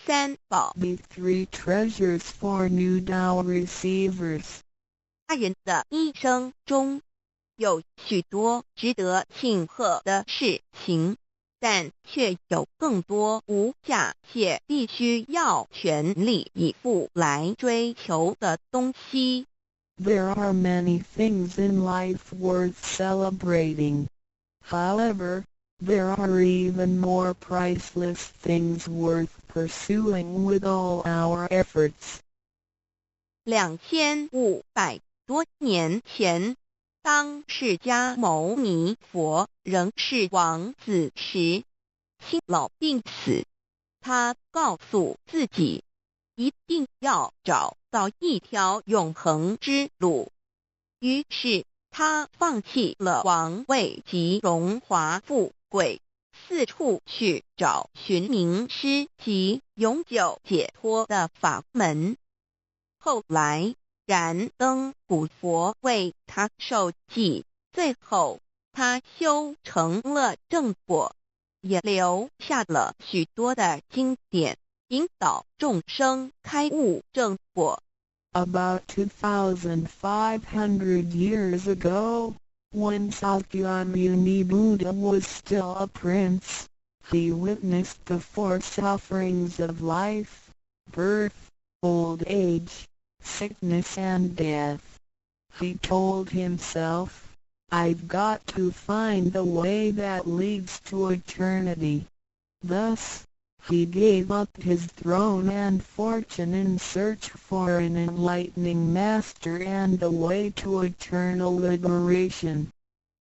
三寶。 The three treasures for new Tao receivers. 人的一生中，有許多值得慶賀的事情，但卻有更多無價且必須要全力以赴來追求的東西。 There are many things in life worth celebrating. However, there are even more priceless things worth pursuing with all our efforts. 2500多年前，當釋迦牟尼佛仍是王子時，生老病死，他告訴自己，一定要找到一條永恆之路。於是他放棄了王位及榮華富貴，四處去找尋明師及永久解脫的法門。後來，燃燈古佛為他授記，最後他修成了正果，也留下了許多的經典，引導眾生開悟正果。 About 2,500 years ago, when Sakyamuni Buddha was still a prince, he witnessed the four sufferings of life: birth, old age, sickness and death. He told himself, "I've got to find the way that leads to eternity." Thus, he gave up his throne and fortune in search for an enlightening master and the way to eternal liberation.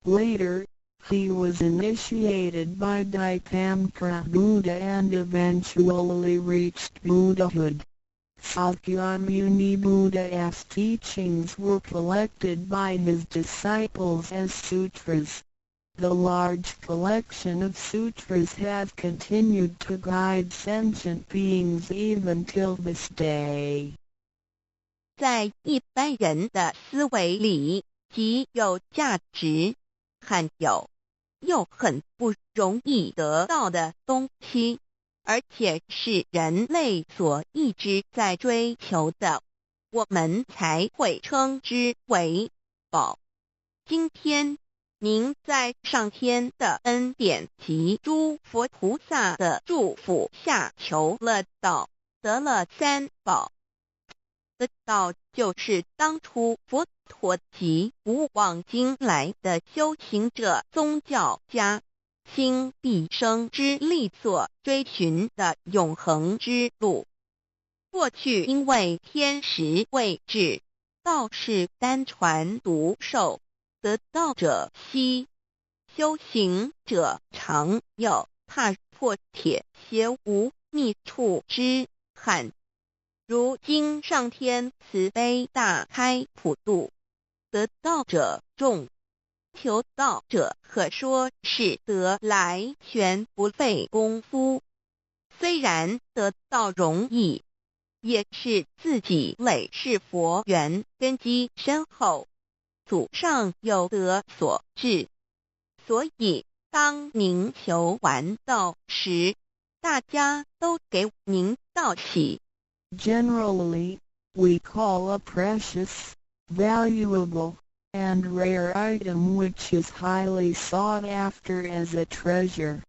Later, he was initiated by Dipamkara Buddha and eventually reached Buddhahood. Sakyamuni Buddha's teachings were collected by his disciples as sutras. The large collection of sutras have continued to guide sentient beings even till this day. 在一般人的思維裡，極有價值、罕有又很不容易得到的東西，而且是人類所一直在追求的，我們才會稱之為寶。今天，您在上天的恩典及諸佛菩薩的祝福下求了道，得了三寶。得道就是當初佛陀及古往今來的修行者、宗教家，傾畢生之力所追尋的永恆之路。過去因為天時未至，道是單傳獨授，得道者稀，修行者常有踏破鐵鞋無覓處之憾。如今上天慈悲大開普度，得道者眾，求道者可說是得來全不費功夫。雖然得道容易，也是自己累世佛緣根基深厚，祖上有德所致。所以當您求完道時，大家都給您道喜。 Generally, we call a precious, valuable, and rare item which is highly sought after as a treasure.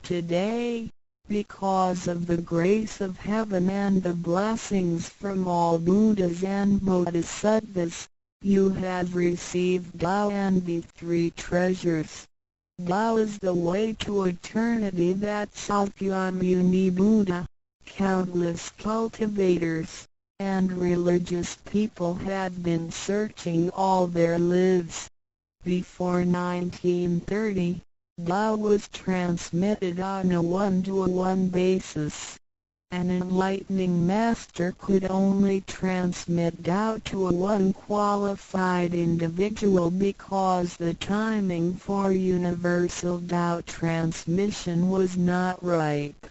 Today, because of the grace of heaven and the blessings from all Buddhas and Bodhisattvas, you have received Tao and the three treasures. Tao is the way to eternity that Sakyamuni Buddha, countless cultivators, and religious people had been searching all their lives. Before 1930, Tao was transmitted on a one-to-one basis. An enlightening master could only transmit Tao to a one qualified individual because the timing for universal Tao transmission was not ripe.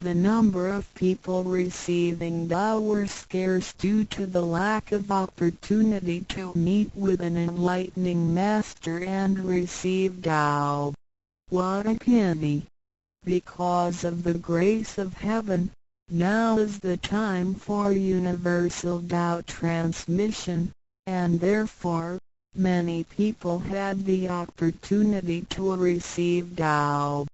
The number of people receiving Tao were scarce due to the lack of opportunity to meet with an enlightening master and receive Tao. What a pity! Because of the grace of heaven, Now is the time for universal Tao transmission, and therefore, many people had the opportunity to receive Tao.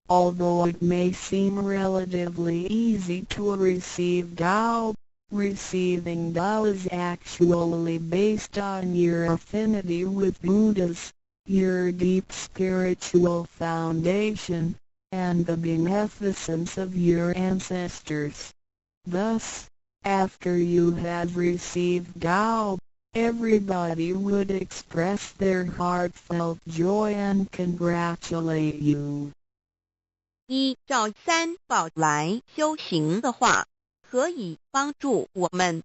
Although it may seem relatively easy to receive Tao, receiving Tao is actually based on your affinity with Buddhas, your deep spiritual foundation, and the beneficence of your ancestors. Thus, after you have received Tao, everybody would express their heartfelt joy and congratulate you. 依照三宝来修行的话，可以帮助我们：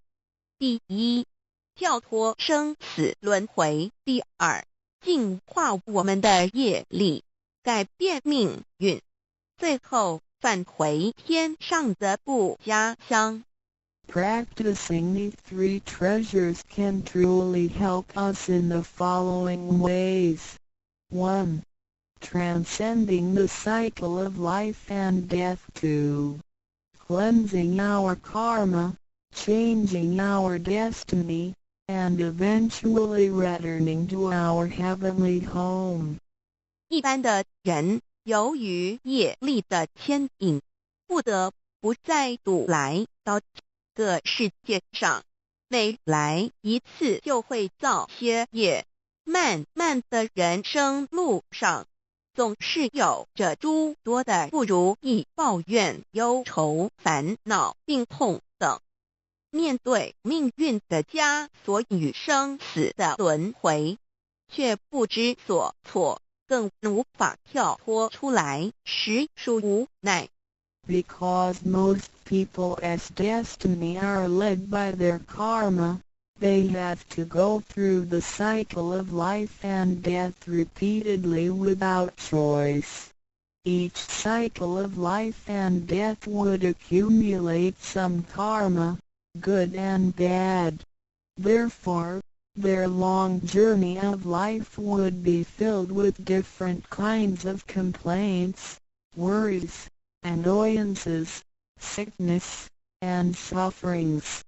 第一，跳脱生死轮回；第二，净化我们的业力，改变命运；最后返回天上的故家乡。 Practicing the three treasures can truly help us in the following ways. 1. Transcending the cycle of life and death. 2. Cleansing our karma, changing our destiny, and eventually returning to our heavenly home. 一般的人由於業力的牽引，不得不再度來到這個世界上，每來一次就會造些業，漫漫的人生路上，總是有着諸多的不如意、抱怨、憂愁、煩惱、病痛等。面對命運的枷鎖與生死的輪迴，卻不知所措，更無法跳脫出來，實屬無奈。 Because most people's destiny are led by their karma, they have to go through the cycle of life and death repeatedly without choice. Each cycle of life and death would accumulate some karma, good and bad. Therefore, their long journey of life would be filled with different kinds of complaints, worries, annoyances, sickness, and sufferings.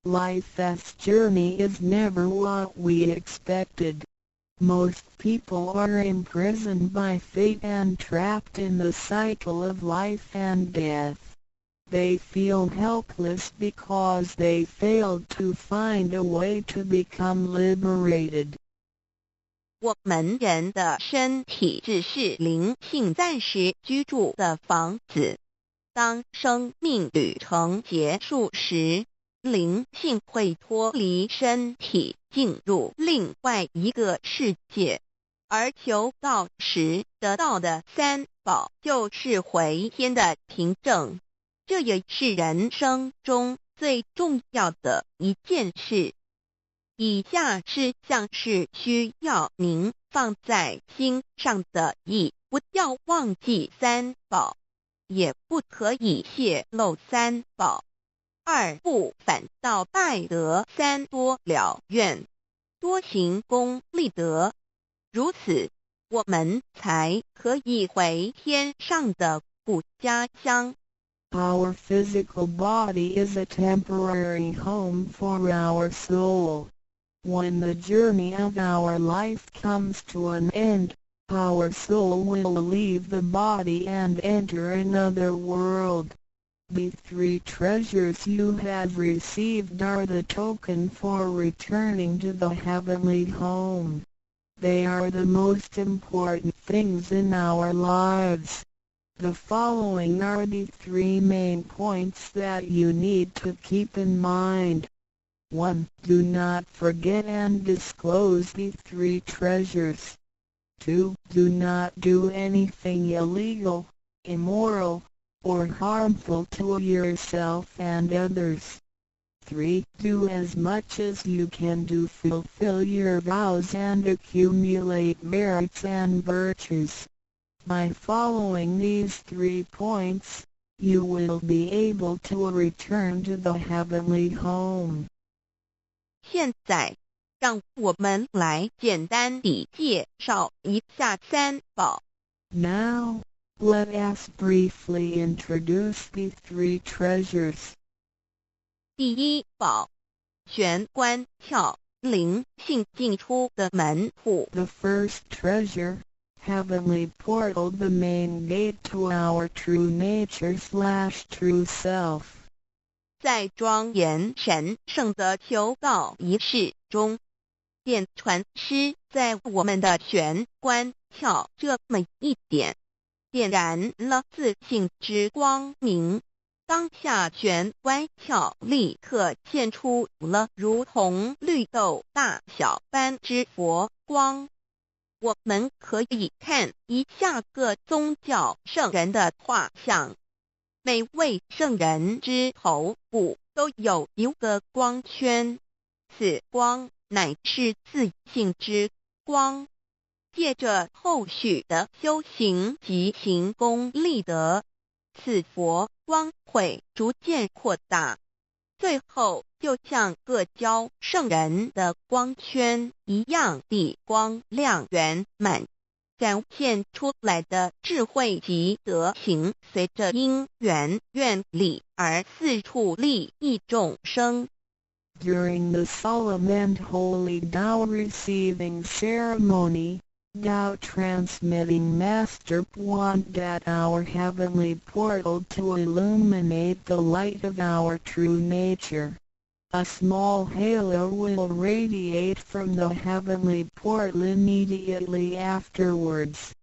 Life's journey is never what we expected. Most people are imprisoned by fate and trapped in the cycle of life and death. They feel helpless because they failed to find a way to become liberated. 我們人的身體只是靈性暫時居住的房子。當生命旅程結束時，靈性會脫離身體，進入另外一個世界。而求道時得到的三寶，就是回天的憑證。這也是人生中最重要的一件事。以下事項是需要您放在心上的：一，不要忘記三寶，也不可以洩露三寶；二，不反倒拜得三多了願，多行功立德，如此我們才可以回天上的故家鄉。 Our physical body is a temporary home for our soul. When the journey of our life comes to an end, our soul will leave the body and enter another world. The three treasures you have received are the token for returning to the heavenly home. They are the most important things in our lives. The following are the three main points that you need to keep in mind. 1. Do not forget and disclose the three treasures. 2. Do not do anything illegal, immoral, or harmful to yourself and others. 3. Do as much as you can to fulfill your vows and accumulate merits and virtues. By following these three points, you will be able to return to the heavenly home. 現在，讓我們來簡單地介紹一下三寶。 Now, Let us briefly introduce the three treasures. 第一寶，玄關竅，靈性進出的門戶。 The first treasure, heavenly portal, the main gate to our true nature/true self. 在莊嚴神聖的求道儀式中，點傳師在我們的玄關竅這麼一點，點燃了自性之光明。當下玄關竅立刻現出了如同綠豆大小般之佛光。我們可以看一下各宗教聖人的畫像，每位聖人之頭部都有一個光圈，此光乃是自性之光。借着後續的修行及行功立德，此佛光會逐漸擴大，最後就像各教聖人的光圈一樣地光亮圓滿，展現出來的智慧及德行，隨着因緣願力而四處利益眾生。 During the solemn and holy Tao receiving ceremony, Tao transmitting Master pointed at our heavenly portal to illuminate the light of our true nature. A small halo will radiate from the heavenly portal immediately afterwards.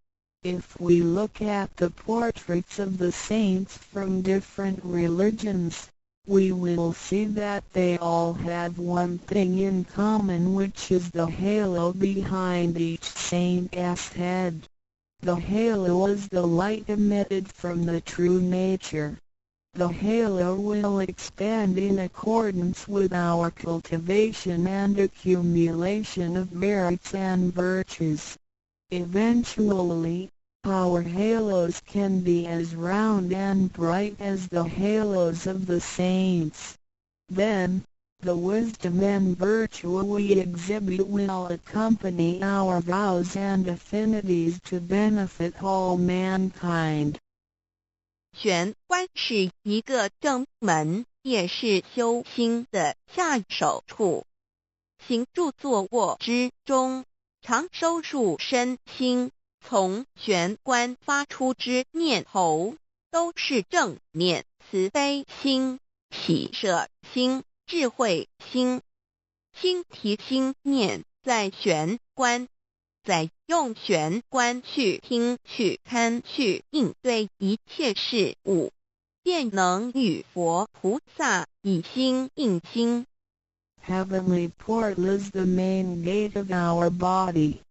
If we look at the portraits of the saints from different religions, we will see that they all have one thing in common, which is the halo behind each saint's head. The halo is the light emitted from the true nature. The halo will expand in accordance with our cultivation and accumulation of merits and virtues. Eventually, our halos can be as round and bright as the halos of the saints. Then, the wisdom and virtue we exhibit will accompany our vows and affinities to benefit all mankind. 玄關是一個正門，也是修心的下手處。行住坐臥之中，常收束身心，從玄關發出之念頭，都是正念、慈悲心、喜捨心、智慧心。心提心念在玄關，再用玄關去聽、去看、去應對一切事物，便能與佛菩薩以心印心。 Heavenly portal is the main gate of our body.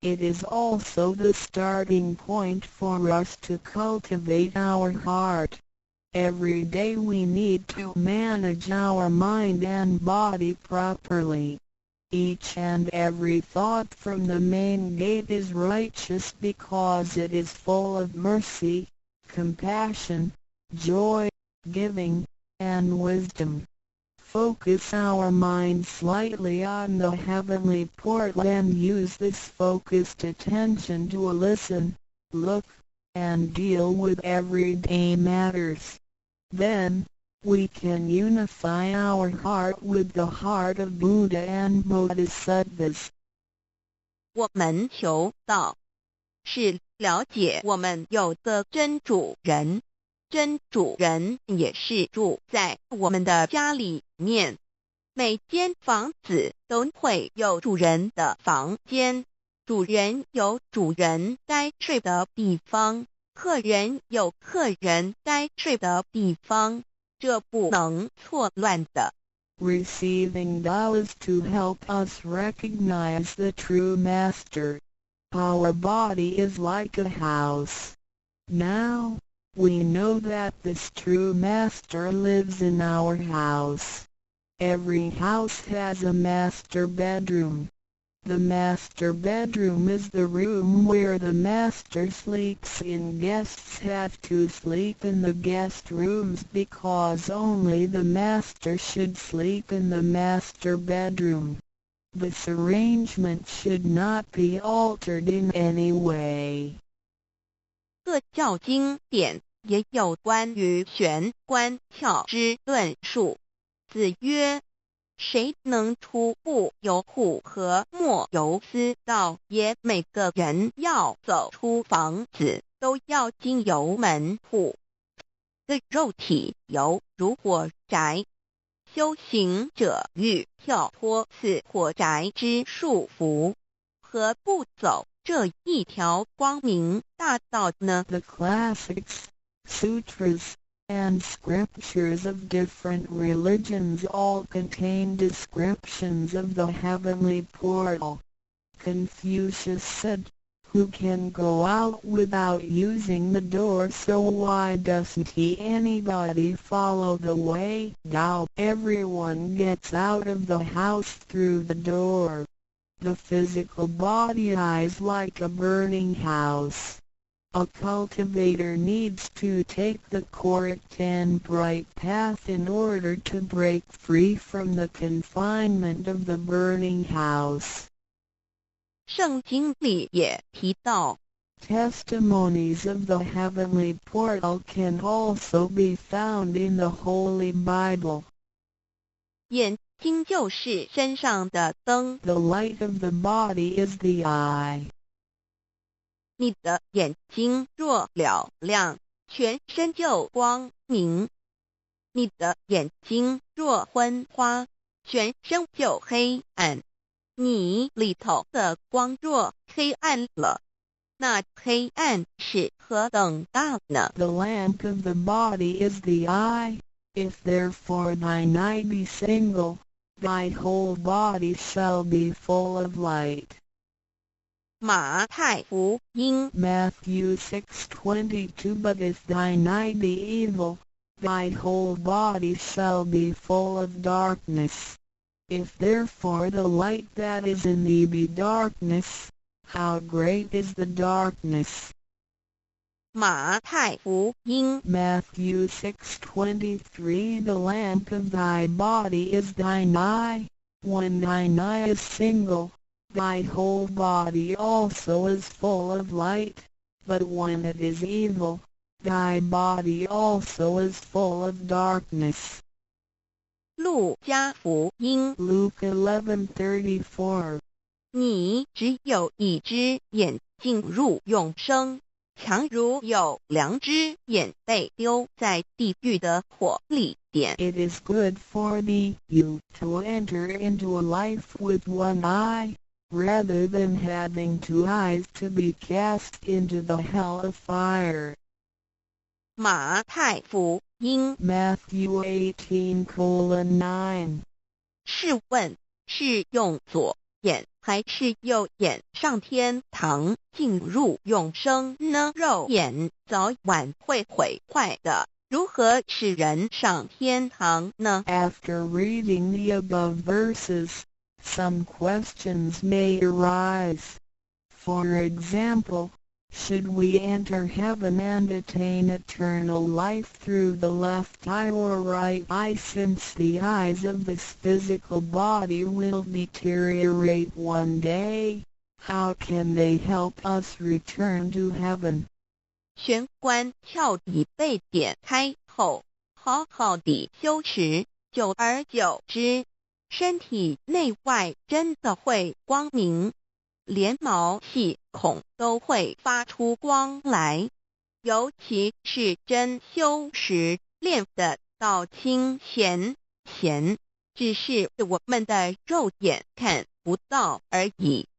It is also the starting point for us to cultivate our heart. Every day we need to manage our mind and body properly. Each and every thought from the main gate is righteous because it is full of mercy, compassion, joy, giving, and wisdom. Focus our mind slightly on the heavenly portal and use this focused attention to listen, look, and deal with everyday matters. Then, we can unify our heart with the heart of Buddha and Bodhisattvas. 我們求道，是了解我們有個真主人，真主人也是住在我們的家裡面。每間房子都會有主人的房間，主人有主人該睡的地方，客人有客人該睡的地方，這不能錯亂的。 Receiving Tao is to help us recognize the true master. Our body is like a house. Now, we know that this true master lives in our house. Every house has a master bedroom. The master bedroom is the room where the master sleeps in. Guests have to sleep in the guest rooms because only the master should sleep in the master bedroom. This arrangement should not be altered in any way. 各教經典也有關於玄關竅之論述。子曰：誰能出不由戶和莫由私道耶？每個人要走出房子，都要經由門戶。這肉體猶如火宅，修行者欲跳脫此火宅之束縛，何不走這一條光明大道呢？ The classics, sutras, and scriptures of different religions all contain descriptions of the heavenly portal. Confucius said, "Who can go out without using the door? So why doesn't he anybody follow the way Tao? Everyone gets out of the house through the door. The physical body is like a burning house. A cultivator needs to take the correct and bright path in order to break free from the confinement of the burning house." 聖經裡也提到， Testimonies of the heavenly portal can also be found in the Holy Bible. 眼睛就是身上的燈。 The light of the body is the eye. 你的眼睛若嘹亮，全身就光明；你的眼睛若昏花，全身就黑暗。你裡頭的光若黑暗了，那黑暗是何等大呢？ The lamp of the body is the eye. If therefore thine eye be single, thy whole body shall be full of light. 馬太福音 Matthew 6:22. But if thine eye be evil, thy whole body shall be full of darkness. If therefore the light that is in thee be darkness, how great is the darkness? 馬太福音 Matthew 6:23. The lamp of thy body is thine eye. When thine eye is single, thy whole body also is full of light, but when it is evil, thy body also is full of darkness. 路加福音 Luke 11:34. 你只有一隻眼進入永生，強如有兩隻眼被丟在地獄的火裡。點。 It is good for thee you to enter into a life with one eye, rather than having two eyes to be cast into the hell of fire. 馬太福音 Matthew 18:9. 試問是用左眼還是右眼上天堂進入永生呢？肉眼早晚會毀壞的，如何使人上天堂呢？ After reading the above verses, some questions may arise. For example, should we enter heaven and attain eternal life through the left eye or right eye, since the eyes of this physical body will deteriorate one day? How can they help us return to heaven? 玄關竅已被點開後，好好地修持，久而久之，身體內外真的會光明，連毛細孔都會發出光來。尤其是真修實練的到清顯顯，只是我們的肉眼看不到而已。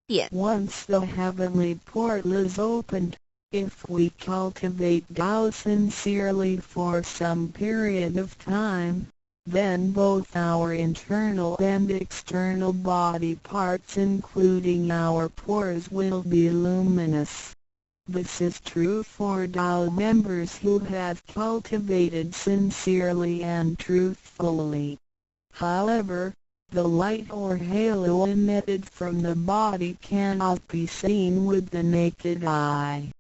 點。 Once the heavenly portal is opened, if we cultivate Tao sincerely for some period of time, then both our internal and external body parts, including our pores, will be luminous. This is true for Tao members who have cultivated sincerely and truthfully. However, the light or halo emitted from the body cannot be seen with the naked eye.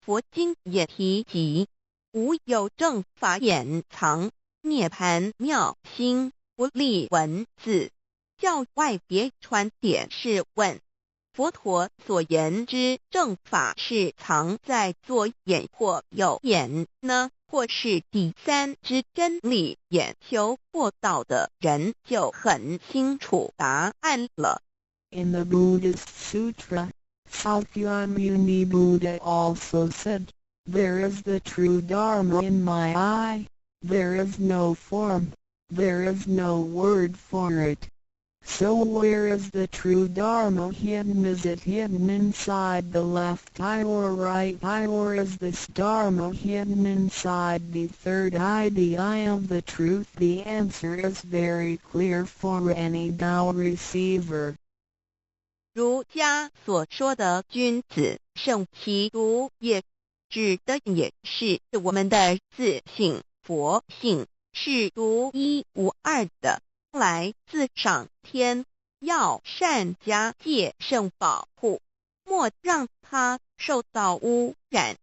佛經也提及，無有正法眼藏，涅槃妙心，不立文字，教外別傳。點是問，佛陀所言之正法是藏在左眼或右眼呢，或是第三之真理眼？修过道的人就很清楚答案了。 In the Buddhist Sutra, Sakyamuni Buddha also said, "There is the true Dharma in my eye, there is no form, there is no word for it." So where is the true Dharma hidden? Is it hidden inside the left eye or right eye, or is this Dharma hidden inside the third eye, the eye of the truth? The answer is very clear for any Tao receiver. 儒家所說的君子慎其獨也，指的也是我們的自性佛性是獨一無二的，來自上天，要善加戒慎保護，莫讓它受到污染。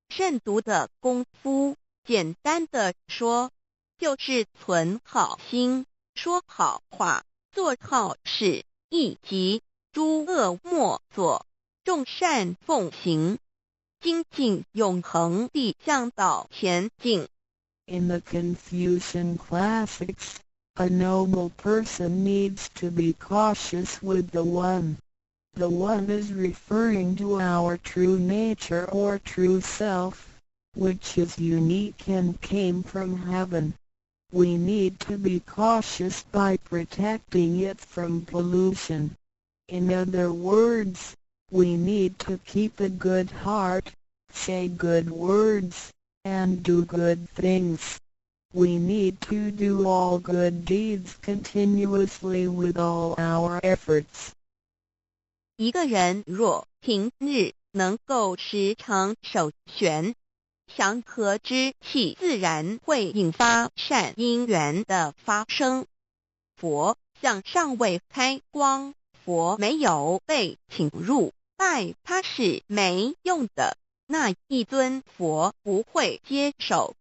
慎獨的功夫，簡單的說，就是存好心、說好話、做好事，以及諸惡莫作，眾善奉行，精進永恆地向道前進。 In the Confucian classics, a noble person needs to be cautious with the One. The One is referring to our true nature or true self, which is unique and came from heaven. We need to be cautious by protecting it from pollution. In other words, we need to keep a good heart, say good words, and do good things. We need to do all good deeds continuously with all our efforts. 一個人若平日能夠時常守玄，祥和之氣自然會引發善因緣的發生。佛像尚未開光，佛沒有被請入，拜他是沒用的。那一尊佛不會接受。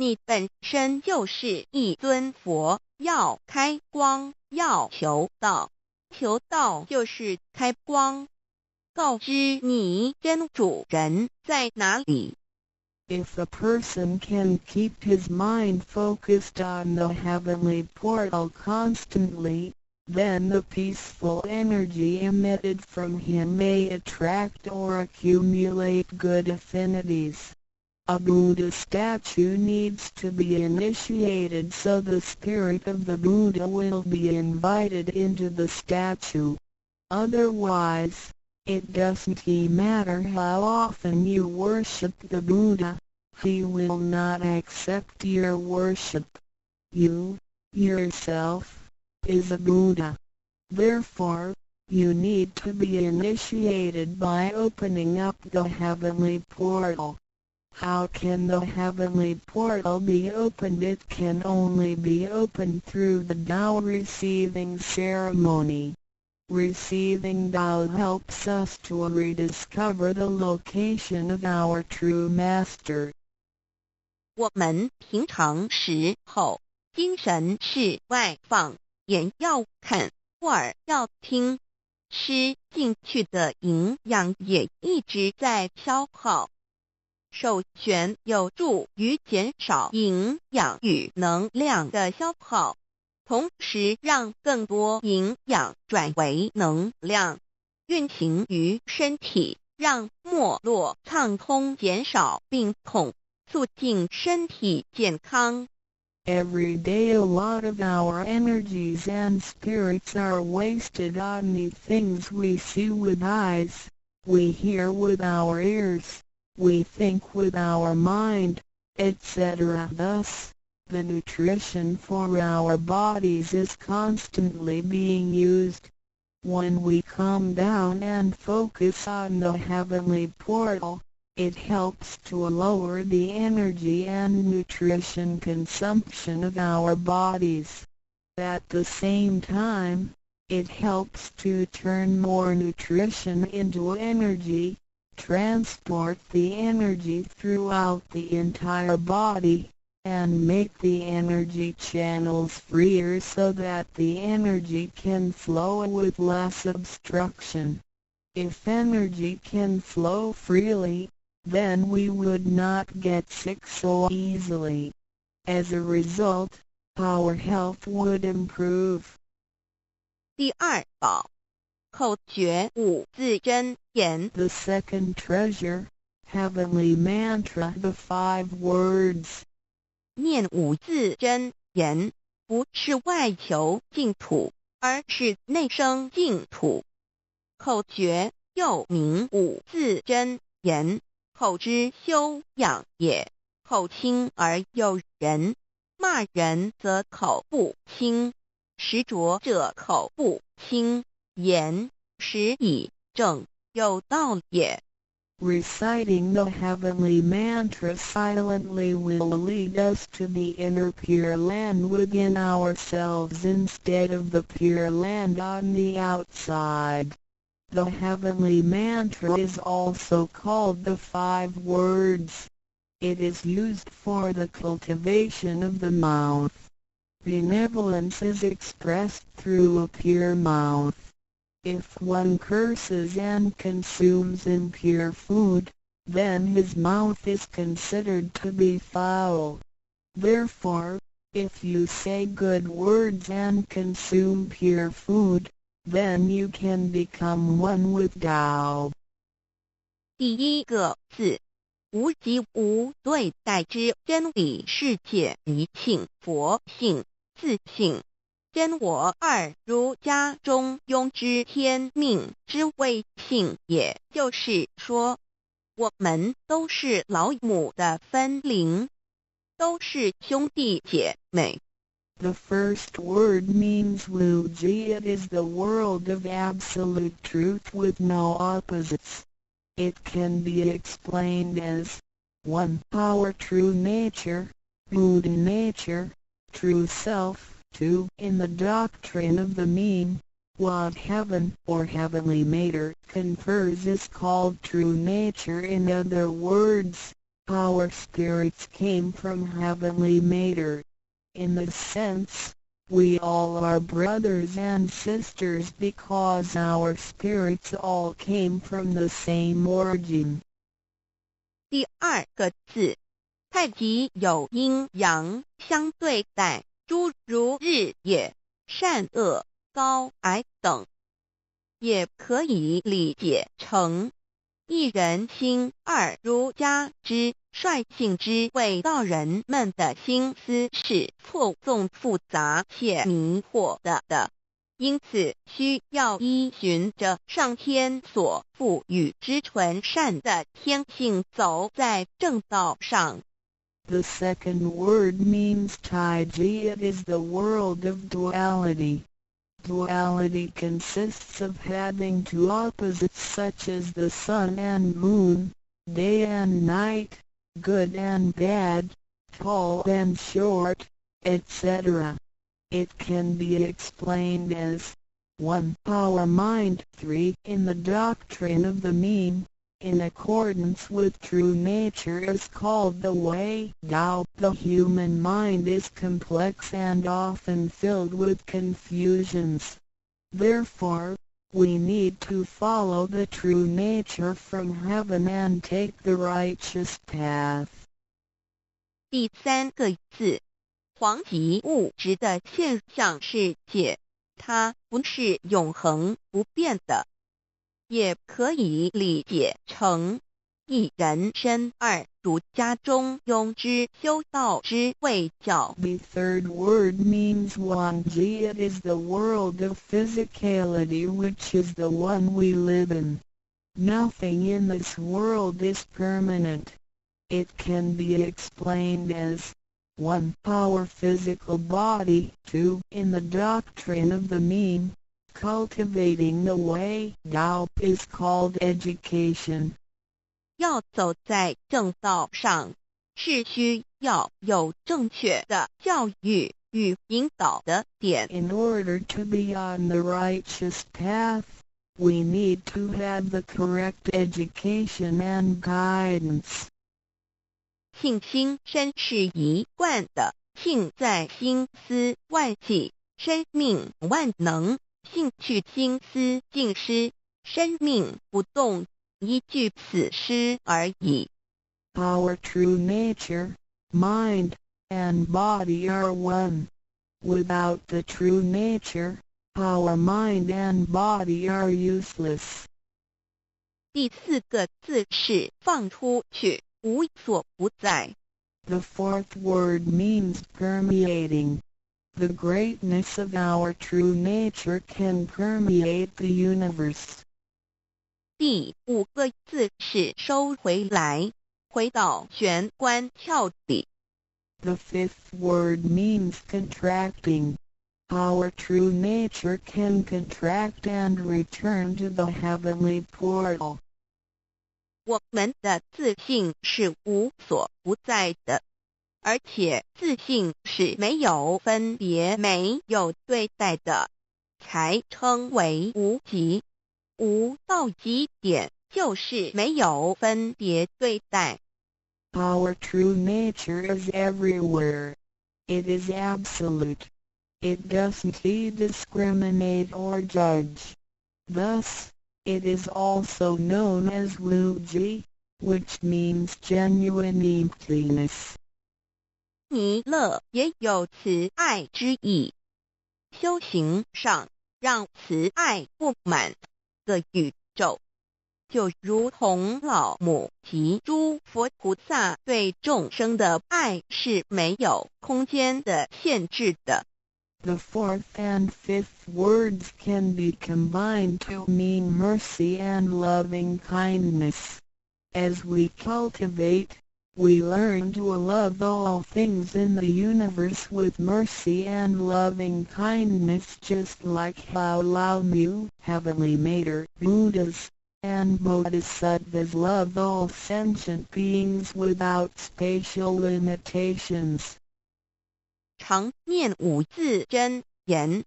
你本身就是一尊佛，要開光，要求道，求道就是開光，告知你真主人在哪裡。 If a person can keep his mind focused on the heavenly portal constantly, then the peaceful energy emitted from him may attract or accumulate good affinities. A Buddha statue needs to be initiated so the spirit of the Buddha will be invited into the statue. Otherwise, it doesn't matter how often you worship the Buddha, he will not accept your worship. You, yourself, is a Buddha. Therefore, you need to be initiated by opening up the heavenly portal. How can the heavenly portal be opened? It can only be opened through the Tao receiving ceremony. Receiving Tao helps us to rediscover the location of our true master. 我們平常時候，精神是外放，眼要看，耳要聽，吃進去的營養也一直在消耗。守玄有助於減少營養與能量的消耗，同時讓更多營養轉為能量，運行於身體，讓脈絡暢通，減少病痛，促進身體健康。 Every day a lot of our energies and spirits are wasted on the things we see with eyes, we hear with our ears, we think with our mind, etc. Thus, the nutrition for our bodies is constantly being used. When we calm down and focus on the heavenly portal, it helps to lower the energy and nutrition consumption of our bodies. At the same time, it helps to turn more nutrition into energy, transport the energy throughout the entire body, And make the energy channels freer so that the energy can flow with less obstruction. If energy can flow freely, then we would not get sick so easily. As a result, our health would improve. 第二寶，口訣五字真言。 The second treasure, heavenly mantra, the five words. 念五字真言，不是外求淨土，而是內生淨土。口訣又名五字真言，口之修養也。口清而有仁，罵人則口不清，食濁者口不清，言食以正有道也。 Reciting the heavenly mantra silently will lead us to the inner Pure Land within ourselves instead of the Pure Land on the outside. The heavenly mantra is also called the five words. It is used for the cultivation of the mouth. Benevolence is expressed through a pure mouth. If one curses and consumes impure food, then his mouth is considered to be foul. Therefore, if you say good words and consume pure food, then you can become one with Tao. 第一個字，無即無對待之真理世界離性佛性自性真我二儒家中庸之天命之謂性，也就是說，我們都是老母的分靈，都是兄弟姐妹。 The first word means Wuji. It is the world of absolute truth with no opposites. It can be explained as 1. Our true nature, Buddha nature, true self. 2. In the doctrine of the mean, what heaven or heavenly matter confers is called true nature. In other words, our spirits came from heavenly matter. In this sense, we all are brothers and sisters because our spirits all came from the same origin. 第二個字，太極有陰陽相對待，諸如日夜、善惡、高矮等，也可以理解成一人心二儒家之率性之謂道人們的心思是錯綜複雜且迷惑的的，因此需要依循着上天所賦予之純善的天性走在正道上。 The second word means Taiji. It is the world of duality. Duality consists of having two opposites such as the sun and moon, day and night, good and bad, tall and short, etc. It can be explained as 1. Our mind. 3. In the doctrine of the mean, in accordance with true nature is called the way. Tao. The human mind is complex and often filled with confusions. Therefore, we need to follow the true nature from heaven and take the righteous path. 第三個字，黃即物質的現象世界，它不是永恆不變的，也可以理解成一人身二儒家中庸之修道之謂教。 The third word means Wangji. It is the world of physicality, which is the one we live in. Nothing in this world is permanent. It can be explained as 1. Our physical body. 2. In the doctrine of the mean, cultivating the way Tao is called education. 要走在正道上，是需要有正確的教育與引導的點。 In order to be on the righteous path, we need to have the correct education and guidance. 性心身是一貫的，性在心思萬際，生命萬能，性去心思盡失，生命不動，一句此詩而已。 Our true nature, mind, and body are one. Without the true nature, our mind and body are useless. 第四個字是放出去，無所不在。 The fourth word means permeating. The greatness of our true nature can permeate the universe. 第五個字是收回來，回到玄關竅裡。 The fifth word means contracting. Our true nature can contract and return to the heavenly portal. 我們的自性是無所不在的，而且自性是沒有分別、沒有對待的，才稱為無極。無到極點，就是沒有分別對待。 Our true nature is everywhere. It is absolute. It doesn't discriminate or judge. Thus, it is also known as Wuji, which means genuine emptiness. 彌勒也有慈愛之意。修行上，讓慈愛佈滿個宇宙，就如同老母及諸佛菩薩對眾生的愛是沒有空間的限制的。 The fourth and fifth words can be combined to mean mercy and loving kindness. As we cultivate, we learn to love all things in the universe with mercy and loving kindness, just like how 老母, Heavenly Mater, Buddhas, and Bodhisattvas love all sentient beings without spatial limitations. 常念五字真言，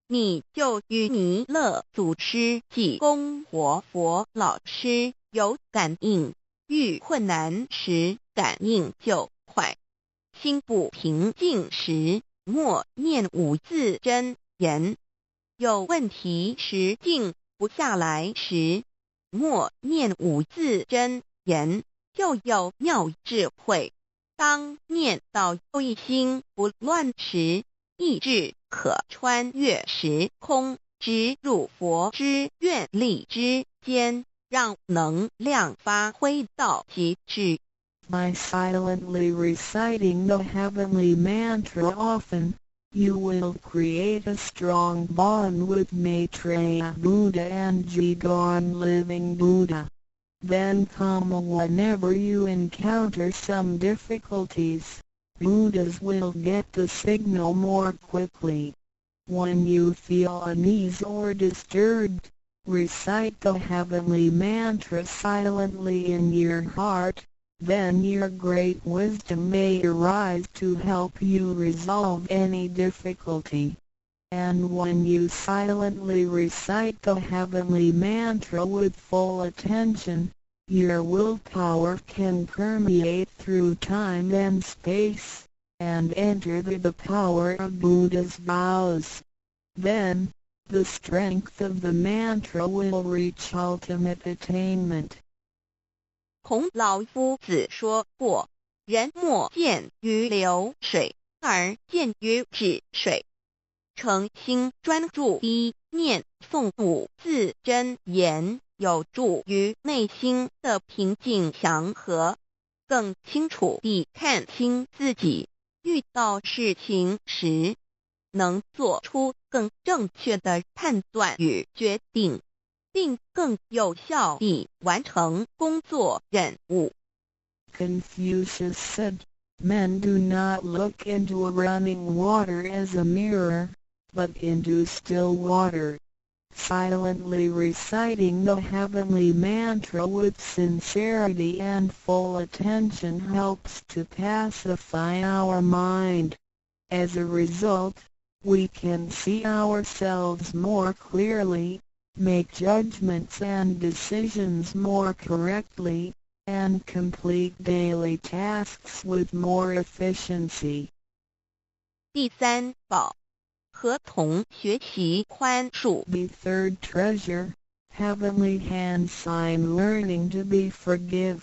你就與彌勒祖師濟公活佛老師有感應。遇困難時，感應就快；心不平靜時，默念五字真言；有問題時靜不下來時，默念五字真言，就有妙智慧。當念到一心不亂時，意志可穿越時空，直入佛之願力之間，讓能量發揮到極致。 By silently reciting the heavenly mantra often, you will create a strong bond with Maitreya Buddha and Jigong Living Buddha. Then, whenever you encounter some difficulties, Buddhas will get the signal more quickly. When you feel unease or disturbed, recite the heavenly mantra silently in your heart. Then your great wisdom may arise to help you resolve any difficulty. And when you silently recite the heavenly mantra with full attention, your willpower can permeate through time and space, and enter the power of Buddha's vows. Then, the strength of the mantra will reach ultimate attainment. 孔老夫子說過：“人莫見於流水，而見於止水。”誠心專注地念誦五字真言，有助於內心的平靜祥和，更清楚地看清自己。遇到事情時，能做出更正確的判斷與決定，並更有效地完成工作任務。 Confucius said, "Men do not look into a running water as a mirror, but into still water." Silently reciting the heavenly mantra with sincerity and full attention helps to pacify our mind. As a result, we can see ourselves more clearly, make judgments and decisions more correctly, and complete daily tasks with more efficiency. 第三寶，合同學習寬恕。 The third treasure, Heavenly Hand Sign, learning to be forgive.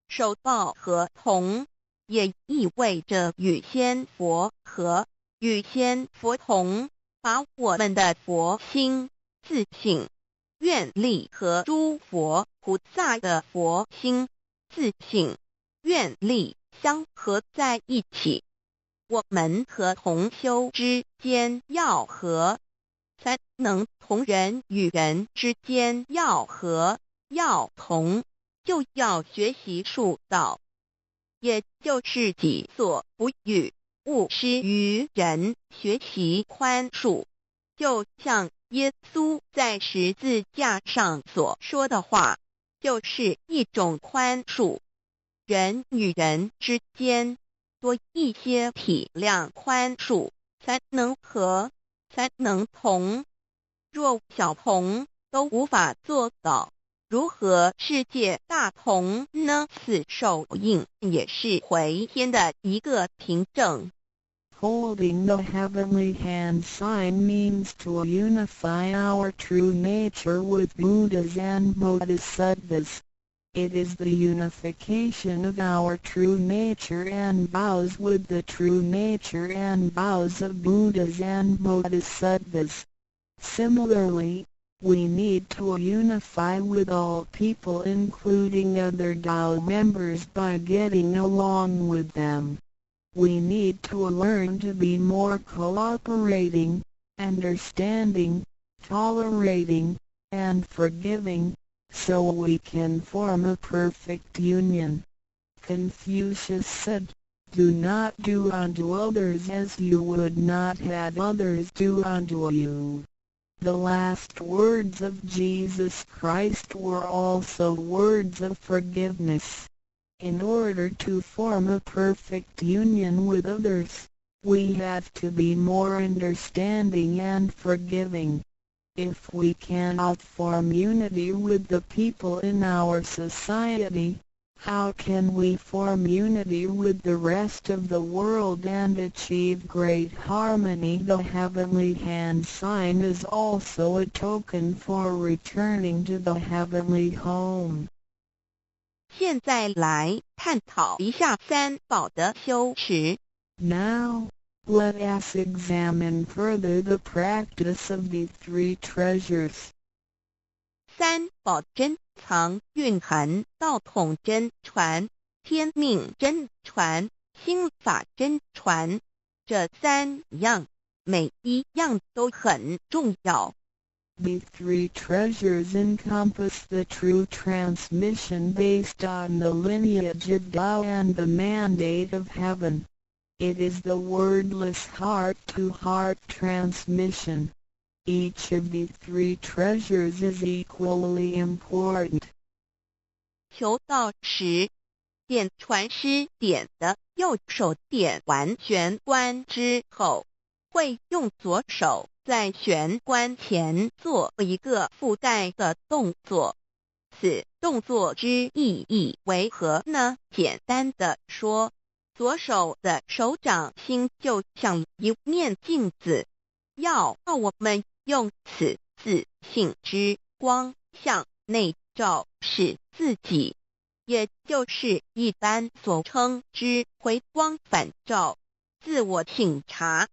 手抱合同，也意味着與仙佛合，與仙佛同，把我們的佛心、自性、願力和諸佛菩薩的佛心、自性、願力相合在一起。我們和同修之間要合，才能同人與人之間要合，要同，就要學習恕道，也就是己所不欲，勿施於人，學習寬恕。就像耶穌在十字架上所說的話，就是一種寬恕。人與人之間多一些體諒寬恕，才能合，才能同。若小同都無法做到，如何世界大同呢？此手印也是回天的一個憑證。 Holding the Heavenly Hand Sign means to unify our true nature with Buddhas and Bodhisattvas. It is the unification of our true nature and vows with the true nature and vows of Buddhas and Bodhisattvas. Similarly, we need to unify with all people, including other Tao members, by getting along with them. We need to learn to be more cooperating, understanding, tolerating, and forgiving, so we can form a perfect union. Confucius said, "Do not do unto others as you would not have others do unto you." The last words of Jesus Christ were also words of forgiveness. In order to form a perfect union with others, we have to be more understanding and forgiving. If we cannot form unity with the people in our society, how can we form unity with the rest of the world and achieve great harmony? The Heavenly Hand Sign is also a token for returning to the heavenly home. 現在來探討一下三寶的修持。 Now, let us examine further the practice of the three treasures. 三寶珍藏蘊含道統真傳、天命真傳、心法真傳這三樣，每一樣都很重要。 The three treasures encompass the true transmission based on the lineage of Tao and the mandate of heaven. It is the wordless heart-to-heart transmission. Each of the three treasures is equally important. 求道時，點傳師點的右手點完玄關之後，會用左手在玄關前做一個覆蓋的動作。此動作之意義為何呢？簡單的說，左手的手掌心就像一面鏡子，要我們用此自性之光向內照視自己，也就是一般所稱之回光返照、自我省察、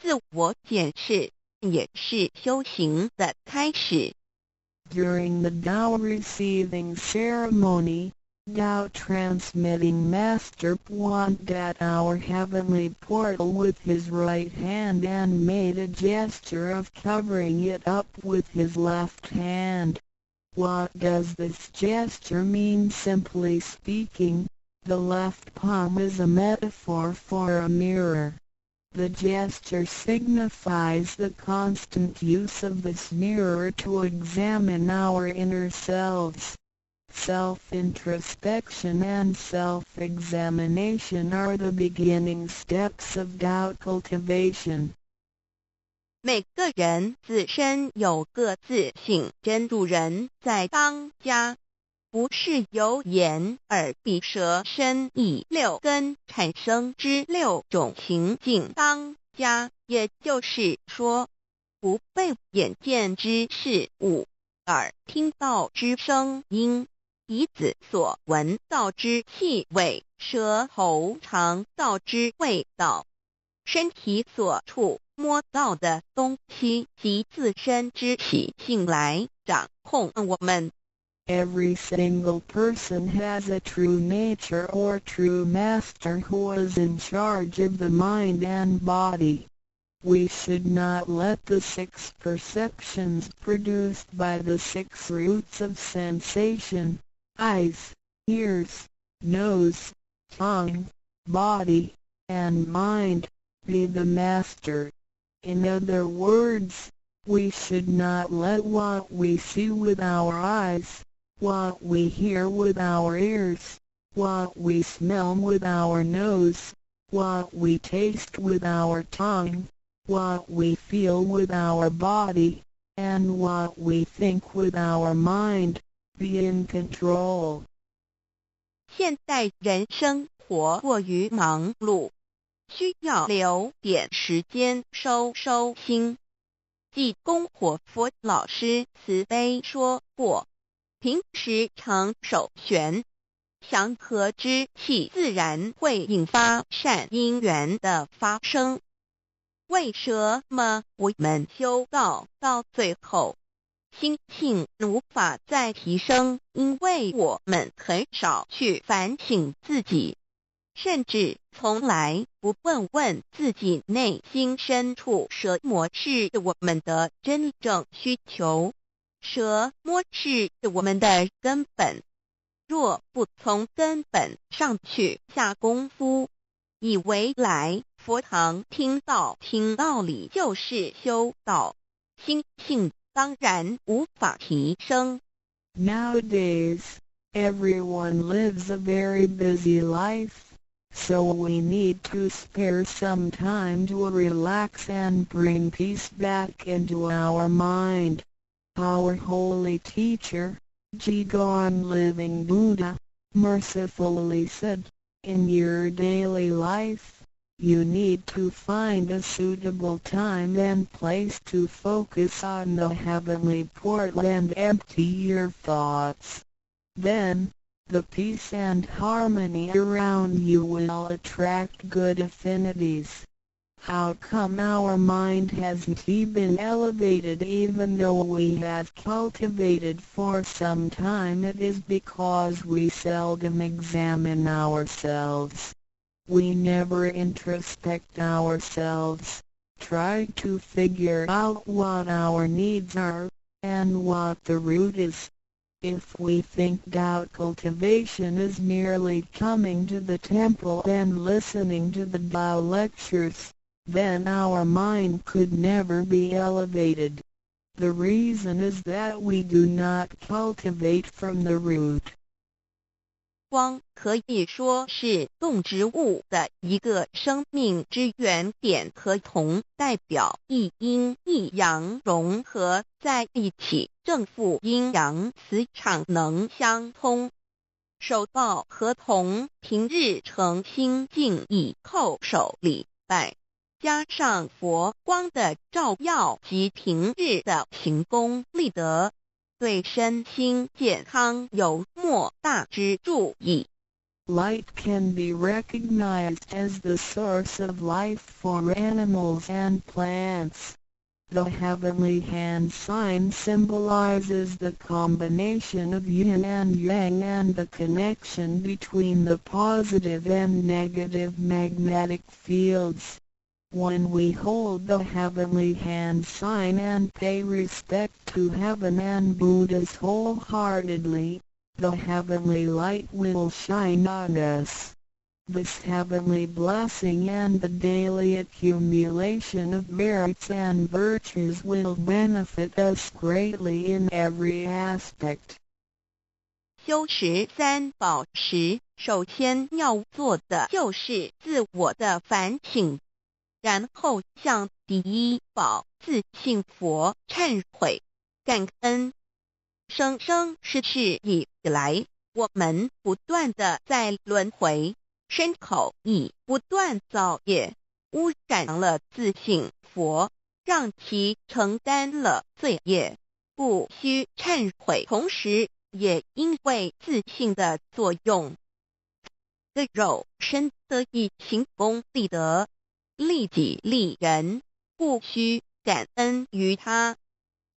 自我檢視，也是修行的開始。 During the Tao receiving ceremony, Tao transmitting master pointed at our heavenly portal with his right hand and made a gesture of covering it up with his left hand. What does this gesture mean? Simply speaking, the left palm is a metaphor for a mirror. The gesture signifies the constant use of this mirror to examine our inner selves. Self-introspection and self-examination are the beginning steps of Tao cultivation. 每個人自身有個自性真主人在當家，不是由眼耳鼻舌身意六根產生之六種情境當家，也就是說，不被眼見之事物、耳聽到之聲音、鼻子所聞到之氣味、舌頭嘗到之味道、身體所觸摸到的東西及自身之習性來掌控我們。 Every single person has a true nature or true master who is in charge of the mind and body. We should not let the six perceptions produced by the six roots of sensation, eyes, ears, nose, tongue, body, and mind, be the master. In other words, we should not let what we see with our eyes, what we hear with our ears, what we smell with our nose, what we taste with our tongue, what we feel with our body, and what we think with our mind, be in control. 現代人生活過於忙碌，需要留點時間收收心。濟公活佛老師慈悲說過，平時常守玄，祥和之氣自然會引發善因緣的發生。為什麼我們修道到最後，心性無法再提升？因為我們很少去反省自己，甚至從來不問問自己內心深處，什麼是我們的真正需求，什麼是我們的根本。若不從根本上去下功夫，以為來佛堂聽道聽道理就是修道，心性當然無法提升。 Nowadays, everyone lives a very busy life, so we need to spare some time to relax and bring peace back into our mind. Our holy teacher, Jigong Living Buddha, mercifully said, "In your daily life, you need to find a suitable time and place to focus on the heavenly portal and empty your thoughts. Then, the peace and harmony around you will attract good affinities." How come our mind hasn't been elevated even though we have cultivated for some time? It is because we seldom examine ourselves. We never introspect ourselves, try to figure out what our needs are, and what the root is. If we think Tao cultivation is merely coming to the temple and listening to the Tao lectures, then our mind could never be elevated. The reason is that we do not cultivate from the root. 光可以說是動植物的一個生命之源點和銅代表一陰一陽融合在一起，正負陰陽磁場能相通。手抱河童，平日誠心敬意叩首禮拜，加上佛光的照耀及平日的行功立德，對身心健康有莫大之助益。 Light can be recognized as the source of life for animals and plants. The heavenly hand sign symbolizes the combination of yin and yang and the connection between the positive and negative magnetic fields. When we hold the heavenly hand sign and pay respect to heaven and Buddhas wholeheartedly, the heavenly light will shine on us. This heavenly blessing and the daily accumulation of merits and virtues will benefit us greatly in every aspect. 修持三寶時，首先要做的就是自我的反省，然後向第一寶自性佛懺悔感恩。生生世世以來，我們不斷的在輪迴，身口意不斷造業，污染了自性佛，讓其承擔了罪業，故須懺悔。同時，也因為自性的作用，的肉身得以行功立德，利己利人，故須感恩於他。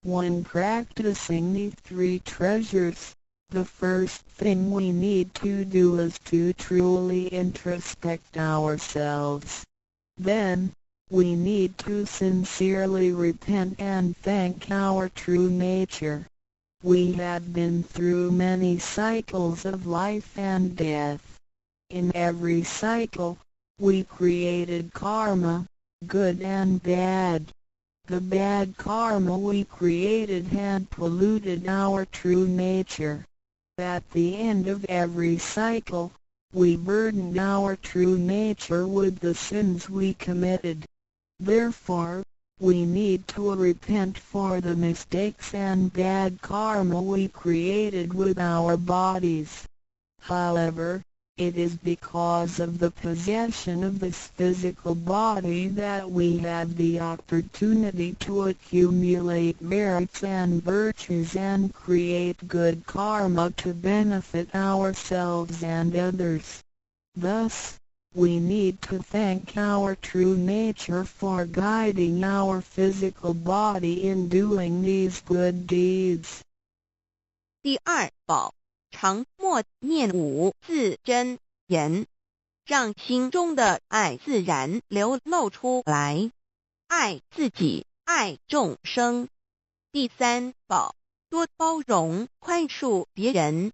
When practicing the three treasures, the first thing we need to do is to truly introspect ourselves. Then, we need to sincerely repent and thank our true nature. We have been through many cycles of life and death. In every cycle, we created karma, good and bad. The bad karma we created had polluted our true nature. At the end of every cycle, we burdened our true nature with the sins we committed. Therefore, we need to repent for the mistakes and bad karma we created with our bodies. However, it is because of the possession of this physical body that we have the opportunity to accumulate merits and virtues and create good karma to benefit ourselves and others. Thus, we need to thank our true nature for guiding our physical body in doing these good deeds. 第二寶，常默念五字真言，讓心中的愛自然流露出來，愛自己，愛眾生。第三寶，多包容寬恕別人。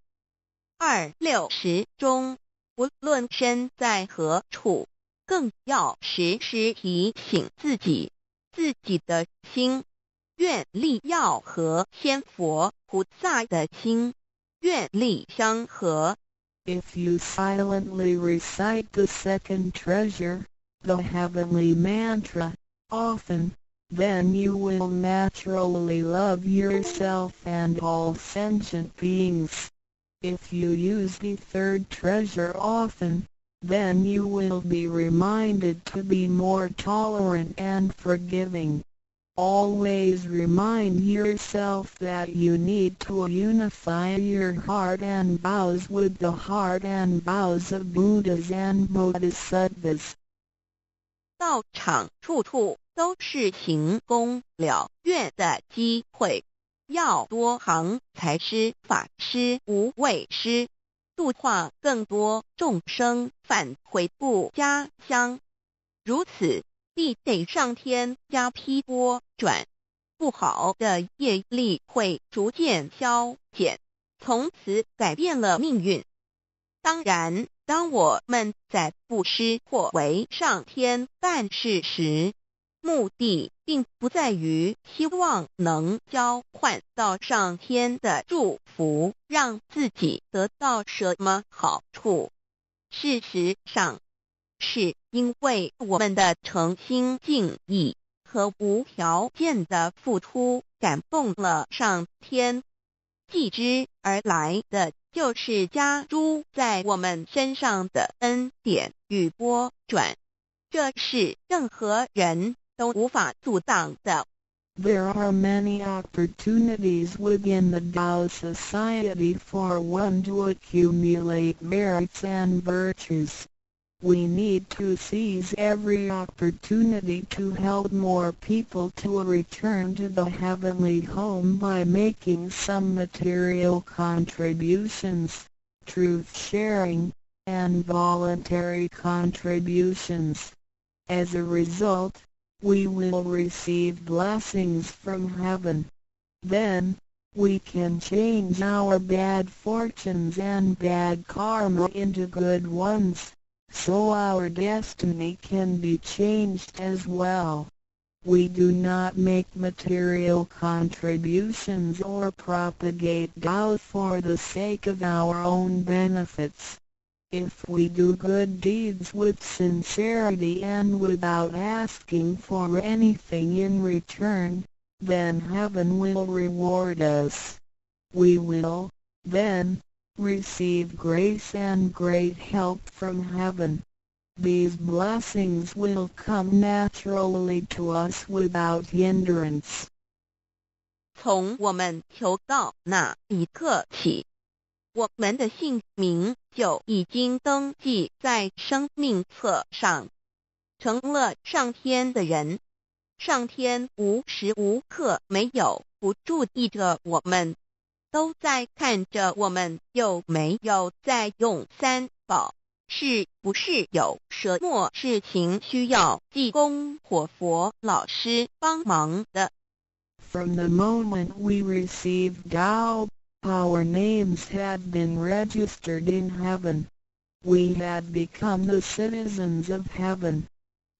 二六時中，不論身在何處，更要時時提醒自己，自己的心願力要和仙佛菩薩的心願力相合。 If you silently recite the second treasure, the heavenly mantra, often, then you will naturally love yourself and all sentient beings. If you use the third treasure often, then you will be reminded to be more tolerant and forgiving. Always remind yourself that you need to unify your heart and vows with the heart and vows of Buddhas and Bodhisattvas. 道場處處都是行功了願的機會，要多行財施、法施、無畏施，度化更多眾生返回故家鄉。如此，必得上天加被撥轉，不好的業力會逐漸消減，從此改變了命運。當然，當我們在布施或為上天辦事時，目的並不在於希望能交換到上天的祝福，讓自己得到什麼好處。事實上，是因為我們的誠心敬意和無條件的付出感動了上天，繼之而來的就是加諸在我們身上的恩典與撥轉，這是任何人都無法阻擋的。 There are many opportunities within the Tao Society for one to accumulate merits and virtues. We need to seize every opportunity to help more people to return to the heavenly home by making some material contributions, truth sharing, and voluntary contributions. As a result, we will receive blessings from heaven. Then, we can change our bad fortunes and bad karma into good ones, so our destiny can be changed as well. We do not make material contributions or propagate Tao for the sake of our own benefits. If we do good deeds with sincerity and without asking for anything in return, then heaven will reward us. We will, then, receive grace and great help from heaven. These blessings will come naturally to us without hindrance. 从我们求道那一刻起，我们的姓名就已经登记在生命册上，成了上天的人。上天无时无刻没有不注意着我们，都在看着我们有没有在用三宝，是不是有什么事情需要济公活佛老师帮忙的。 From the moment we received Tao, our names had been registered in heaven. We had become the citizens of heaven.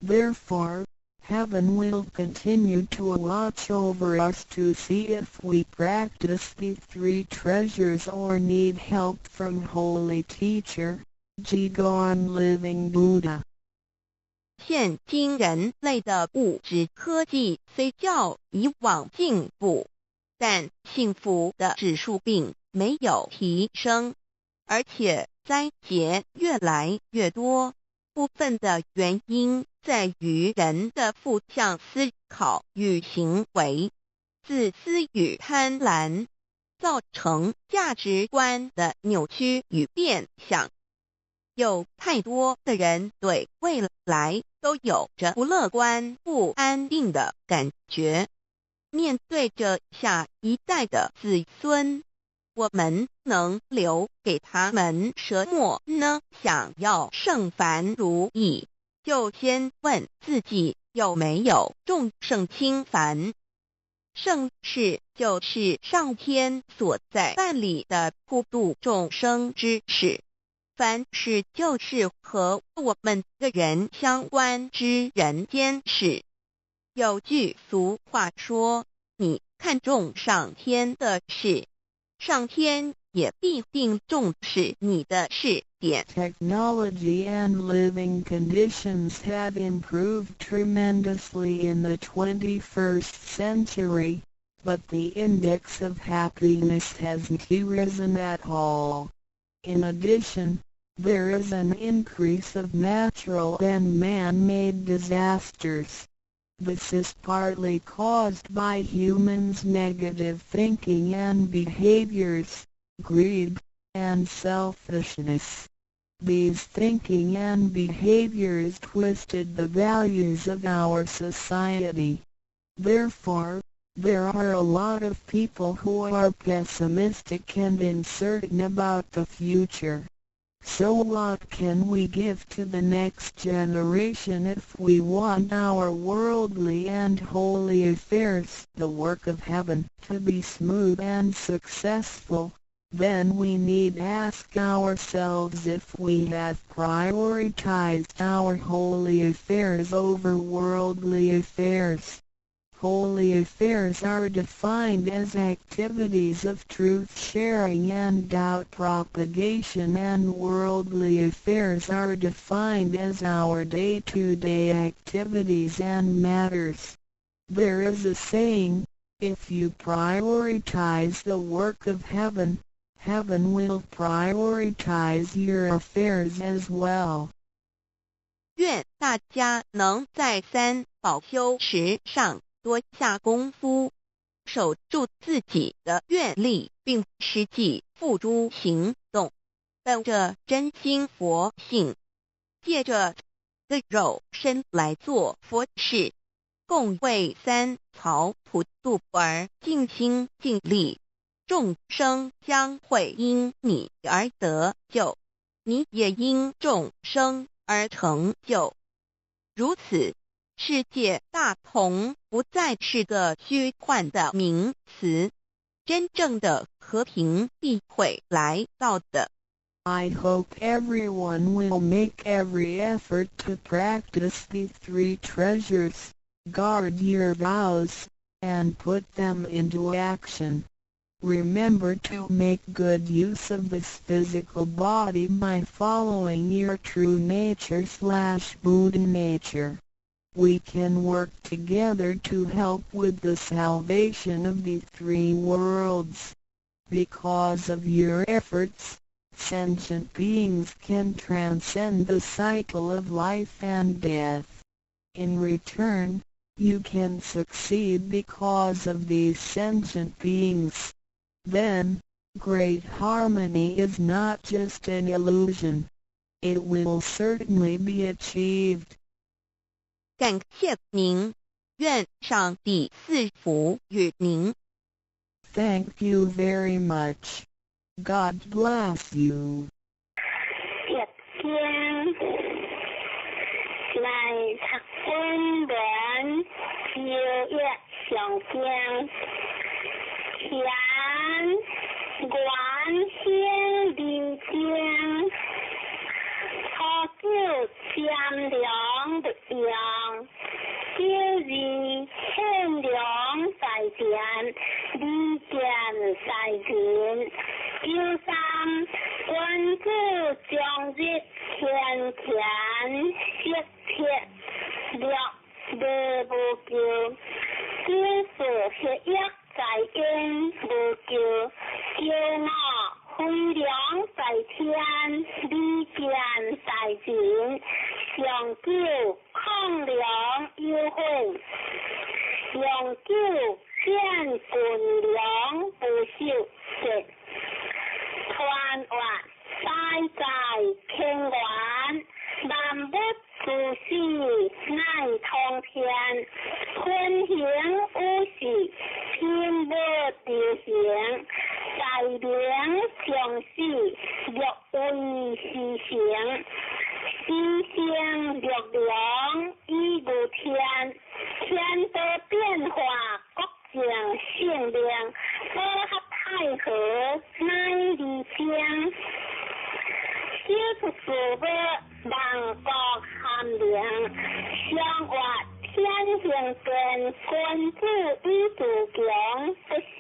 Therefore, heaven will continue to watch over us to see if we practice the three treasures or need help from Holy Teacher, Jigong Living Buddha. 现今人类的物质科技虽较以往进步，但幸福的指数并没有提升，而且灾劫越来越多。部分的原因在于人的负向思考与行为、自私与贪婪，造成价值观的扭曲与变相。有太多的人对未来都有着不乐观、不安定的感觉。面对着下一代的子孙，我们能留给他们什么呢？想要圣凡如意，就先问自己有没有重圣轻凡。圣事就是上天所在办理的普度众生之事。凡事就是和我们个人相关之人间事。有句俗话说：“你看重上天的事，上天也必定重视你的事。”点。 Technology and living conditions have improved tremendously in the 21st century, but the index of happiness hasn't risen at all. In addition, there is an increase of natural and man-made disasters. This is partly caused by humans' negative thinking and behaviors, greed, and selfishness. These thinking and behaviors twisted the values of our society. Therefore, there are a lot of people who are pessimistic and uncertain about the future. So what can we give to the next generation if we want our worldly and holy affairs, the work of heaven, to be smooth and successful? Then we need ask ourselves if we have prioritized our holy affairs over worldly affairs. Holy affairs are defined as activities of truth sharing and Tao propagation, and worldly affairs are defined as our day-to-day activities and matters. There is a saying, "If you prioritize the work of heaven, heaven will prioritize your affairs as well." 愿大家能在三宝修持上多下功夫，守住自己的愿力，并实际付诸行动，本着真心佛性，借着这肉身来做佛事，共为三曹普度而尽心尽力，众生将会因你而得救，你也因众生而成就。如此，世界大同不再是个虚幻的名词，真正的和平必会来到的。 I hope everyone will make every effort to practice the three treasures, guard your vows, and put them into action. Remember to make good use of this physical body by following your true nature/Buddha nature. We can work together to help with the salvation of the three worlds. Because of your efforts, sentient beings can transcend the cycle of life and death. In return, you can succeed because of these sentient beings. Then, great harmony is not just an illusion. It will certainly be achieved. 感謝您，願上帝賜福與您。 Thank you very much. God bless you. 易經來讀本文周易上經，乾元興二正，初九占量勿用，九二獻良在田，利見在人。九三君子終日乾乾色鐵略禮無咎。九四黑夜在陰無咎。九五飛龍在天，利見在人。上九亢龍有悔，陽九見群龍無首節。圜月大在乾元，萬物之始乃通天。分行有事，品物流行，大明將始，略為時成。時生六龍以御天，天道變化，國政性命，保合太和乃離正。小出事物，萬國含靈，上月天行健，君子以自強不息，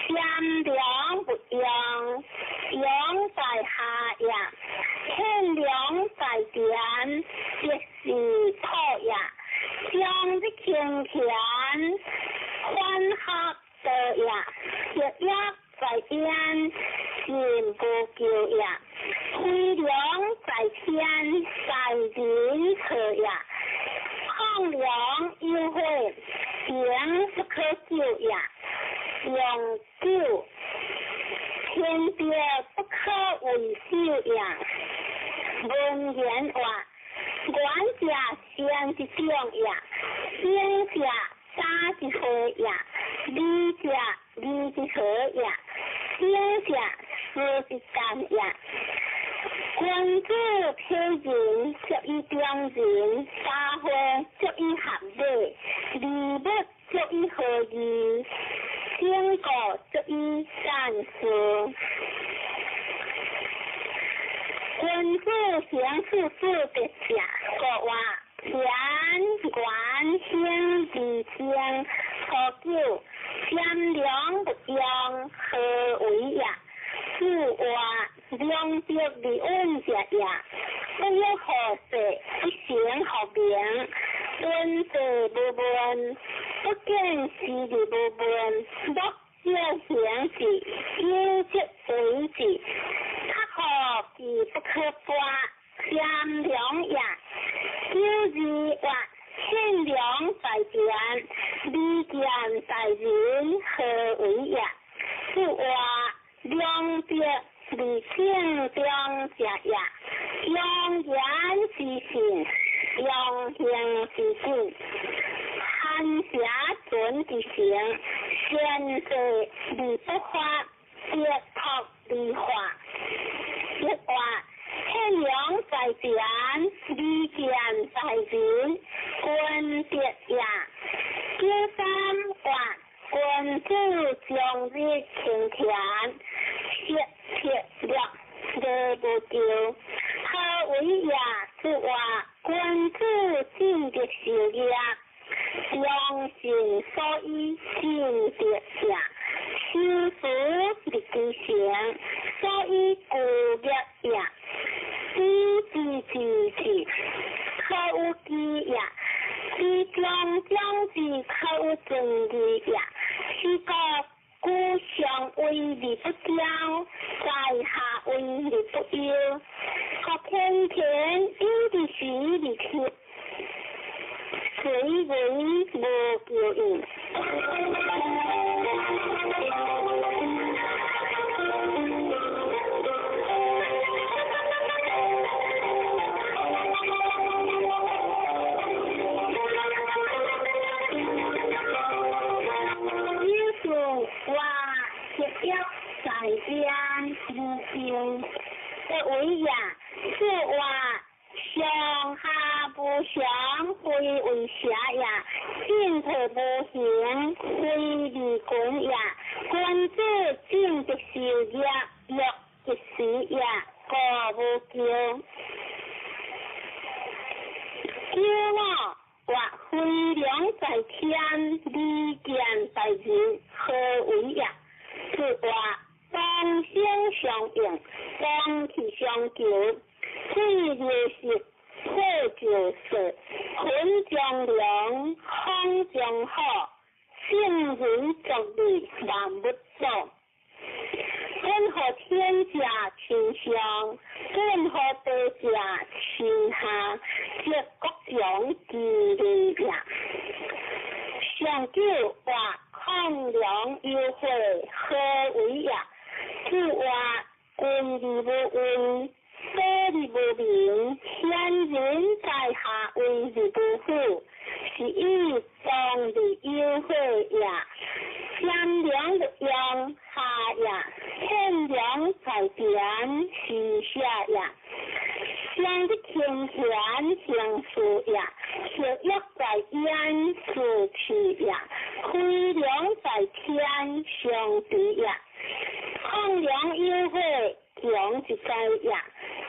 占量勿用，陽在下也，獻良在田，即是土也。終日勤田，反合道也，黑夜在陰，神無咎也。飛龍在天，在人錯也。亢龍有悔，兵不可久也。陽九，天德不可為首也。文言話，元者先之長也，聖者早之會也，禮者禮之和也，敬者事之干也。君子體仁，足以中人；大會足以合禮，禮物足以和義，整個足以善事。君子行處事德者，國話乾元興二正，初九占量勿用，何為也？子話量德而穩者也。不欲好勢，不成學名。問事無問，不見事而無問。莫少行事，有則為之。較好其不可拔，占量也。九二月，獻良在田，利見在人，何為也？子話量德而正中者也。用言之信，用行之景。寒邪存之成，善事而不發，德託而化。一話獻良在田，利見在人，君德也。九三月，君子終日勤田，色鐵略禮無咎。何為也？子話君子進德修業，良心所以進德也。修辭立其成，所以固業也。知之之之，可有基也；知將將之，可有尊義也。是故古相曰：位而不驕，在下位而不憂。予天乾有之時而撤，隨為無求應。在天無求，的為也，此話上下無常，非為邪也；進退無形，非利群也。君子進則受業，弱則死也，故無求。九五或飛龍在天，利劍在人，何為也？此話同聲相應，同氣相求，水流石，火就色，雲中龍，風中虎，聖人作利萬物祖。本予天者親上，本予地者親下，則國強其利也。上九話亢龍有悔，何為也？此話君而無威，所而無名，賢人在下位而不虎，是以當而有悔也。賢良不用下也，天良在田是下也。上的天賢行事也，學業在焉是氣也，飛龍在天上地也。亢龍有悔，強一在也；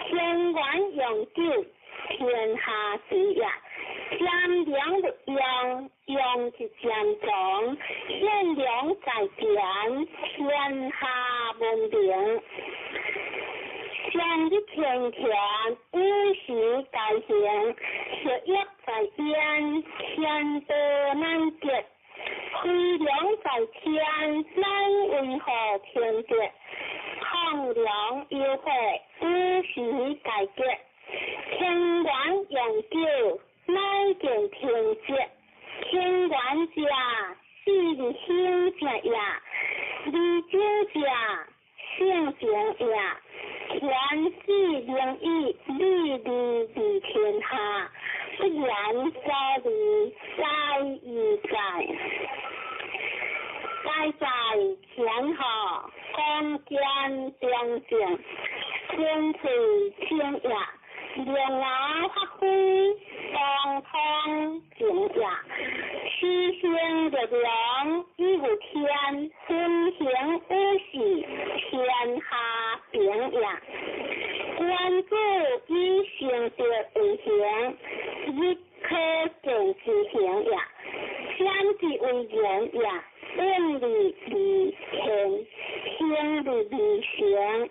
天元永久，天下治也。佔龍不用，用一佔中；獻龍在田，天下聞名。上日天乾，五時大行，學業在焉，天道難得。飛龍在天，乃為何天德？亢龍有悔，五時大吉。天元永久，乃見天節。天元者，四日興者也；二九者，性情也。天子灵以利利利天下，不言所利，在于在。在在天下，光见中正，天翠清也。龙牙发挥，当通情也。七星六龙以有天，分行五事，天下平也。君子以成德为行，日可见之行也。先之为人也，本利利天，行利利成，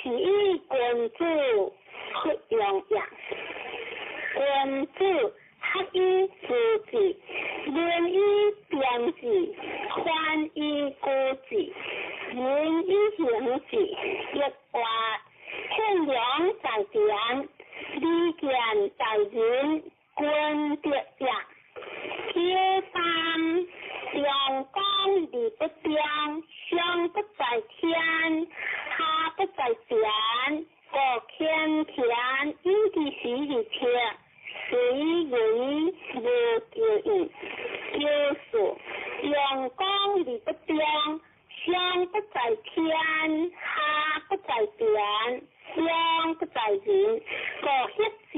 是以君子弗用也。君子学以致志，仁以辨志，宽以固志，仁以行志。亦话獻良在田，利劍在人，君德也。九三，陽光而不中，上不在天，下不在田，故天乾有之時而撤，隨為無求應。九四，陽光而不中，上不在天，下不在田，中不在人，故協之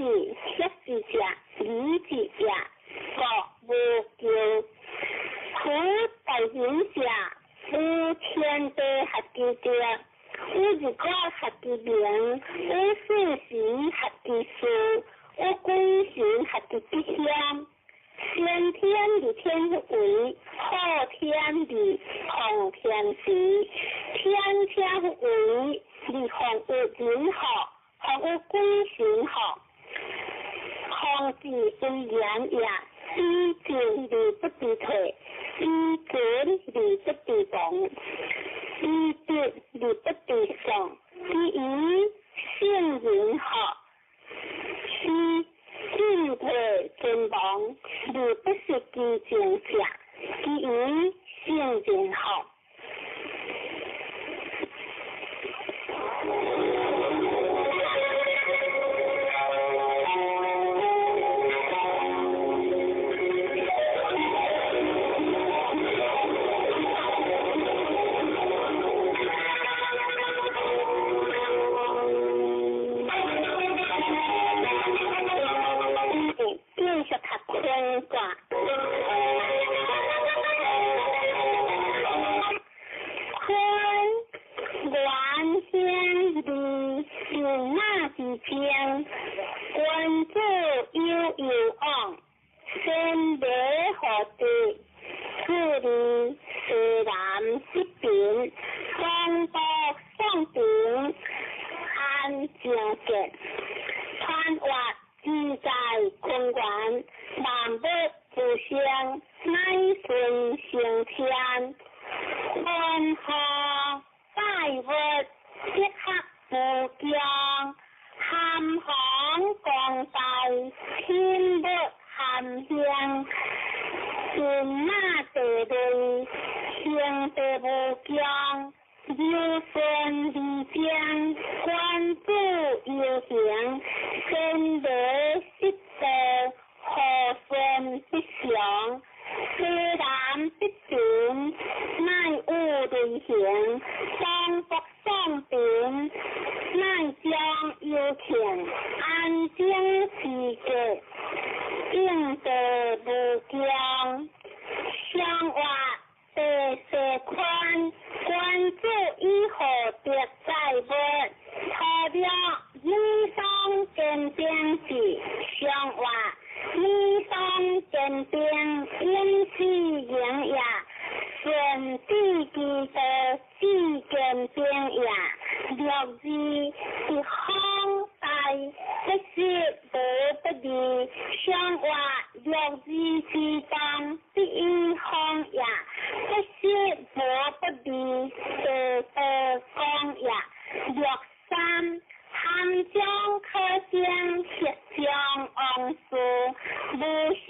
協之者，理之也，故無求。夫在人者，有天地合其德，有日月合其明，有四時合其事，有鬼神合其吉祥。先天而天為，後天而奉天時。天天為而奉有人和，奉有鬼神和。奉之為言也，以進而不知退，以進而不知亡。以得而不得喪，其餘聖人學，是進退存亡，而不失其正者，其餘聖人學。繼續讀坤卦。坤元興利，有馬之爭，君子有攸往，先禮後德，處理西南失平，東北宋平，安靜結，穿越自在坤元，萬物不生，乃順成天。坤和百物，德合無疆，含弘光大，天物含興，天馬地類，興地無疆，柔順而正，君子有形，先禮失道，和順必祥，西南必平，乃有雷行，東北宋平，乃將有慶，安靜時節，應地無疆，相活地勢寬，君子以厚德載物，土壤女雙堅定志，相活女雙堅定，永世營也，順治其道，志堅定也。六字一方大，不失無不利，相活六字之當，必以方也，不失無不利，地道光也。六三含將可生，黑將王事，無形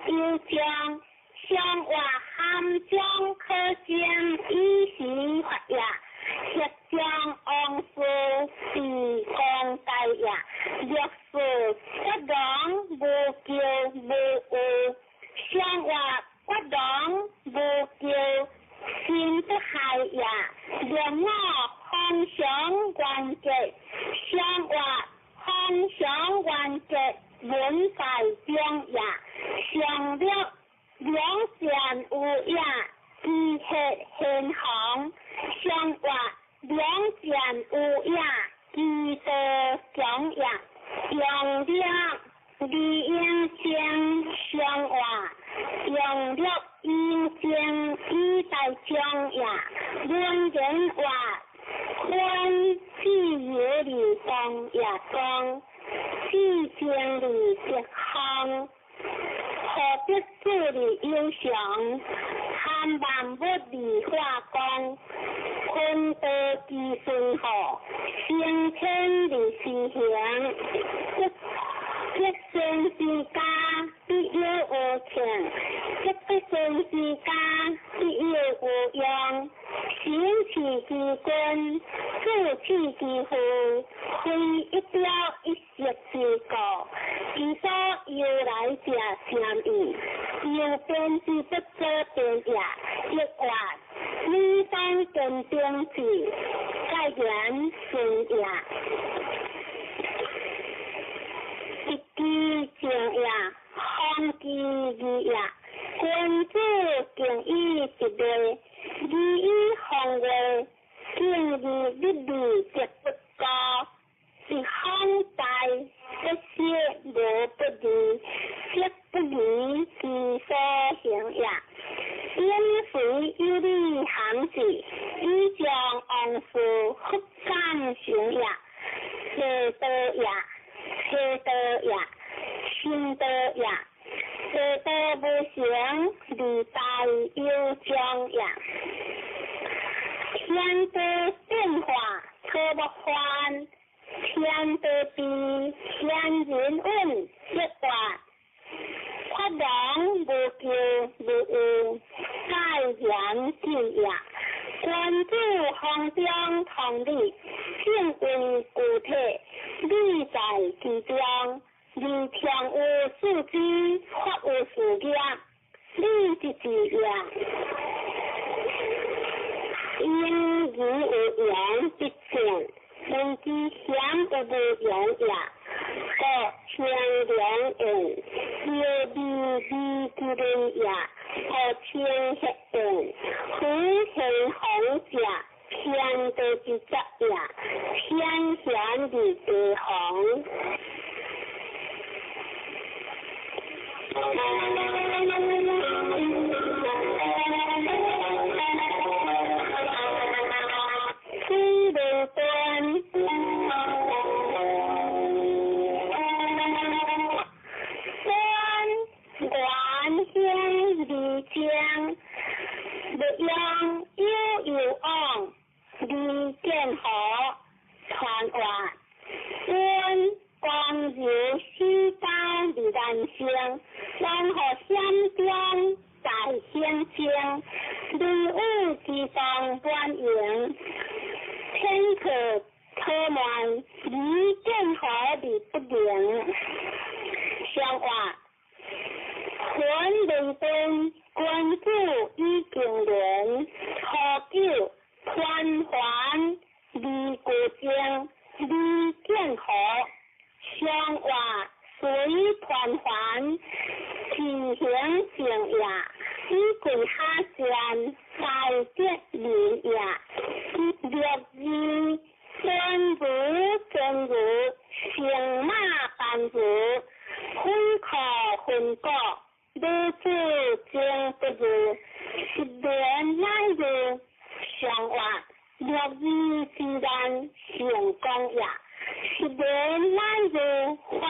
有將，相活含將可生，以時發也。黑將王事，地光大也。六四骨囊無咎無有，相活骨囊無咎，心不害也。六五方常元結，相活方常元結，文在中也。上六兩善有也，知血現行，相活兩善有也，知道強也。用六李應生相活，用六應生以待將也。文人話坤自由而光也光，自正而德方，何必自而有常，含萬物而化光，坤道之順和，升天而施行，德善之家，必有無慶；德不善之家，必有無用。行事之君，處事之父，非一朝一夕之故。其所由來者甚矣，由變之不可變也。亦或女方堅定志，蓋言順也。一其正也，方其義也。君子敬以直禮，禮以方位，敬而立禮則不高。一方大，不失無不利，色不離其所行也。因水有理行事，以將王事復感成也。邪道也，邪道也，心道也。邪道無成，利大有將也。天天地變化草木翻，天地悲，天人穩日月，法王無求無有，戒嚴禁也。君子方中同理，正為具體，理在其中，而常有四肢，法有四業，理一字也。因義有言必正，人之險有無言也。故天良言，妙味味之人也。故天黑言，夫天皇者，天地之则也。天贤而地皇。水面端，端元兴而精，欲用有有往，而见何传话。阮光柔四刀而难成，然后险中在险中，雷雨之中满营。天可可慢，而见何而不灵。相话，魂灵灯，君子以敬人，何久团环而过精，而见何相话随团环，其行正也。以贵下善，在德人也。六字真如真如，乘马班如，分可分果，女子情不如，失恋乃如相话，六字之难成功也。失恋乃如反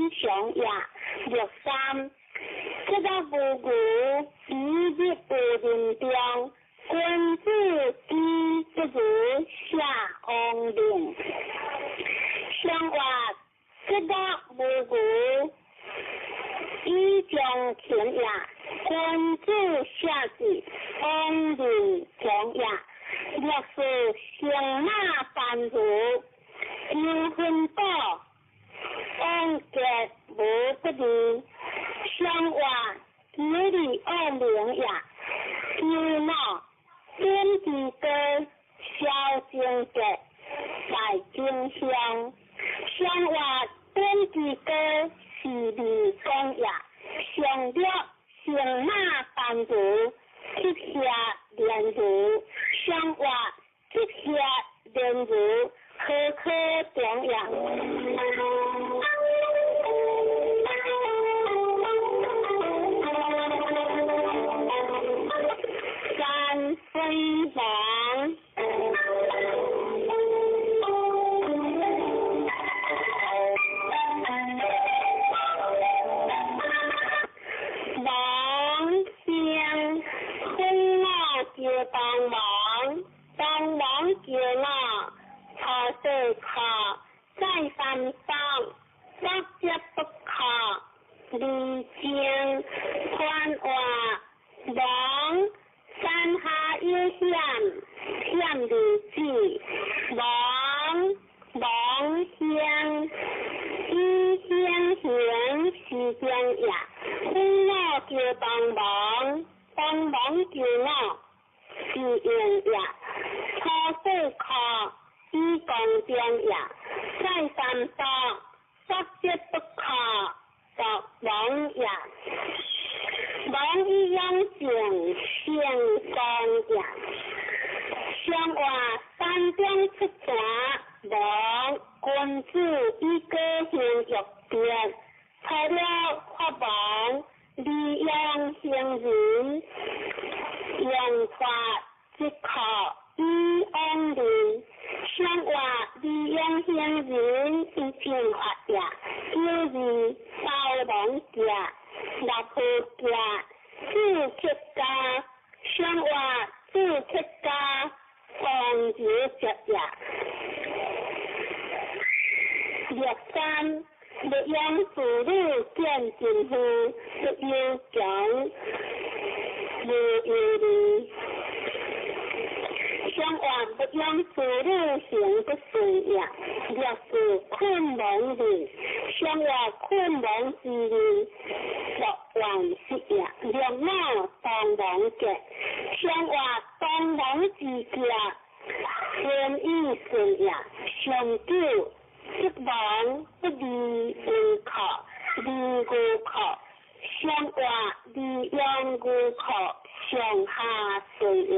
常也。六三，这个无无，一日无人中，君子之不如下王令。相话，这个无无，以将勤也。君子下之，王令强也。六四乘马班如，有分果，王结无不利。相话，有利恶名也。有脑，点之高，消精结，在真相。相话，点之高，是利讲也。上略乘马班如，七下连如。相话，七下连如，何可重也？三分王，王先分我叫帮忙，帮忙叫我，初四课再三当，不接不可，离情宽话王。山下有险，险如子，王王乡，以乡贤是中也。分我叫帮忙，帮忙叫我是用也。初四课以公中也。再三当，不接不可，作王也。王以养正，成功也。相话山中出泉，王君子以果行欲变，除了法王，利用行人，用法即可以往人。相话利用行人以正法也，有义包王者。六铺家，四七家，相话四七家，国王油接也。六三，欲养子女见真夫，不忧穷，无忧虑。上愿不养子女行不顺也，六四困亡日，上愿困亡之日，乐愿失也。六五当亡结，上愿当亡之结，天意顺也。上九，失望不离无靠，离无靠，上话离养无靠，上下顺也。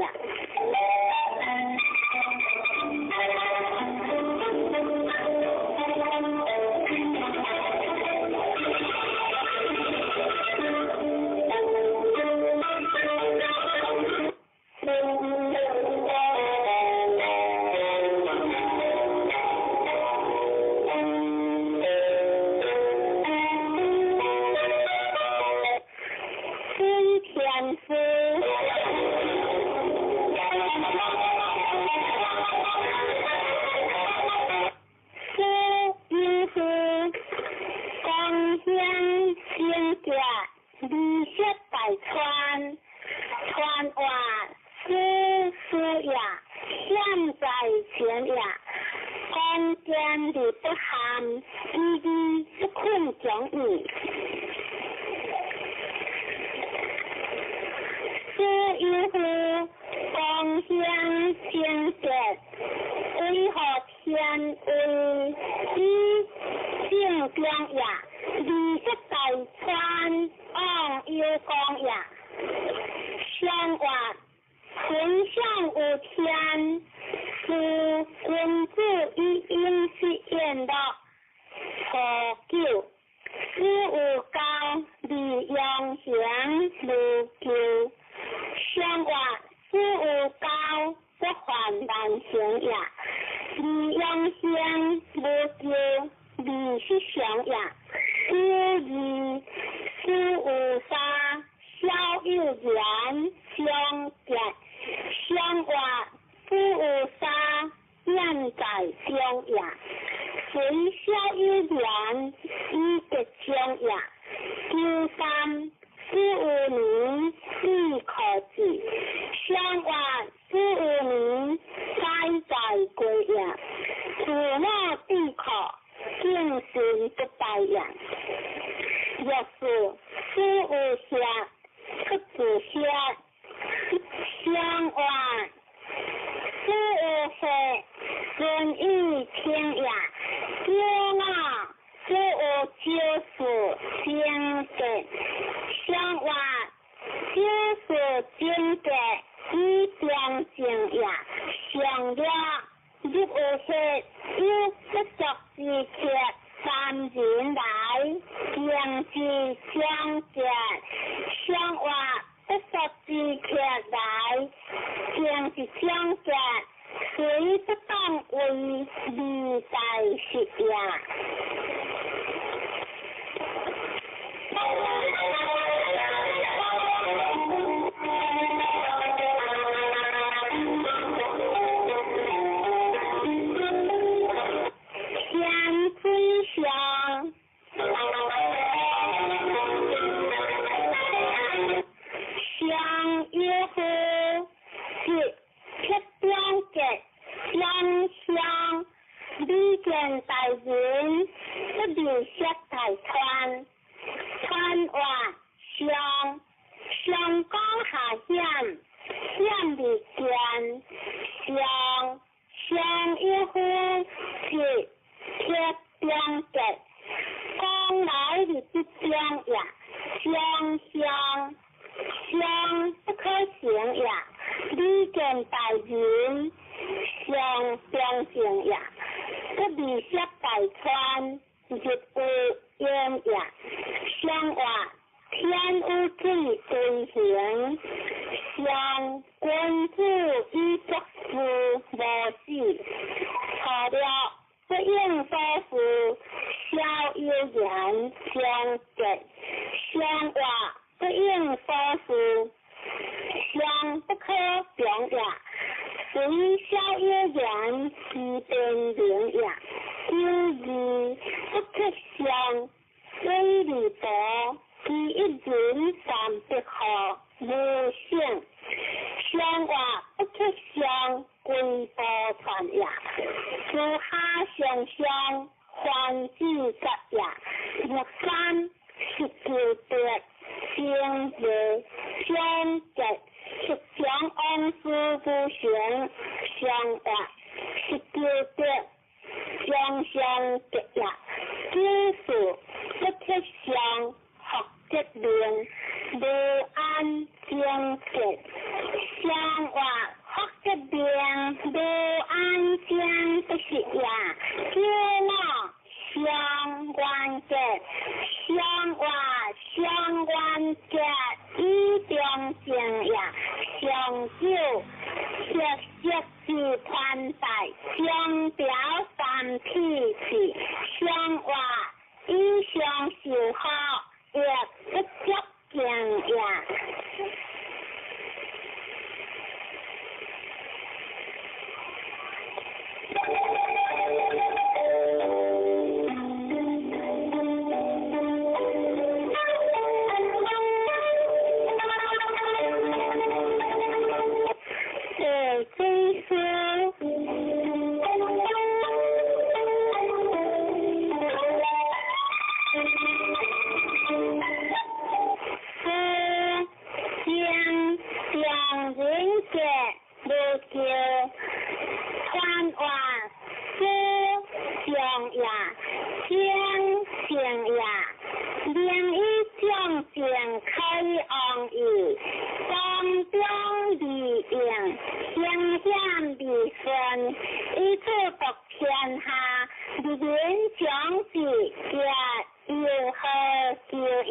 叫伊。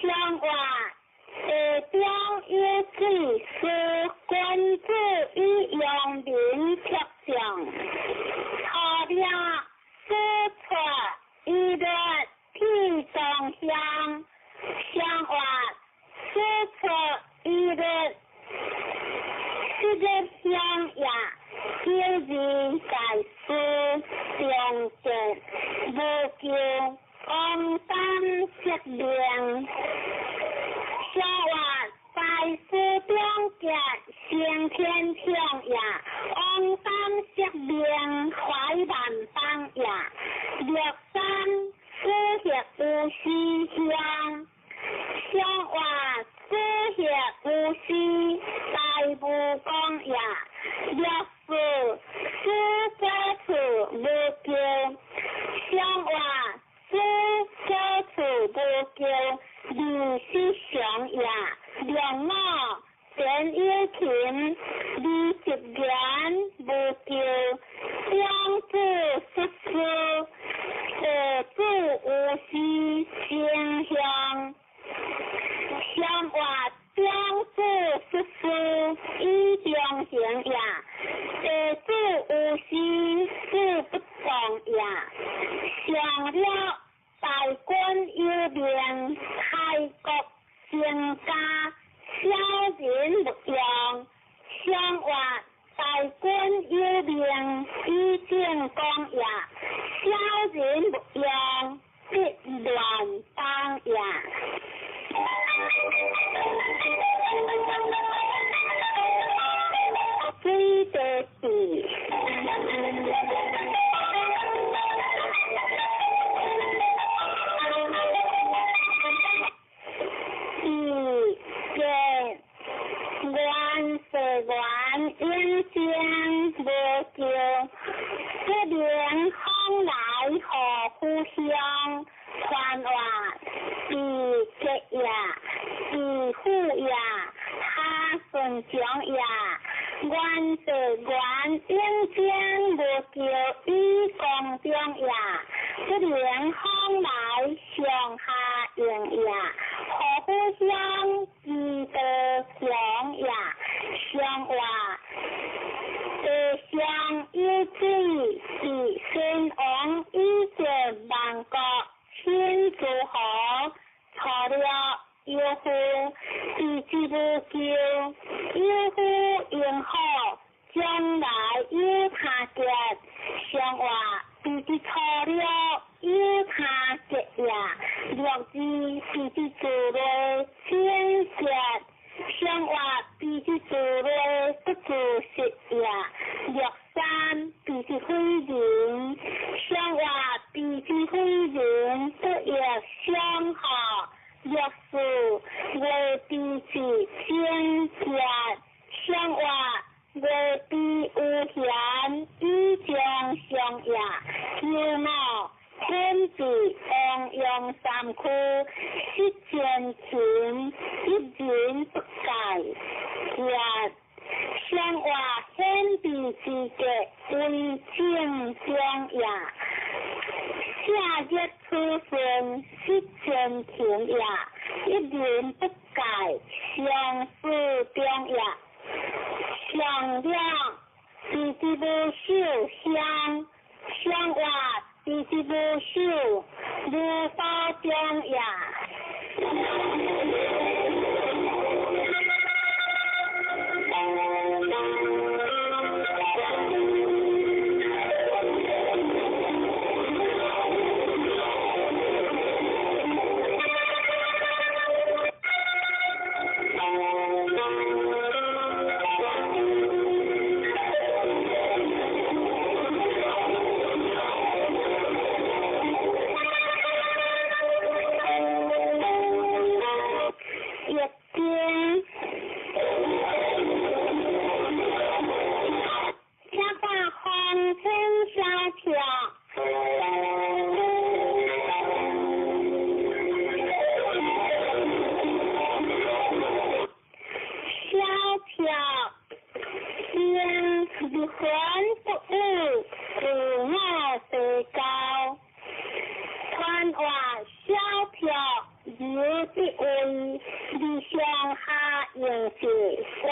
上活地中有水是君子以陽民特上，初了始出伊律天中鄉，上活始出伊律四日鄉也，九字大師中節無求王丹釋命。上活大師中節先天聽也，王丹釋命懷萬邦也，六三死協有時鄉，上活死協有時大無講也，六四死者處無求，上活死者處無求二十常也，兩五田有琴20言無求，兩子失師，地主有時成鄉，上活長子失師以中行也，地主有時事不動也，上了大軍有命，開國成家，小人勿用。上活大軍有命，以正講也，小人勿用，必亂當也。水地地。地节原世原永生無求，不明風來何故鄉？傳話地節也，地府也，哈順長也。原世原永生無求，以公中也，不明風來上下應也，何故鄉？基德強也，上活地上有水是先王以前萬國親諸侯，錯了有夫，地之無求，有夫應好，將來有他結，上活地之錯了有他結也，六字地之自類清結，上活地之自類不自實也，六三地之非人，上活地之非人不亦相合，六四月地之清結，上活月地有閒以將上也，九五天地王陽三區，失前秦一人不改，也上活天地之格為正中也，下日出順失前秦也，一人不改相思中也，上兩地之無秀鄉，上活地之無秀無寶中也。由得位，而上下应是发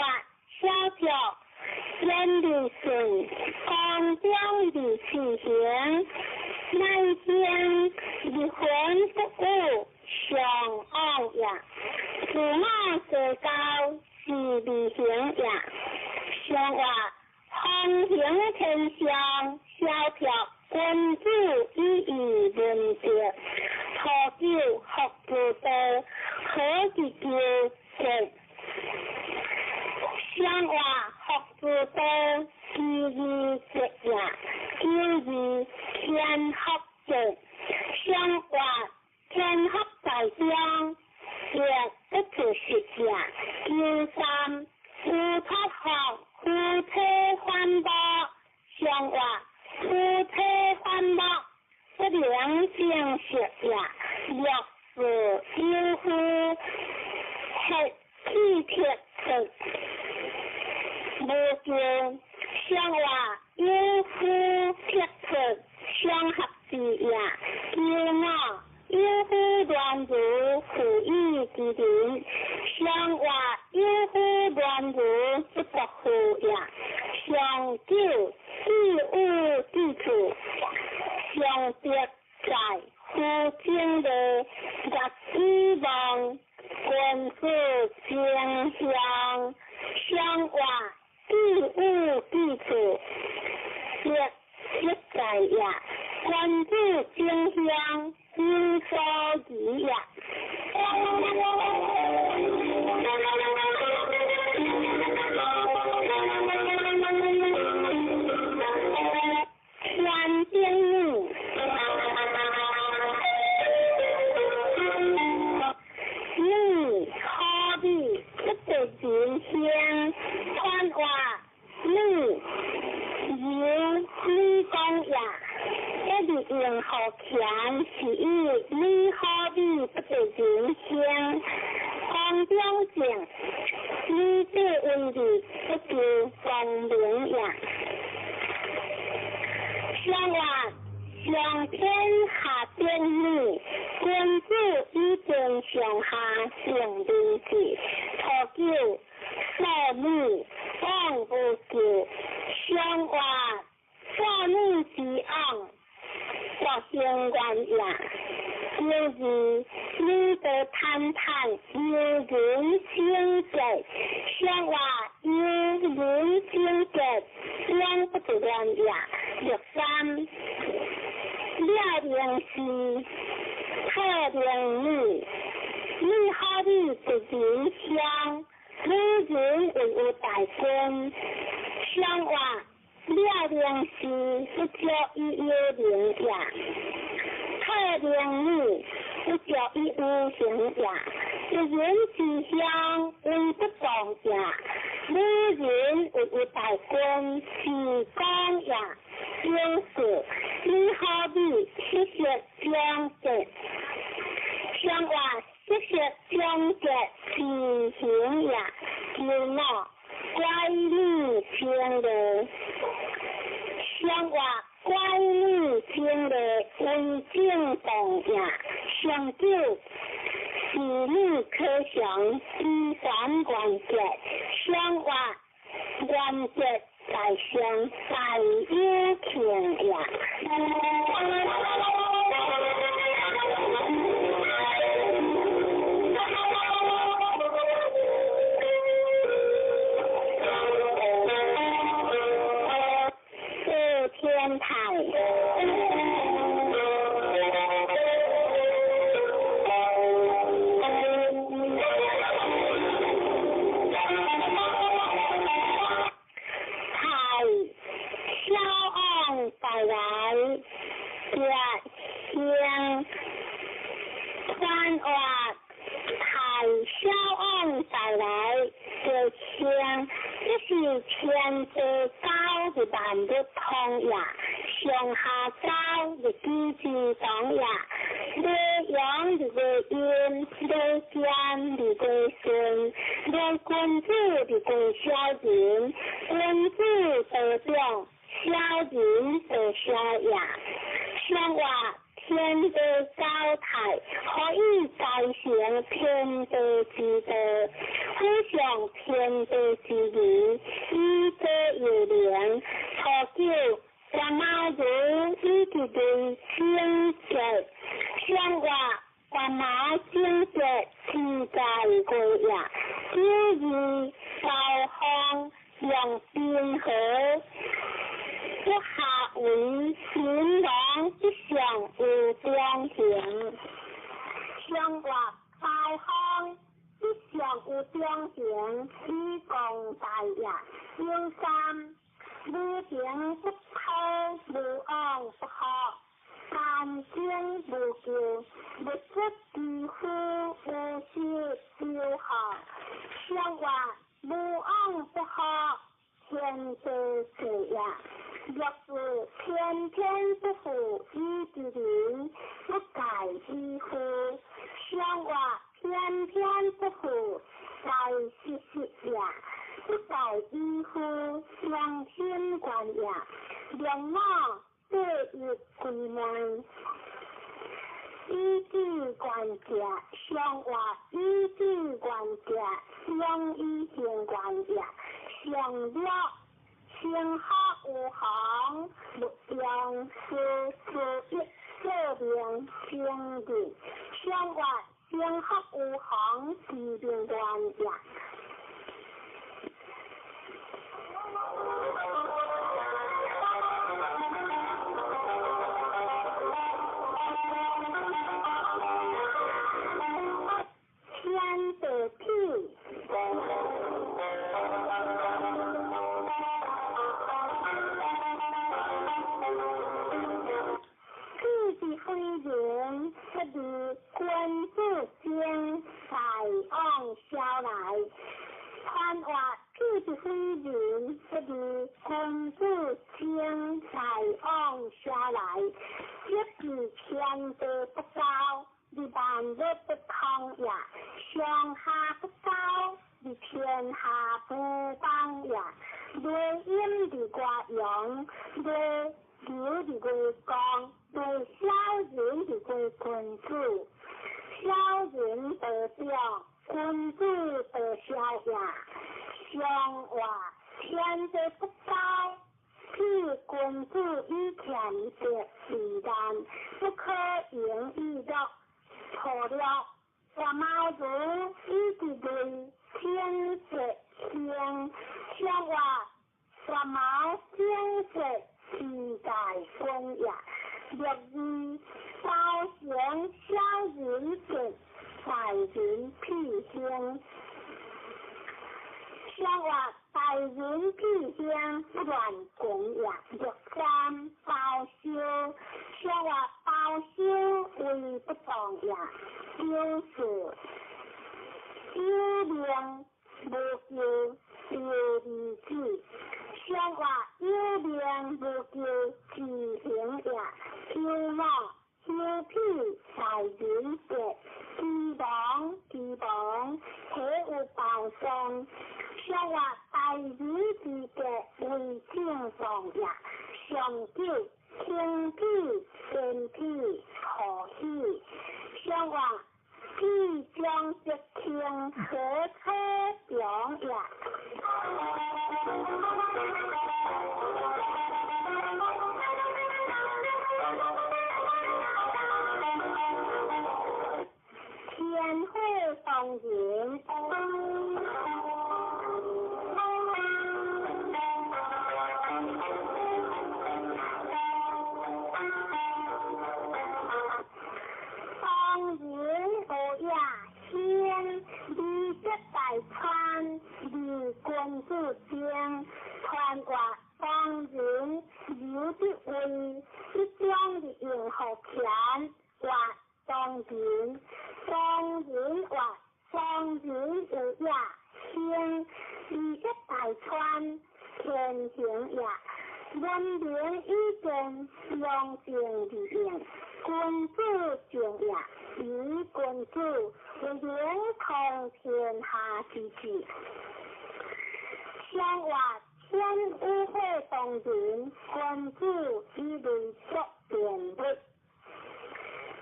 小条，远离顺，空中而自行，乃行入魂不悟上往也。自我社交是离行也。上话风行天上，萧条君子以义论德，初九福之道，何其求节？上话福之道，其义节也，九二天福节。上话天福在中，节不可失也。九三乌托福，夫妻反目，上话夫妻反目，不能正实也。六是有夫，黑气铁出，无求。上话有夫铁出，相合之也。九五有夫乱如负义之人，上话有夫乱如不得负也。上九自有之处，上德在夫正的月以望，君子正向，上话自有之处，德德在也。君子正向，有所疑也。天顶女，女好比不得人香，传话女由女讲也。一直用好强，是以女好比不得人香。空中正，女子为义不求光明也。上话上天下天女，君子以天上下正人志。初九少女往无求，上话少女之往，国兴愿也。九二女德坦坦，有人清洁，上话有人清洁，两不得乱也。六三了明是特明女，女好比一人香，女人为有大君，上话了明是不足以有名也。特明女不足以无形也。一人之乡为不当也，女人为有大君是讲也。九四女好比七色相结，上话七色相结是形也。九五乖女清丽，上话乖女清丽为正当也。上九是女可祥依权原则，上话原则在上大有庆也。四天台。传话太小王带来的香，这是天地高的万物通也，上下高的机之当也，雷阳的雷阴，雷天的雷顺，雷君子的雷小人，君子得长，小人得小也。上话天地高太，可以再成天地之道，好上天地之义，以这有灵。初九，三毛如以一类清洁，相活三毛清洁，自在过夜。九二，高方用冰河，不下为新郎之上有中行，相活高方之上有中行，以共大业。九三，无情不抛，无往不福，三生无救，物质之夫，无失丢好，相活无往不福，天地事业。若是天天不负以之人，不改以负，相活天天不负，在时时也，不改以负，良心观也，良马对日归门，以智观者，相活以智观者，相以行观也，相了。生学有行，勿用事事一说明生日，相活生学有行，是明愿也。天地痞。痞之非人，不如君子精，大往消来。传话痞之非人，不如君子精，大往消来。这是天地不高，你万物不通也；上下不高，你天下不邦也。内阴伫外阳，内流伫外光，内小人伫外君子。小人得表，君子得小也。上话天地不高，譬君子以俭德为难，不可盈以乐。错了，大猫如以一类天色星，相话大猫天色自在君也。六二，高行小人德，大人屁兴。相话大人屁兴，不乱讲也。六三，包修，相话包修为不当也。九四，有命无求，有义子。相话有命无求，自行也。九五，修屁大人德，之亡之亡，体有报丧。相话大人之德为正当也。上九，轻屁坚屁何喜。相话屁将则轻，何可容也？天火当人。当人有也先，礼节大川，礼君子精，传话当人有的位，一将的用好钱，话当人，当人话当人有也先，礼节大川，天行也。文明以见，良政而应，君子敬也。以君子为灵通天下之治。相话天有火当人，君子以类作辩论。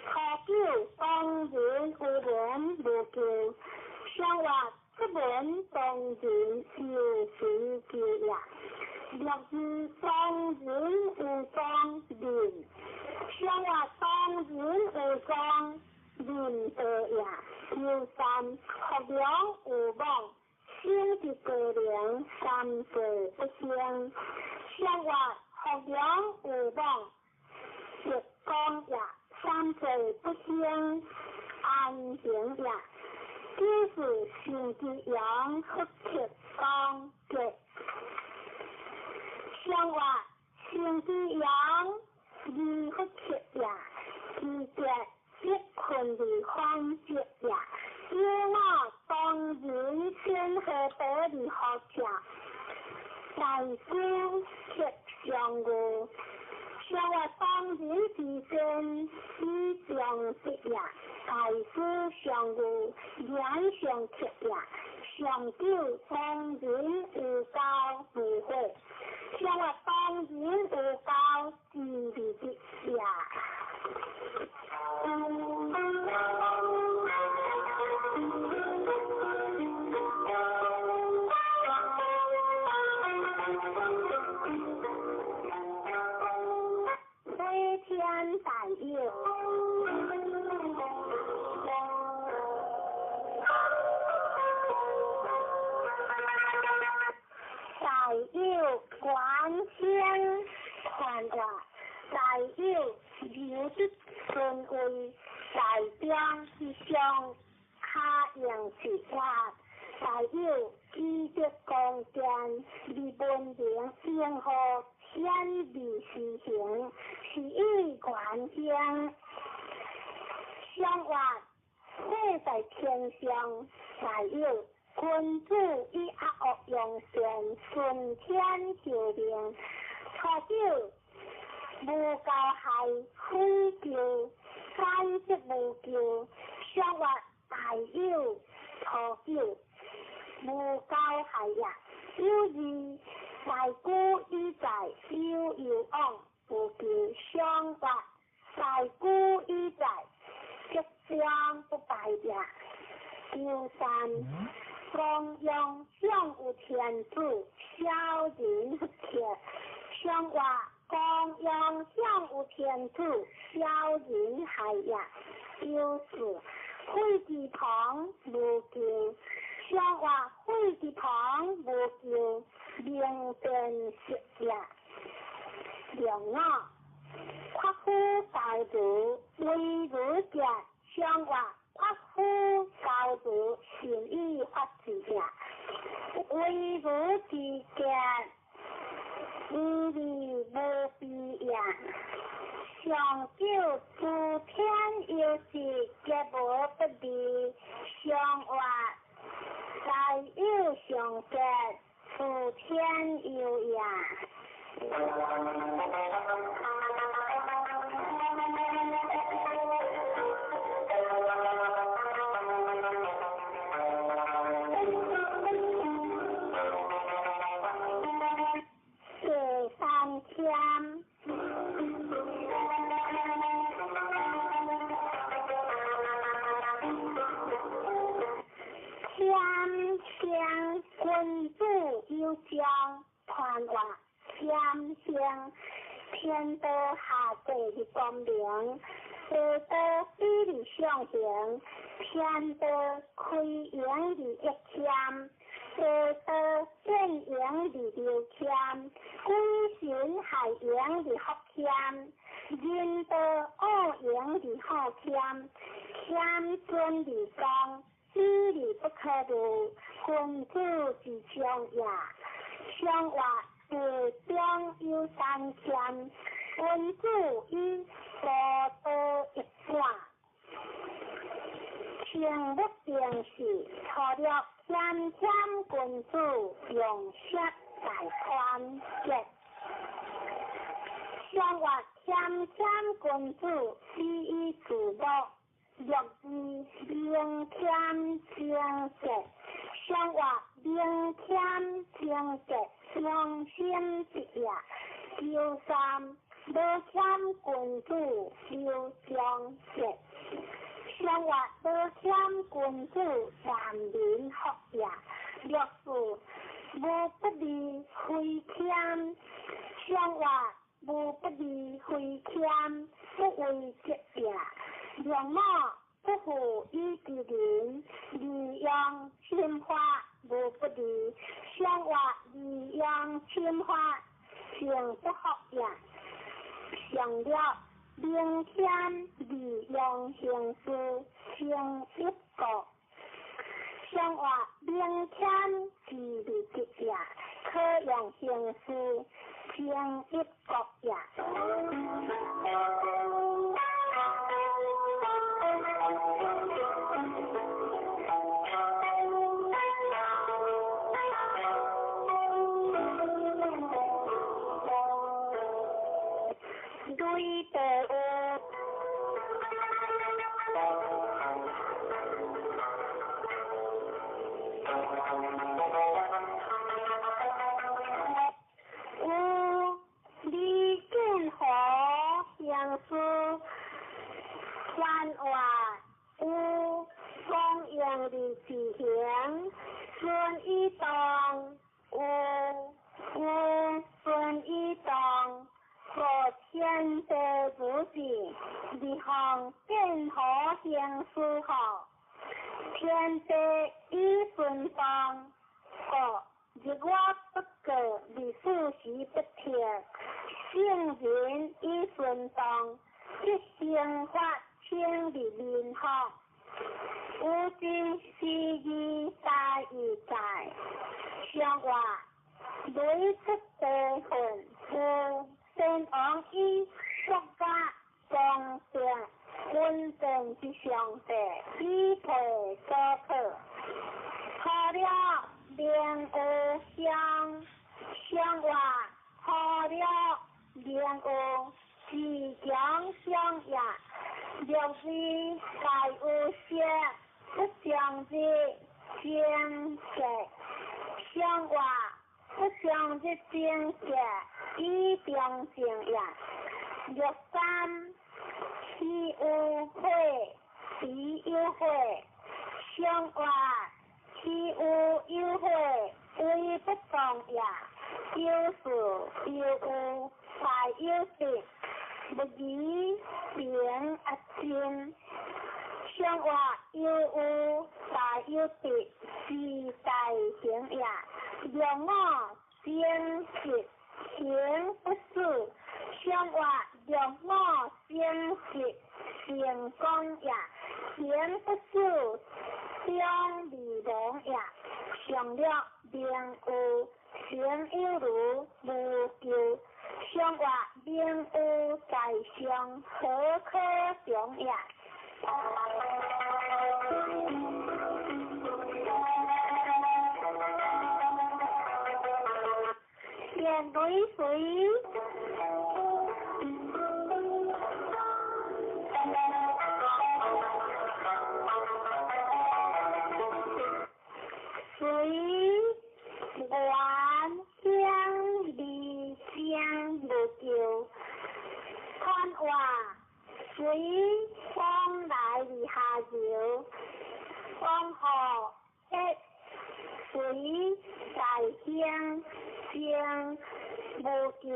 初九，文無求，上活出門當人有時求也。六字當人有當人，上活當人有當人道也。求三福良有望，生佇高齡三歲不生。上活福良有望，德光也三歲不生，安平也。只是生之陽，福克光吉。上活生之陽，二福克也，二吉必困而反吉也。有我當人先何得而好者，大夫克上月。上活當人之先，以上德也。大夫上月，言上克也。上九當人有交無悔，上活當人有交之利的也。飞天大有，大有关天宽活，大有留得尊位，大中之上卡用是活，大有积德光电，而文明平和显而实行，是以原兴。上活火在天上，大有君子以恶恶用善，顺天受命。初九无交害，非求三则无求。上活大有初九无交害也。有二大古以在有有往无求。上活大古以在吉光不败也。求三光阳上有天子，小人不克。上活光阳上有天子，小人害也。求四废之旁无求。上活废之旁无求，明辨识也。两五夸夫教主为如者，上活夸夫教主善以法治也。为如之者，无利无弊也。上九诸天有时，皆无不利。上活大有上吉，诸天有也。第三天，天生君子有将，团活天生天道下地的光明，地道比例上行，天道开源而益谦，地道变形而流谦，鬼神害形而福谦，人道恶形而好谦，谦尊而刚，比例不可入，君子之将也。上活地中有三谦，君子以多多益善。清不定时，初六谦谦君子用色大宽节。上活谦谦君子以以自乐，六字明谦清节。上活明谦清节，良心之也。求三无谦君子有忠节。上活无謙君子善民福也。六四無不利非謙，上話無不利非謙，不為德也。良母不負以之人，利用侵犯無不利。上話利用侵犯，成不福也。上了明謙利用行事，成一國。上話明謙是利德也，可用行事，成一國也。雷地有。有李建和行事，番话有光荣的执行，孙以当有有孙以当。和天地无尽，日行建和行事好，天地以顺当，国日月不过，日四时不停，圣人以顺当，即生发清日民福。有真是义大义在，上话雷出地魂有。先王以国家公正稳定之上帝，以配所可。除了明有相，相话除了明有自强相也，六字大有色，不相日精色，相话不相日精色。以中正也。六三岂有火，彼有火，相话岂有有火，为不动也。有事有有，大有德，不疑平阿真。相话有有，大有德，是大行也。两我正直。行不死，相话两我正直成功也；行不死，将未亡也。上了明有，行有如无咎。上话明有在上，何可强也？电雷水，水源乡离乡无救，看话水往来而下流，往河一水在乡。将无救，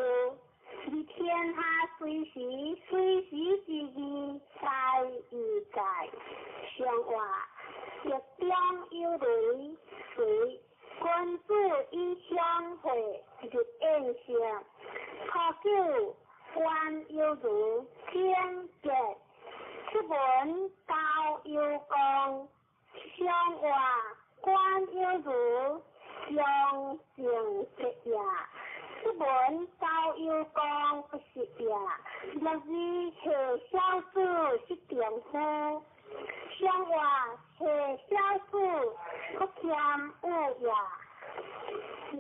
而天下随时随时之义在义在，上话日中有雷水，君子以相会日宴席，可久官有如天杰，出门高有功，上话官有如。将正直也，出门高有功不是也。六日下小子是丈夫，上话下小子不谦有也。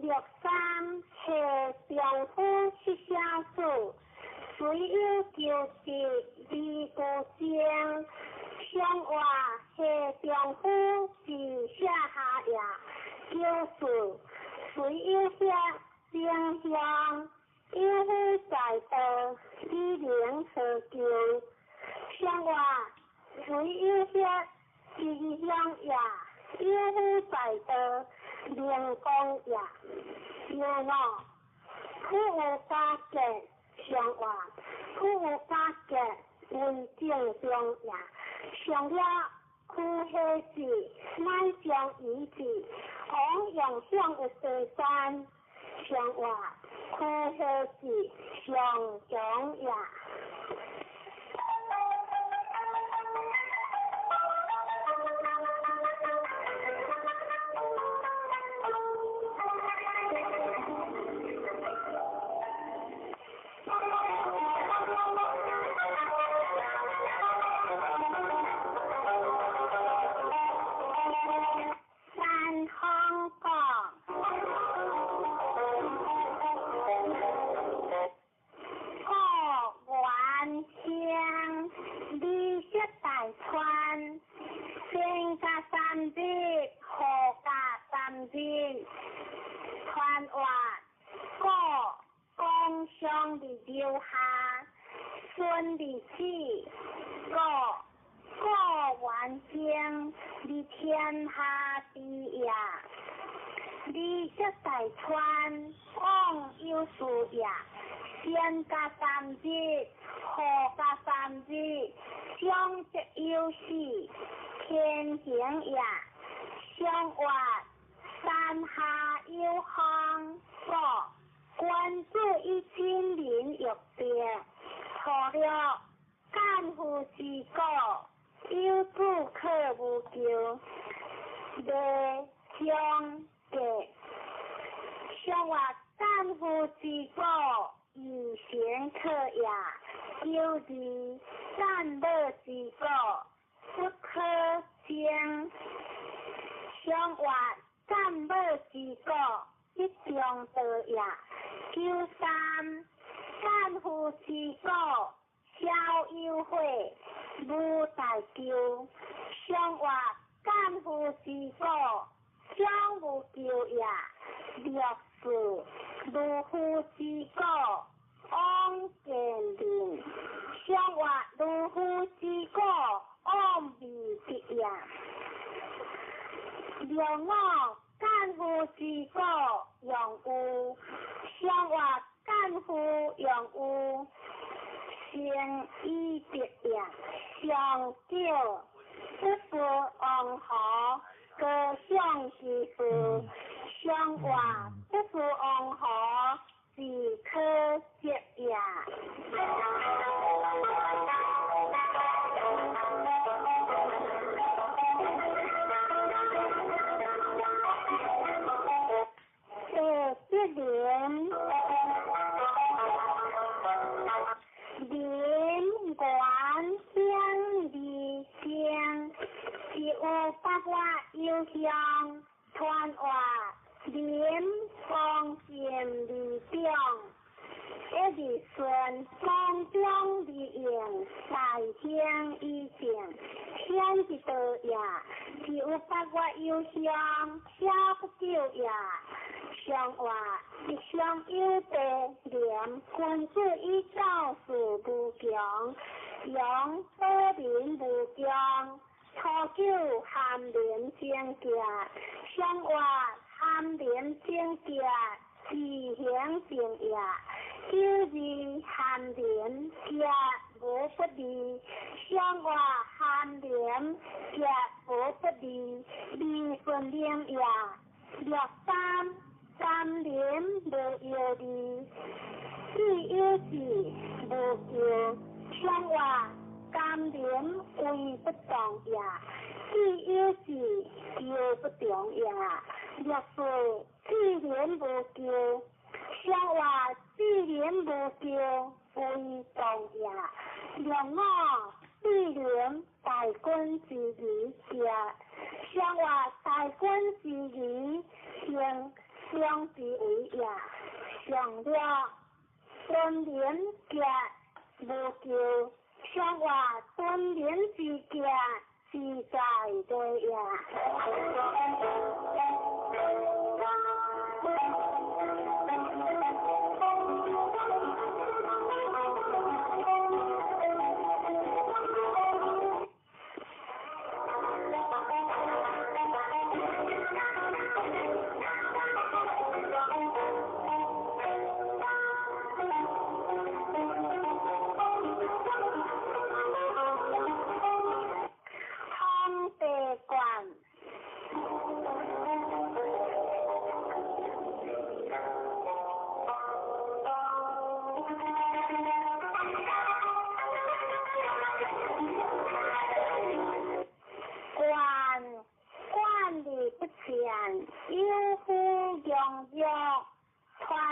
六三下丈夫是小子，虽有求得而无精。上话下丈夫是下下也。就是虽有些正向，有夫在道，以能何求？上话虽有些吉祥也，有夫在道，明光也。有五，富有家格上活，富有家格为正中也。上了屈下子，乃将遗子，王用向有地山，上活屈下子上强也。山风讲，故元乡，绿色大川，先加三日，后加三日，传话故公上伫留下，孙伫子，故故元乡伫天下之也。绿色大川，往有事也。先加三日，后加三日，相则有时，天行也。相活山下有风，故君子以亲民欲定，错了干夫之过，有子可无求，未相格。相活干夫之过，以贤可也。有二干乐之过，不可争。相活干乐之过，一中道也。九三干夫之过，小有悔，无大咎。相活干夫之过，小无咎也。六四如夫之过，往见人。相活如夫之过，往未得也。六五干夫之过，用有。相活干夫用有，成以德也。上九不是王侯，高尚之事。上活不是王侯，是可接也。第一林，林元乡二乡，是有八月有乡，传话林光正二中，一日顺光中二用，在乡以正，乡一道也，是有八月有乡，小不久也。上话一向有德廉，君子以教事无穷，用保民无穷。初九含廉贞洁，上话含廉贞洁，自行正也。九二含廉洁无不利，上话含廉洁无不利，利顺廉也。六三三廉无忧虑，四有志无求，上话甘廉为不动也，四有志求不动也。六四四廉无求，上话四廉无求为动也。六五四廉大君之义也，上话大君之义行相之为也。上了尊廉洁无求，上话尊廉之洁自在对也。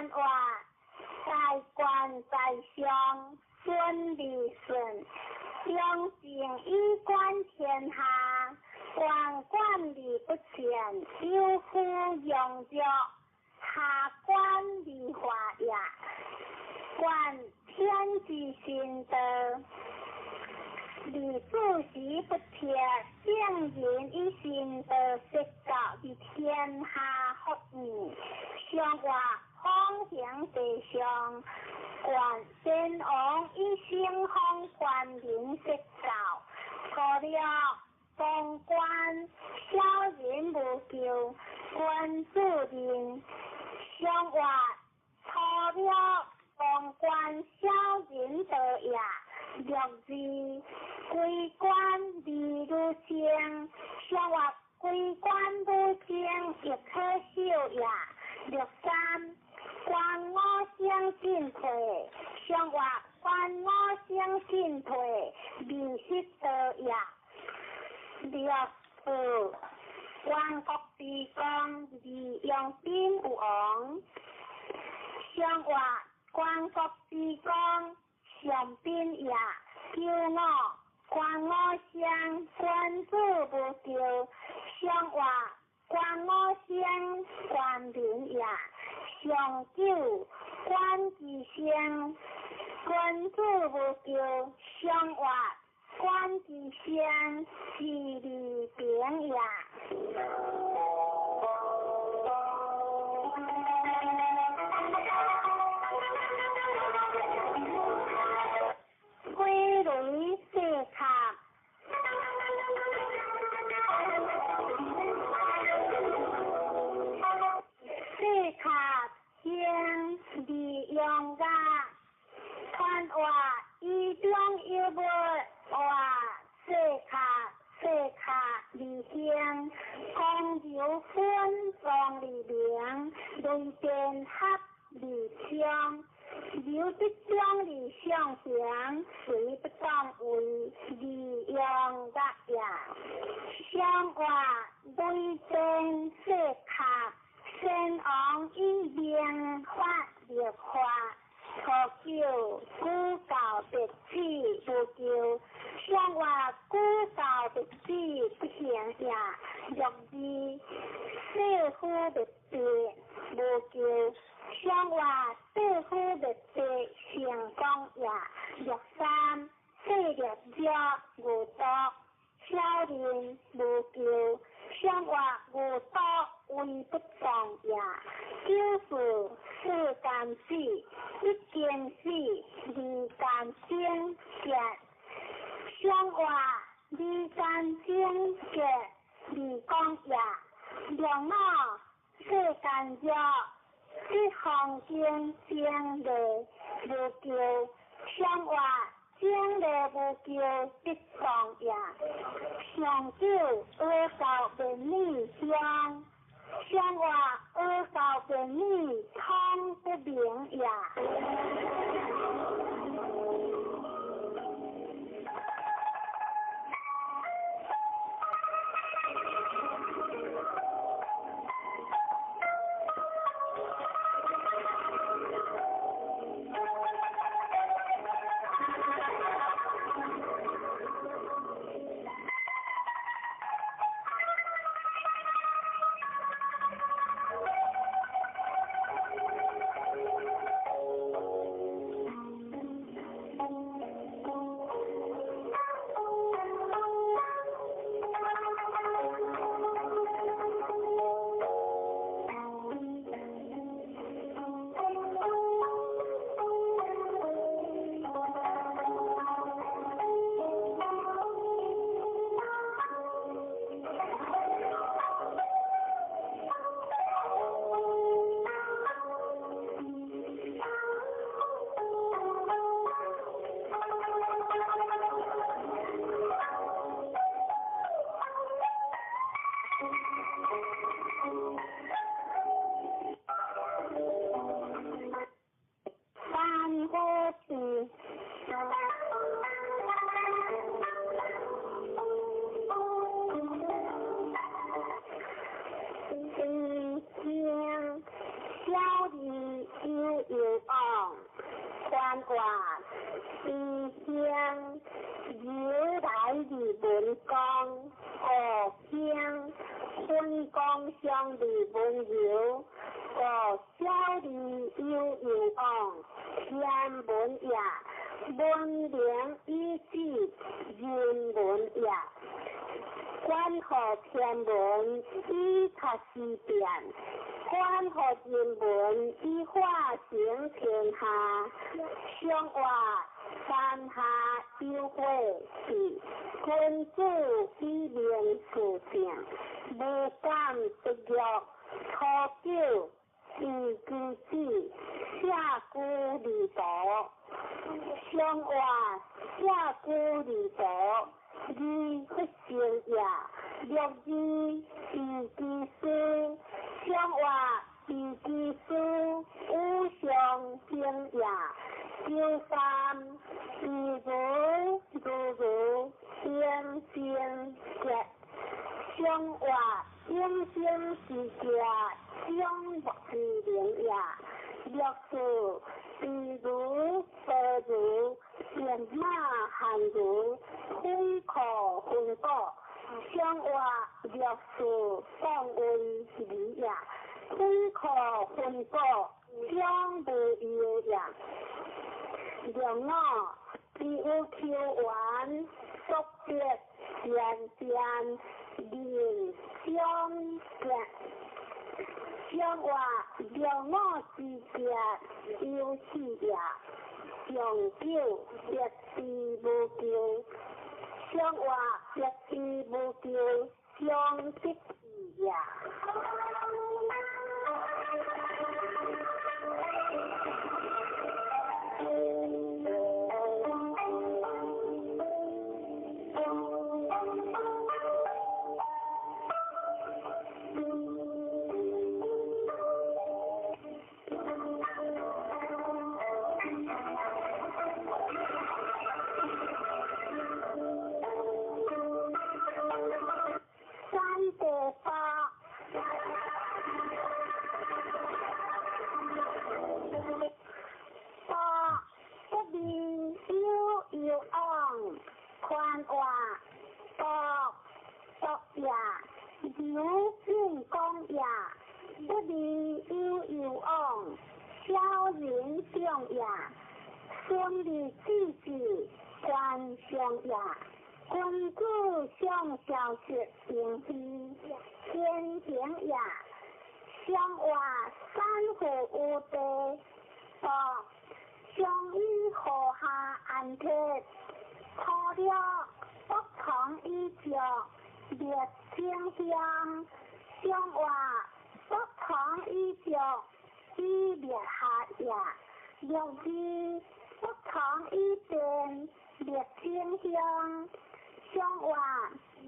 传话大官在上，顺而顺，忠正以观天下，官官而不见，有夫用着，下官而化也。观天之心道，而主时不贴，圣人以心道说教于天下福义，上话方行地上，观先王以圣方观民说教，初了当官小人无咎，君子人上话初了当官小人道也。六字归官而如正，上话归官无正亦可守也。六三官五星进退，上话官五星进退，未失道也。六四官国之功，而用兵有王。上话官国之功，上宾也。九五官五星，君子无咎。上话官五星，官民也。上九官之星，君子无咎。上话官之星，是利平也。归类四卡，四卡先利用噶，传话以中有无话四卡四卡利兴，公牛分庄利明，雷电合利昌。刘德忠而上行，随不当为利用个也。上话雷电四卡，先王以明法立法，初九古教别子无咎。上话古教别子不行也。六二四夫别子无咎。上话四夫别子成功也。六三四六者无毒，小人无咎。上话无毒为不当也。九四世间死，一经死，二间生结。上话二间生结，二讲也。两五世间热，这方经经历无咎。上话经历无咎，得当也。上九阿教便女乡，上话阿教便女通不明也。悠往，宽活悲兴，由来二文公，吴兴，分光相二文柔，吴小二悠悠往，天文也，文明以止，人文也。关乎天文以察时变，关乎人文以化成天下。上活山下有火是，君子以明事正，无感得玉，初九以居子，下居二途。上活下居二途。二不成也，六二以其事，上活以其事，五常兴也。九三以如如如应生节，上活应生之家，上莫之灵也。六四比如白如变马汉如非可分果，上活六四放为理也，非可分果，将无忧也。六五比有求缘，速别善变人相见。上活六五之节有四也，上九别之无求，上活别之无求，上得志也。宽活独独也，刘进公也，不离悠悠往，小人长也，孙立子子官上也，君子上小学平非天行也，上活三户有地，独上以河下安铁。初六不从以脚列清香，上活不从以脚以列下也。六二不从以变列清香，上活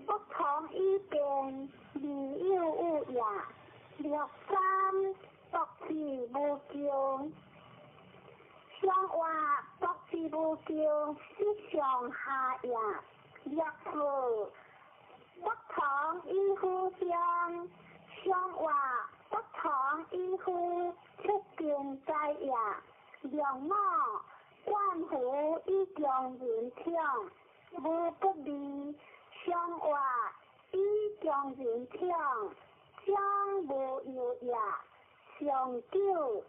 不从以变理有有也。六三不是无穷。上活不是无穷，是上下也。六四不从以夫相，上活不从以夫出根在也。六五万福以强人强，无不利。上活以强人强，将无忧也。上九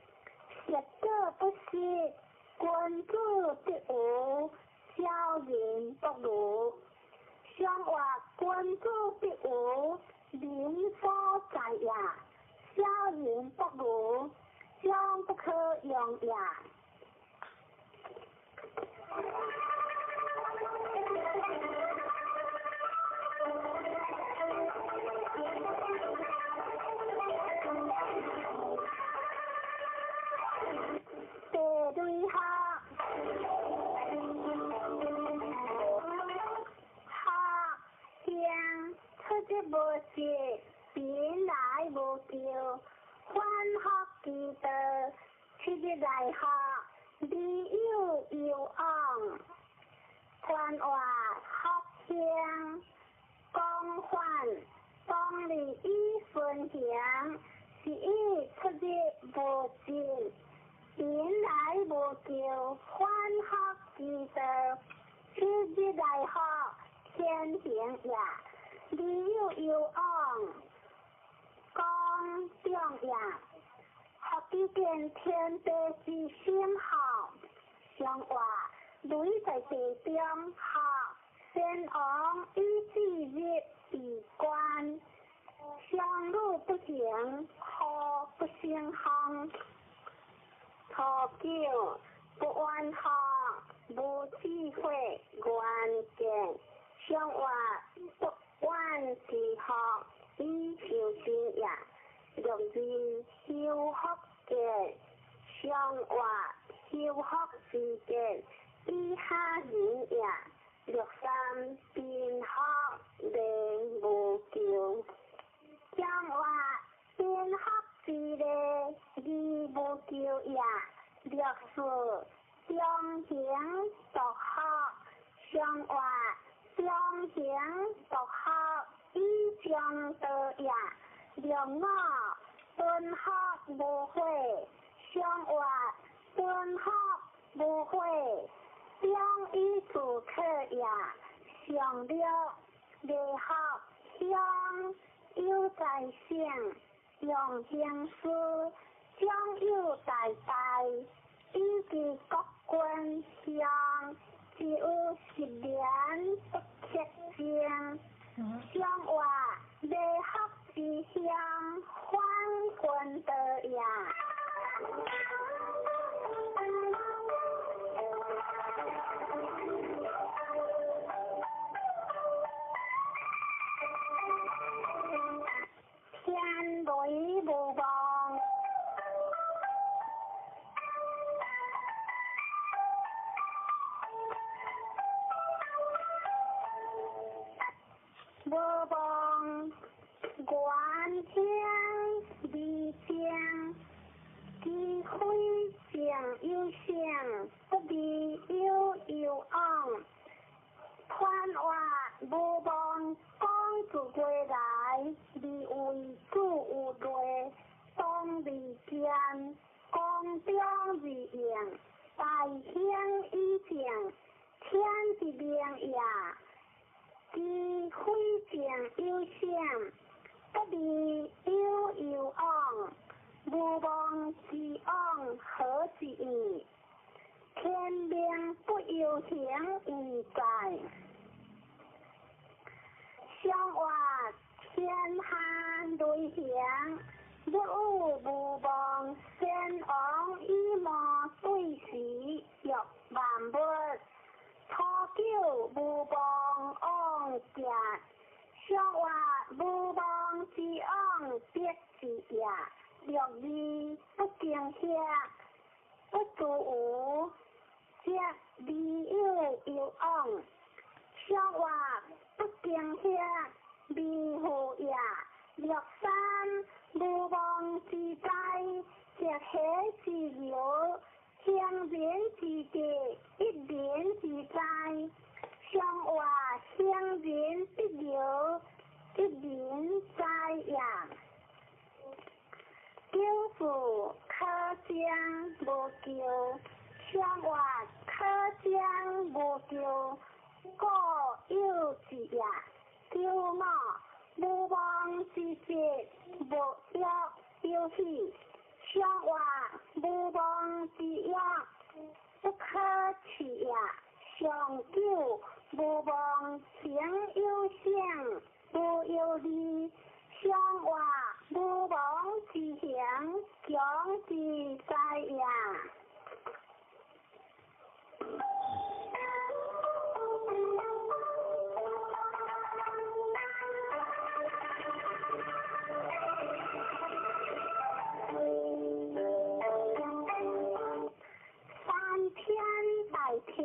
实果不失，君子得无，小人不如。上活君子得无，民所在也。小人不如，将不可用也。地雷下，下乡出入无时，贫来无求，反复其道，七日来学，理有悠往，宽活福兴，广泛当利以顺行，是以出入无尽，人來無求，反復之道，此日來福，天行也。理有攸往，公眾也。福知見天地之心好，上話雷在地中好，先王以至日為官，相路不行，河不勝風。初九不怨福，無智慧，願見上話不怨之福，以修身也。六二修福見，上話修福之見，以下人也。六三貧福連無求，上話貧福之禮，義無求也。六四中行獨福，上話中行獨福，以上道也。六五敦福無悔，上話敦福無悔，中以自可也。上六禮福鄉有在省，用行事長有大大，以及國君鄉，只有十年不克正。上話禮福之鄉，反君道也。天雷無望，無望，願聽離正，機會正有成，不離有攸往。傳話無望，講自歸來，離為主有類，當離間，公中而應，大興以正，天之明也。機會正有成，不離有攸往。無望之往何之意？天命不由行而在。上話天下雷行，日有無望，先王以無對時，欲萬物。初九無望往行，上話無望之往必之也。六二不驚嚇，不自無，則理有攸往。上話不驚嚇，微乎也。六三無望之災，則喜之由，行人之德，一人之災。上話行人必由，一人災也。九四可將無求，上話可將無求，故有之也。九五無望之節，無欲有喜，上話無望之欲，不可取也。上九無望行有成，無憂慮，上話無望之行，強之哉也。三天大跳。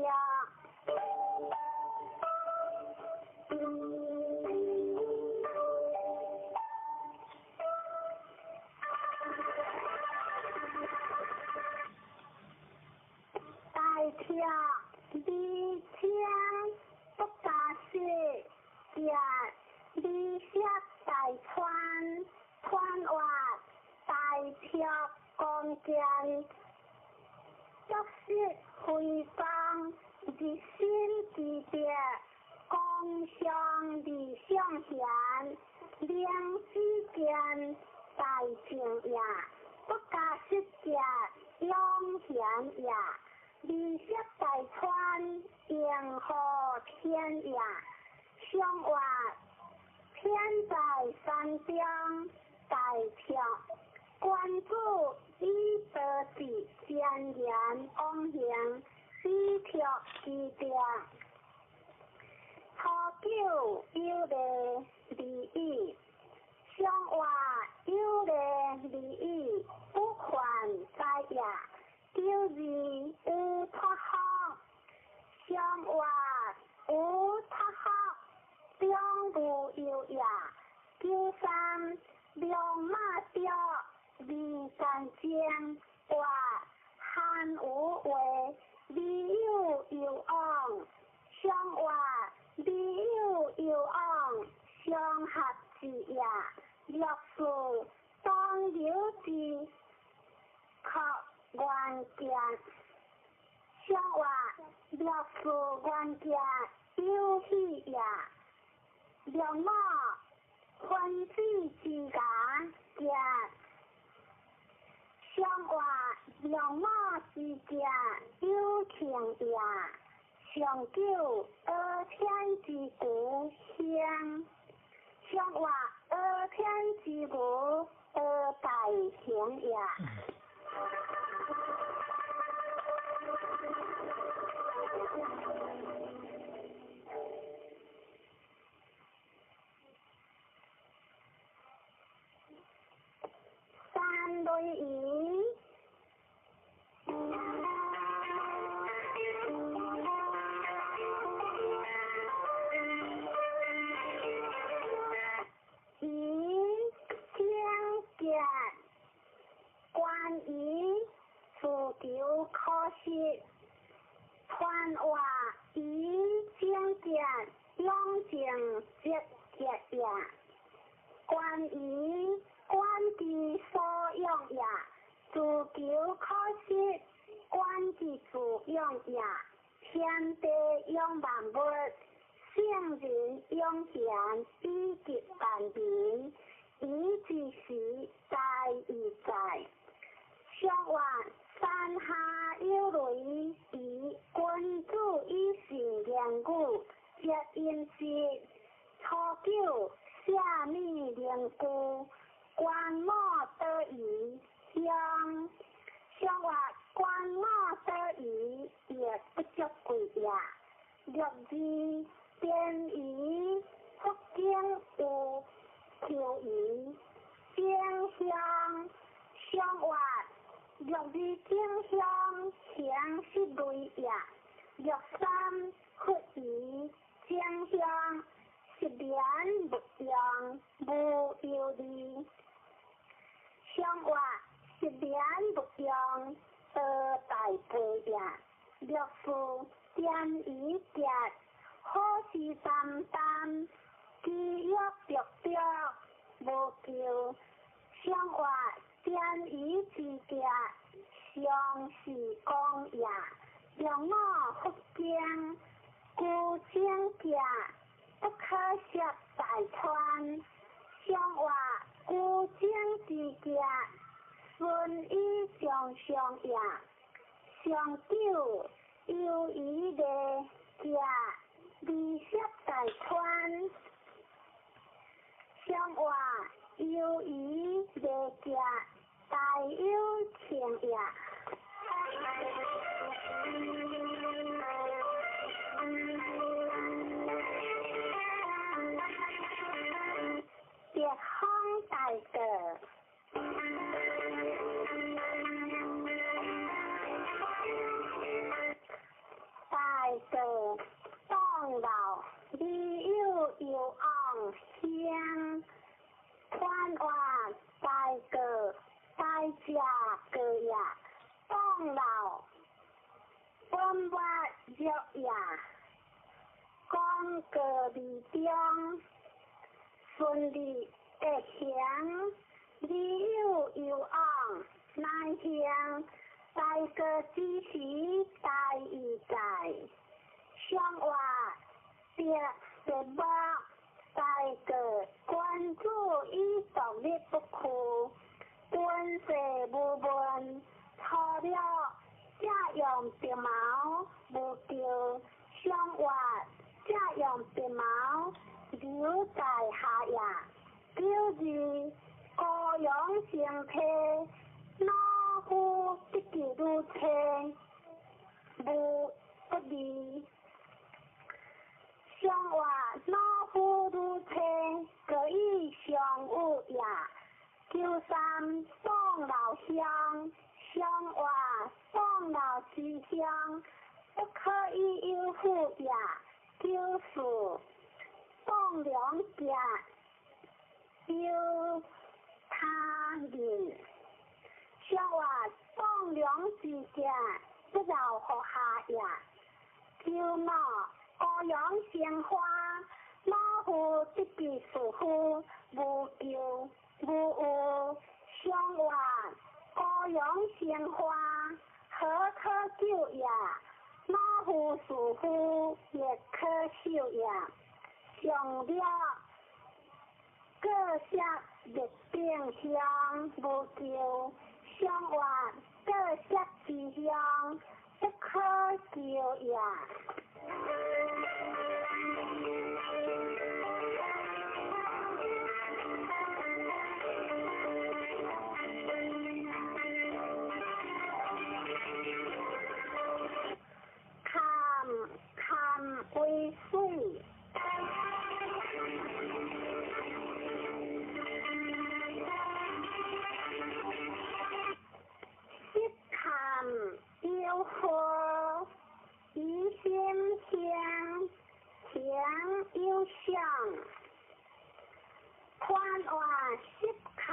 大跳離清不加色，食離色大川，川活大跳光劍，失非方，日新之德，光上理想贤，灵之见大正也，不加失者永贤也，利息大川迎和天也，相话天在山中大跳，关注以德智善言往行，以托之德。初九有礼利语，相话有礼利语，不犯灾也。九二有托福，相话有托福，中无忧也。九三龙马雕，二干净，话汉无话，利有有往，相话利有有往，相合之也。六四当有之，可愿见。相话六四愿见有喜也。六五分子之家见。相话六五之家有情也。上九阿天之故乡，相话阿天之故阿大行也。三类鱼。鱼正见，关于自求可惜，传话鱼正见，养成积极也。关于管之所用也，自求可惜，管之自用也。天地养万物，圣人养贤以及万民，以之时在以在。相话山下有雷，以君子以信言语，接音节。初九下米灵菇，关母得鱼香。相话关母得鱼也不足贵也。六二边鱼福建有秋鱼，正香。相话六二正香形是类也。六三佛鱼正香。一言不用，无忧虑。相话一言不用，得大悲也。六四点一节，好事担当，饥欲着着，无求。相话点一之节，相是公也。六五福经，孤正节。不可涉大川，相话孤精之节，顺以上上也。上九由于的节，离涉大川，相话由于的节，大有情也。别风大道，大道当老，你有有昂香，传话大道大家个呀，当老本我热呀，讲个理中。顺利的行，你有有往，难行，大過之時大義在，上話別別目大過君子以獨立不屈，君世無問，初了這用白毛無救，上話這用白毛留在下也。九二高陽生體，老夫得其女妻，無不利。上話老夫女妻，各以相有也。九三宋老鄉，上話宋老之鄉，不可以有婦也。94宋良家有他人，上話宋良之家不饶乎下也。95高陽生花，老夫得其士夫，無咎無有。上話高陽生花，何可救也？老夫士夫亦可受也。上了各色熱定香無救，上話各色之香不可救也。坎坎為水。濕坎有火，疑心香，行有相。寬話濕坎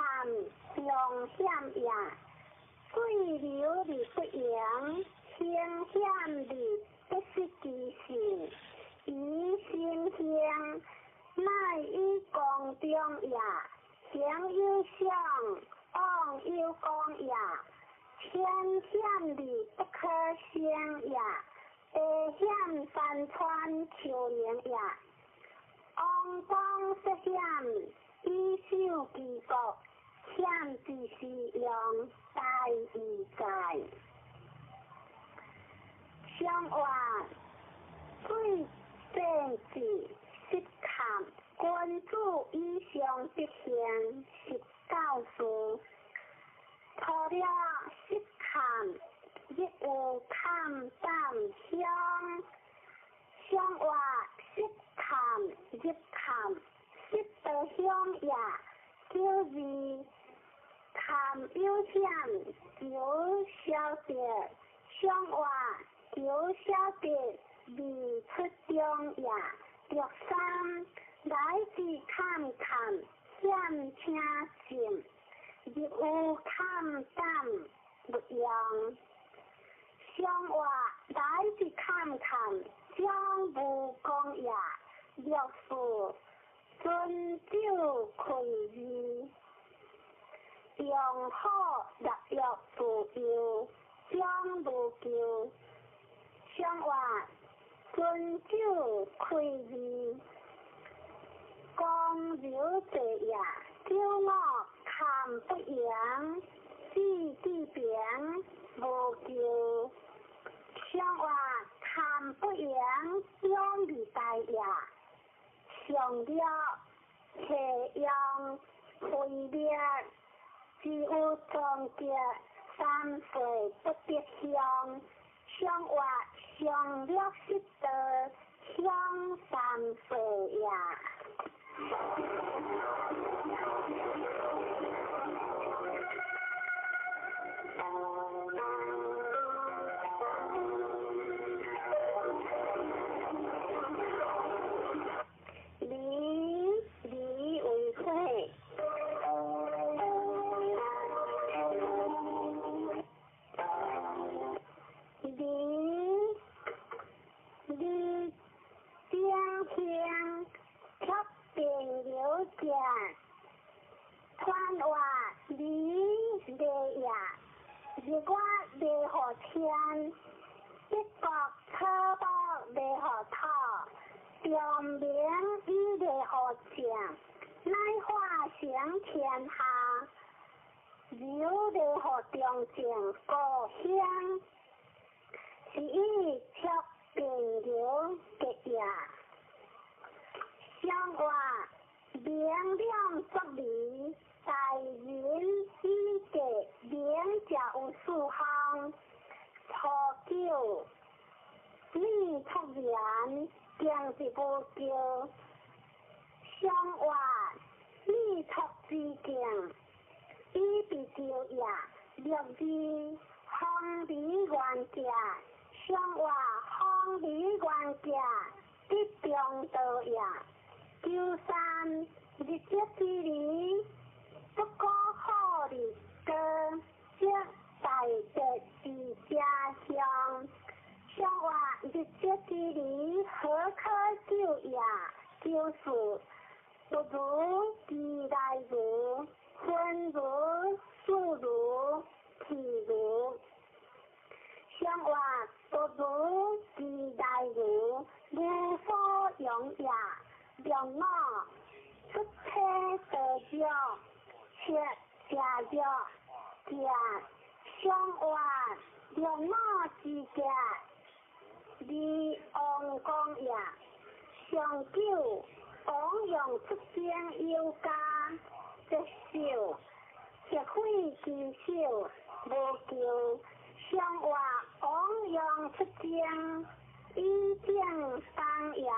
常險也，水流而不盈，形險而不失其性。疑心香，乃以公中也。行有相，往有功也。天險而不可勝也，地險山川丘陵也。王公涉險，以守其國，險之時用，大義在。上話水政治失坎，君子以上德行，是教士。除了失坎，亦有坎膽鄉。上話失坎入坎，失道鄉也。92坎有險，求消得。上話求消得，未出中也。63來自坎坎險請進，入有坎膽勿用。上話來自坎坎將無功也。64尊酒開義，用好立約自由，將無咎。上話尊酒開義，公柔濟也。95坎不盈，志地平，無咎。上話坎不盈，勇而大也。上了下用非烈，只有終結三歲不得鄉。上話上了失道，鄉三歲也。離離為火，離離頂香，卻變流者，傳話離離也，離日月賣予天，北國草木賣予土，長明以賣予正，乃化成天下，柔賣予中正故鄉，是以卓變柔結也。上活明亮作理，大人以格明者有四方，初九女出言，经是無叫。上活女出之境，以被招也。六字方離原價，上活方離原價，得中道也。九三日節之理，不可好日高，則大德之家鄉。上活日節之理，何可救也？九四不如其來如，分如事如譬如。上活不如其來如，無所用也。六五出體得藥，七食藥，食上活六五之價，二王公也。上九王用出征有加，節少學會之少無求。上活王用出征，以正當也。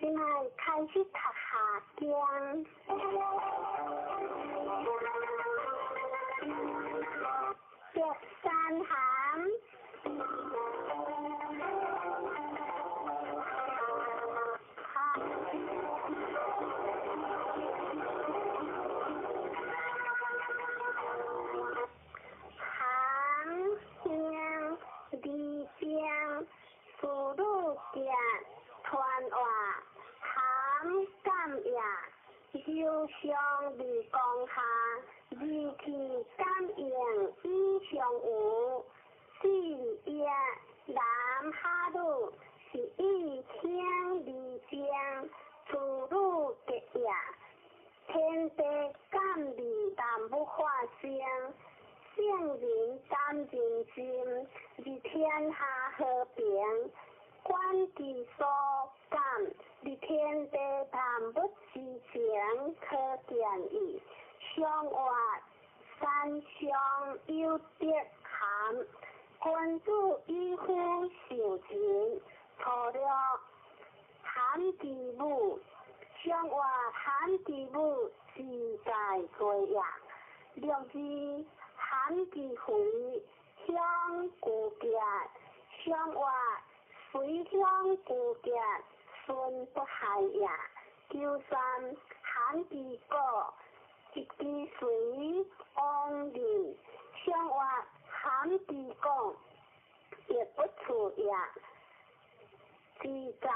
這擺開始讀下經。白山函。受傷未降下，二氣感應以上有，四葉南哈魯是以聽二正，處女結也。天地感味但不發生，聖人感人心，而天下和平。觀其所感，而天地萬物之情可見矣。上活三上有德涵，君子以夫受人，初六含其母，上活含其母之在過也。六字含其肥，香古結，上活隨鄉古結，孫不害也。九三含其果，一支隨往人，上活含其果，亦不處也。自在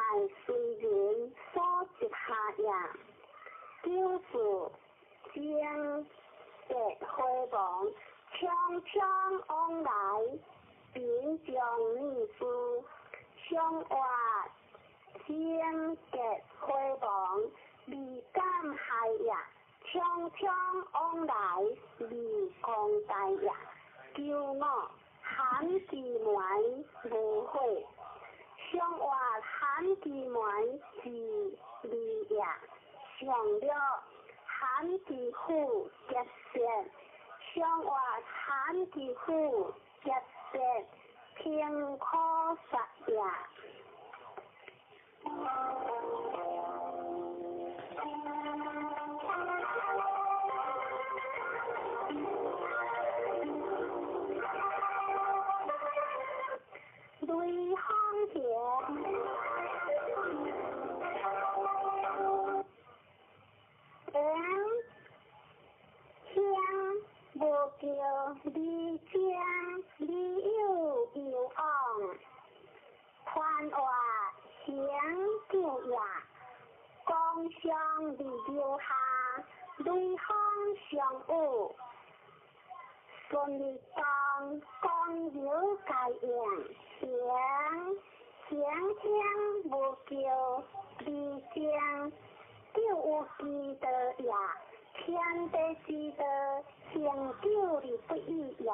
隨人所執下也。九四精結回亡，匆匆往來，貧將女士。上活精結回亡，未敢害也。匆匆往來，未公大也。九五含其門無悔，上活含其門是利也。上六含其父結舌，上活含其父結舌，平可殺也。雷鋒田，香無叫你。上伫流下，雷锋上有，顺利当光流该应，行行行无叫，离正就有之道也，天地之道，恒久而不易也。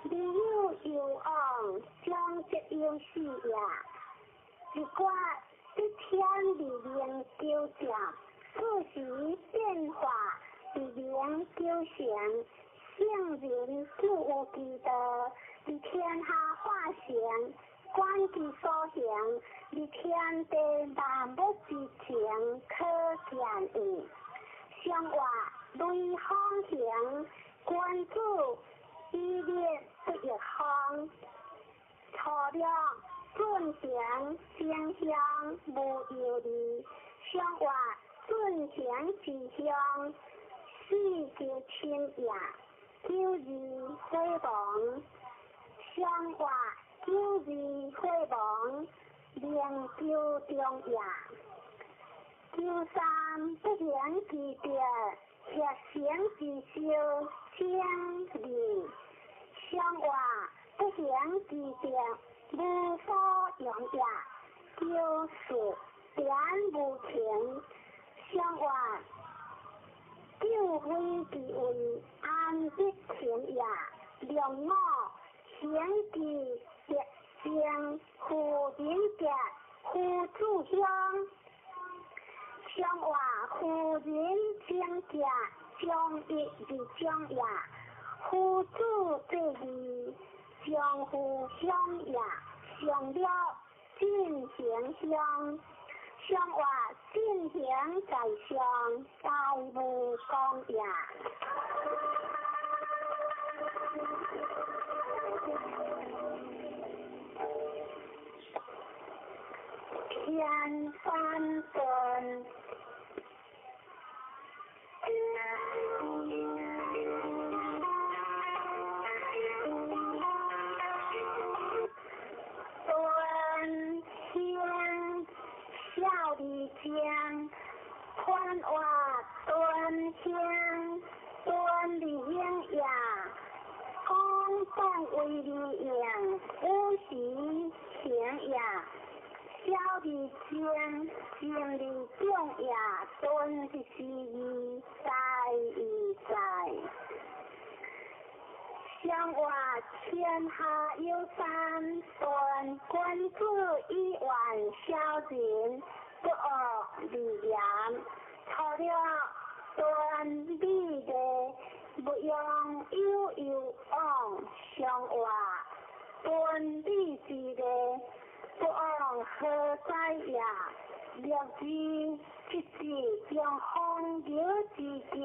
未有攸往，终则有始也。一决得天而明求正，四时变化而明求成。圣人就有其道，伫天下化成，观其所行，伫天地万物之情可见矣。上话雷锋行，君子以立不亦方。初六进行正向无忧虑，上话进行之向，四求亲也。九二火亡，上话九二火亡，明求中也。九三不行之德，协成之修，正义。上话不行之德，无所用也。九四点无情，上话救非其位，安得情也。两五行之德正，夫人德，夫子乡。上话夫人正德，将义而将也。夫子济义，将夫乡也。上了进行乡。上话进行在上，大无功也。天翻顿。端香小丽江，宽话端香，端丽英呀，公共为利用，有时行呀。小丽江，真利中呀，端是是义，在义在。上话天下有三端，君子以远小人，不恶而言。除了端美丽，不用有有往。上话端美之丽，不往何在也？六字七字将风流之节，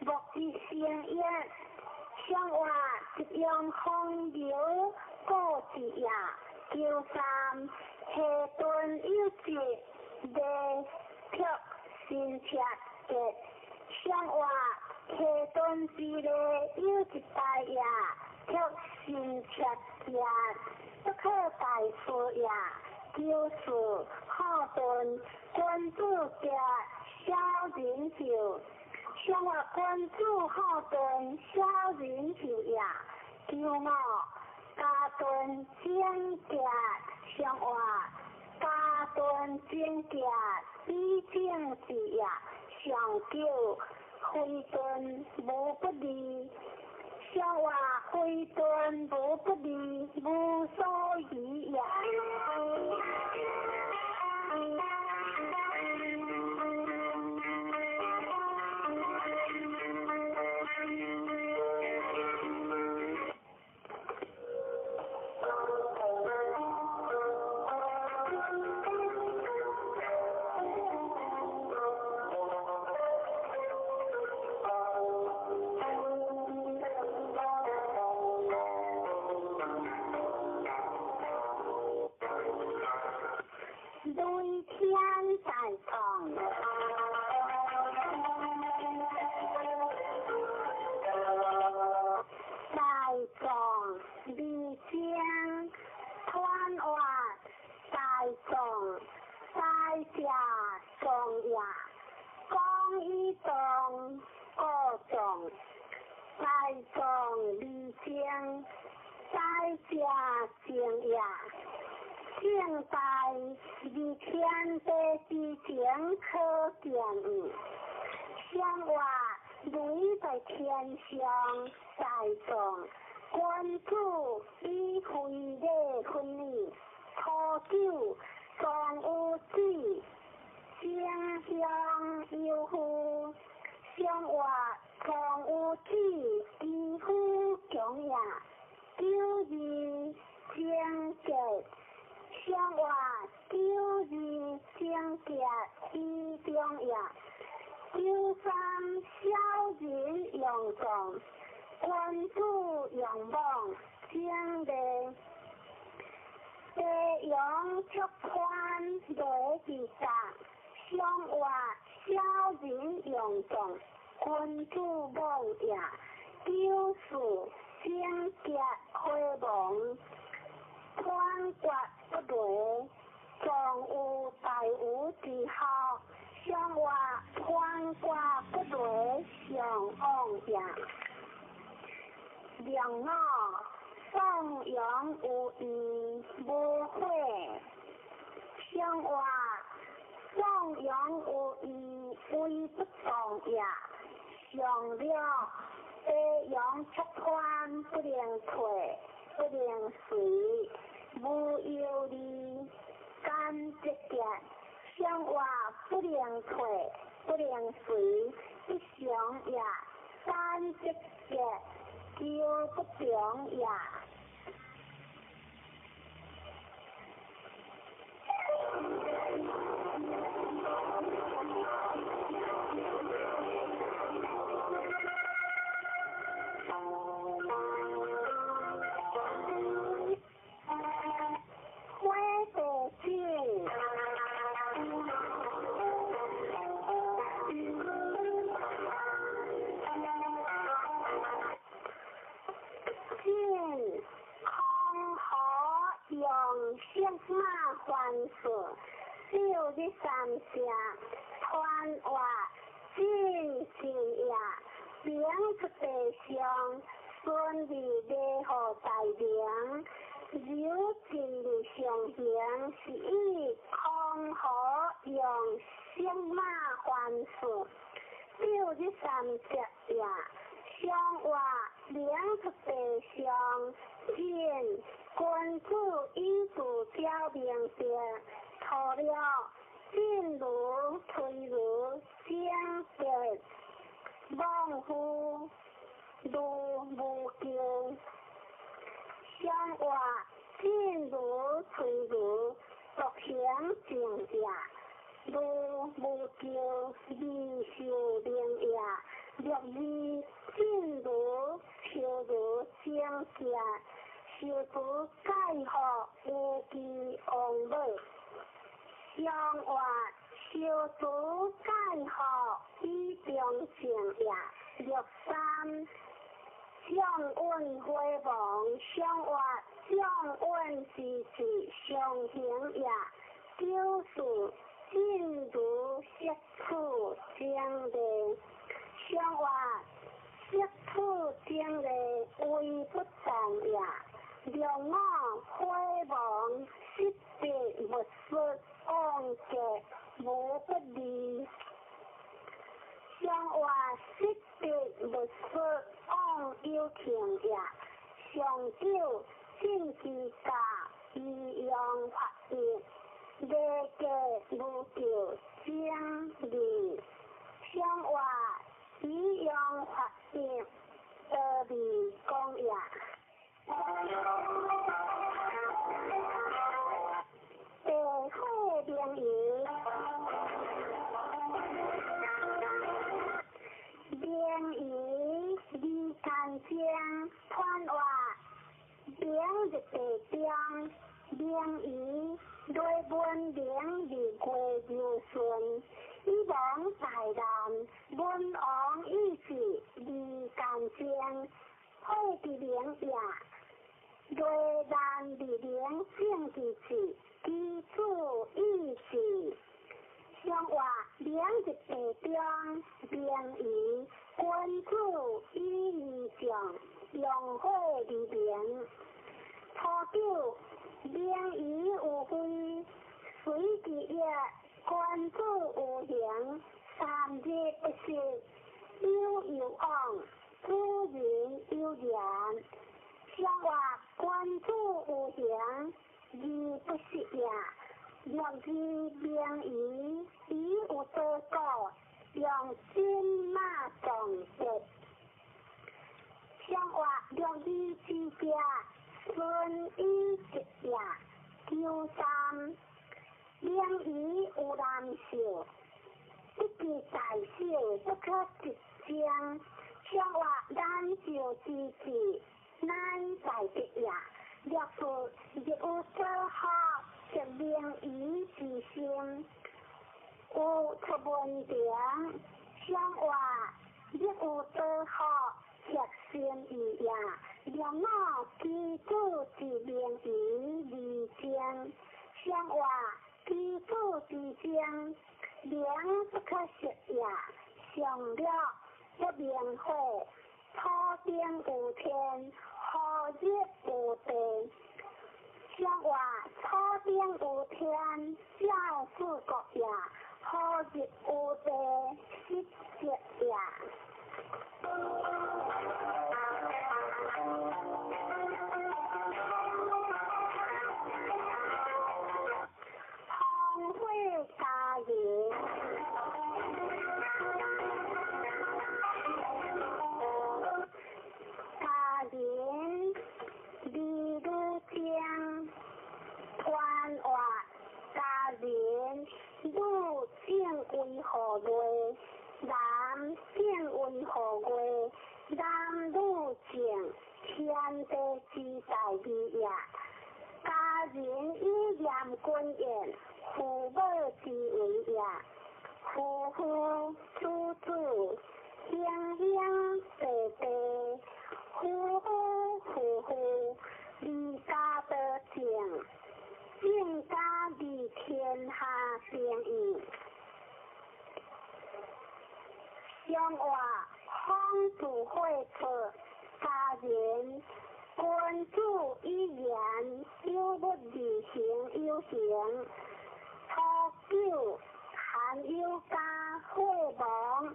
莫之成也。上话一用风流故之也。九三下顿有节，未却新切节。上话下顿之礼有一大也，却新切节，不可大事也。九四好顿君子节，小人寿。上话君子好顿，小人寿也。九五家顿正节，上话家顿正节，比正之也。上九非顿无不利，上话非顿无不利，无所疑也。當故藏，大藏離正，大正正也。正大二天地之前可見，相話雷在天上大藏，君子以非禮訓你，初九藏有子，正向有父，相話藏有子，基夫強也。九二正結。相話九二正結以中也。九三小人用藏，君子用妄正礼。地陽出寬雷之大，相話小人用藏，君子妄也。九四正結火亡，判決不雷，藏有大無之學，相話判決不雷，上往也。兩五宋陽有義無悔，相話宋陽有義為不動也。上了地陽出寬不能退，不能隨，無憂慮，干節結，相話不能退，不能隨，不常也。干節結，求不中也。火地子，进空河用色马还事，六日三声，团话进进也，明出地上，顺利礼号大名，柔进日上行，是以空河用色马还事，六日三节也，相话明出地上，进君子以自表明德，除了进如推如正德，妄夫如无咎。相话进如推如独行正也，如无咎二受明也。六二进如求如正正，受主解惑无记王母。相话受主解惑以中正也。六三将运火亡，相话将运之志上行也。九四进如色处正礼，相话色处正礼为不动也。两五火亡，失别勿失，往结无不利。相话失别勿失，往有情也。上九进之家，以阳发育，礼节无咎正义。相话以阳发育，得利公也。地火明夷，明夷二干正，团话明日地中，明夷雷文明日月流顺，以王大难，文王意志二干正，火之明也。雷难日明正之志，基础意志，上上活明日地中，明仪君子以义重，用火而明。初九，明仪有非，随之业，君子有形，三日不食，有有往，主人有言。上活君子有形，而不食也。六字明仪，以有多故，用金马撞德。上活六字之家，顺以吉也。九三，明仪有难小，不计大小，不可一争。上活难小之志，乃大德也。六四日有所学，则明仪之心，有出门庭。上活日有所学，则心意也。六五基础之明仪而精，上活基础之精，明不可失也。上六不明火，土顶有天，何日有地？上活土顶有天，照四国也；何日有地，失德也。风火家人，家人离女精，团活家人女正为何月？男正为何月？男女正，天地之大义也。家人以严君言，父母之为也。夫妇子子，兄兄弟弟，夫夫妇妇，离家得正，正家离天下定义。上活风自火出，家人君子以言，有物而行有形。初九，含有家火亡，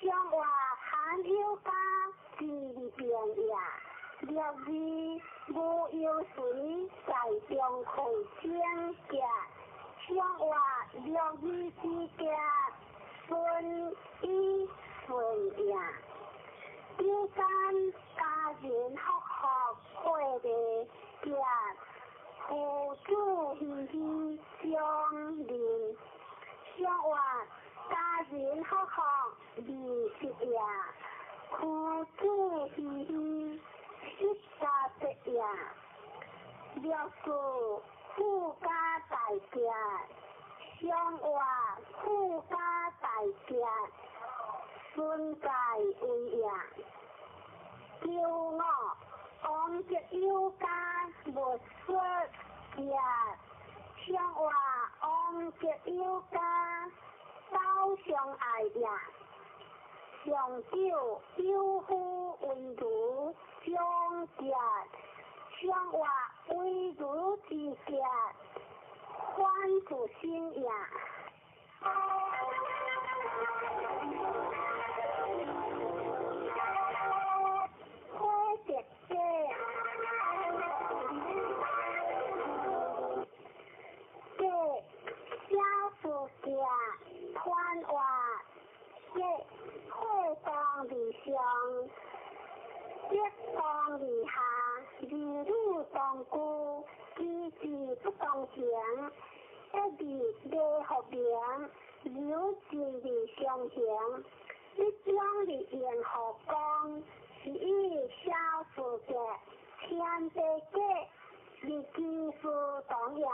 上活含有家之变也。六二无忧随在中会整洁，上活六二之家，顺以顺也。九三家人福福火的结，父子喜喜相认。上活家人福福二十也，父子喜喜失家德也。六四富家大吉，上活富家大吉，孙在为也。九五王德有家无说也，上活王德有家走相爱也。上九有夫为儒长节，上活为儒之节，反自身也。火德者，者小事节，团活者火当而上，德当而下，儿女当顾，机智不当行，一字礼福明，柔情而相行，一将而言何光，是以小事节，天地节，日机事同也；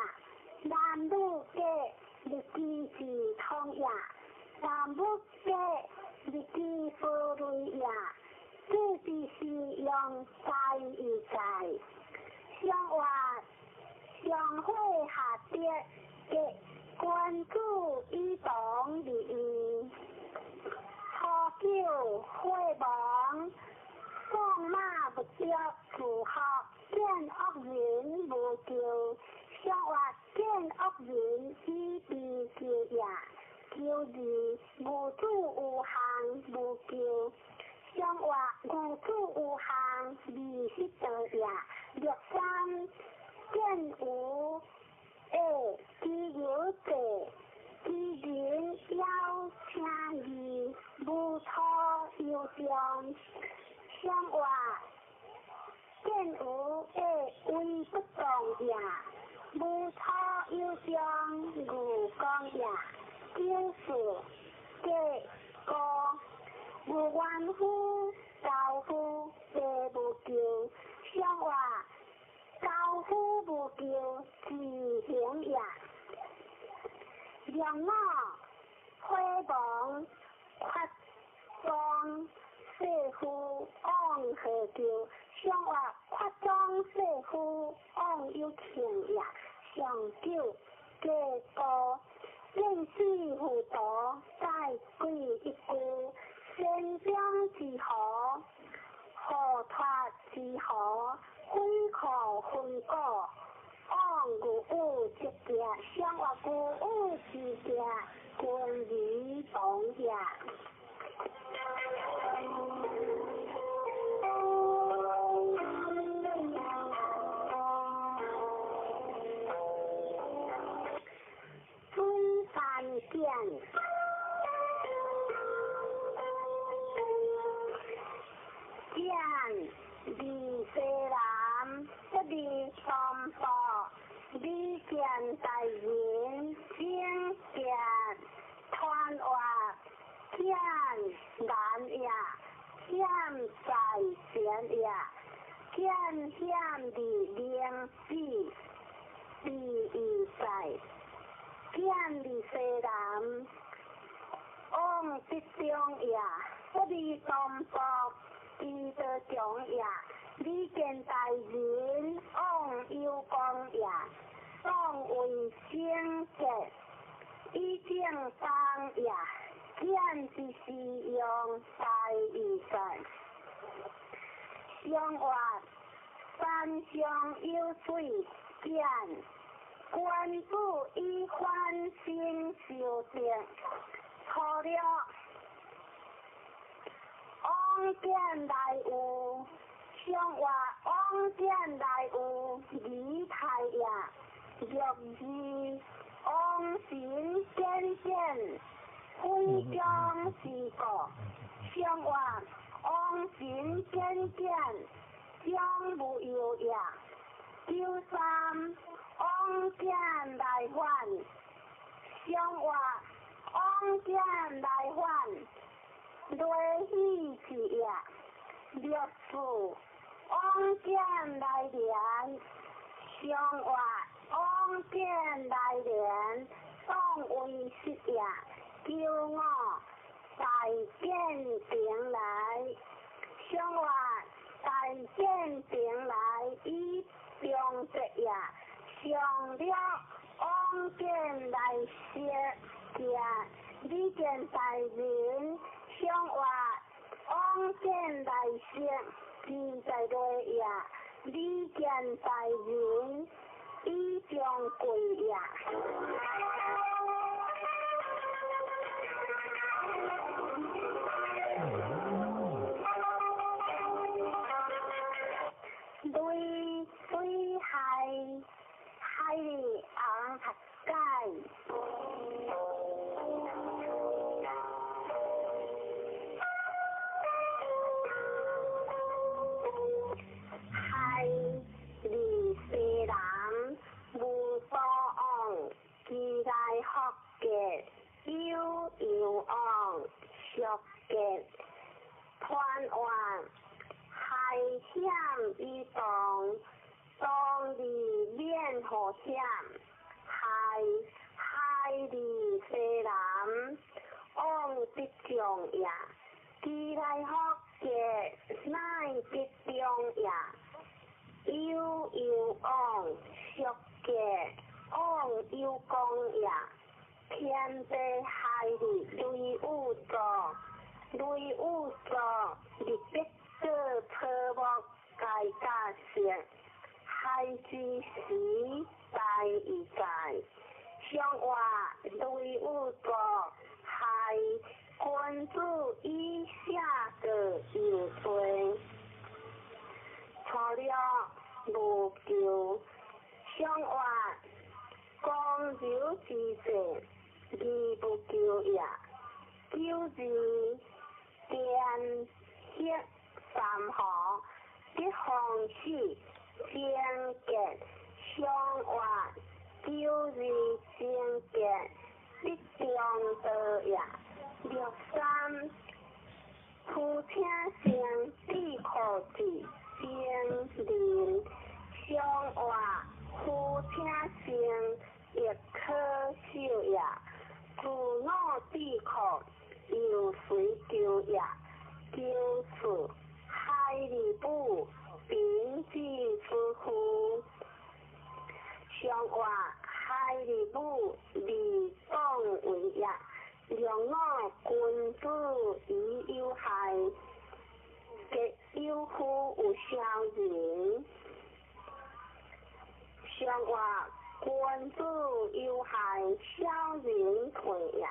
男女节，日机事同也；男女节，日机事类也。这就是用在而在，上活上火下德，节君子以道，不著自學，見惡人無救，上話見惡人以悲救也。92無主有項無救，上話無主有項20道也。63見無下知有者，知人枵請義，無錯有重。上話見有下威不動也，無錯有重無講也。94假高無冤夫樵夫地無救，上話樵夫無救自行也。兩五火亡發裝世夫往何救？上話發裝世夫往有慶也。上九假高見死糊塗再鬼一句，仙中之河，河脫之河，鬼可分果，往牛有之行，上話牛有之行，君兒同也。水山見，見李西南，不離東坡，李見大人，正見團話見難也，險在前也，見險的靈子，第一在。見李西南，往得中也，不離東坡，知道中也。李見大人，往有功也，當為聖潔，以正當也。見之時用大義在。上話山上有水見。君子以反省修正，初六往見來有，上話往見來有儀態也。62往神見見，非將是故。上話往神見見，將無有也。93往見來還，上話往見來還，雷喜去也。64往見來連，上話往見來連，當為實也。95大見平來，上話大見平來以中節也。上了往見來說行，李見大人上話往見來說，自在落也。李見大人以將貴也。雷水海海里昂塔蓋，海里西南無多昂，其來福建有洋昂，俗建團圓海險移動。當地免河險，海海里西南往得中也，其來福建乃得中也，有有往俗建往有功也，天地海里雷雨座，雷雨座日必做草木。該甲色海之時代已在，上話雷有作害君子以下個有罪，初六無求，上話公柔之勢，義不求也。九二電黑三河得方式貞潔，上話九二貞潔得中道也。六三夫請生智庫子貞仁，上話夫請生亦可受也。自我智庫又隨求也。九四海里部秉之之夫，上話海里部利當為也。兩我君子以有害，結有夫有小人。上話君子有害，小人退也。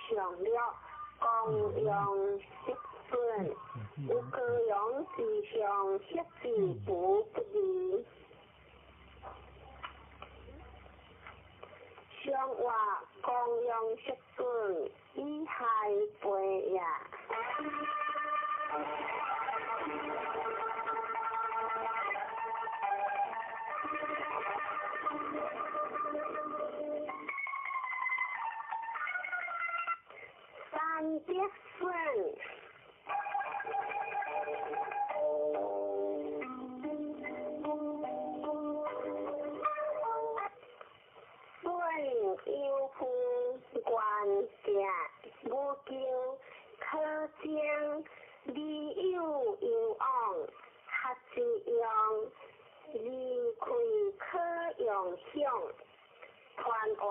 上六公羊失損，有高陽之上，失之不不利。上話公羊失損，以害背也。三德損。損有夫願行無求，可將理有攸往，合之用，離開可用享。傳話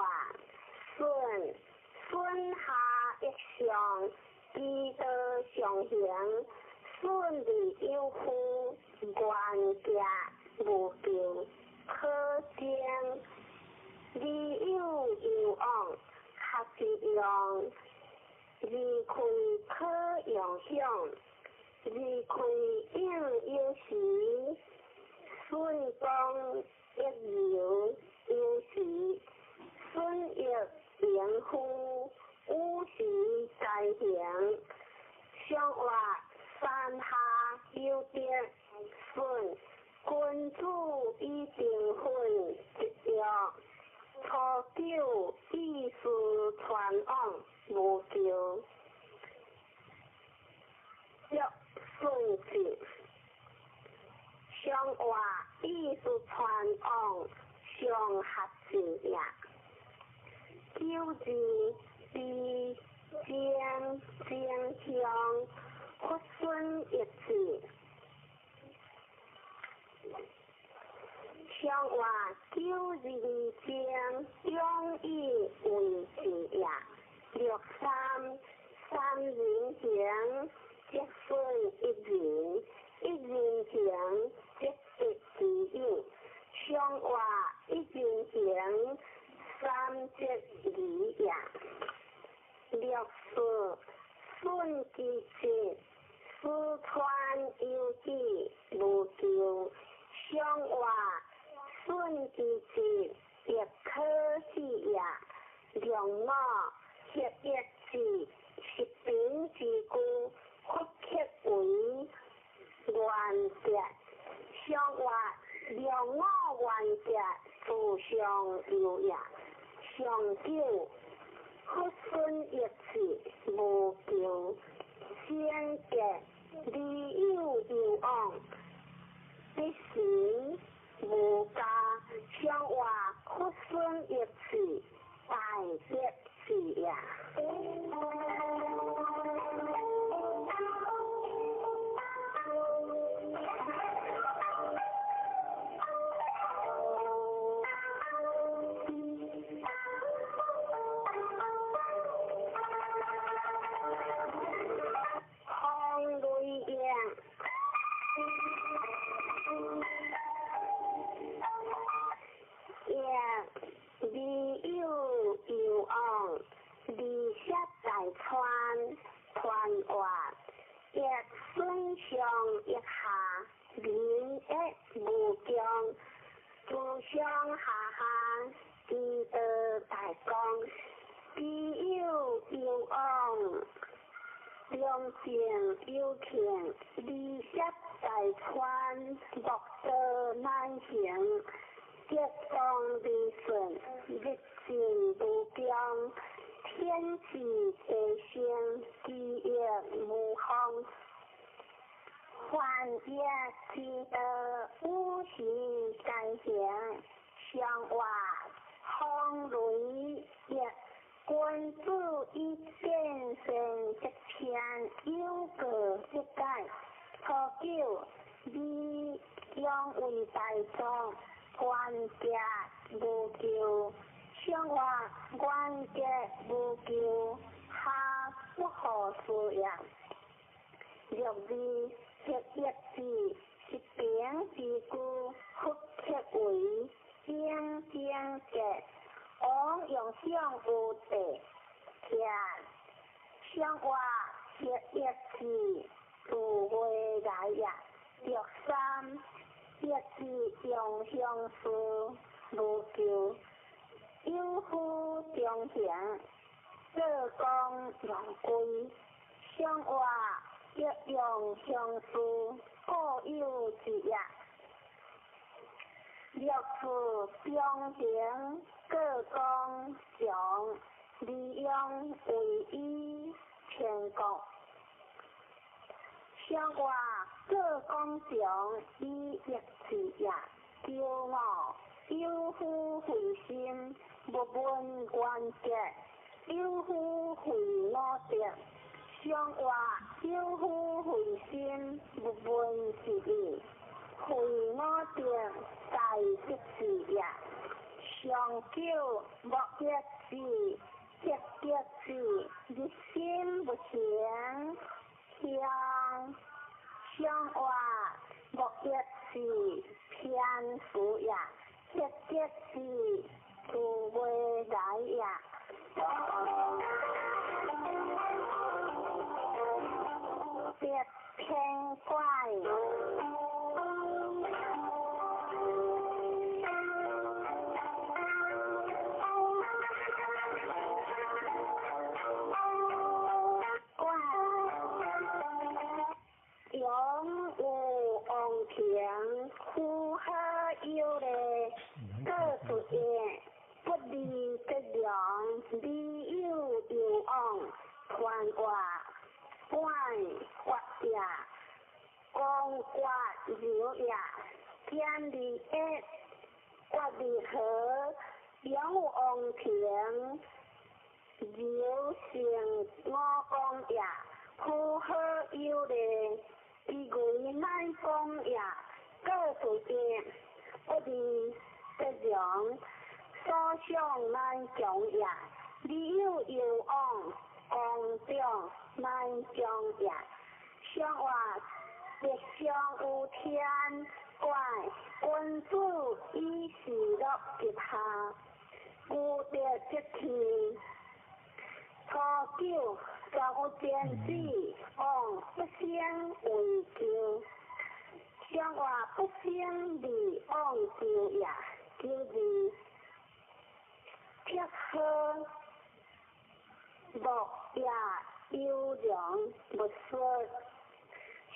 損損下一上，其道上行，損利有夫，願行無求，可將理有攸往，合之用，離開可用享，離開應有時，損功一流有時，損益盈夫，五時在行，上話山下有德損，君子以定分一約。初九意思傳往無求，六順子，上話意思傳往上合子也。九字比正正向佛孙一字。上話九二正中以為字也。六三三人行，則損一人；一人行，則得其友。上話一人行，三則二也。六四損其節，四川有志無求。上話損其節，亦可喜也。兩我合一字，十平之句，佛刻為原則。上話兩我原則，自上有也。上九佛孫一字無求，先結理有攸往，必行無加。上話佛孫一字，大德字也。上腋下，民益無窮，自上下下，之道大公，知有攸往，良政有庆，利涉大川，莫道难行，德当利顺，日进无穷，天之地生，其益无方。凡业之道，五行皆行，上话风雷业，君子以见善则迁，有过则改。初九，礼养为大众，官家无咎。上话官家无咎，下不可思也。六二，黑一字，一平之句，复刻为正正格。王用相有地，徛上话黑一字，自未来也。六三，一字用相思无咎，有夫中行，做工用归。上话一用相思，固有之也。六四中行，各公强，利用为以全国。上话各公强，以益智也。九五，有夫惠心，勿问原则；有夫惠五德。上话有夫惠心，勿问是义。惠五德，大德智也。上九，莫益智，积德智，日心不行。向上话莫益智，偏福也。积德智，自未来也。别偏怪。永有王庭，呼好有礼，各出言，不利则良，利有攸往，团话管发也，公决柔也，兼利益，决利和，永有王庭，柔成五公也，呼好有礼。其为乃公也，各出言，不利则良，所想乃强也。利有攸往，公长乃强也。上话吉祥有天怪，君子以事乐吉下，无德则弃。初九，全有天子，王不生为咎。上话不生利往咎也。九二，铁好木也优良勿说。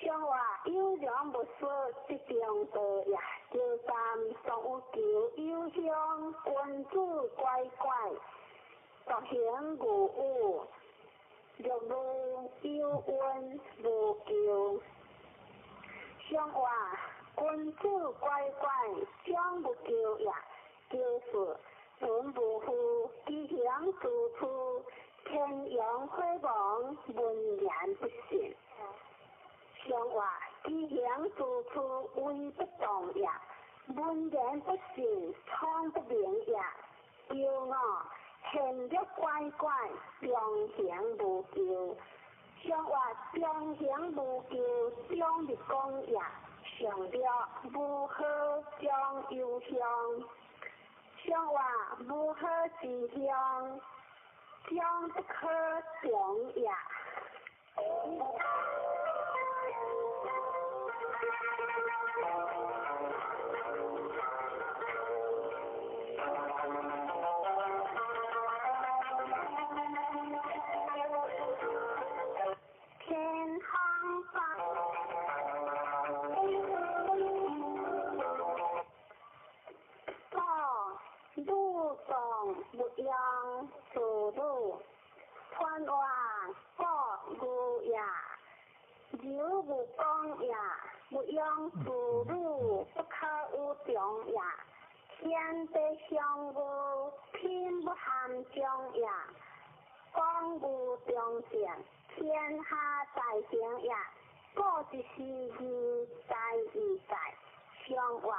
上话优良勿说，则中道也。九三，常有求有乡，君子乖乖，独行无有，六路有恩无咎。上话君子乖乖，将无咎也。九四，文无负，其行自处，天阳火亡，文言不信。上话其行自处，威不动也。文言不信，聪不明也。九五，现略乖乖，中行无咎。上话中行无咎，中立公也。上略无好将忧乡。上话无好之乡，将不可强也。方。五，武藏勿用自鲁，传话国牛也，柔无讲也，勿用自鲁，不可有长也。天地相无，品不含中也。讲无中正，天下大成也。故一时义在义在，相话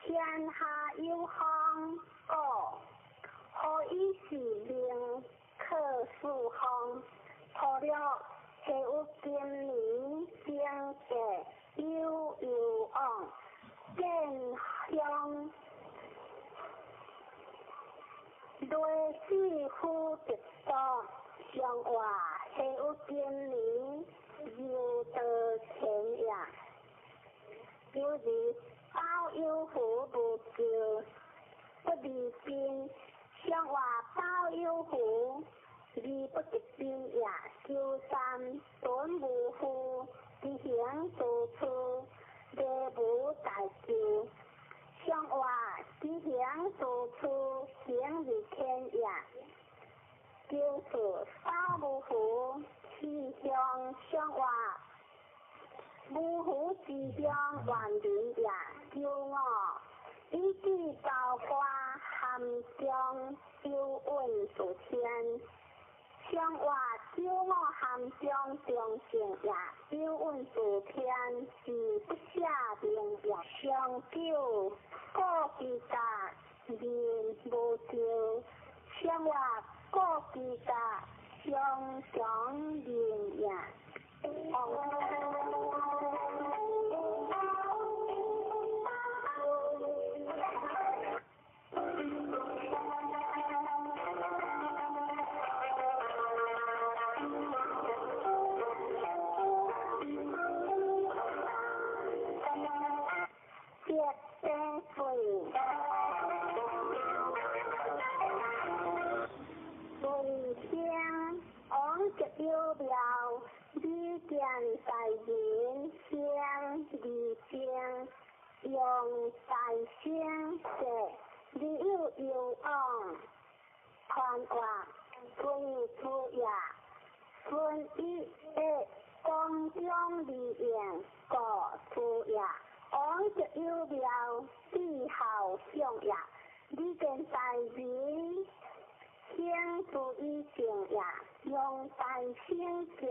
天下有方，故何以是名可四方？除了下有今年经济有有往，见乡。雷死夫得道，上话下有今年又得钱也。有日包有福无救，不离宾，上话包有福而不得宾也。求三顿无福，执行多处，礼无大救。上话执行多处，行如天也。就是三无福，气象上话无福之乡万人也。九五以至高官含中有运数天。上话九五含中中正也，有运数天是不下明也。上九故其家面无救，上话故其家上强面也。有庙，李见大人先二正，用大声说，你有有往，传话归主也，孙一的光中利用故主也，王就有庙，帝后相也，李见大人。先注意正也，用大声者，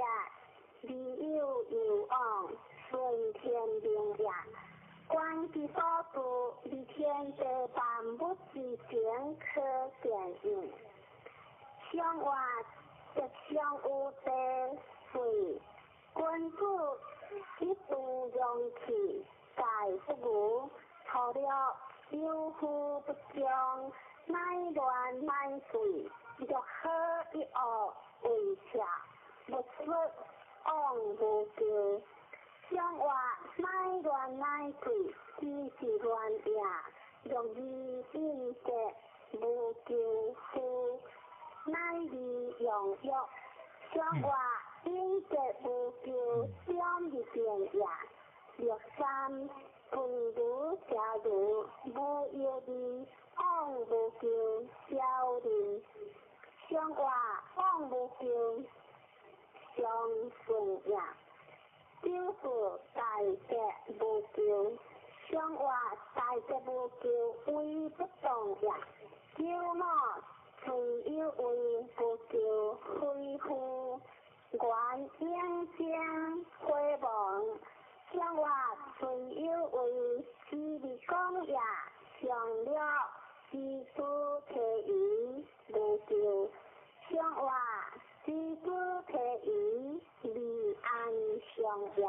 利有有往，顺天命也。观其所住，而天地万物之情可见应。上话吉祥有地水，君子一度容器，盖不无，除了有福不将。乃乱乃水，若好一恶为邪，勿说往无救。上话乃乱乃水，只是乱也。若义变节无救夫，乃利用欲。上话变节无救，将入变也。六三分如邪如无药味。往无救，小人上话往无救，上顺也。就是大吉无救，上话大吉无救，为不动也。九五虽有为无救，恢复原应将回望。上话虽有为，只是讲也，上了。知书提鱼无救，上话知书提鱼离安上也。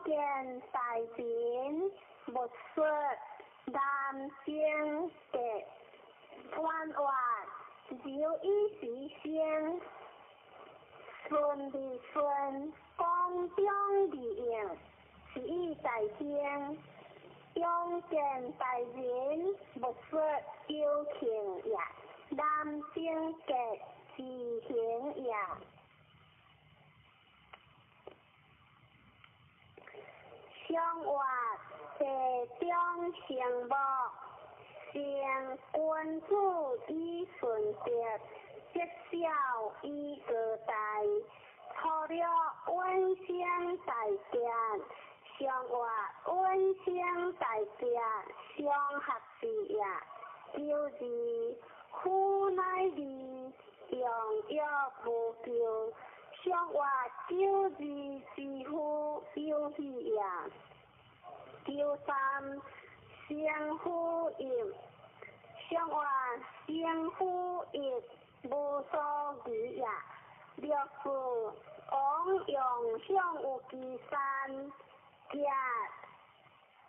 見大人勿說南征北團活留以時生，順利順光中利用，是以大興。勇見大人勿說有慶也，南征北之行也。相活地中成木，成君子以順德，積小以高大。粗略穩生大見，相活穩生大見，相合之也。九二夫乃二，用約無咎。相活九二之夫有喜也。九三生夫役，相活生夫役無所疑也。六四王用向有其山，甲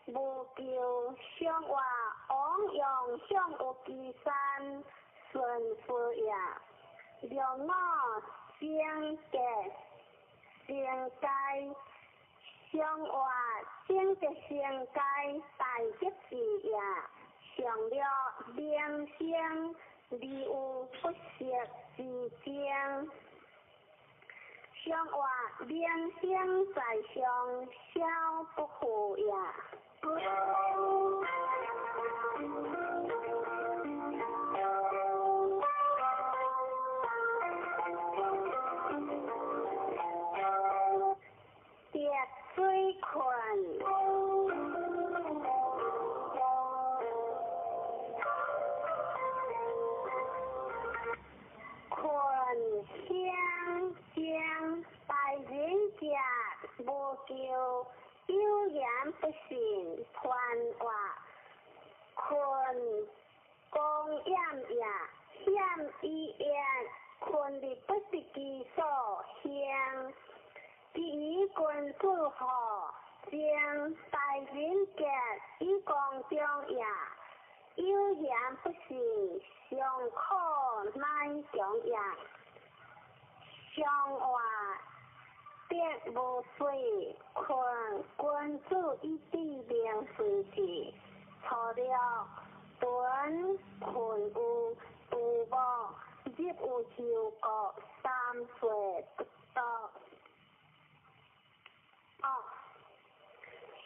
無咎。相活王用向有其山，順夫也。六五整潔成界，相活整潔成界大吉字也。上略名聲而有不息之爭。相活名聲在上，小不負也。滴水困，困相争，大人者無咎，有言不信，團活困公厭也，險以言，困的不是其所行。其以君子好，將大人格以公中也，有言不信，尚可乃強也。相活得無水，困君子以知明隨之。粗略屯困有杜牧，入有休國，三歲不到。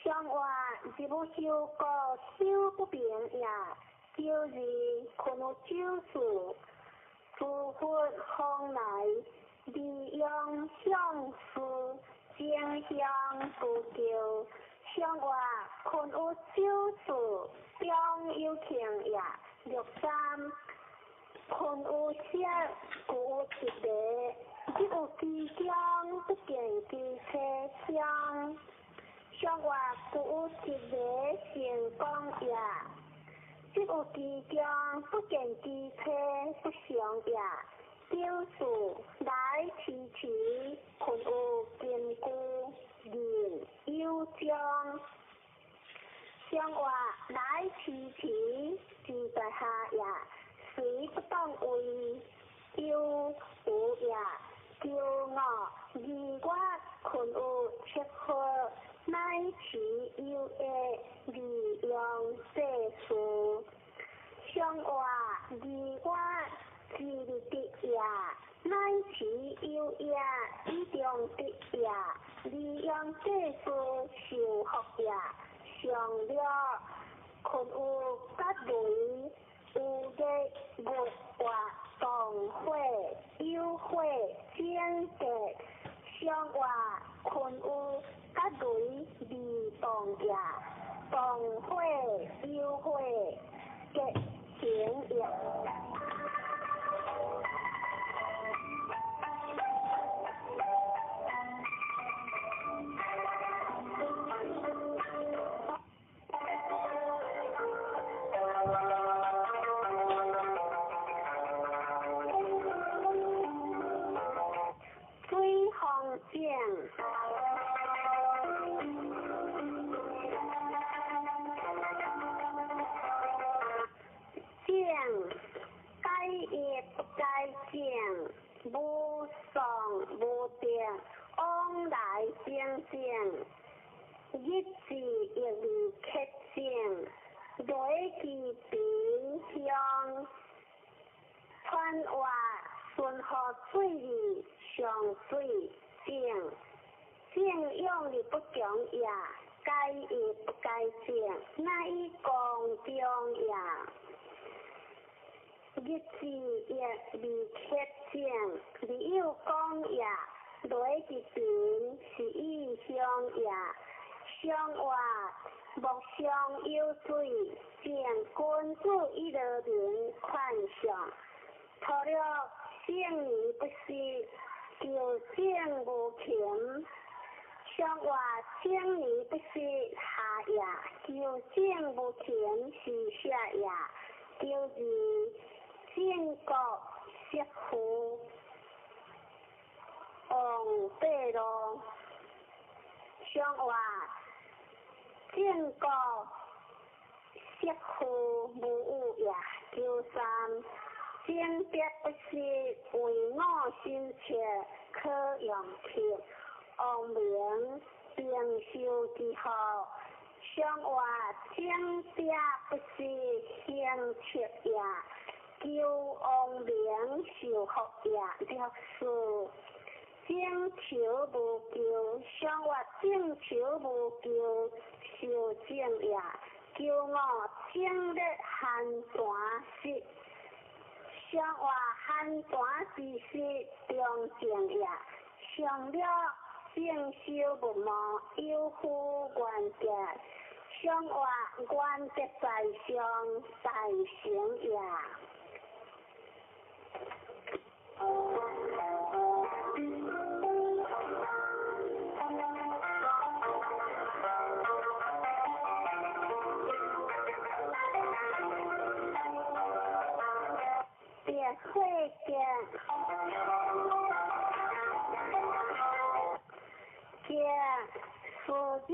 相活入有休國，修不平也。九二困有九四，諸佛方來，利用相思，争相不求。相活困有九四，中有庆也。六三困有色，故有一个，入有其中，不見其車廂。相活故有一个成功也，入有其中，不見其車不祥也。九四來遲遲，困有根據，人有章。相活來遲遲，志在下也，雖不當為有無也。九五二月困有七號，乃持有益，利用世事。相活二月之日得也，乃持有益，以中得也，利用世事受福也。上略困有吉雷，有日月活動火有火整潔。相活困有吉雷未動也，動火有火結成也。水風井。無得往來平靜，日子亦未克正，雷其貧鄉，川活順河水利上水正，正用力不強也，該亦不該正，乃以公中也。日子亦未克正，你有講也，雷其貧是以鄉也，相活莫相有水，正君子以樂民寬上，除了聖年不息，求正無窮。相活聖年不息下也，求正無窮是下也，求二正國媳婦王八路，相活正國媳婦無有也，求三正德不息，為我心切可用客，王明平壽之福，相活正德不息行切也，求王明受福也，六四正求無求，相活正求無求受正也，求五正日寒泉時，相活寒泉之時中正也，上了正修不忘有夫原則，相活原則在上大成也。别会见，见事日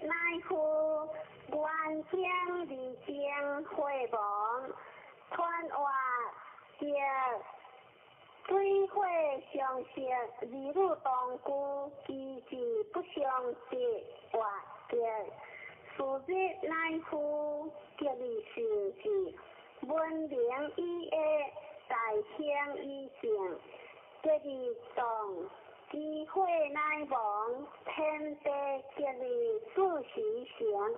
乃夫原正二正会亡，传话见水火相食，二女同居，其志不相得，活见事日乃夫吉利成志，文明以下，大兴以正，吉利动，机会乃亡，天地吉利自时成，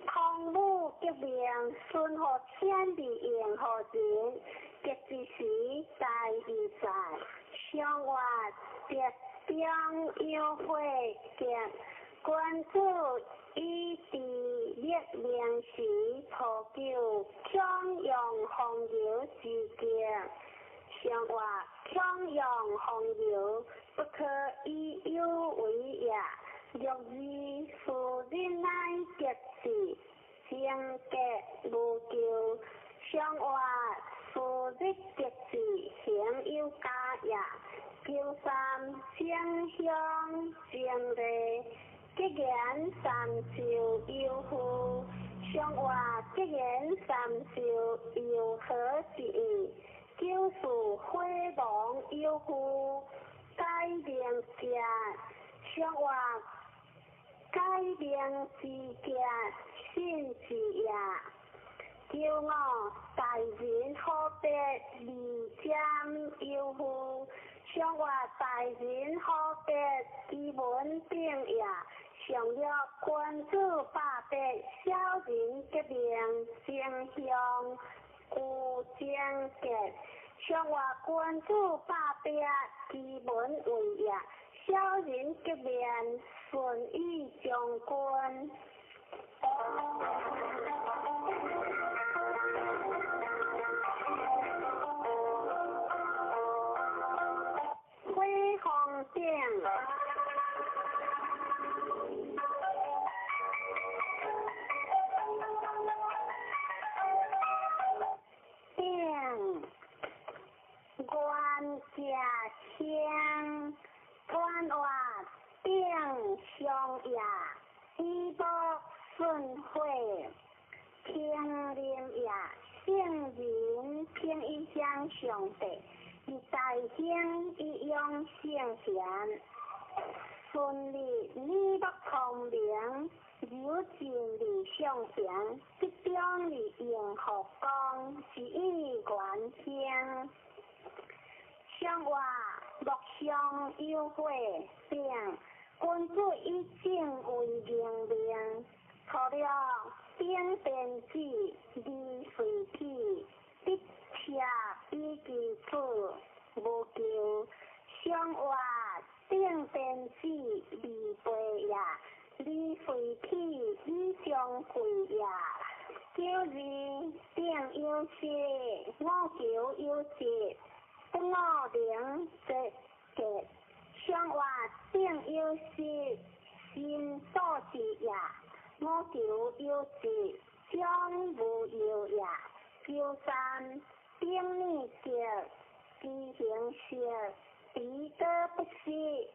汤武革命，顺乎天地应乎人，吉之时大义在，相活德中有火吉，君子以治立命时，普求强扬风流之极。相活强扬风流，不可以有为也。六二事日乃吉事，正格无咎。相活事日吉事，行有加也。求三正向正礼，吉言三寿有福。相活吉言三寿有何之意？九四火亡有福，改名家。相活改名之家，信之也。求五大人好别二占有福，相活大人好别其文定也。上了君子百别，小人革命正向有正格。上活君子百别，其文为也。小人革命顺意将军。火风顶。顶原家乡，传话顶上也，以无顺火，平林也，圣人平一乡上帝，日大兴以养圣贤，顺利耳目聪明，柔尽理上贤，集中利用佛光，是以愿兴。相话莫相有悔，并君子以正为明命。初六顶天子，二随体，得车以其子，无求。相话顶天子，二八也，二随体以相会也。九二顶有时，五求有节，不五灵节节。相话顶有时，心所之也。五求有节，将无忧也。九三顶礼节，知行色，彼得不失，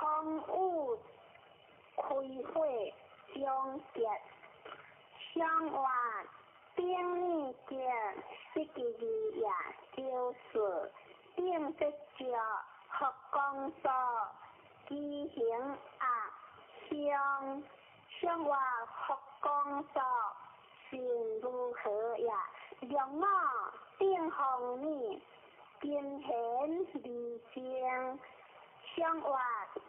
风雨开火终结。相话顶礼节，失其义也。九四顶节脚，佛光所，知行鸭香。相话佛光所，心如何也？六五顶风米，金贤离正。相话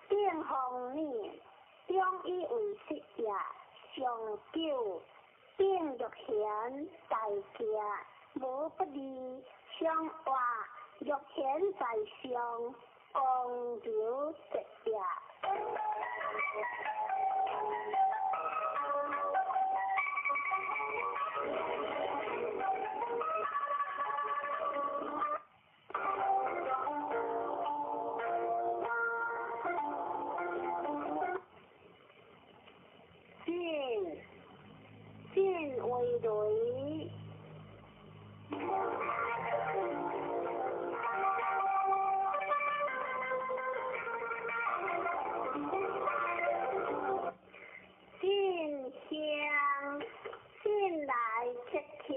顶风米，中以为实也。上九顶玉贤大家，无不利。相话玉贤在上，光流直也。进进为雷。进香进来切切，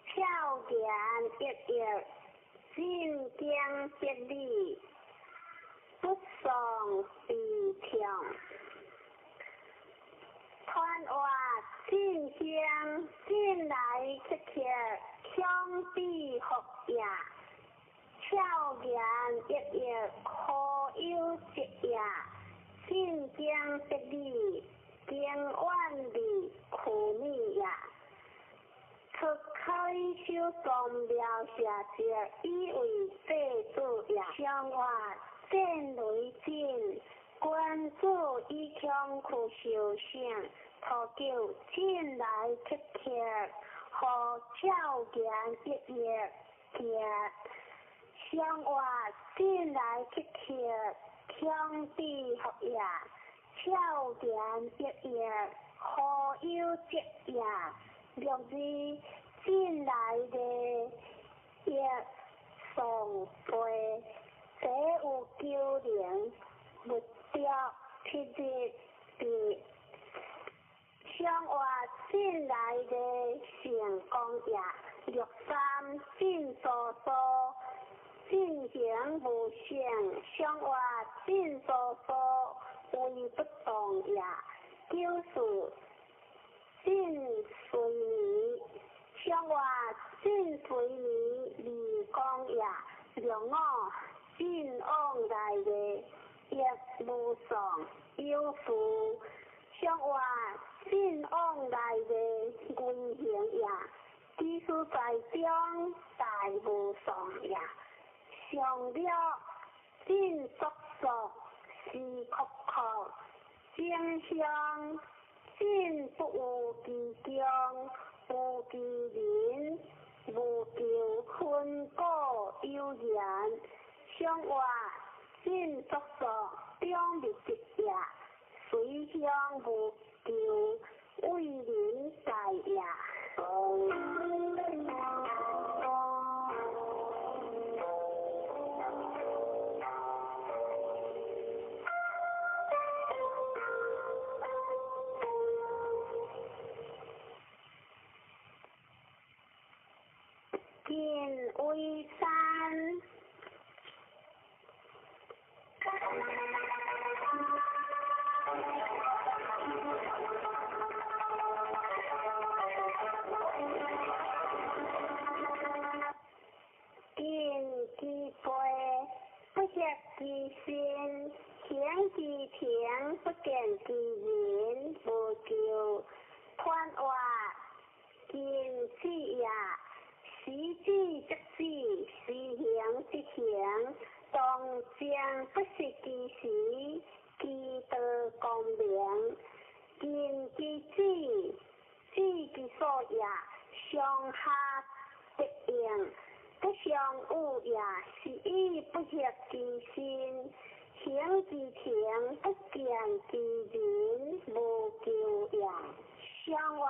俏言熠熠，进经得理，不丧悲痛。传话进香进来切切，相比福也，俏言熠熠，可有节也，进经得理，经远离苦米也。出开修宗庙下节，以为祭祖也。相话战雷震，君子以强苦修行，初九进来切切，和俏言熠熠行。相话进来切切，强比福也，俏言熠熠，可有节也。六二进来的一送杯，这有九灵，物着七日地。相话进来的成功也，六三进疏疏，进行无性，相话进疏疏，为不动也。九四进随迷，相话进随迷离光也。六五进往来的亦无丧有福，相话进往来的危行也。其实在中大无丧也。上了进速速是阔阔，正向进不有其中，无其人，无求分果有缘。相话进速速中密集也，随向无求为人大也。近为山，身，行其情，不見其人，無求。傳話近子也，時止則止，時行則行，當將不失其時，其道光明。近其子，子其所也，上下得應，不相惡也，是以不協其身。行其情，不見其人，無求也。上話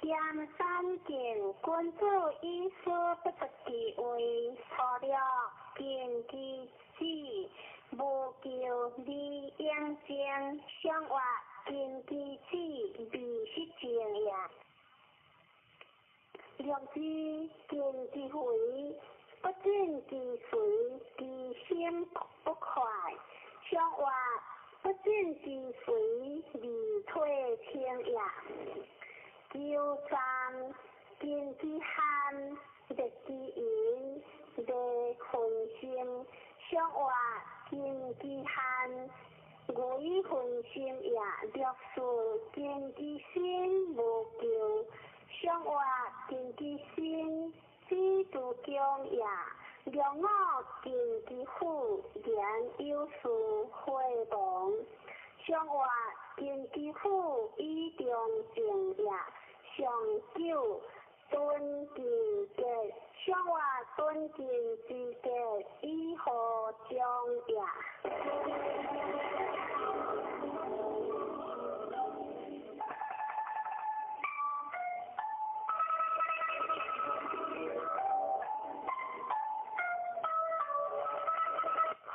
兼三見，君子以思不得其位，錯了近其子，無求利應正。上話近其子，未失正也。六字近其肥，不進其髓，其心不快。上話不進其髓，未退清也。九三近其寒，熱其陰，熱分心。上話近其寒，偽分心也。六四近其身，無求。上話近其身，知足強也。六五近其虎，言有事會亡。上話近其虎，以中正也。上九敦其格，上話敦敬之格，以何將也。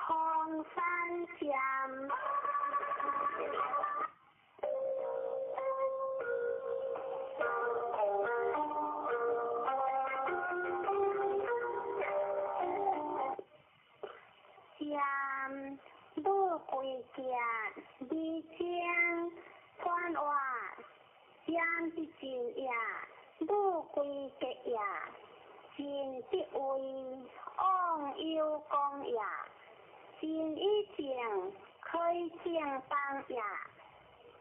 紅山劍。劍無貴價，二千傳話劍之盡也，無貴格也，盡得位往有功也，盡以正開正邦也，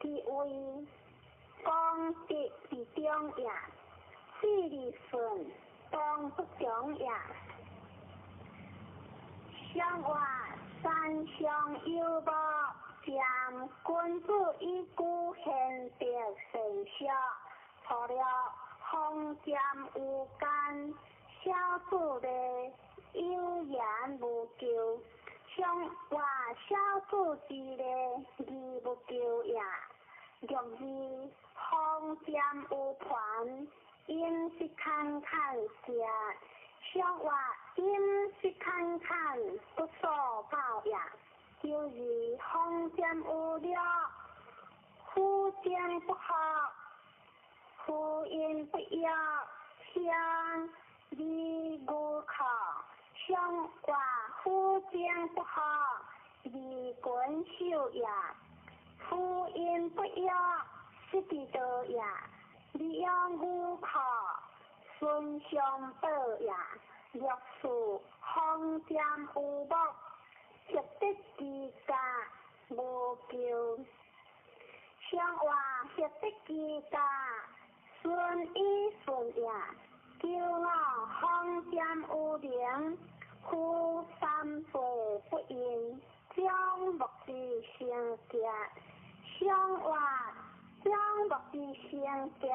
其位功德之中也，四利順當不強也。上話三相有無，劍君子以古賢德善學，錯了風劍無間，小子的有言無求。上話小子之禮，義無求也。六二風劍有盤，應是坎坎食。上話應是坎坎，不所教也。九二風劍有略，夫正不合，夫阴不要，相利无靠。上話夫正不合，利君守也。夫阴不要，失其道也。利用无靠，孙相保也。六四风剑有木，协得其家无求。上话协得其家，顺以顺也。九五风剑有灵，夫三岁不应，将木之成结。上话将木之成结，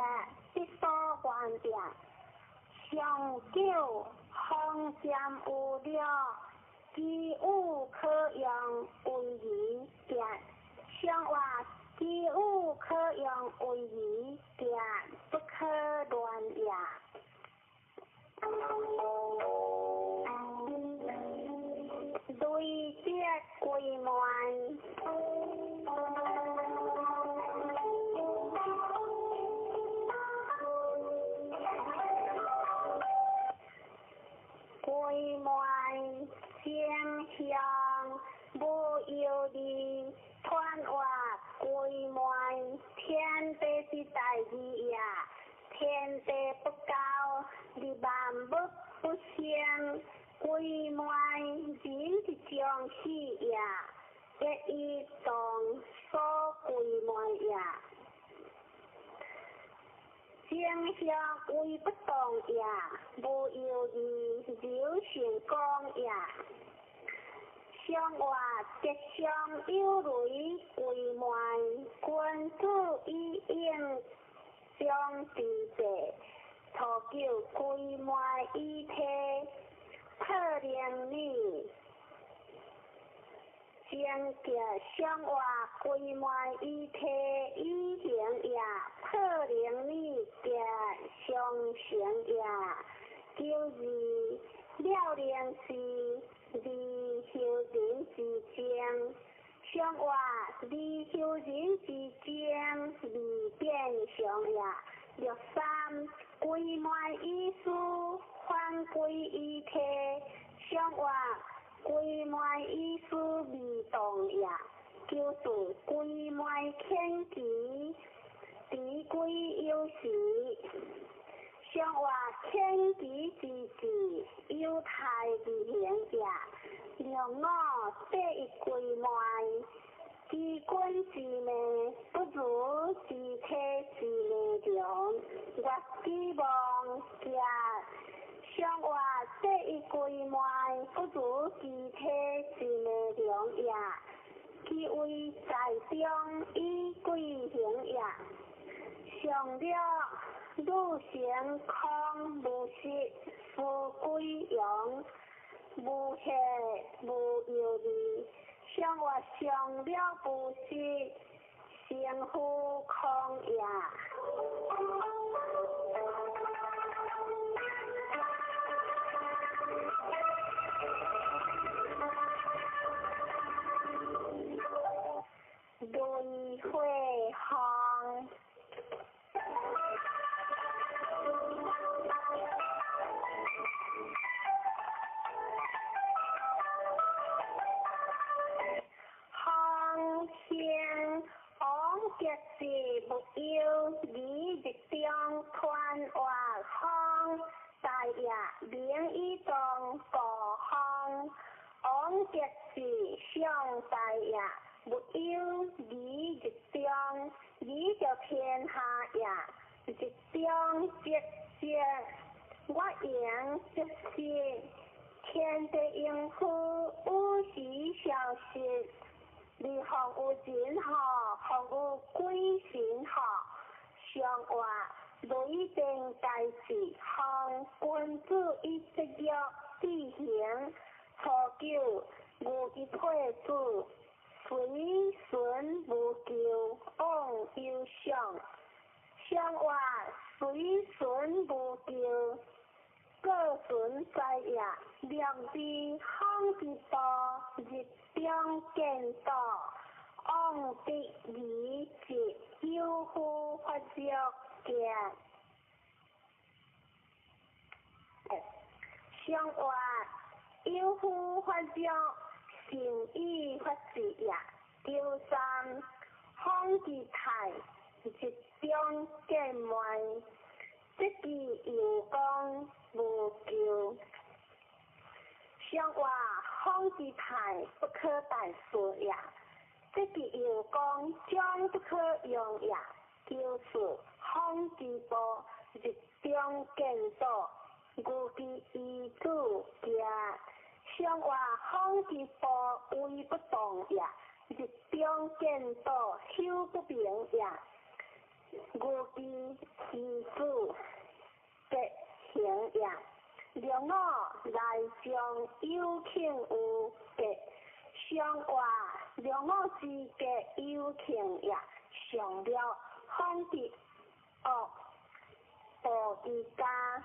必所愿也。上九风剑有略，其有可用为而结。上话其有可用为而结，不可乱也。累积归满。归满正向无忧虑，传话归满天地之大义也，天地不交，利万物不生，歸賣人之中喜也，得以當所歸賣也。正向為不動也，無猶豫流成功也。上話吉祥有雷歸賣，君子以應將之地，初九歸賣以體，破靈女。正吉上話歸賣以體以行也，破靈女吉上成也。九二了靈是二修人之精，上話二修人之精未變相也。六三歸賣以思反歸以體，上話歸賣以思未動也。九四歸賣天機，持歸有時。上話天機之志，有太之行也。六五第一歸賣，知君之命不如知體之命長。月之望行，上話第一歸賣不如知體之命長也。其位在中以貴行也。上了女成空無實，夫歸陽，無血無猶豫。上話上了無實，成夫空也。雷火风。风兴王吉是无忧，二日中团活风，大业明以当故风。王吉是上大业，无忧二日中，二就天下也，日中积积，我赢积失，天地应付有时消失。你风有人吼，风有鬼神吼，上话雷电大事，风君子以节约志行。初九牛之退子，随顺无咎，往有上。上话随顺无咎，各顺在也。两地风之道，日中见道，往得离节，有夫发作行。上话有夫发作，诚意发志也。九三风之泰，日中见卖，这句又讲无咎。上话风之泰不可代说也，这句又讲将不可用也。九四风之波，日中见道，牛之遗子行。上话风之波为不动也，日中见道修不明也。牛之遗子吉行也。六五来将有庆有吉，上话六五之吉有庆也。上了风之恶，暴之家，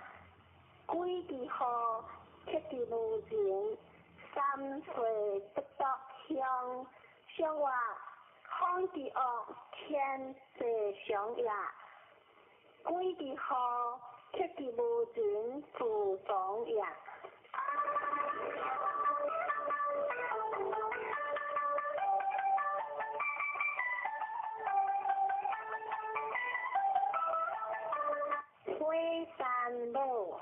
鬼之祸，克之无情，三岁不得乡。上话风之恶，天地常也；鬼之祸，克之无情，自从也。火山母。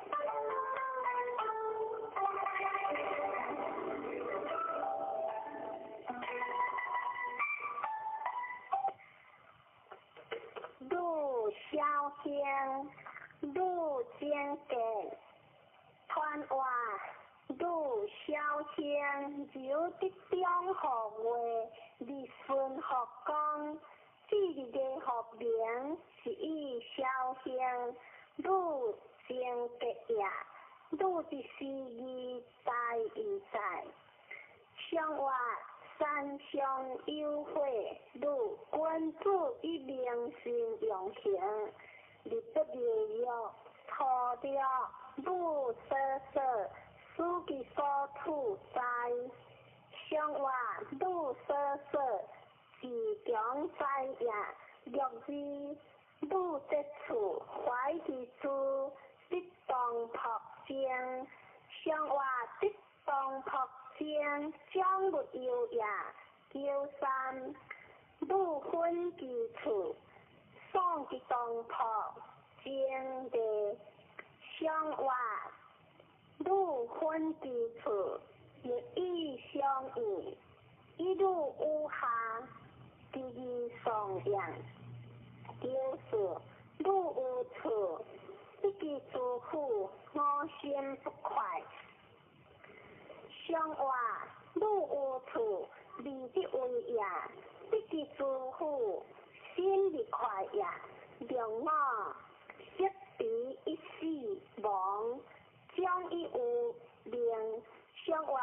兴，女精格，传话女小兴，由得中号月，日顺福公，至日的福名是以小兴，女精格也，女的时义大义在，上话。三相有会，女君子以明心用行，日不日月，土着女所说，使其所处在。上话女所说，自强在也。六字女节处，怀其处，得当朴正。上话得当朴正，将勿忧也。九三，女分其处，丧其当朴正地。上话女分其处，日以相应，一路有下，第二颂扬。九四，女有处，得其诸苦，我心不快。上话女有处，利得为也，得其诸苦，心亦快也。六五，失彼一死亡，将以有命。上话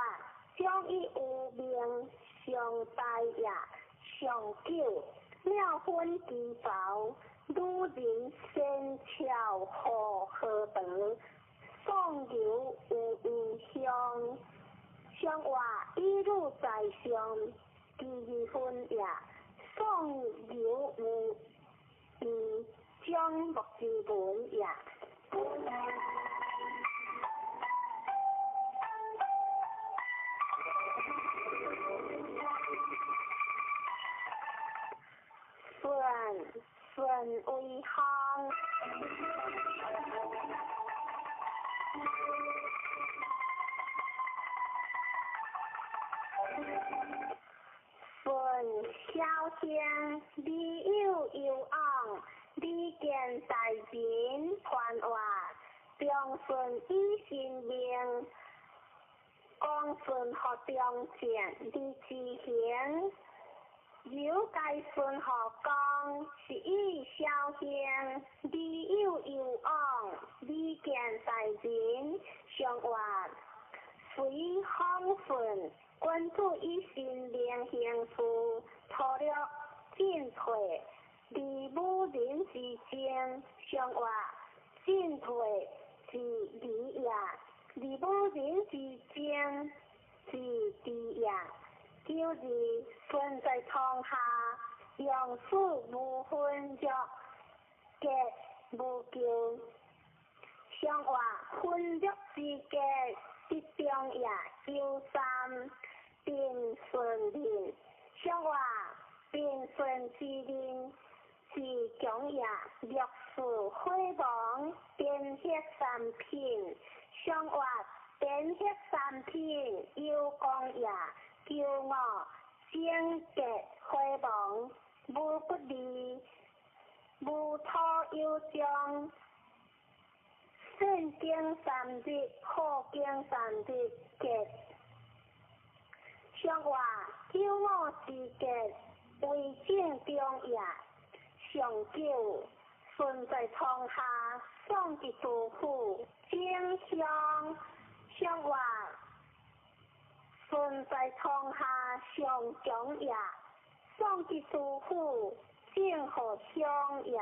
将以有命，上大也。上九，妙分其薄，女人仙巧何何德，宋牛有异香。上话一女在上，第二分也。宋牛有异，将木之文也。顺顺为行。顺小兴，李有有昂，李见大人传话，中顺以神明，光顺学中正，李之行。由该孙学讲，是以小兴，李有有昂，李见大人上话，随风顺，君子以神明行事，粗略进退，离武人之争，上话进退之理也，离武人之争之地也。九二，顺在堂下，用事无分约，结无咎。上话分约之结，得中也。九三，平顺人。上话平顺之人，是强也。六四火亡，颠血三品。上话颠血三品，有功也。九五，贞节火亡，无不利，无土有将。善经三日，好经三日，结。上话九五之结，为正中也。上九，顺在堂下，送之杜甫，正香。上话顺在堂下，上强也。送之杜甫，正好香也。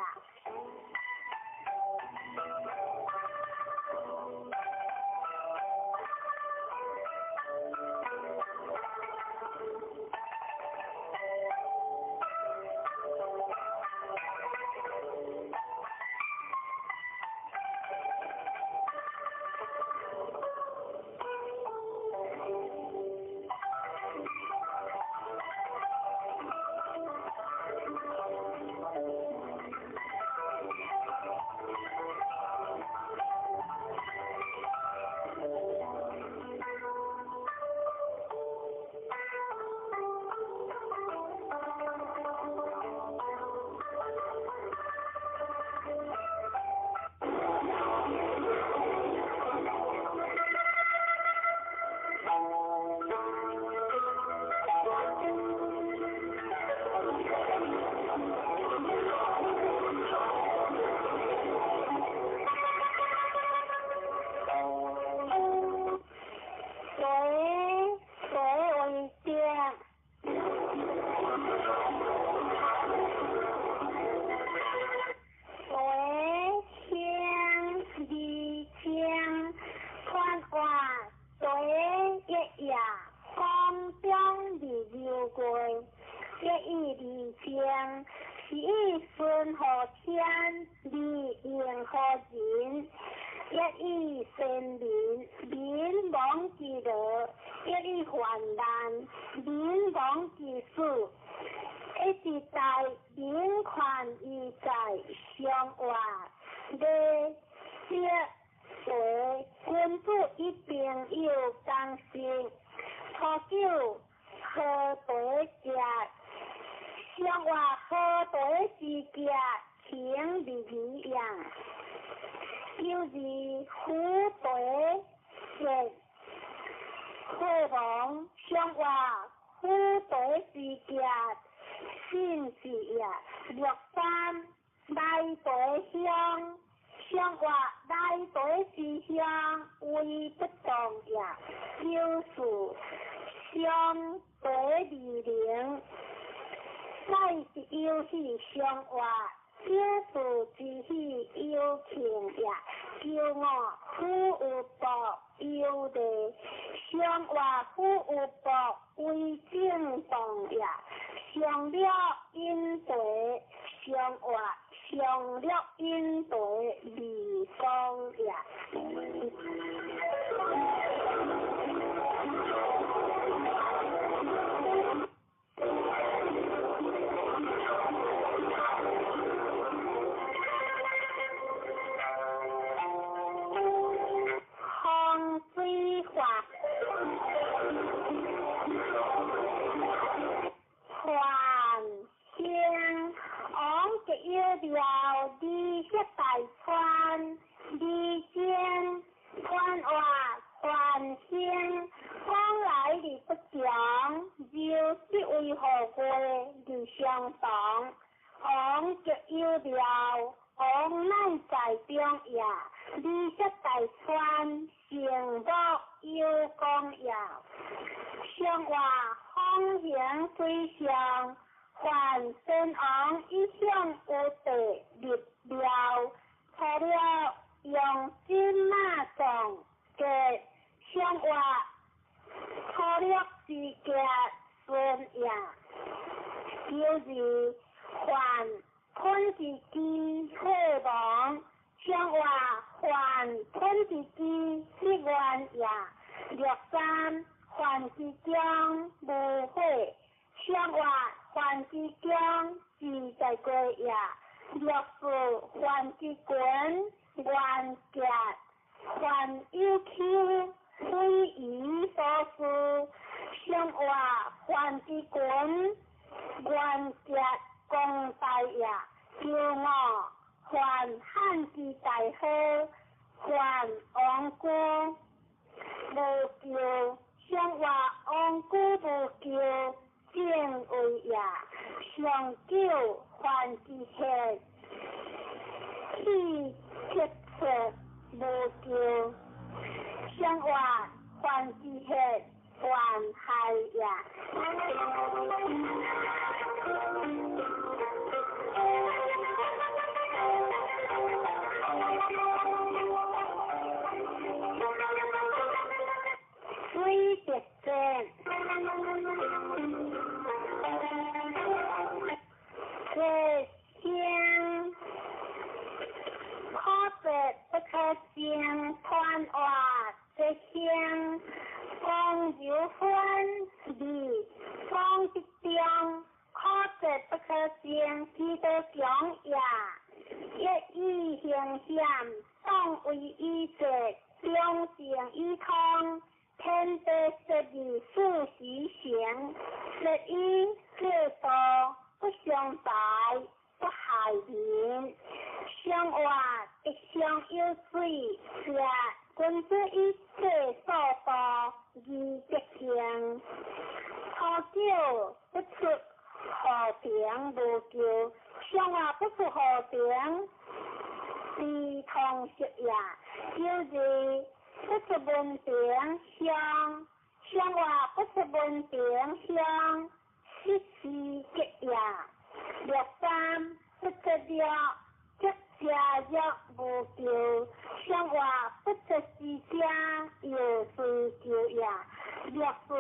一以二情，是以顺乎天，二应乎人。一以先民，民亡之乐；一以患难，民亡之死。一直在民权义在相活，礼节茶君子与朋友同食。初九好茶食，相活好茶之食，情义义也。九二虎茶节，火王相活虎茶之食。信是也，六三来茶香，相活来茶之香，为不动也。九四相茶二零，乃是游戏相活，九四之喜有庆也。九五虎有报有利，相活虎有报为正动也。上了饮茶，上活上了饮茶未讲也。风水法，繁星王吉有庙，二色大川，二间宽活繁星，往来而不强，就这为何过而相同。王吉有庙，王乃在中也，二色大川，成木有光也。上活风行水上，凡先王一向有地立庙，除了用金马藏给上活粗略之家孙也。九二凡吞之机火王，上活凡吞之机立愿也。六三凡之中无火，上活凡之中自在过也。六四凡之群愿结，凡有丘非夷所事，上活凡之群愿结公大也。九五凡汉之大好，凡王居无咎，上活王居无咎，正位也。上九凡之血，气结出无咎，上活凡之血，凡害也。水滴节，这声可节不可争，团活这声讲柔分离讲之中，可节不可争，其道强也。一以行险，当为以节，两情以通。天地设立四时行，设以制度不相败，不害人。相活必相有水，是君子以制所度而德行。初九不出和平无咎，相活不出和平，非通识也。九二不出文凭乡，相活不出文凭乡，失时吉也。六三不出了，即家若无咎，相活不出之家，又随咎也。六四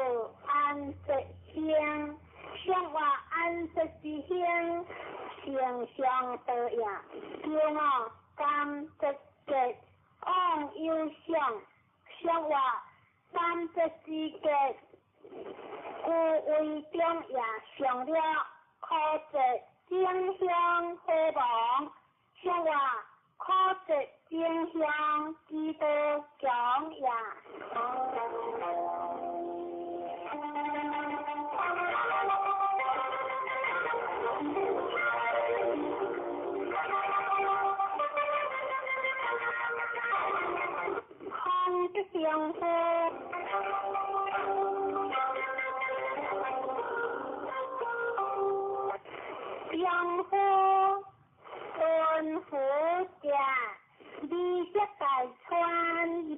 安吉乡，相活安三節之行，成上道也。九五感節結，往有想，上話三節之結，故為中也。上了可節正向火亡，上話可節正向之道強也。空的丈夫，丈夫敦福者，美色大川美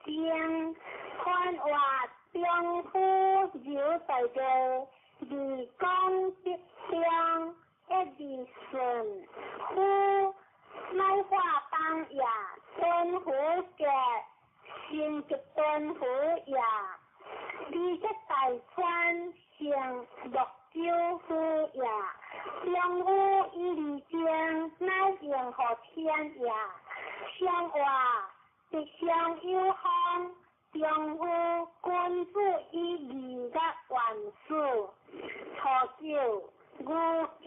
情，宽话丈夫柔大个，二讲德相一二顺，夫乃化当也，敦福者。成吉敦福也，美色大川成泸州府也，丈夫以二情乃应乎天也。上话吉祥有方，丈夫君子以义甲万事。初九，牛结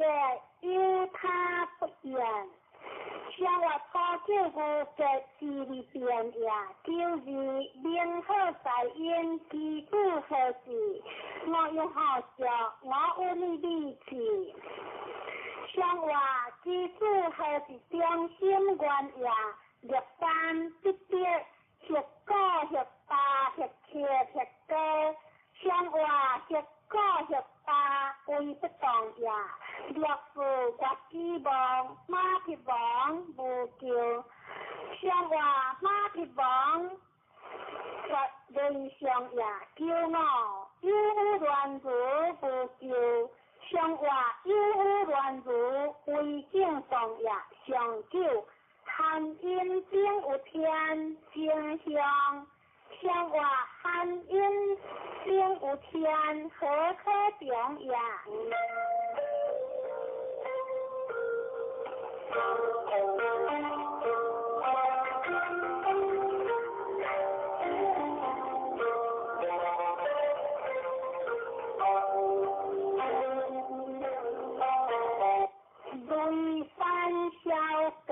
有他不言。上话初九牛结之二变也，九二明好在因，其子何事？我用好笑，我有你理气。上话其子何是中心愿也？六三得得，十九十八十七十九。上话十九十八为不动也。六四月之望，马匹王无救。上话马匹王绝人上也。九五有乱如无救。上话有乱如为正动也。上九含阴顶有天正向。上话含阴顶有天何可中也？雷山小阁。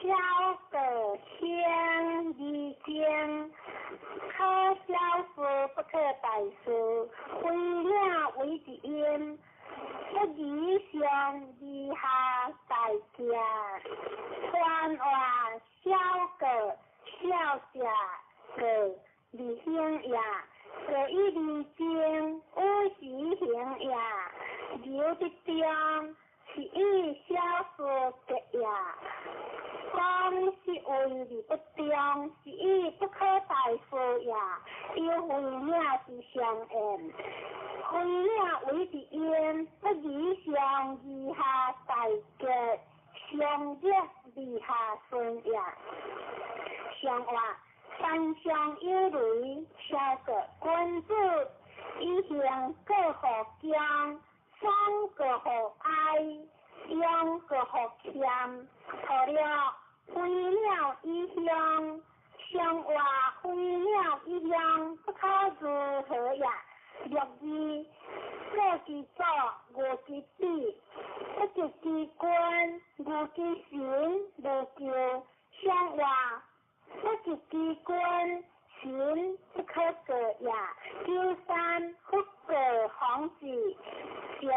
小阁先二经，可小事不可大事，为了为一因，不以上以下大家，传话小阁小者阁二行也，阁以二经有时行也，留得中是以小事结也。讲是为而不中，是以不可大事也。有为领之相应，为领为之因，不以上以下大结，上热以下顺也。上话山上有雷，小个君子以行过乎江，双过乎哀，阳过乎谦，错了。飞鸟一乡，上话飞鸟一乡，不可如何也？六二过其祖，无其子，不及其君，无其神，无救。上话不及其君，神不可过也。九三不过皇子，强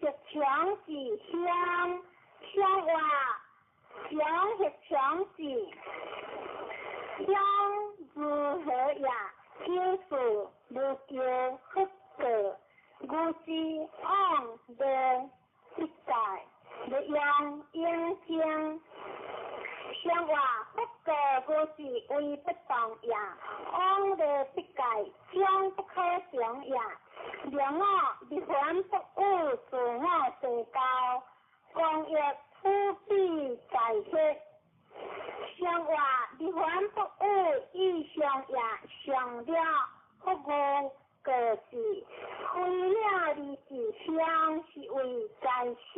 则强之乡，上话。强是强子，乡如何也？九四无求不过，无之往无必在，无用应经。上话不过无是为不动也，往无必界，将不可成也。两我立凡不与自我社交，公益不必在血。上话日凡不有意上也上了服务过是，非了二是相是为在性，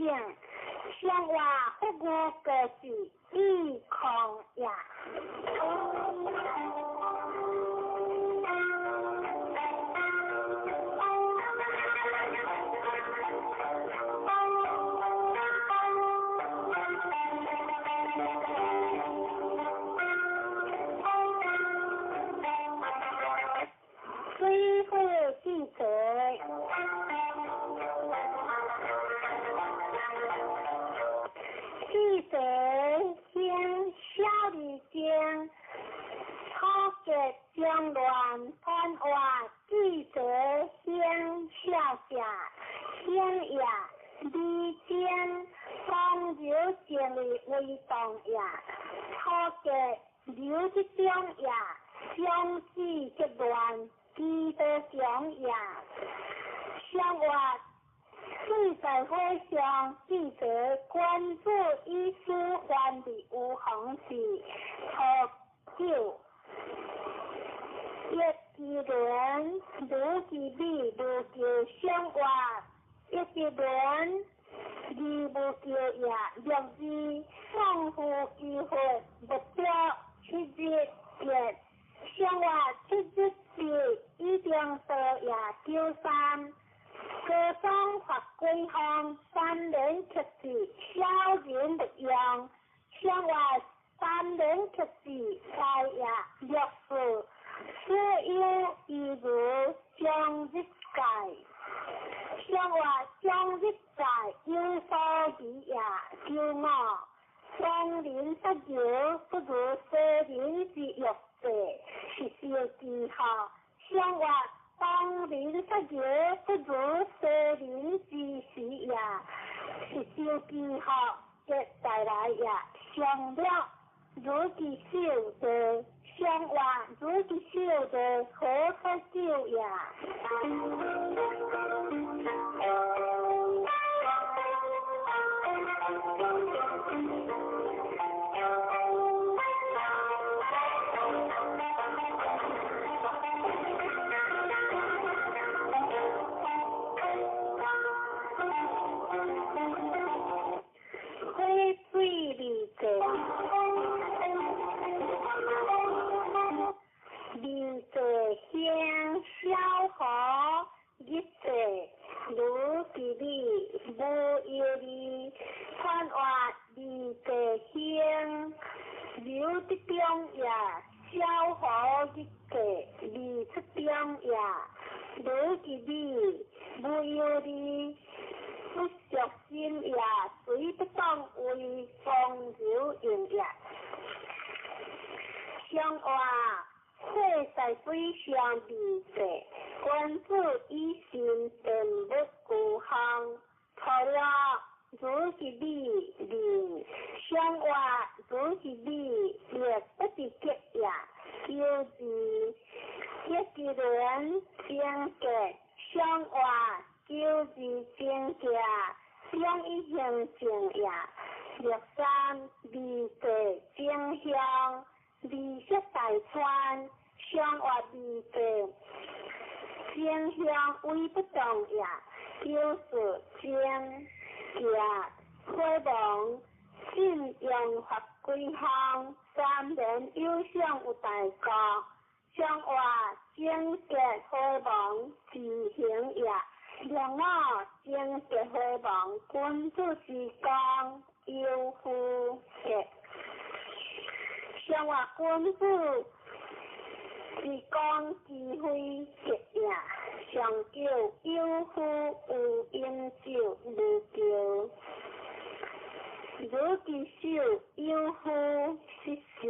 上话服务过是意空也。水火记者，记者先小二经，初结中乱翻话，记者先小者，先也，二经风流静的为动也，初结流之中也，相子结乱。基督强也，上话水在火上，记者关注医师犯的有红是初九，一之轮，如其美，如求上话，一之轮，二无求也，六字送夫机会，目标七日结。上话七日是一定多也九三，高中发归方三连克制小人不用，上话三连克制财也六四，所有一如将日界，上话将日界有所疑也九五，双人不由不如西人之欲。是小记号，上话当人失业不如西人之时也，是小记号的带来也。上了如其手的，上话如其手的何可救也？小河日子如其美，无忧虑，宽话二个兴，刘德中也，小河日子二出中也，如其美，无忧虑，不着心也，随不当为风流用也，相话。火在水上二者，君子以心定物故乡，除了如是美人，相话如是美，亦不是结也。九字一之轮正结，相话九字正结，两一行正也。六三二者正向。二色大川，相话二者，正向为不动也。九四正也，火亡信用法归方，三年有相有大国，相话正结火亡自行也。两五正结火亡，君子之功有夫结。上话君子是讲机会结也，上叫有夫有饮酒无叫，如其手有夫失事，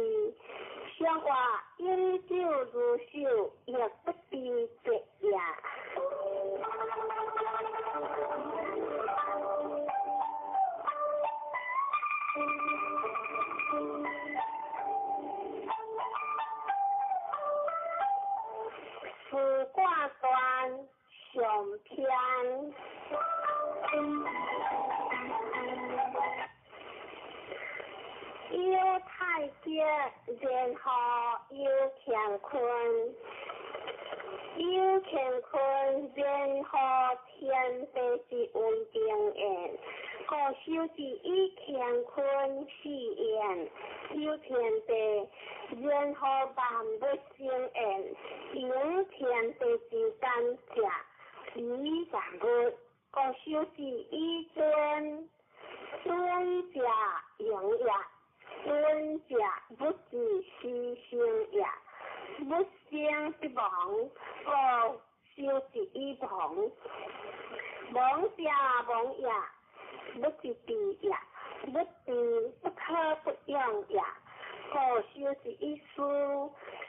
上话饮酒如手，亦不知结也。自挂断上篇，有太極，然後有乾坤；有乾坤，然後天地之為定焉。故修之以乾坤四焉，有天地，然後萬物生焉。用天地之感者，以萬物。故修之以敦，敦者盈也。敦者物之始生也，物生必亡，故修之以亡。亡者亡也，物之治也，物治不可不用也。故修之以思，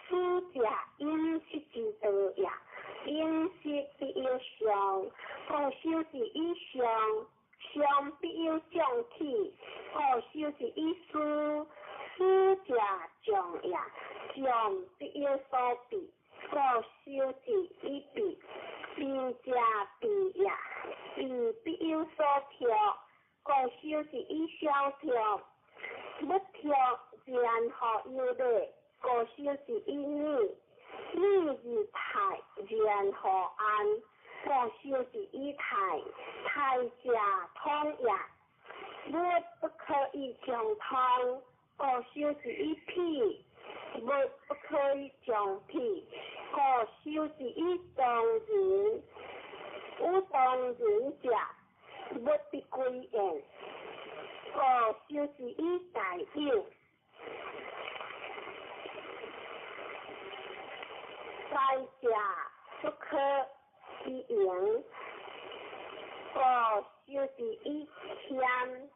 思者饮食之道也，饮食必有常，故修之以常。常必有将起，故修之以思，思者将也，将必有所避，故修之以避，避者避也，避必有所託，故修之以相託，不託然後有禮，故修之以禮，禮而泰，然後安。故修之以泰，泰者通也。物不可以將通，故修之以否；物不可以將否，故修之以當人。有當人者，物必歸焉。故修之以大有，大者不可以盈，故修之以謙。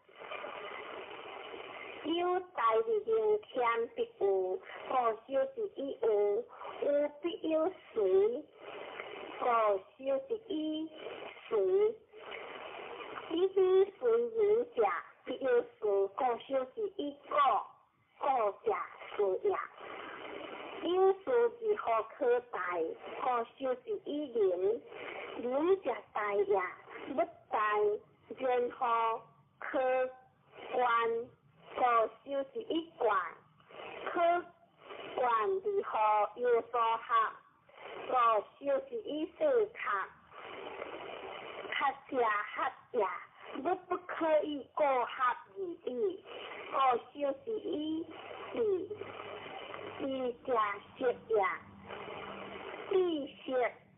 有大而能謙必有，故修之以有，有必有隨，故修之以隨。以隨人者，必有事，故修之以故，故者事也。有事如何可大？故修之以仁，仁者大也。不大，然後可觀，故修之以觀，可觀如何有所合？故修之以四合，合者合也。物不可以過合而已，故修之以比，比者色也，比色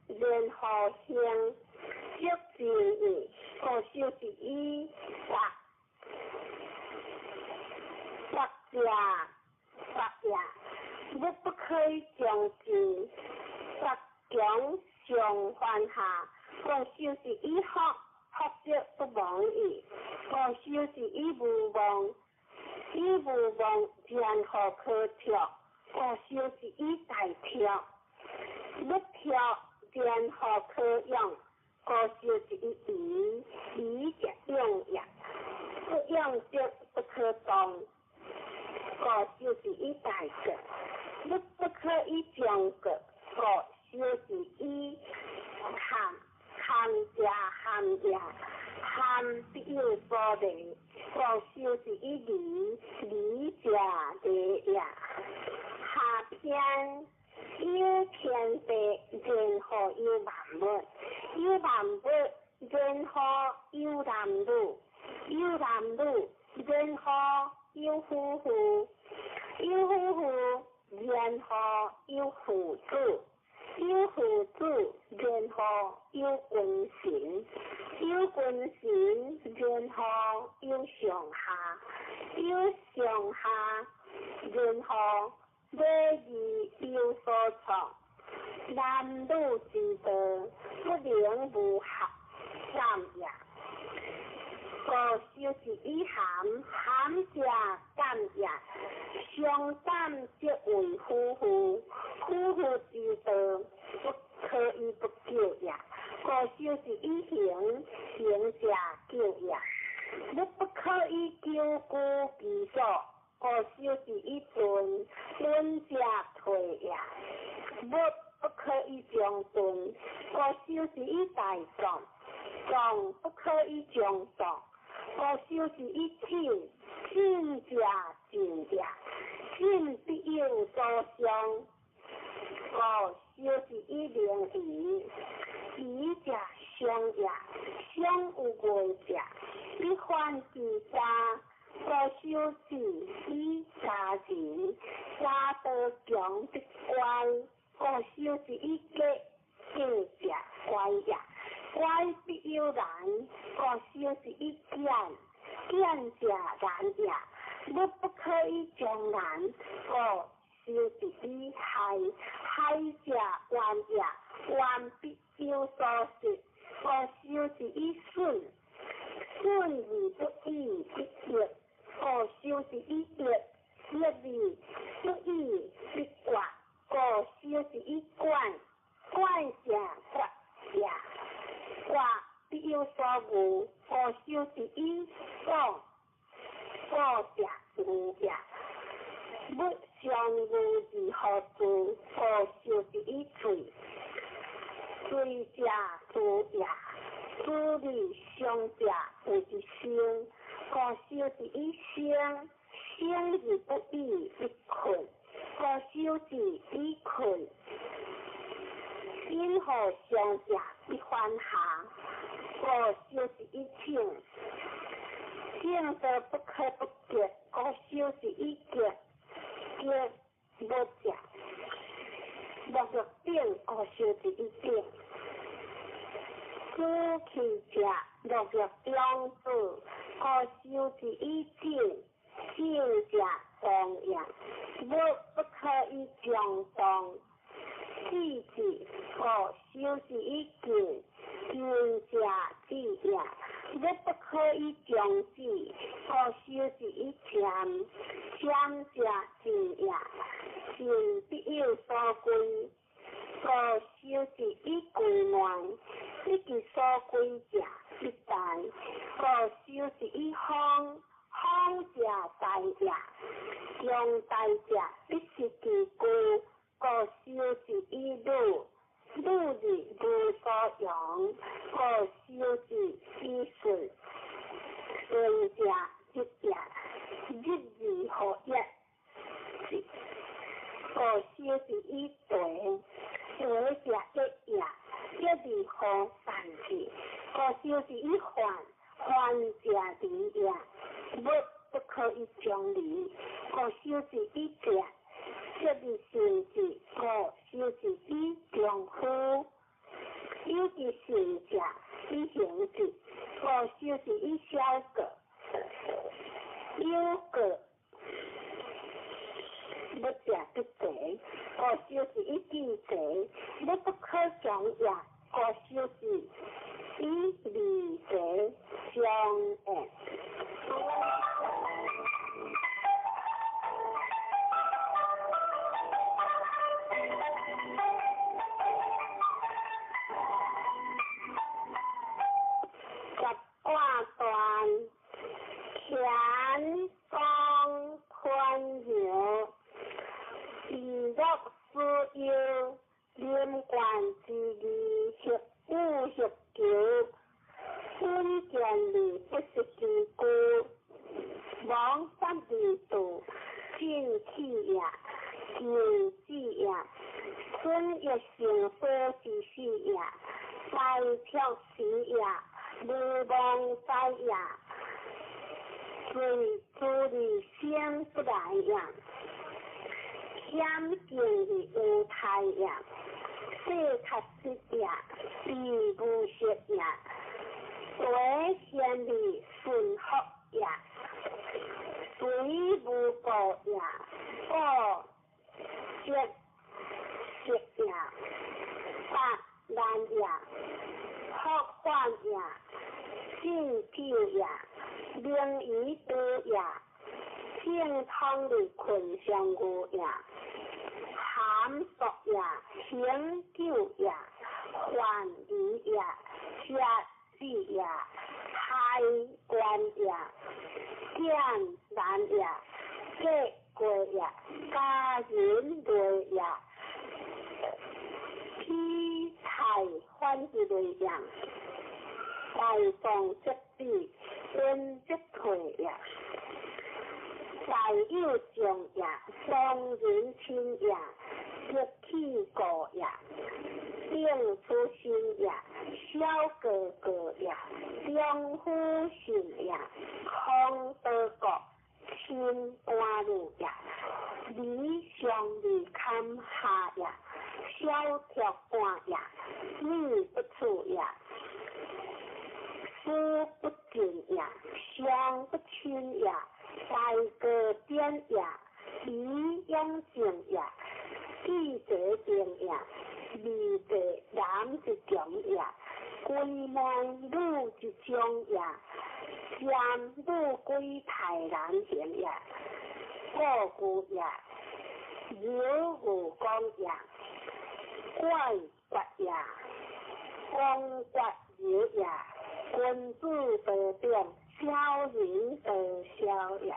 然後興，色之意，故修之以法，法者法也。物不可以將之，法強上犯下，故修之以福，福則不亡矣。故修之以無妄，以無妄然後可託，故修之以大託，不託然後可用，故修之以疑，疑者用也。不用則不可動，故修之以大國，不不可以將國，故修之以堪，堪者堪也，堪必有所利，故修之以利，利者利也。下篇有天地，然後有萬物；有萬物，然後有男女；有男女，然後有夫婦；有夫婦，然後有父子；有父子，然後有君臣；有君臣，然後有上下；有上下，然後禮義有所創。男女之道，不能無合感也。故修之以含，含者感也。相感則為夫婦，夫婦之道，不可以不久也。故修之以行，行者久也。物不可以久居其所，故修之以遁，遁者退也。物不可以將遁，故修之以大壯，壯不可以將壯，故修之以進，進者進也。修之以家人，家道强必乖，故修之以格，格者乖也，乖必有难，故修之以简，简者难也。物不可以将难，故修之以害，害者怨也，怨必有所失，故修之以损，损而不已必益，故修之以益，益而不已必决，故修之以管，管者决也，决必有所恶，故修之以广，广者恶也。物相恶而何助？故修之以罪，罪者诛也。诸而相者谓之生，故修之以生，生而不已必困，故修之以困。因何相者必反下，故修之以静，静则不可不结，故修之以结，结无者，无欲顶，故修之以顶。主气者，乐欲中子，故修之以静，静者动也。物不可以将动，气之，故修之以静，静者止也。物不可以将止，故修之以禅，禅者静也。静必有所归，故修之以归内，不其所归者必大，故修之以方，方者大也。强大者必失其故，故修之以鲁，鲁而无所用，故修之以顺，顺者日也，日而何也？故修之以地，地者一也，一而何善之？故修之以患，患者离也。物不可以将离，故修之以节，节而行之，故修之以中夫。有其行者以行之，故修之以小过。有过物者必齐，故修之以致齐。物不可将也，故修之以离齐相应。十卦断，乾宫坤爻，以乐思忧，连贯之义，协五协求，稳健而不失其故，亡法而度，进气也，静止也，春欲成所之始也，败却时也，无忘哉也，随诸而生不来也，险境而无态也，世确实也，必无失也，为贤而顺福也，随无过也，过节节也，八难也，福患也，信久也，明于道也，正通而困上无也，含束也，恒久也，患离也，节子也，开关也，简难也，结过也，家人类也，披财反之类也，大众则止，恩则退也，大有将也，双人亲也，得气过也，定出身也，小哥哥也，中夫信也，空德国，心安如也，离上二坎下也，小铁半也，女不处也，思不尽也，相不亲也，大过点也，离养正也，记者定也，二者男之强也，归门女之中也，占女归太难行也，故故也，有无光也，怪怪也，光怪有也，君子得变，小人得小也。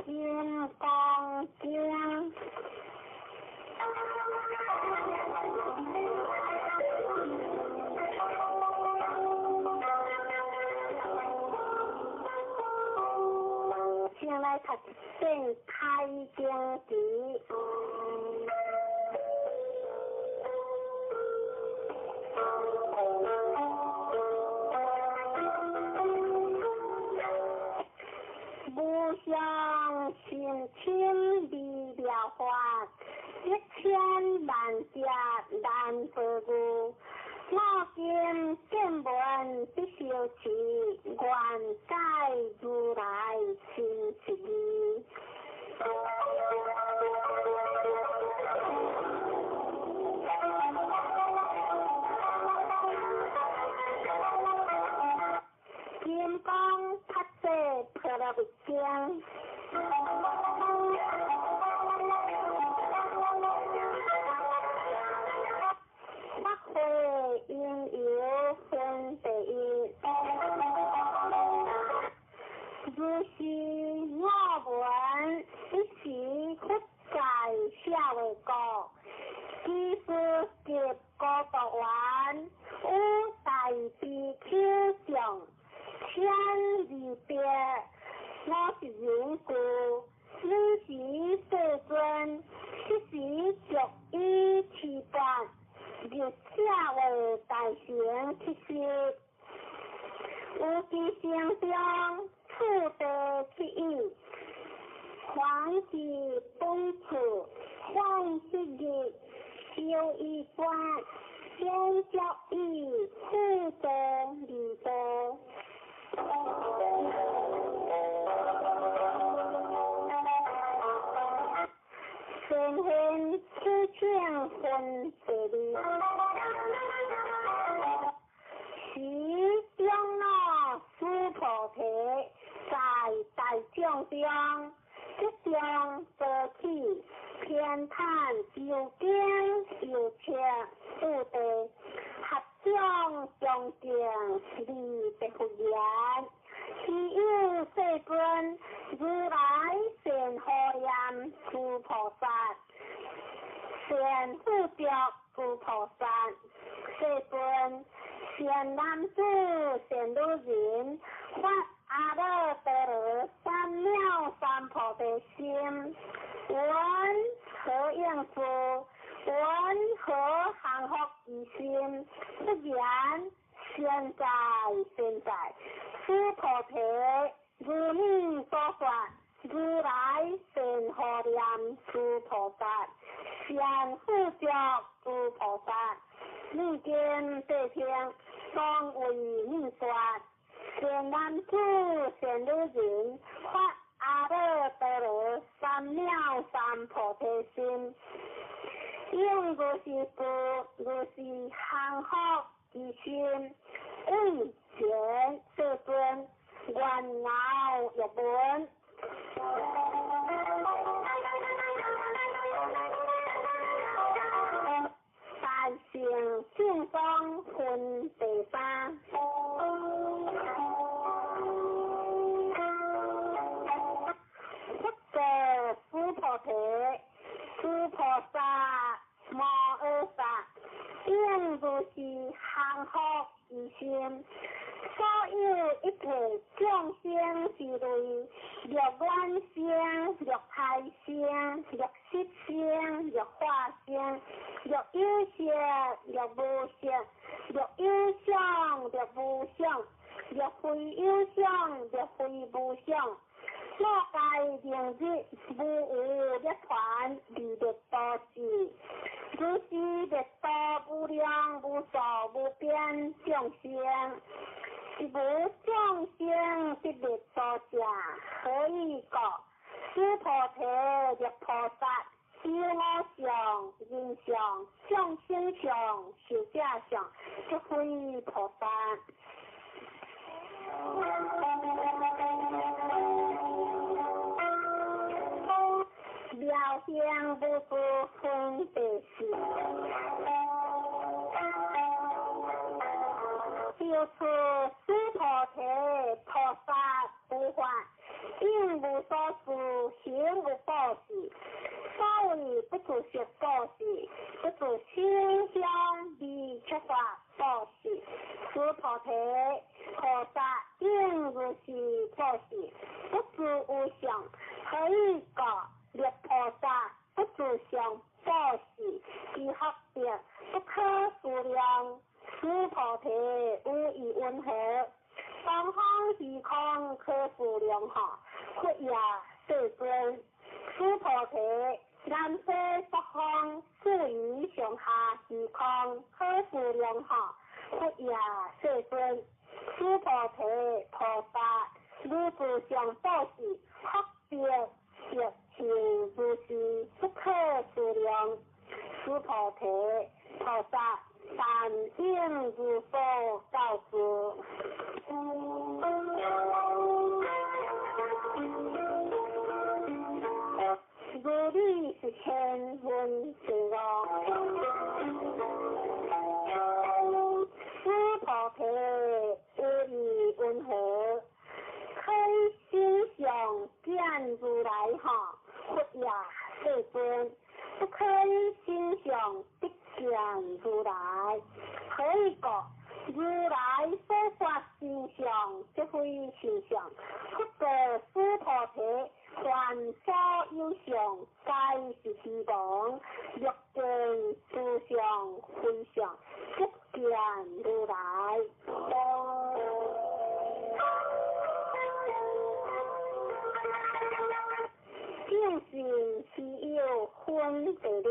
金刚经。先来读《开经偈》。无上甚深微妙法，一千万劫难遭遇。我今见闻得受持，愿解如来真实义。金刚菩萨婆罗蜜经。法会因由分第一，如是我闻，一时佛在舍卫国，居士及孤独园，与大比丘众千二百五十人俱，尔时世尊，彼时足以持钵，入舍卫大城乞食，有其城中次第乞语，凡是本处，凡是日，修一观，先足以次第二地。先现此请分第二，时长老须菩提在大众中，即将坐起，偏袒右肩右侧次第，合掌恭敬礼白佛言：希有世尊，如来善护念诸菩萨，善护着诸菩萨。世尊，善男子、善女人，发阿耨多罗三藐三菩提心，闻何应事？闻何降伏其心？不然，善哉善哉，须菩提，如你所说，如来善护念诸菩萨，善护着诸菩萨。你今谛听，当为你说。善男子、善女人，发阿耨多罗三藐三菩提心，应如是事，如是降伏其心，为前世尊，愿饶欲闻。大乘正宗分第三。佛告须菩提：诸菩萨摩诃萨，应如是降伏其心，尊。所有一切众生之类，若缘生，若胎生，若色生，若化生，若有色，若无色，若有相，若无相，若非有相，若非无相。我该明日无有涅槃，离灭度时，如是灭度无量无数无边众生，是无众生得灭度者，何以故？须菩提，若菩萨有我相、人相、众生相、寿者相，即非菩萨。妙行无住分别智，就此须菩提，菩萨无法，应无所住，行无布施。所谓不住色布施，不住色香味触法布施。须菩提，菩萨应如是布施，不住无相，何以故？若菩萨不住相布施，其福德不可思量。须菩提，有疑云何？东方虚空可思量哈，佛也世尊。须菩提，南西北方四夷上下虚空可思量哈，佛也世尊。须菩提，菩萨如住相布施，福德德行如是不可思量。须菩提，菩萨但应如所教之。如理是千闻之乐。须菩提，有疑云何？可以心相见如来哈，佛也世尊。不可以心相得见如来，何以故？如来所发心相，即非心相。不过须菩提，凡所有相，皆是虚妄。若见诸相非相，即见如来。正信是有分别了。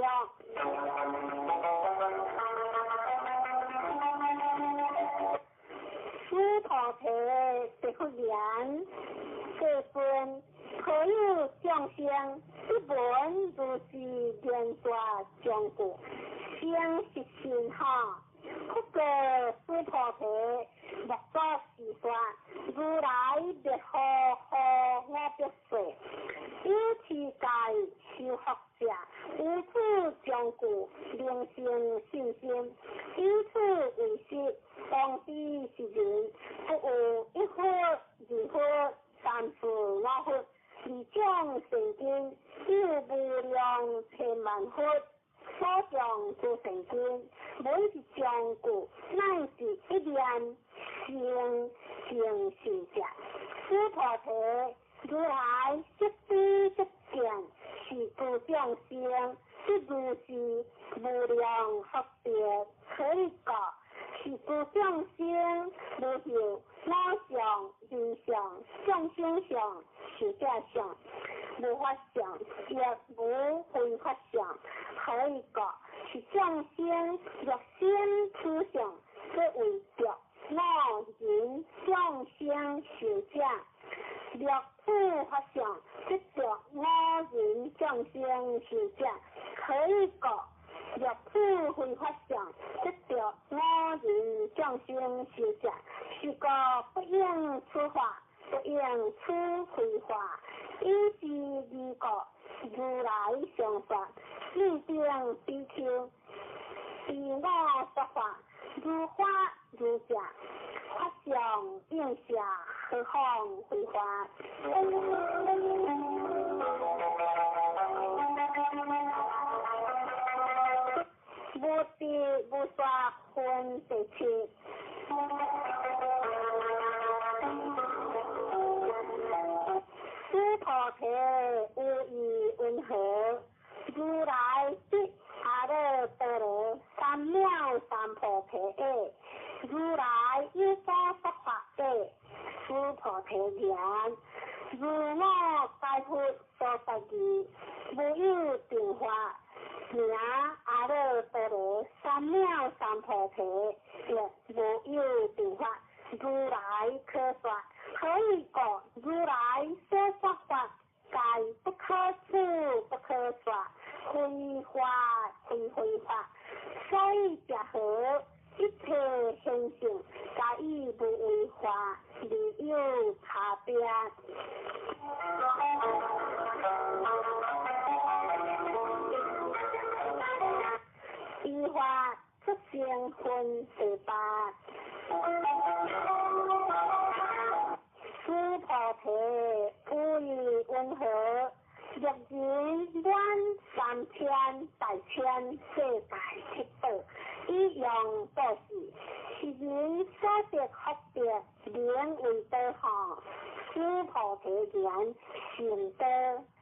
须菩提，答复言：世尊，何有众生不闻如是言说将故，生是信哈？不过须菩提，莫作是说，如来灭后何我别说？有持戒修福者，有此将故，能生信心。以此为实，当知是人，不有一佛、二佛、三四五佛，二种善根，有无量千万佛。所讲诸善根，每一将故，乃是一念生成信者。须菩提，如来即知即见，是诸众生，即如是无量福德，何以故？是诸众生无有我相、人相、众生相、寿者相，无法相，亦无非法相。何以故？是众生若心此相，即为着我人众生寿者；若此法相，即着我人众生寿者。何以故？若此非法相，即着我人众生寿者。是故不应此法，不应此非法。以是二故，如来常说：汝等比丘，依我说法，如法如者，法相应下，何况非法？无知无说分别痴。提下，如來有所說法者，須菩提言：如我解佛所說義，無有定法，名阿耨多羅三藐三菩提，亦無有定法。如來可說，何以故？如來所說法，皆不可思，不可說，非法非非法。所以者何？一切現象，皆以無為法而有差別。依法出生分第八。須菩提，有意云何？若人滿三千大千世界七寶，以用布施，是人所得福德，名為多吼。須菩提言：甚多，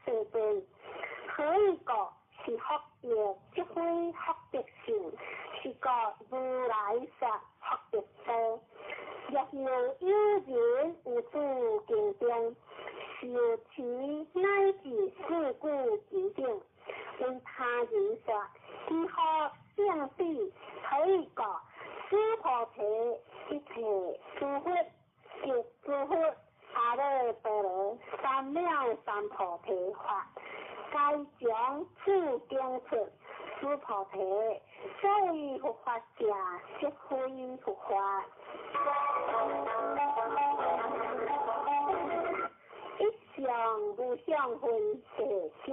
世尊。何以故？是福德，即非福德性，是故如來說福德多。若有有人有諸經中，受持乃至四句之頂，為他人說，其福勝彼。何以故？須菩提，一切諸佛及諸佛阿耨多羅三藐三菩提法，皆從此經出。須菩提，所謂佛法者，即非佛法。一相無相分第七。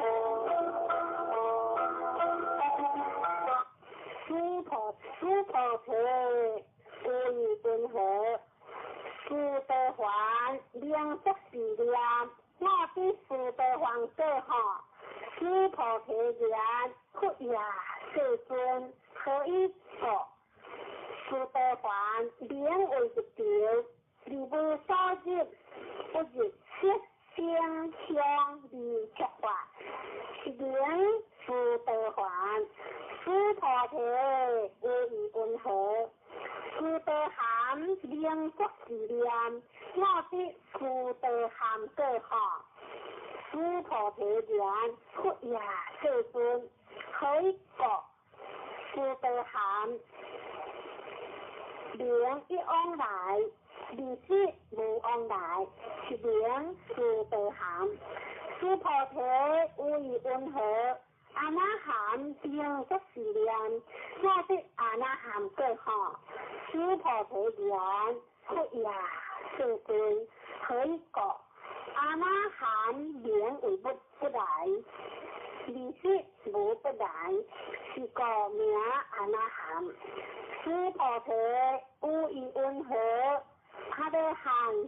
須菩提，有意云何？須陀洹名作是念，我對須陀洹說吼，須菩提言：佛也，世尊，何以故？須陀洹名為入道，而無所入，不入色聲香味觸法，是名須陀洹。須菩提，有意云何？須陀含名作是念，我對須陀含說吼，須菩提言：佛也，世尊，何以故？須陀含名一往來，二識無往來，是名須陀含。須菩提，有意云何？阿那含名作是念，我對阿那含說吼，須菩提言：佛也，世尊，何以故？阿那含名為不來，二識無不來，是故名阿那含。須菩提，有意云何？阿羅漢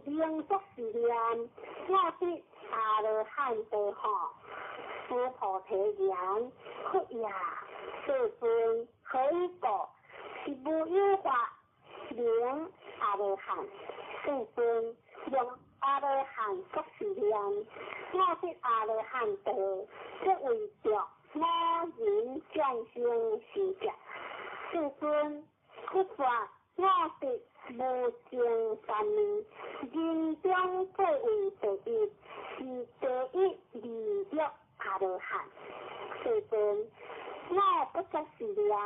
名作是念，我對阿羅漢說吼，須菩提言：佛也，世尊，何以故？是無有法名阿羅漢。世尊，用阿羅漢作是念，我對阿羅漢道，即為著我人眾生是者。世尊，佛說我得無上三昧，人中最為第一，是第一利益阿羅漢。世尊，我不作是念，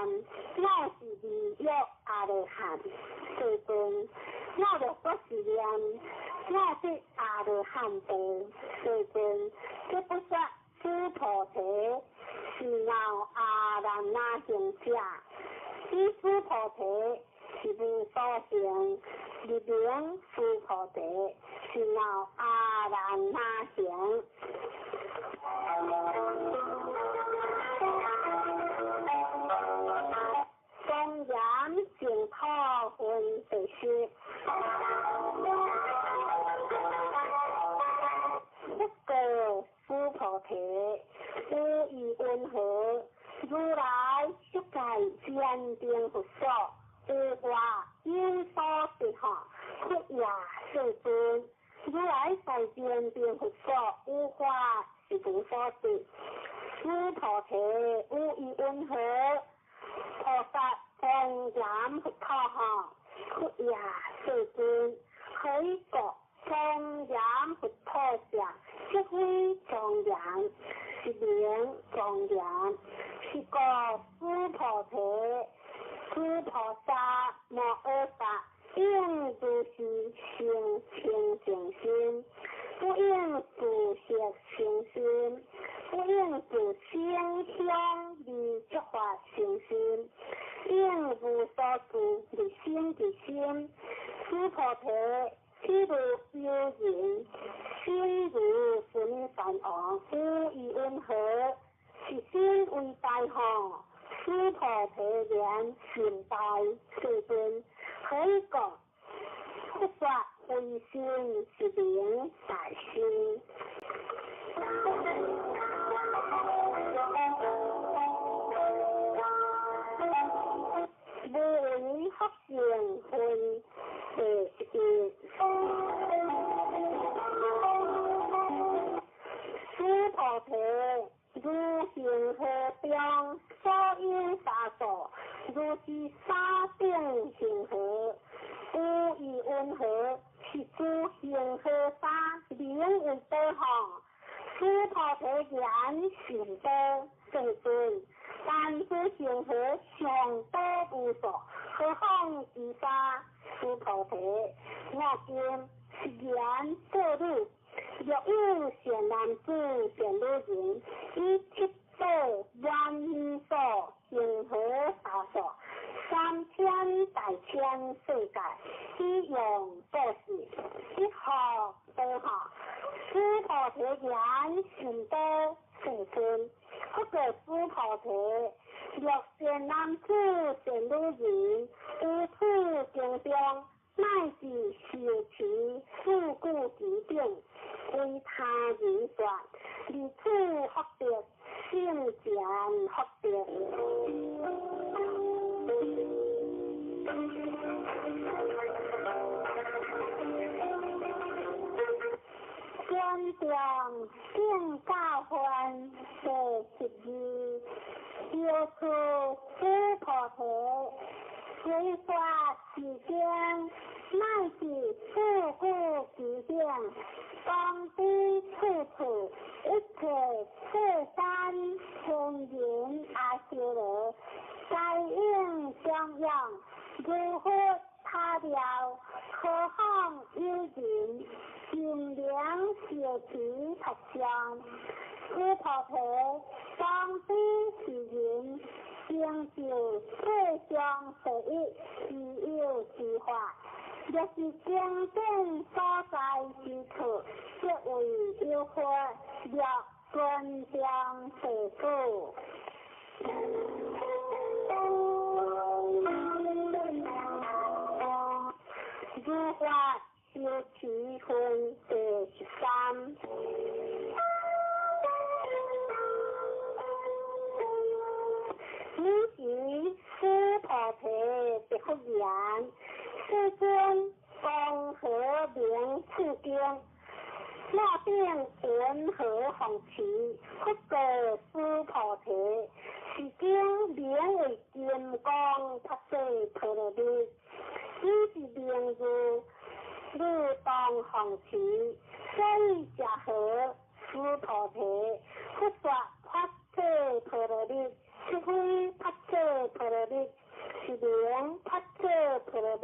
我是利益阿羅漢。世尊，我若作是念，我得阿羅漢道。世尊，這不說須菩提是鬧阿難那行者，彼須菩提是無所行，入名須菩提是鬧阿難那行。莊嚴淨土分第十。不過須菩提，有意云何？如來色界堅定佛所，有法有所得吼，佛也，世尊。如來在堅定佛所，有法是無所得。須菩提，有意云何？菩薩莊嚴佛土，施生清淨心，不應自色生心，不應自聲香味觸法生心，應無所住而生其心。須菩提，譬如有人身如須彌山王，無疑雲何？是身為大吼，須菩提言甚大，世尊。何以故？佛說非身是名大身。無為福善分第十一。須菩提，如恒河中所有沙數，如是沙等恒河，有意云何？是諸恒河沙名為多吼。須菩提言甚多，世尊。但此恒河尚多無數，何況其沙？須菩提，我今是言作汝。若有善男子、善女人，以七寶萬二數恒河沙數，三千大千世界，以用布施，一學多吼。須菩提言甚多，世尊。不過須菩提，若善男子、善女人，於此經中，乃至受持四句偈等，為他人說，離此福德，勝前福德。尊重聖教分第十二，藥師須菩提，隨說是經，乃至四句偈等，當彼處處一切世間天人阿修羅，皆應供養，如佛塔廟，何況有人盡量受持佛像。須菩提，當彼是人成就世上第一稀有之法，若是經典所在之處，即為有佛，若尊重弟子。如法修持分第十三。尔時須菩提答覆言：世尊，江河明此經，那頂雲何奉持？佛告須菩提：是經名為金剛菩薩陀羅尼，彼是名字，汝當奉持。所以者何？須菩提，佛說菩薩陀羅尼，是非菩薩陀羅尼，是名菩薩陀羅尼。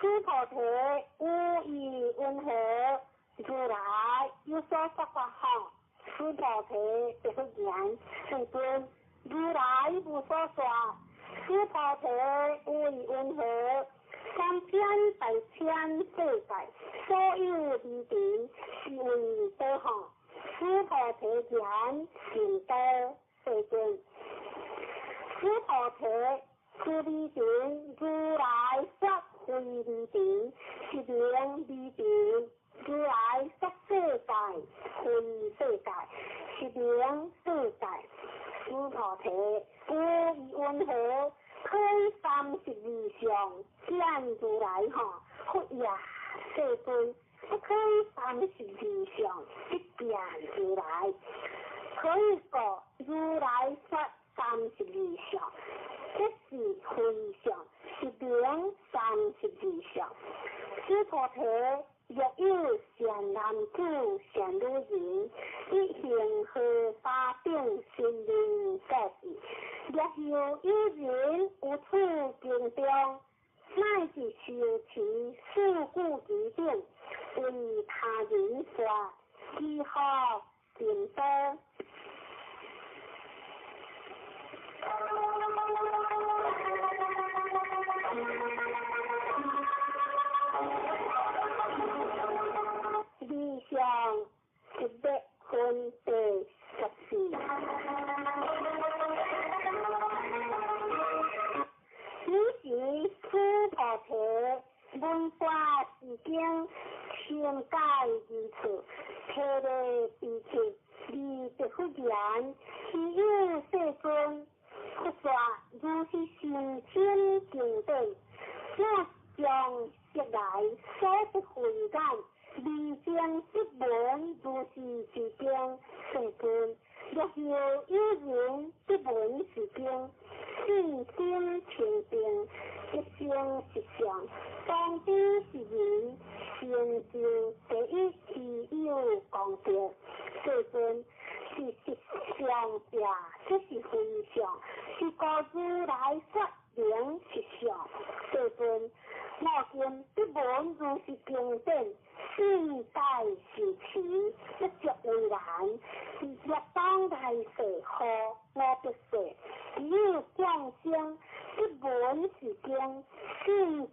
須菩提，有意云何？如來有所說法吼。須菩提答覆言：世尊，如來無所說。須菩提，有意云何？三千大千世界，所有微塵，是為多吼。須菩提言甚多，世尊。須菩提，此微塵如來說非微塵，是名微塵。如來說世界，非世界，是名世界。須菩提，有意云何？推32相見如來吼，佛也，世尊，不推32相不見如來。何以故？如來說32相，這是非相，是名32相。須菩提，若有善男子、善女人，以恒河沙等神明布施，若有有人於此經中，乃至修持四句偈等，為他人說，如何真多？理想100分第14。此時須菩提聞法是經，深解義處，體會彼此，而得佛言：希有世尊，佛說如是甚深經典，我將昔來所得慧眼，未曾得聞如是之經。世尊，若有有人得聞是經，信心清淨，一生實相，當知是人成就第一希有功德。世尊，是實相者，這是非相，是故如來說明實相。世尊，我今得聞如是經典，信解受持，不作為難，若當來世後五百世，有眾生得聞是經，信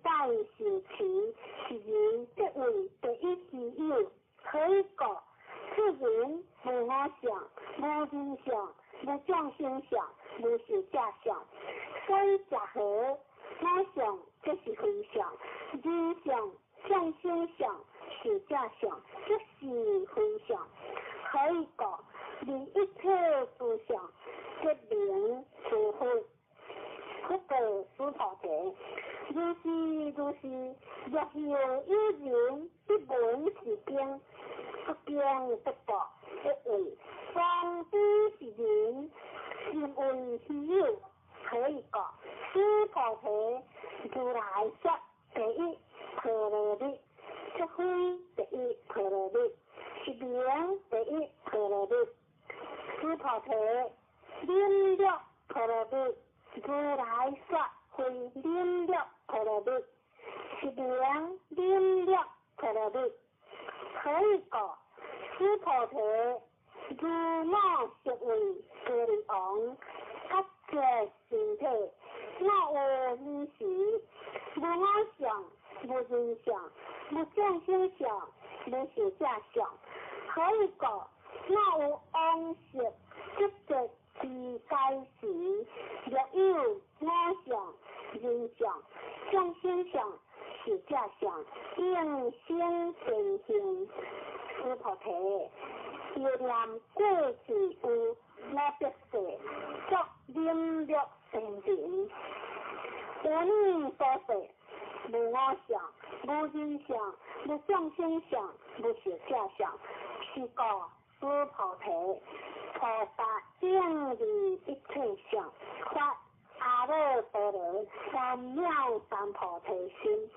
解受持，是人得為第一希有。何以故？此人無我相，無人相，無眾生相，無壽者相。所以者何？我相這是非相，人相、眾生相、壽者相，這是非相。何以故？離一切諸相，即名諸佛。佛告須菩提：如是如是，若有有人得聞是經，不驚不怖，不畏，當知是人，心為希有。何以故？須菩提，如來說第一波羅蜜，即非第一波羅蜜，是名第一波羅蜜。須菩提，忍辱波羅蜜，如來說非忍辱波羅蜜，是名忍辱波羅蜜。何以故？須菩提，如我昔為歌利王，割截身體，我有爾時，無我相，無人相，無眾生相，無壽者相。何以故？我有往昔得得之解時，若有我相、人相、眾生相、壽者相，應生善行。須菩提，又念過去有五百世，作忍辱仙人。有爾所說，無我相，無人相，無眾生相，無壽者相，是故須菩提，菩薩應離一切相，發阿耨多羅三藐三菩提心，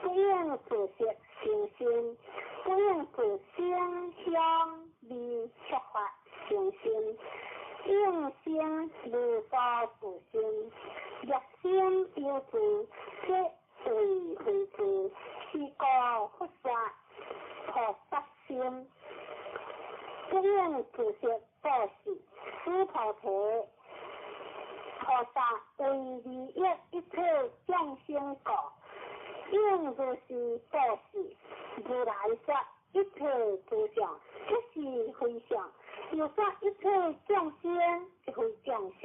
不應自色生心，不應自聲香味觸法生心，應生無所住心。若心有住，即為非住，是故佛說菩薩心，不應自色布施。須菩提，菩薩為利益一切眾生故，應如是布施。如來說一切諸相，即是非相；又說一切眾生，即非眾生。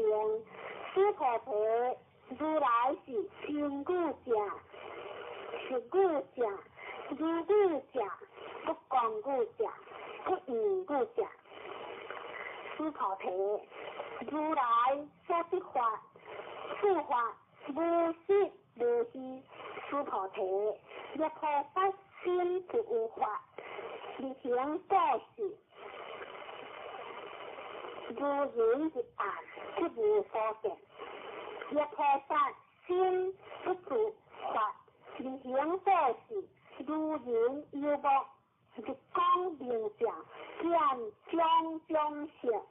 須菩提，如來是真語者、實語者、如語者、不空語者、不異語者。須菩提，如來所得法，此法無實無虛。須菩提，若菩薩心不有法，而行布施，如人入暗，即無所見。若菩薩心不住法，而行布施，如人游目，日光明照，見種種色。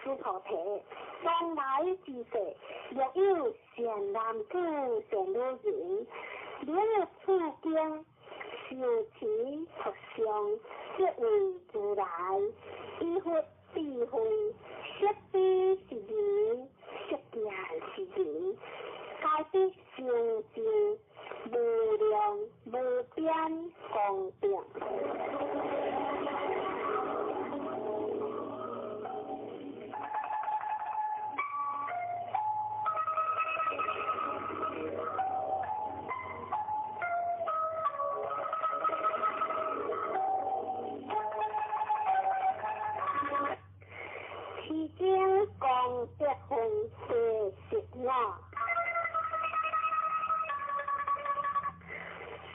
須菩提，當來之世，若有善男子、善女人，能有此经受持读诵，即为如来以佛智慧，色知是人，色见是人，皆得成就无量无边功德。其中功德分第十五。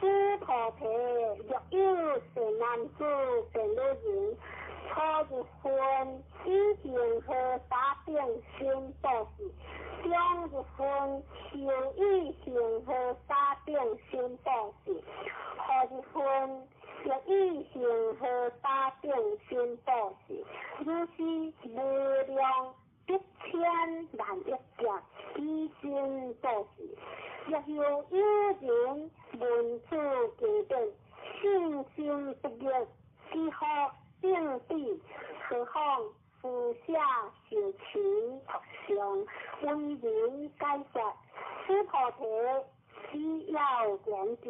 须菩提，若有善男子、善女人，初日分以恒河沙等身布施，中日分受以恒河沙等身布施，后日分欲以恒河沙等身布施，如是无量百千万亿劫以身布施。若有有人闻此经典，信心不疑，知福正彼，何况施舍受持读诵，为人解说。须菩提，只要言之，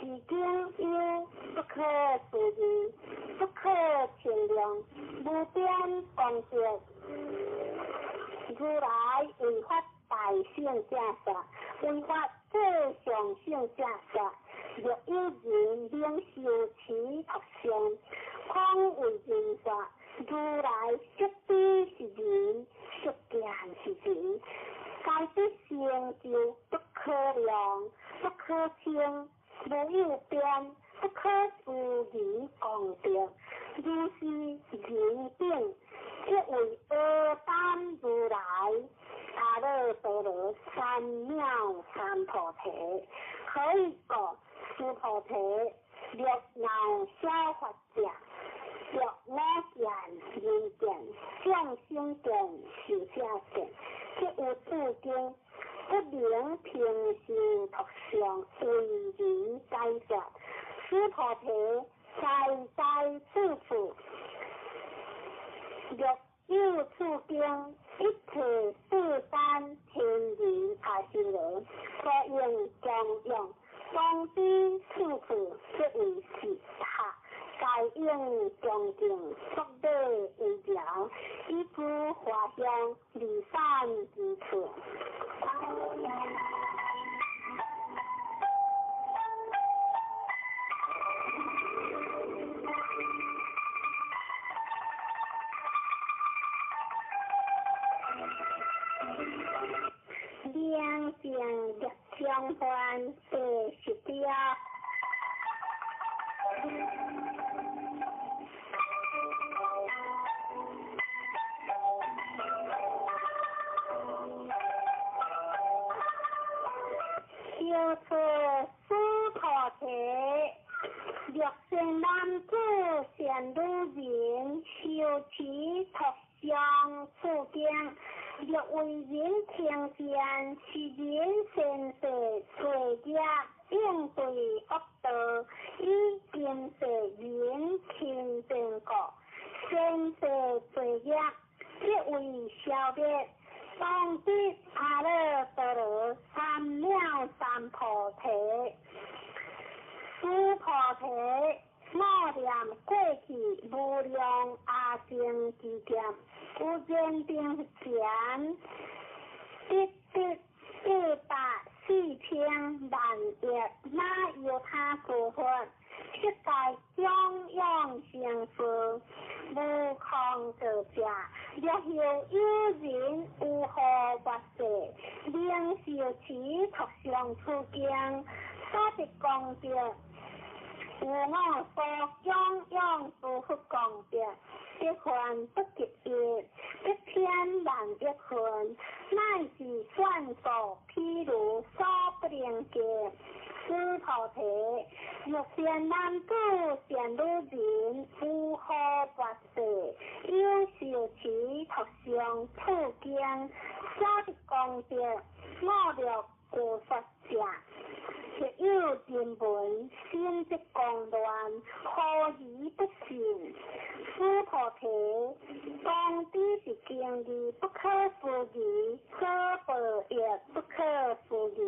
是经有不可思议、不可称量、无边功德。如来为法大圣者说，为法最上圣者说。若有人能受持读诵，况为人说，如来色知是人，色见是人，皆得成就不可量、不可称、无有边、不可思议功德。如是人等，即为阿单如来阿耨多罗三藐三菩提。何以故？须菩提，若闹小法者，若我见、人见、众生见、寿者见，即有此经，不能平受读诵，为人解说。须菩提，在在处处，若有此经，一切世间天人阿修罗，所应供养，当知处处即为是塔，皆应恭敬作礼为条，以诸华香离散之处。明净业相还第十条。小出须菩提，若善男子、善女人，受持读诵此经，若为人听见，是人先世罪业应对恶道，以今世人清净故，先世罪业即为消灭。当得阿耨多罗三藐三菩提。须菩提，我念过去无量阿僧只劫，有人顶前得得84000万亿那由他诸佛，悉皆供养成佛，无空过者。若后有人有何法世，能受持读诵此经，所得功德，有我所供养诸佛功德，得分不及一，一千万亿分，乃至算数譬如所不能及。须菩提，若善男子、善女人，有何法世，有受持读诵此经，所得功德，我乐故说者，若有何以不信？须菩提，当彼是经义不可思议，果报亦不可思议。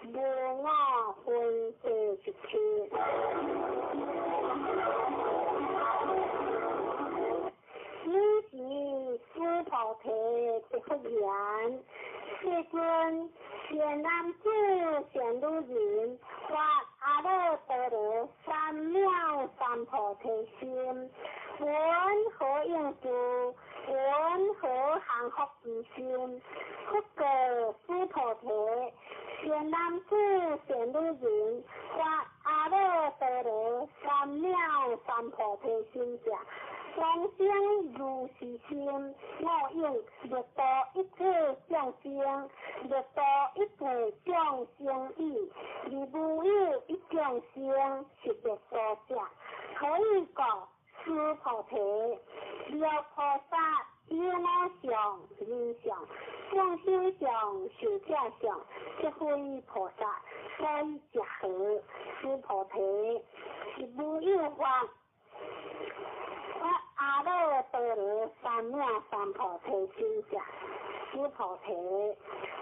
無我分第一切。爾時須菩提答佛言：世尊，善男子、善女人，發阿耨多羅三藐三菩提心，雲何應住？雲何降伏其心？佛告須菩提：善男子、善女人，發阿耨多羅三藐三菩提心者，當生如是心，我應欲度一切眾生，欲度一切眾生已，而無有一眾生是欲度者。何以故？須菩提，若菩薩有我相、人相、眾生相、壽者相，則非菩薩，所以者何？須菩提，是無有法發阿耨多羅三藐三菩提心者。須菩提，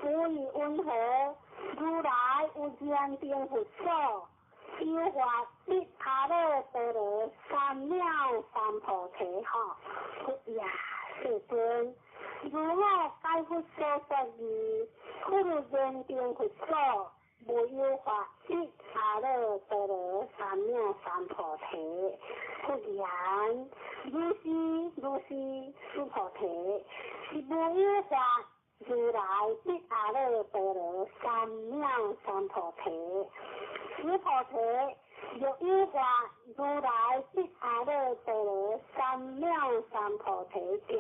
無以雲何？如來有燃燈佛所，有法得阿耨多羅三藐三菩提。吼，佛也，世尊，如我解佛所說義，佛有燃燈佛所，無有法得阿耨多羅三藐三菩提。佛言：如是如是，須菩提，是無有法如來得阿耨多羅三藐三菩提。須菩提，若有法如來得阿耨多羅三藐三菩提者，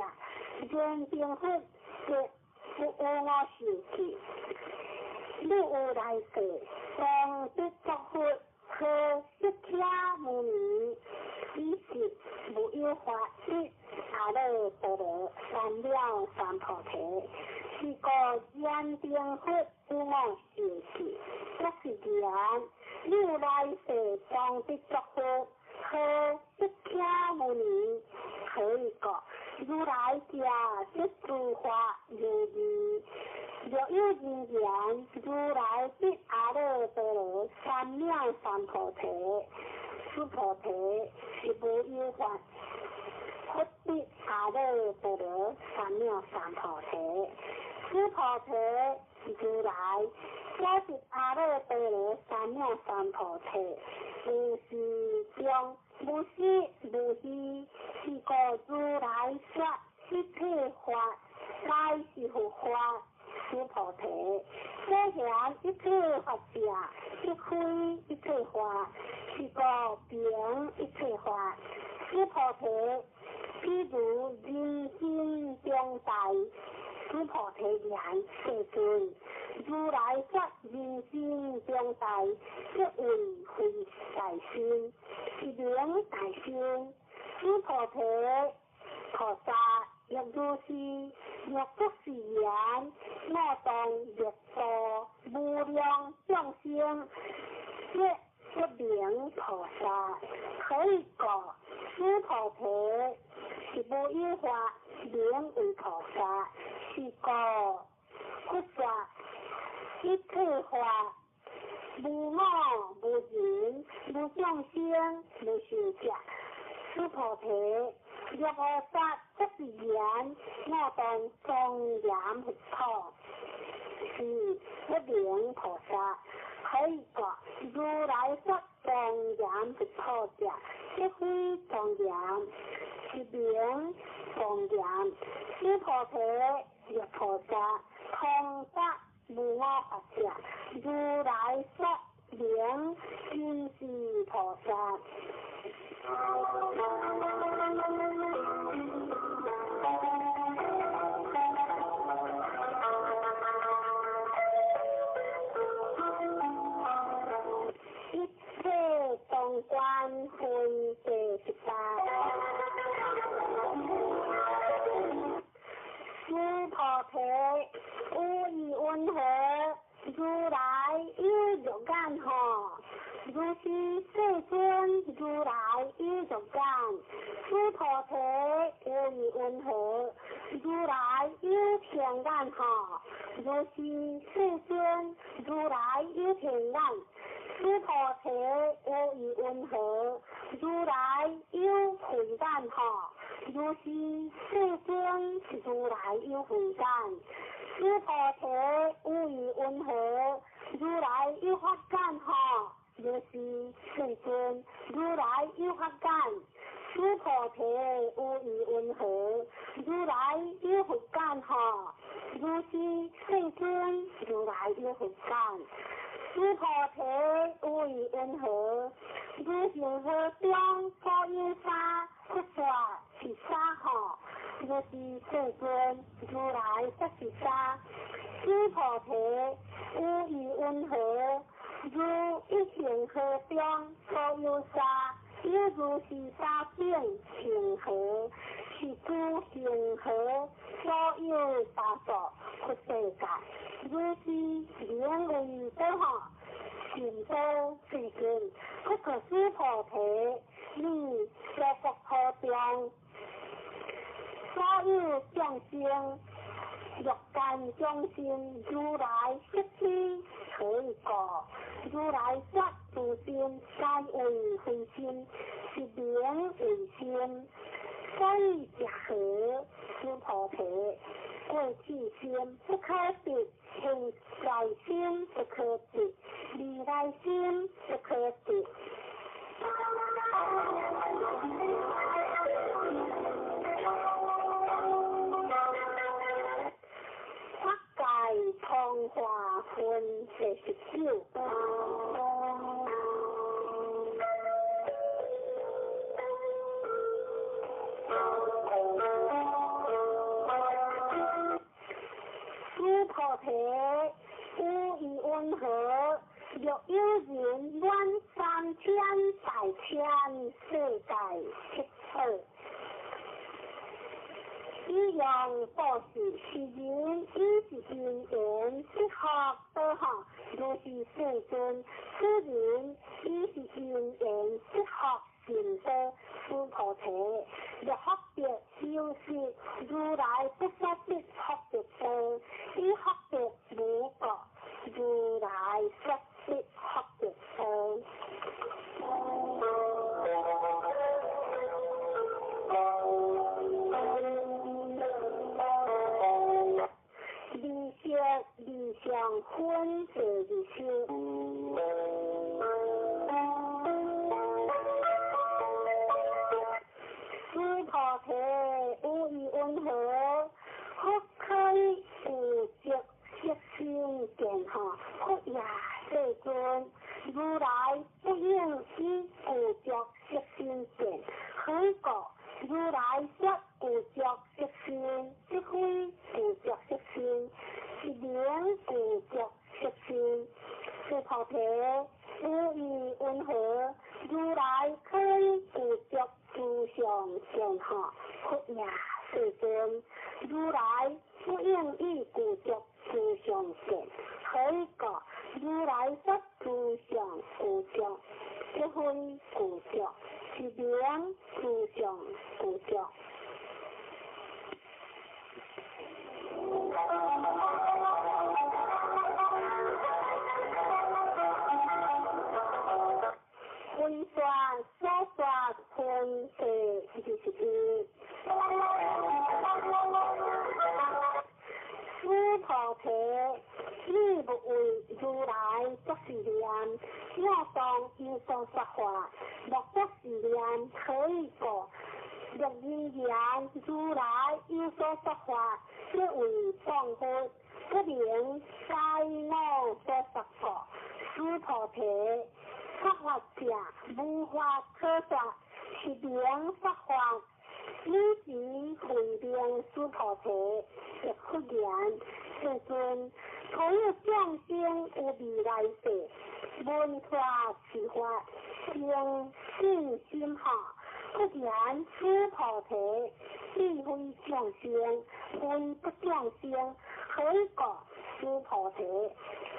燃燈佛則不有我受記。汝有來世，當得作佛，號釋迦牟尼，彼時無有法得阿耨多羅三藐三菩提。是故燃燈佛有我受記，作是言：汝來世當得作佛，號釋迦牟尼。何以故？如來者，說諸法如義。若有人言，如來得阿耨多羅三藐三菩提，須菩提，是無有法佛得阿耨多羅三藐三菩提。須菩提，如來所說阿耨多羅三藐三菩提，無是中，無實無虛，是故如來說一切法，皆是佛法。須菩提，所言一切法者，即非一切法，是故名一切法。須菩提，譬如人心中大。須菩提言：世尊，如來說人心中大，即為非大心，是名大心。須菩提，菩薩亦如是，若作是言，我當欲度無量眾生，則不名菩薩。何以故？須菩提，是無有法名為菩薩，是故佛說一切法，無我無人無眾生無壽者。須菩提，若菩薩作是言，我當莊嚴佛土，是不名菩薩。何以故？如來說莊嚴佛土者，即非莊嚴，是名莊嚴。須菩提，若菩薩通達無我法者，如來說名真是菩薩。一切當觀分第18。須菩提，有意云何？如來有肉眼吼？如是世尊，如來有肉眼。須菩提，有意云何？如來有天眼吼？如是世尊，如來有天眼。須菩提，有意云何？如來有慧眼吼？如是世尊，如來有慧眼。須菩提，有意云何？如來有法眼吼？如是世尊，如來有法眼。須菩提，有意云何？如來有佛眼吼？如是世尊，如來有佛眼。須菩提，有意云何？如恒河中所有沙，佛說是沙吼？如是世尊，如來說是沙。須菩提，有意云何？如一恒河中所有沙，有如是沙等恒河，是諸恒河所有沙數佛世界。如是名為多吼，善多世尊。不過須菩提，你說國土中所有眾生，欲界眾生，如來悉知。何以故？如來說諸心皆為非心，是名為心。所以者何？須菩提，過去心不可得，現在心不可得，未來心不可得。法界通化分第19。須菩提，有意云何？若有人滿三千大千世界七寶，以用布施，是人以是因緣得福德吼。如是世尊，此人以是因緣得福善德。須菩提，若福德有時，如來不說得福德多，以福德無過，如來說得福德多。二色二相分第20。須菩提，有意云何？佛可以有著色身見吼？佛也世尊，如來不應以有著色身見。何以故？如來說有著色身，即非有著色身，是名有著色身。須菩提，有意云何？如來可以有著諸相見吼？佛也世尊，如來不應以具足諸相見。何以故？如來說諸相具足，即非具足，是名諸相具足。分段所說分第21。須菩提，你无为如来作是念，我当有所说法，莫作是念，何以故？若人言如来有所说法，即为谤佛，不能该我所说故。须菩提，说法者，无法可说，是名说法。尔时慧明须菩提，答复言：世尊，所有众生有未来世，闻说此法，生信心何？复言须菩提，彼非众生，非不众生，何以故？须菩提，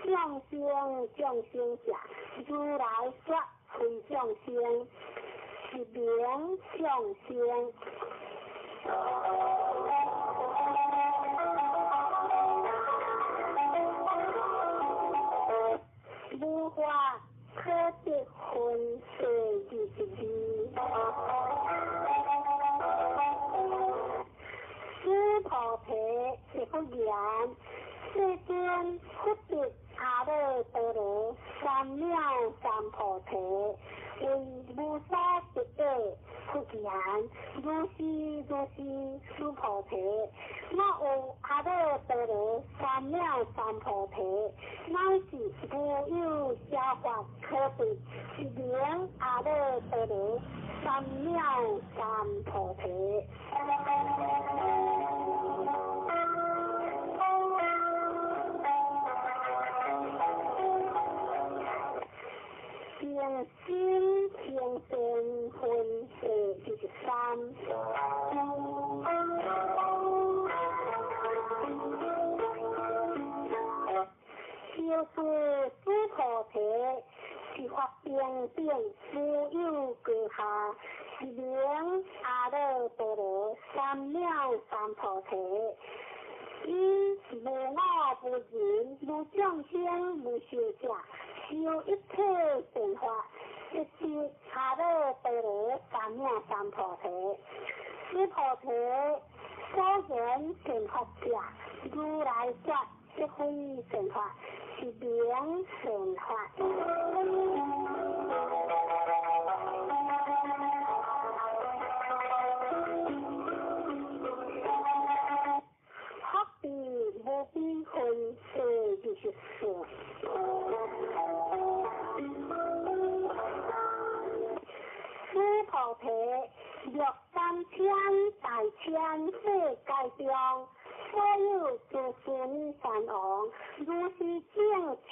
众生众生者，如来说非众生，是名众生。无法可得分第22。须菩提，答复言：世尊，佛得阿耨多罗三藐三菩提，为无所得者。复言：如是如是，须菩提，若有阿耨多罗三藐三菩提，乃是无有邪法可得，是名阿耨多罗三藐三菩提。平心平善分第23。就是须菩提，是法平等，无有高下，是名阿耨多罗三藐三菩提。以无我无人，无众生，无寿者，修一切善法，即是阿耨多罗三藐三菩提。须菩提，所言善法者，如来说即非善法，是名善法。福地无边分第24。须菩提，若三千大千世界中，所有诸须弥山王，如是正七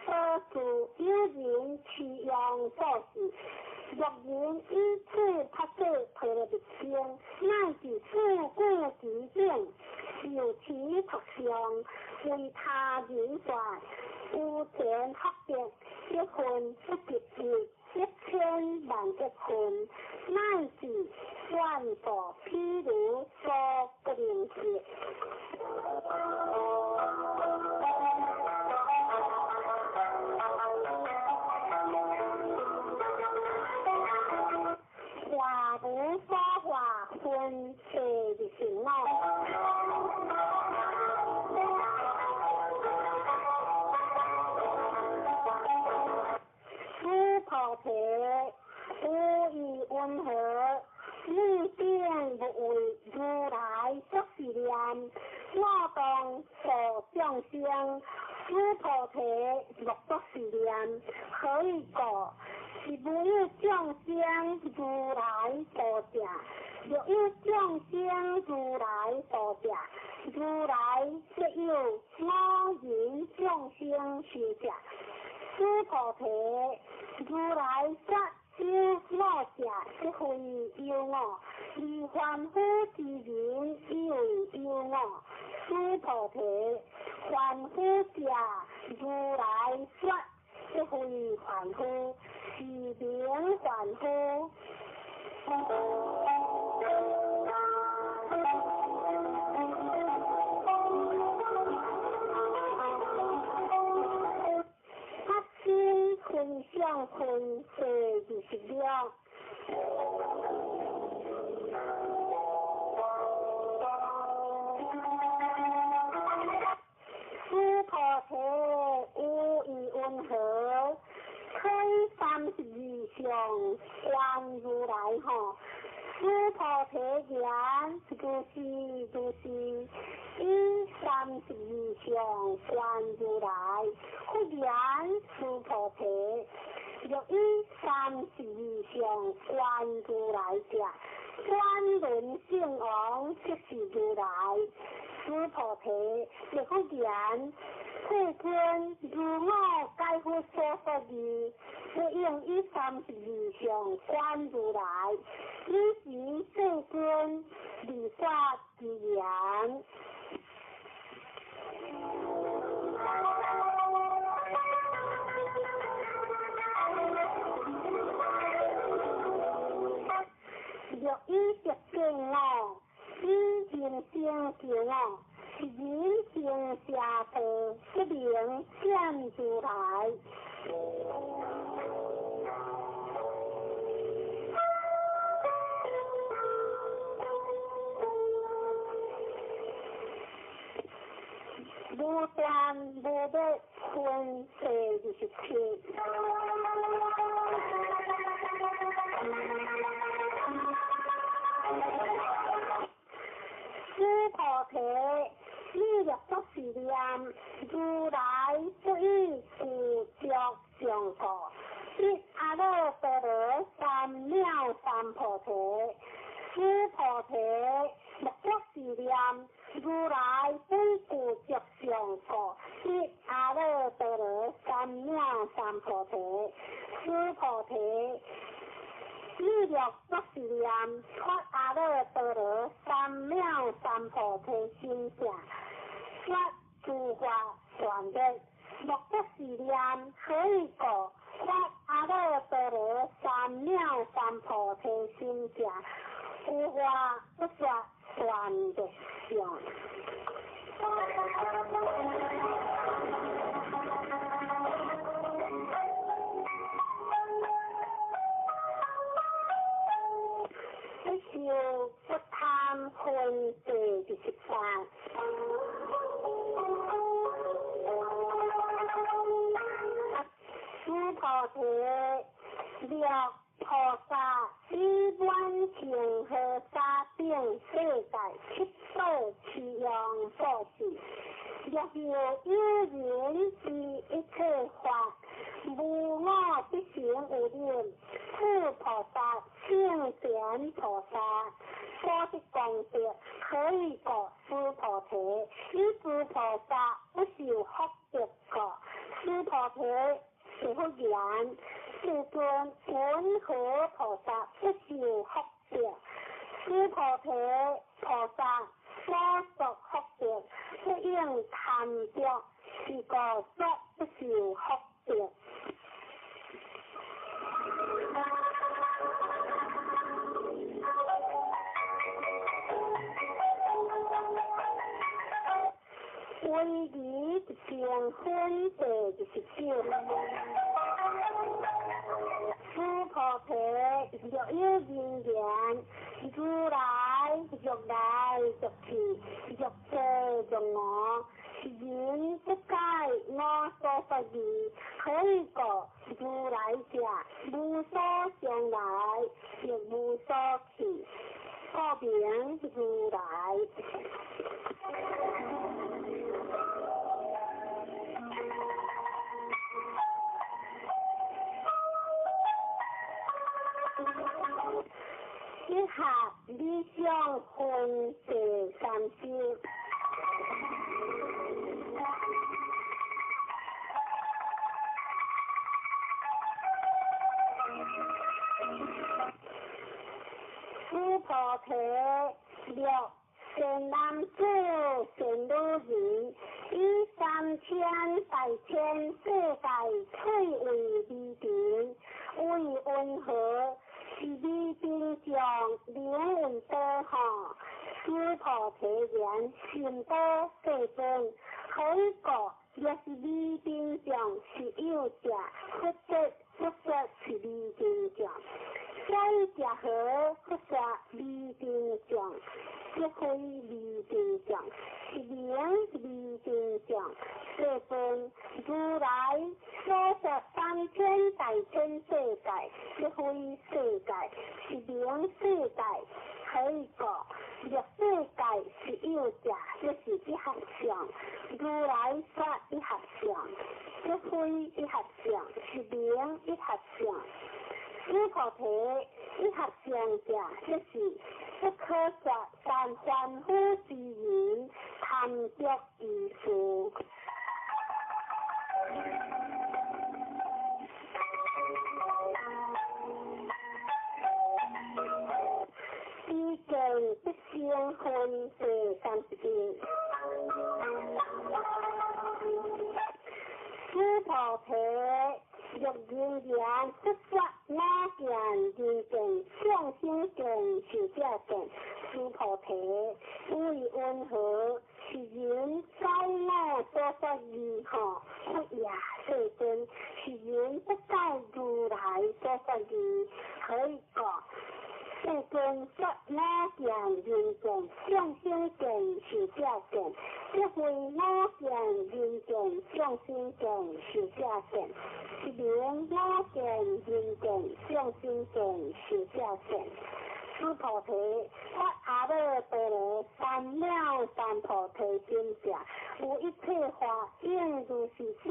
所住，有人持用做事，若人以此菩萨婆罗蜜经，乃至四句之顶，受持读诵，为他人说，有田福德，一分不及一，1000万亿分，乃至愿度譬如所不能及。化无所化分第25。须菩提，无疑云何？你定无为如来作是念，我当度众生。须菩提，莫作是念，何以故？是无有众生如来度者，若有众生如来度者，如来则有我人众生寿者。须菩提，如来说有我者，即非有我；而凡夫之人以为有我。须菩提，凡夫者，如来说即非凡夫，是名凡夫。发心分享分第26。须菩提，提有意云何？可以32相观如来吼。须菩提言：如是如是，以32相观如来。佛言：须菩提，若以32相观如来者，转轮圣王即是如来。须菩提，若佛言：世尊，如我解佛所说义，不应以32相观如来。彼时世尊离法之言。若以得见我，以人生见我，是人生邪道，不能见如来。无断无灭分第27。须菩提，你若作是念，如来不以具足相故，得阿耨多罗三藐三菩提。须菩提，若作是念，如来不以具足相故，得阿耨多罗三藐三菩提。须菩提，你若作是念，发阿耨多罗三藐三菩提心者，说诸法断灭。若作是念，何以故？发阿耨多罗三藐三菩提心者，有法不说断灭相。不受不贪分第28。须菩提，若菩萨以满恒河沙等世界七宝七样布施，若有有人知一切法，无我必成有忍，此菩萨圣贤菩萨所得功德，何以故？须菩提，以诸菩萨不受福德故。须菩提，是佛言：世尊，云何菩萨不受福德？须菩提，菩萨所作福德，不应贪着，是故说不受福德。威仪成分第29。须菩提，若有人言，如来欲来欲去，欲坐欲卧，是人不解我所说义，何以故？如来者，无所将来，亦无所去，故名如来。以下理想分第30。须菩提，若善男子、善女人，以三千大千世界翠为微尘，为云何？是微尘众名为宝吼。须菩提言：善宝世尊，何以故？若是微尘众是有者，佛说不说是微尘众。所以食和佛说微尘众，即非微尘众，是名微尘众。世尊，如来所说三千大千世界，即非世界，是名世界。何以故？若世界实有者，即是一合相。如来说一合相，即非一合相，是名一合相。须菩提，一合相者，即是不可说但凡夫之人贪著之事。彼见不生分第31。须菩提，若人言不说我见、人见、众生见、寿者见，须菩提，为云何是人解我所说义？吼，佛也，世尊，是人不解如来所说义，何以故？世尊说我见、人见、众生见、寿者见，即非我见、人见、众生见、寿者见，是名我见、人见、众生见、寿者见。须菩提，发阿耨多罗三藐三菩提心者，有一切法应如是知，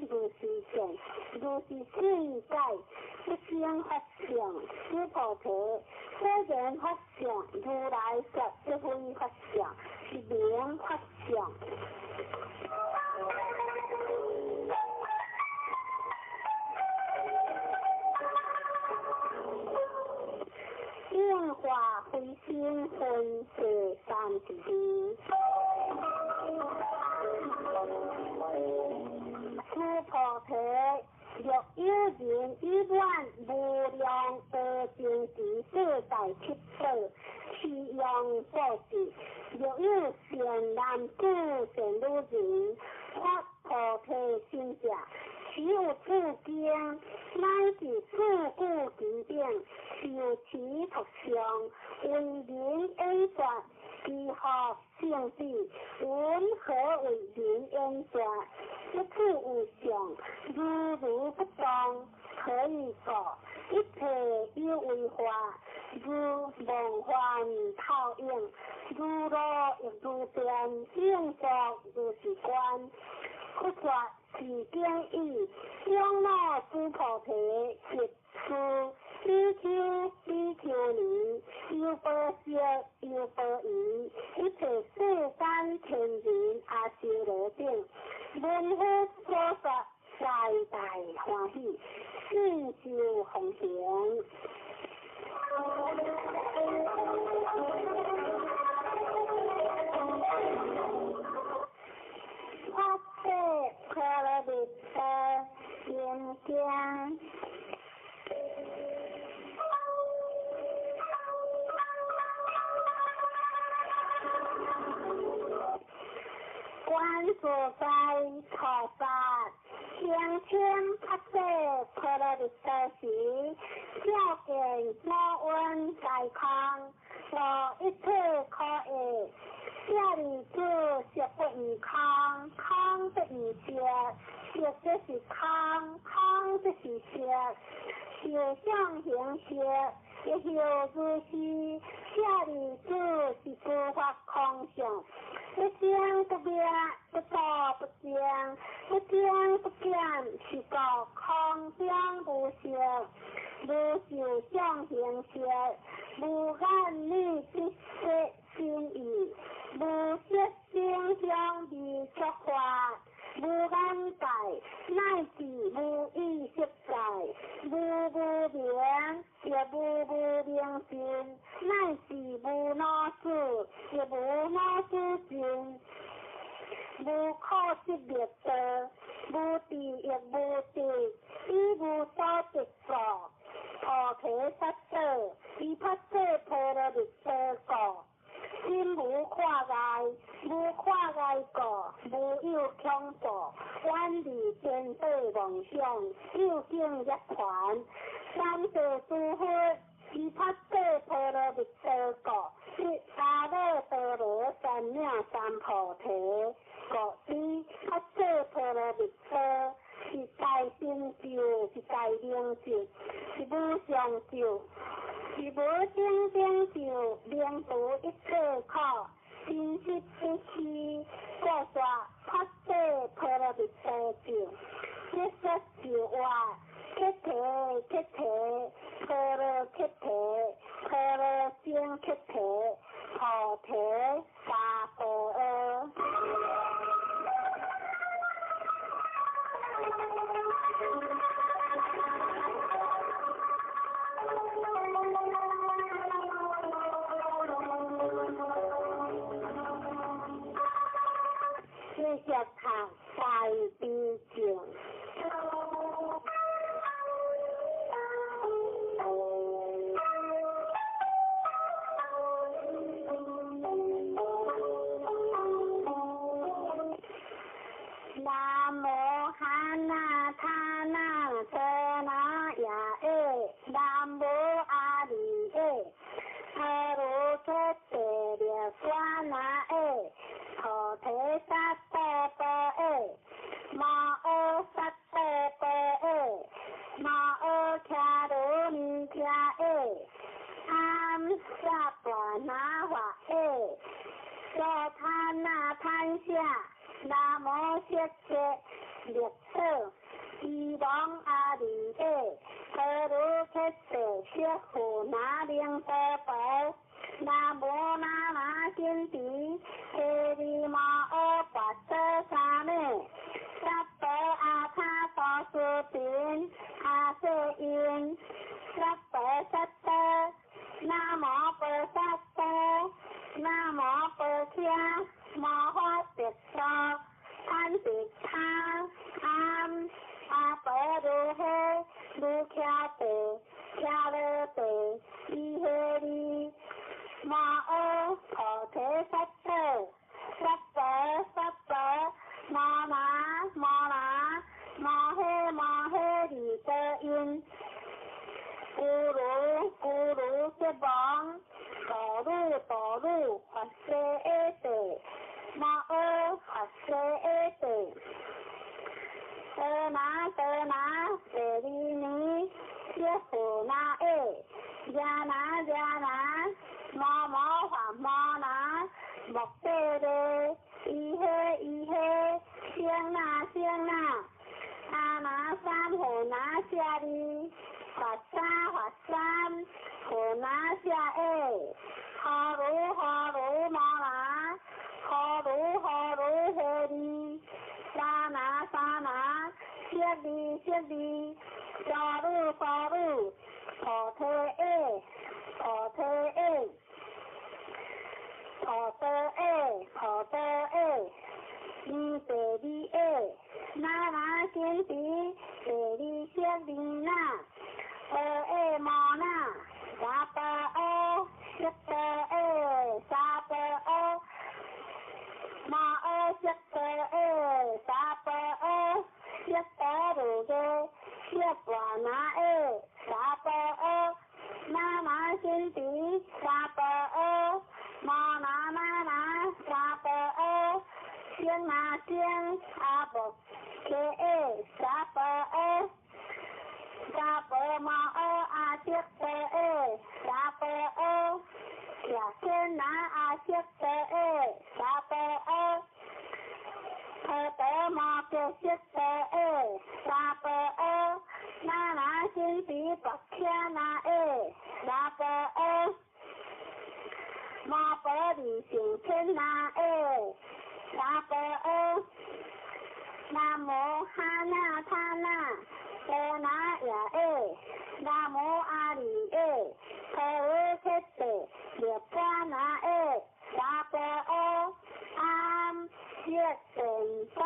如是见，如是信解，不生法相。须菩提，所言法相，如来说即非法相，是名法相。应化非心分第32。须菩提，若有人以愿无量阿僧祗世界七宝，持用布施；若有善男子、善女人，发菩提心者，其有此经，乃至四句偈顶，受持读诵，为人演说，其福胜彼。云何为人演说？一切有相，如如不动。何以故？一切有为法，如梦幻泡影，如露亦如电，应作如是观。佛说是经已，长老须菩提及诸比丘、比丘尼、优婆塞、优婆夷，一切世间天人阿修罗等，闻佛所说，皆大欢喜，信受奉行。发誓婆罗蜜多心经。观自在菩萨声称发誓婆罗蜜多时，照见五蕴皆空，无一切可爱。舍利子，色不异空，空不异色，色即是空，空即是色，受想行识，亦复如是。舍利子，是诸法空相，不生不灭，不住不增，不增不减，是故空中无色，无受想行识，无眼耳鼻舌身意，无色声香味触法，无眼界，乃至無意識界，無無明，亦無無明盡，乃至無老死，亦無老死盡，無可得滅道，無智亦無得，以無所得故，菩提薩埵，以發誓婆羅蜜多故。心無掛礙，無掛礙故，無有恐怖，遠離顛倒妄想，究竟涅槃。三世諸佛依菩提波罗蜜多故，得阿耨多罗三藐三菩提。故知菩提波罗蜜多是大成就，是大明咒，是无上咒，是无顶顶咒，能除一切苦，真实不虚。故说菩提波罗蜜多咒，一说就话，菩提菩提，波罗菩提，波罗僧菩提，菩提萨婆诃。继续读大悲咒。南无哈那他那遮那耶耶，南无阿弥耶，阿罗诃帝力娑那耶，菩提萨埵波耶，摩诃萨埵波耶，摩诃迦罗尼迦耶，阿萨婆那华耶，娑他那贪下。南无色切力所，伊王阿弥耶，阿罗诃帝舍护那灵多婆，南无那那金提，提利摩诃跋陀沙弥，萨婆阿他多斯频，阿瑟因，萨婆萨多，南无波萨多，南无波伽。摩诃萨多，贪地他，阿阿婆如诃，如伽地，伽罗地，伊诃利，摩诃菩提萨埵，萨婆萨婆，摩那摩那，摩诃摩诃利多因，咕噜咕噜吉王，哆噜哆噜法师阿地。摩诃法师阿地，哆那哆那舍利尼，舍护那耶，耶那耶那，摩摩法摩那，莫帝利，伊诃伊诃，声那声那，阿那三护那舍利，法三法三护那舍耶，哈噜哈噜摩那。哈噜哈噜哈利，沙那沙那，舍利舍利，沙噜沙噜，菩提耶，菩提耶，菩提耶，菩提耶，尼地利耶，那那金提，地利舍利那，阿耶摩那，沙婆阿，舍多耶，沙婆阿。摩诃萨多耶，萨婆诃，舍多如耶，舍婆那耶，萨婆诃，那那金提，萨婆诃，摩那那那，萨婆诃，僧那僧，阿摩诃耶，萨婆诃，萨婆摩诃阿悉多耶，萨婆诃。耶天那阿悉多耶，萨婆诃，婆陀摩诃悉多耶，萨婆诃，那那金提婆伽那耶，萨婆诃，摩婆利胜天那耶，萨婆诃，南无哈那他那多那耶耶，南无阿弥耶，婆罗诃帝力波那耶，萨婆诃，阿悉殿多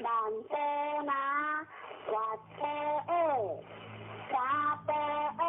曼多那跋陀耶，萨婆诃。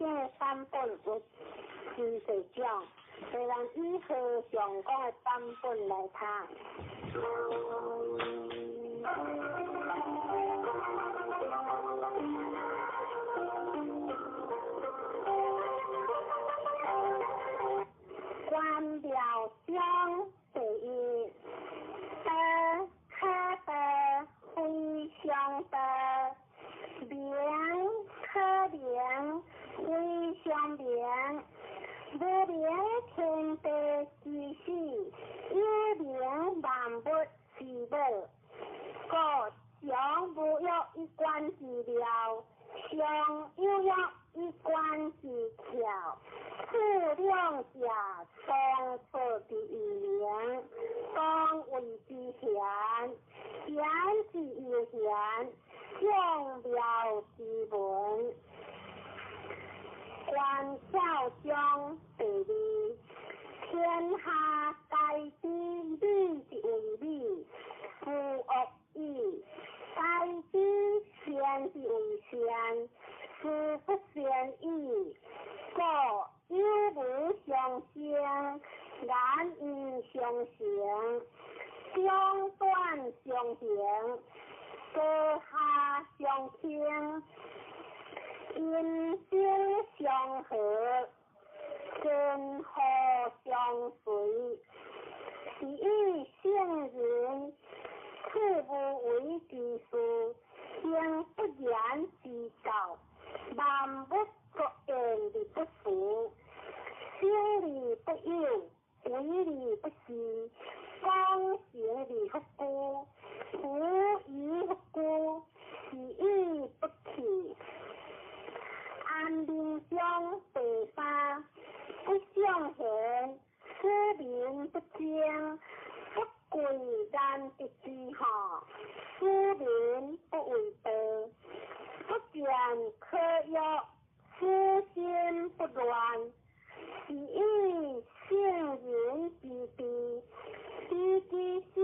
經的版本有真濟種，所以咱以和尚講的版本來讀。觀妙章第一，道可道，非常道；名可名，非常名。無明天地之始，有明萬物之母。故常無欲以觀之妙，常有欲以觀之竅。此兩者當錯之異名，當謂之玄。玄之又玄，眾妙之門。觀竅章第二，天下皆知美之為美，斯惡已；皆知善之為善，斯不善已。故有無相生，難因相成，長短相形，高下相傾，音聲相和，前後相隨，是以聖人處無為之事，行不言之教，萬物作焉而不辭，生而不有，為而不恃，功成而弗居，無以弗居，是以不去。安眠章第三，不尚賢，使民不爭，不貴難得之好，使民不為盜，不見可欲，使心不亂，是以聖人之治，知其心，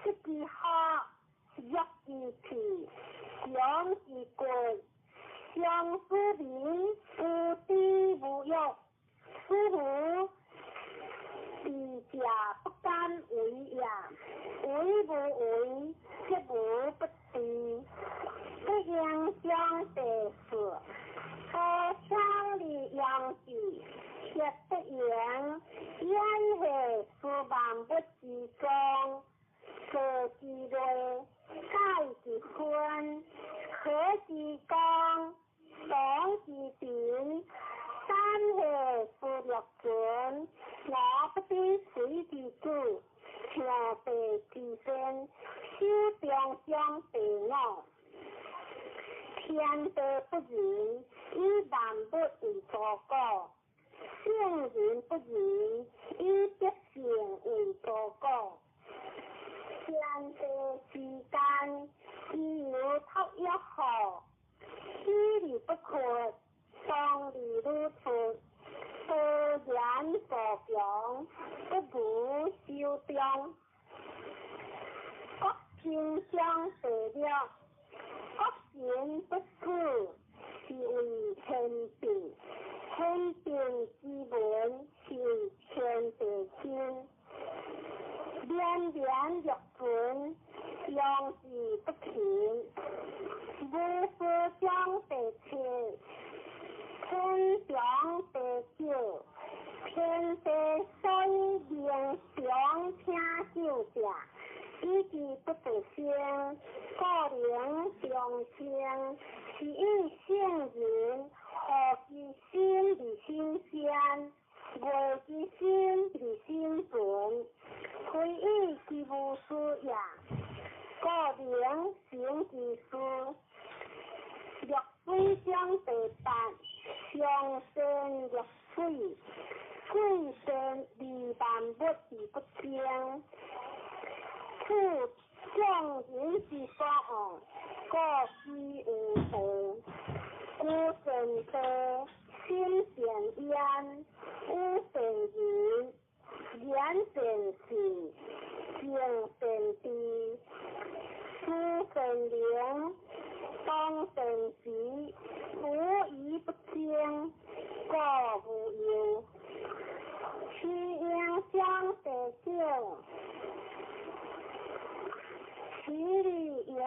得其福，弱其氣，強其骨。常使民無知無欲，使無智者不敢為也。為無為，則無不治。不應章第四，高昌而養之，血不盈，演化是萬物之宗，坐之類，解之分，和之光，當之平，三下是六尊，我不知誰之主，象地之先，守中章第五。天地不仁，以萬物為刍狗；聖人不仁，以百姓為刍狗。天地之間，其有托約乎？喜而不屈，喪而愈出，多言助強，不如守中。國平章第六，國神不死，是謂天地；天地之文，是謂天地心。連連若存，陽之不停。無事章第七，天長地久，天地所以能長聽久者，以其不得生，故能長生。是以聖人護其心而心善，愛其心而心存，非以其無事也，故能成其事。綠水章第八，上善若水，水善利萬物而不爭。此眾人之所惡，故居有道。居善道，心善焉，語善仁，言善信，行善知，思善能，當善時，無疑不爭。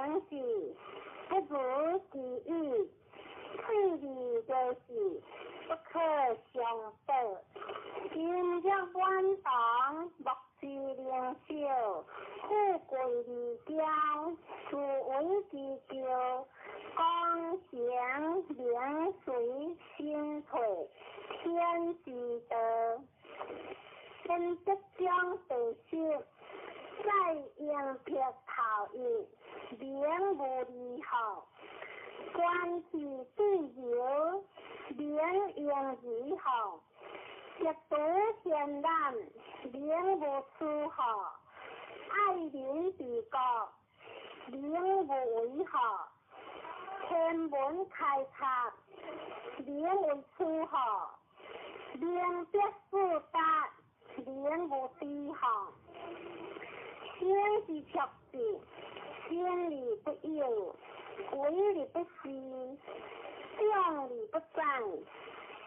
名字，不如其意；退而就是，不可相报。金玉满堂，莫之能少；富贵而骄，自为之骄。功成名随身退，天之道。本节章第十，再用撇头一，名无离合，关系对流，名用如何？极度艰难，名无出何？爱民治国，名无为何？天文开拓，名为出何？明德四达，名无低何？生之卓志，生而不有，为而不恃，长而不宰，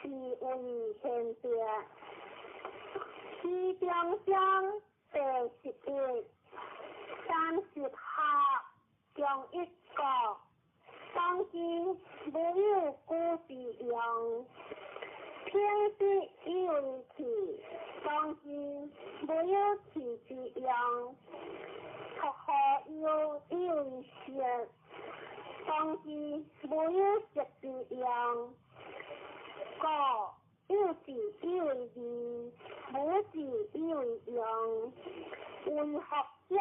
是谓贤德。其中章第11，30学中一国，当今无有古之用。品德以为器，当今无有器之用。托何有以为色，当今无有色之用。故有志以为义，无志以为用。为学章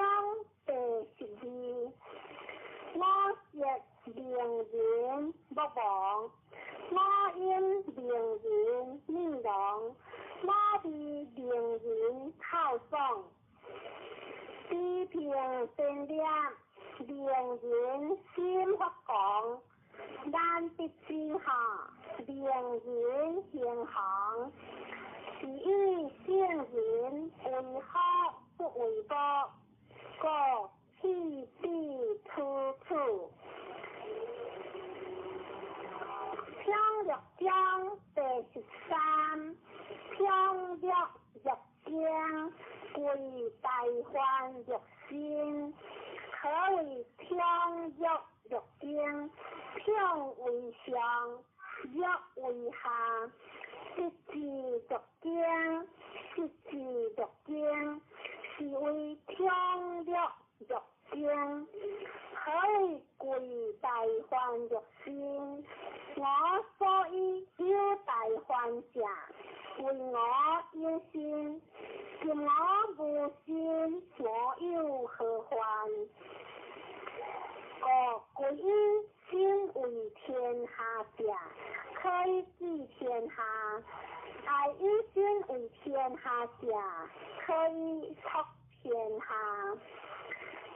第12，我色名人莫忘，我音名人灭亡，我味名人透爽。批评先念，名人心发狂。难得之下，名人行行，是以圣人为好不为过，故弃彼处处。平乐章第13，平乐入经，归大梵入心，何为平乐入经？平为上，乐为下。得之入经，失之入经，是为平乐入经。何为归大梵入心？我所以有大梵者，为我有心。今我无心，我有何患？故归以心为天下者，可以治天下；爱以心为天下者，可以托天下。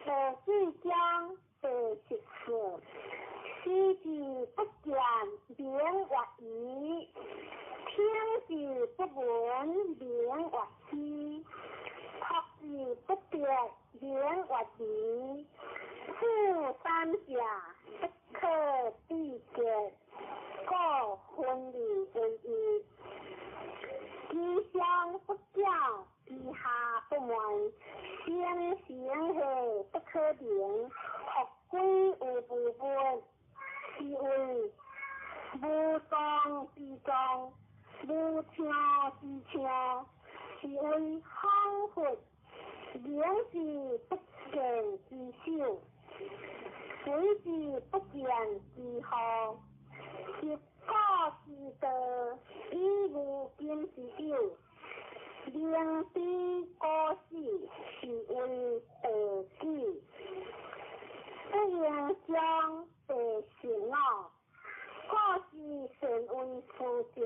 第四章第14，视之不见，名曰夷；听之不闻，名曰虚；托之不得，名曰离。此三者，不可比肩，故分而为一。其上不矫，其下不昧，声声下不可名，托鬼有无物，是谓无状之状，无听之听，是谓恍惚。明之不见之首，随之不见之后，习古之道，以无今之有。明知古死，是为道举。不应将第15，古之善为师者，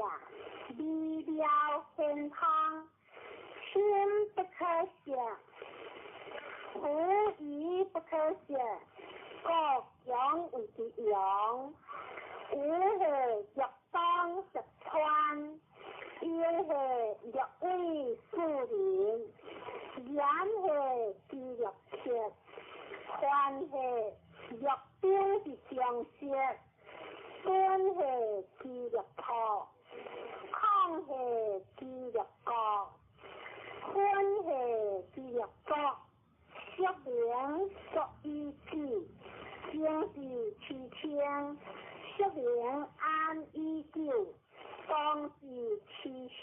微妙天通，心不可舍，无疑不可舍，故强为之用。有下欲当十川，有下欲为士人，言下之欲切，凡下欲兵之将色，敦下之欲破，抗下之欲国，分下之欲国，说明作以止，生是凄清，俗名安已久，当是凄清。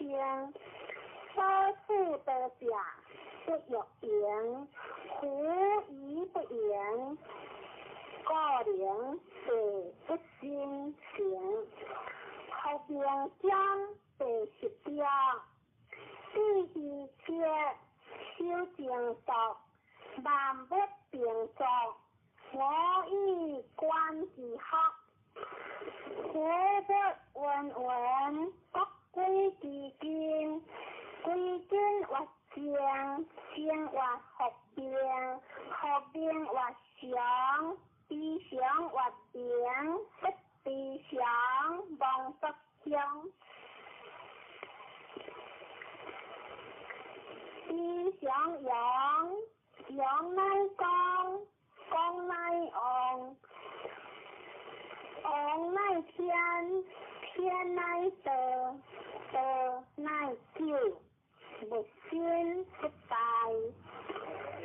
所处得者不欲迎，狐疑不迎，故能地不心行。福明章第十条，智慧切，守静坐，万物并作，我以观之福。佛不云云，国归其根，归根越静，静越复明，复明越常，非常越明，不非常忘不乡。非常阳，阳乃光，光乃旺，旺乃天，天乃道，道乃久，物心不败。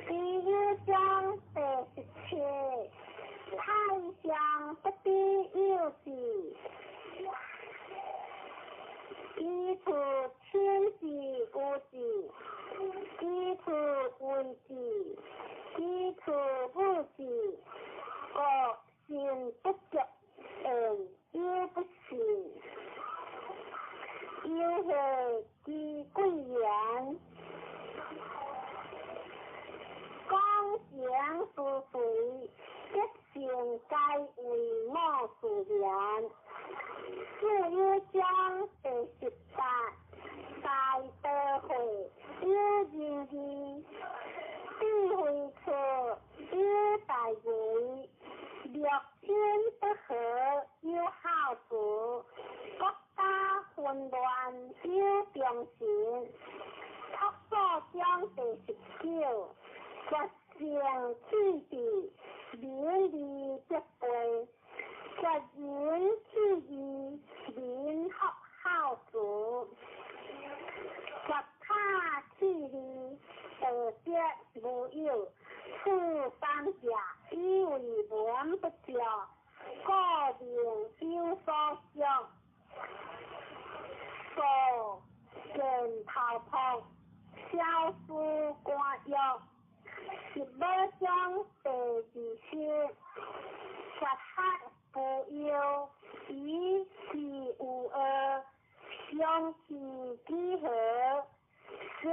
第一章第十七，太上不知有志，其处亲之有志，其处为志，其处无志，故信不足言，犹不信。犹何之贵言？讲情思随，德性皆为我自然。四有章第十八，大道会有仁义，智慧处有大为，六亲不和有孝慈，国家混乱有忠臣。读书章第十九，决胜气质，名利得背；决人气义，民福孝慈；决他气利，道德无有。此三者，以为文不足，故名有所属。数见头秃，小事官约。十五章第二十，绝学不忧，以是无恶，相去几何？身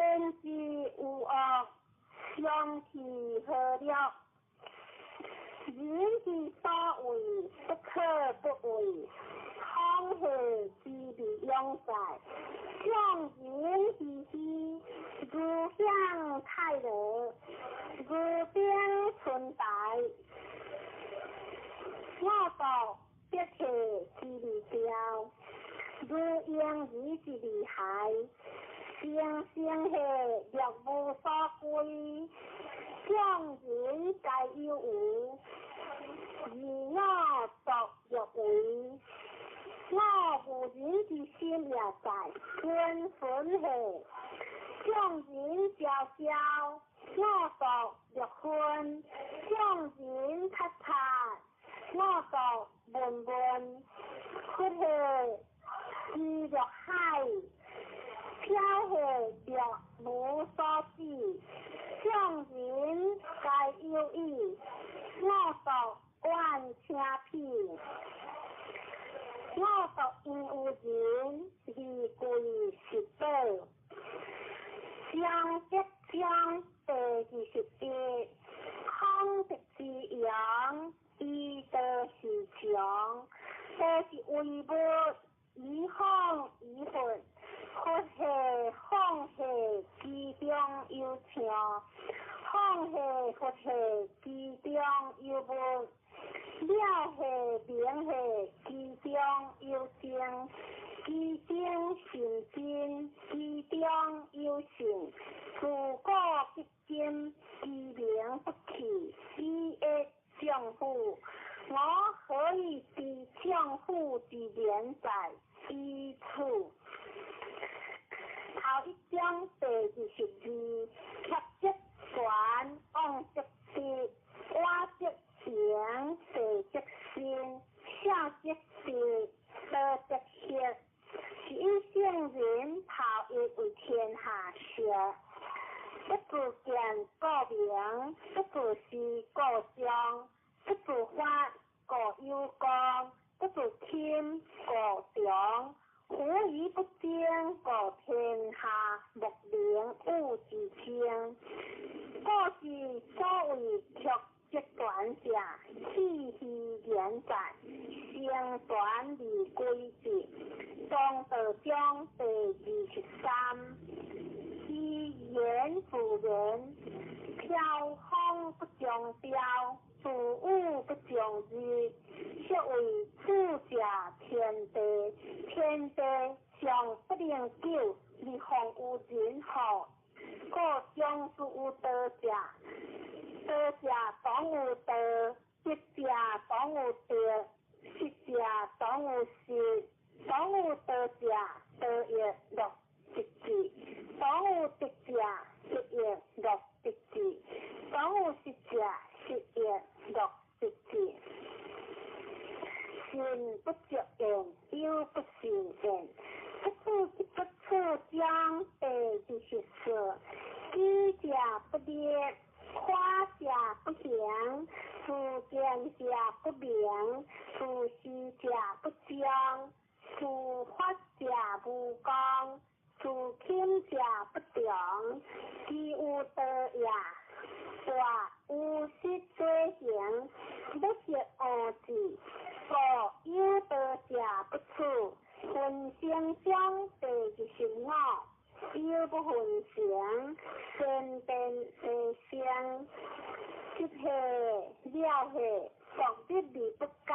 之无恶，相去何了？人之所为，不可不为。空何之必永在？众人之虚，如享泰乐，如冰春白。我道必体之利雕，如婴儿之利孩。生生下若无所归，众人皆有无，而我独欲为。我无人之心也在，君分下，众人昭昭，我独欲昏；众人察察，我独闷闷。佛下之若海，飘下若无所止。众人皆有意，我独愿听彼。我独因有人，而贵是宝。章节章第21，孔德之扬，以德是强，德是为物，以放以佛，佛下放下其中有听，放下佛下其中有物，了下明下其中有精，其中信真，其中有信，自古至今，其名不去，以益丈夫。我何以知丈夫之言哉？以此。头一章第22，协则权，往则得，我则行。第輕故長。狐疑不精，故天下莫能與之爭。故是所謂曲則全者，氣虛言在，成全而歸之。莊道章第23，其言自然，飄風不終朝，自雨不終日。所謂處者天地，天地尚不能久，而況有人乎？故終之有道者，道者當有道，德者當有德，失者當有失。當有道者，道亦樂得之；當有德者，德亦樂得之；當有失者，失亦樂得之。信不足言，有不信言。不處章第24，舉者不立，誇者不行，自見者不明，自是者不彰，自發者無功，自輕者不長。其有道也，大有失左行，不識惡字，故有道者不處。分成章第25，有不分成，善變地生，執下了下，獨日而不改，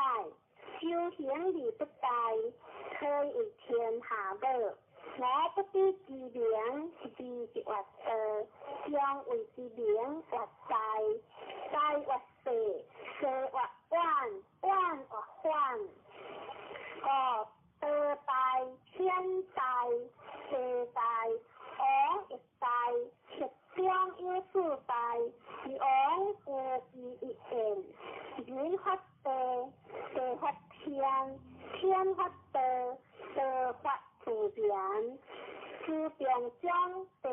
修行而不怠，可以為天下母。我不知其名，是之越道，將為之名越大，大越細，細越遠，遠越反。故道大、天大、地大，王亦大，十中有四大，是王有其一言。人發地，地發天，天發道，道發自然。自中章第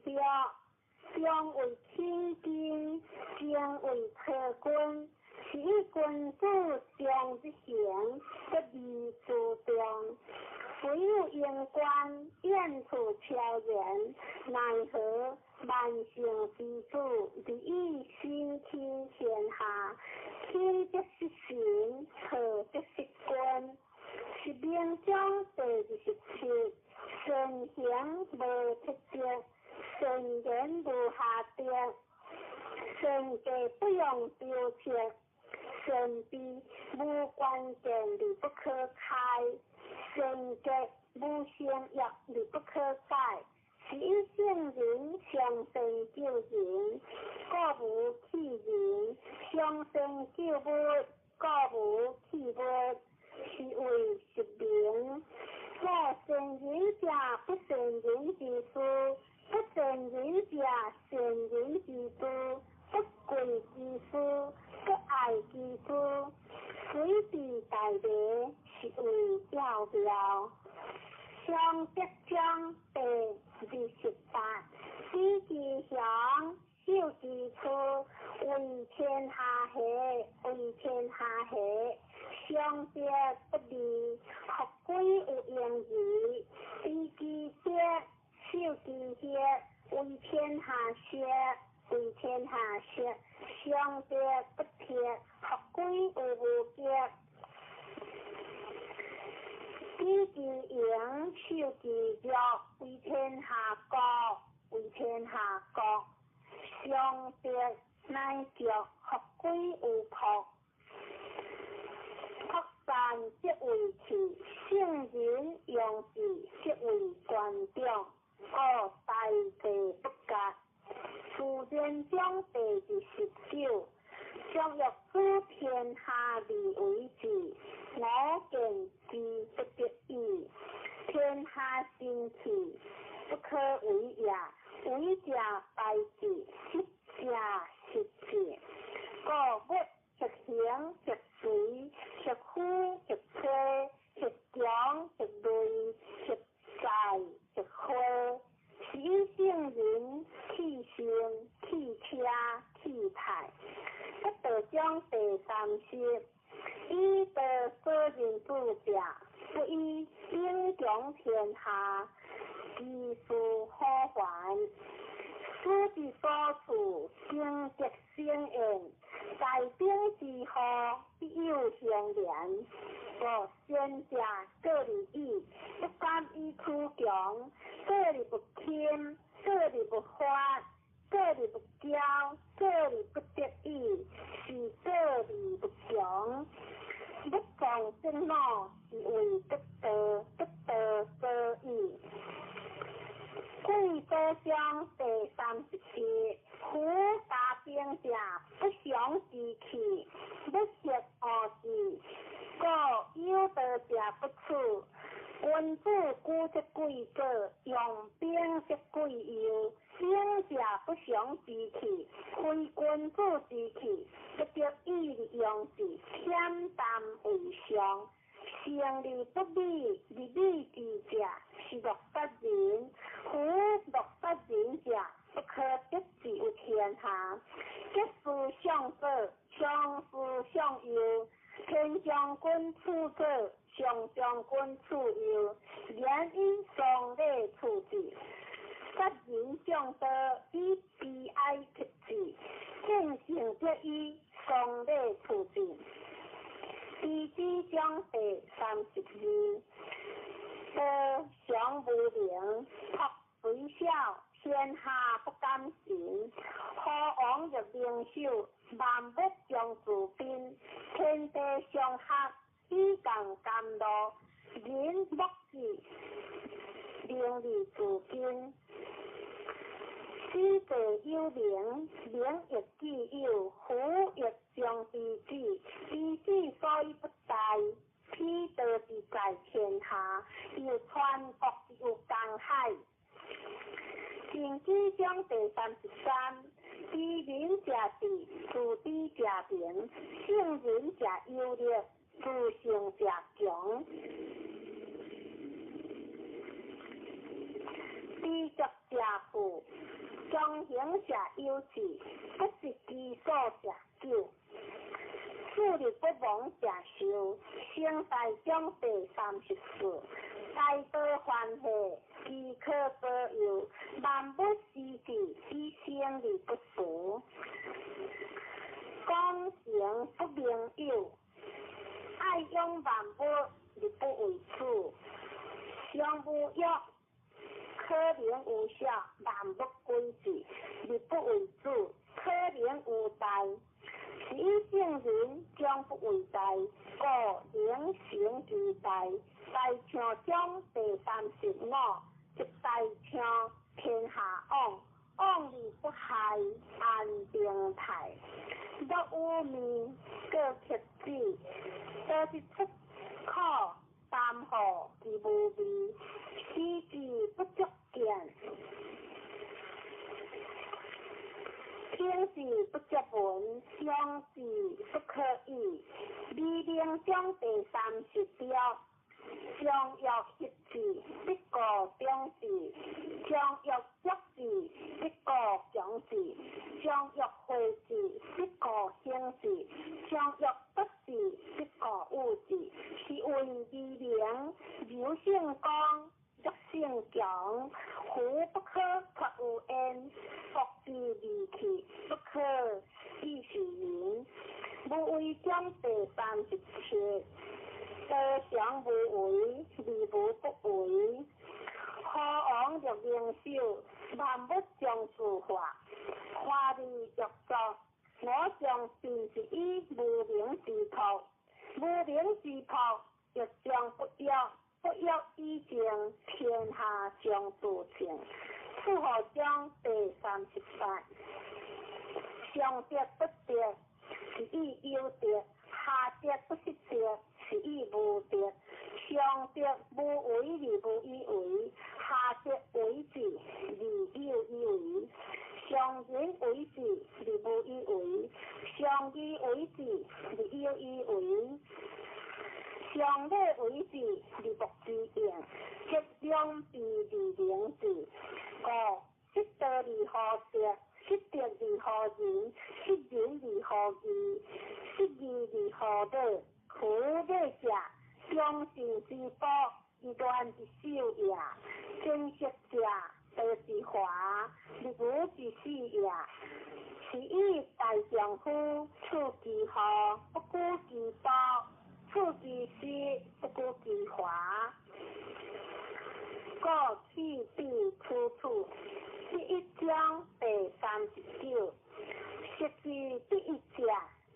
26，中為起根，精為体君。是以君子常日行，不離自重。唯有言官，遠處超然，奈何萬乘之主，而以身輕天下，輕則失神，錯則失君。是明章第27，善行無鐵則，善言無下德，善計不用雕刻，善悲無關鍵而不可開，善結無成約而不可改。是以聖人上善救人，故無棄人；上善救物，故無棄物。是謂實名。故善人者，不善人之師；不善人者，善人之師；不貴之師，不愛之師。隨地大迷，是謂要妙。上德章第28，知其雄，守其處，為天下下，為天下下。上德不離，復歸有盈餘。知其德，守其血，為天下學，為天下學。上德不鐵，復歸有無極。知其榮，守其弱，為天下國，為天下國。上德乃足，復歸有朴。朴善則為器，聖人用之則為官長。故大地不割。自然章第29，將欲主天下而為之，我見之不得已。天下神器，不可為也。為者敗之，失者失之。故物或形或隨，或虛或吹，或強或銳，或在或虛。是以聖人棄身、棄車、棄泰。不道章第30，以道所認主，子者，不以兵強天下，其事可還。此之所處，經德生焉，在兵之後，必有興連。故先者過而已，不敢以屈強，過而不輕，過而不發，過而不驕，過而不得已，是過而不強。欲壯則惱，是謂得道，得道所以。貴祖章第37，夫家兵者，不祥之器，欲食惡事，故有道者不處。君子居則貴左，用兵則貴右。兵者不祥之器，非君子之器，不得已而用之，恬淡為上。成而不美，而美之者，是樂殺人。夫樂殺人者，不可得志於天下。得失相左，相思相右。天將軍處左，上將軍處右。言以喪禮處之。殺人將刀，以悲哀克之。見性則以喪禮處之。地支章第32，道常無名，朴雖小，天下不敢信。何王欲明首，萬物將自賓。天地相合，以共甘露。人莫智，名利自根。此地有名，名亦既有，夫亦將知之。知之所以不大，彼道之在天下，又傳國之有江海。經濟章第33，知人者智，自知者明，勝人者有力，自勝者強。知足者富，強行者有志，不擇其所者久。處理不亡者壽。成大章第34，大道歡喜，其可保佑，萬物施之，以生而不俗。講成不明有，愛養萬物而不為主。上無欲，可能有小，萬物歸之，而不為主；可能有大，是以聖人將不為大，故能成其大。大象章第35，一大象天下往，往而不害，安定泰。若有面，過克子，多是出苦，擔負之無味，使之不足見。聽之不足聞，想之不可議。美名章第36，將欲克之，必故長之；將欲足之，必故強之；將欲廢之，必故興之；將欲不之，必故有之。是謂美名，柔勝剛，弱勝強。夫不可脫有焉，國之利器，不可以示人。無為章第37，道常無為，而無不為。何王欲明首，萬物將自化，化而欲作。我將盡是以無名之朴，無名之朴，欲將不欲，不欲以靜，天下將自清。楚河章第38，上德不德，是以有德；下德不失德，是以無德。上德無為而無以為，下德為之而有以為。上仁為之而無以為，上義為之而有以為。上禮為之而莫之用，則兩弊而明之。故失道而後德，失德而後仁，失仁而後義，失義而後禮。夫禮者，中忠信之寶，以亂之首也；珍惜者，道之華，日無之始也。是以大丈夫處其禍，不顧其寶；處其失，不顧其華。故去彼處處，第一章第39。失之第一者，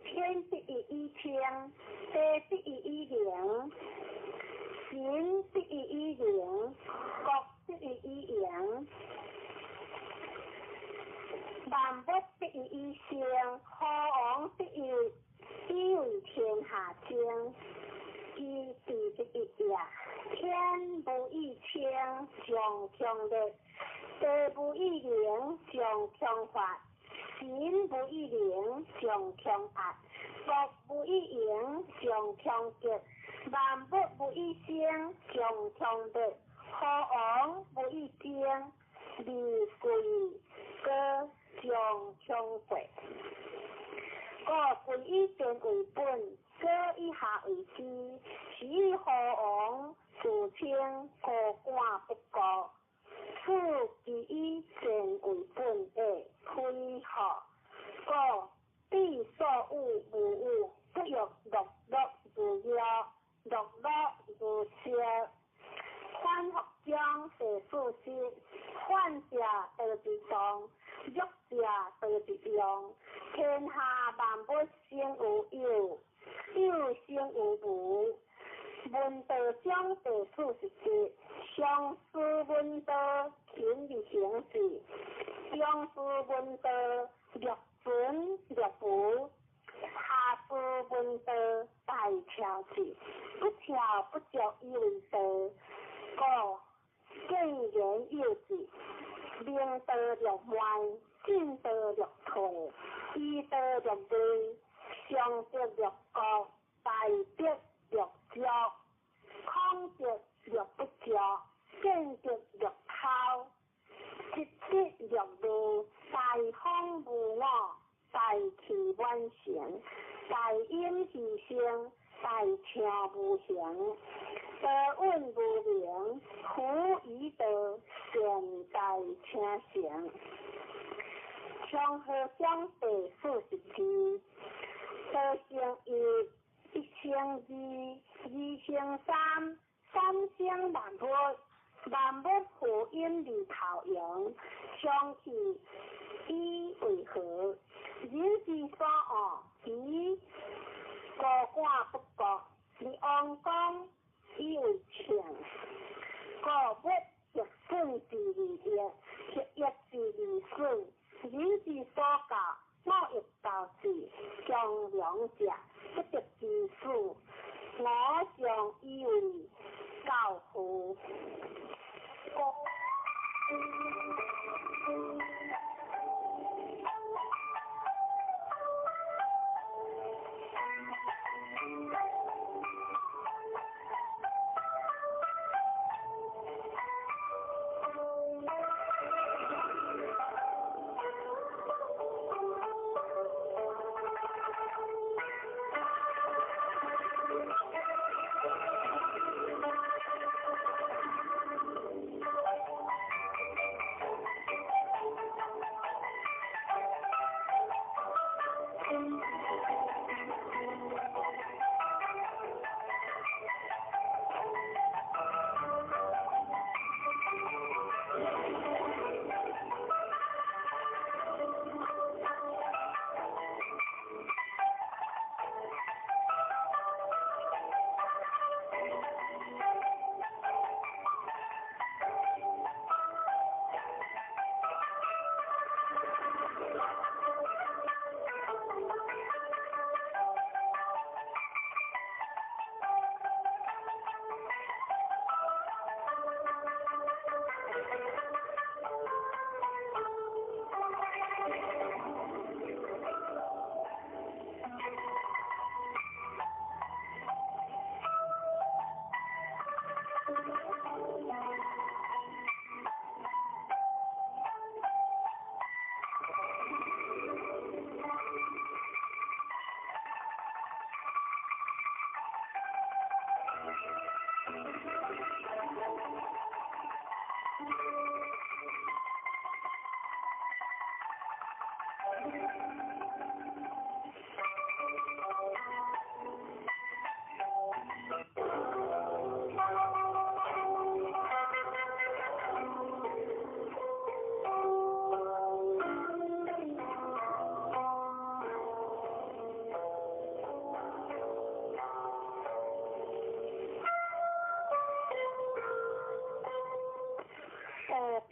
天第一以清，地第一以靈，神第一以靈，國第一以榮。萬物第一以生，何王第一，以為天下精。其地第一也，天無以清，上強烈；地無以靈，上強發；神無以靈，上強壓；國無以榮，上強極；萬物無以生，上強烈；何王無以精，而貴高上強國。故君以賤為本，國以下為師。是以何王自稱高官不顧，此其以賤為本的非何？故彼所有無有，不欲碌碌如藥，碌碌如燒。反復章第40，反者道之動，弱者道之用。天下萬物生有有，有生有無。聞道章第47，上師聞道，勤而行之；中師聞道，略存略無；下師聞道，大巧之。不巧不足以為道。故見言有之，明道略慢，進道略退，醫道略微，上德略高，大德略足，孔德略不足，見德略偷，積德略微，大方無我，大器晚成，大隱其身，大暢無形，道隱無名，夫以道善大成成。長河章第42，道成一，一成二，二成三，三成萬物，萬物負陰而頭陽，相去以為和。人之所惡，以高官不國，而王公以為稱。故物逆損之而益，逆益之而損。人之所教，我欲教之，忠良者不得其死。我尚以為教父。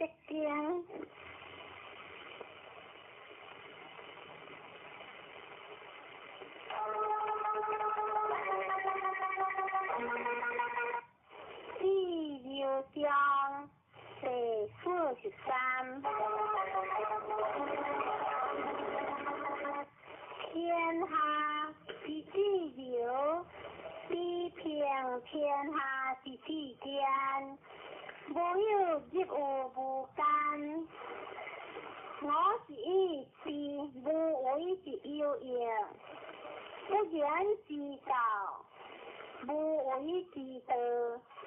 德經。第六章第43。天下之至柔，比平天下之至坚，无有入于无间。我是以知无为之有益，不言之道，无为之道，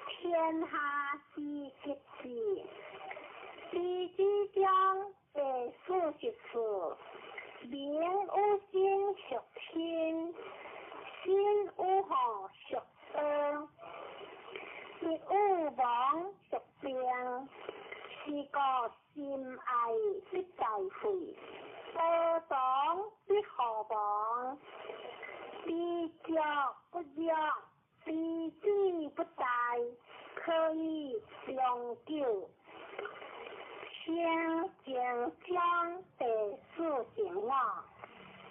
天下之极致。第之章第44，民有心属心，心有祸属道，必有亡属病，是故心爱必在会，道长必何亡，知足不辱，知止不殆，可以长久。圣经章第45，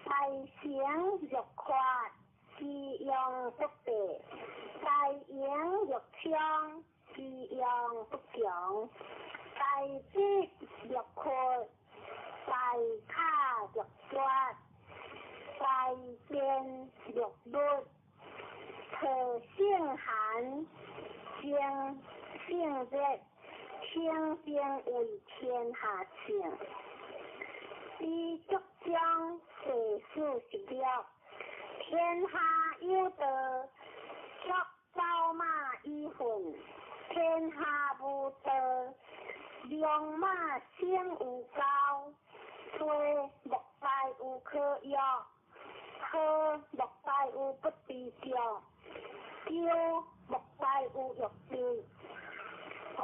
大成若缺，其用不备；大盈若昌，其用不强；大智若缺，大卡若绝，大辩若律。特性寒，精性热，清净为天下圣。知足章第46，天下有道，足走马以奋；天下无道，良马生有高。吹莫大有可约，呵莫大有不知足，丢莫大有欲知。五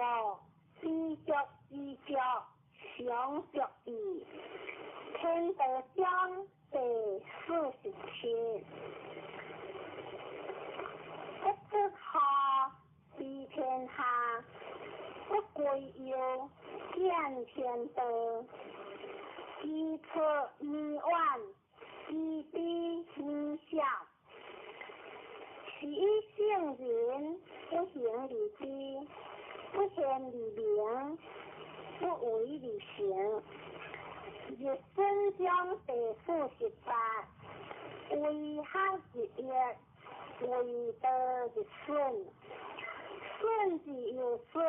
知足知足，常足矣。天道章第47，不出河，治天下；不归右，见天道。知出弥远，知彼弥少。是以圣人不行而知，不现而明，不为而成。日损章第48，为学日益，为道日损。损之又损，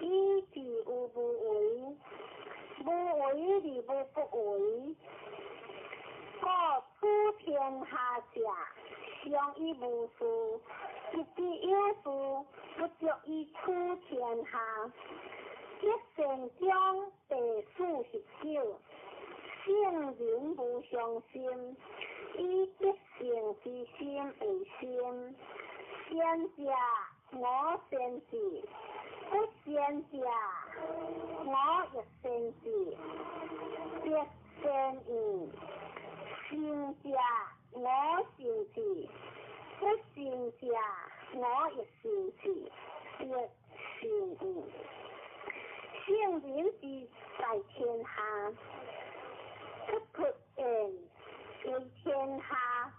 以至于无为。无为而无不为。故处天下者，常以无事；一之有事，不足以处天下。德善章第49，圣人无上心，以德性之心为心。先者我先知，不先者我亦先知。德善矣，善者我善之，不善者我亦善之。德善矣。圣人之在天下，不出言为天下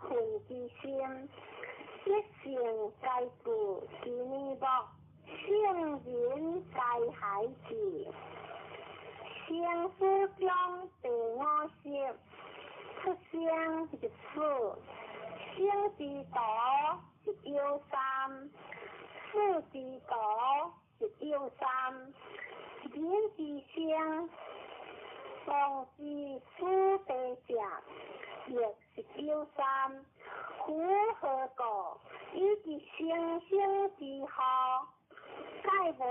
分之心。德性该具其面目，圣人该孩子。圣书章第50，出生入死，生之徒一有三，死之徒一有三。人之生，当之死地者，亦是有三。夫何故？以其生生之福，盖闻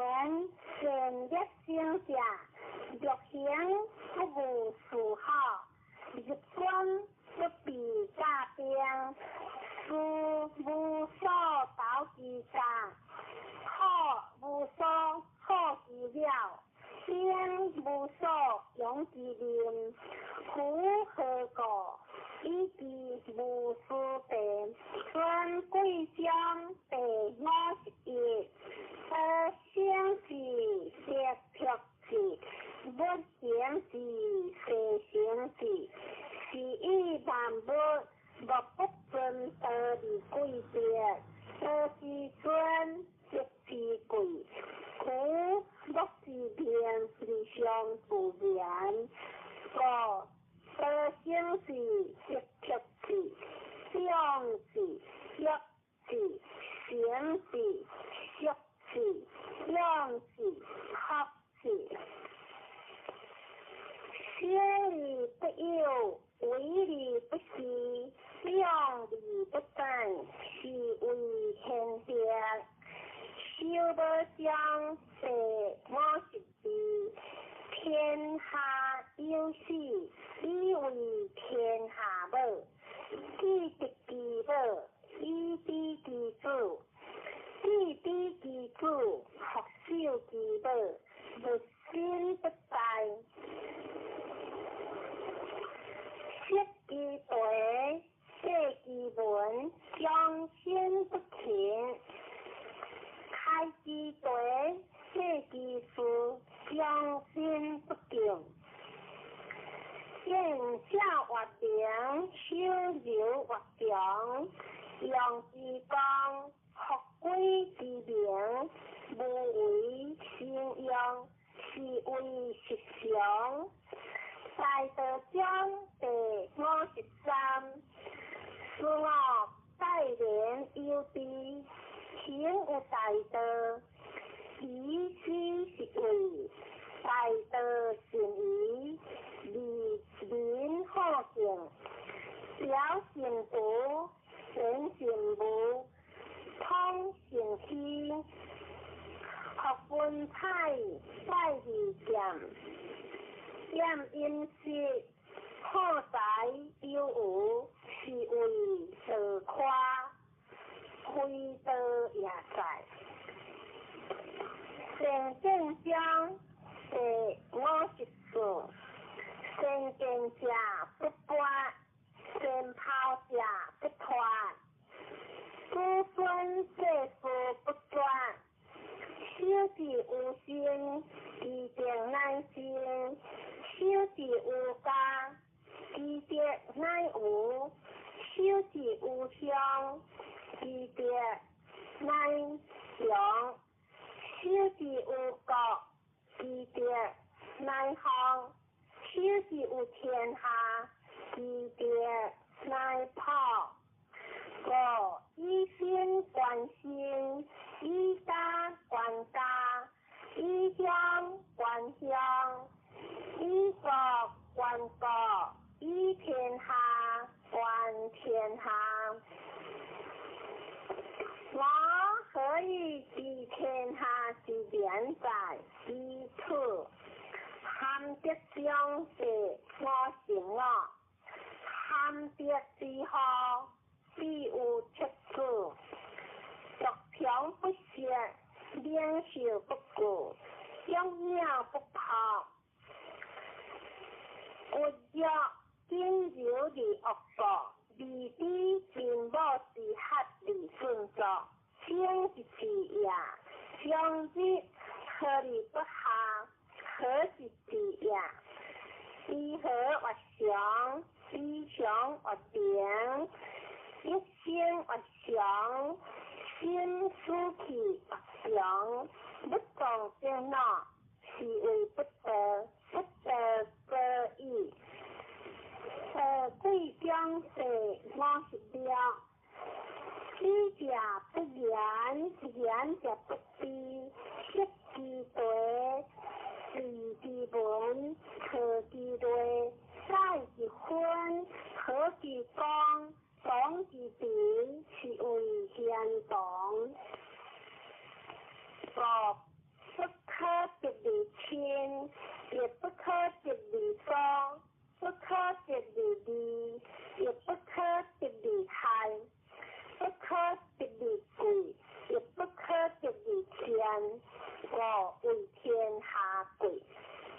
善恶生者，欲行不务事好，日君不避诈兵，事无所投其诈，苦无所错其了，兵无所用其民。夫何故？以其无私地。尊贵章第51，得生之，得朴之。上自然。五、多生是得克智、长智、约智、成智、熟智、勇智、学智。小而不有，为而不恃，勇而不胆，是谓贤德。修无章第52，天下有死，以为天下母。既得其母，以知其子；既知其子，复守其母，勿信不殆。失其地，废其文，终身不勤；开其地，废其事，终身不敬。见正越明，守柔越强，用之光，复归之明，无为生用，是谓实常。大道章第53，思我待人有知，行有大道，以此是谓大道善移，利民好敬，表善德，显善无，通善虚，学文采，拜二剑。掩阴湿，好财有余，是谓道夸，非道也在。圣见章第54，先见者不拔，先抛者不脱，子孙世事不绝，小智有心，其德乃生；小智有家，其德乃无；小智有乡，其德乃强；小智有国，其德乃方；小智有天下，其德乃普。五、以身观身，以家观家，以乡观乡，以国观国，以天下观天下。我何以知天下之廉哉？以此含德章第55，含德之后，必有七处：独强不息，领袖不顾，勇猛不破，骨弱仅柔而恶国，利知贫母之合而顺作，生之治也；终日何而不下，何之治也？知和越常，知常越平，一生越常，心思气越常，不动正脑，是谓不得，不得过矣。道贵章第56，知者不言，言者不知，失其地，利之文，错之类，载之分，和之光，同之平，是谓贤同。五、不可得而亲，亦不可得而疏，不可得而利，亦不可得而害，不可得而贵，亦不可得而贱，故为天下贵。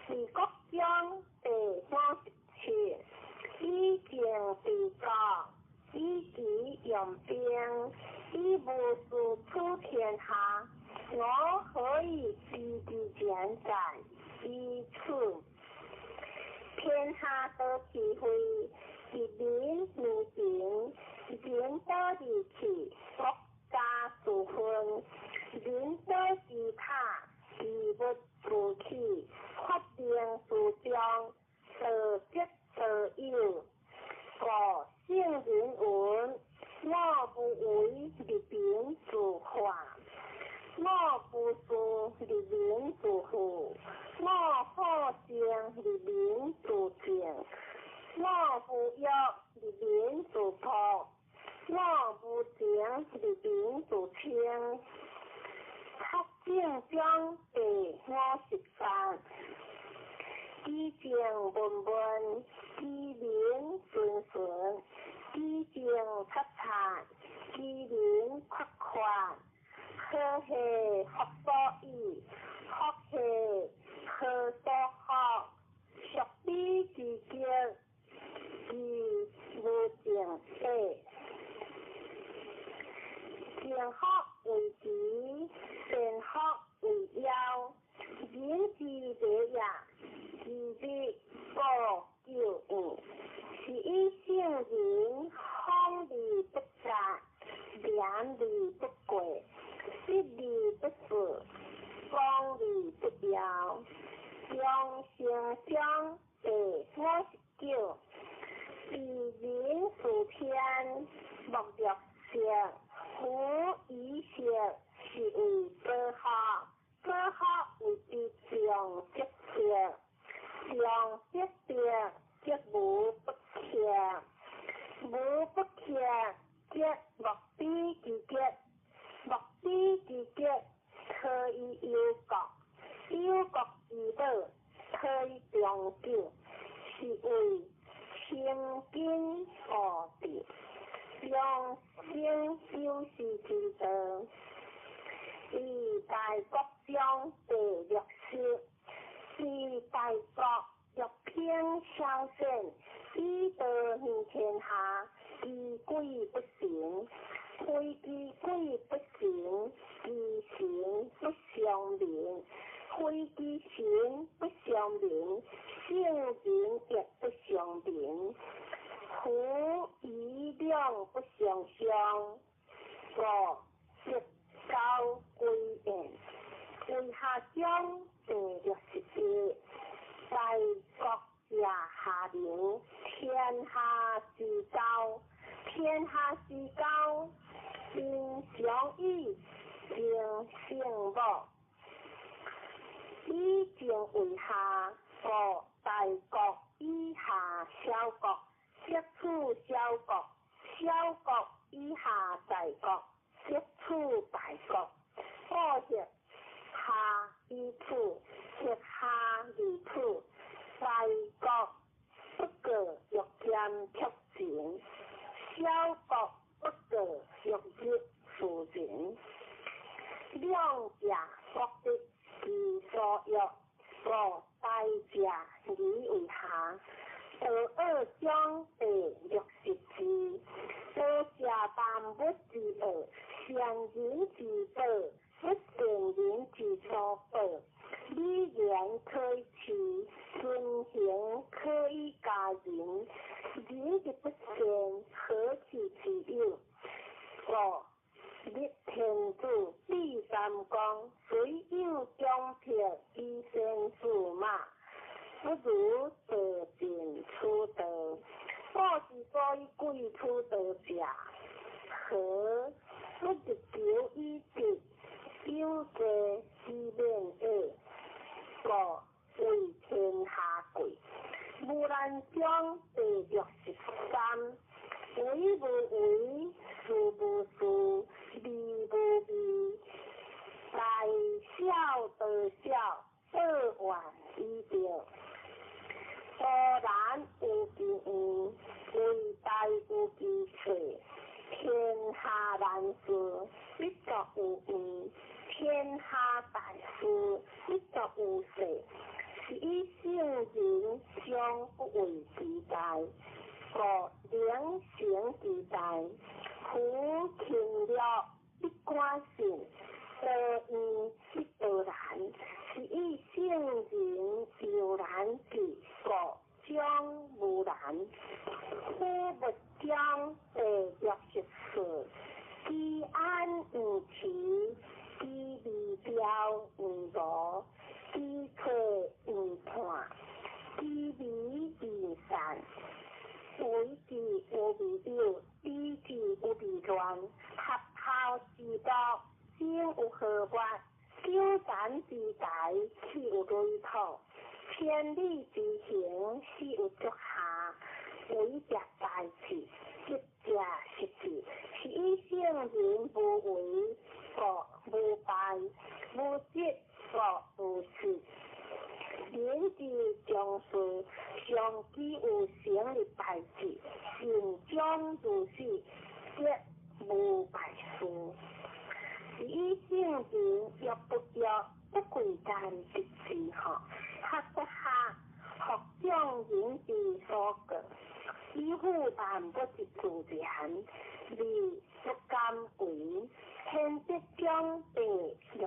治国章第57，以政治国，以己用兵，以无事处天下，我何以知之廉哉？以此天下得智慧，一民如平，人得而去，国家自分；人得之塔，其物自起，法治無事利民自富，我好靜利民自靜，我無欲利民自樸，我無情利民自清。學正章第58，其情文文，其民順順，其情察察，其民闊闊。和係福所倚，福係禍所伏。屬彼之極，其無盡底。正福為慈，善福為夭。仁之禮也，其日故久遠。是以聖人謊而不詐，廉而不過，實而不虛，廣而不妖。長生章第59，治人事天，莫若色。夫以色是為保福，保福謂之常則色，常則色則無不克，無不克則莫比之極，莫比之極可以憂國，憂國之寶可以長久，是謂清謹惡治。長生有時之道，以大國章第60，是大國欲平小善，以道行天下，其鬼不神，非其鬼不神，其神不相民，非其神不相民，聖人亦不相民。夫以兩不相傷，故則交歸焉。為下章第61，大國者下民，天下之交，天下之交，民常以情聖母，以情為下，故大國以下小國。則處小國，小國以下大國，則處大國。故協下以處，協下而處。大國不過欲兼卻情，小國不過欲入庶人。兩者各得其所欲，故大者以為下。道惡章第64，道者萬物之惡，善人之寶，不善人之所寶。禮言可以齊，尊行可以加人。人之不善，何其之有？故立天子，立三公，雖有強迫以先駟馬，不如道盡此道。古之所以貴此道者，何不日求以得，有罪之免也？故為天下貴。無難章第63，為無為，事無事，味無味，大小道小，報怨以得。多難有其願，為大有其歲。天下難事，必作有願；天下大事，必作有歲。是以聖人常不為其大，故能成其大。夫勤樂必寡信，多怨必多難。是以聖人猶難至，故將無難。虎物章第64，其安毋齊，其味調毋無，其退毋叛，其微未散。為之有未有，比之有未亂。合孝之國，生有何物？有山之财，岂有累土？千里之行，始有足下。为者大智，执者失智。是以圣人无为，故无败；无积，故无失。人之将事，常期有成的代志，善终如始，则无败事。是以圣人欲不欲，不贵贱之事吼，学不学，服众人之所过，以辅万物之自然，而不敢为。天德将地65，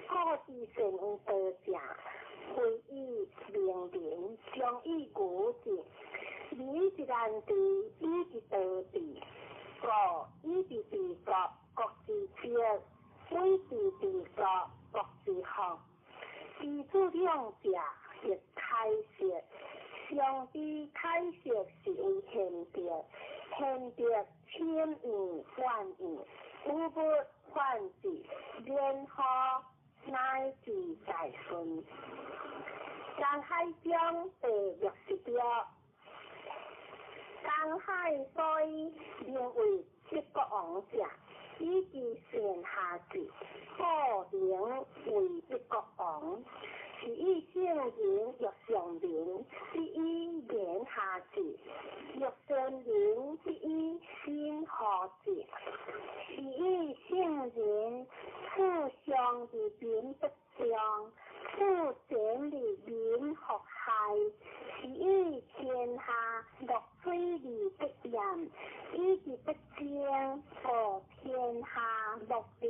故知善有道者，非以明人，将以愚之。仁之难治，以之道治；故以之治国，国之德；为之治国，国之福。知足量者，亦开释。上知开释是为贤德，贤德千万万万，无不反之，然后乃至大顺。江海中第66，江海所以名为七国王者，以其善下治，故名为一国王。是以圣人欲上人，必以言下治；欲善人，必以心何治。是以圣人处上而民不争，处前而民复害。是以天下乐水而不淹，以其不争，故天下乐平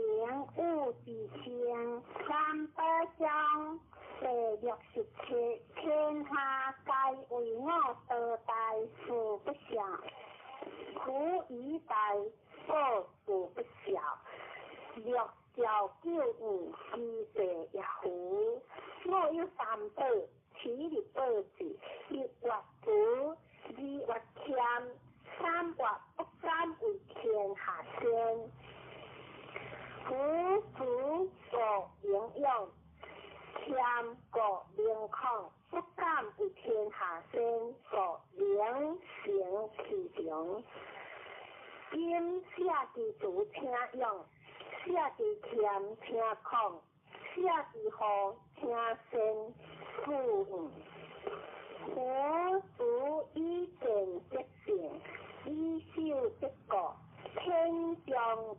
有之称。三宝章第67，天下皆为我道大，事不肖；苦以大，故事不肖。六兆九五，其地也夫。我有三宝，起日宝智，一月慈，二月谦，三月不敢为天下先。夫慈故能勇，谦故能抗，不敢为天下先，故能成其长。今写之慈请勇，写之谦请抗，写之和请先富。夫子以见得性，以守得国，天将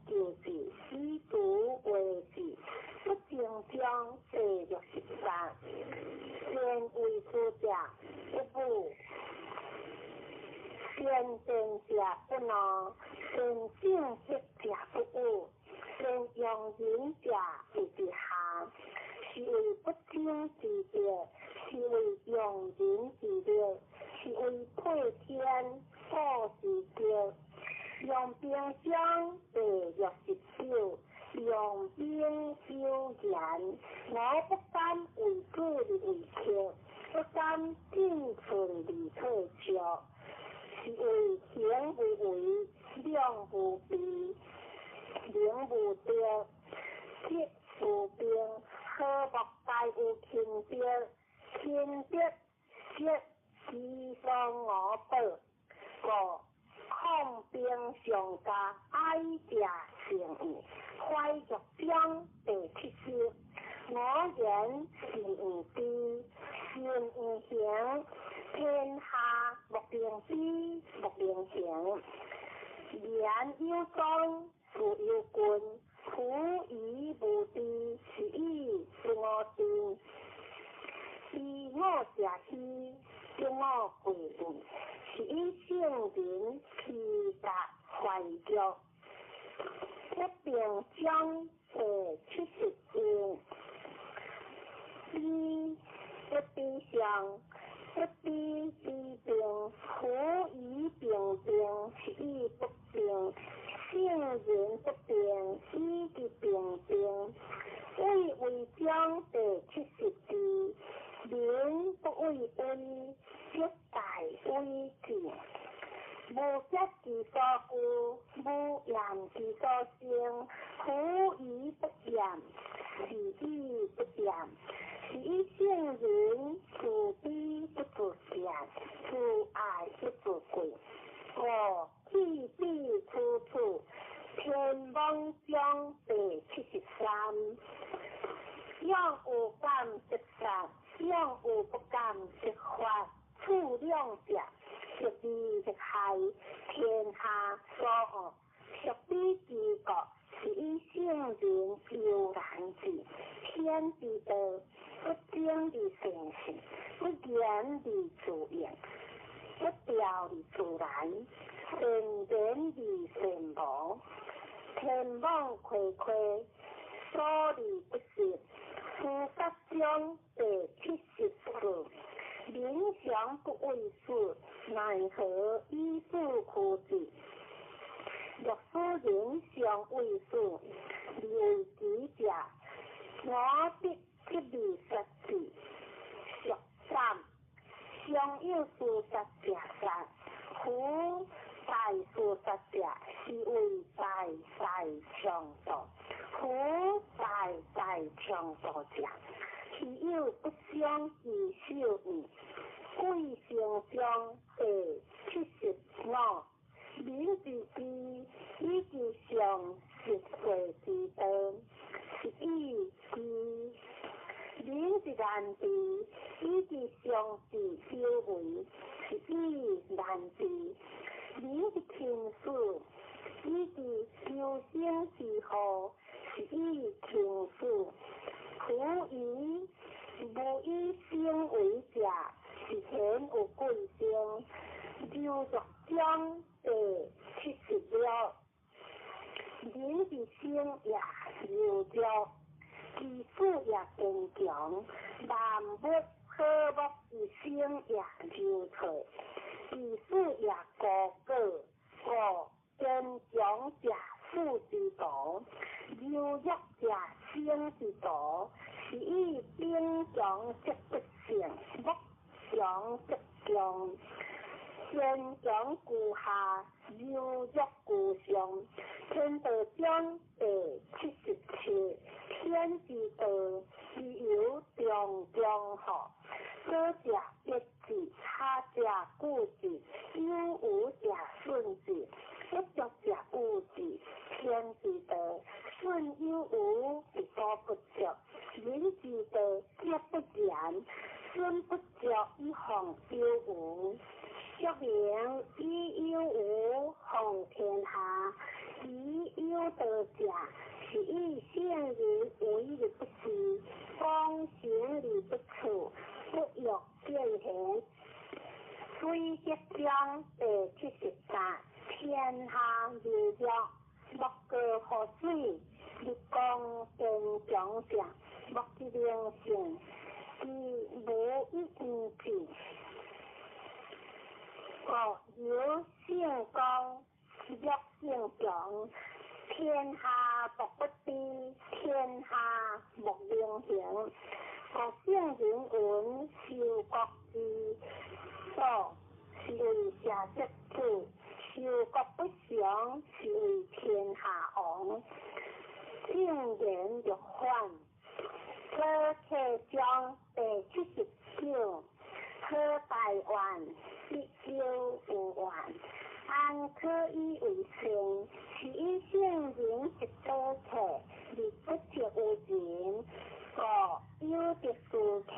救治，以足为治。不正章第68，善为士者不武，善辩者不怒，善正直者不语，善用人者为之下。是为不争之德，是为用人之力，是为配天古之德。用兵章第69，用兵有言，我不敢为主而为客，不敢进寸而退却，是为行无为，量无备，能无德，德无兵，何莫大有勤德？勤德则其所我宝，故抗兵上加爱者胜矣。怀玉章第70，我言信毋知，信毋行，天下莫能知，莫能行。言有宗，事有君，夫疑无知，是以不我知。知我者希，得我贵矣。是以圣人披甲怀玉。不平章第71，比不比上，不比比平，夫以平平，是以不平。圣人不平，以其平平。畏为章第72，民不畏威，则大威至。无德之所居，无言之所生。夫疑不言，以不變，是以聖人慈悲不自見，慈愛不自貴。五去彼處處，天網章第73。養有感則殺，養有不感則罰。處兩者，熟而則害，天下所惡。屬彼之國，是以聖人悠然智。天之道，不爭而成事，不言而自應，不調而自然，善言而善無。天網恢恢，疏而不失。司法章第74。民常不畏死，奈何以死驅之？若使人常畏死，而為之者，我必極力殺之。俗三，常有事殺者殺，夫大事殺者，是謂大勢長度。夫大勢長度者，其有不傷其壽矣。貴成章第75。民之知，以其上實際之道，是以知；民之難知，以其上智有為，是以難知；民之輕死，以其求生之禍，是以輕死。夫以無以生為者，是顯有貴生。柔弱章第76。人之生也柔弱，其死也堅強。萬物和睦之生也柔脆，其死也高高。五堅強者死之徒，柔弱者生之徒，是以兵強則不勝，木強則強。堅強居下，柔弱居上。天道章第77。天之道，其猶中中乎？左者吉之，下者固之，有無者損之，不足者惡之。天之道，損有餘而補不足；人之道，則不然。損不足以奉有餘。說明以有餘奉天下，以有道者，是以聖人為而不恃，廣行而不處，不欲見賢。水德章第73，天下柔弱，莫過乎水；日光堅強者，莫之能勝，其無以御之。五柔勝剛，弱勝強。天下莫不知，天下莫能行。國聖人云：修國之道，是為社稷主；修國不常，是為天下王。正言若反，左契章第79。好大願，必有有願。安可以為善？是以聖人一道客，而不擇有人。故有德斯客，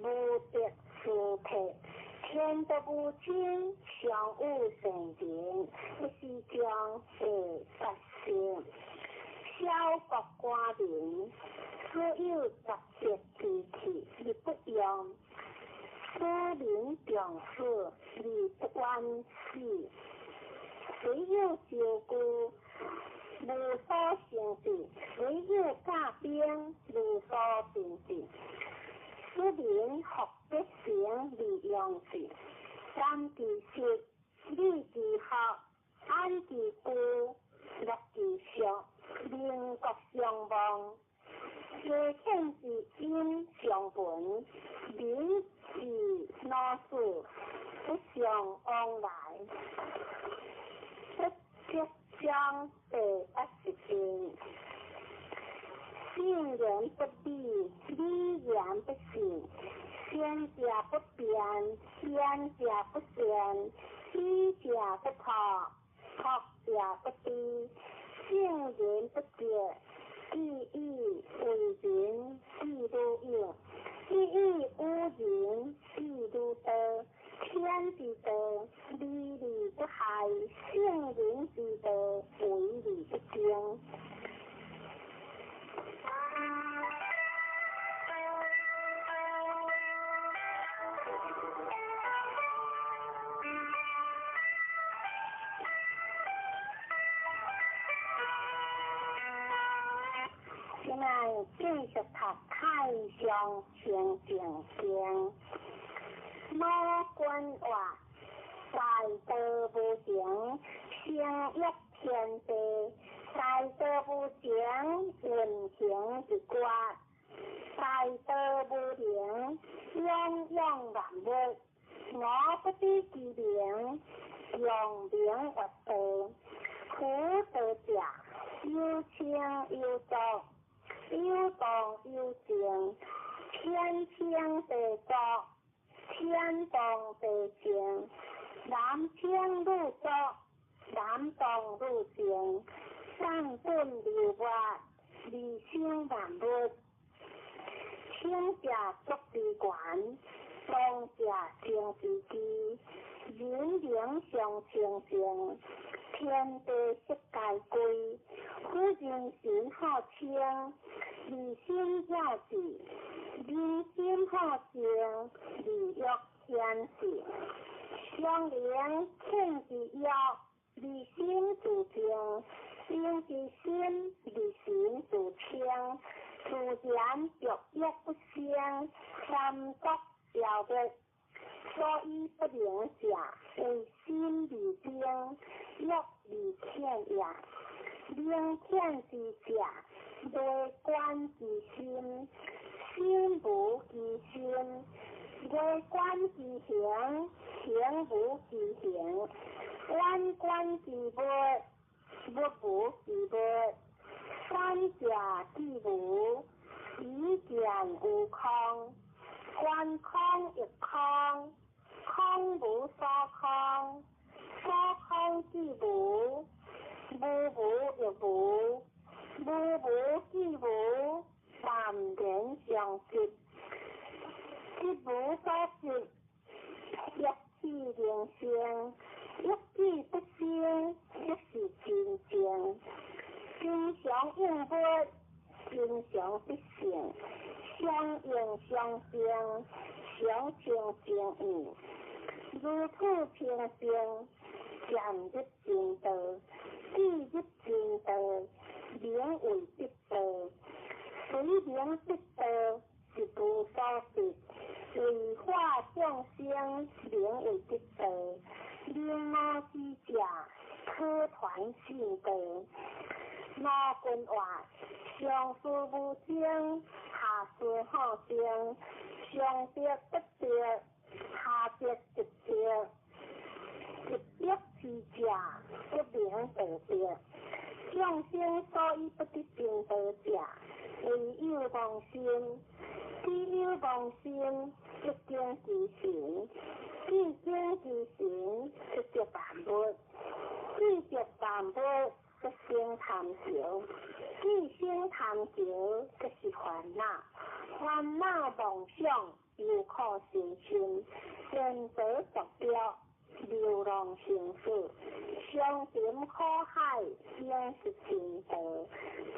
無德斯客。天道無親，常有善人。一是章第84。小國寡民，所有雜濁之氣而不用。使民重死而不遠死。雖有招具，無所成治；雖有甲兵，無所定治。使民福必成而用之。感其實，理其學，安其居，樂其俗，民國相望。家天之音相聞，民之老死不相往來。不積章第81。聖人不立，立言不信。先者不變，變者不現，知者不破，託者不低。聖人不覺，既以為人，譬如影；既以無人，譬如道。天之道，立而不害；聖人之道，為而不爭。現在繼續讀《太上清淨經》。老君話：大道無形，生育天地；大道無形，運行一決；大道無形，養養萬物。我不知其名，用名曰道。夫道者，有清有濁，有動有靜，天清地濁，天動地靜，男清女濁，男動女靜，上本流活，二生萬物。清者足之源，動者生之基，人靈相清淨，天地色皆歸。夫人心好清，二心了智；人心好靜，二欲顯示。相靈天之欲，二心自靜；心之心，二心自清。自然著欲不生，三毒消滅。所以不能者，為心而精，欲而淺也。明淺之者，內觀其心，心無其心；外觀其形，形無其形；遠觀其物，物無其物。三者既無，彼見有空。觀空亦空，空無所空，所空既無，無無亦無，無無既無，淡然相即，即無所執，欲起能生，欲起不生，即是真正。真常應物，真常必性，相應相生，常清淨義，如此清淨，漸入真道，既入真道，名為得道。雖名得道，實無所得。為化眾生，名為得道。明悟之者，可傳信道。老君話：上士無爭，下士好爭；上得不得，下得即得。一得之者，不名道得。眾生所以不得正道者，為有妄心。只有妄心，即經其神；既經其神，即得萬物；既得萬物，即生貪著；既生貪著，即是煩惱。煩惱妄想，憂苦身心，顛倒坐標，流浪生死，相沉苦海，應是真道。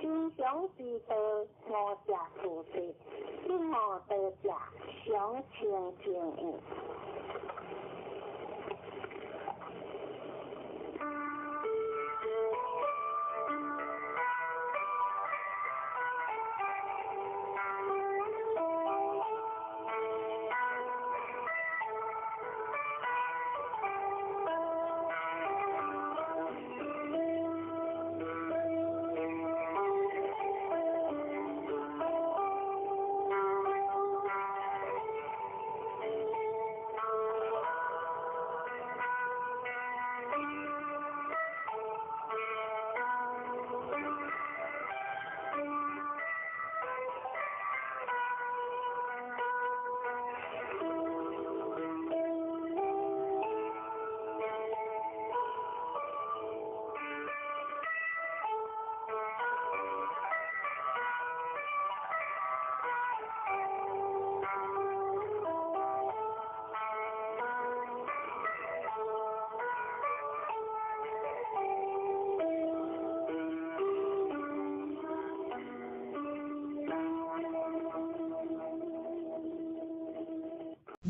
真常之道，悟者自得；不悟道者，常清淨義。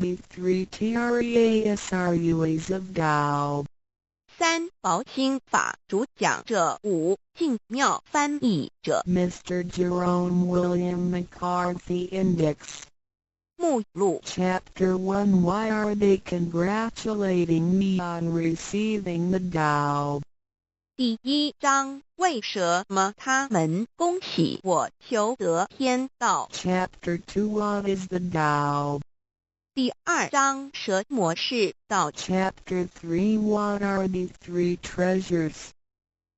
the three treasures of Tao? 三寶心法主講者吳淨妙翻譯者 Mr. Jerome William McCarthy. Index. 目錄。 Chapter 1. Why are they congratulating me on receiving the Tao? 第一章，為什麼他們恭喜我求得天道？ Chapter 2. What is the Tao? 第二章，什麼是道？ Chapter 3. What are the three treasures?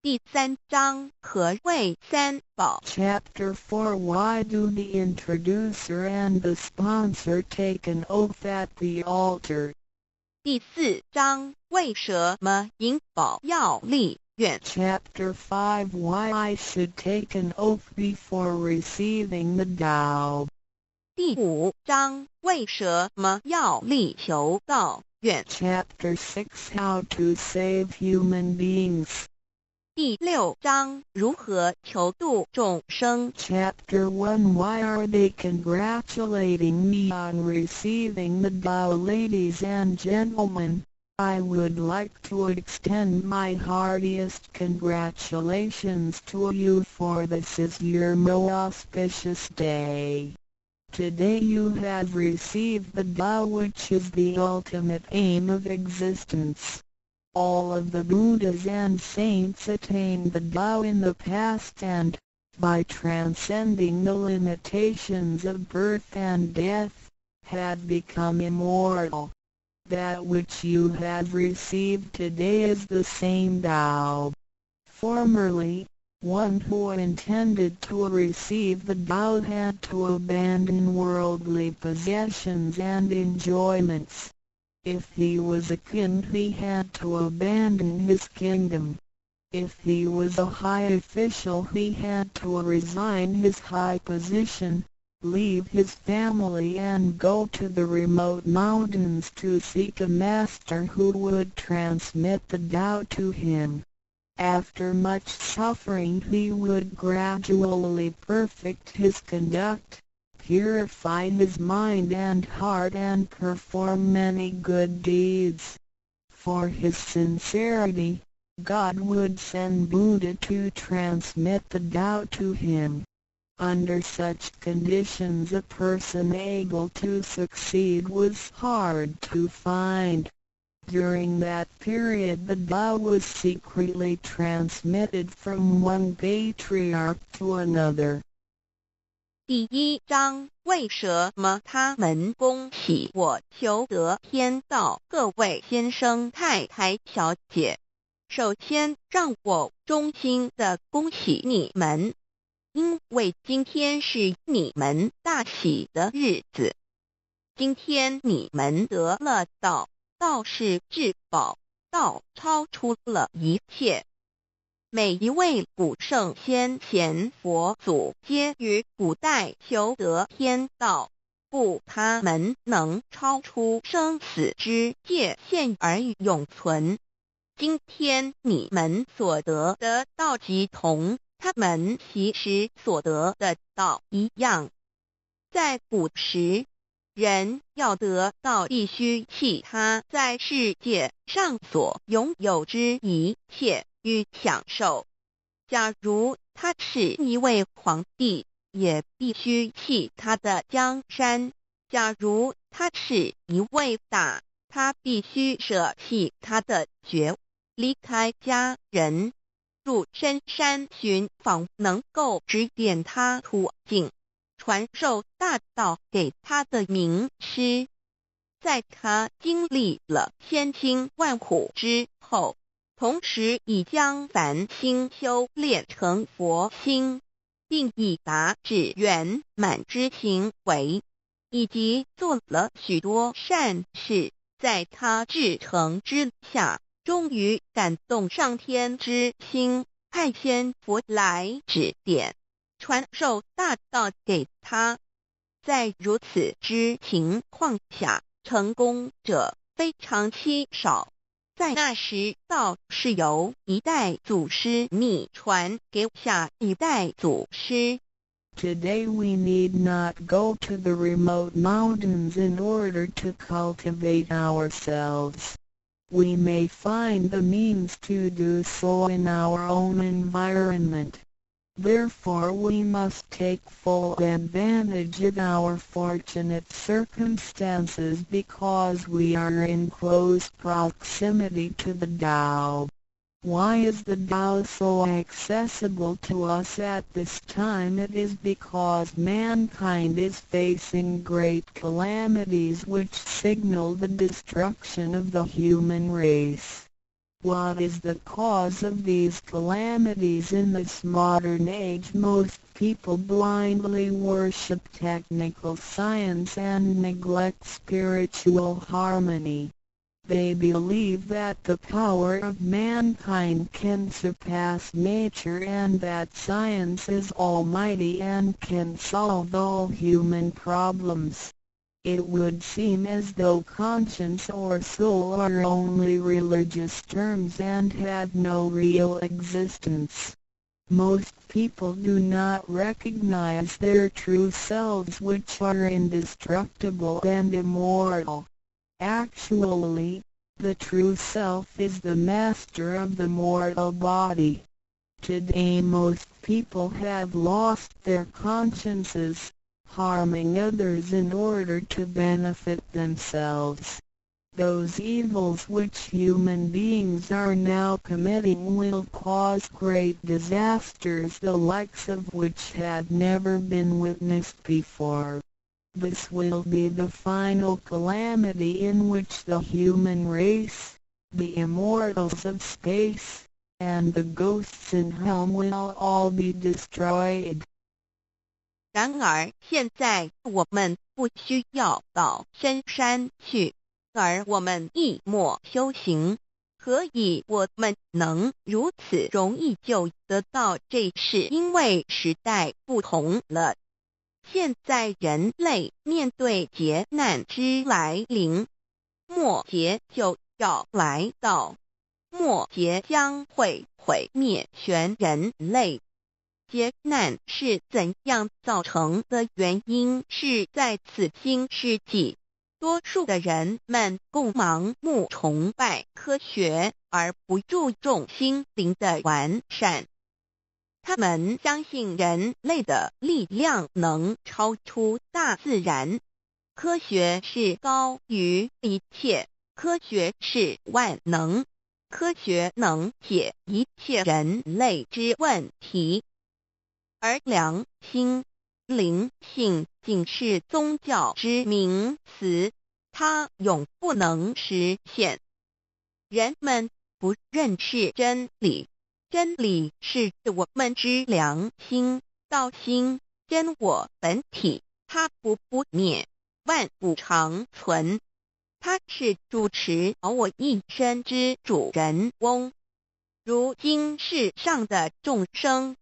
第三章，何謂三寶？ Chapter 4. Why do the introducer and the sponsor take an oath at the altar? 第四章，為什麼引保要立願？ Chapter 5. Why I should take an oath before receiving the Tao. 第五章，為什麼要立求道願？ Chapter 6. How to save human beings. 第六章，如何求度眾生？ Chapter 1. Why are they congratulating me on receiving the Tao? Ladies and gentlemen, I would like to extend my heartiest congratulations to you, for this is your most auspicious day. Today you have received the Tao, which is the ultimate aim of existence. All of the Buddhas and saints attained the Tao in the past and, by transcending the limitations of birth and death, have become immortal. That which you have received today is the same Tao. Formerly, one who intended to receive the Tao had to abandon worldly possessions and enjoyments. If he was a king, he had to abandon his kingdom. If he was a high official, he had to resign his high position, leave his family and go to the remote mountains to seek a master who would transmit the Tao to him. After much suffering, he would gradually perfect his conduct, purify his mind and heart and perform many good deeds. For his sincerity, God would send Buddha to transmit the Tao to him. Under such conditions, a person able to succeed was hard to find. During that period, the Tao was secretly transmitted from one patriarch to another. 第一章，為什麼他們恭喜我求得天道？各位先生、太太、小姐，首先讓我衷心的恭喜你們，因為今天是你們大喜的日子。今天你們得了道，道是至寶，道超出了一切。每一位古聖先賢佛祖皆於古代求得天道，故他們能超出生死之界限而永存。今天你們所得的道，即同他們昔時所得的道一樣。在古時，人要得道，必須棄他在世界上所擁有之一切與享受。假如他是一位皇帝，也必須棄他的江山；假如他是一位大，他必須捨棄他的爵，離開家人，入深山尋訪能夠指點他途徑、傳授大道給他的名師。在他經歷了千辛萬苦之後，同時已將凡心修煉成佛心，並已達至圓滿之行為，以及做了許多善事，在他至誠之下，終於感動上天之心，派仙佛來指點、傳授大道給他。在如此之情況下，成功者非常稀少。在那時，道是由一代祖師秘傳給下一代祖師。Today we need not go to the remote mountains in order to cultivate ourselves. We may find the means to do so in our own environment. Therefore we must take full advantage of our fortunate circumstances because we are in close proximity to the Tao. Why is the Tao so accessible to us at this time? It is because mankind is facing great calamities which signal the destruction of the human race. What is the cause of these calamities in this modern age? Most people blindly worship technical science and neglect spiritual harmony. They believe that the power of mankind can surpass nature and that science is almighty and can solve all human problems. It would seem as though conscience or soul are only religious terms and have no real existence. Most people do not recognize their true selves, which are indestructible and immortal. Actually, the true self is the master of the mortal body. Today most people have lost their consciences, harming others in order to benefit themselves. Those evils which human beings are now committing will cause great disasters, the likes of which have never been witnessed before. This will be the final calamity in which the human race, the immortals of space, and the ghosts in hell will all be destroyed. 然而，现在我们不需要到深山去，而我们一默修行。何以我们能如此容易就得到这？是因为时代不同了。现在人类面对劫难之来临，末劫就要来到，末劫将会毁灭全人类。劫难是怎样造成的？原因是在此新世纪，多数的人们共盲目崇拜科学，而不注重心灵的完善。他们相信人类的力量能超出大自然，科学是高于一切，科学是万能，科学能解一切人类之问题。而良心、灵性仅是宗教之名词，它永不能实现。人们不认识真理。真理是我们之良心、道心、真我本体，它不不灭，万古长存。它是主持我一生之主人翁。如今世上的众生，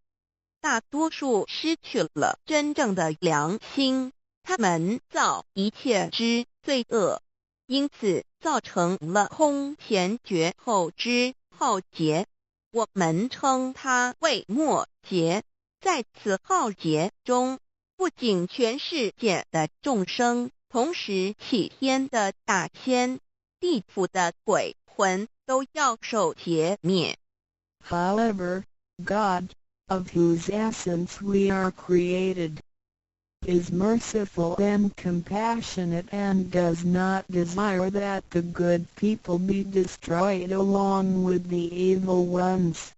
大多数失去了真正的良心，他们造一切之罪恶，因此造成了空前绝后之浩劫。我们称它为末劫。在此浩劫中，不仅全世界的众生，同时起天的大仙、地府的鬼魂都要受劫灭。 However, God, of whose essence we are created, is merciful and compassionate and does not desire that the good people be destroyed along with the evil ones.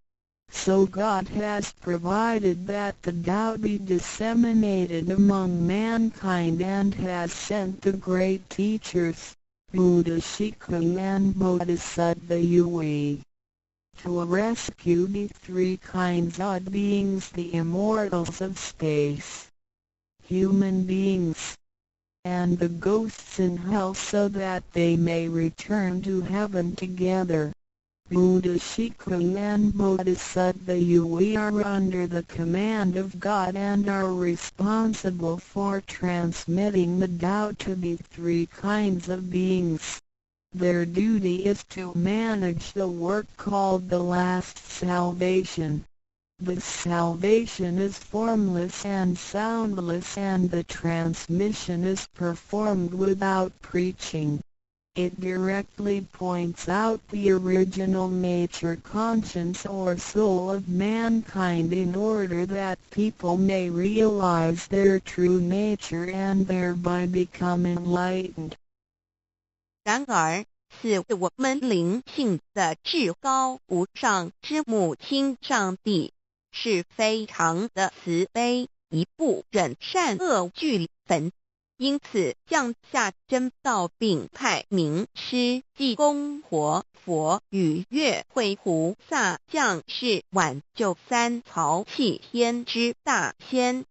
So God has provided that the Tao be disseminated among mankind and has sent the great teachers, Buddha Shikung and Bodhisattva Yui, to rescue the three kinds of beings: the immortals of space, human beings, and the ghosts in hell, so that they may return to heaven together. Buddha Shikung and Bodhisattva Yui are under the command of God and are responsible for transmitting the Tao to the three kinds of beings. Their duty is to manage the work called the last salvation. This salvation is formless and soundless, and the transmission is performed without preaching. It directly points out the original nature, conscience or soul of mankind in order that people may realize their true nature and thereby become enlightened. 然而，赐我們靈性的至高無上之母親上帝是非常的慈悲，亦不忍善惡俱焚，因此降下真道，並派明師濟公活佛與月慧菩薩降世挽救三曹七天之大仙，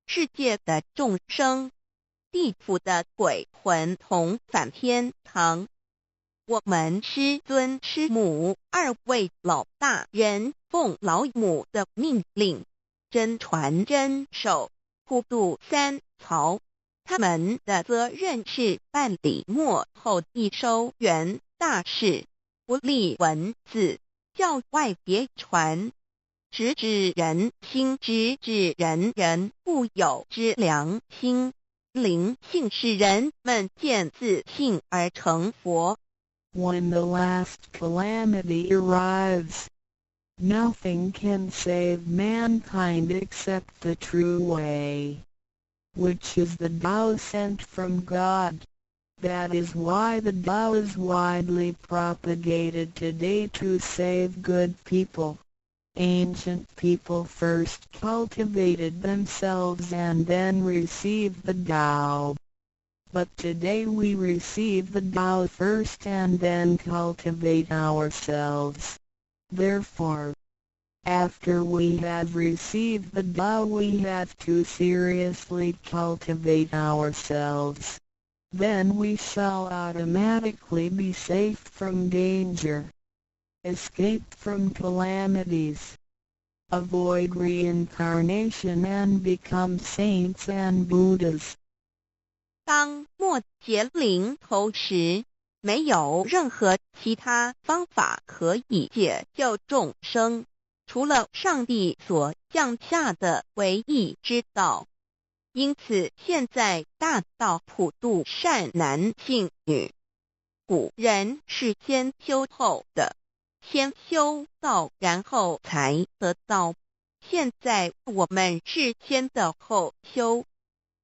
世界的眾生，地府的鬼魂同返天堂。我們師尊師母二位老大人奉老母的命令，真傳真授，普度三曹。他們的責任是辦理末後一收圓大事，不立文字，教外別傳，直指人心，直指人人固有之良心，靈性使人們見自性而成佛。 When the last calamity arrives, nothing can save mankind except the true way, which is the Tao sent from God. That is why the Tao is widely propagated today to save good people. Ancient people first cultivated themselves and then received the Tao. But today we receive the Tao first and then cultivate ourselves. Therefore, after we have received the Tao, we have to seriously cultivate ourselves. Then we shall automatically be safe from danger, escape from calamities, avoid reincarnation and become saints and Buddhas. 當末劫臨頭時，沒有任何其他方法可以解救眾生，除了上帝所降下的唯一之道。因此，現在大道普度善男信女。古人是先修後得，先修道，然後才得道。現在我們是先得後修，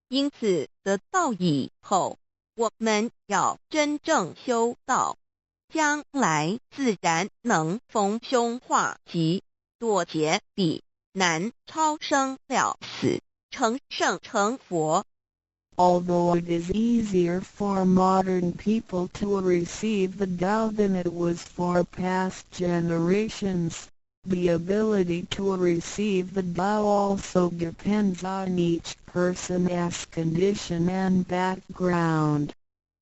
因此得道以後，我們要真正修道，將來自然能逢凶化吉，躲劫避難，超生了死，成聖成佛。 Although it is easier for modern people to receive the Tao than it was for past generations, the ability to receive the Tao also depends on each person's condition and background.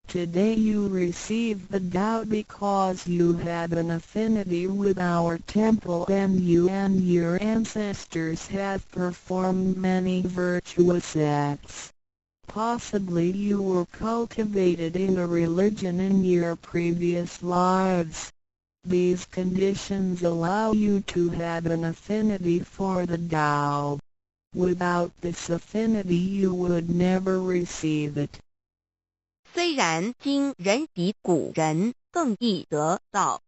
Today you receive the Tao because you have an affinity with our temple and you and your ancestors have performed many virtuous acts. Possibly you were cultivated in a religion in your previous lives. These conditions allow you to have an affinity for the Tao. Without this affinity, you would never receive it. 雖然今人比古人更易得道，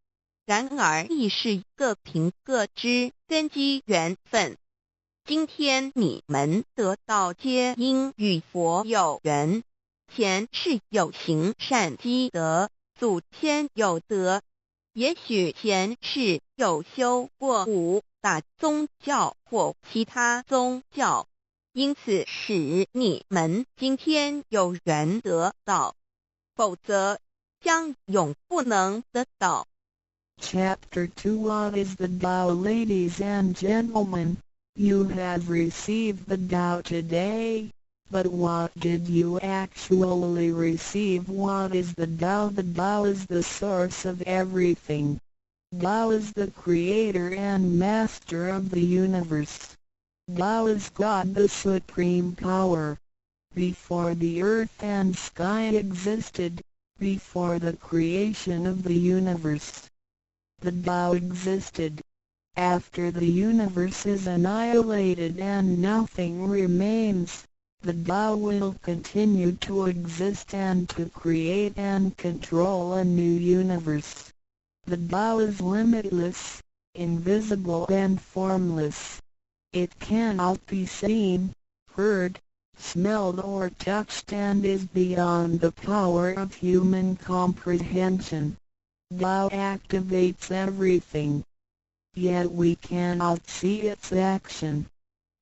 然而亦是各憑各之根機緣分。今天你們得道，皆因與佛有緣，前世有行善積德，祖先有德，也許前世有修過五大宗教或其他宗教，因此使你們今天有緣得道，否則將永不能得道。 Chapter 2. What is the Tao? Ladies and gentlemen, you have received the Tao today, but what did you actually receive? What is the Tao? The Tao is the source of everything. Tao is the creator and master of the universe. Tao is God, the supreme power. Before the earth and sky existed, before the creation of the universe, the Tao existed. After the universe is annihilated and nothing remains, the Tao will continue to exist and to create and control a new universe. The Tao is limitless, invisible and formless. It cannot be seen, heard, smelled or touched and is beyond the power of human comprehension. Tao activates everything. Yet we cannot see its action.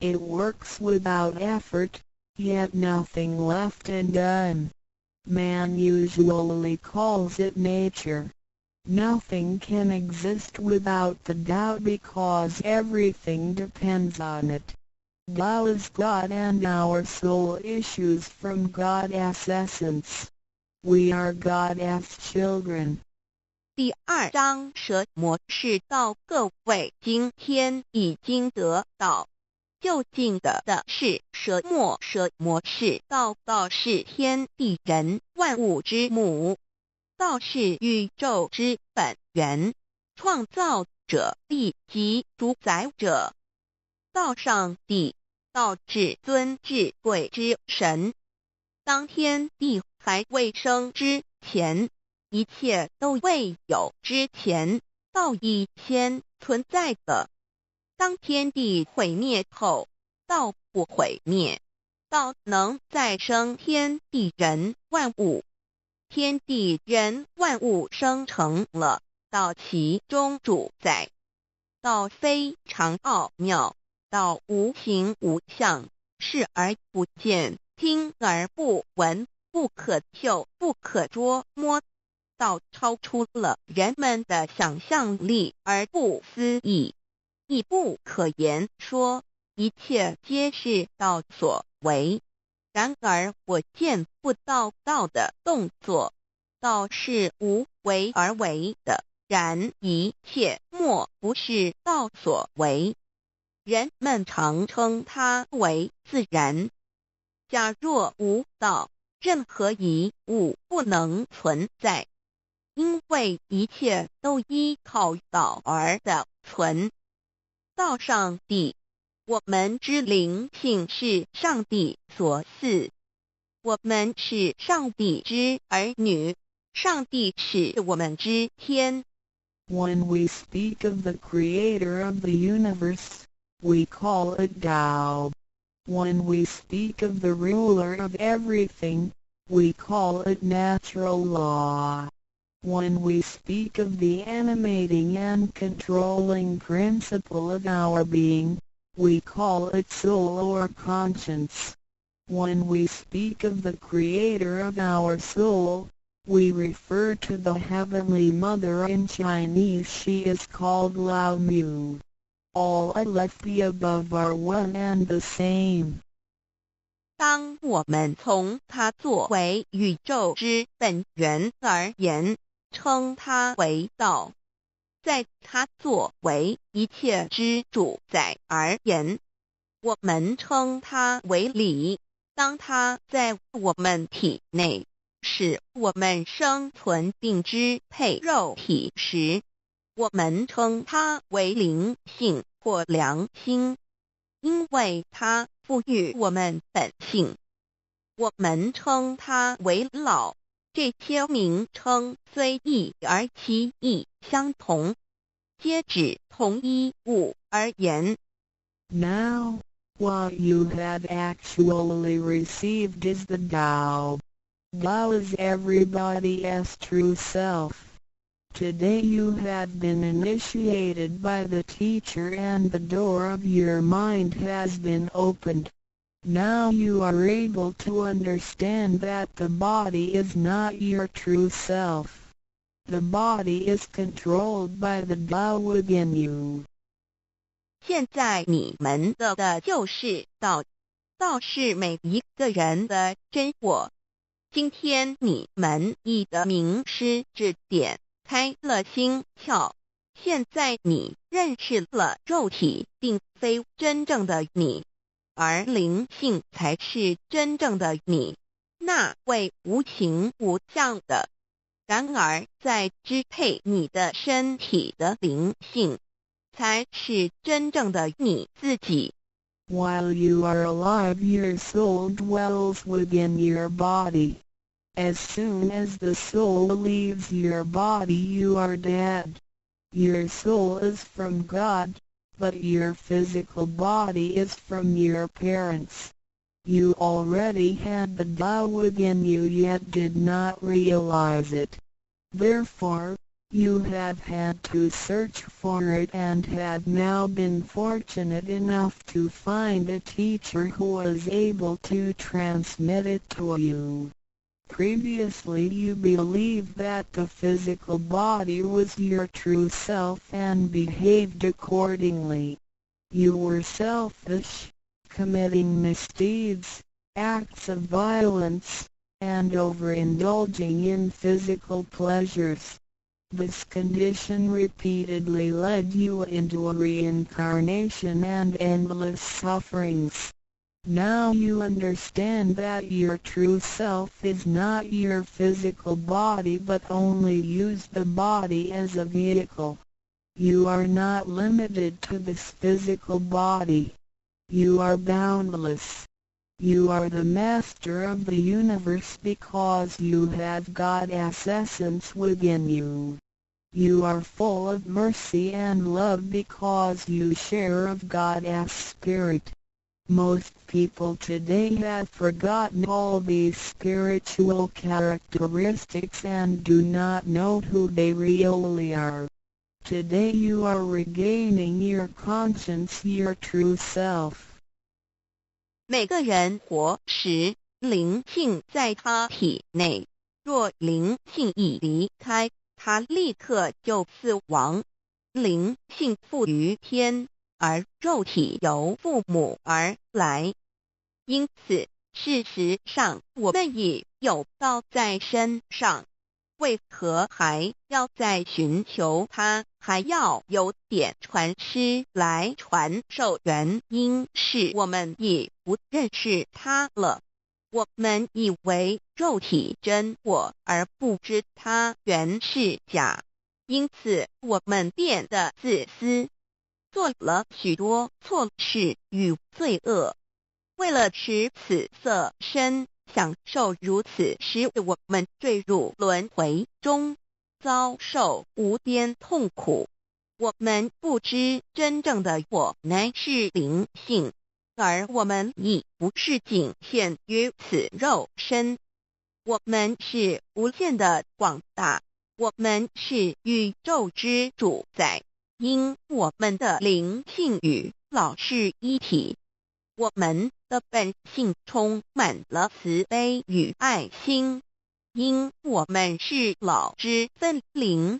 It works without effort, yet nothing left undone. Man usually calls it nature. Nothing can exist without the Tao because everything depends on it. Tao is God and our soul issues from God's essence. We are God's children. 第二章什麼是道？各位今天已經得到究竟得的是什麼？什麼是道？道是天地人萬物之母，道是宇宙之本源，創造者以及主宰者。道上帝，道至尊至貴之神。當天地還未生之前，一切都未有之前，道已先存在了。當天地毀滅後，道不毀滅，道能再生天地人萬物。天地人萬物生成了，道其中主宰。道非常奧妙，道無形無相，視而不見，聽而不聞，不可嗅，不可捉摸。道超出了人們的想象力而不思議，亦不可言說，一切皆是道所為。然而我見不到道的動作，道是無為而為的，然一切莫不是道所為。人們常稱它為自然。假若無道，任何一物不能存在。因為一切都依靠道而得存。道上帝，我們之靈性是上帝所賜，我們是上帝之兒女，上帝是我們之天。 When we speak of the creator of the universe, we call it Tao. When we speak of the ruler of everything, we call it natural law. When we speak of the animating and controlling principle of our being, we call it soul or conscience. When we speak of the creator of our soul, we refer to the Heavenly Mother. In Chinese, she is called Lao Mu. All of the above are one and the same. 當我們從它作為宇宙之本源而言，稱它為道；在它作為一切之主宰而言，我們稱它為理。當它在我們體內使我們生存並支配肉體時，我們稱它為靈性或良心，因為它賦予我們本性。我們稱它為老。這些名稱雖異而其義相同，皆指同一物而言。 Now, what you have actually received is the Tao. Tao is everybody's true self. Today you have been initiated by the teacher and the door of your mind has been opened. Now you are able to understand that the body is not your true self. The body is controlled by the Tao within you. 現在你們得的就是道，道是每一個人的真我。今天你們已得明師指點，開了心竅。現在你認識了肉體並非真正的你，而靈性才是真正的你，那位無形無相的。然而，在支配你的身體的靈性，才是真正的你自己。 While you are alive, your soul dwells within your body. As soon as the soul leaves your body, you are dead. Your soul is from God, but your physical body is from your parents. You already had the Tao within you, yet did not realize it. Therefore, you have had to search for it and have now been fortunate enough to find a teacher who is able to transmit it to you. Previously, you believed that the physical body was your true self and behaved accordingly. You were selfish, committing misdeeds, acts of violence, and overindulging in physical pleasures. This condition repeatedly led you into a reincarnation and endless sufferings. Now you understand that your true self is not your physical body, but only use the body as a vehicle. You are not limited to this physical body. You are boundless. You are the master of the universe because you have God's essence within you. You are full of mercy and love because you share of God's spirit. Most people today have forgotten all these spiritual characteristics and do not know who they really are. Today you are regaining your conscience, your true self. 每个人活时，灵性在他体内。若灵性一离开，他立刻就死亡。灵性附於天，而肉體由父母而來。因此，事實上，我們已有道在身上，為何還要再尋求它？還要有點傳師來傳授？原因是我們已不認識它了。我們以為肉體真我，而不知它原是假，因此我們變得自私，做了許多錯事與罪惡。為了持此色身，享受如此，使我們墜入輪迴中，遭受無邊痛苦。我們不知真正的我乃是靈性，而我們已不是僅限於此肉身。我們是無限的廣大，我們是宇宙之主宰，因我們的靈性與老是一體。我們的本性充滿了慈悲與愛心，因我們是老之分靈。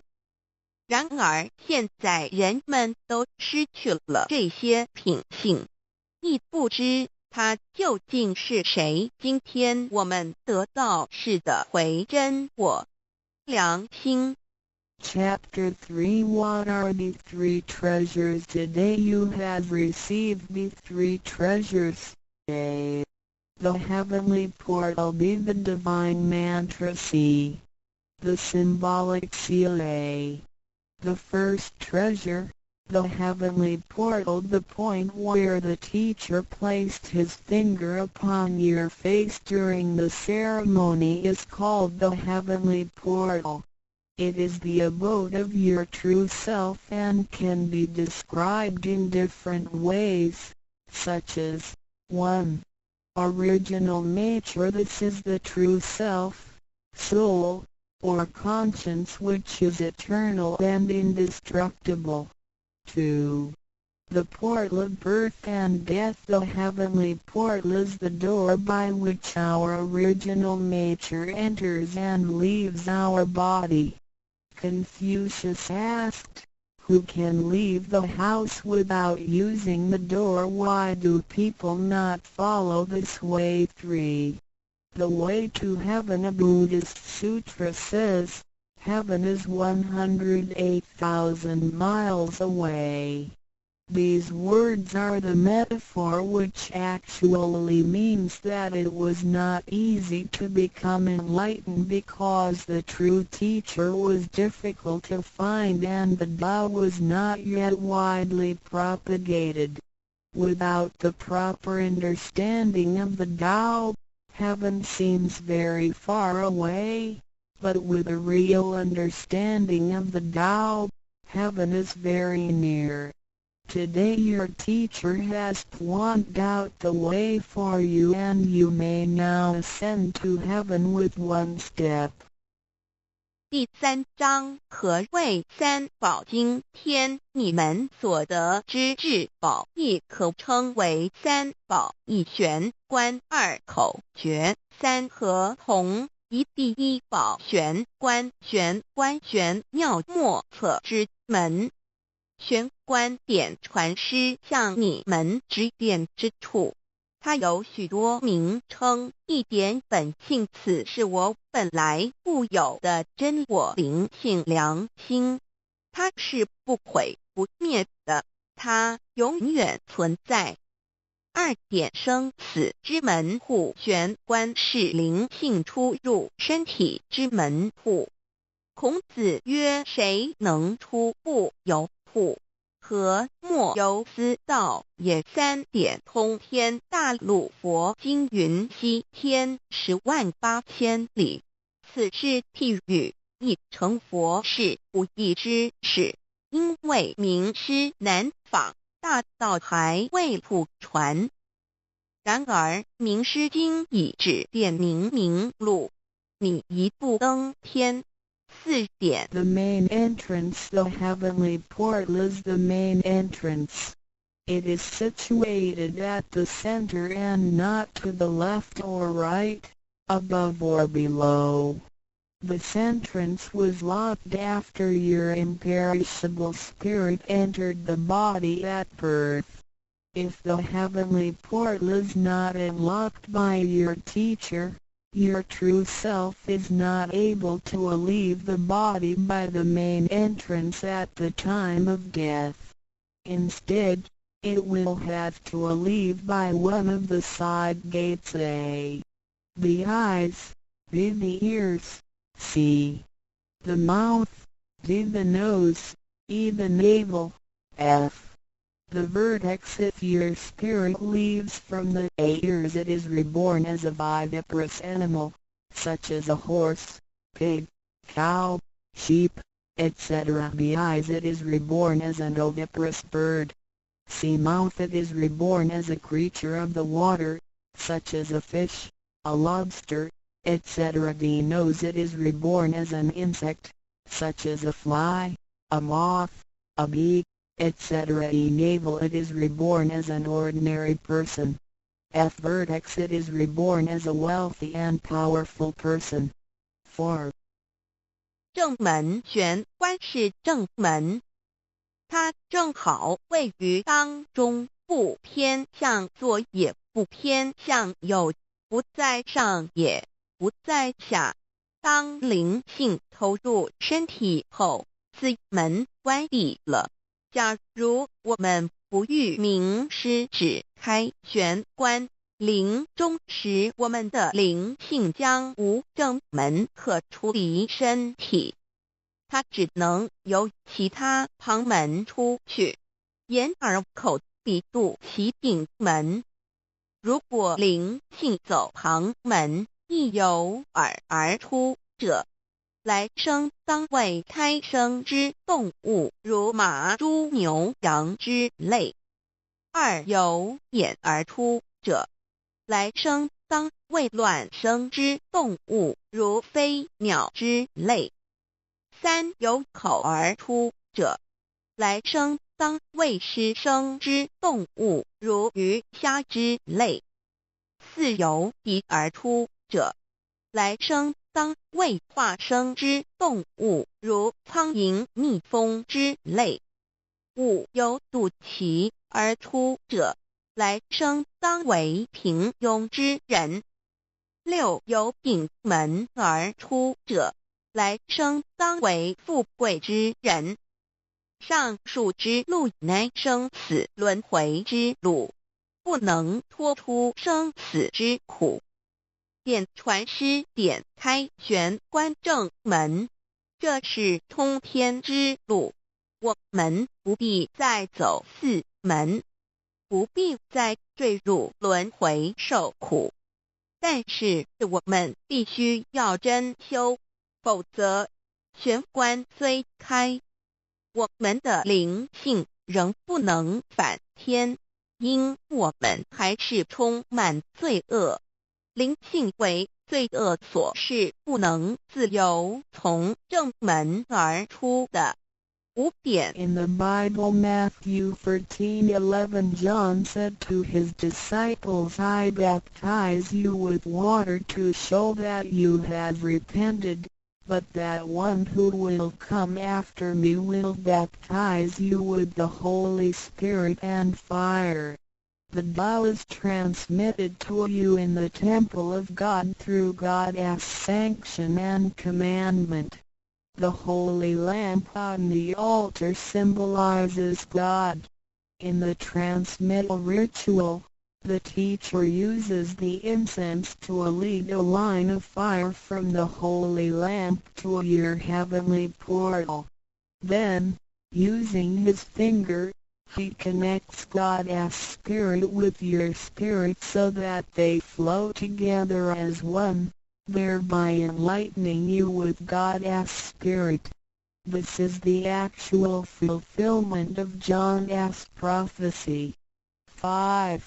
然而現在人們都失去了這些品性，亦不知他究竟是誰。今天我們得到是得回真我良心。 Chapter 3. What are the three treasures? Today you have received the three treasures. A. The heavenly portal. B. The divine mantra. C. The symbolic seal. A. The first treasure, the heavenly portal. The point where the teacher placed his finger upon your face during the ceremony is called the heavenly portal. It is the abode of your true self and can be described in different ways, such as 1. Original nature. This is the true self, soul, or conscience, which is eternal and indestructible. 2. The portal of birth and death. The heavenly portal is the door by which our original nature enters and leaves our body. Confucius asked, "Who can leave the house without using the door? Why do people not follow this way?" 3. The way to heaven. A Buddhist sutra says, "Heaven is 108,000 miles away." These words are the metaphor, which actually means that it was not easy to become enlightened because the true teacher was difficult to find and the Tao was not yet widely propagated. Without the proper understanding of the Tao, heaven seems very far away, but with a real understanding of the Tao, heaven is very near. Today your teacher has pointed out the way for you, and you may now ascend to heaven with one step. 第三章何谓三寶？今天你們所得之至寶，亦可稱為三寶。一玄關，二口訣，三合同。一第一寶玄關，玄關玄妙莫測之門。玄關點傳師向你們指點之處，它有許多名稱。一點本性，此是我本來固有的真我靈性良心，它是不毀不滅的，它永遠存在。二點生死之門戶，玄關是靈性出入身體之門戶。孔子曰：誰能出不由戶？何莫由斯道也？三點通天大陸佛經雲西天10萬八千里，此是譬喻，意成佛是不易之事，因為明師難訪，大道還未普傳。然而明師今已指點明明路，你一步登天。四點。 The main entrance. The heavenly portal is the main entrance. It is situated at the center and not to the left or right, above or below. This entrance was locked after your imperishable spirit entered the body at birth. If the heavenly portal is not unlocked by your teacher, your true self is not able to leave the body by the main entrance at the time of death. Instead, it will have to leave by one of the side gates: A. The eyes, B. The ears, C. The mouth, D. The nose, E. The navel, F. The vertex. If your spirit leaves from the A. ears, it is reborn as a viviparous animal, such as a horse, pig, cow, sheep, etc. B. eyes, it is reborn as an oviparous bird. C. mouth, it is reborn as a creature of the water, such as a fish, a lobster, etc. D. nose, it is reborn as an insect, such as a fly, a moth, a bee, etc. E. navel, it is reborn as an ordinary person. F. vertex, it is reborn as a wealthy and powerful person. 4. 正門玄關是正門，它正好位於當中，不偏向左也不偏向右，不在上也不在下。當靈性投入身體後，此門關閉了。假如我們不遇明師指開玄關，臨終時我們的靈性將無正門可出離身體，它只能由其他旁門出去，眼耳口鼻肚臍頂門。如果靈性走旁門，一由耳而出者，來生當為胎生之動物，如馬、豬、牛、羊之類；二由眼而出者，來生當為卵生之動物，如飛鳥之類；三由口而出者，來生當為濕生之動物，如魚蝦之類；四由鼻而出者，來生當為化生之動物，如蒼蠅、蜜蜂之類；五由肚臍而出者，來生當為平庸之人；六由頂門而出者，來生當為富貴之人。上述之路乃生死輪迴之路，不能脫出生死之苦。點傳師點開玄關正門，這是通天之路。我們不必再走四門，不必再墜入輪迴受苦。但是我們必須要真修，否則玄關雖開，我們的靈性仍不能返天，因我們還是充滿罪惡，靈性為罪惡所噬，不能自由從正門而出的。5點。 In the Bible, Matthew 13:11, John said to his disciples, "I baptize you with water to show that you have repented, but that one who will come after me will baptize you with the Holy Spirit and fire." The Tao is transmitted to you in the temple of God through God's sanction and commandment. The holy lamp on the altar symbolizes God. In the transmittal ritual, the teacher uses the incense to lead a line of fire from the holy lamp to your heavenly portal. Then, using his finger, he connects God's spirit with your spirit so that they flow together as one, thereby enlightening you with God's spirit. This is the actual fulfillment of John's prophecy. 5.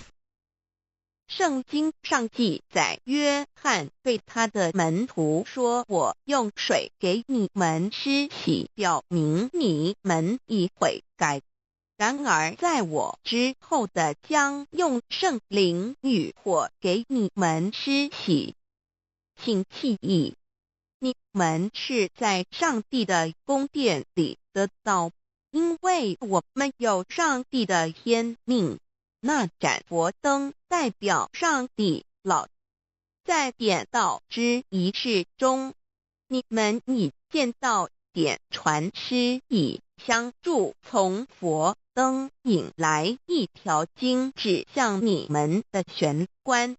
聖經上記載，約翰對他的門徒說：“我用水給你們施洗，表明你們已悔改。然而在我之後的將用聖靈與火給你們施洗。”請記憶，你們是在上帝的宮殿裡得到，因為我們有上帝的天命。那盞佛燈代表上帝老。在點道之儀式中，你們已見到點傳師以香炷從佛燈引來一條經指向你們的玄關，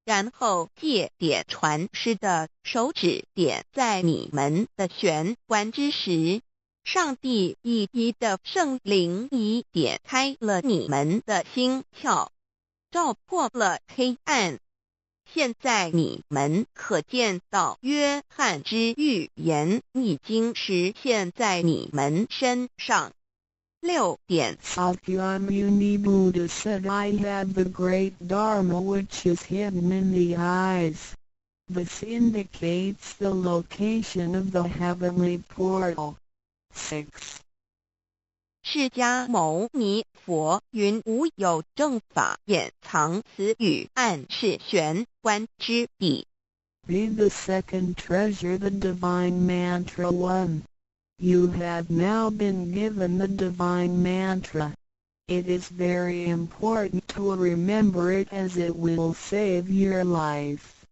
然後借點傳師的手指點在你們的玄關之時，上帝一一的聖靈已點開了你們的心竅，照破了黑暗。現在你們可見到約翰之預言已經實現在你們身上。6點。 Sakyamuni Buddha said, "I have the great Dharma which is hidden in the eyes." This indicates the location of the heavenly portal. 6. 釋迦牟尼佛云無有正法掩藏，此語暗示玄關之地。 Be the second treasure, the divine mantra 1. You have now been given the divine mantra. It is very important to remember it, as it will save your life.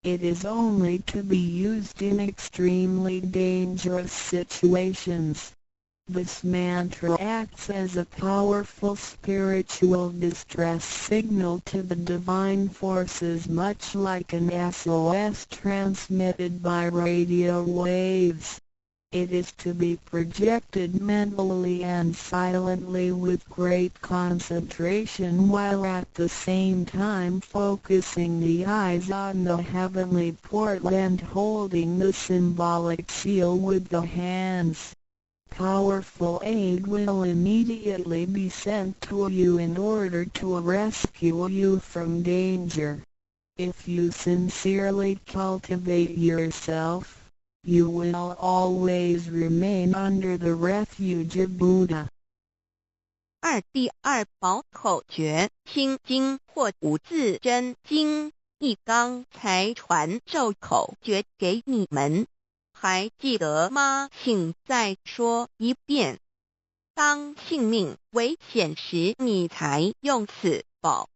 It is only to be used in extremely dangerous situations. This mantra acts as a powerful spiritual distress signal to the divine forces, much like an SOS transmitted by radio waves. It is to be projected mentally and silently with great concentration, while at the same time focusing the eyes on the heavenly portal and holding the symbolic seal with the hands. Powerful aid will immediately be sent to you in order to rescue you from danger. If you sincerely cultivate yourself, you will always remain under the refuge of Buddha. 二第二寶口訣，心經或五字真經，一剛才傳授口訣給你們，還記得嗎？請再說一遍。當性命危險時，你才用此寶，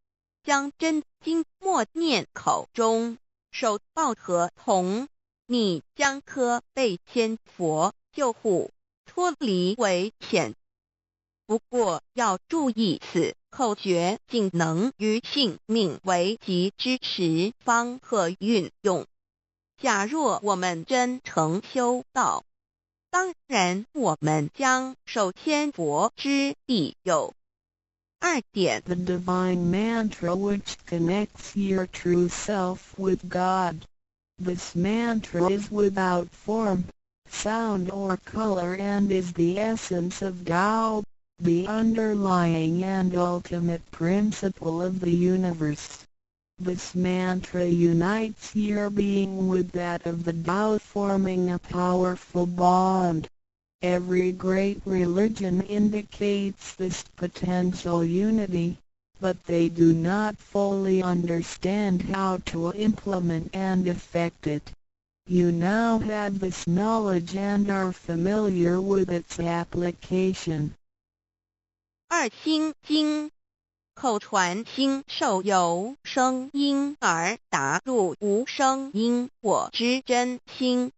將真經默念口中，手抱合同，你將可被千佛救護，脫離危險。不過要注意，此口訣僅能於性命危急之時方可運用。假若我們真誠修道，當然我們將受千佛之庇佑。二點。 The divine mantra which connects your true self with God. This mantra is without form, sound or color and is the essence of Tao, the underlying and ultimate principle of the universe. This mantra unites your being with that of the Tao, forming a powerful bond. Every great religion indicates this potential unity, but they do not fully understand how to implement and effect it. You now have this knowledge and are familiar with its application. 二心經，口傳心授由聲音而達入無聲音我之真心，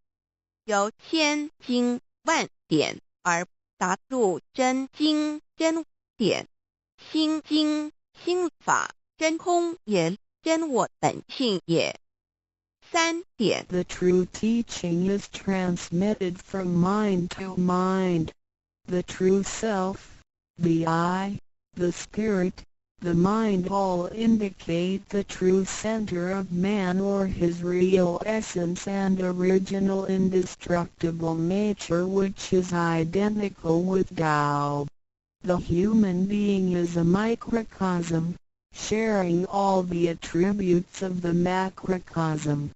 由千經萬典而達入真經真典。心經心法真空也，真我本性也。三點。 The true teaching is transmitted from mind to mind. The true self, the I, the spirit, the mind all indicate the true center of man or his real essence and original indestructible nature, which is identical with Tao. The human being is a microcosm, sharing all the attributes of the macrocosm.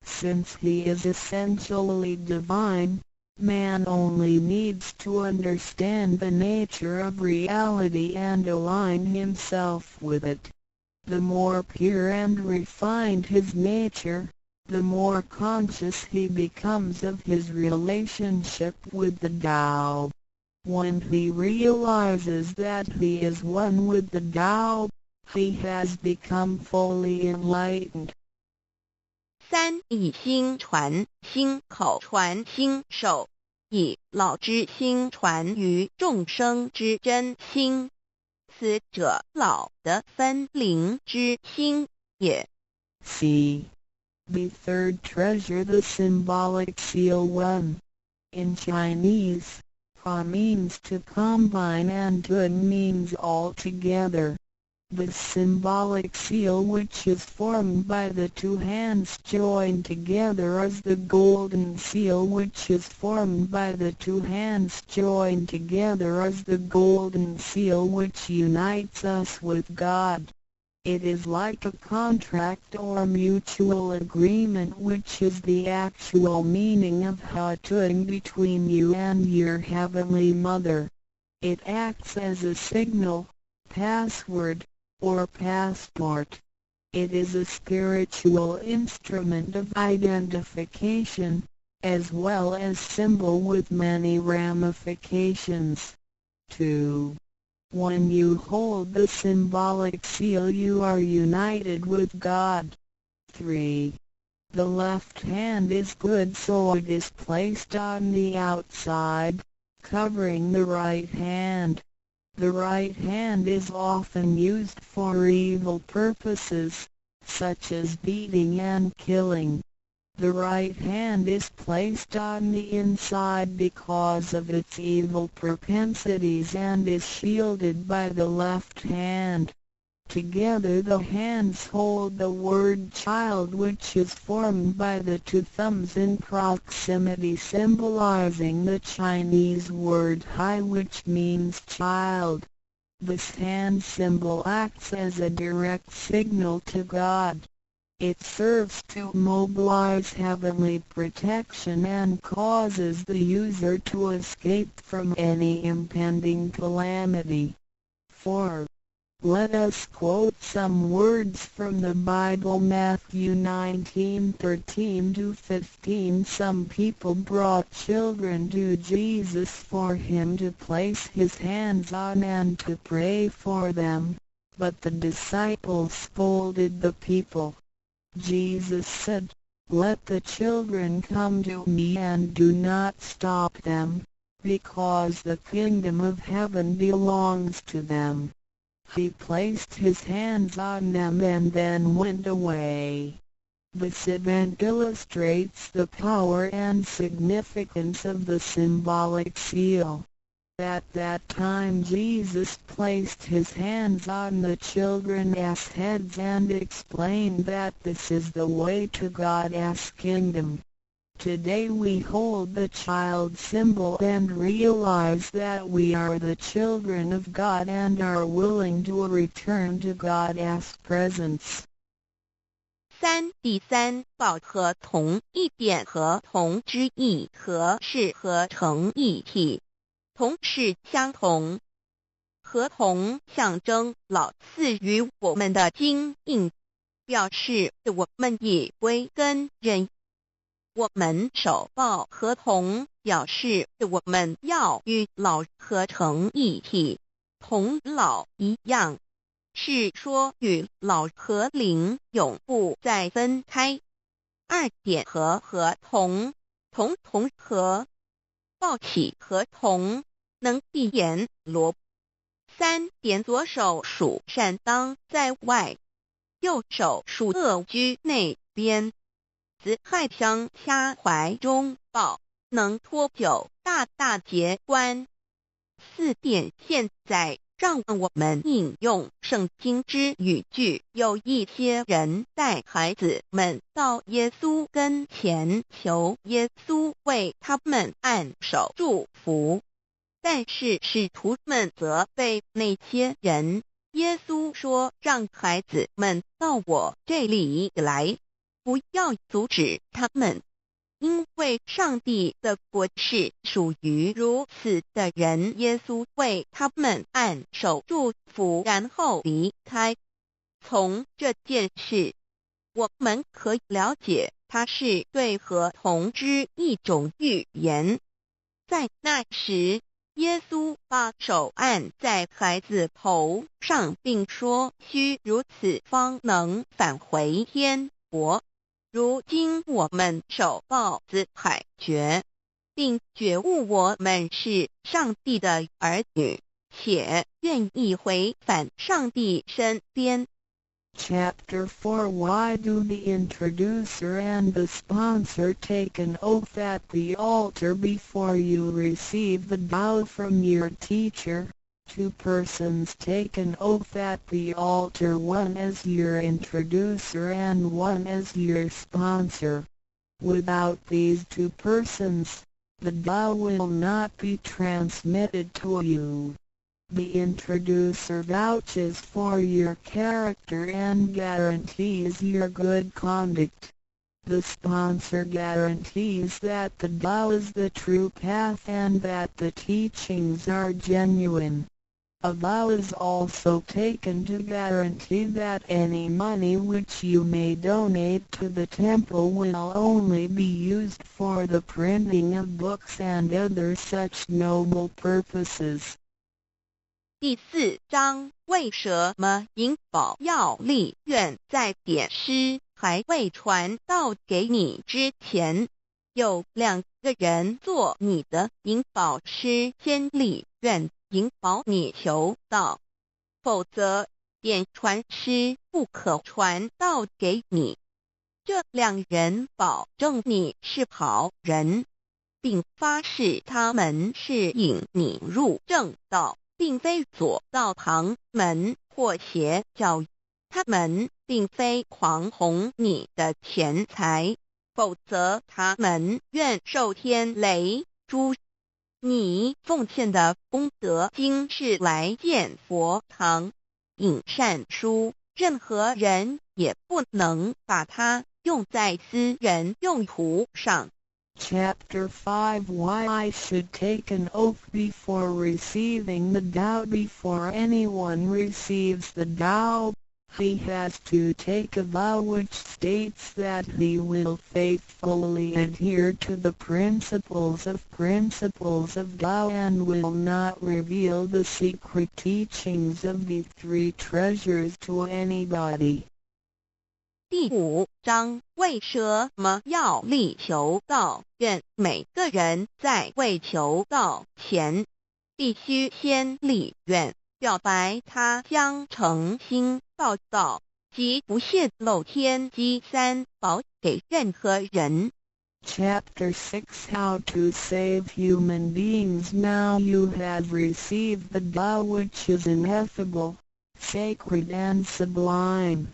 Since he is essentially divine, man only needs to understand the nature of reality and align himself with it. The more pure and refined his nature, the more conscious he becomes of his relationship with the Tao. When he realizes that he is one with the Tao, he has become fully enlightened. 三以心傳心，口傳心授，以老之心傳於眾生之真心。此者老的分靈之心也。 C. The third treasure, the symbolic seal 1. In Chinese, Ha means to combine and Tun means all together. This symbolic seal, which is formed by the two hands joined together, is the golden seal which is formed by the two hands joined together is the golden seal which unites us with God. It is like a contract or mutual agreement, which is the actual meaning of Hatun between you and your Heavenly Mother. It acts as a signal, password, or passport. It is a spiritual instrument of identification, as well as symbol with many ramifications. 2. When you hold the symbolic seal, you are united with God. 3. The left hand is good, so it is placed on the outside, covering the right hand. The right hand is often used for evil purposes, such as beating and killing. The right hand is placed on the inside because of its evil propensities and is shielded by the left hand. Together the hands hold the word child, which is formed by the two thumbs in proximity, symbolizing the Chinese word hai, which means child. This hand symbol acts as a direct signal to God. It serves to mobilize heavenly protection and causes the user to escape from any impending calamity. 4. Let us quote some words from the Bible. Matthew 19:13-15. Some people brought children to Jesus for him to place his hands on and to pray for them, but the disciples scolded the people. Jesus said, "Let the children come to me and do not stop them, because the kingdom of heaven belongs to them. He placed his hands on them and then went away. This event illustrates the power and significance of the symbolic seal. At that time Jesus placed his hands on the children's heads and explained that this is the way to God's kingdom. Today we hold the child symbol and realize that we are the children of God and are willing to return to God's presence. 三第三保合同一点合同之意和是合成一体，同是相同。合同象征老赐予我們的金印，表示我們已歸根人。我們手抱合同，表示我們要與老合成一體，同老一樣，是說與老和靈永不再分開。二點和合同，同同合，抱起合同，能閉閻羅。三點左手屬善當在外，右手屬惡居內邊。子孩相掐懷中抱，能脫九大大劫關。四點現在讓我們引用聖經之語句。有一些人帶孩子們到耶穌跟前，求耶穌為他們按手祝福，但是使徒們責備那些人。耶穌說：“讓孩子們到我這裡來，不要阻止他們，因為上帝的國是屬於如此的人。”耶穌為他們按手祝福，然後離開。從這件事，我們可以了解，它是對合同之一種預言。在那時，耶穌把手按在孩子頭上，並說：“須如此方能返回天國。”如今我們手抱子孩訣，並覺悟我們是上帝的兒女，且願意回返上帝身邊。 Chapter 4. Why do the introducer and the sponsor take an oath at the altar before you receive the Tao from your teacher? Two persons take an oath at the altar, one as your introducer and one as your sponsor. Without these two persons, the Tao will not be transmitted to you. The introducer vouches for your character and guarantees your good conduct. The sponsor guarantees that the Tao is the true path and that the teachings are genuine. A vow is also taken to guarantee that any money which you may donate to the temple will only be used for the printing of books and other such noble purposes. 第四章，為什麼引保要立願在典師還未傳道給你之前，有兩個人做你的引保師，先立願引保你求道，否則點傳師不可傳道給你。這兩人保證你是好人，並發誓他們是引你入正道，並非左道旁門或邪教。他們並非狂哄你的錢財，否則他們願受天雷誅。你奉獻的功德金是來建佛堂、印善書，任何人也不能把它用在私人用途上。 Chapter 5. Why I should take an oath before receiving the Tao. Before anyone receives the Tao, he has to take a vow which states that he will faithfully adhere to the principles of Tao and will not reveal the secret teachings of the three treasures to anybody. 第五章，为什么要力求道？愿每个人在未求道前，必须先立愿，表白他将诚心报道，即不泄露天机三宝给任何人。 Chapter 6 How to Save Human Beings. Now you have received the Tao, which is ineffable, sacred and sublime.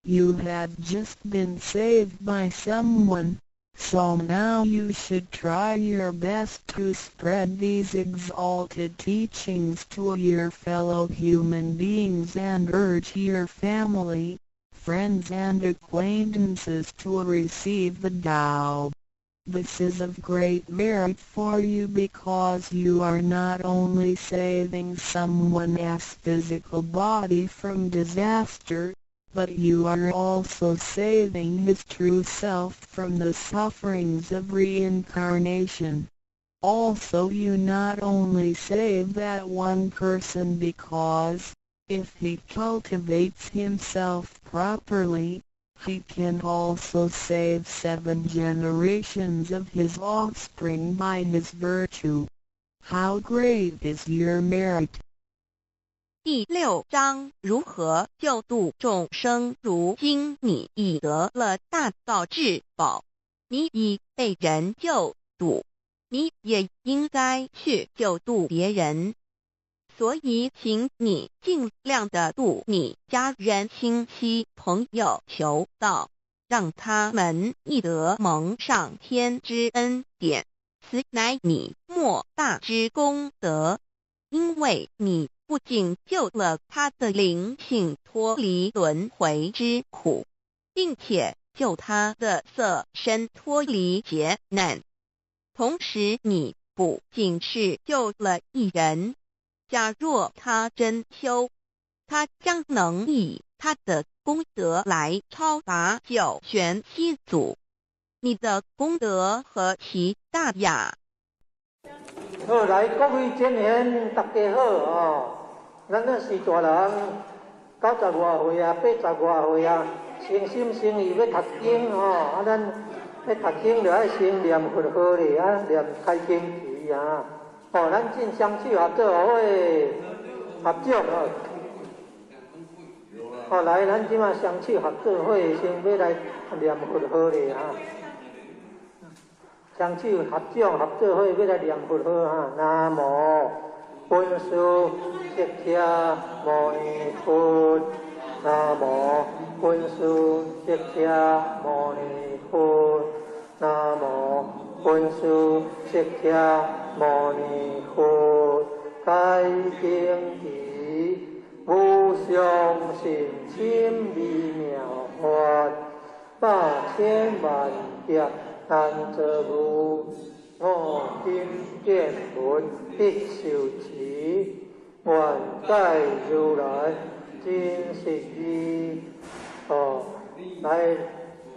You have just been saved by someone, so now you should try your best to spread these exalted teachings to your fellow human beings and urge your family, friends and acquaintances to receive the Tao. This is of great merit for you because you are not only saving someone's physical body from disaster, but you are also saving his true self from the sufferings of reincarnation. Also, you not only save that one person because, if he cultivates himself properly, he can also save seven generations of his offspring by his virtue. How great is your merit! 第六章，如何救度众生？如今你已得了大道至宝，你已被人救度，你也应该去救度别人。所以，请你尽量的度你家人、亲戚、朋友求道，让他们亦得蒙上天之恩典。此乃你莫大之功德，因为你不仅救了他的灵性脱离轮回之苦，并且救他的色身脱离劫难。同时，你不仅是救了一人。假若他真修，他将能以他的功德来超拔九玄七祖。你的功德何其大呀！好，來，各位前賢，大家好哦。咱這是大人，90外歲啊，80外歲啊，誠心誠意欲讀經吼。啊，咱欲讀經就愛先念佛號咧，啊，念開經詞啊。哦，咱進雙手合作伙，合掌哦。哦，來，咱這馬雙手合做伙，先欲來念佛號咧哈。雙手合掌合做伙，欲來念佛號哈。南無本師釋迦牟尼佛，南無本師釋迦牟尼佛，南無本師釋迦牟尼佛。該經義無上甚深微妙法，百千萬劫難遭遇。我今見聞得受持，願解如來真實義。哦，來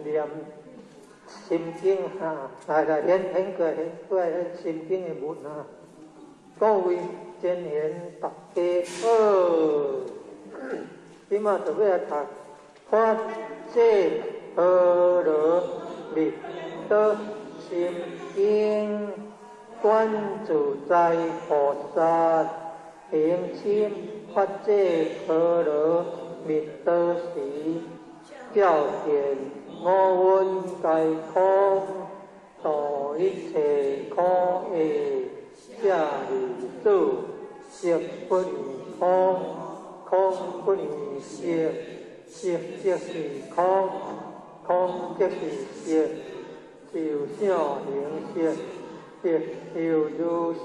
念心經哈，來來顯顯過顯過來心經的文啊。各位前賢大家好，這馬就欲來讀法界波羅蜜多心經，觀自在菩薩行深法界波羅蜜多時，照見五蘊皆空，度一切苦厄。舍利子，色不異空，空不異色，色即是空，空即是色，受想行識，亦猶如是。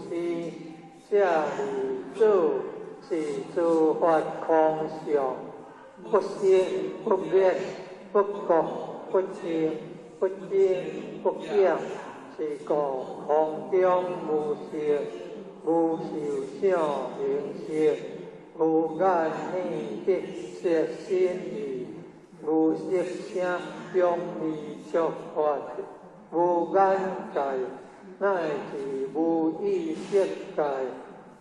舍利子，是諸法空相，不生不滅，不垢不淨，不增不減。是故空中無色，無受想行識，無眼耳鼻舌身意，無色聲香味觸法，無眼界，乃至無意識界，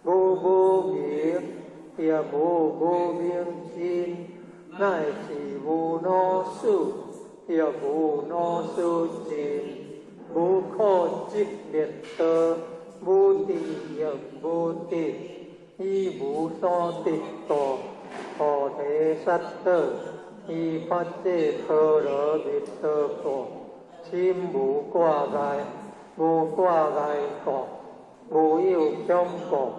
無無明，也無無明盡，乃至無老死。欲无老死尽，无可寂灭道，无智亦无得，以无所得故，菩提萨埵，依发这波罗蜜多故，心无挂碍，无挂碍故，无有恐怖，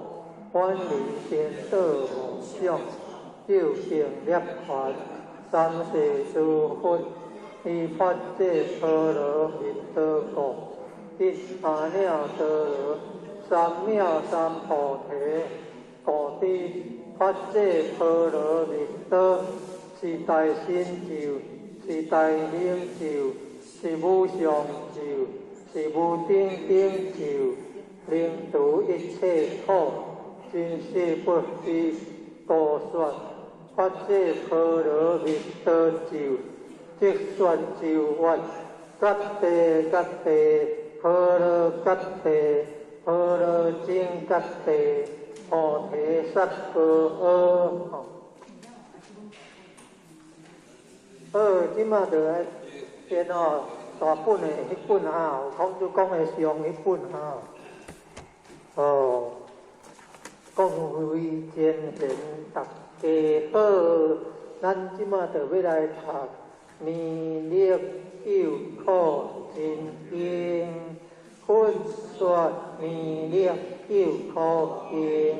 远离颠倒梦想，究竟涅槃，三世诸佛，依发这波罗蜜多故，得阿耨多罗三藐三菩提，故知发这波罗蜜多是大神咒，是大明咒，是无上咒，是无顶顶咒，能除一切苦，真实不虚。故说发这波罗蜜多咒，即说咒曰：觉地觉地，波罗觉地，波罗僧觉地，菩提萨婆诃。好，这马就来先哦，大本的彼本哈，有孔子讲的上彼本哈。哦，各位前贤大家好，咱这马就欲来读弥勒救苦真经，佛说弥勒救苦经，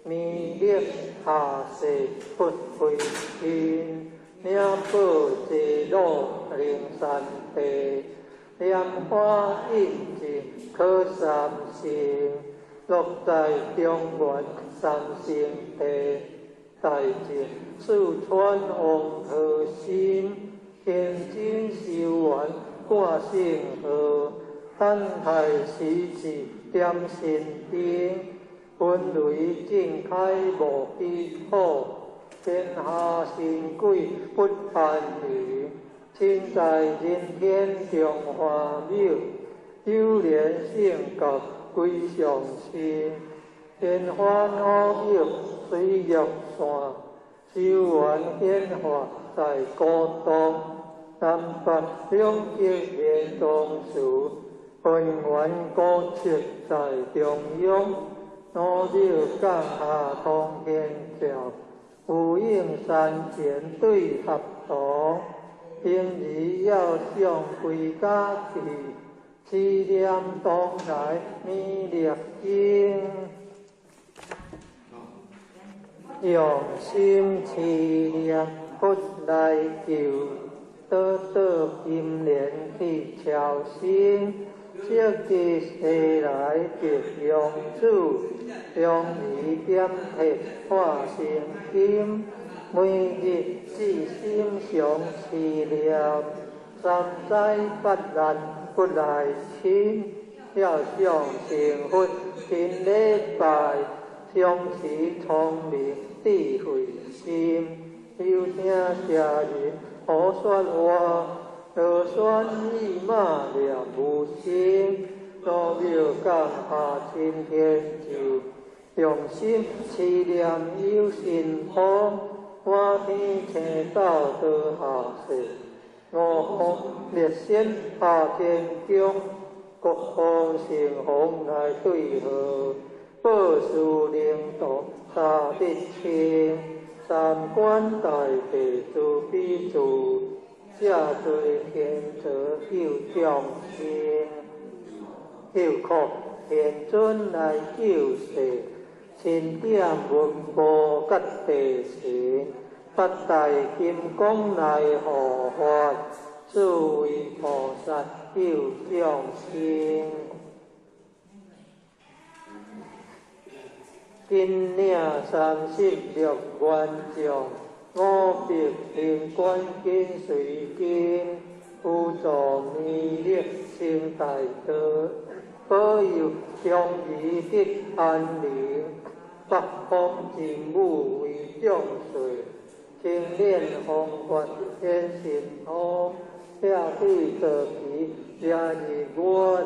弥勒下世不非亲，领宝济鲁灵山地，莲花印证可三乘，落在中原三圣地，大净四川王和心，天津修缘挂圣号，等待时至点神灯，分雷正开无基础，天下神鬼不安宁，身在人天中华庙，有莲圣觉归上身，天花五玉水玉山，修缘显化在古洞，南北两极连宗祠，分源古迹在中央，老庙降下通天桥，有应山前对合同，平日要上归家去，思念当来弥勒经，用心持念佛来救，倒倒金莲去超生，积极西来得养子，将儿点铁化成金，每日至心常持念，三灾八难不来侵，要想成佛勤礼拜，常持聪明智慧心，有听邪人胡说话，罗旋意马念无心，老庙降下青天咒，用心持念有神通，满天星斗落下世，五方列仙下天宫，各方神王来对号，报事灵道三得清，三观大地慈悲住，这做天泽救众生，救苦天尊来救世，钦点文武甲地神，八大金刚来护法，诸位菩萨救众生。金领36愿将，500灵官紧随跟，辅助弥勒成大道，保佑众儿得安宁，北方真武为众岁，青莲风发显神通，下对坐骑遮日月，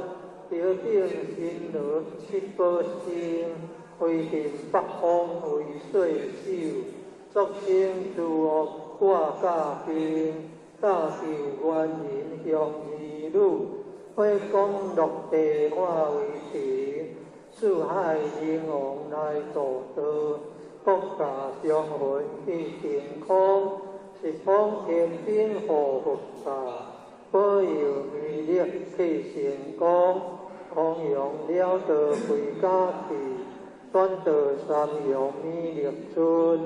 头顶神罗七宝星，飞进北方为岁首，作兴诸恶挂甲兵，大救原人向儿女，火光落地化为尘，四海人王来助道，国家上魂去净空，十方天兵护佛刹，保佑弥勒去成功，弘扬了道归家去，转到三阳弥勒村，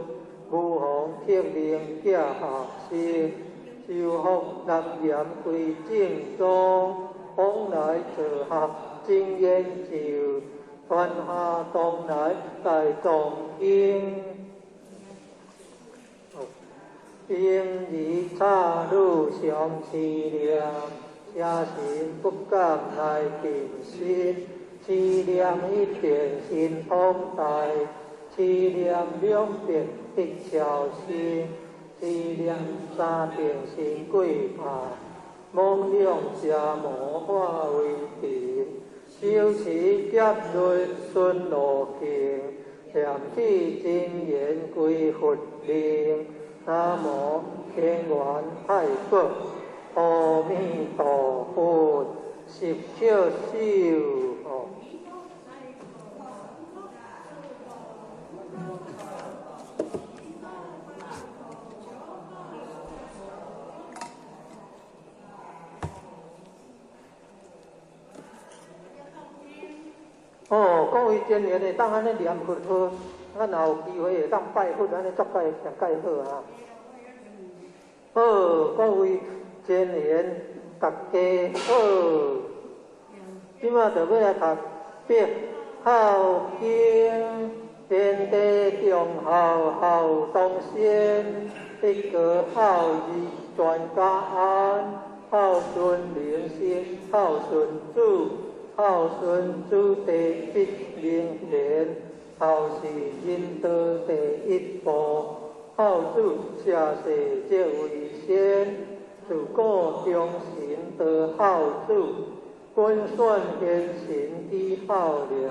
无妨革命寄下世，修复南岩归正宗，往来做学真研究，传下东来大藏经。婴儿插女相思念，邪神不敢来近身。思念一遍心通大，思念两遍得超生，思念三遍心鬼怕，妄想邪魔化为尘，修持劫轮顺路径，念起真言归佛灵。南无天元太保，阿弥陀佛，十笑手。哦，各位真言会当按呢念佛号，咱若有机会会当拜佛，按呢足盖上盖好啊！好，各位真言，大家好。这马就欲来读别孝经，天地中孝孝当先，一个孝字全家安，孝顺灵心，孝顺主。孝顺子弟必明贤，孝是人道第一步。孝子下世则为先，自古忠臣多孝子，君选贤臣之孝廉，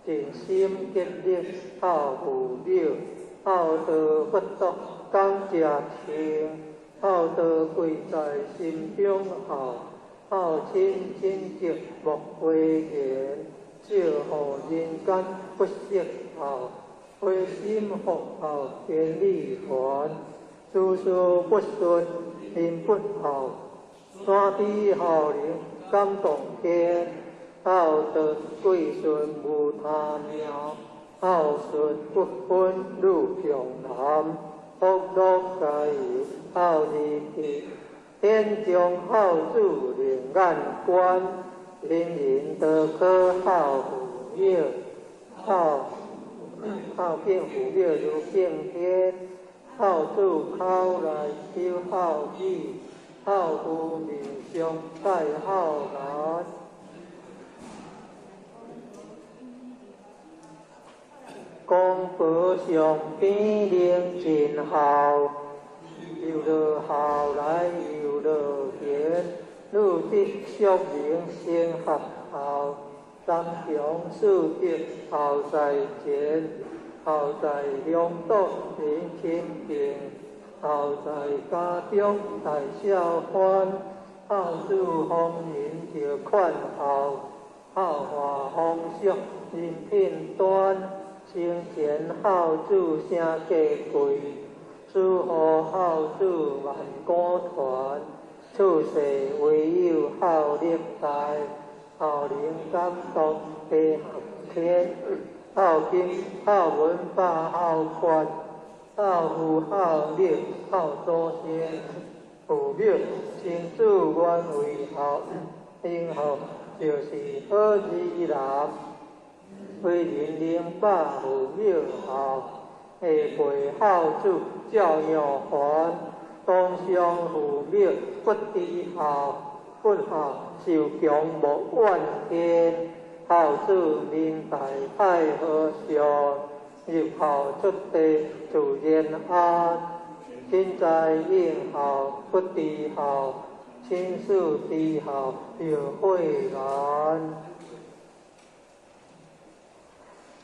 尽心竭力孝父母，孝道不足感谢亲，孝道贵在心中孝。孝亲亲情莫讳言，少予人间不惜孝，灰心福孝天理还，事事不顺人不孝，山知孝灵感动天，孝道贵顺无他妙，孝顺不分女强男，福乐加油孝义气。天中孝子灵眼观，人人都可孝父母，孝敬父母如敬天，孝子口内求孝语，孝父面上带孝颜。公婆上边灵真孝。又落孝来又落贤，女德淑明先合孝，三强四德孝在前，孝在乡党人亲近，孝在家中大孝欢，孝子丰人就劝孝，孝化风俗人品端，生前孝子声价贵。死后孝子万古传，处世唯有孝力大，孝灵感动地合天，孝经孝文化孝观，孝父孝力孝祖先，父母亲子原为孝，应孝就是好儿男，为人明白父母孝。下辈孝子照样还，当上父母不知孝，不孝受强莫怨天。孝子明大太和尚，入孝出地自然安。亲在应孝不知孝，亲属知孝就悔难。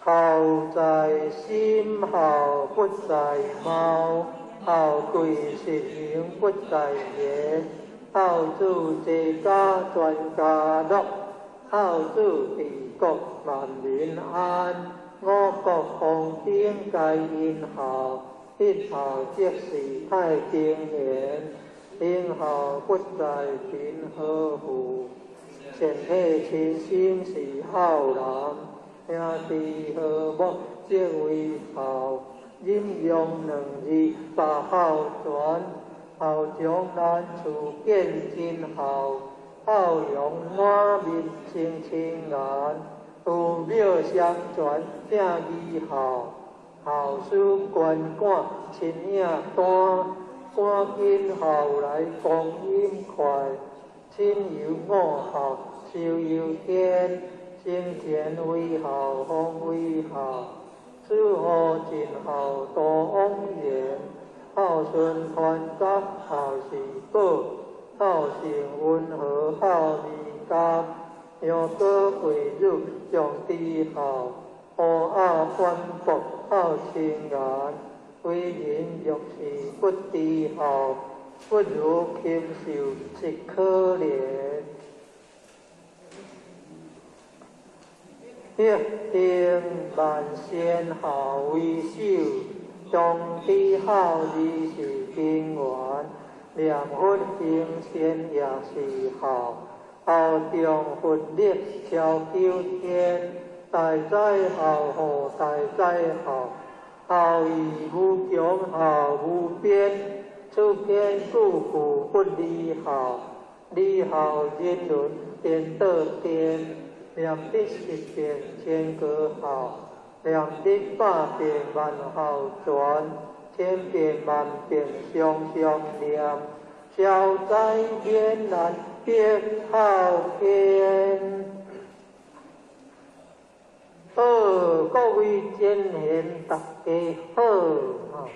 孝在心，孝不在貌。孝贵实行不在言，孝子齐家全家乐，孝子治国万民安。五谷丰登皆因孝，一孝即是太平年。行孝不在贫和富，善体亲生是孝男，兄弟和睦即为孝。忍让两字把孝传，孝从难处见真孝，孝容满面生青颜，父母相传正义孝，孝事关赶亲影单，赶紧孝来光阴快，亲犹五孝寿由天，生前为孝方为孝。死后尽孝多枉然，孝顺团结孝是宝，孝性温和孝义甘，阳过贵女长知孝，乌鸭反复孝清颜，为人若是不知孝，不如禽兽实可怜。一定万善孝为首，长知孝字是根源，念佛行善也是孝，孝中佛力超九天，大哉孝吼大哉孝，孝义无穷孝无边，此篇句句不离孝，离孝人伦颠倒颠。念得十遍千个孝，念得百遍万孝全，千遍万遍常常念，消灾免难别孝天。好，各位真贤大家好，吼，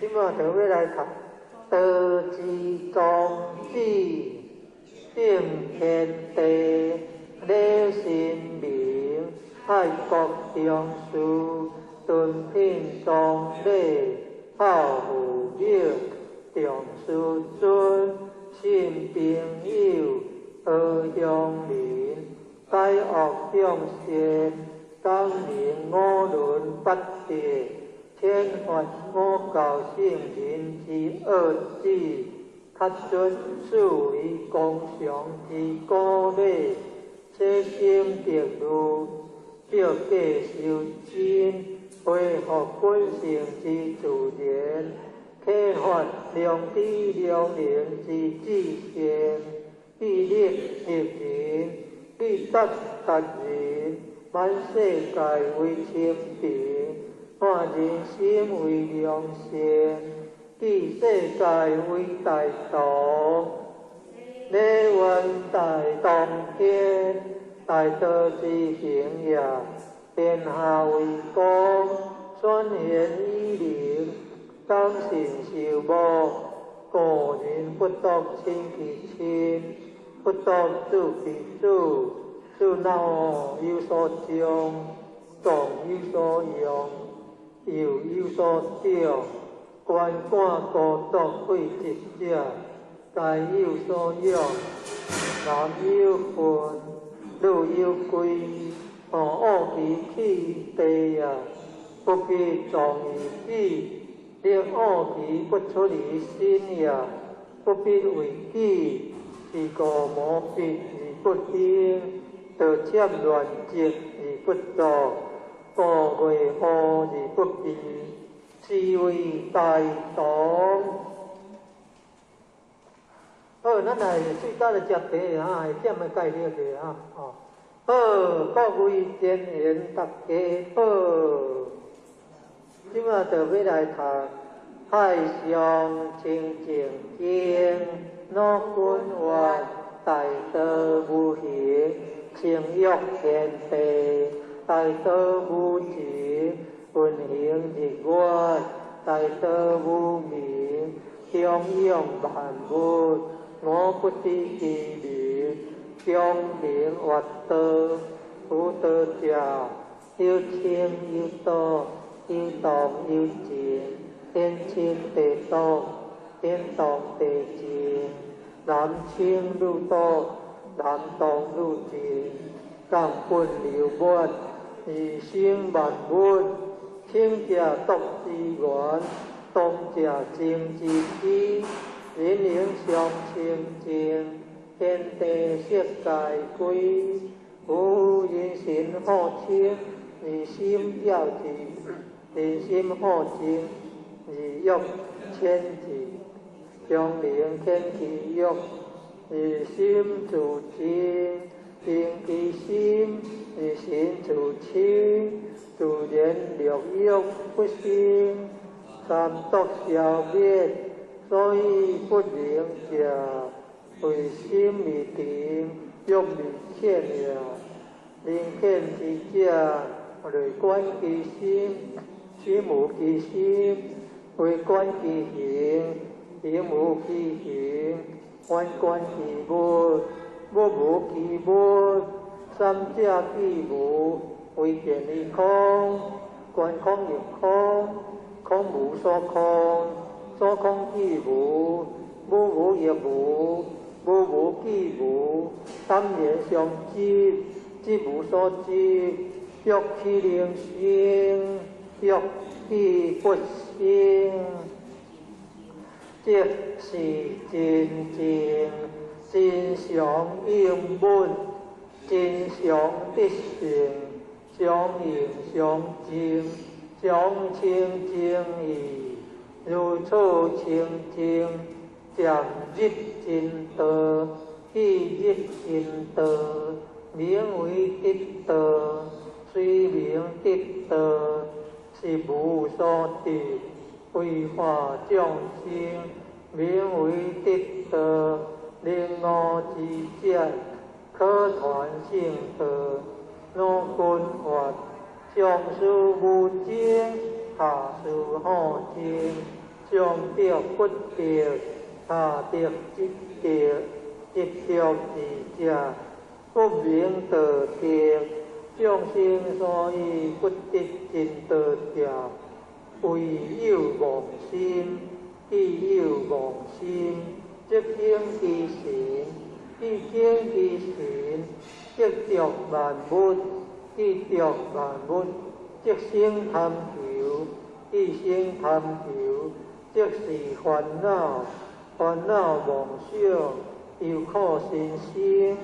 这马就欲来读道之宗旨，正天地。礼神明，爱国重视，敦品崇礼，孝父母，重师尊，信朋友，和乡邻，解恶向善，感应五伦八德，天法五教圣人之恶旨，确准四维公常之古礼。这心得如，照价修真，恢复本性之自然，启发良知良能之至善，以力立人，以德达人，满世界为清平，满人心为良善，以世界为大同。礼愿大同天，大道之行也，天下为公，选贤与能，讲信受无，故人不独亲其亲，不独子其子，子若有所长，壮有所用，幼有所长，鳏寡孤独废疾者，皆有所养，男有分，女有贵，恶其去地也，不必壮于己，令恶其不出于心也，不必为己，是故无必而不兴，盗窃乱积而不作，故为祸而不避，是谓大同。好，咱来最早来食茶哈，会点的介绍者哈，哦。好，各位善缘大家好，这马就欲来读《太上清净经》，老君愿大道无形，清欲天地，大道无情，运行日月，大道无名，中养万物，我不知其名，中名乐道，有道者，有清有道，有动有静，天清地動，天動地靜，男清女動，男動女靜，根本流滿，二生萬物，清者毒之源，動者靜之基，人能相清淨，天地色界歸，夫人神好清，二心了智，人心好靜，二欲牽智，長靈天其欲，二心自靜，定其心，二心自清，自然六欲不生，三毒消滅，所以不能食，為心未定，欲未遣也。能遣之者，內觀其心，心無其心；外觀其形，形無其形；反觀其物，物無其物。三者既無，唯見於空，觀空亦空，空無所空，所空既無，物無亦無，物無既無，三緣相執，執無所執，欲豈能生？欲豈不生？這是真正真相應本，真相得性，相應相證，相清淨義，如此清淨，漸入真道，既入真道，名為得道。雖名得道，實無所得，為化眾生，名為得道。靈悟之者，可傳聖道。若君法，上師無證，下師好證，上得不得，下得即得，執著之者，不名道得。眾生所以不得真道者，唯有妄心，既有妄心，則境其神；既境其神，則著萬物；既著萬物，則生貪求；既生貪求，則是煩惱。煩惱妄想，憂苦心生，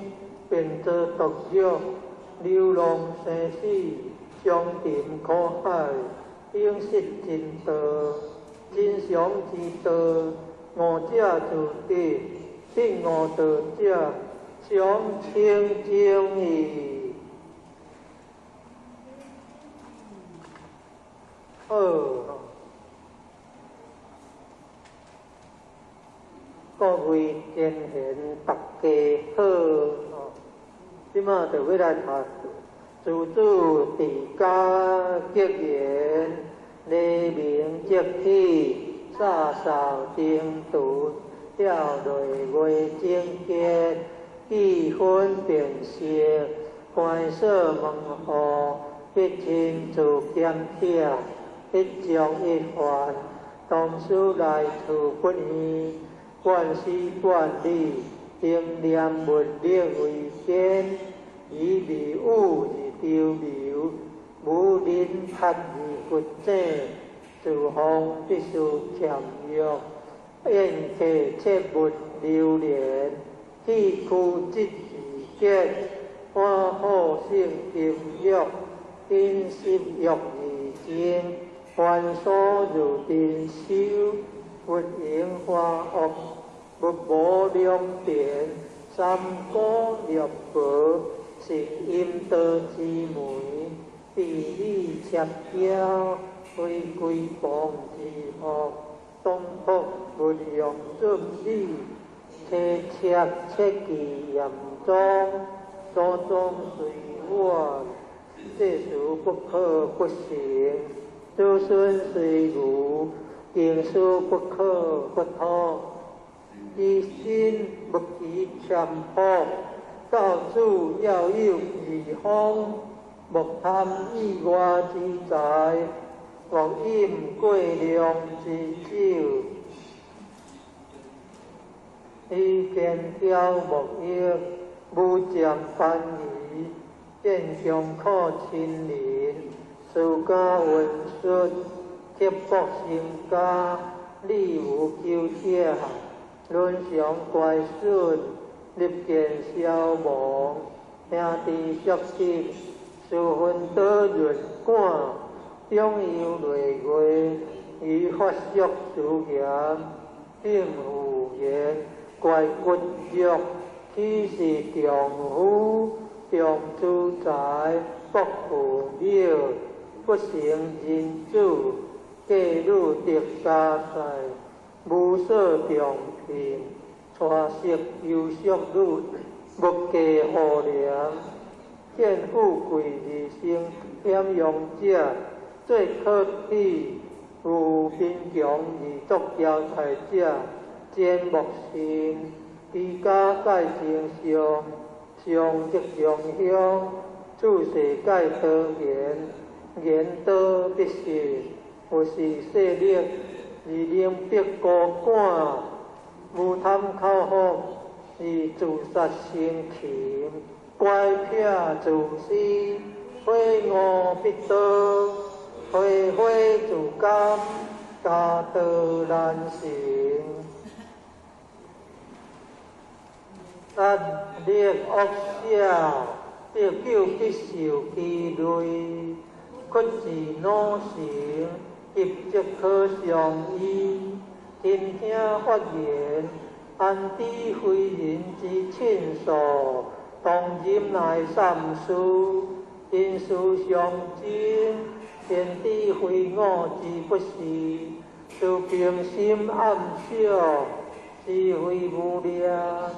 便作毒藥，流浪生死，長沉苦海，永失真道。真常之道，悟者自得；不悟道者，常清淨矣。好，各位前賢，大家好。這馬就欲來讀諸祖治家格言，黎明即起，灑掃燈廚，吊淚月整潔，記分辨色，關鎖門戶，必親自檢聽，一將一飯，同事來處不厭，貫絲貫理，精煉物力為先，以未雨而著繆，無人撻而掘井，廚房必須儉約，宴客切勿流連，氣虛質而潔，歡好勝禁欲，飲食欲而靜，繁瑣如珍饈，佛迎華樂，勿無良田，三姑六婆，是陰道之門，地理赤嬌，非歸傍之福，東北勿用準理，切切切記嚴宗，祖宗隨我，這事不可不行，子孫雖愚，經書不可不通。其心勿欺謙樸，教子要有義方，莫貪意外之財。莫飲過量之酒。以肩挑目益，無佔番夷，見強可親鄰，私家文術，刻薄成家，理無求者，倫常乖順，立見消亡，兄弟相親，私分多潤管，長幼累月，於法俗殊嚴，應婦言，乖骨肉，豈是丈夫？重資財，薄父母，不成人子，嫁女得三歳，無所重聘，娶色优淑女，无嫁妇怜，见富贵而生险用者，最可喜；有贫穷而作骄财者，坚莫信。居家盖真相，上则上乡，处世盖多言，言多必失。有是势力而能逼高官，无贪口福而自杀生擒，乖僻自私，悔悟必多，悔悔自甘，家道难成。压力恶小，得救必受其累，屈志努成，急则可相依。听听发言，安知非人之亲属？当忍耐三思，因事相争，天知非我之不是。自平心暗想，是非无量。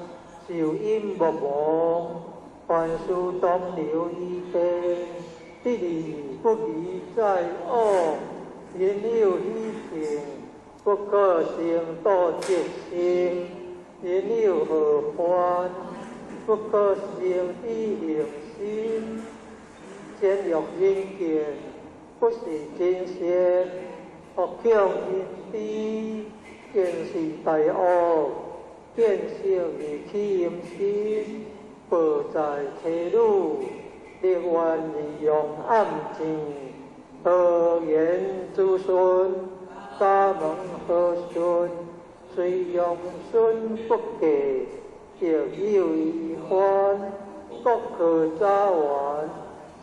受因莫忘，凡事当留余地，得而不疑在恶，人有喜庆，不可成道即生；人有何欢，不可成以行心。简欲人见，不是真实；恶恐人知，见是大恶。见色而起淫心，报在妻女，立愿而用暗箭，何言子孙？家门何顺？虽用孙不嫁，亦有遗欢。国可早完，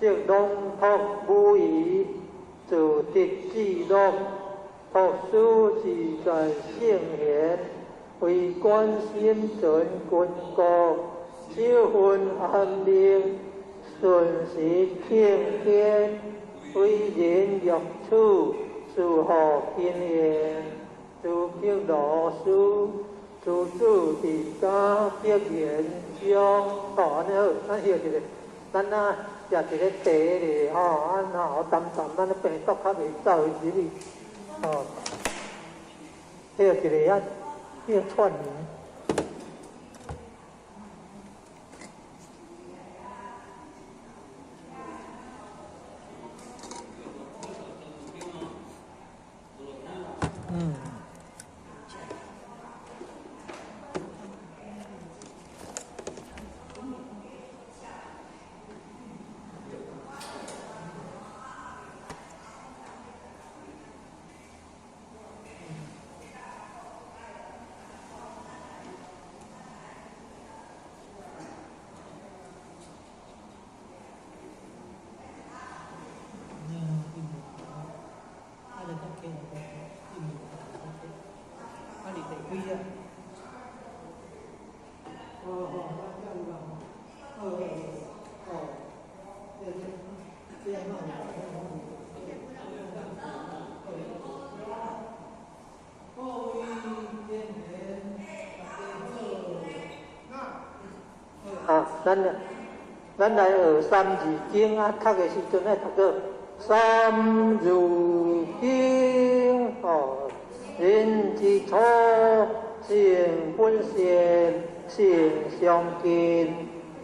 则龙托无疑，自得至乐，托书自在圣贤。为官心存军国，守分安宁，顺时庆天，为人欲处，事福经验，诸极罗书，诸子伫家德言中。哦，按呢好，咱歇一下，咱啊食一个茶咧，吼，啊若淡淡，咱病毒较袂走入去，吼，歇一下啊。要串联。啊，咱来学三字经啊，读的时阵爱读做三字经哦。人之初，性本善，性相近，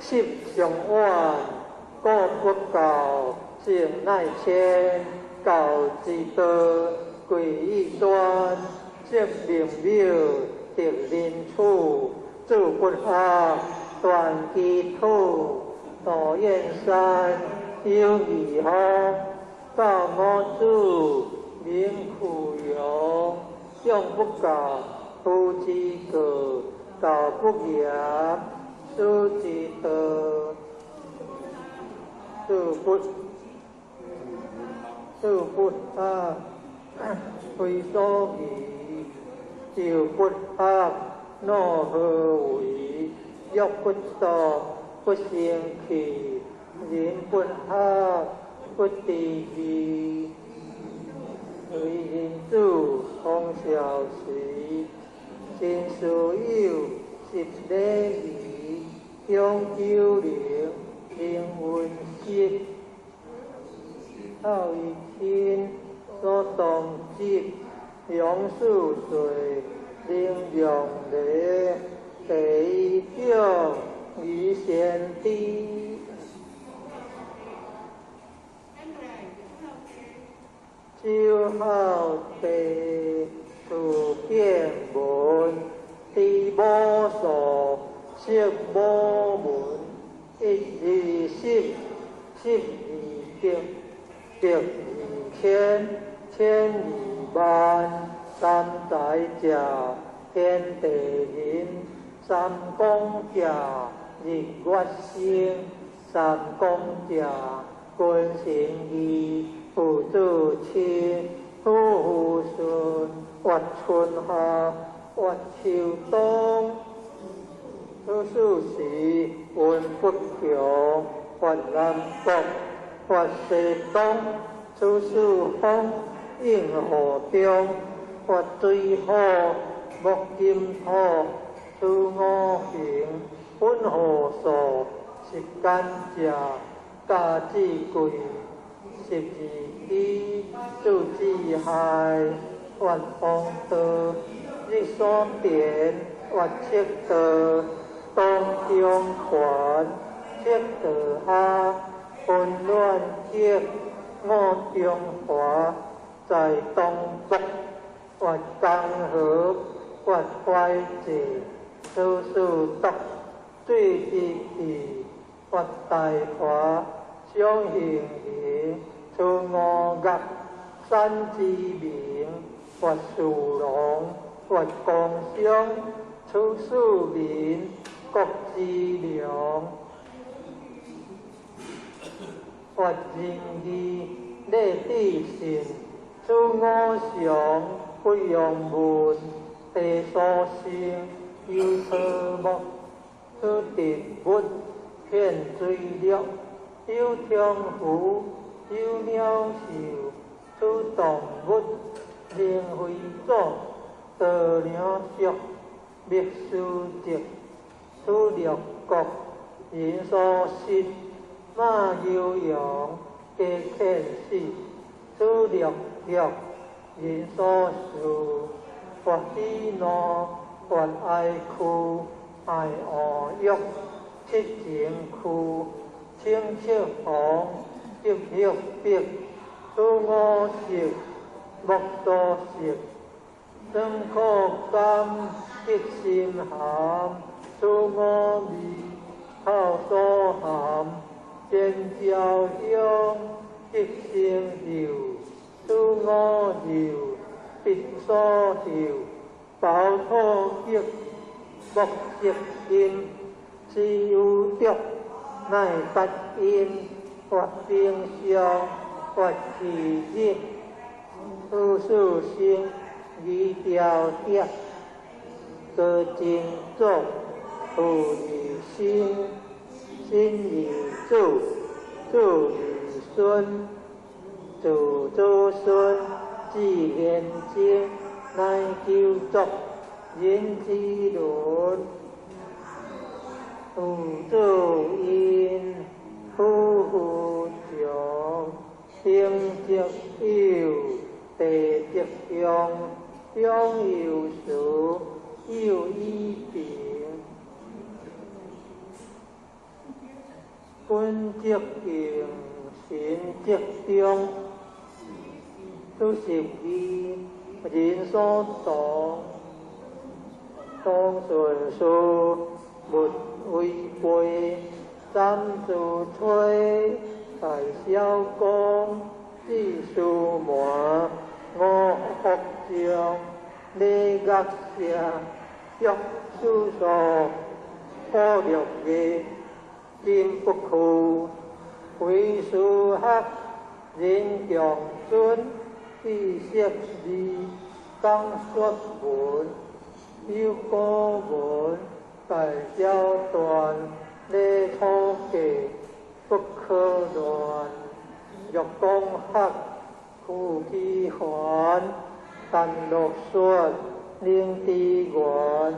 习相远。故不教，性乃迁。教之道，贵以专，圣明妙，得人处，做不学，断其土，道燕山，有义方，教五子，名富荣，长不教，父之过，教不严，师之道，做不合，非所宜，就不合，诺何为？欲不作，不生气，人不合，不知义。为人子，方孝时，亲师友，习礼仪，讲究灵，灵温习，孝义亲，所当执，杨四岁，灵良礼，第一长，于先知。周孝地，自变文，知母数，识母文，一二十，十二百，百二千，千二萬，三才者，天地人，三光者，日月星，三光者，君臣義，父子親，夫婦順，月春夏，月秋冬。此四時，運不窮，發南國，發西東，此四風，應河中，發水火，木金土，此五行，分河數，時間者，家之貴，十二支，四之亥，月方道，日所田，月赤道，东中环，赤道下，温暖极，五中华，在东北，月江河，月怀济，此四毒，水之气，月大华，双行行，此五岳，山之名，月四龙，月光相，此四民，国之良，月仁义，礼智信，此五常，不用问，地所生，有草木，此植物，遍水陆，有天福，有鸟兽，此動物，靈非祖，道良俗，滅書籍，此六國，人所失，馬牛羊，皆遣死，此六欲，人所事，發喜怒，發哀屈，愛惡欲，七情區，清赤紅，得血碧，此五色，目所色，酸苦甘，得心鹹，此五味，口所含，尖椒香，得生嗅，此五嗅，鼻所嗅，飽土極，目色音，此有毒，乃不因，發冰霜，發氣熱，此四生，二條蝶，高真祖，父而生，生而子，子而孫，子子孫，至玄靜，乃求作人之倫。父子因，夫婦長，天則有，地則用，長有時，有以平。君則敬，臣則忠。出十二，人所当，当顺事，勿违背，三自吹，大小公，四书门，五福将，礼乐射，玉书数，苦乐业，真不屈，为师学，人强尊，知识字，讲说文，有古文，大小篆，礼土计，不可乱，玉光学，屈其环，陈乐说，灵智源，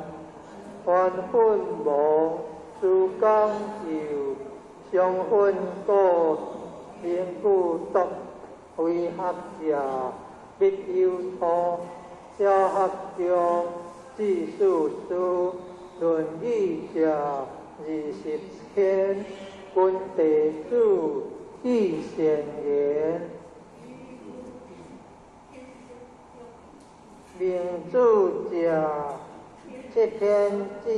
万分忙，苏讲究，上分果，灵古读，为学者，必有错，小学中，知四书，论语者，20篇，闻弟子，记善言。明主者，七天子，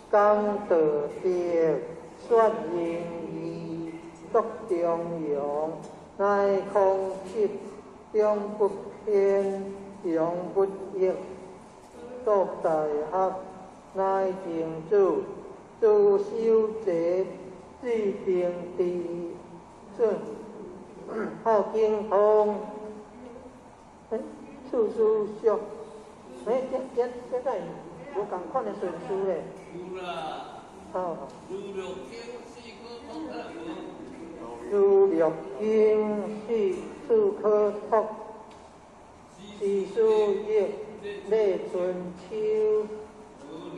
讲道德，说仁义，作中庸，乃空执，终不偏，永不易。作大学，乃定主，主修者，智定智，好精通。处处相，欸，这这无仝款的顺序咧。有啦。哦。如六经四科托如六经四四科托，四书易，礼春秋，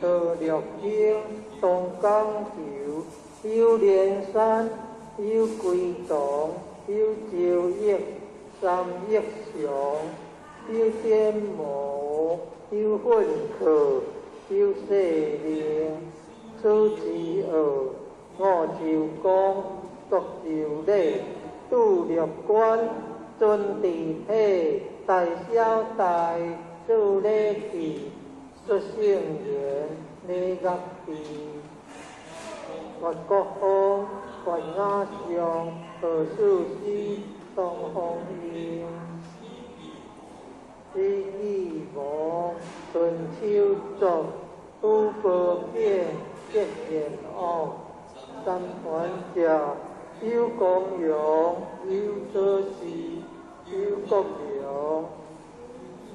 道六经，东江游，有连山，有归堂，有周易，三易常。有天魔，有训课，有世令，此之恶，五洲公，作周礼，度六官，尊治体，大小大，做礼器，说圣言，礼乐治，越国风，越雅上，何事师，东方英。李义王，春秋作，五宝变，结贤王，三团者，有公阳，有左氏，有国良，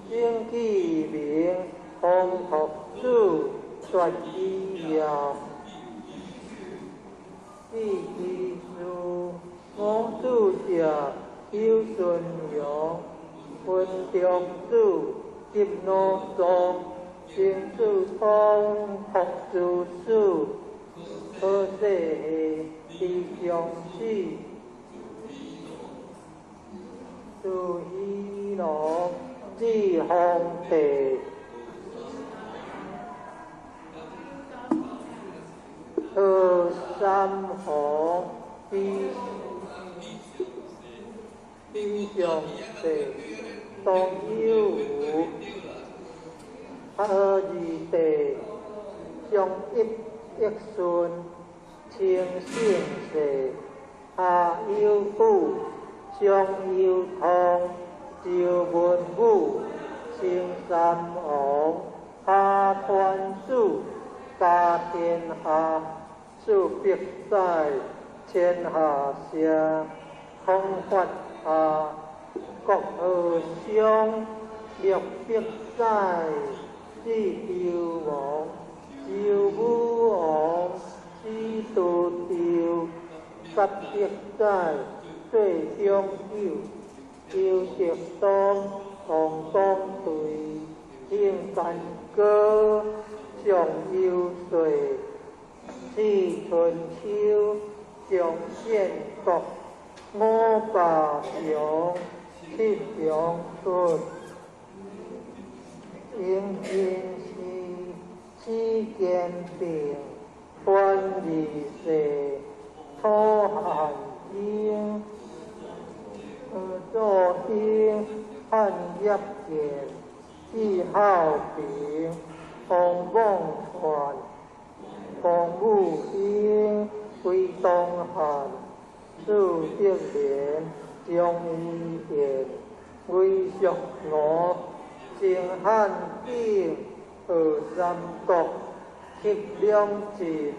经济明，风托子，绝基业，四之书，五子者，有孙阳。文中子，集罗宗，经子通，福子嗣，好世之中始，自喜龙，至皇帝，何三皇，比上帝。当有无，二地，相一一顺，清圣世，下有武，上有通，周文武，成三王，下团子，家天下，四百载，天下社，空发下。国和乡，600载，至周王，周武王，始都周，800载，岁中九，周德宗，王公队，兴干戈，上游说，始春秋，上建国，五霸雄。七阳出，应真是此坚定，观二世，土汉英，何作兴，汉范业健、纪孝平、洪梦传、龚武英、归东汉、苏德连、张怡贤、魏淑娥、郑汉景、何三国、戚良进、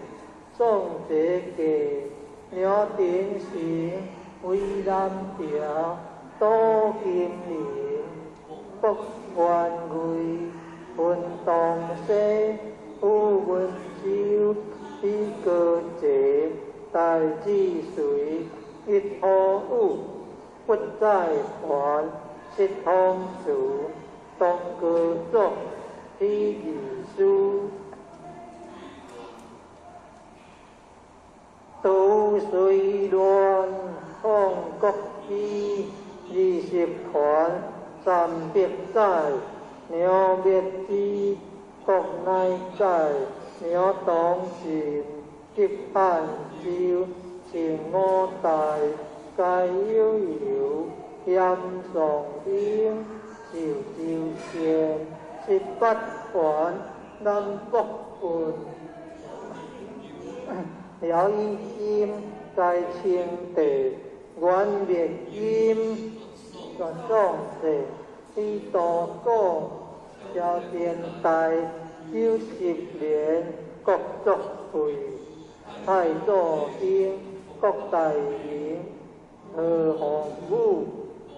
宋哲杰、梁鼎成、魏南条、杜金玲、卜元瑞、温东西、吴文洲、李国杰、戴志隋、一号武、不在团、释通慈、东高祖、李义师、杜随乱、方国基、20团、300载、梁灭之、国乃在、梁东进、吉汉洲、陈五代、解悠悠、严尚英、赵周贤、18团、南北运、廖以金、解清地、阮灭金、全壮世、李道广、萧天大、90年、郭作慧、蔡作兴、郭大明、何鸿武、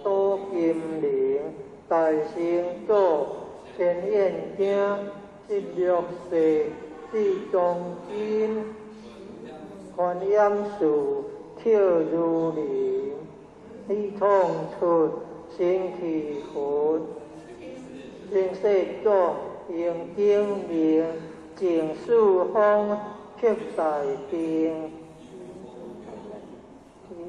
杜金玲、大成祖、陈彦京、16世、李宗金、观音寺、邱如林、李创出、新气佛、新世祖、杨景明、郑世峰、曲大定、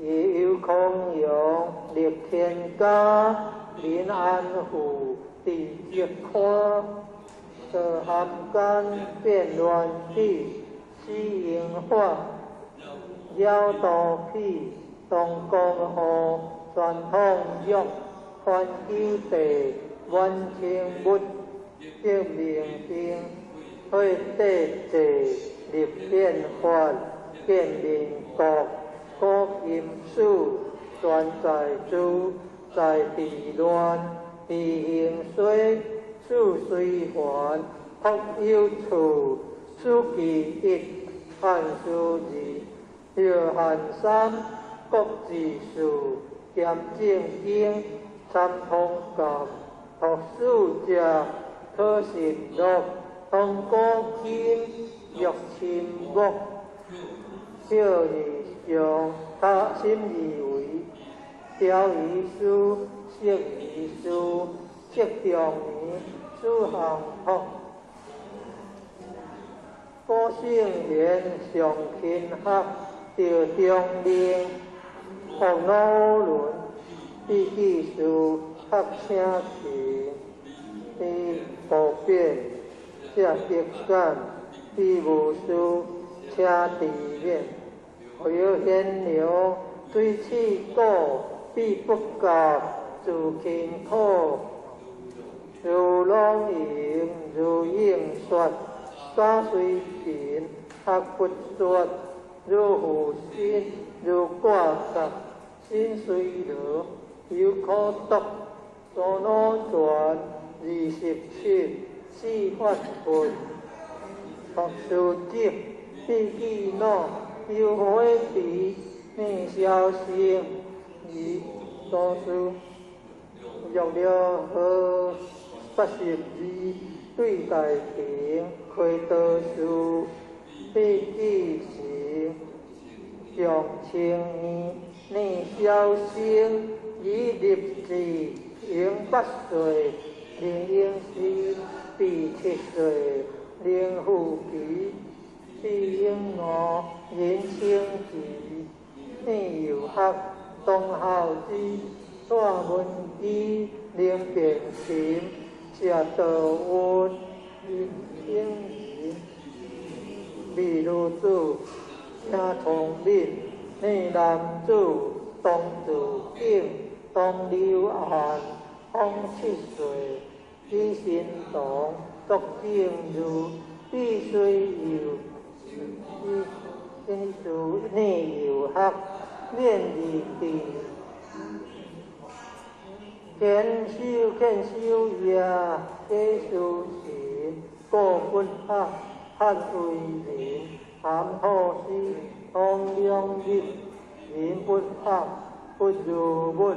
游康阳、林天嘉、林安富、李泽宽、赵涵干、变乱体、史英发、姚道喜、东江河、传统玉、番九地、阮清木、郑明定、火地济、立变法、建民国、古金史、全在珠、在地乱、李兴衰、苏随环、朴有处、苏其一、汉书二、约翰三、国志士、兼正经、参通鉴、读书者、可信录、通古今、玉清木、小义上、他心以为、雕鱼师、释义师、释长年、苏行福、古圣贤、上勤学、赵中令、黄老伦、李继师、学请勤、李普遍、谢德干、李无师、车志勉、何显良、水刺股、毕不觉、自勤苦、如朗盈、如应说、沙随平、学不说、如负心、如挂角、心随罗、有可读、左脑传、27、四法佛、读书者、毕记脑、有火池、念消息、二多数、玉了河、82、对大庭、开道士、毕记时、上清年、念消生、以立志、永8岁、林英师、第7岁、林富奇、毕英娥、林清吉、聂友学、董孝之、蔡文基、林变琴、谢道运、林英仁、李女子、谢聪敏、聂男子、董志景、董柳岸、方七歲，李神童，卓正如，李水佑，李李內遊學，免日治，虔修虔修業，解書神，郭骨學，漢為人，咸土師，王良日，林不學，不如文，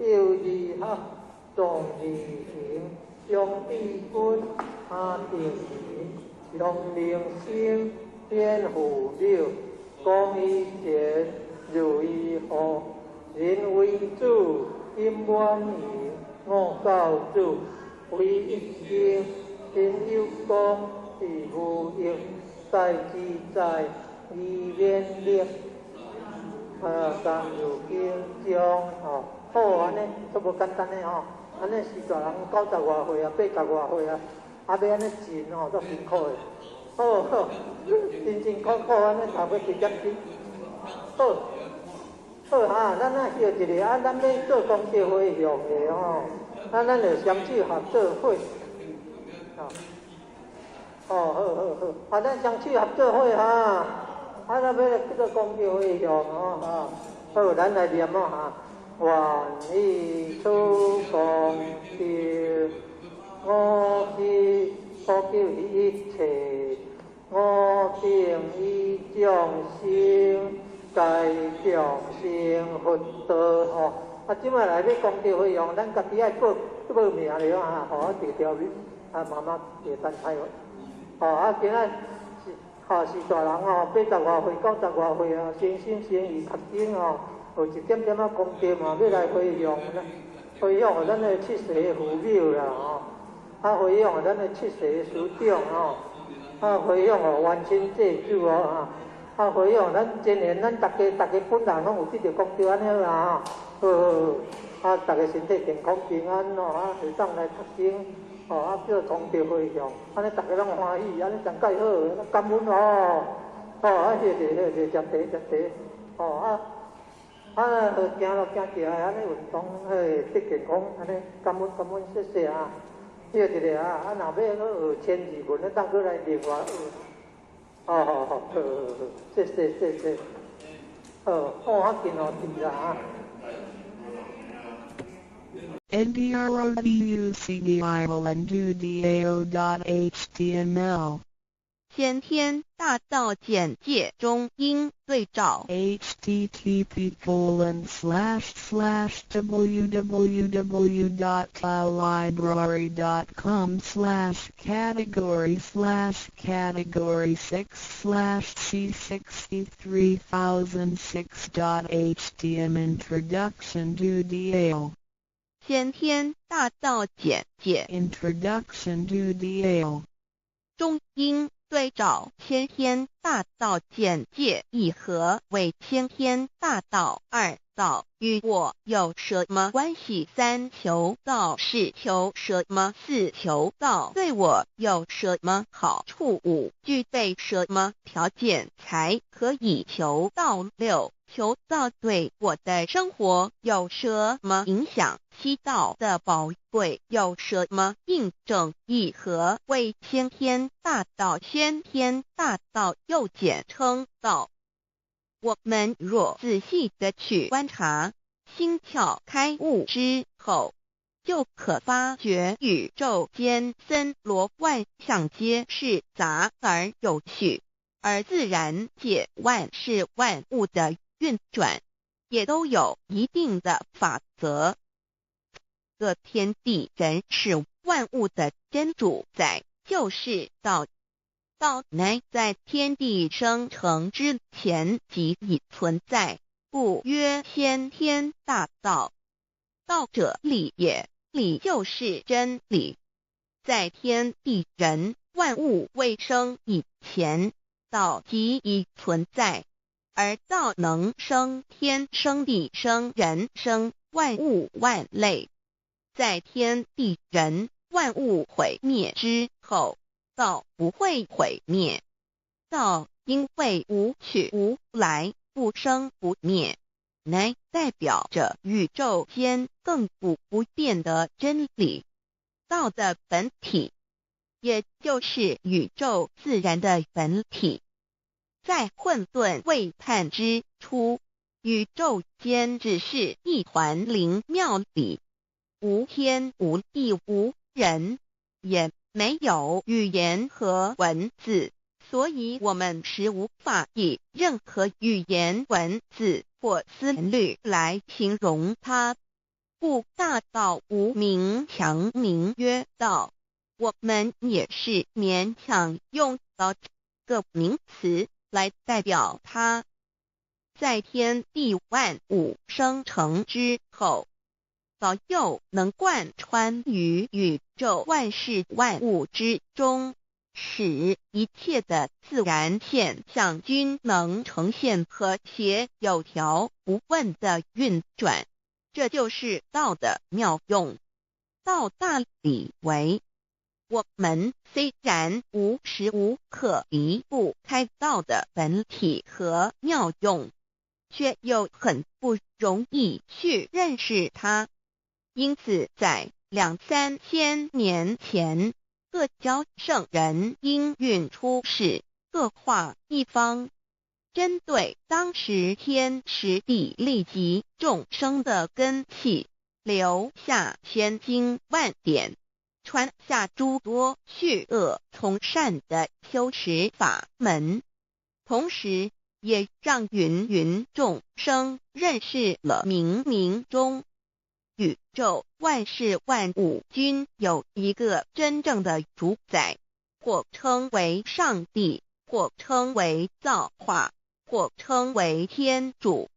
幼兒學，壯義行，張志軍，阿定仁，楊明星，邊父柳，江以前，劉以和，林為主，金滿盈，吳教主，韦一生，陳有光，李富英，戴志在，李勉力，啊，三如經章，吼，好按呢，足無簡單的吼，按呢是大人九十外歲啊，八十外歲啊，啊欲按呢盡吼，足辛苦的。好好，辛辛苦苦按呢讀欲一點鐘，好，好哈，咱仔歇一下，啊，咱欲做功德回向的吼，啊，咱就雙手合做伙，吼，哦，好好好，啊，咱雙手合做伙哈，啊，咱欲來去做功德回向吼，哈，好，咱來念哦哈，願以此功德，我今普及一切我等與眾生，皆共成佛道吼。啊，這擺來欲功德回向，咱家己愛報報名了啊，吼，啊，摕條啊，媽媽會等待我。吼，啊，今仔是吼是大人吼，八十外歲、九十外歲啊，誠心誠意讀經吼，有一點點仔功德嘛，欲來回向，回向予咱的七世父母啦吼，啊，回向予咱的七世師長吼，啊，回向予冤親債主哦，啊，回向咱真緣，咱逐家逐家本人攏有得著功德按呢啦吼，好好，啊，逐家身體健康平安哦，啊，會當來讀經，哦，啊，叫功德回向，按呢逐家攏歡喜，按呢上蓋好，感恩哦，哦，啊，謝謝謝謝，食茶食茶，哦啊。啊，行路行起來，按呢運動，嘿，得健康，按呢感恩感恩，謝謝啊！歇一下啊，啊，若欲閣學千字文，會當閣來另外學。好好好，好好好，謝謝謝謝。好，哦，較緊哦，佇啦啊。 NDRODUCDIOLNDUDAO.HTML 先天大道簡介中英對照。 http://www.library.com/category/category6/c63006.htm Introduction to Dao. 先天大道簡介。 Introduction to Dao. 中英對照先天大道簡介一何為先天大道？二道與我有什麼關係？三求道是求什麼？四求道對我有什麼好處？五具備什麼條件才可以求道？六求道對我的生活有什麼影響？七道的寶貴有什麼印證？一何為先天大道？先天大道又簡稱道。我們若仔細的去觀察，心竅開悟之後，就可發覺宇宙間森羅萬象皆是雜而有序，而自然界萬事萬物的運轉，也都有一定的法則。這天地人事萬物的真主宰就是道。道乃在天地生成之前即已存在，故曰先天大道。道者理也，理就是真理。在天地人萬物未生以前，道即已存在，而道能生天、生地、生人、生萬物萬類。在天地人萬物毀滅之後，道不會毀滅。道因為無去無來，不生不滅，乃代表着宇宙间亘古不变的真理，道的本体，也就是宇宙自然的本体。在混沌未判之初，宇宙间只是一团灵妙理，无天无地无人，也没有语言和文字，所以我们是无法以任何语言文字或思虑来形容它。故大道无名，强名曰道。我们也是勉强用道这个名词来代表它。在天地万物生成之后，道又能贯穿于宇宙万事万物之中，使一切的自然现象均能呈现和谐有条不紊的运转。这就是道的妙用。道大理为，我们虽然无时无刻离不开道的本体和妙用，却又很不容易去认识它。因此，在两三千年前，各教圣人应运出世，各化一方，针对当时天时地利及众生的根器，留下千经万典，传下诸多去恶从善的修持法门，同时也让芸芸众生认识了冥冥中宇宙万事万物均有一个真正的主宰，或称为上帝，或称为造化，或称为天主。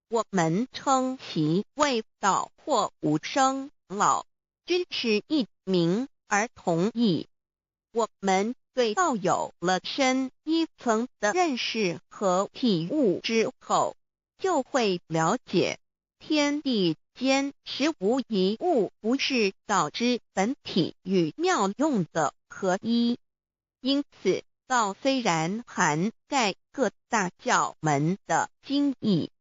我们称其为道或无生老，均是一名而同义。我们对道有了深一层的认识和体悟之后，就会了解天地间实无一物不是道之本体与妙用的合一。因此，道虽然涵盖各大教门的精义，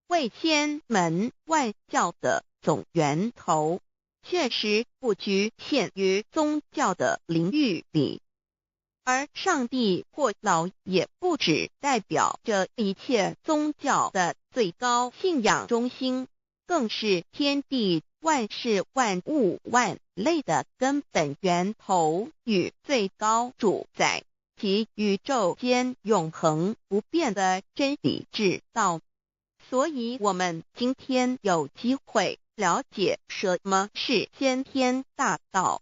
为千门万教的总源头，确实不局限于宗教的领域里。而上帝或老也不只代表着一切宗教的最高信仰中心，更是天地万事万物万类的根本源头与最高主宰，及宇宙间永恒不变的真理之道。所以，我们今天有机会了解什么是先天大道，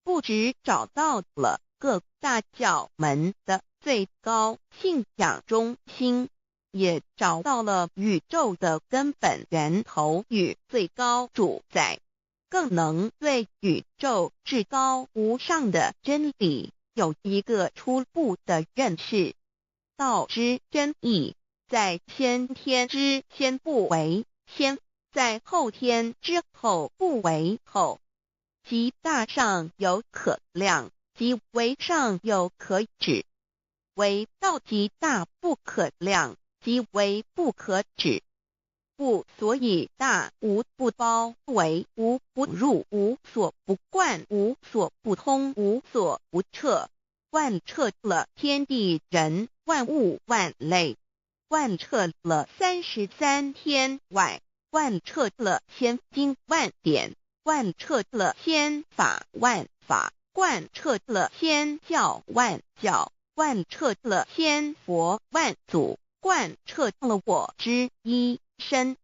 不只找到了各大教门的最高信仰中心，也找到了宇宙的根本源头与最高主宰，更能对宇宙至高无上的真理有一个初步的认识。道之真意，在先天之先不为先，在后天之后不为后。其大上有可量，即为上有可指。为道极大不可量，即为不可指。故所以大无不包围，无不入，无所不贯，无所不通，无所不彻，贯彻了天地人万物万类，贯彻了33天外，贯彻了千经万典，贯彻了千法万法，贯彻了千教万教，贯彻了千佛万祖，贯彻了我之一身。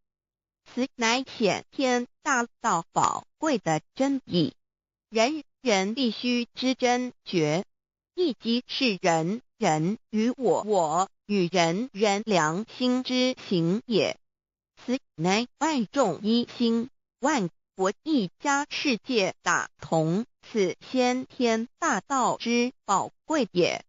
此乃显天大道宝贵的真义，人人必须知真觉，亦即是人人与我我与人人良心之行也。此乃万众一心，万国一家，世界大同，此先天大道之宝贵也。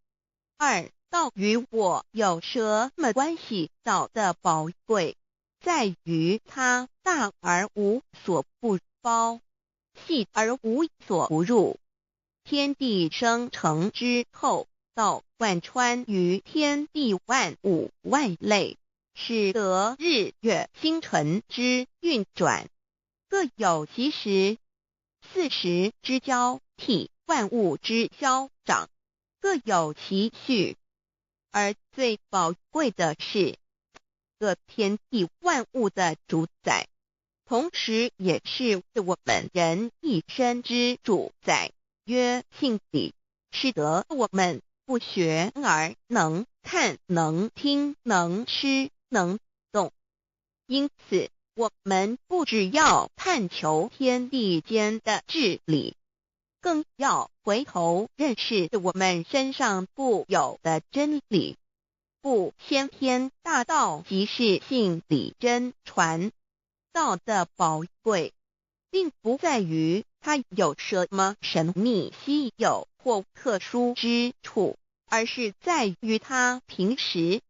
二，道与我有什么关系？道的宝贵在于它大而无所不包，细而无所不入。天地生成之后，道贯穿于天地万物万类，使得日月星辰之运转，各有其時；四時之交替，萬物之消長，各有其序。而最寶貴的是，這天地萬物的主宰，同時也是我們人一身之主宰，曰性理，使得我們不學而能看、能聽、能吃、能動。因此，我們不只要探求天地間的治理，更要回頭認識我們身上固有的真理。故先天大道即是性理真傳。道的寶貴，並不在於它有什麼神秘稀有或特殊之處，而是在於它平實。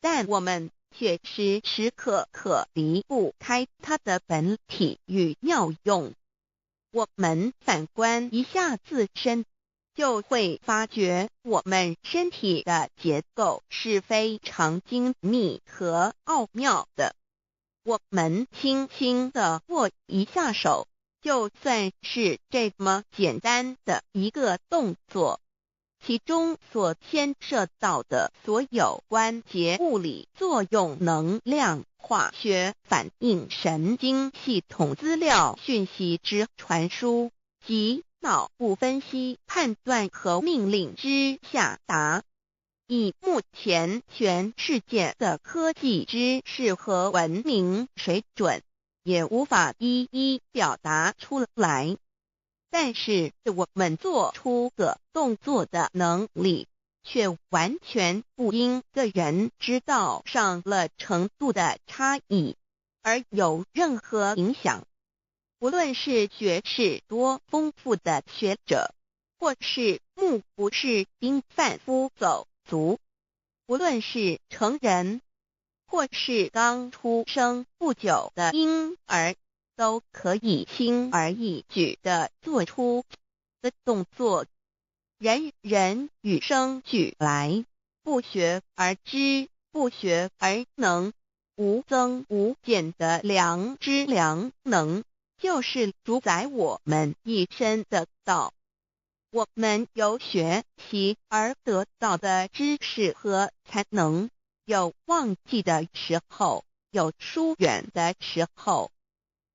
但我們卻時時刻刻離不開它的本體與妙用。我們反觀一下自身，就會發覺我們身體的結構是非常精密和奧妙的。我們輕輕地握一下手，就算是這麼簡單的一個動作，其中所牽涉到的所有關節物理作用、能量、化學反應、神經系統資料訊息之傳輸及腦部分析判斷和命令之下達，以目前全世界的科技知識和文明水準，也無法一一表達出來。但是我們做出個動作的能力，卻完全不因個人知道上了程度的差異而有任何影響。無論是學識多豐富的學者，或是目不識丁販夫走卒，無論是成人，或是剛出生不久的嬰兒，都可以輕而易舉地做出的動作。人人與生俱來，不學而知，不學而能，無增無減的良知良能，就是主宰我們一身的道。我們由學習而得到的知識和才能，有忘記的時候，有疏遠的時候，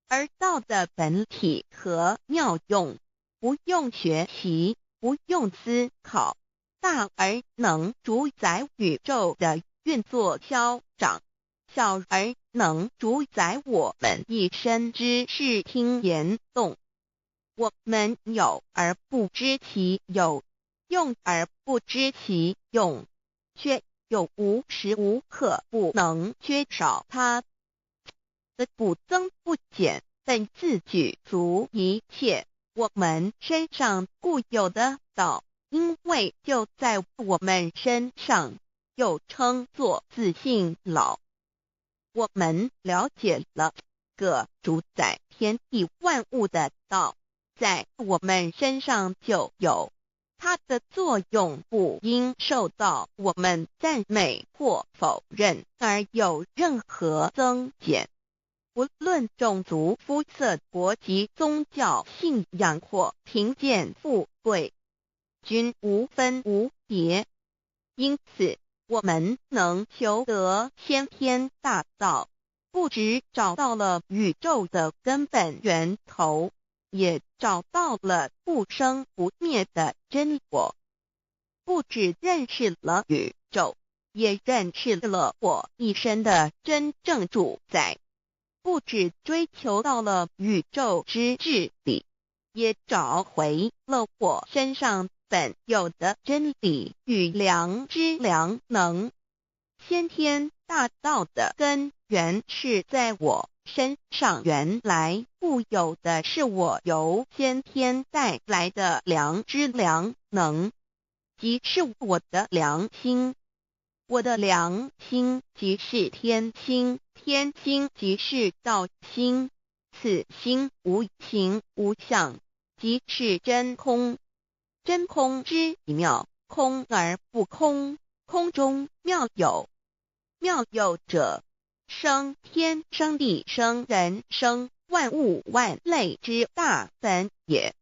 而道的本體和妙用，不用學習，不用思考，大而能主宰宇宙的運作消長，小而能主宰我們一身之視聽言動。我們有而不知其有，用而不知其用，卻又無時無刻不能缺少它。的不增不減，本自具足一切。我們身上固有的道，因為就在我們身上，又稱作自性老。我們了解了個主宰天地萬物的道，在我們身上就有它的作用，不應受到我們讚美或否認而有任何增減。無論種族、膚色、國籍、宗教信仰或貧賤富貴，均無分無別。因此，我們能求得先天大道，不只找到了宇宙的根本源頭，也找到了不生不滅的真我。不只認識了宇宙，也認識了我一身的真正主宰。不只追求到了宇宙之治理，也找回了我身上本有的真理與良知良能。先天大道的根源是在我身上原來固有的，是我由先天帶來的良知良能，即是我的良心。我的良心即是天心，天心即是道心，此心無形無相，即是真空。真空之妙，空而不空，空中妙有。妙有者，生天生地生人生萬物萬類之大本也。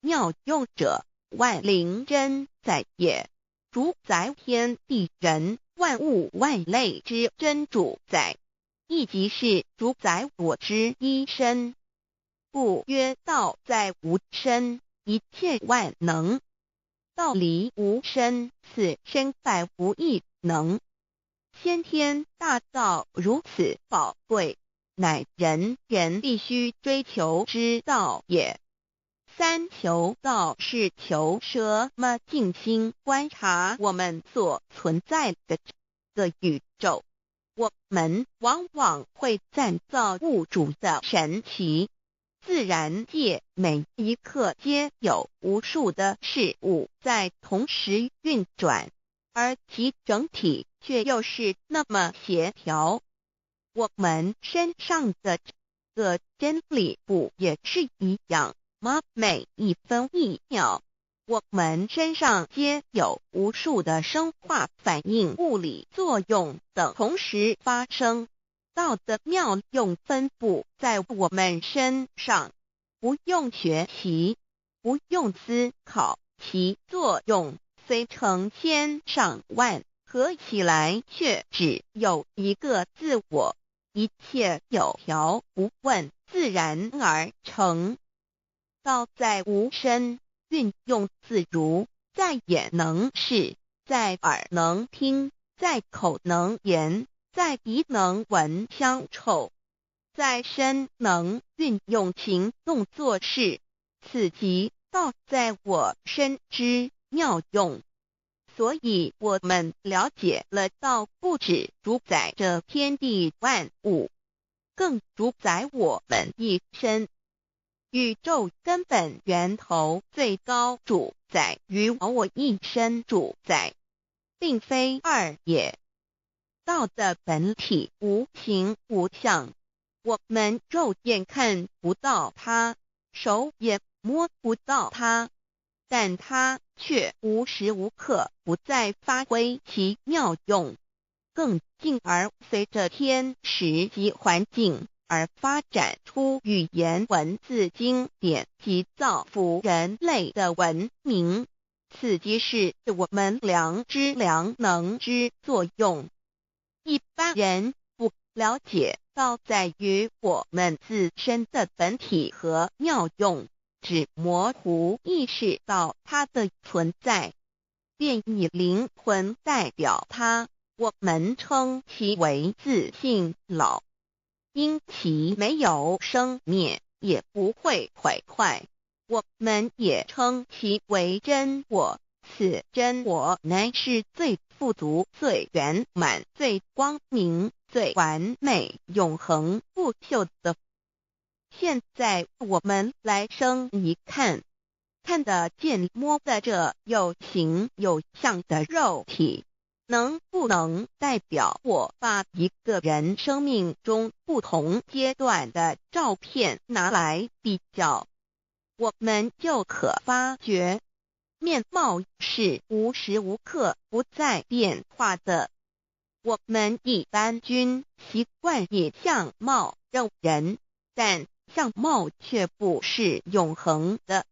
妙用者，萬靈真宰也，主宰天地人萬物萬類之真主宰，亦即是主宰我之一身。故曰道在吾身，一切萬能。道離吾身，此身百無一能。先天大道如此寶貴，乃人人必須追求之道也。三求道是求什麼？靜心觀察我們所存在的這個宇宙，我們往往會讚造物主的神奇。自然界每一刻皆有無數的事物在同時運轉，而其整體卻又是那麼協調。我們身上的這個真理不也是一樣嗎？每一分一秒，我們身上皆有無數的生化反應、物理作用等同時發生。道的妙用分布在我們身上，不用學習，不用思考，其作用雖成千上萬，合起來卻只有一個自我，一切有條不紊，自然而成。道在吾身，運用自如，在眼能視，在耳能聽，在口能言，在鼻能聞香臭，在身能運用行動做事，此即道在我身之妙用。所以，我們了解了道不止主宰着天地萬物，更主宰我們一身。宇宙根本源頭最高主宰與我一身主宰，並非二也。道的本體無形無相，我們肉眼看不到它，手也摸不到它，但它卻無時無刻不在發揮其妙用，更進而隨着天時及環境而發展出語言文字經典及造福人類的文明。此即是我們良知良能之作用。一般人不了解道在於我們自身的本體和妙用，只模糊意識到它的存在，便以靈魂代表它，我們稱其為自性老。因其沒有生滅，也不會毀壞，我們也稱其為真我。此真我乃是最富足、最圓滿、最光明、最完美、永恆不朽的。現在我們來生一看，看得見、摸得著有形有相的肉體，能不能代表我？把一個人生命中不同階段的照片拿來比較，我們就可發覺，面貌是無時無刻不在變化的。我們一般均習慣以相貌認人，但相貌卻不是永恆的。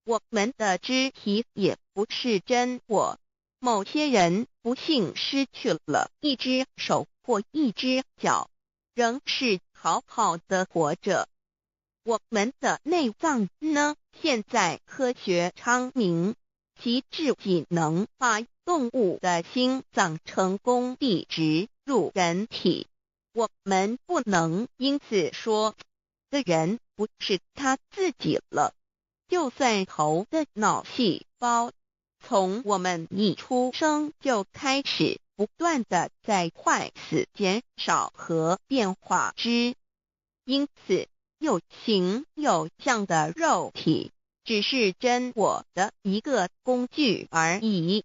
我們的肢體也不是真我。某些人不幸失去了一隻手或一隻腳，仍是好好的活着。我們的內臟呢？現在科學昌明，其至僅能把動物的心臟成功地植入人體。我們不能因此說，這人不是他自己了。就算頭的腦細胞，從我們一出生就開始不斷地在壞死、減少和變化之，因此，有形有相的肉體只是真我的一個工具而已。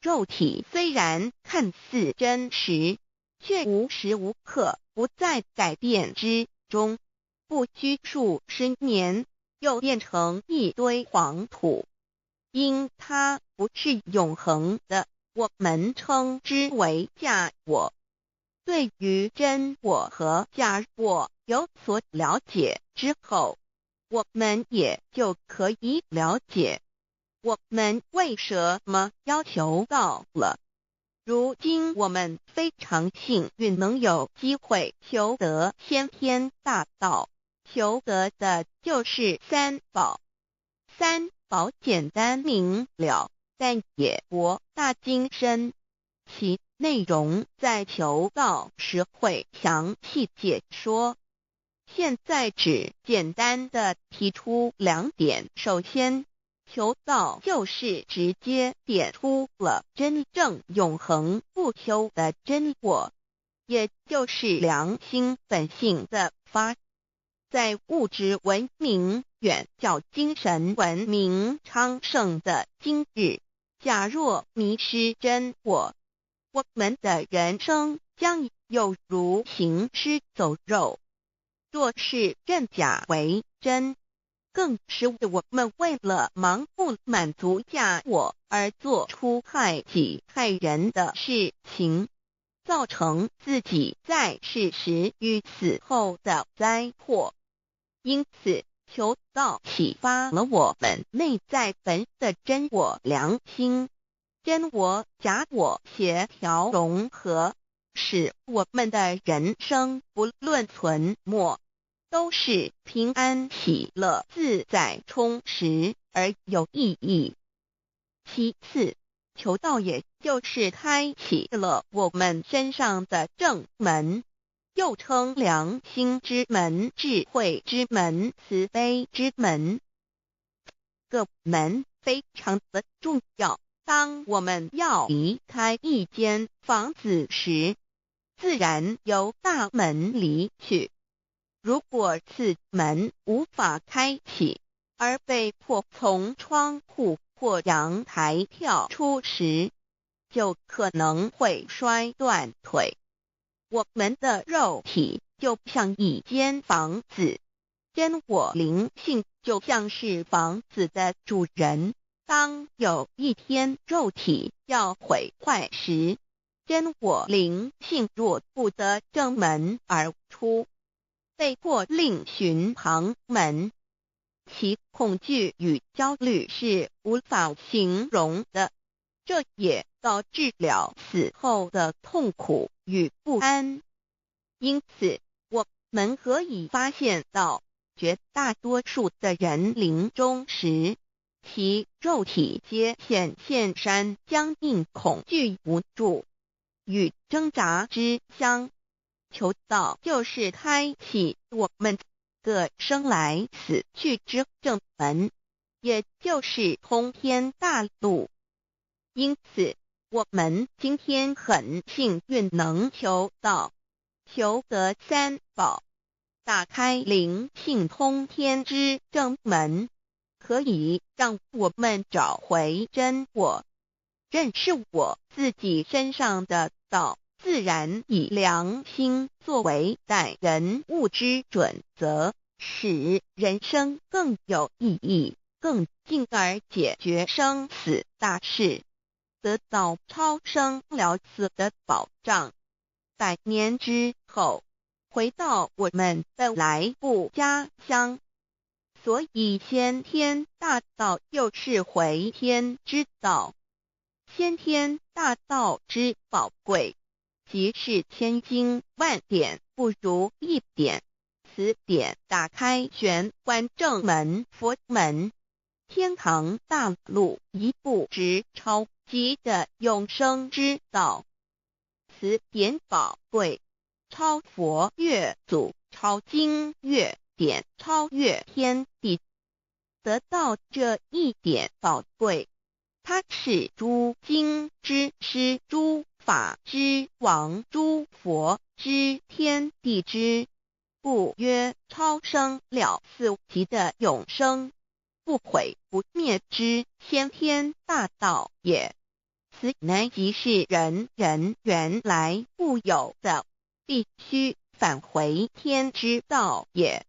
肉體雖然看似真實，卻無時無刻不在改變之中，不拘數十年，又變成一堆黃土。因它不是永恆的，我們稱之為假我。对于真我和假我有所了解之后，我们也就可以了解我们为什么要求道了。如今我们非常幸运能有机会求得先天大道，求得的就是三宝。三宝简单明了，但也博大精深，其内容在求道时会详细解说。现在只简单的提出两点：首先，求道就是直接点出了真正永恒不朽的真我，也就是良心本性的发。在物质文明远较精神文明昌盛的今日，假若迷失真我，我们的人生将有如行尸走肉。若是认假为真，更是我们为了盲目满足假我而做出害己害人的事情，造成自己在世时与死后的灾祸。因此，求道启发了我们内在本的真我良心，真我假我协调融合，使我们的人生不论存没，都是平安、喜乐、自在、充实而有意义。其次，求道也就是开启了我们身上的正门，又称良心之门、智慧之门、慈悲之门。个门非常的重要。当我们要离开一间房子时，自然由大门离去。如果此门无法开启，而被迫从窗户或阳台跳出时，就可能会摔断腿。我们的肉体就像一间房子，真我灵性就像是房子的主人。当有一天肉体要毁坏时，真我灵性若不得正门而出，被迫另寻旁门，其恐惧与焦虑是无法形容的，这也导致了死后的痛苦与不安。因此，我们可以发现到，绝大多数的人临终时，其肉体皆显现山僵硬、恐惧、无助与挣扎之相。求道就是开启我们个生来死去之正门，也就是通天大路。因此，我们今天很幸运能求道，求得三宝，打开灵性通天之正门，可以让我们找回真我，认识我自己身上的道，自然以良心作为待人物之准则，使人生更有意义，更进而解决生死大事，得到超生了死的保障。百年之后，回到我们本来不家乡。所以先天大道又是回天之道。先天大道之宝贵，即是千经万典不如一点。此点打开玄关正门佛门，天堂大路一步直超级的永生之道。此点宝贵，超佛越祖，超经越典，超越天地。得到这一点宝贵，它是诸经之师，诸法之王，诸佛之天地之，故曰超生了四极的永生，不毁不灭之先天大道也。此乃即是人人原来固有的，必须返回天之道也。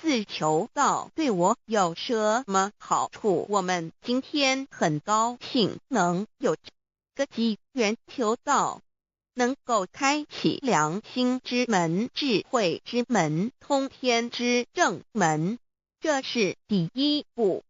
四求道对我有什么好处？我们今天很高兴能有这个机缘求道，能夠開啟良心之門、智慧之門、通天之正門，這是第一步。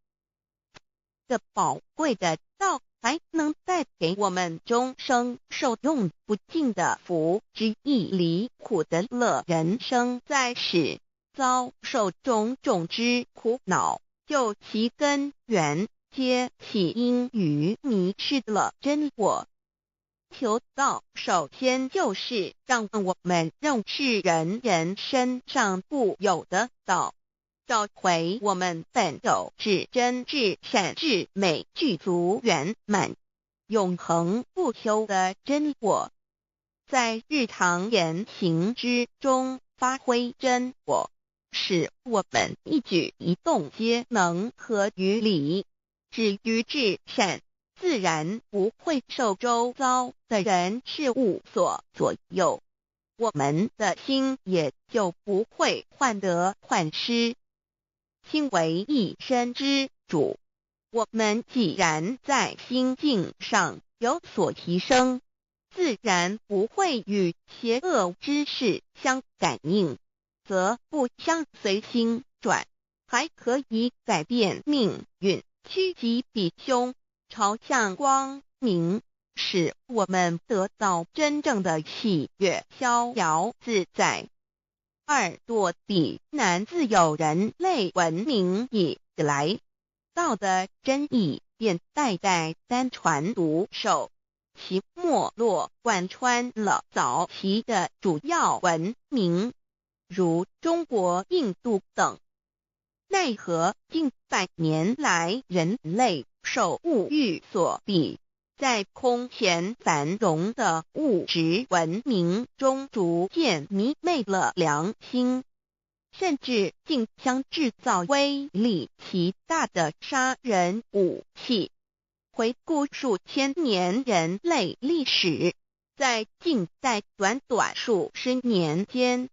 這寶貴的道還能帶給我們終生受用不盡的福之意，離苦得樂。人生在世，遭受種種之苦惱，究其根源，皆起因於迷失了真我。求道首先就是讓我們認識人人身上固有的道，找回我們本有至真至善至美具足圓滿、永恆不朽的真我，在日常言行之中發揮真我，使我們一舉一動皆能合於理，止於至善。自然不會受周遭的人事物所左右，我們的心也就不會患得患失。心為一身之主，我們既然在心境上有所提升，自然不會與邪惡之事相感應，則不相隨心轉，還可以改變命運，趨吉避凶，朝向光明，使我們得到真正的喜悅、逍遙自在。二躲避難自有人類文明以來，道的真義便代代單傳獨授，其脈絡貫穿了早期的主要文明，如中國、印度等。奈何近百年來，人類受物欲所蔽，在空前繁榮的物質文明中，逐漸迷昧了良心，甚至競相製造威力極大的殺人武器。回顧數千年人類歷史，在近代短短數十年間，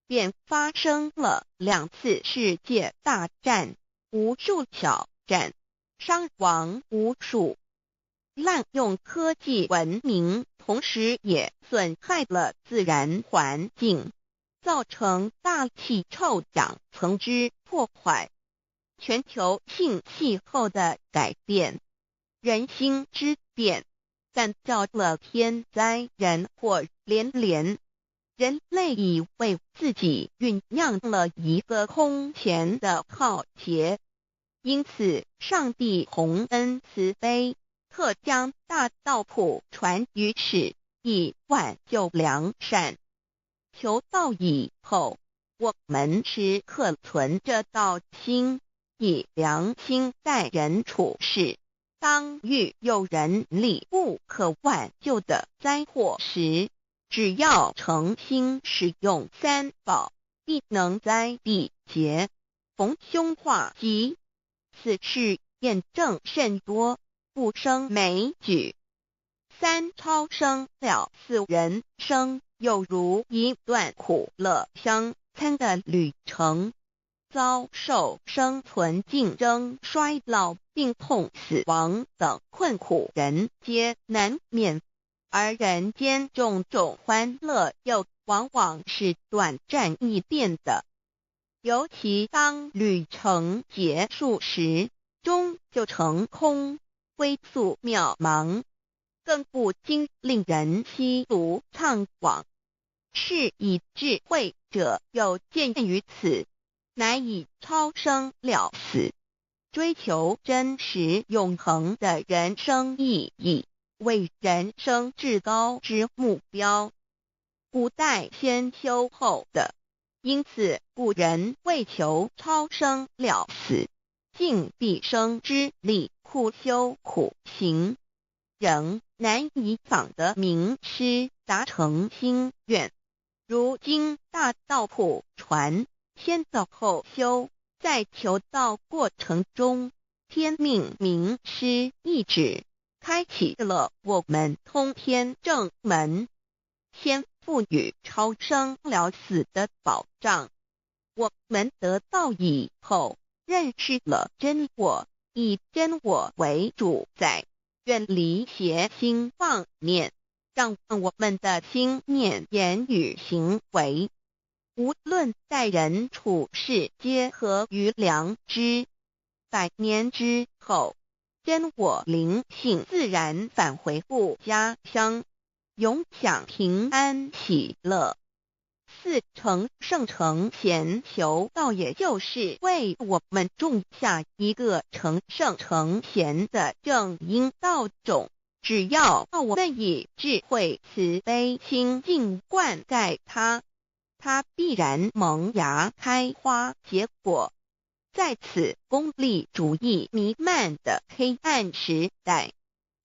便發生了兩次世界大戰，無數小戰，傷亡無數。濫用科技文明，同時也損害了自然環境，造成大氣臭氧層之破壞，全球性氣候的改變，人心之變，感召了天災人禍連連。人類已為自己醞釀了一個空前的浩劫，因此上帝宏恩慈悲，特將大道普傳於世，以挽救良善。求道以後，我們時刻存着道心，以良心待人處事。當遇有人力不可挽救的災禍時，只要誠心使用三寶，必能災避劫，逢凶化吉。此事驗證甚多，不勝枚舉。三超生了死人生，猶如一段苦樂相參的旅程，遭受生存競爭、衰老、病痛、死亡等困苦，人皆難免。而人間種種歡樂又往往是短暫易變的，尤其當旅程結束時，終究成空，歸宿渺茫，更不禁令人唏噓悵惘。是以智慧者有見於此，乃以超生了死，追求真實永恆的人生意義，為人生至高之目標。古代先修後得，因此古人為求超生了死，盡畢生之力苦修苦行，仍難以訪得明師，達成心願。如今大道普傳，先得後修，在求道過程中，天命明師一旨，開啟了我們通天正門，先賦予超生了死的保障。我們得道以後，認識了真我，以真我為主宰，遠離邪心妄念，讓我們的心念、言語、行為，無論待人處事，皆合於良知。百年之後，真我靈性自然返回故家鄉，永享平安喜樂。四成聖成賢求道，也就是為我們種下一個成聖成賢的正因道種。只要我們以智慧慈悲清淨灌溉它，它必然萌芽開花結果。在此功利主義彌漫的黑暗時代，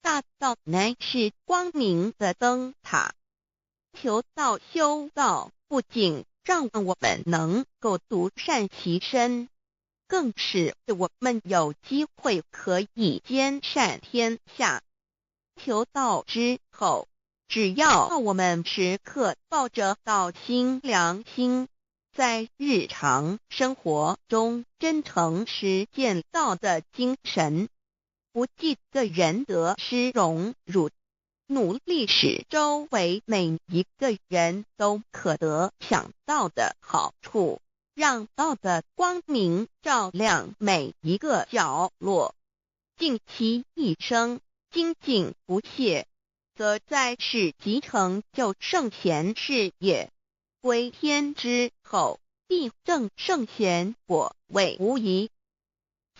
大道乃是光明的燈塔。求道修道，不僅讓我們能夠獨善其身，更使我們有機會可以兼善天下。求道之後，只要我們時刻抱着道心良心，在日常生活中真誠實踐道的精神，不計個人得失榮辱，努力使周圍每一個人都可得享道的好處，讓道的光明照亮每一個角落，盡其一生精進不懈，則在世即成就聖賢事業。歸天之後，必證聖賢果位無疑。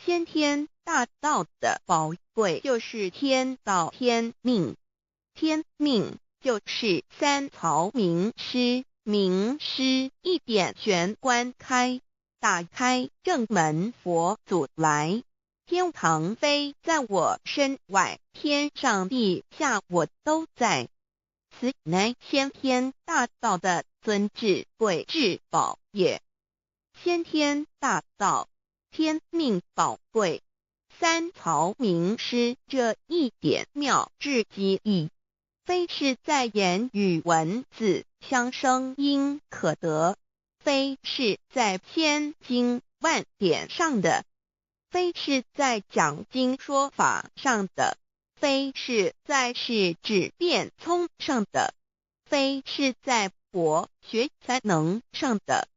先天大道的寶貴就是天道天命，天命就是三曹名師，名師一點玄關開，打開正門佛祖來。天堂非在我身外，天上地下我都在。此乃先天大道的尊至貴至寶也。先天大道，天命寶貴，三曹名師這一點妙智機意，非是在言語文字相聲音可得，非是在千經萬典上的，非是在講經說法上的，非是在是指變聰上的，非是在博學才能上的，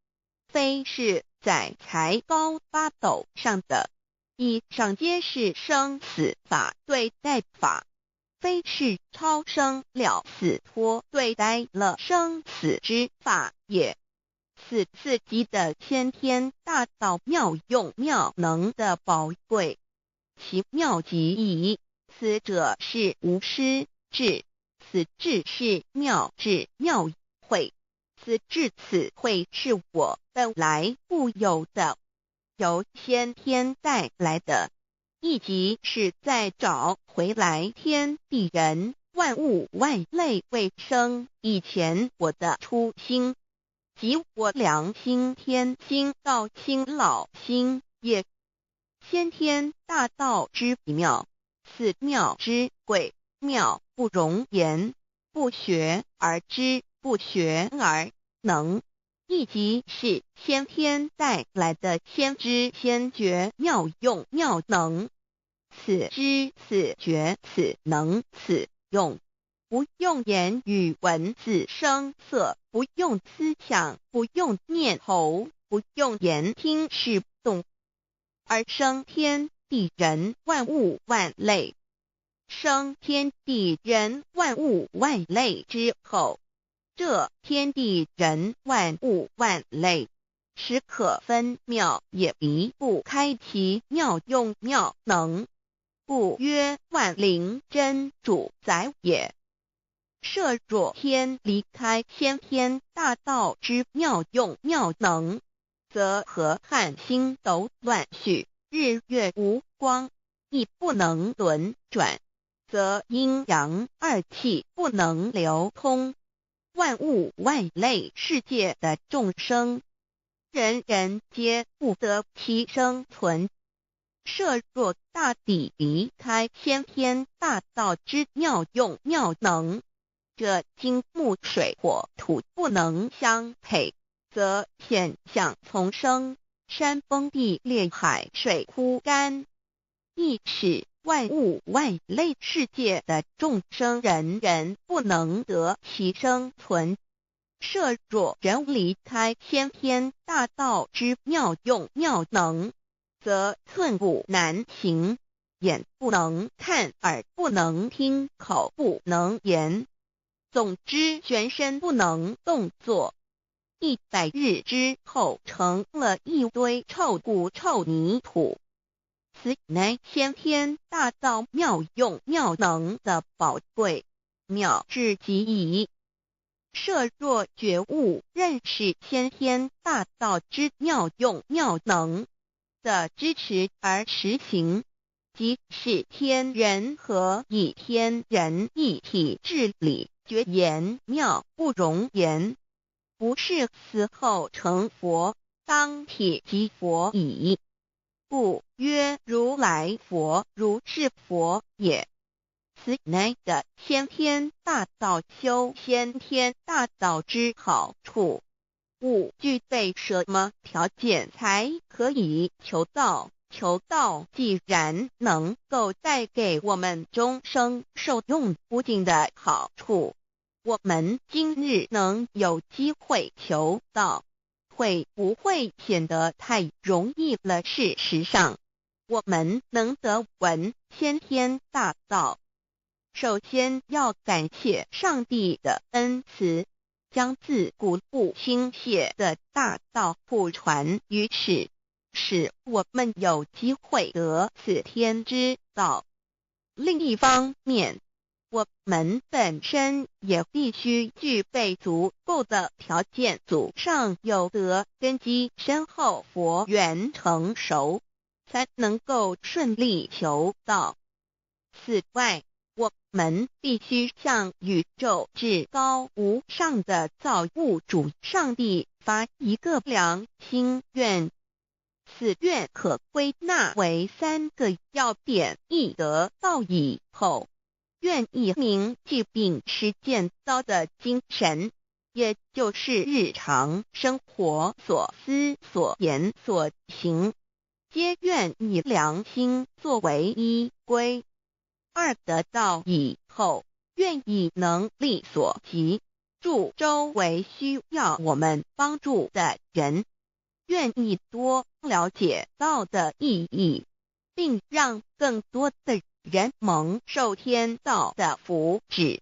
非是在才高八斗上的。以上皆是生死法對待法，非是超生了死脫對待了生死之法也。此四極的先天大道妙用妙能的寶貴，其妙極矣。此者是無師智，此智是妙智妙慧，此智此慧是我本來固有的，由先天帶來的，亦即是在找回來天地人萬物萬類未生以前我的初心，即我良心天心道心老心也。先天大道之妙，此妙之貴，妙不容言，不學而知，不學而能，亦即是先天帶來的先知先覺妙用妙能。此知此覺此能此用，不用言語文字聲色，不用思想，不用念頭，不用言聽視動，而生天地人萬物萬類。生天地人萬物萬類之後，這天地人萬物萬類，時可分妙也離不開其妙用妙能，故曰萬靈真主宰也。設若天離開先天大道之妙用妙能，則河漢星斗亂序，日月無光，亦不能輪轉，則陰陽二氣不能流通，萬物萬類世界的眾生，人人皆不得其生存。設若大地離開先天大道之妙用妙能，這金木水火土不能相配，則現象叢生，山崩地裂，海水枯乾，亦使万物万类世界的众生人人不能得其生存。设若人离开先天大道之妙用妙能，则寸步难行，眼不能看，耳不能听，口不能言，总之全身不能动作。100日之后，成了一堆臭骨臭泥土。此乃先天大道妙用妙能的宝贵妙至极矣。设若觉悟认识先天大道之妙用妙能的支持而实行，即是天人合一，天人一体至理，绝言妙不容言。不是死后成佛，当体即佛矣。故曰如来佛，如是佛也。此乃的先天大道修先天大道之好处。五具备什么条件才可以求道？求道既然能够带给我们终生受用不尽的好处，我们今日能有机会求道，会不会显得太容易了？事实上，我们能得闻先天大道，首先要感谢上帝的恩慈，将自古不倾泻的大道普传于世，使我们有机会得此天之道。另一方面，我们本身也必须具备足够的条件，祖上有德，根基深厚，佛缘成熟，才能够顺利求道。此外，我们必须向宇宙至高无上的造物主上帝发一个良心愿。此愿可归纳为三个要点：一得道以后，愿意铭记并实践道的精神，也就是日常生活所思所言所行，皆愿以良心作为依归。二得道以后，愿以能力所及，助周围需要我们帮助的人，愿意多了解道的意义，并让更多的人蒙受天道的福祉。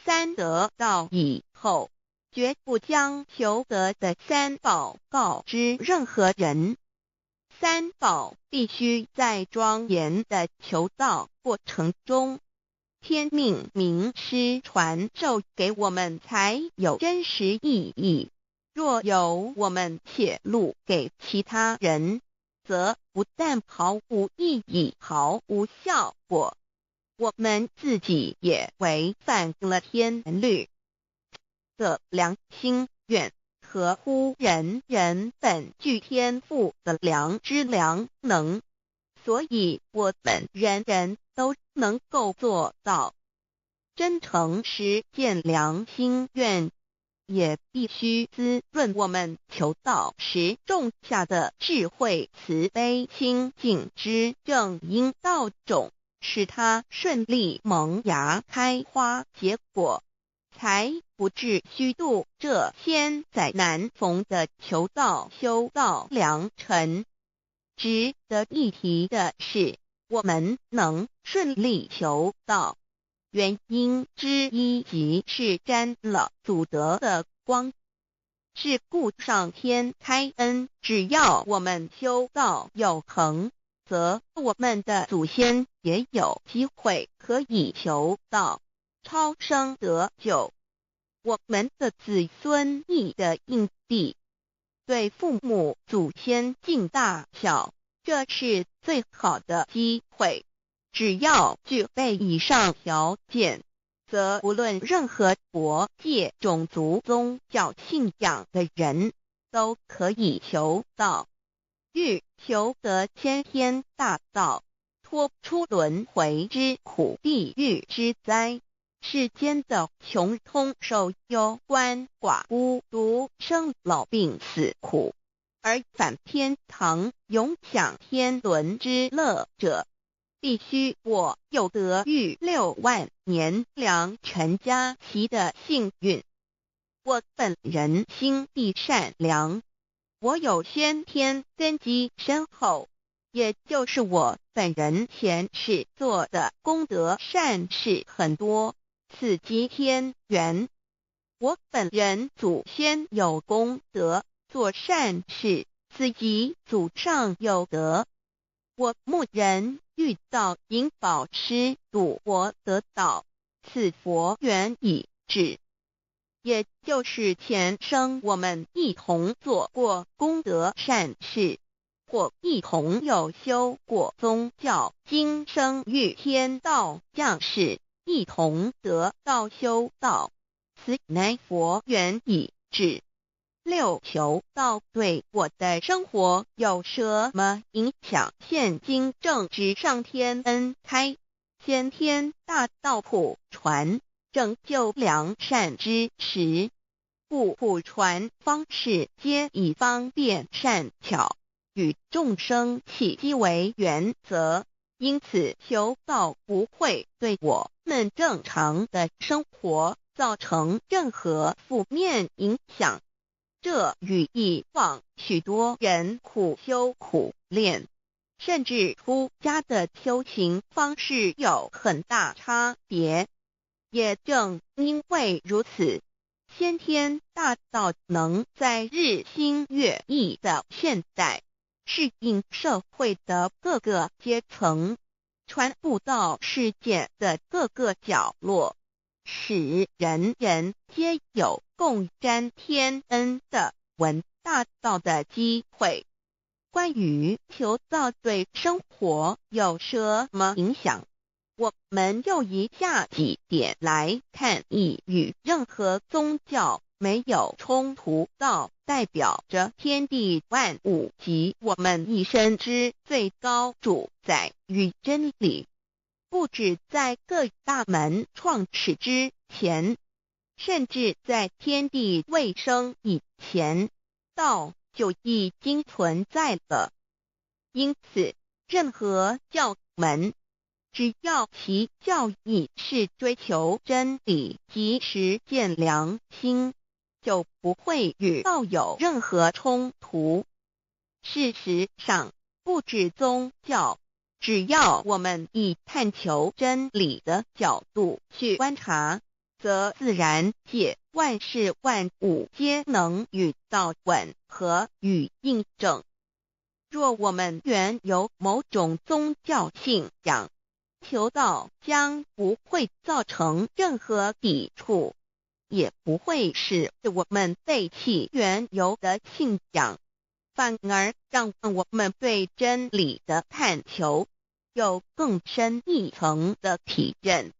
三得道以后，绝不将求得的三宝告知任何人。三宝必须在庄严的求道过程中，天命明师传授给我们，才有真实意义。若由我们泄露给其他人，则不但毫无意义、毫无效果，我们自己也违反了天律的良心愿，合乎人人本具天赋的良知良能，所以我们人人都能够做到真诚实践良心愿，也必须滋润我们求道时种下的智慧、慈悲、清净之正因道种，使它顺利萌芽、开花、结果，才不致虚度这千载难逢的求道修道良辰。值得一提的是，我们能顺利求道，原因之一即是沾了祖德的光。是故上天开恩，只要我们修道有恒，则我们的祖先也有机会可以求道，超生得救。我们的子孙亦得应地，对父母祖先尽大孝，这是最好的机会。只要具备以上条件，则无论任何国界、种族、宗教信仰的人，都可以求道，欲求得先天大道，脱出轮回之苦、地狱之灾，世间的穷通受忧鳏寡孤独生老病死苦，而返天堂永享天伦之乐者，必須我有得遇6萬年良辰佳期的幸運。我本人心地善良，我有先天根基深厚，也就是我本人前世做的功德善事很多，此即天緣。我本人祖先有功德，做善事，此即祖上有德。我牧人遇到引寶師度我得道，此佛緣已至。也就是前生我們一同做過功德善事，或一同有修過宗教，今生遇天道降世，一同得道修道，此乃佛緣已至。六求道對我的生活有什麼影響？現今正值上天恩開，先天大道普傳，拯救良善之時，故普傳方式皆以方便善巧與眾生契機為原則，因此求道不會對我們正常的生活造成任何負面影響。這與以往許多人苦修苦練，甚至出家的修行方式有很大差別。也正因為如此，先天大道能在日新月異的現代，適應社會的各個階層，傳布到世界的各個角落，使人人皆有共沾天恩的聞大道的機會。關於求道對生活有什麼影響，我們就以下幾點來看：一與任何宗教沒有衝突，道代表着天地萬物及我們一生之最高主宰與真理。不止在各大門創始之前，甚至在天地未生以前，道就已經存在了。因此，任何教門，只要其教義是追求真理及實踐良心，就不會與道有任何衝突。事實上，不止宗教，只要我們以探求真理的角度去觀察，則自然界萬事萬物皆能與道吻合與印證。若我們原有某種宗教信仰，求道將不會造成任何抵觸，也不會使我們背棄原有的信仰，反而讓我們對真理的探求有更深一層的體認。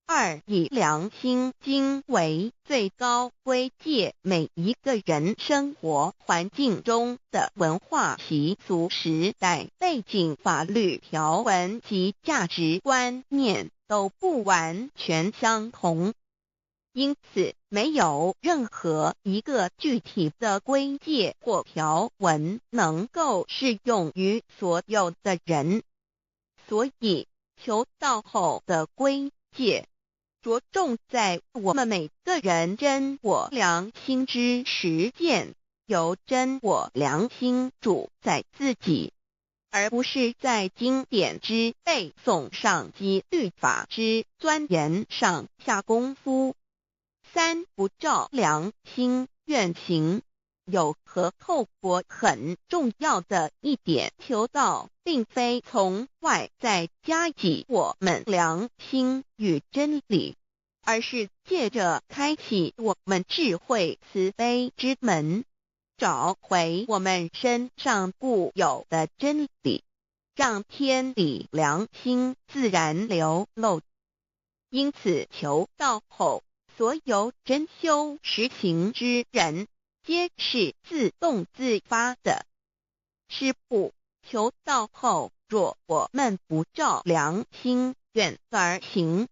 二、以良心經為最高規誡，每一個人生活環境中的文化習俗、時代背景、法律條文及價值觀念都不完全相同，因此沒有任何一個具體的規誡或條文能夠適用於所有的人。所以，求道後的規誡，着重在我們每個人真我良心之實踐，由真我良心主宰自己，而不是在經典之背誦上及律法之鑽研上下功夫。三、不照良心願行，有何後果？很重要的一點，求道並非從外在加給我們良心與真理，而是借着開啟我們智慧慈悲之門，找回我們身上固有的真理，讓天理良心自然流露。因此，求道後，所有真修實行之人，皆是自動自發的。是故求道後，若我們不照良心願而行，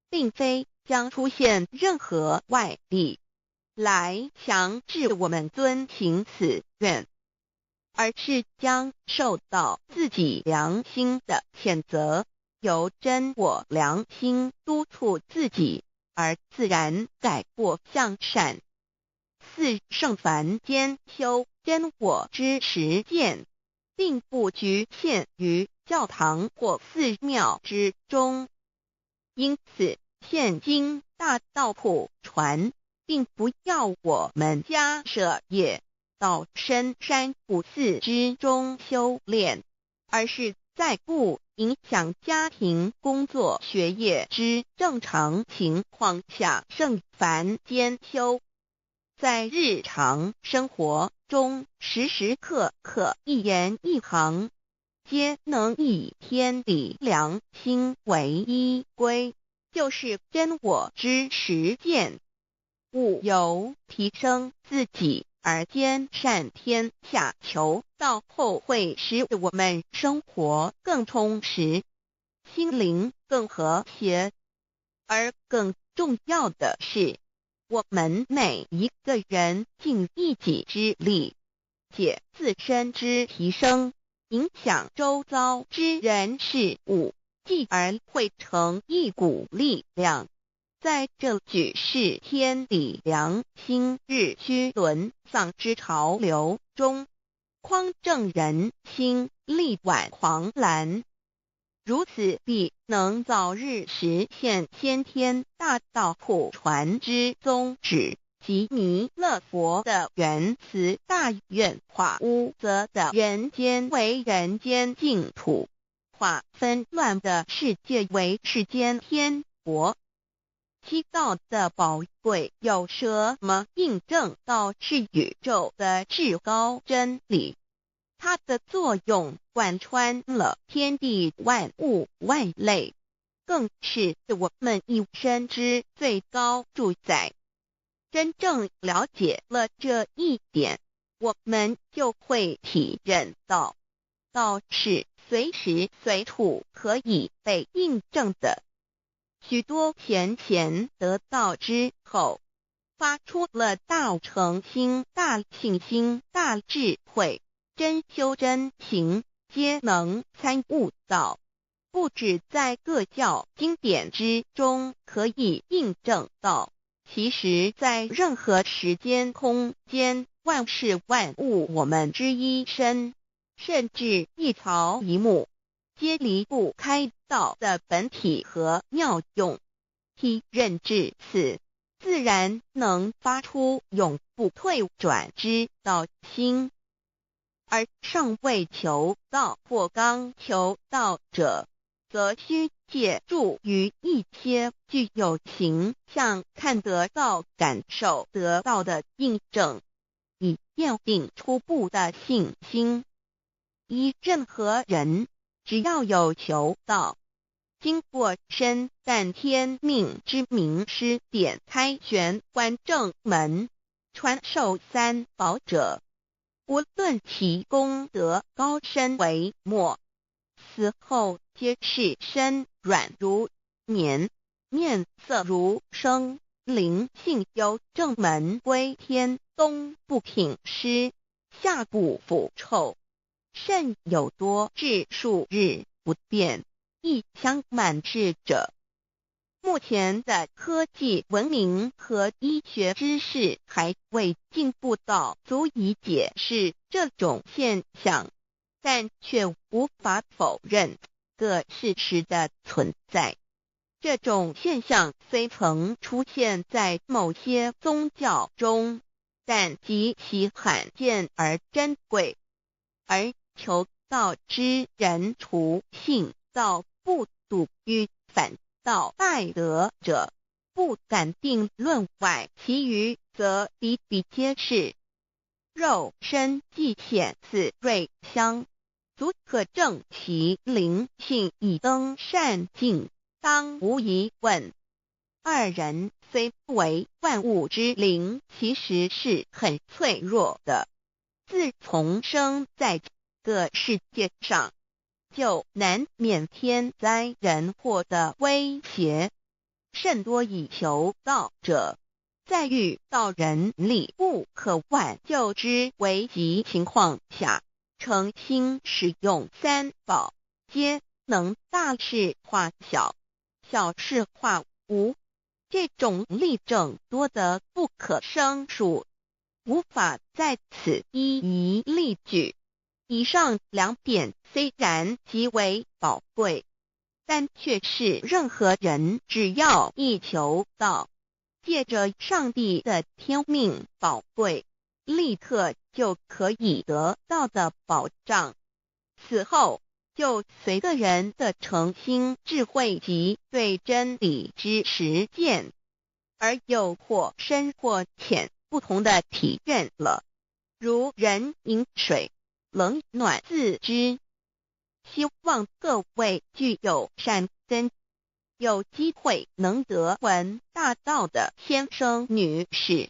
並非將出現任何外力來強制我們遵行此願。而是将受到自己良心的谴责，由真我良心督促自己，而自然改过向善。四圣凡间修真我之实践，并不局限于教堂或寺庙之中。因此，现今大道普传，并不要我们家舍业到深山古寺之中修炼，而是在不影响家庭、工作、学业之正常情况下，圣凡兼修，在日常生活中时时刻刻一言一行，皆能以天理良心为依归，就是真我之实践。务由提升自己而兼善天下求道后，会使我们生活更充实，心灵更和谐。而更重要的是，我们每一个人尽一己之力，借自身之提升，影响周遭之人事物，继而汇成一股力量。在这举世天理良心日趋沦丧之潮流中，匡正人心，力挽狂澜，如此必能早日实现先天大道普传之宗旨及弥勒佛的原慈大愿，化污浊的人间为人间净土，化纷乱的世界为世间天国。七道的宝贵有什么印证？道是宇宙的至高真理，它的作用贯穿了天地万物万类，更是我们一生之最高主宰。真正了解了这一点，我们就会体认到，道是随时随处可以被印证的。许多前贤得道之后，发出了大诚心、大信心、大智慧，真修真行，皆能参悟道。不止在各教经典之中可以印证到，其实在任何时间空间、万事万物，我们之一身，甚至一草一木，皆离不开道的本体和妙用。体认至此，自然能发出永不退转之道心。而尚未求道或刚求道者，则须借助于一些具有形象看得到、感受得到的印证，以奠定初步的信心。依任何人，只要有求道，经过深赞天命之名师点开玄关正门，传授三宝者，无论其功德高深微末，死后皆是身软如绵，面色如生，灵性由正门归天，冬不挺尸，夏不腐臭。甚有多至数日不变，亦相满志者。目前的科技文明和医学知识还未进步到足以解释这种现象，但却无法否认个事实的存在。这种现象虽曾出现在某些宗教中，但极其罕见而珍贵。而求道之人，除信道不笃与反道败德者，不敢定论外，其余则比比皆是。肉身既显此瑞相，足可证其灵性已登善境，当无疑问。二人虽为万物之灵，其实是很脆弱的。自从生在这个世界上，就难免天灾人祸的威胁。甚多以求道者，在遇到人力不可挽救之危急情况下，诚心使用三宝，皆能大事化小，小事化无。这种例证多得不可胜数，无法在此一一例举。以上两点虽然极为宝贵，但却是任何人只要一求道，借着上帝的天命宝贵，立刻就可以得到的保障。此后，就随个人的诚心、智慧及对真理之实践，而有或深或浅不同的体认了。如人饮水，冷暖自知。希望各位具有善根，有机会能得闻大道的先生女士，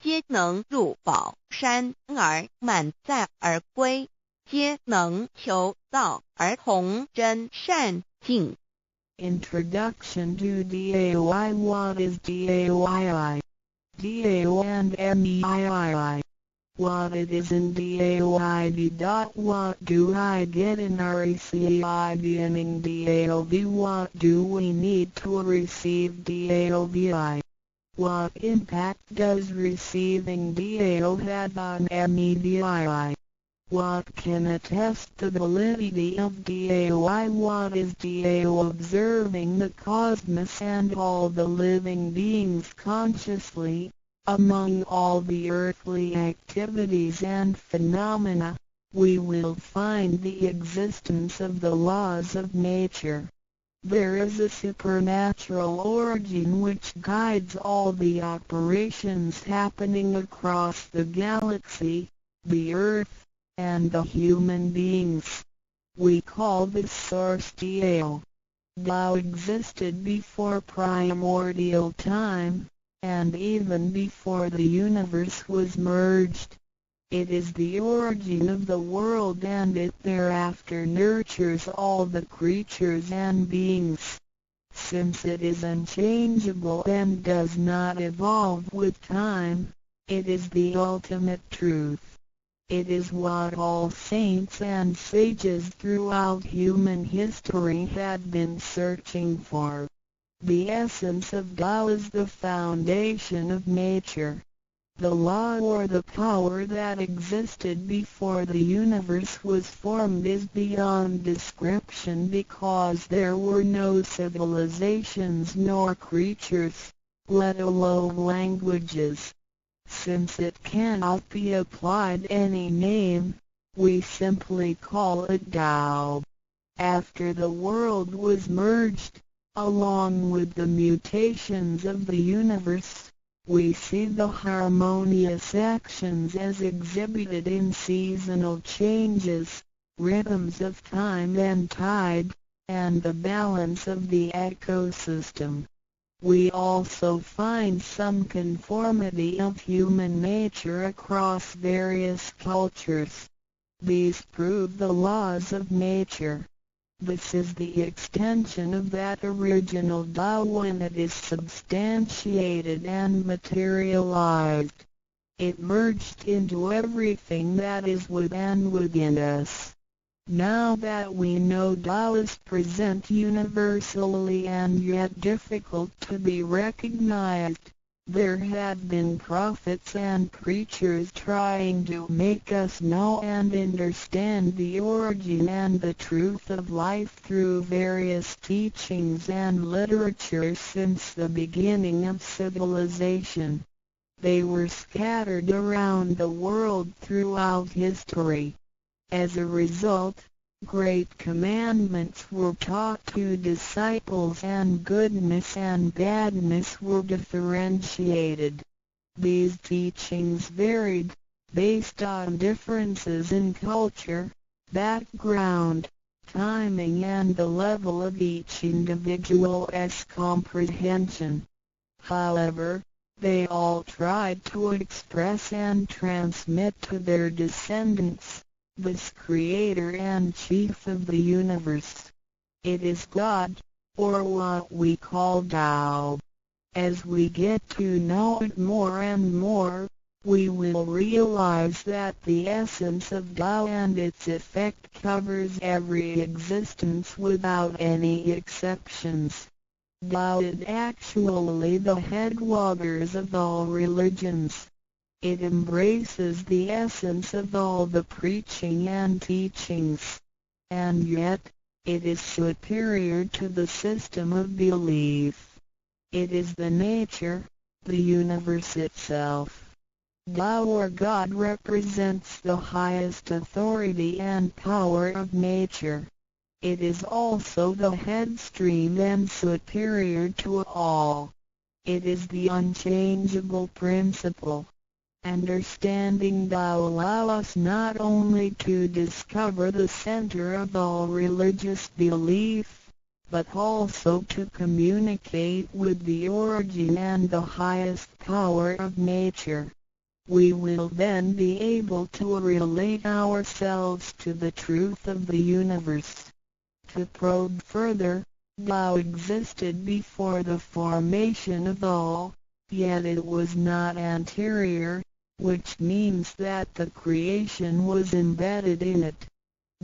皆能入宝山而满载而归，皆能求道而同真善境。 Introduction to DAOI. What is DAOII? DAO and MEIII. What it is in DAOID. What do I get in RECEID DAOV? What do we need to receive DAOVI? What impact does receiving DAO have on MEDII? What can attest the validity of DAOI? What is DAO? Observing the cosmos and all the living beings consciously, among all the earthly activities and phenomena, we will find the existence of the laws of nature. There is a supernatural origin which guides all the operations happening across the galaxy, the earth, and the human beings. We call this source Tao. Tao existed before primordial time, and even before the universe was merged. It is the origin of the world, and it thereafter nurtures all the creatures and beings. Since it is unchangeable and does not evolve with time, it is the ultimate truth. It is what all saints and sages throughout human history have been searching for. The essence of Tao is the foundation of nature. The law or the power that existed before the universe was formed is beyond description because there were no civilizations nor creatures, let alone languages. Since it cannot be applied any name, we simply call it Tao. After the world was merged, along with the mutations of the universe, we see the harmonious actions as exhibited in seasonal changes, rhythms of time and tide, and the balance of the ecosystem. We also find some conformity of human nature across various cultures. These prove the laws of nature. This is the extension of that original Tao when it is substantiated and materialized. It merged into everything that is with and within us. Now that we know Tao is present universally and yet difficult to be recognized, there have been prophets and preachers trying to make us know and understand the origin and the truth of life through various teachings and literature since the beginning of civilization. They were scattered around the world throughout history. As a result, great commandments were taught to disciples and goodness and badness were differentiated. These teachings varied, based on differences in culture, background, timing and the level of each individual's comprehension. However, they all tried to express and transmit to their descendants this creator and chief of the universe. It is God, or what we call Tao. As we get to know it more and more, We will realize that the essence of Tao and its effect covers every existence without any exceptions. Tao is actually the headwaters of all religions. It embraces the essence of all the preaching and teachings. And yet, it is superior to the system of belief. It is the nature, the universe itself. Tao or God represents the highest authority and power of nature. It is also the headstream and superior to all. It is the unchangeable principle. Understanding Tao allow us not only to discover the center of all religious belief, but also to communicate with the origin and the highest power of nature. We will then be able to relate ourselves to the truth of the universe. To probe further, Tao existed before the formation of all, yet it was not anterior, which means that the creation was embedded in it.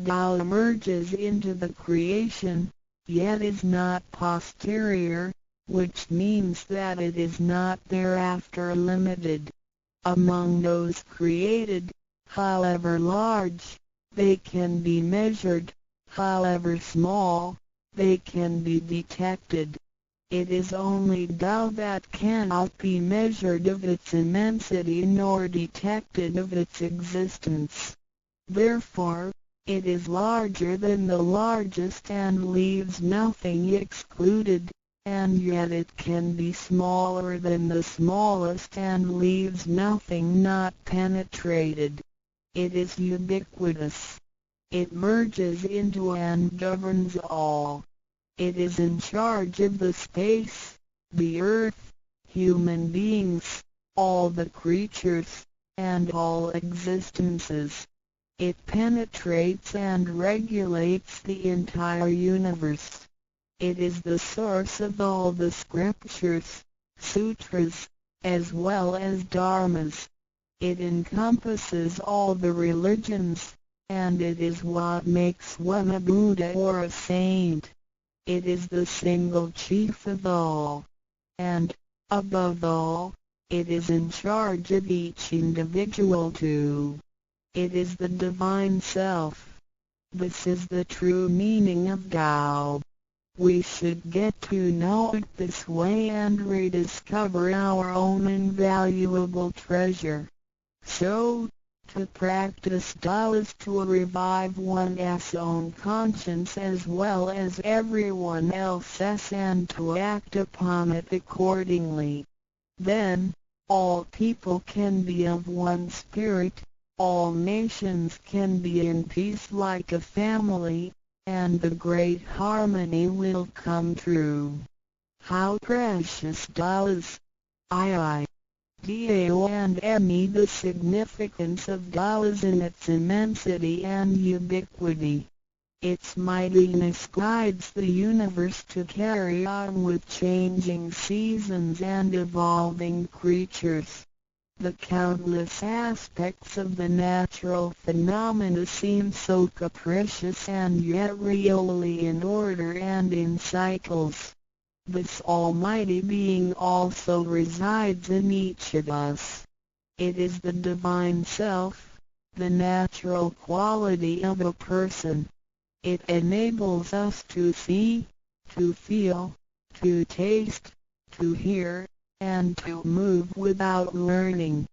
Tao emerges into the creation, yet is not posterior, which means that it is not thereafter limited. Among those created, however large, they can be measured, however small, they can be detected. It is only Tao that cannot be measured of its immensity nor detected of its existence. Therefore, it is larger than the largest and leaves nothing excluded, and yet it can be smaller than the smallest and leaves nothing not penetrated. It is ubiquitous. It merges into and governs all. It is in charge of the space, the earth, human beings, all the creatures, and all existences. It penetrates and regulates the entire universe. It is the source of all the scriptures, sutras, as well as dharmas. It encompasses all the religions, and it is what makes one a Buddha or a saint. It is the single chief of all. And, above all, it is in charge of each individual too. It is the divine self. This is the true meaning of Tao. We should get to know it this way and rediscover our own invaluable treasure. So, to practice Tao is to revive one's own conscience as well as everyone else's and to act upon it accordingly. Then, all people can be of one spirit, all nations can be in peace like a family, and the great harmony will come true. How precious Tao is! I. Dao and Me. The significance of Tao is in its immensity and ubiquity. Its mightiness guides the universe to carry on with changing seasons and evolving creatures. The countless aspects of the natural phenomena seem so capricious and yet really in order and in cycles. This Almighty Being also resides in each of us. It is the Divine Self, the natural quality of a person. It enables us to see, to feel, to taste, to hear, and to move without learning.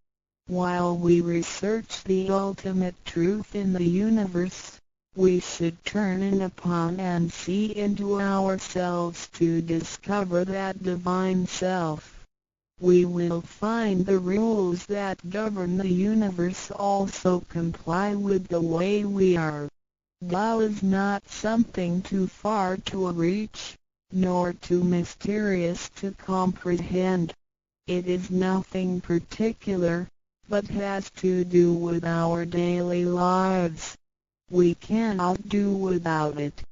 While we research the ultimate truth in the universe, we should turn in upon and see into ourselves to discover that divine self. We will find the rules that govern the universe also comply with the way we are. Tao is not something too far to reach, nor too mysterious to comprehend. It is nothing particular, but has to do with our daily lives. We cannot do without it.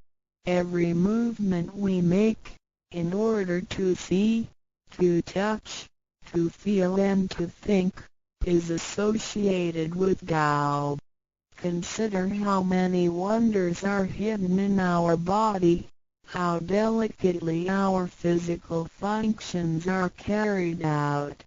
Every movement we make, in order to see, to touch, to feel and to think, is associated with Tao. Consider how many wonders are hidden in our body, how delicately our physical functions are carried out.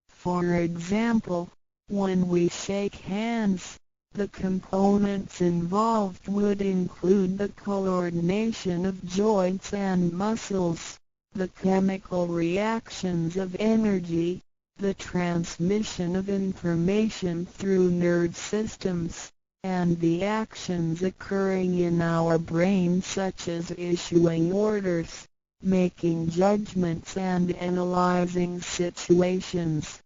For example, when we shake hands, the components involved would include the coordination of joints and muscles, the chemical reactions of energy, the transmission of information through nerve systems, and the actions occurring in our brain such as issuing orders, making judgments and analyzing situations.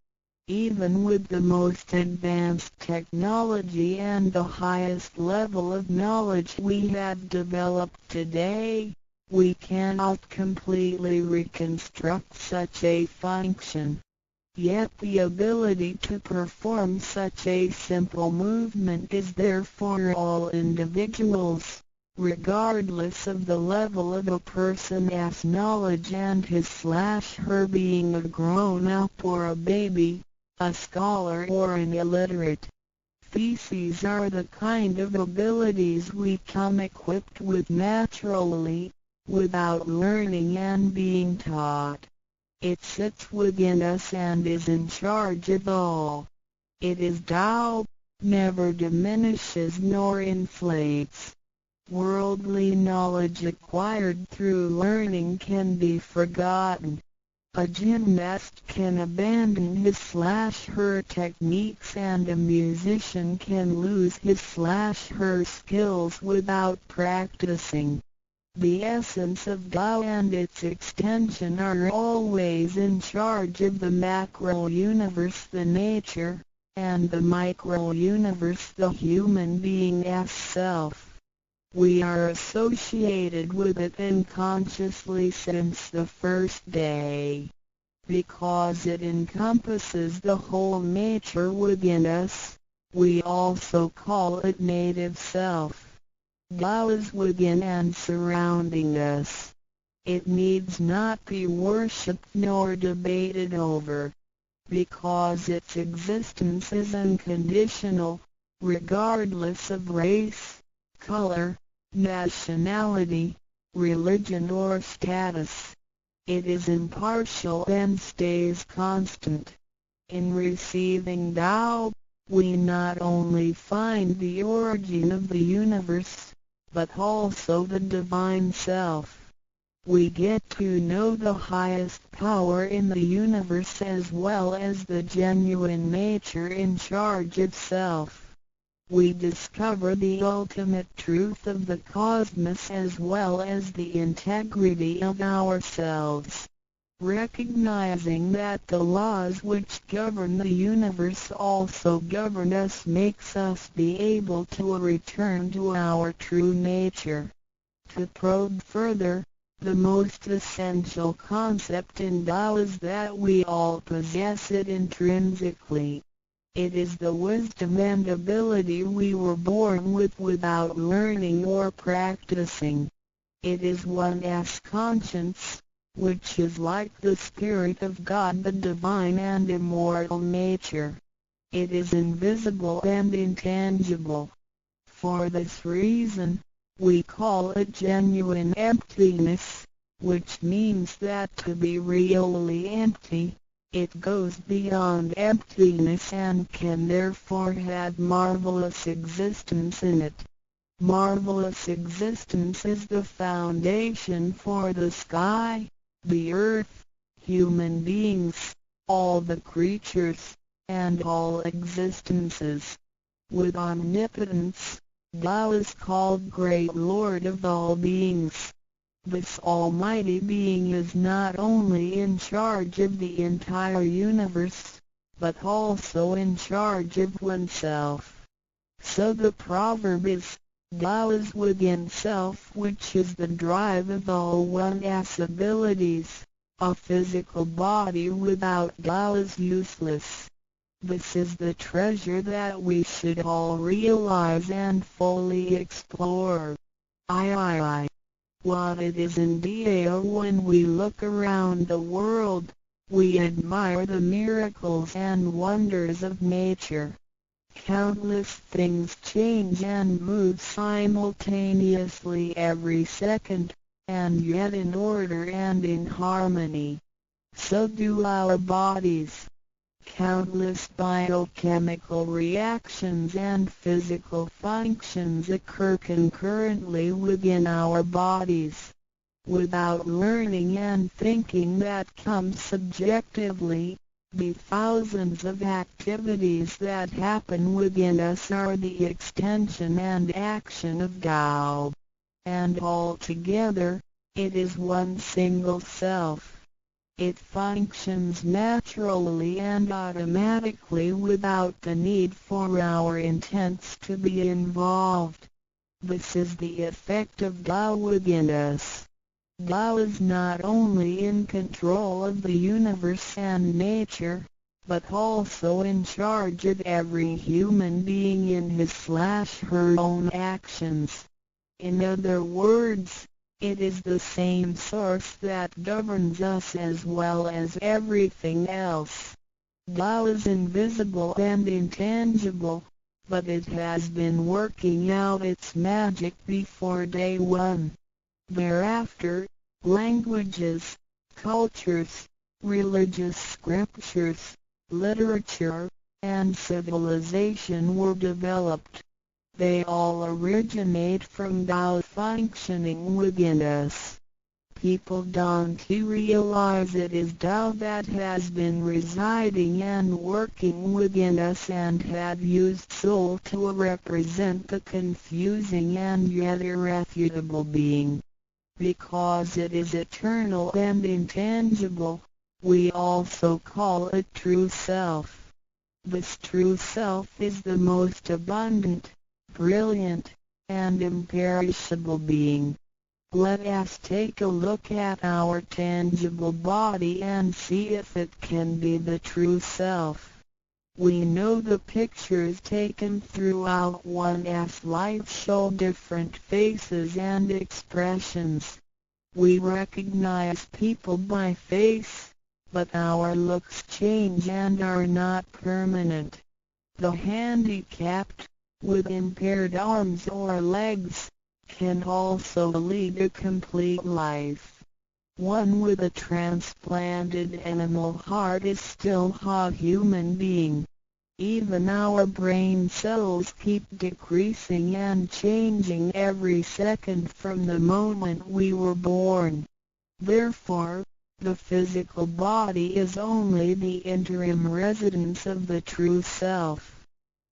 Even with the most advanced technology and the highest level of knowledge we have developed today, we cannot completely reconstruct such a function. Yet the ability to perform such a simple movement is there for all individuals, regardless of the level of a person's knowledge and his/her being a grown-up or a baby, a scholar or an illiterate. Theses are the kind of abilities we come equipped with naturally, without learning and being taught. It sits within us and is in charge of all. It is Tao, never diminishes nor inflates. Worldly knowledge acquired through learning can be forgotten. A gymnast can abandon his/her techniques and a musician can lose his/her skills without practicing. The essence of Tao and its extension are always in charge of the macro-universe, the nature, and the micro-universe, the human being's self. We are associated with it unconsciously since the first day. Because it encompasses the whole nature within us, we also call it native self. Tao is within and surrounding us. It needs not be worshipped nor debated over, because its existence is unconditional, regardless of race, color, nationality, religion or status. It is impartial and stays constant. In receiving Tao, we not only find the origin of the universe, but also the divine self. We get to know the highest power in the universe as well as the genuine nature in charge of self. We discover the ultimate truth of the cosmos as well as the integrity of ourselves. Recognizing that the laws which govern the universe also govern us makes us be able to return to our true nature. To probe further, the most essential concept in Tao is that we all possess it intrinsically. It is the wisdom and ability we were born with without learning or practicing. It is one's conscience, which is like the Spirit of God, the divine and immortal nature. It is invisible and intangible. For this reason, we call it genuine emptiness, which means that to be really empty, it goes beyond emptiness and can therefore have marvelous existence in it. Marvelous existence is the foundation for the sky, the earth, human beings, all the creatures, and all existences. With omnipotence, Tao is called Great Lord of all beings. This almighty being is not only in charge of the entire universe, but also in charge of oneself. So the proverb is, Tao is within self, which is the drive of all one's abilities. A physical body without Tao is useless. This is the treasure that we should all realize and fully explore. I. What it is in Tao when we look around the world, We admire the miracles and wonders of nature. Countless things change and move simultaneously every second, and yet in order and in harmony. So do our bodies. Countless biochemical reactions and physical functions occur concurrently within our bodies. Without learning and thinking that come subjectively, the thousands of activities that happen within us are the extension and action of Tao. And altogether, it is one single self. It functions naturally and automatically without the need for our intents to be involved. This is the effect of Tao within us. Tao is not only in control of the universe and nature, but also in charge of every human being in his/her own actions. In other words, it is the same source that governs us as well as everything else. Tao is invisible and intangible, but it has been working out its magic before day one. Thereafter, languages, cultures, religious scriptures, literature, and civilization were developed. They all originate from Tao functioning within us. People don't realize it is Tao that has been residing and working within us and have used soul to represent the confusing and yet irrefutable being. Because it is eternal and intangible, we also call it true self. This true self is the most abundant, brilliant, and imperishable being. Let us take a look at our tangible body and see if it can be the true self. We know the pictures taken throughout one's life show different faces and expressions. We recognize people by face, but our looks change and are not permanent. The handicapped, with impaired arms or legs, can also lead a complete life. One with a transplanted animal heart is still a human being. Even our brain cells keep decreasing and changing every second from the moment we were born. Therefore, the physical body is only the interim residence of the true self.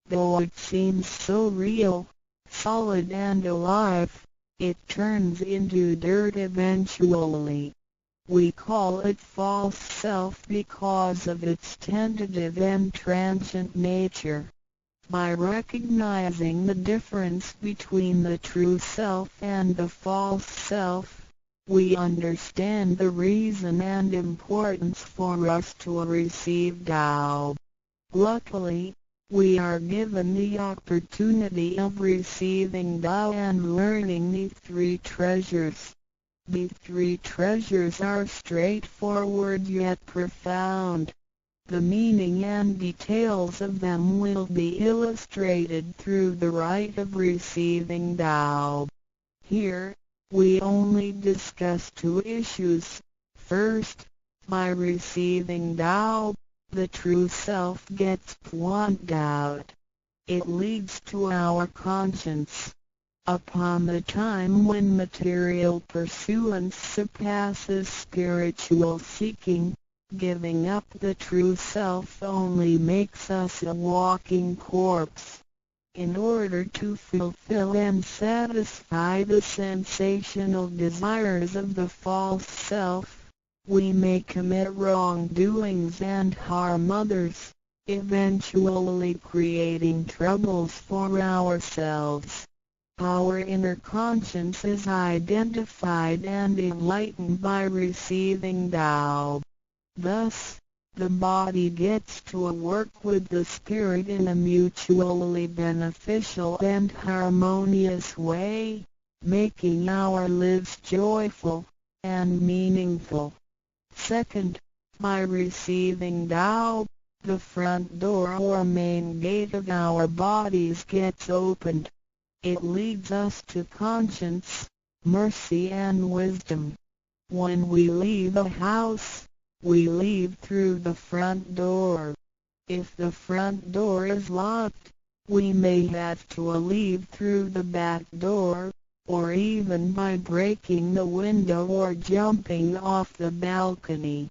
Though it seems so real, solid and alive, it turns into dirt eventually. We call it false self because of its tentative and transient nature. By recognizing the difference between the true self and the false self, we understand the reason and importance for us to receive Tao. Luckily, we are given the opportunity of receiving Tao and learning the three treasures. The three treasures are straightforward yet profound. The meaning and details of them will be illustrated through the rite of receiving Tao. Here, we only discuss two issues. First, by receiving Tao, the true self gets pointed out. It leads to our conscience. Upon the time when material pursuance surpasses spiritual seeking, giving up the true self only makes us a walking corpse. In order to fulfill and satisfy the sensational desires of the false self, we may commit wrongdoings and harm others, eventually creating troubles for ourselves. Our inner conscience is identified and enlightened by receiving Tao. Thus, the body gets to work with the spirit in a mutually beneficial and harmonious way, making our lives joyful and meaningful. Second, By receiving Tao, the front door or main gate of our bodies gets opened. It leads us to conscience, mercy and wisdom. When we leave a house, we leave through the front door. If the front door is locked, we may have to leave through the back door, or even by breaking the window or jumping off the balcony.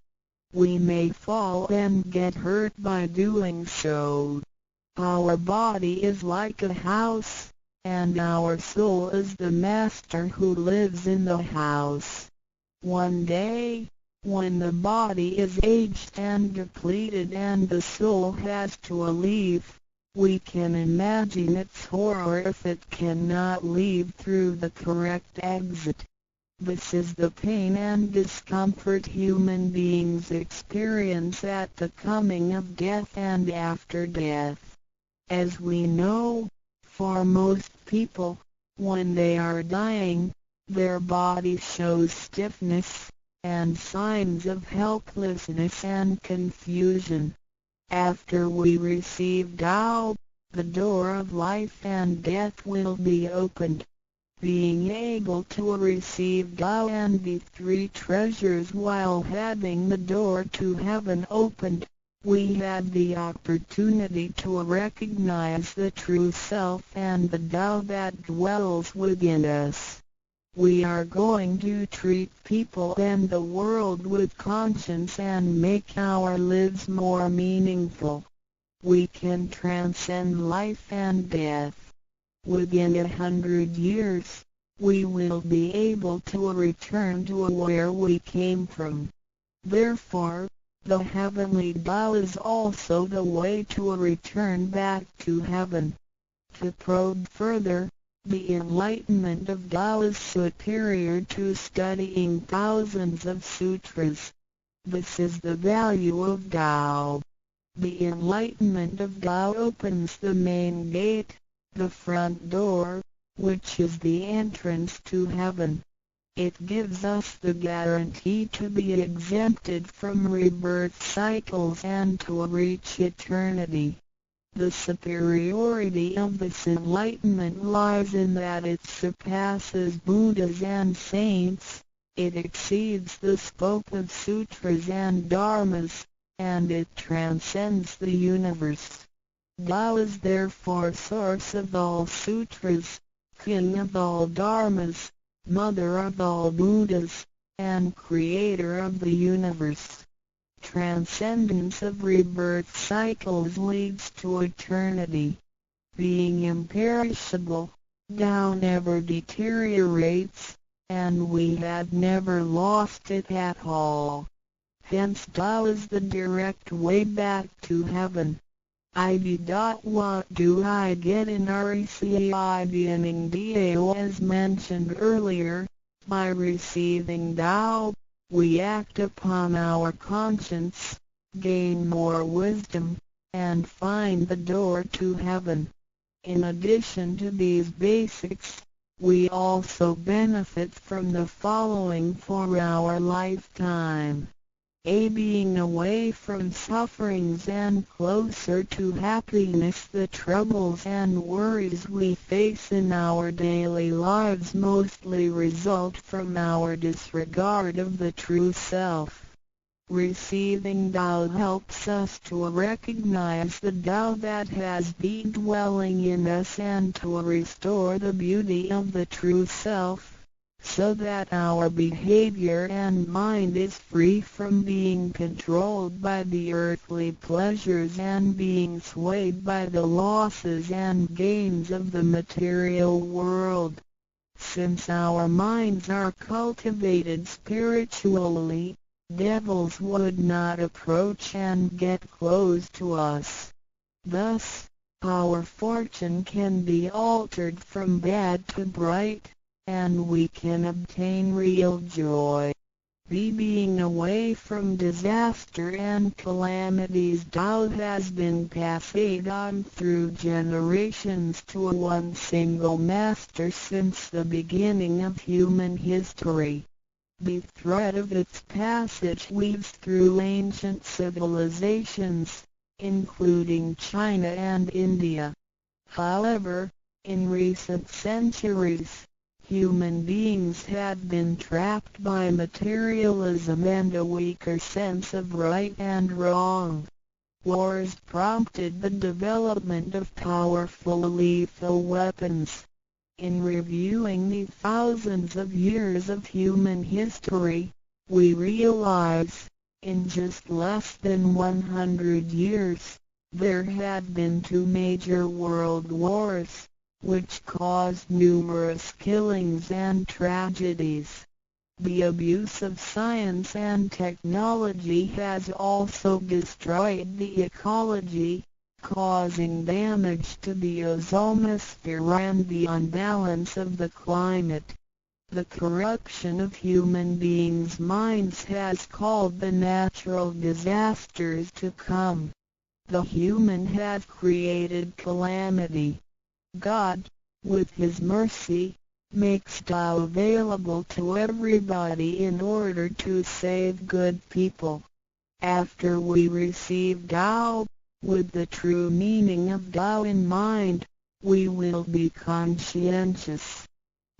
We may fall and get hurt by doing so. Our body is like a house, and our soul is the master who lives in the house. One day, when the body is aged and depleted and the soul has to leave, we can imagine its horror if it cannot leave through the correct exit. This is the pain and discomfort human beings experience at the coming of death and after death. As we know, for most people, when they are dying, their body shows stiffness, and signs of helplessness and confusion. After we receive Tao, the door of life and death will be opened. Being able to receive Tao and the three treasures while having the door to heaven opened, we have the opportunity to recognize the true self and the Tao that dwells within us. We are going to treat people and the world with conscience and make our lives more meaningful. We can transcend life and death. Within 100 years, we will be able to return to where we came from. Therefore, the heavenly Tao is also the way to return back to heaven. To probe further, the enlightenment of Tao is superior to studying thousands of sutras. This is the value of Tao. The enlightenment of Tao opens the main gate, the front door, which is the entrance to heaven. It gives us the guarantee to be exempted from rebirth cycles and to reach eternity. The superiority of this enlightenment lies in that it surpasses Buddhas and saints, it exceeds the scope of sutras and dharmas, and it transcends the universe. Tao is therefore source of all sutras, king of all dharmas, mother of all Buddhas, and creator of the universe. Transcendence of rebirth cycles leads to eternity. Being imperishable, Tao never deteriorates, and we have never lost it at all. Hence Tao is the direct way back to heaven. ID. What do I get in receiving Dao? As mentioned earlier, by receiving Tao, we act upon our conscience, gain more wisdom, and find the door to heaven. In addition to these basics, we also benefit from the following for our lifetime. A. Being away from sufferings and closer to happiness. The troubles and worries we face in our daily lives mostly result from our disregard of the true self. Receiving Tao helps us to recognize the Tao that has been dwelling in us and to restore the beauty of the true self, so that our behavior and mind is free from being controlled by the earthly pleasures and being swayed by the losses and gains of the material world. Since our minds are cultivated spiritually, devils would not approach and get close to us. Thus, our fortune can be altered from bad to bright, and we can obtain real joy. B. Being away from disaster and calamities. Tao has been passed on through generations to one single master since the beginning of human history. The thread of its passage weaves through ancient civilizations, including China and India. However, in recent centuries, human beings have been trapped by materialism and a weaker sense of right and wrong. Wars prompted the development of powerful lethal weapons. In reviewing the thousands of years of human history, we realize, in just less than 100 years, there have been two major world wars, which caused numerous killings and tragedies. The abuse of science and technology has also destroyed the ecology, causing damage to the ozonosphere and the unbalance of the climate. The corruption of human beings' minds has called the natural disasters to come. The human have created calamity. God, with His mercy, makes Tao available to everybody in order to save good people. After we receive Tao, with the true meaning of Tao in mind, we will be conscientious.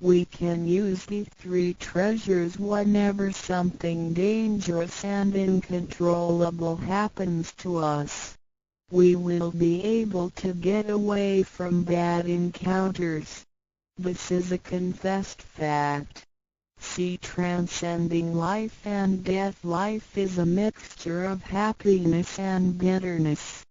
We can use the three treasures whenever something dangerous and uncontrollable happens to us. We will be able to get away from bad encounters. This is a confessed fact. See Transcending Life and Death. Life is a mixture of happiness and bitterness.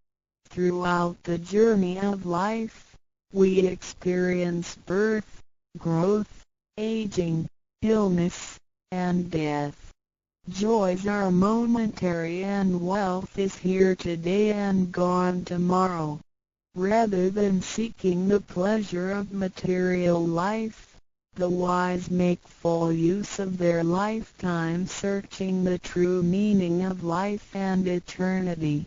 Throughout the journey of life, we experience birth, growth, aging, illness, and death. Joys are momentary and wealth is here today and gone tomorrow. Rather than seeking the pleasure of material life, the wise make full use of their lifetime searching the true meaning of life and eternity.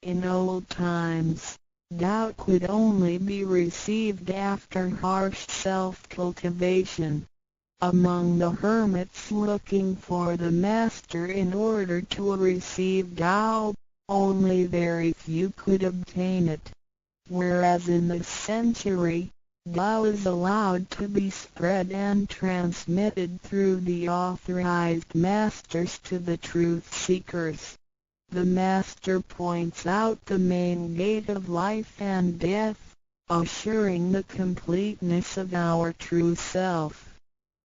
In old times, Tao could only be received after harsh self-cultivation. Among the hermits looking for the master in order to receive Tao, only very few could obtain it. Whereas in this century, Tao is allowed to be spread and transmitted through the authorized masters to the truth seekers. The master points out the main gate of life and death, assuring the completeness of our true self.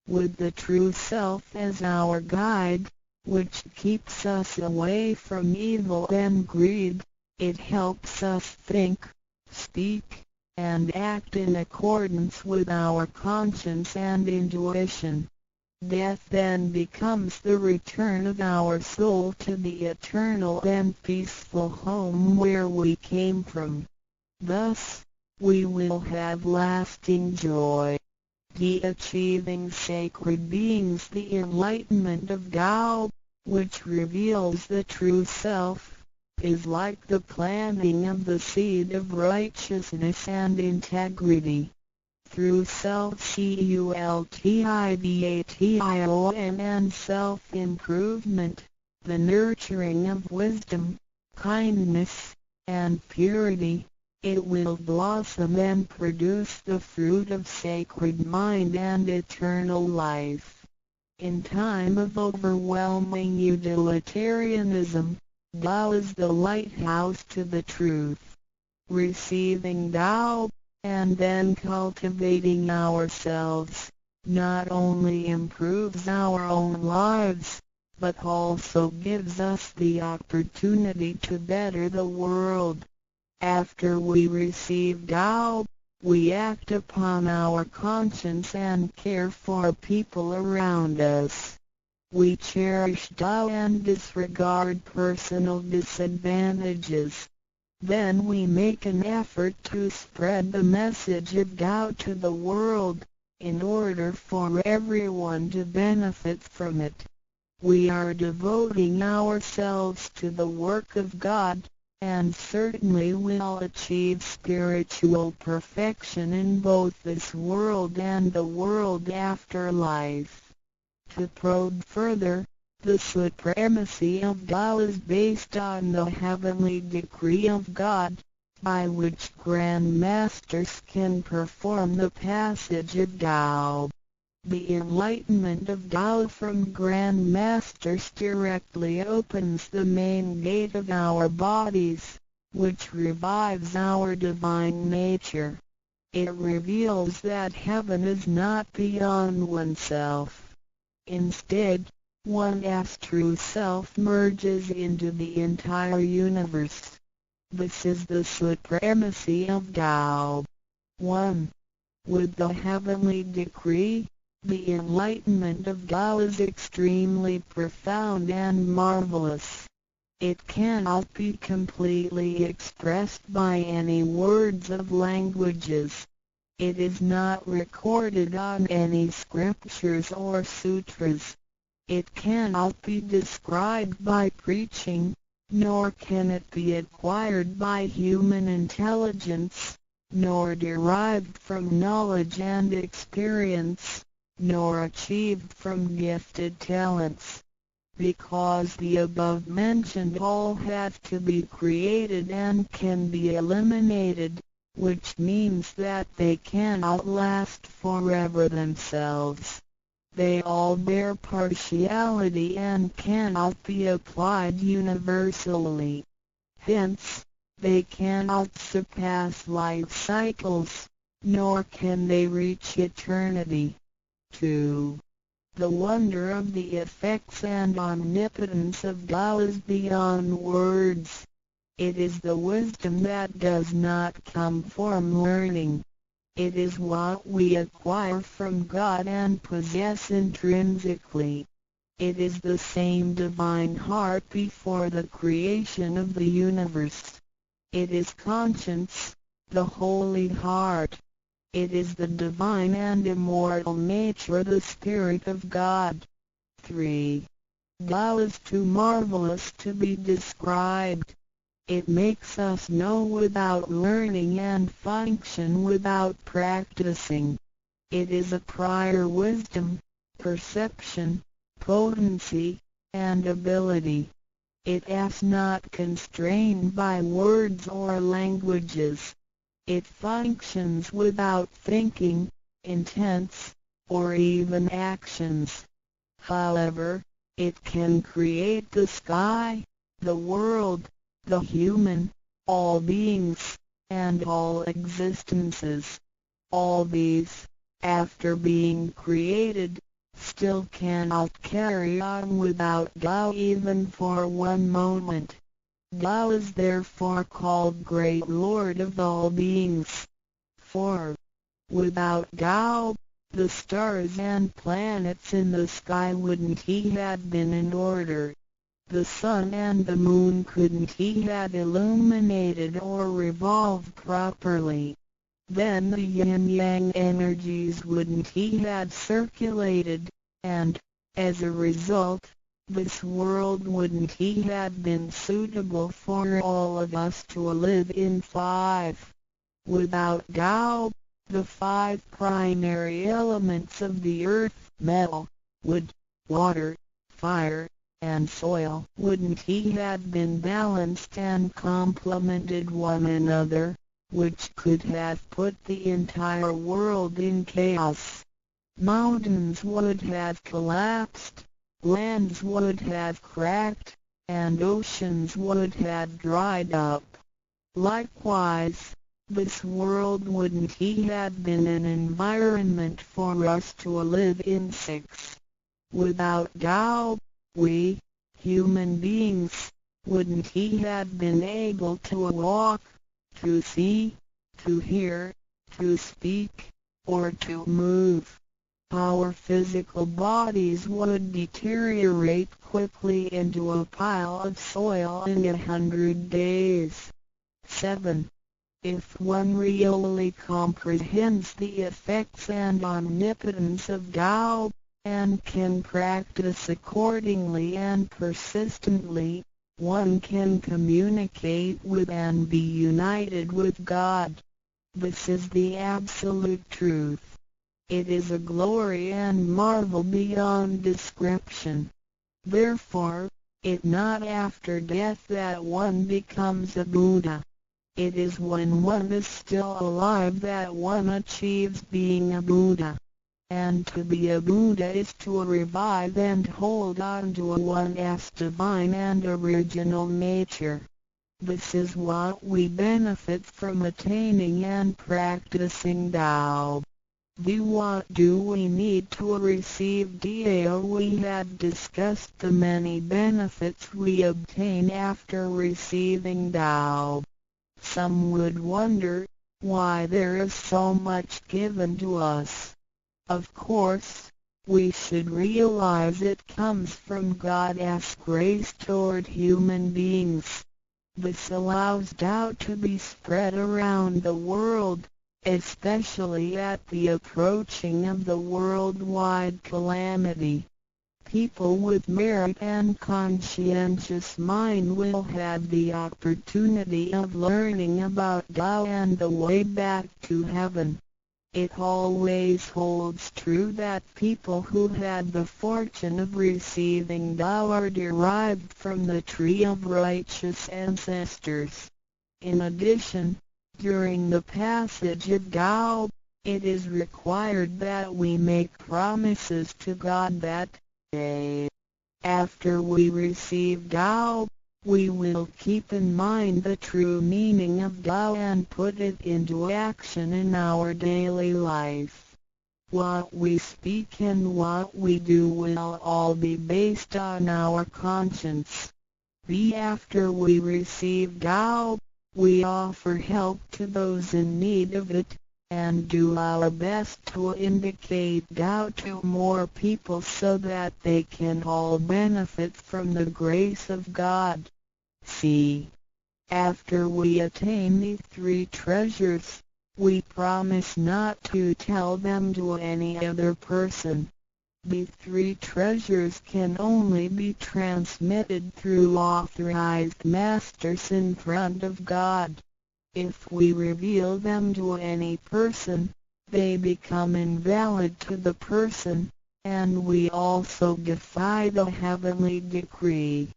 With the true self as our guide, which keeps us away from evil and greed, it helps us think, speak, and act in accordance with our conscience and intuition. Death then becomes the return of our soul to the eternal and peaceful home where we came from. Thus, we will have lasting joy. The achieving sacred beings, the enlightenment of Tao, which reveals the true self, is like the planting of the seed of righteousness and integrity. Through self-cultivation and self-improvement, the nurturing of wisdom, kindness, and purity, it will blossom and produce the fruit of sacred mind and eternal life. In time of overwhelming utilitarianism, Tao is the lighthouse to the truth. Receiving Tao, and then cultivating ourselves, not only improves our own lives, but also gives us the opportunity to better the world. After we receive Tao, we act upon our conscience and care for people around us. We cherish Tao and disregard personal disadvantages. Then we make an effort to spread the message of Tao to the world, in order for everyone to benefit from it. We are devoting ourselves to the work of God, and certainly will achieve spiritual perfection in both this world and the world after life. To probe further, the supremacy of Tao is based on the heavenly decree of God, by which Grand Masters can perform the passage of Tao. The enlightenment of Tao from Grand Masters directly opens the main gate of our bodies, which revives our divine nature. It reveals that heaven is not beyond oneself. Instead, one's true self merges into the entire universe. This is the supremacy of Tao. 1. With the heavenly decree, the enlightenment of Tao is extremely profound and marvelous. It cannot be completely expressed by any words of languages. It is not recorded on any scriptures or sutras. It cannot be described by preaching, nor can it be acquired by human intelligence, nor derived from knowledge and experience, nor achieved from gifted talents. Because the above-mentioned all have to be created and can be eliminated, which means that they cannot last forever themselves. They all bear partiality and cannot be applied universally. Hence, they cannot surpass life cycles, nor can they reach eternity. 2. The wonder of the effects and omnipotence of Tao is beyond words. It is the wisdom that does not come from learning. It is what we acquire from God and possess intrinsically. It is the same divine heart before the creation of the universe. It is conscience, the holy heart. It is the divine and immortal nature, the Spirit of God. 3. Tao is too marvelous to be described. It makes us know without learning and function without practicing. It is a prior wisdom, perception, potency, and ability. It is not constrained by words or languages. It functions without thinking, intents, or even actions. However, it can create the sky, the world, the human, all beings, and all existences. All these, after being created, still cannot carry on without Tao even for one moment. Tao is therefore called Great Lord of all beings. 4. Without Tao, the stars and planets in the sky wouldn't have been in order. The sun and the moon couldn't have illuminated or revolved properly. Then the yin-yang energies wouldn't have circulated, and, as a result, this world wouldn't have been suitable for all of us to live in. 5. Without Tao, the 5 primary elements of the earth, metal, wood, water, fire, and soil, wouldn't have been balanced and complemented one another, which could have put the entire world in chaos. Mountains would have collapsed, lands would have cracked, and oceans would have dried up. Likewise, this world wouldn't have been an environment for us to live in. 6. Without Tao, we, human beings, wouldn't have been able to walk, to see, to hear, to speak, or to move. Our physical bodies would deteriorate quickly into a pile of soil in 100 days. 7. If one really comprehends the effects and omnipotence of Tao, and can practice accordingly and persistently, one can communicate with and be united with God. This is the absolute truth. It is a glory and marvel beyond description. Therefore, it not after death that one becomes a Buddha. It is when one is still alive that one achieves being a Buddha. And to be a Buddha is to revive and hold on to one's divine and original nature. This is what we benefit from attaining and practicing Tao. The what do we need to receive Dao? We have discussed the many benefits we obtain after receiving Tao. Some would wonder why there is so much given to us. Of course, we should realize it comes from God's grace toward human beings. This allows Tao to be spread around the world, especially at the approaching of the worldwide calamity. People with merit and conscientious mind will have the opportunity of learning about Tao and the way back to heaven. It always holds true that people who had the fortune of receiving Tao are derived from the tree of righteous ancestors. In addition, during the passage of Tao, it is required that we make promises to God that, A. After we receive Tao, we will keep in mind the true meaning of Tao and put it into action in our daily life. What we speak and what we do will all be based on our conscience. B. After we receive Tao, we offer help to those in need of it, and do our best to indicate Tao to more people so that they can all benefit from the grace of God. C. After we attain the three treasures, we promise not to tell them to any other person. The three treasures can only be transmitted through authorized masters in front of God. If we reveal them to any person, they become invalid to the person, and we also defy the heavenly decree.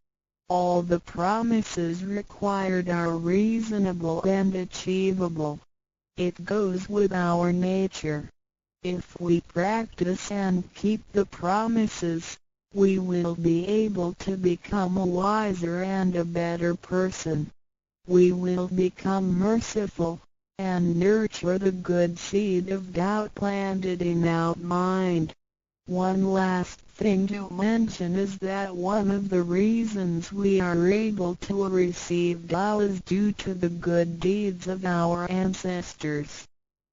All the promises required are reasonable and achievable. It goes with our nature. If we practice and keep the promises, we will be able to become a wiser and a better person. We will become merciful, and nurture the good seed of Tao planted in our mind. One last thing to mention is that one of the reasons we are able to receive Tao is due to the good deeds of our ancestors.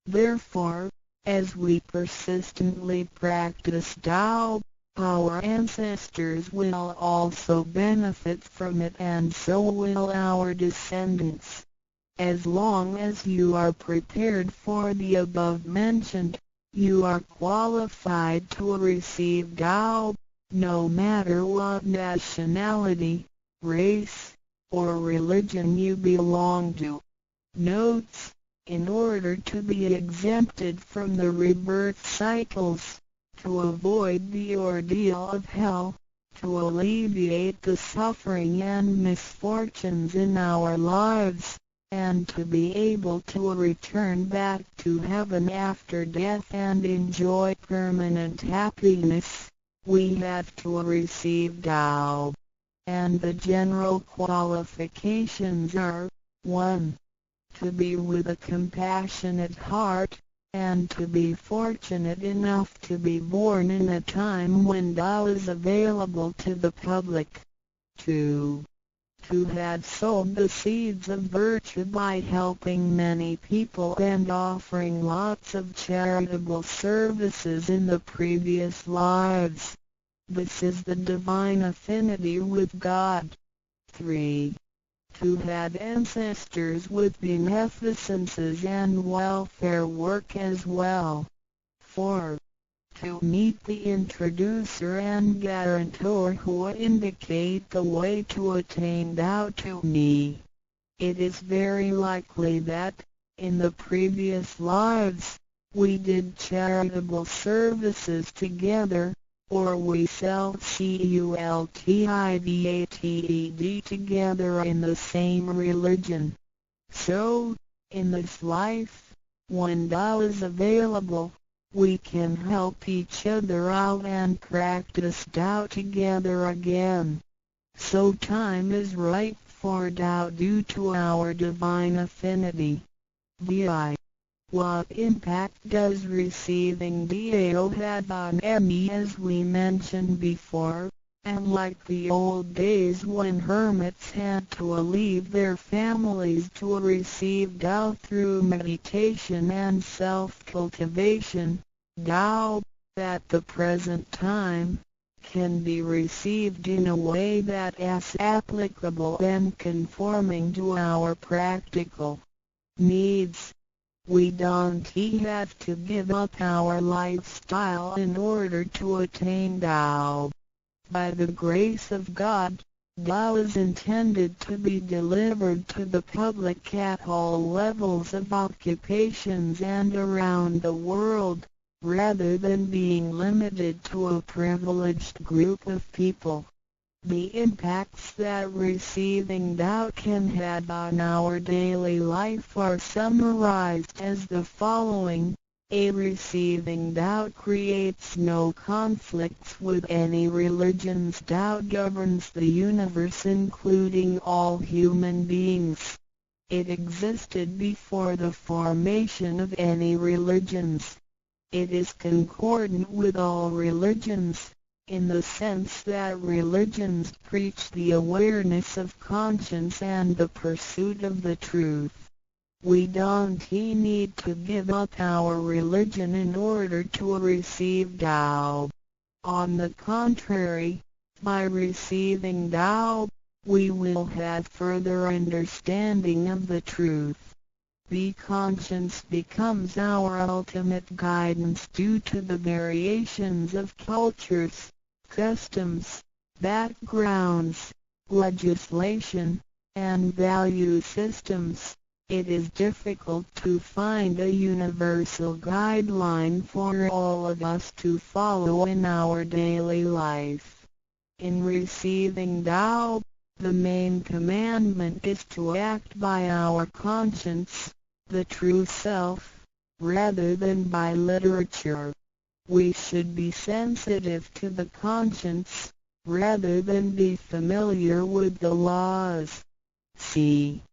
Therefore, as we persistently practice Tao, our ancestors will also benefit from it, and so will our descendants. As long as you are prepared for the above mentioned, you are qualified to receive Tao, no matter what nationality, race, or religion you belong to. Notes: in order to be exempted from the rebirth cycles, to avoid the ordeal of hell, to alleviate the suffering and misfortunes in our lives, and to be able to return back to heaven after death and enjoy permanent happiness, we have to receive Tao. And the general qualifications are, 1. To be with a compassionate heart, and to be fortunate enough to be born in a time when Tao is available to the public. 2. To have sowed the seeds of virtue by helping many people and offering lots of charitable services in the previous lives. This is the divine affinity with God. 3. To have ancestors with beneficences and welfare work as well. 4. To meet the introducer and guarantor who indicate the way to attain Tao to me. It is very likely that, in the previous lives, We did charitable services together, or we self-cultivated together in the same religion. So, in this life, when Tao is available, we can help each other out and practice Tao together again. So time is right for Tao due to our divine affinity. VI. What impact does receiving Tao have on me? As we mentioned before, unlike the old days when hermits had to leave their families to receive Tao through meditation and self-cultivation, Tao, at the present time, can be received in a way that is applicable and conforming to our practical needs. We don't have to give up our lifestyle in order to attain Tao. By the grace of God, Tao is intended to be delivered to the public at all levels of occupations and around the world, rather than being limited to a privileged group of people. The impacts that receiving Tao can have on our daily life are summarized as the following. A. Receiving Tao creates no conflicts with any religions. Tao governs the universe, including all human beings. It existed before the formation of any religions. It is concordant with all religions, in the sense that religions preach the awareness of conscience and the pursuit of the truth. We don't need to give up our religion in order to receive Tao. On the contrary, by receiving Tao, we will have further understanding of the truth. The conscience becomes our ultimate guidance due to the variations of cultures, customs, backgrounds, legislation, and value systems. It is difficult to find a universal guideline for all of us to follow in our daily life. In receiving Tao, the main commandment is to act by our conscience, the true self, rather than by literature. We should be sensitive to the conscience, rather than be familiar with the laws. C.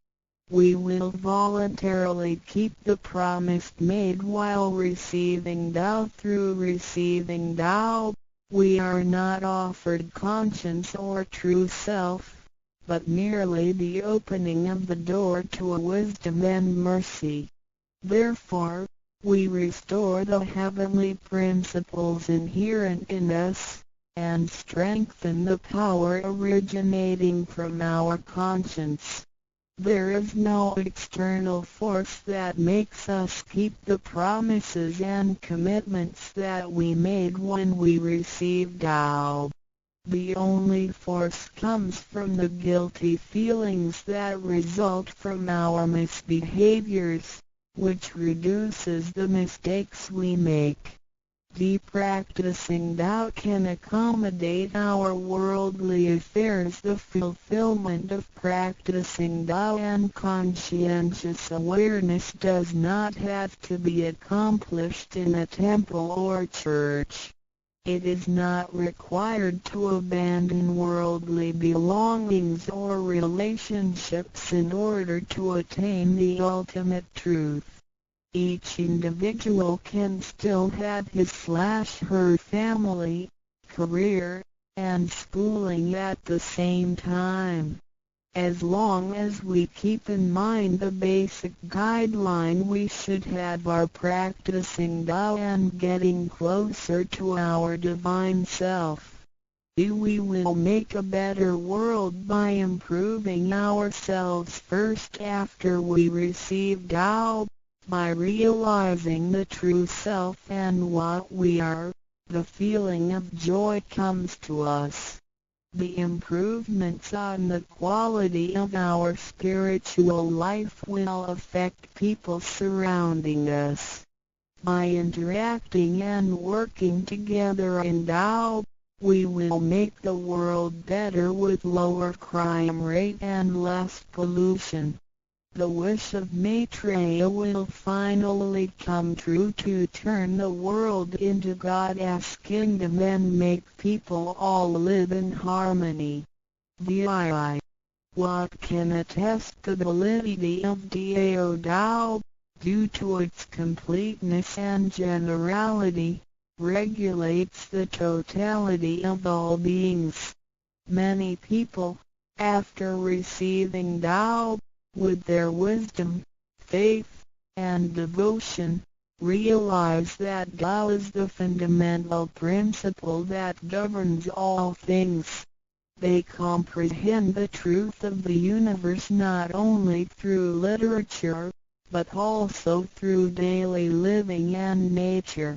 We will voluntarily keep the promise made while receiving Tao. Through receiving Tao, we are not offered conscience or true self, but merely the opening of the door to wisdom and mercy. Therefore, we restore the heavenly principles inherent in us, and strengthen the power originating from our conscience. There is no external force that makes us keep the promises and commitments that we made when we received Tao. The only force comes from the guilty feelings that result from our misbehaviors, which reduces the mistakes we make. The practicing Tao can accommodate our worldly affairs. The fulfillment of practicing Tao and conscientious awareness does not have to be accomplished in a temple or church. It is not required to abandon worldly belongings or relationships in order to attain the ultimate truth. Each individual can still have his/her family, career, and schooling at the same time. As long as we keep in mind the basic guideline, we should have our practicing Tao and getting closer to our divine self. We will make a better world by improving ourselves first after we receive Tao. By realizing the true self and what we are, the feeling of joy comes to us. The improvements on the quality of our spiritual life will affect people surrounding us. By interacting and working together in Tao, we will make the world better with lower crime rate and less pollution. The wish of Maitreya will finally come true to turn the world into God's kingdom and make people all live in harmony. VII. What can attest the validity of Dao Dao, due to its completeness and generality, regulates the totality of all beings. Many people, after receiving Dao, with their wisdom, faith, and devotion, realize that Tao is the fundamental principle that governs all things. They comprehend the truth of the universe not only through literature, but also through daily living and nature.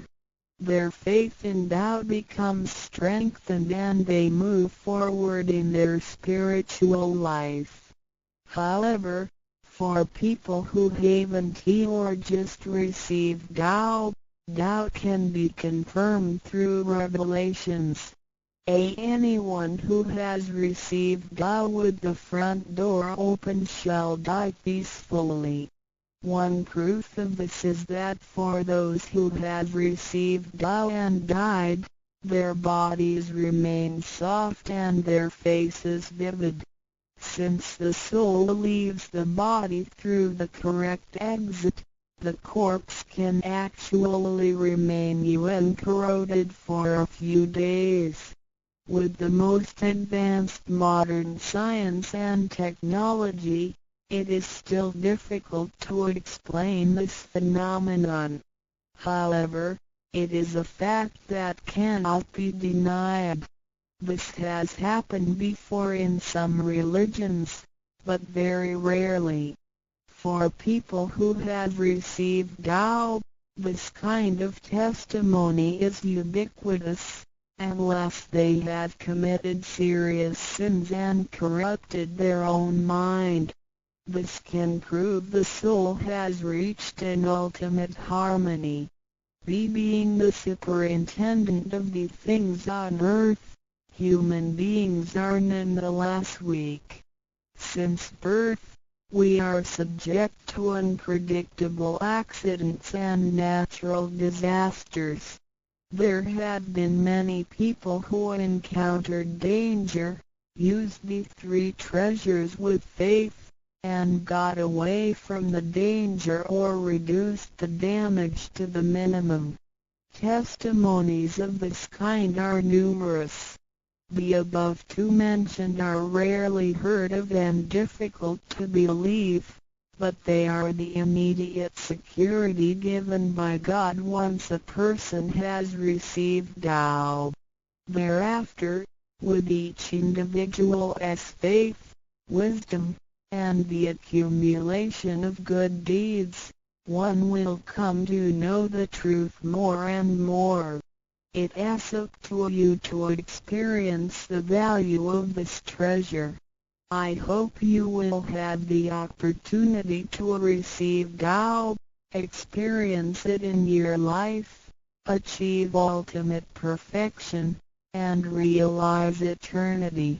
Their faith in Tao becomes strengthened and they move forward in their spiritual life. However, for people who haven't or just received Tao, Tao can be confirmed through revelations. Anyone who has received Tao with the front door open shall die peacefully. One proof of this is that for those who have received Tao and died, their bodies remain soft and their faces vivid. Since the soul leaves the body through the correct exit, the corpse can actually remain uncorroded for a few days. With the most advanced modern science and technology, it is still difficult to explain this phenomenon. However, it is a fact that cannot be denied. This has happened before in some religions, but very rarely. For people who have received Tao, this kind of testimony is ubiquitous, unless they have committed serious sins and corrupted their own mind. This can prove the soul has reached an ultimate harmony. Being the superintendent of the things on earth, human beings are nonetheless weak. Since birth, we are subject to unpredictable accidents and natural disasters. There have been many people who encountered danger, used the three treasures with faith, and got away from the danger or reduced the damage to the minimum. Testimonies of this kind are numerous. The above two mentioned are rarely heard of and difficult to believe, but they are the immediate security given by God once a person has received Tao. Thereafter, with each individual's faith, wisdom, and the accumulation of good deeds, one will come to know the truth more and more. It's up to you to experience the value of this treasure. I hope you will have the opportunity to receive Tao, experience it in your life, achieve ultimate perfection, and realize eternity.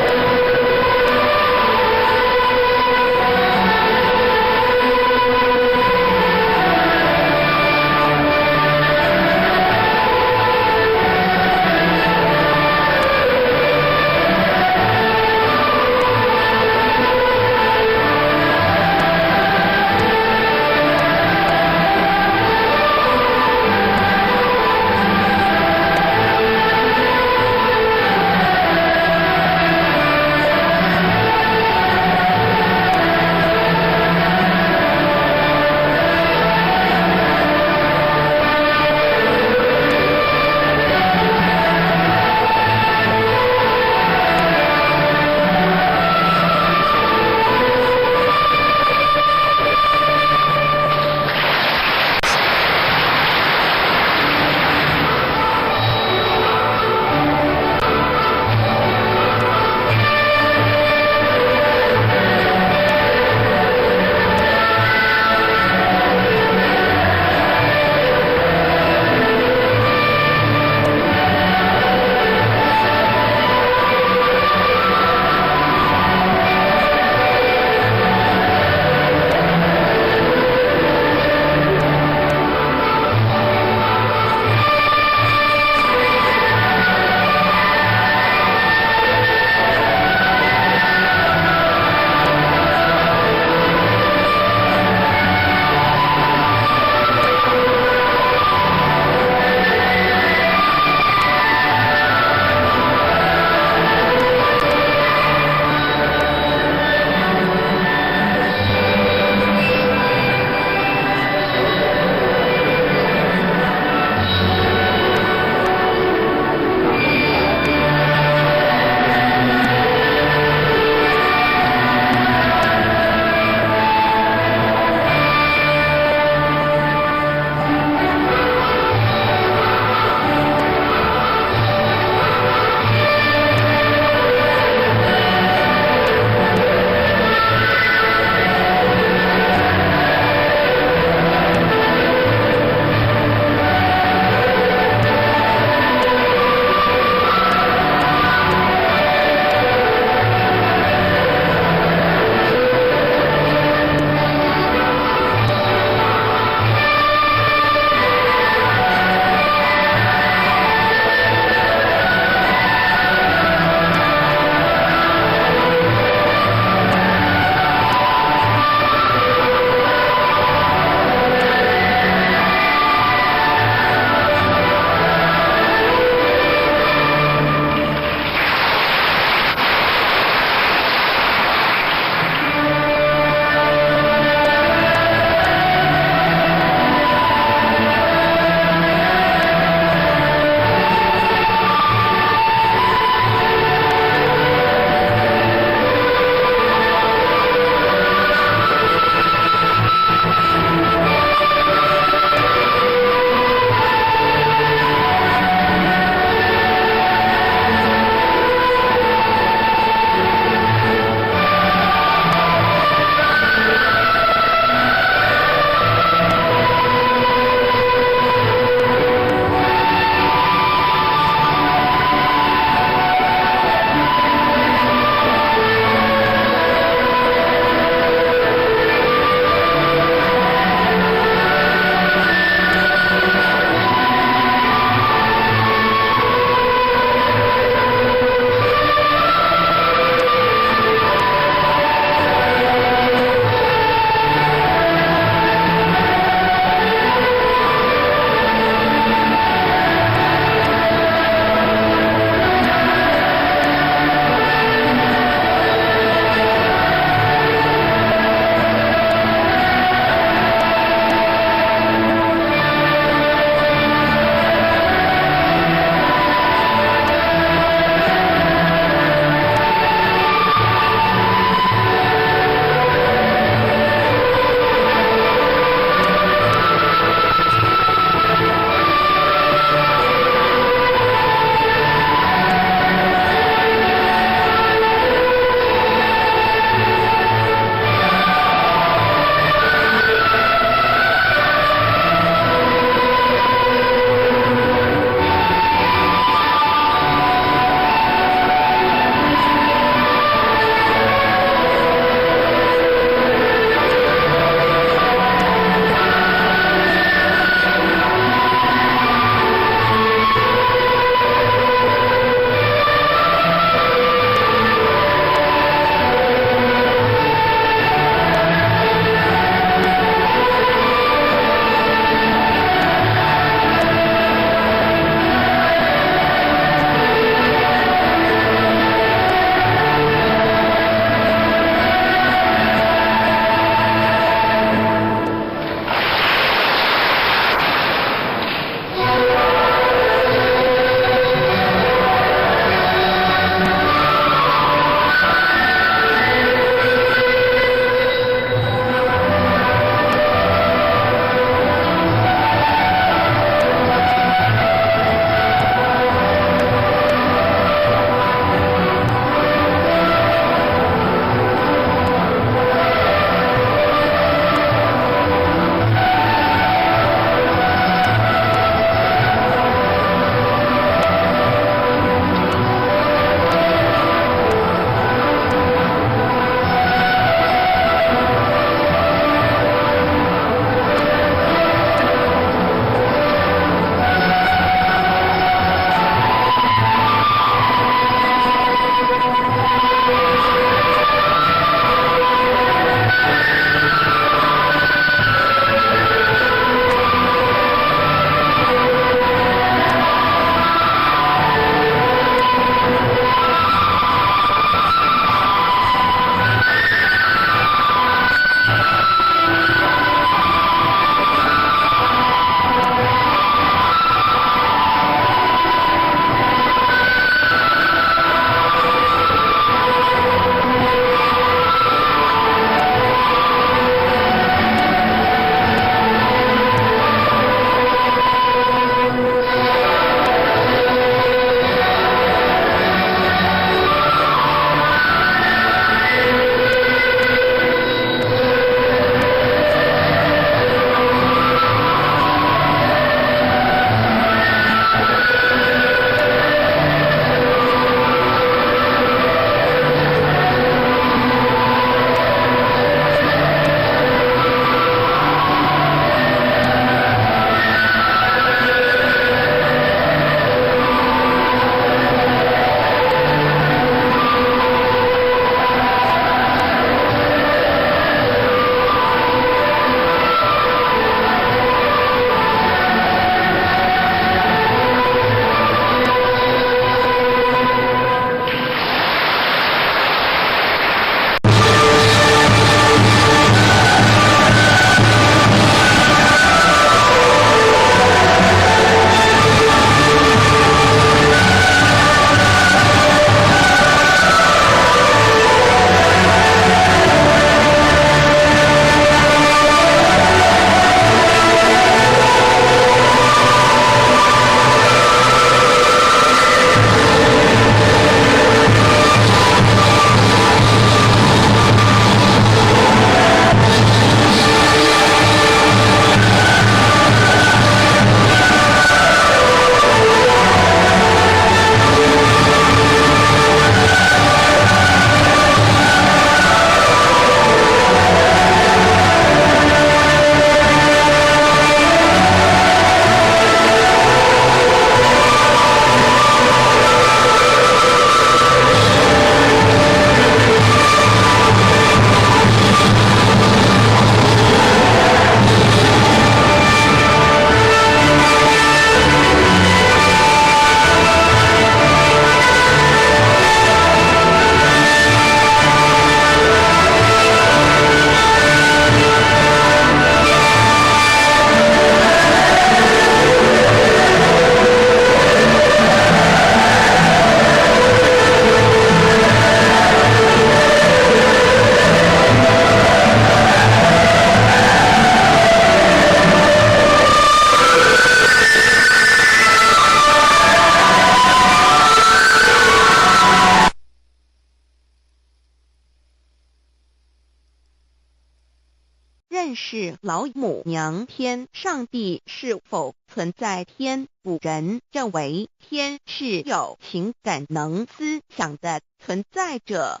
认识老母娘天。上帝是否存在天？古人认为天是有情感能思想的存在者。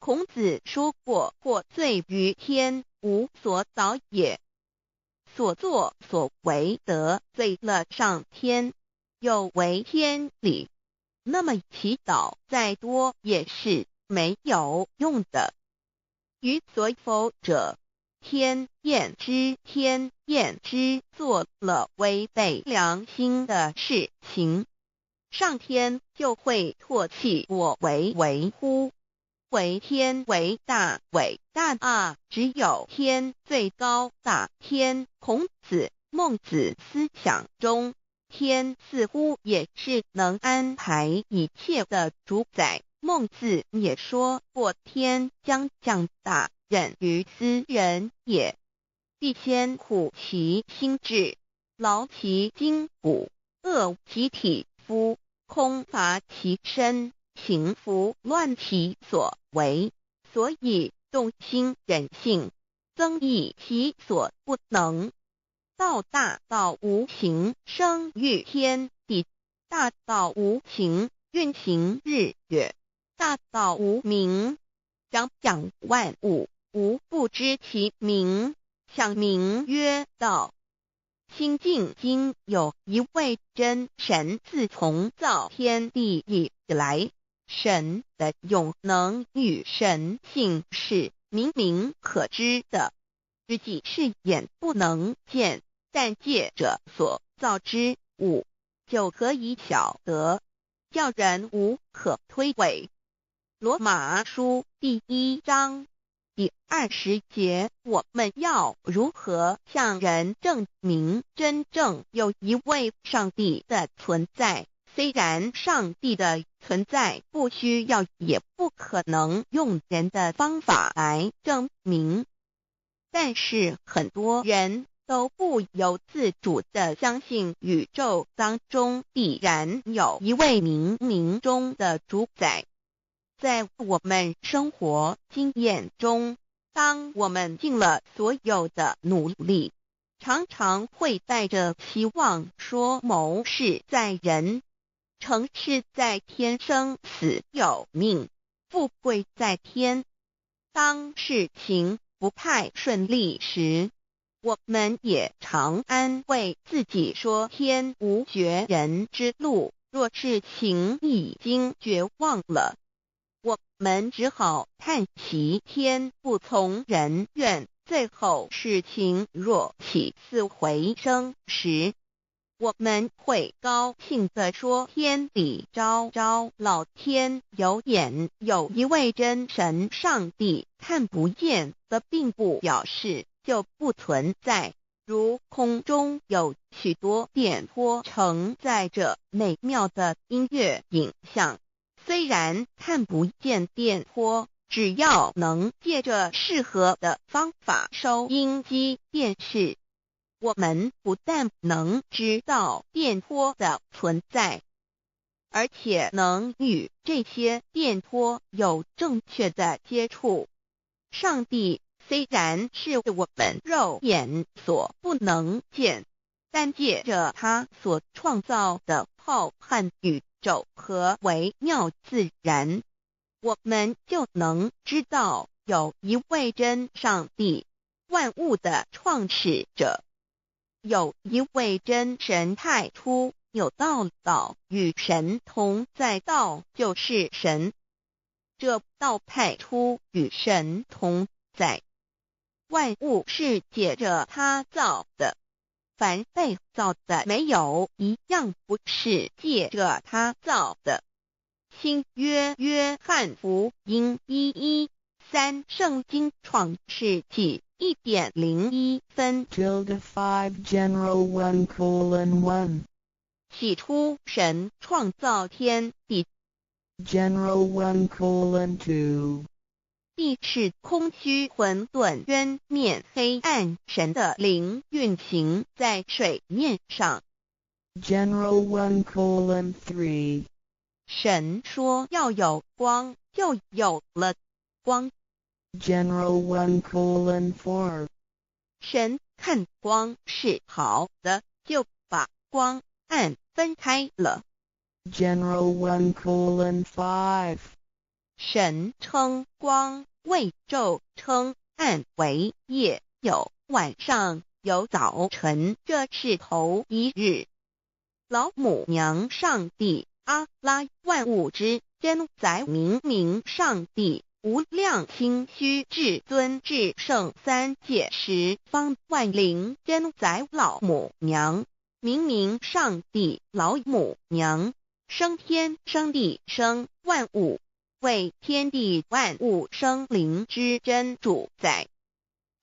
孔子说过：“获罪于天，无所早也。”所作所为得罪了上天，有违天理，那么祈祷再多也是没有用的。于所否者，天厌之，天厌之，做了违背良心的事情，上天就会唾弃我为为乎？为天为大，伟大啊！只有天最高大。天，孔子、孟子思想中，天似乎也是能安排一切的主宰。孟子也说过：“天将降大任于斯人也，必先苦其心志，劳其筋骨，饿其体肤，空乏其身，行拂乱其所为。所以动心忍性，增益其所不能。道大道无形，生育天地；大道无形，运行日月。大道无名，长养万物，吾不知其名，想名曰道。”清净经有一位真神，自从造天地以来，神的永能与神性是明明可知的，实际是眼不能见，但借着所造之物就可以晓得，叫人无可推诿。罗马书第1章第20节，我们要如何向人证明真正有一位上帝的存在？虽然上帝的存在不需要，也不可能用人的方法来证明，但是很多人都不由自主地相信宇宙当中必然有一位冥冥中的主宰。在我们生活经验中，当我们尽了所有的努力，常常会带着期望说谋事在人，成事在天，生死有命，富贵在天。当事情不太顺利时，我们也常安慰自己说天无绝人之路。若事情已经绝望了，我们只好叹息天不从人愿。最后事情若起死回生时，我们会高兴地说天理昭昭，老天有眼，有一位真神上帝，看不见的并不表示就不存在。如空中有许多电波承载着美妙的音乐影像，虽然看不见电波，只要能借着适合的方法收音机、电视，我们不但能知道电波的存在，而且能与这些电波有正确的接触。上帝虽然是我们肉眼所不能见，但借着他所创造的浩瀚宇宙和微妙自然，我们就能知道有一位真上帝，万物的创始者，有一位真神。太初有道，道与神同在，道就是神。这道太初与神同在，万物是借着他造的，凡被造的，没有一样不是借着他造的。新约约翰福音1:13，圣经创世纪1点01分。 Tilde 5 General 1:1. 起初神创造天地， General 1:2. 地是空虚混沌，渊面黑暗，神的灵运行在水面上。 General 1:3. 神说要有光，就有了光。 General 1:4. 神看光是好的，就把光暗分开了。 General 1:5. 神称光为昼，称暗为夜，有晚上，有早晨，这是头一日。老母娘上帝阿拉万物之真宰明明上帝无量清虚至尊至圣三界十方万灵真宰老母娘明明上帝老母娘生天生地生万物，为天地万物生灵之真主宰，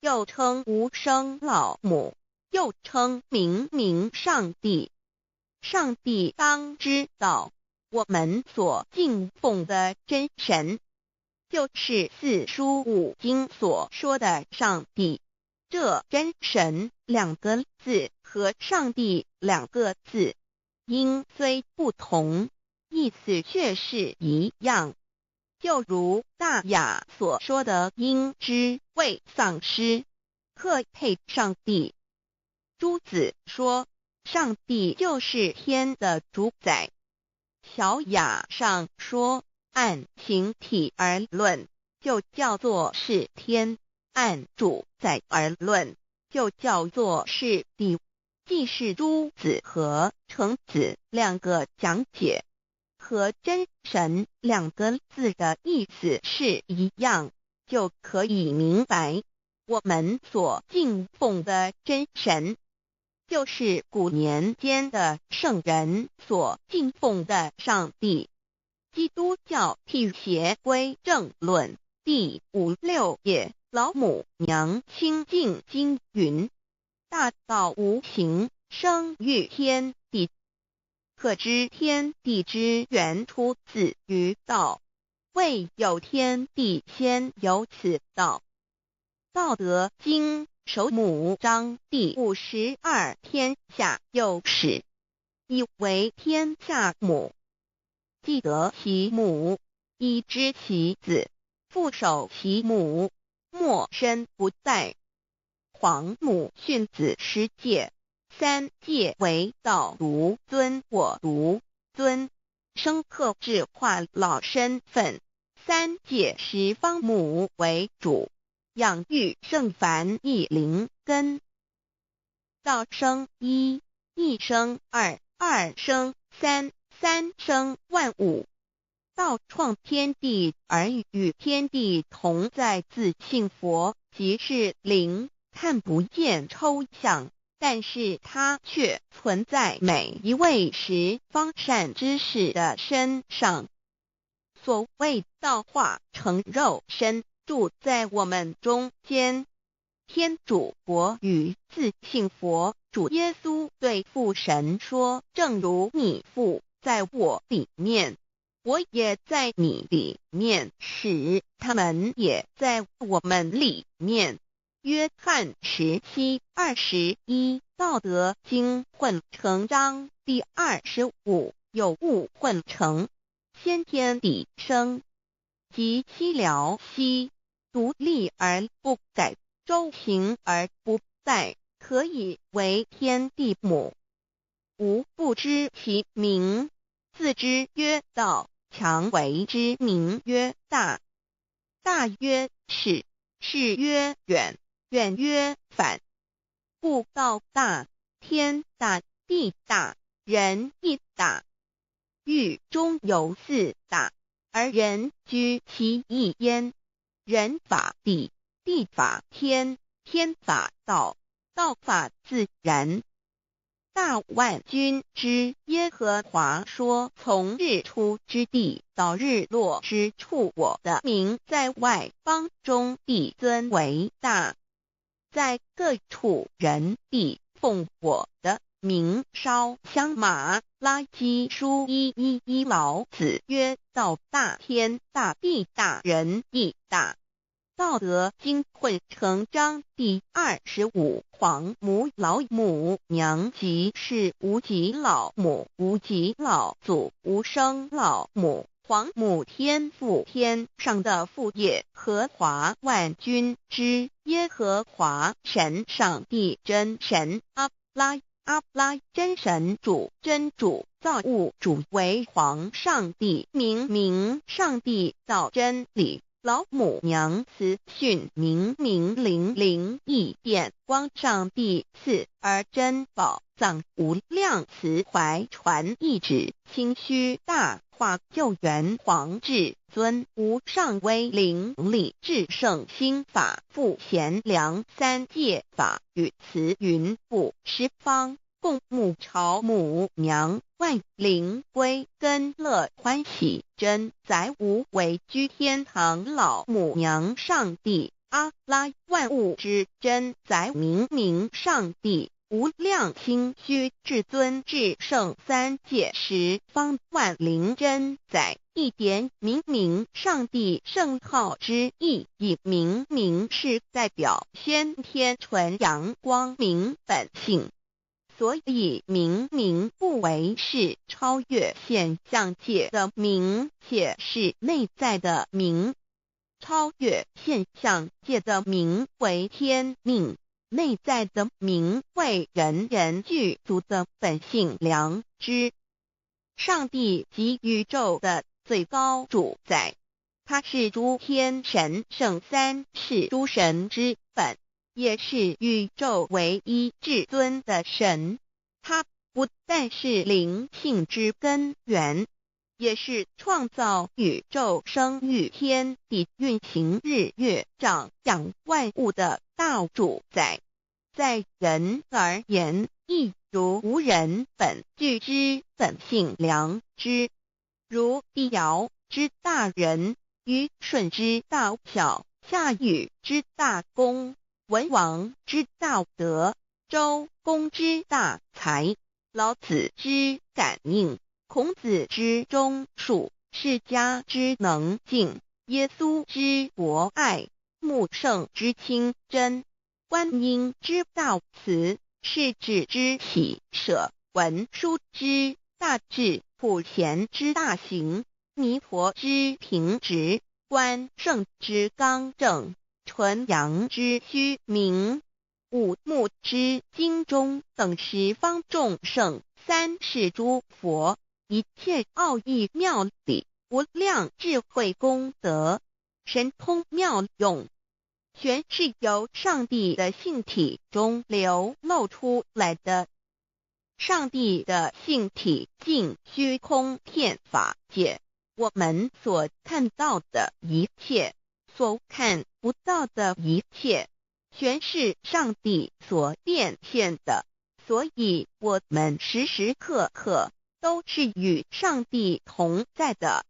又称无生老母，又称明明上帝。上帝当知道，我们所敬奉的真神，就是四书五经所说的上帝。这真神两个字和上帝两个字，音虽不同，意思却是一样。就如大雅所说的，应知未丧失，克配上帝。朱子说，上帝就是天的主宰。小雅上说，按形体而论，就叫做是天；按主宰而论，就叫做是地。既是朱子和程子两个讲解，和真神两个字的意思是一样，就可以明白，我们所敬奉的真神，就是古年间的圣人所敬奉的上帝。基督教辟邪归正论第五六页，老母娘清净经云：大道无形，生于天地。可知天地之源出自于道，未有天地先有此道。道德经首母章第52，天下有始，以为天下母。既得其母，以知其子，复守其母，莫身不殆。皇母训子十诫。三界为道独尊我独尊，生克制化老身份。三界十方母为主，养育圣凡一灵根。道生一，一生二，二生三，三生万物。道创天地而与天地同在，自性佛即是灵，看不见抽象。但是它却存在每一位十方善知识的身上。所谓道化成肉身，住在我们中间。天主国与自性佛主耶稣对父神说：“正如你父在我里面，我也在你里面，使他们也在我们里面。”约翰17:21，道德经混成章第25，有物混成，先天地生，即西辽西，独立而不改，周行而不殆，可以为天地母。吾不知其名，自知曰道，强为之名曰大。大曰是，是曰远。远曰反，故道大，天大，地大，人亦大。域中有四大，而人居其一焉。人法地，地法天，天法道，道法自然。大万军之耶和华说：从日出之地到日落之处，我的名在外邦中必尊为大。在各处人必奉我的名烧香。马拉基书1:1，老子曰：道大天大地大人亦大。道德经混成章第25，皇母老母娘即是无极老母，无极老祖，无生老母。皇母天父天上的父耶和华万军之耶和华神上帝真神阿拉阿拉真神主真主造物主为皇上帝明明上帝道真理老母娘慈训明明灵灵异电光上帝赐而珍宝藏无量慈怀传一旨清虚大化救援皇至尊无上威灵力至圣心法复贤良三界法与慈云布十方共沐朝母娘万灵归根乐欢喜真载无为居天堂老母娘上帝阿拉万物之真载明明上帝无量清虚至尊至圣三界十方万灵真载一点明明上帝圣号之意，以明明是代表先天纯阳光明本性。所以明明不为是超越现象界的明，且是内在的明。超越现象界的明为天命，内在的明为人人具足的本性良知。上帝即宇宙的最高主宰，他是诸天神圣三世诸神之本，也是宇宙唯一至尊的神。他不但是灵性之根源，也是创造宇宙、生育天地、运行日月、长养万物的大主宰。在人而言，亦如无人本具之本性良知，如帝尧之大仁，虞舜之大孝，夏禹之大功，文王之大德，周公之大才，老子之感应，孔子之忠恕，释迦之能静，耶稣之博爱，穆圣之清真，观音之大慈，释智之喜舍，文殊之大智，普贤之大行，弥陀之平直，关圣之刚正，纯阳之虚明，五目之经中等十方众生，三世诸佛，一切奥义妙理，无量智慧功德，神通妙用，全是由上帝的性体中流露出来的。上帝的性体尽虚空遍法界，我们所看到的一切，所看不到的一切，全是上帝所变现的。所以，我们时时刻刻都是与上帝同在的。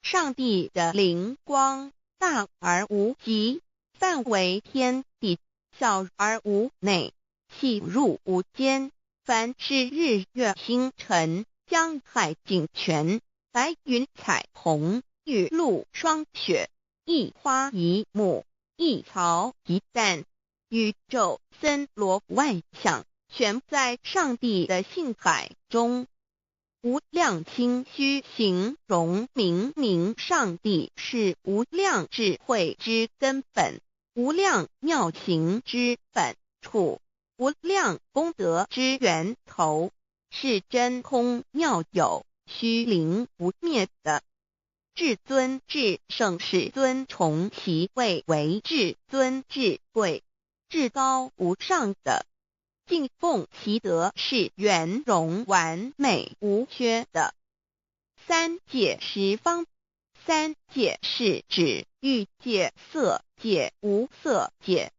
上帝的灵光大而无极，范围天地，小而无内，细入无间。凡是日月星辰、江海井泉、白云彩虹、雨露霜雪，一花一木，一草一蛋，宇宙森罗万象，全在上帝的性海中。无量清虚形容明明上帝是无量智慧之根本，无量妙行之本处，无量功德之源头，是真空妙有、虚灵不灭的。至尊至圣世尊崇其位为至尊至贵、至高无上的，敬奉其德是圆融完美无缺的。三界十方，三界是指欲界、色界、无色界。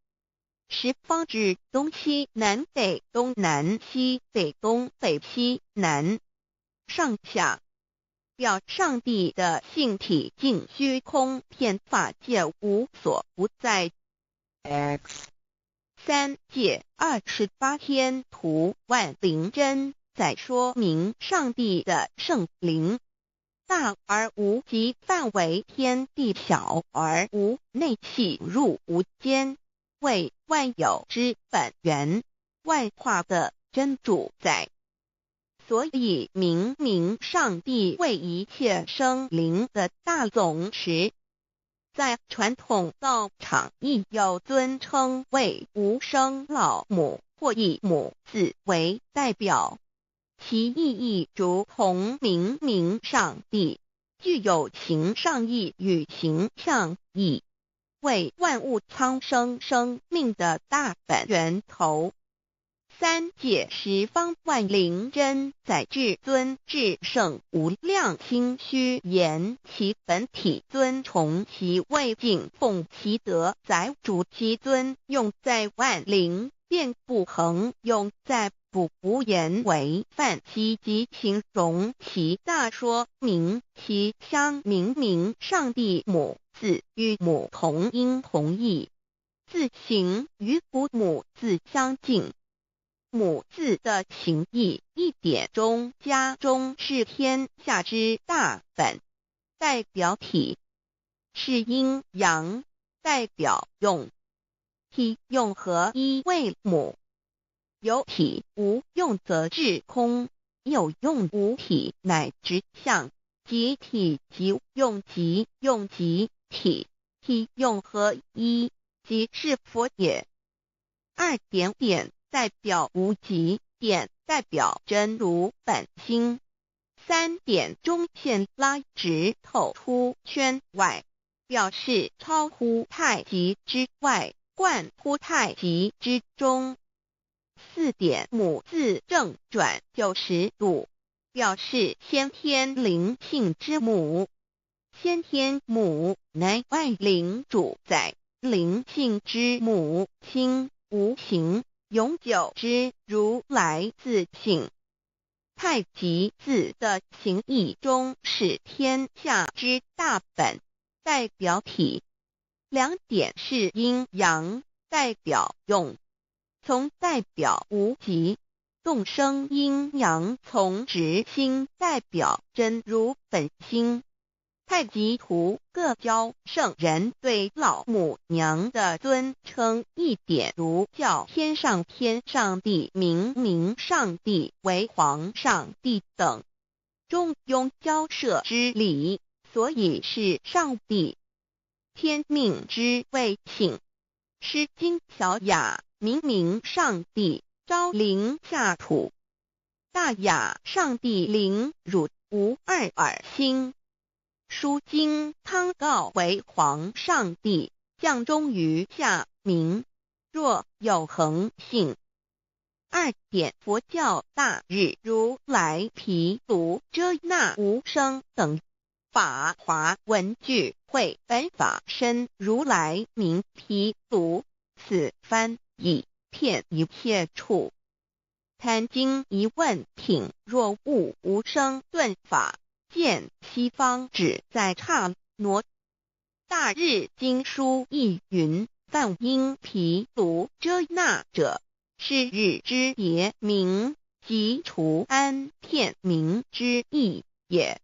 十方指东西南北东南西北东北西南上下，表上帝的性体尽虚空遍法界无所不在。 X 三界28天图万灵真在说明上帝的圣灵大而无极，范围天地，小而无内，细入无间，为万有之本源，万化的真主宰。所以明明上帝为一切生灵的大总持。在传统道场亦有尊称为无生老母或以母字为代表，其意义如同明明上帝，具有形上义与形象义，为万物苍生生命的大本源头。三界十方万灵真在至尊至圣无量清虚言其本体尊崇其位敬奉其德载主其尊用在万灵遍不恒用在不无言为范其及形容其大说明其相明明上帝母字与母同音同义，字形与古母字相近。母字的形义一点中加中是天下之大本，代表体是阴阳，代表用，体用合一为母。有体无用则至空，有用无体乃直相，即体即用即用即体，体用合一，即是佛也。二点点代表无极，点代表真如本心。三点中线拉直透出圈外，表示超乎太极之外，贯乎太极之中。四点母字正转90度，表示先天灵性之母。先天母乃万灵主宰，灵性之母，清无形，永久之如来自性。太极字的形义中是天下之大本，代表体。两点是阴阳，代表用，从代表无极，动生阴阳，从直心代表真如本心。太极图各教圣人对老母娘的尊称一点如叫天上天上帝、明明上帝为皇上帝等，中庸交涉之理，所以是上帝。天命之谓性，诗经小雅明明上帝昭灵下土，大雅上帝灵汝无二耳心。书经汤告为皇上帝降终于下民，若有恒性。二点佛教大日如来毗卢遮那无生等法华文具会本法身如来名毗卢，此翻译遍一切处。坛经一问品若悟无生顿法。见西方只在刹那。大日经书亦云：梵音毗卢遮那者，是日之别名，即除安片名之意也。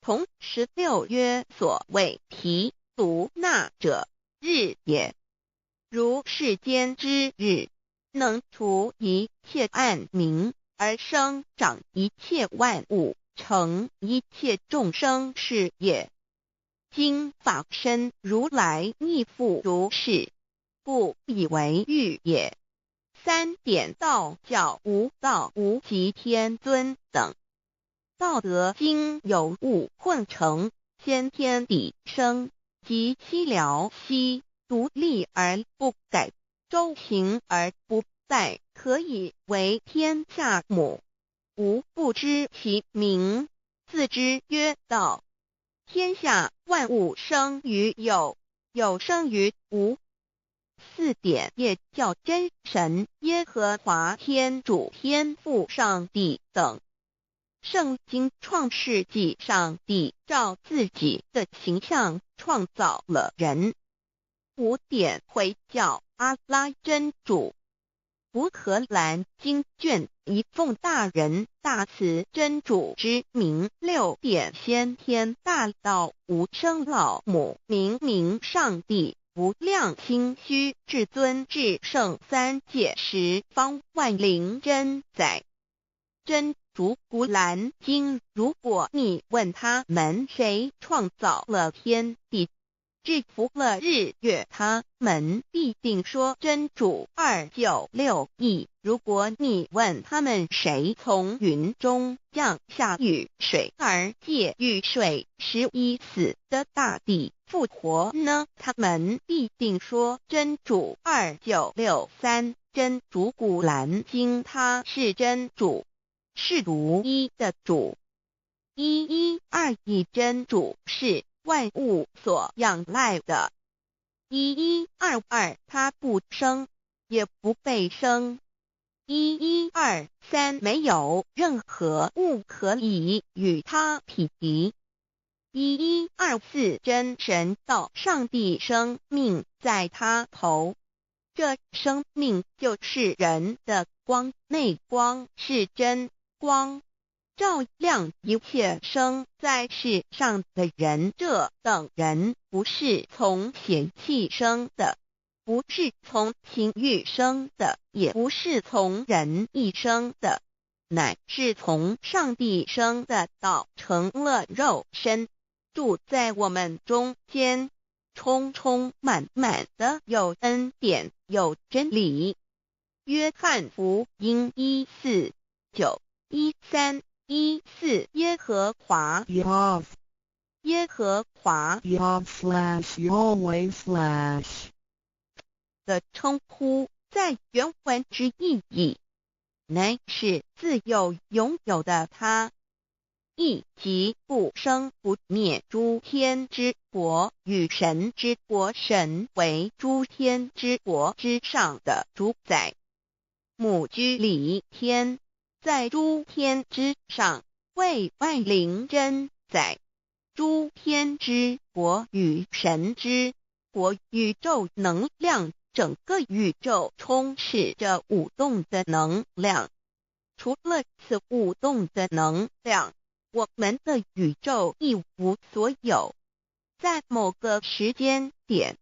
同16曰：所谓毗卢那者，日也。如世间之日，能除一切暗冥，而生长一切万物，成一切众生是也。今法身如来亦复如是，故以为喻也。三点道教无道无极天尊等。道德经有物混成，先天地生，及西辽西，独立而不改，周行而不殆，可以为天下母。吾不知其名，自之曰道。天下万物生于有，有生于无。四点业教真神耶和华天主天父上帝等。圣经创世纪上帝照自己的形象创造了人。五点回教阿拉真主。古可兰经卷一奉大仁大慈真主之名。六点先天大道无生老母明明上帝无量清虚至尊至圣三界十方万灵真载真主古蘭經，如果你問他們誰創造了天地，制服了日月，他們必定說真主。2961。如果你問他們誰從雲中降下雨水，而借雨水使已死的大地復活呢？他們必定說真主。2963。真主古蘭經，他是真主，是獨一的主。1121真主是萬物所仰賴的。1122他不生，也不被生。1123沒有任何物可以與他匹敵。1124真神道上帝生命在他頭，這生命就是人的光，內光是真光，照亮一切生在世上的人。這等人不是從血氣生的，不是從情慾生的，也不是從人意生的，乃是從上帝生的。道成了肉身，住在我們中間，充充滿滿的有恩典，有真理。約翰福音1、4、9、13、14耶和華 Yahweh 耶和華 Yahweh/Yahweh/ 的稱呼，在原文之意義，乃是自有永有的他，意即不生不滅諸天之國與神之國，神為諸天之國之上的主宰。母居裡天，在諸天之上，為萬靈真宰。諸天之國與神之國，宇宙能量，整個宇宙充斥着舞動的能量。除了此舞動的能量，我們的宇宙一無所有。在某個時間點，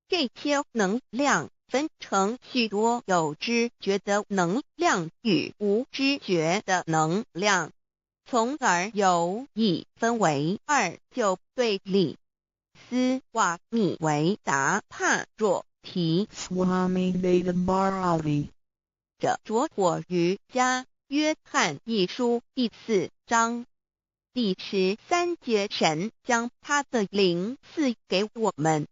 這些能量分成許多有知覺的能量與無知覺的能量，從而有一分為二就對立。斯瓦米維達帕若提 Swami Veda Bharati 的拙火瑜伽，約翰一書第4章第13節，神將他的靈賜給我們，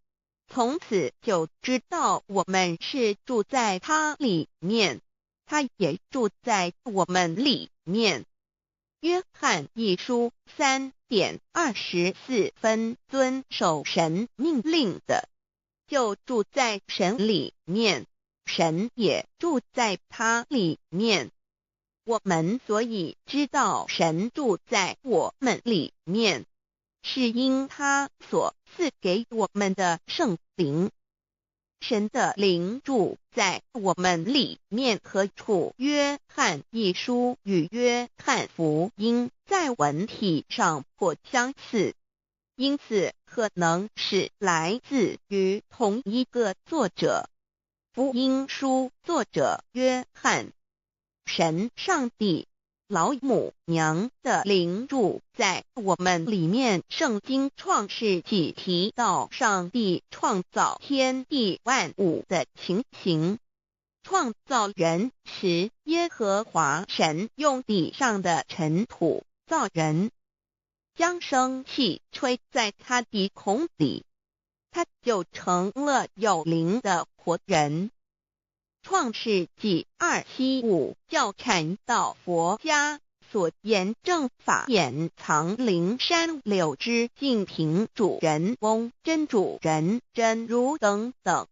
從此就知道我們是住在他裡面，他也住在我們裡面。約翰一書3點24分，遵守神命令的，就住在神裡面，神也住在他裡面。我們所以知道神住在我們裡面，是因他所賜給我們的聖靈。神的靈住在我們裡面何處？約翰一書與約翰福音在文體上頗相似，因此可能是來自於同一個作者。福音書作者約翰。神上帝老母娘的靈住在我們裡面。聖經創世紀提到上帝創造天地萬物的情形。創造人時，耶和華神用地上的塵土造人，將生氣吹在他鼻孔裡，他就成了有靈的活人。創世紀275教禪道佛家所言正法眼藏靈山柳枝淨瓶主人翁真主人真如等等。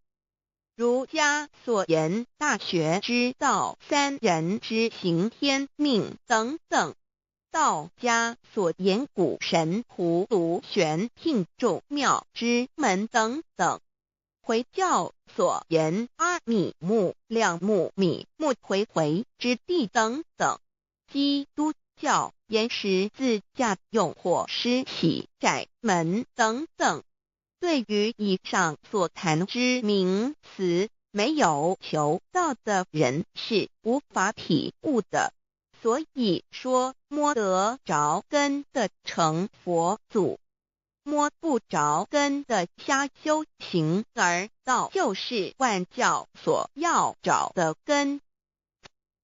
儒家所言大學之道三人之行天命等等。道家所言古神葫蘆玄牝眾妙之門等等。回教所言阿米木兩木米木回回之地等等。基督教言十字架用火施洗窄門等等。對於以上所談之名詞，沒有求道的人是無法體悟的。所以說摸得著根的成佛祖，摸不著根的瞎修行，而道就是萬教所要找的根。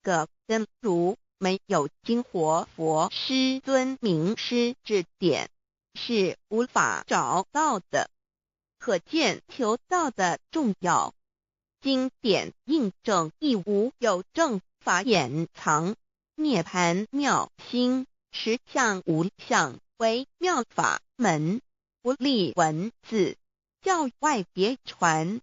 個根如沒有經活佛師尊明師指點，是無法找到的。可見求道的重要。經典印證亦無有正法眼藏。涅槃妙心，實相無相，為妙法門，不立文字，教外別傳。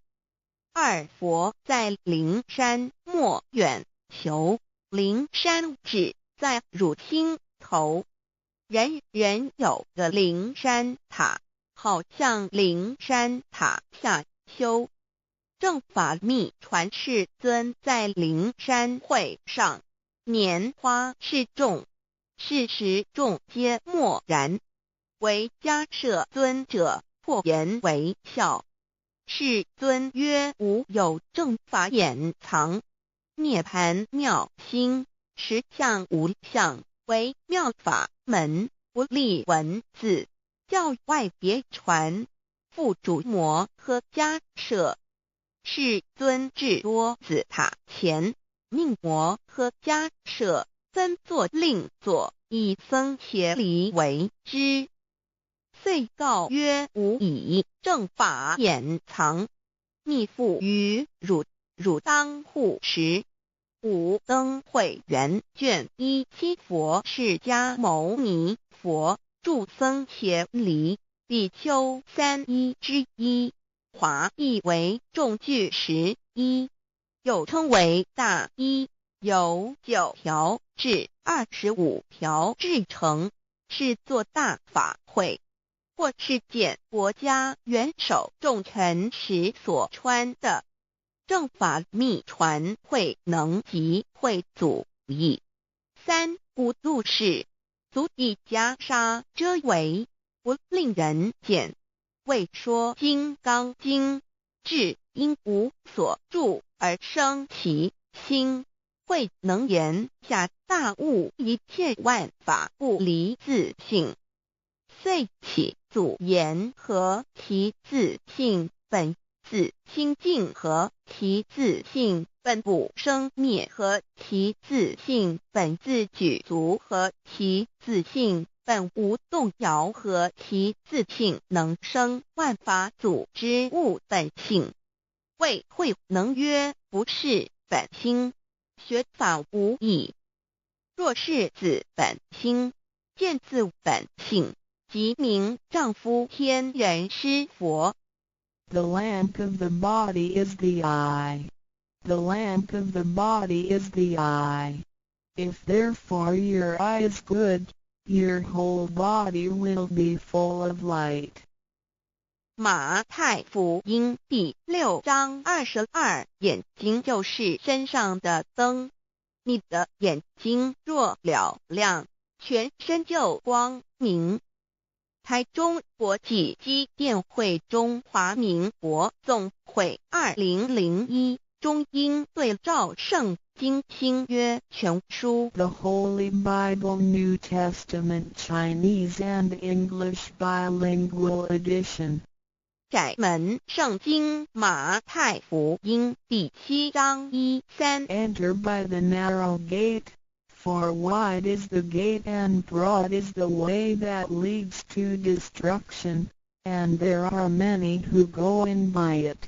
二佛在靈山莫遠求，靈山只在汝心頭。人人有個靈山塔，好向靈山塔下修。正法秘傳世尊在靈山會上。拈花示眾，是時眾皆默然。唯迦葉尊者破顏為笑。世尊曰：無有正法眼藏，涅槃妙心，實相無相，為妙法門，不立文字，教外別傳。付囑摩訶迦葉。世尊至多子塔前。命摩訶迦葉分座令座，以僧伽梨為之。遂告曰：吾以正法眼藏，密付於汝，汝當護持。五燈會元卷17佛釋迦牟尼佛著僧伽梨比丘三衣之一，華譯為眾具十衣。又稱為大衣，由9條至25條制成，是做大法會或是見國家元首重臣時所穿的。正法秘傳慧能及慧祖譯。三古錄釋，祖以袈裟遮圍，不令人見。為說金剛經，至應無所住而生其心，慧能言下大悟一切萬法不離自性，遂起祖言何其自性本自清淨，何其自性本不生滅，何其自性本自具足，何其自性本無動搖，何其自性能生萬法祖之悟本性。謂慧能曰：不識本心，學法無益。若識自本心，見自本性，即名丈夫天人師佛。 The lamp of the body is the eye. The lamp of the body is the eye. If therefore your eye is good, your whole body will be full of light. 馬太福音第6章22，眼睛就是身上的燈。你的眼睛若嘹亮，全身就光明。台中國際基甸會中華民國總會2001中英對照聖經新約全書。 The Holy Bible New Testament Chinese and English Bilingual Edition. 窄門聖經馬太福音第7章1、3。 Enter by the narrow gate, for wide is the gate and broad is the way that leads to destruction, and there are many who go in by it.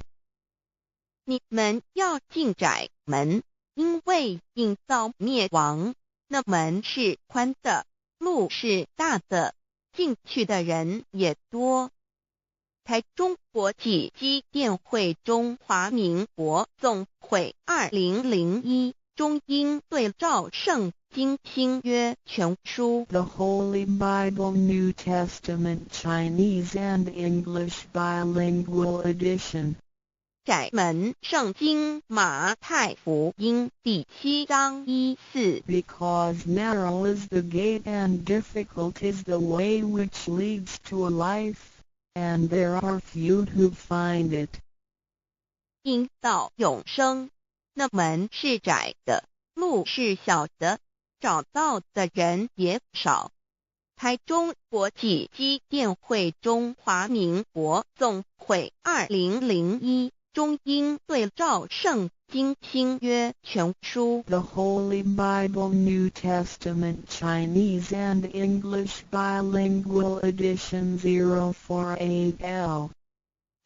你們要進窄門，因為引到滅亡，那門是寬的，路是大的，進去的人也多。台中國際基甸會中華民國總會2001中英對照聖經新約全書。 The Holy Bible New Testament Chinese and English Bilingual Edition. 窄門聖經馬太福音第7章1、4。 Because narrow is the gate and difficult is the way which leads to life, and there are few who find it. 引到永生，那門是窄的，路是小的，找到的人也少。台中国际基甸会中华民国总会2001中英对照圣经新约全书。 The Holy Bible New Testament Chinese and English Bilingual Edition 048L.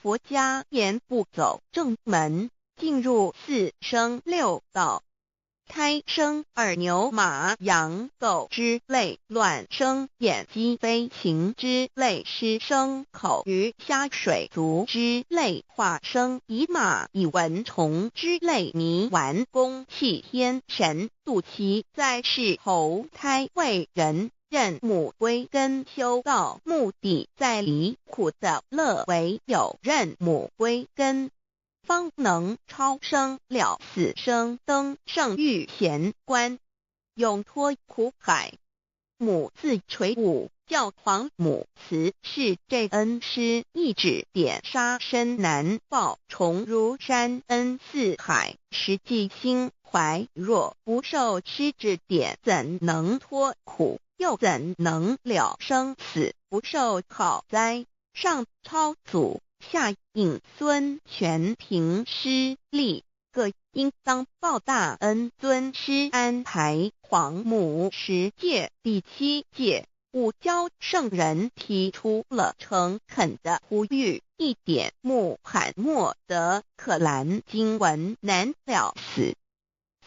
佛家言不走正门，进入四生六道，胎生耳牛马羊狗之类，卵生眼鸡飞禽之类，湿生口鱼虾水族之类，化生蚁马蚁蚊虫之类，泥丸宫气天神肚脐在世投胎为人。认母归根修道，目的在离苦得乐，唯有认母归根，方能超生了死生，登圣遇贤关，永脱苦海。母自垂五教皇母慈是这恩师一指点杀身难报，重如山恩似海，实际心怀若不受师指点，怎能脱苦？又怎能了生死？不受好哉？上超祖，下引孙，全凭师力，各应当报大恩。尊师安排皇母十戒第七戒，五教圣人提出了诚恳的呼吁：一点穆罕默德可兰经文难了死，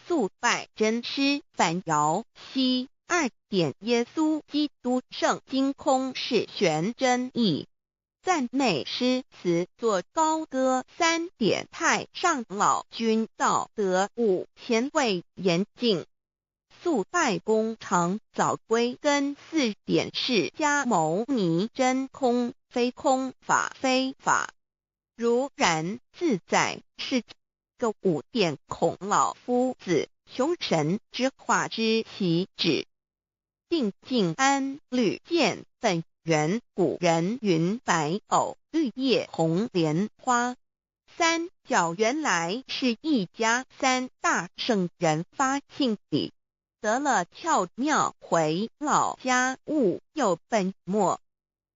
速拜真师反摇西。二点耶稣基督圣经空是玄真义，赞美诗词作高歌。三点太上老君道德五前卫严净，速拜功长早归根。四点释迦牟尼真空非空法非法，如然自在是个五点孔老夫子雄神之化之其旨。定静安律见本源古人云白藕绿叶红莲花三教原来是一家三大圣人发性理得了窍妙回老家悟又本末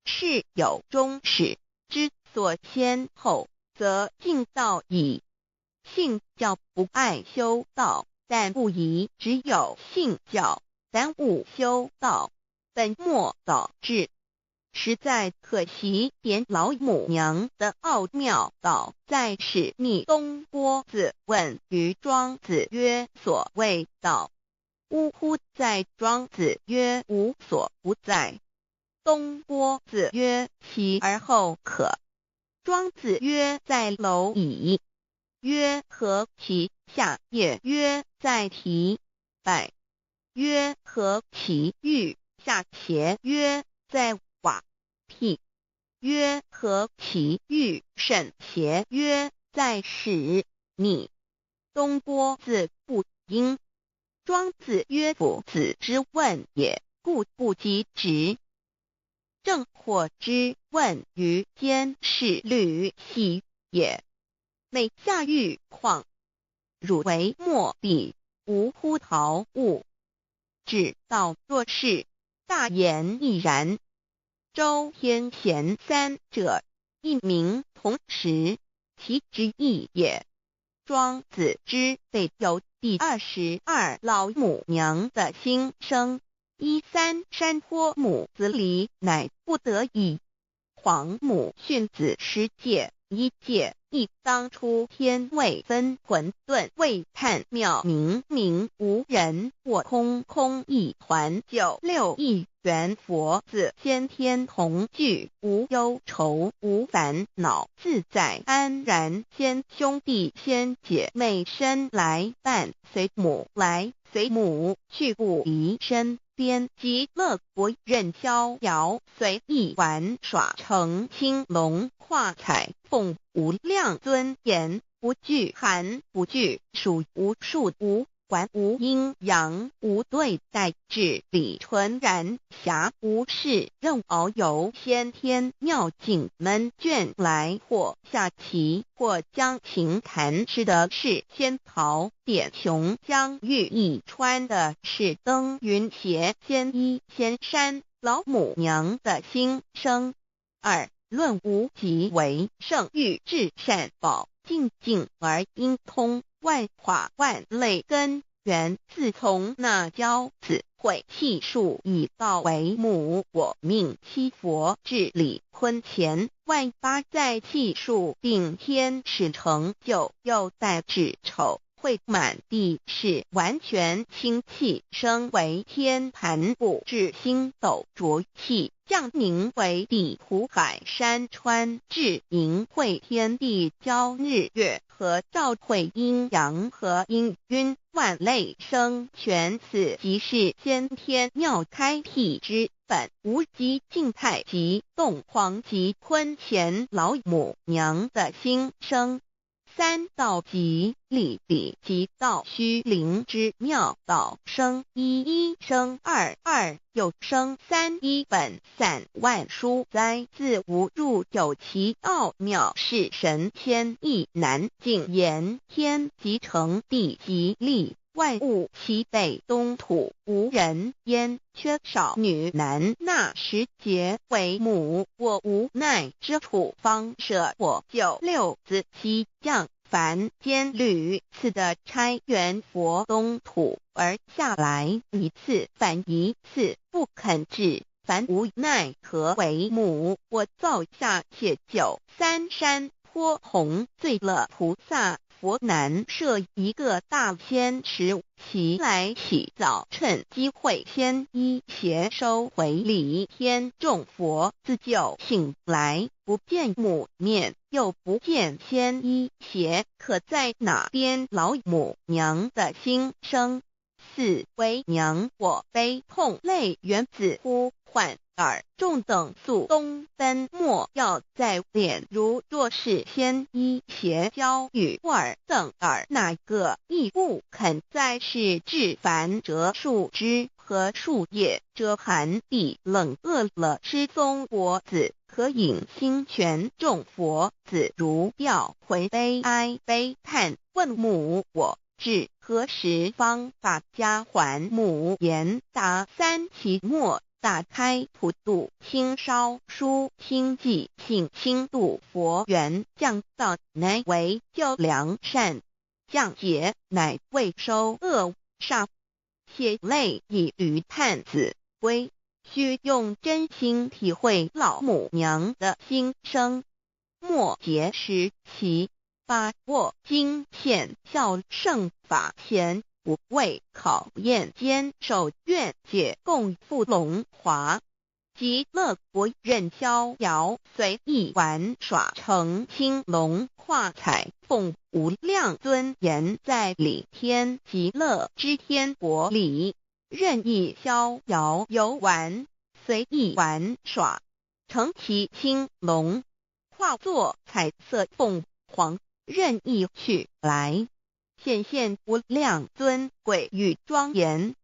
事有终始之所先后则尽道矣。信教不爱修道，但不宜只有信教。耽误修道，本末倒置，实在可惜。点老母娘的奥妙道，在使密东郭子问于庄子曰：“所谓道，呜呼哉！”庄子曰：“无所不在。”东郭子曰：“其而后可。”庄子曰：“在蝼蚁。”曰：“何其下也？”曰：“在提败。”曰：何其欲下邪？曰：在瓦辟。曰：何其欲甚邪？曰：在使你。东郭子不应。庄子曰：夫子之问也，故不及直。正惑之问于监视吕喜也。每下欲况，汝为莫比，无乎陶物。指道若是，大言亦然。周天贤三者，一名同时，其之意也。庄子之备有第22老母娘的心声。一三山坡母子离，乃不得已。皇母训子十戒，一戒一当初天未分混沌未判妙明明无人我空空一团九六一元佛子先天同具无忧愁无烦恼自在安然先兄弟先姐妹身来伴随母来随母去不离身边极乐国任逍遥随意玩耍成青龙化彩凤无量尊严不惧寒不惧暑无数无管無陰陽，無對待至理純然，暇無事，任遨遊先天妙境悶倦來，或下棋，或將琴彈吃的是仙桃點瓊漿玉液，穿的是登雲鞋，仙衣仙衫，老母娘的心聲。二論無極為聖欲至善寶，淨境而應通。萬化萬類根源，自從那驕子悔氣數以道為母，我命七佛至理坤乾萬八在氣數定天使成就，又帶至丑會滿地是完全清氣，升為天盤布至星斗濁氣，降寧為地苦海山川，至盈會天地交日月和照會陰陽和氤氲萬類生全，此即是先天妙開闢之本無極靜態及洞黃及坤乾老母娘的心聲。三道即理理即道虛靈之妙道生一一生二二又生三一本散萬殊哉自無入有其奧妙是神仙亦難盡言。天即成地即立，萬物齊備東土無人煙，缺少女男那時節為母，我無奈之處方舍我救六子七將凡間屢次的差元佛東土而下來，一次反一次不肯至，凡無奈何為母，我造下且九三山坡紅醉了菩薩。佛難設一個大仙池，其來起早趁機會先衣鞋收回禮天眾佛自救醒來，不見母面，又不見仙衣鞋，可在哪邊老母娘的心聲？四為娘我悲痛淚源自呼喚。爾眾等速東奔，莫要再憐。如若是先衣鞋交與爾等爾那個亦不肯再是至凡折樹枝和樹葉，遮寒地冷餓了失蹤果子，可飲清泉。眾佛子如吊魂悲哀悲嘆，問母我至何時方把家還母言答三期末。打開普度清燒書清寂性清度佛緣降道乃為救良善，降劫乃為收惡煞，血淚以於探子歸，須用真心體會老母娘的心聲。末節時期，把握經顯孝聖法前。無畏考驗堅守願解共赴龍華，極樂國任逍遙隨意玩耍成青龍化彩鳳無量尊嚴在理天極樂之天國裡任意逍遙遊玩，隨意玩耍，乘其青龍，化作彩色鳳凰，任意去來。顯現無量尊貴與莊嚴，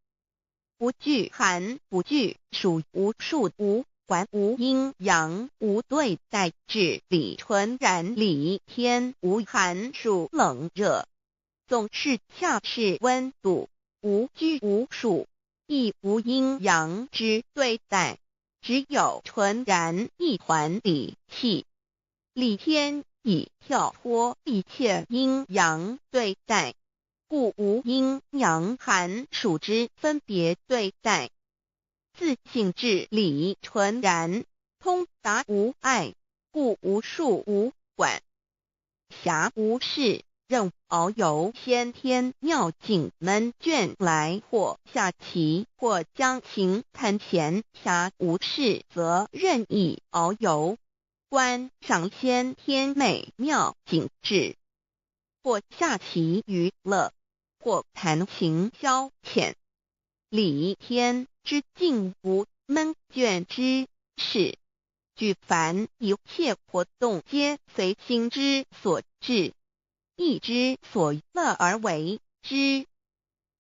不懼寒，不懼暑，無數無管無陰陽，無對待至理純然理天無寒暑冷熱，總是恰是溫度，無拘無束，亦無陰陽之對待，只有純然一環理氣，理天。已跳脫一切陰陽對待，故無陰陽寒暑之分別對待。自性至理純然，通達無礙，故無數無管。暇無事，任遨遊先天妙境悶倦來，或下棋，或將琴彈弦。暇無事，則任意遨遊。觀賞先天美妙景致，或下棋娛樂，或彈琴消遣。理天之境無悶倦之事，舉凡一切活動皆隨心之所至，意之所樂而為之。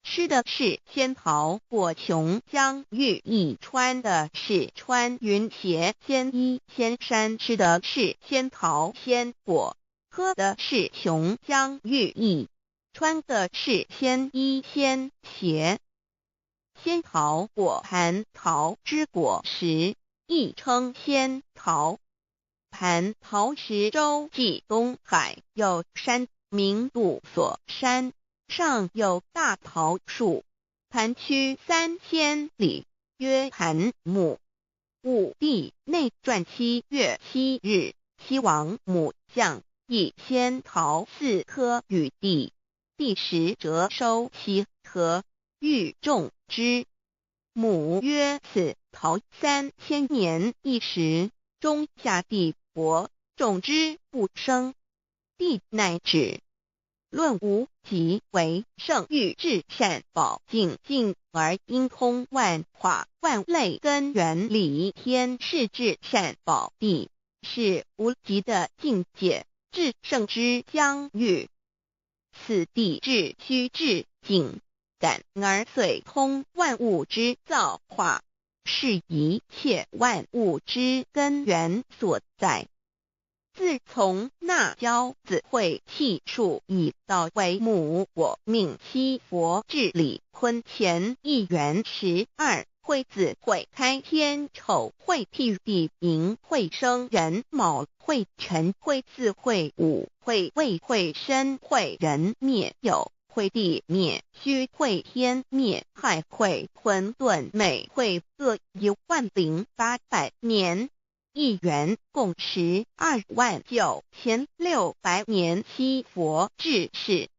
吃的是仙桃果琼浆玉液，穿的是穿云鞋仙衣仙衫，吃的是仙桃仙果，喝的是琼浆玉液，穿的是仙衣仙鞋。仙桃果蟠桃之果实，亦称仙桃。蟠桃石洲际东海有山，名度所山。上有大桃树，盘曲3000里，曰盘木。武帝内传7月7日，西王母降一仙桃4颗与帝，帝食辄收其核，欲种之。母曰：此桃3000年一时，中下地薄，种之不生。帝乃止。论无极为圣域至善宝净境而应通万化万类根源理天是至善宝地，是无极的境界，至圣之疆域。此地至虚至境，感而遂通万物之造化，是一切万物之根源所在。自从那骄子会气数以道为母，我命七佛治理坤乾一元12会子会开天丑会辟地寅会生壬卯会辰会巳会午会未会申会壬灭酉会地灭戌会天灭亥会混沌未会各10800年。一元共129600年，七佛治世，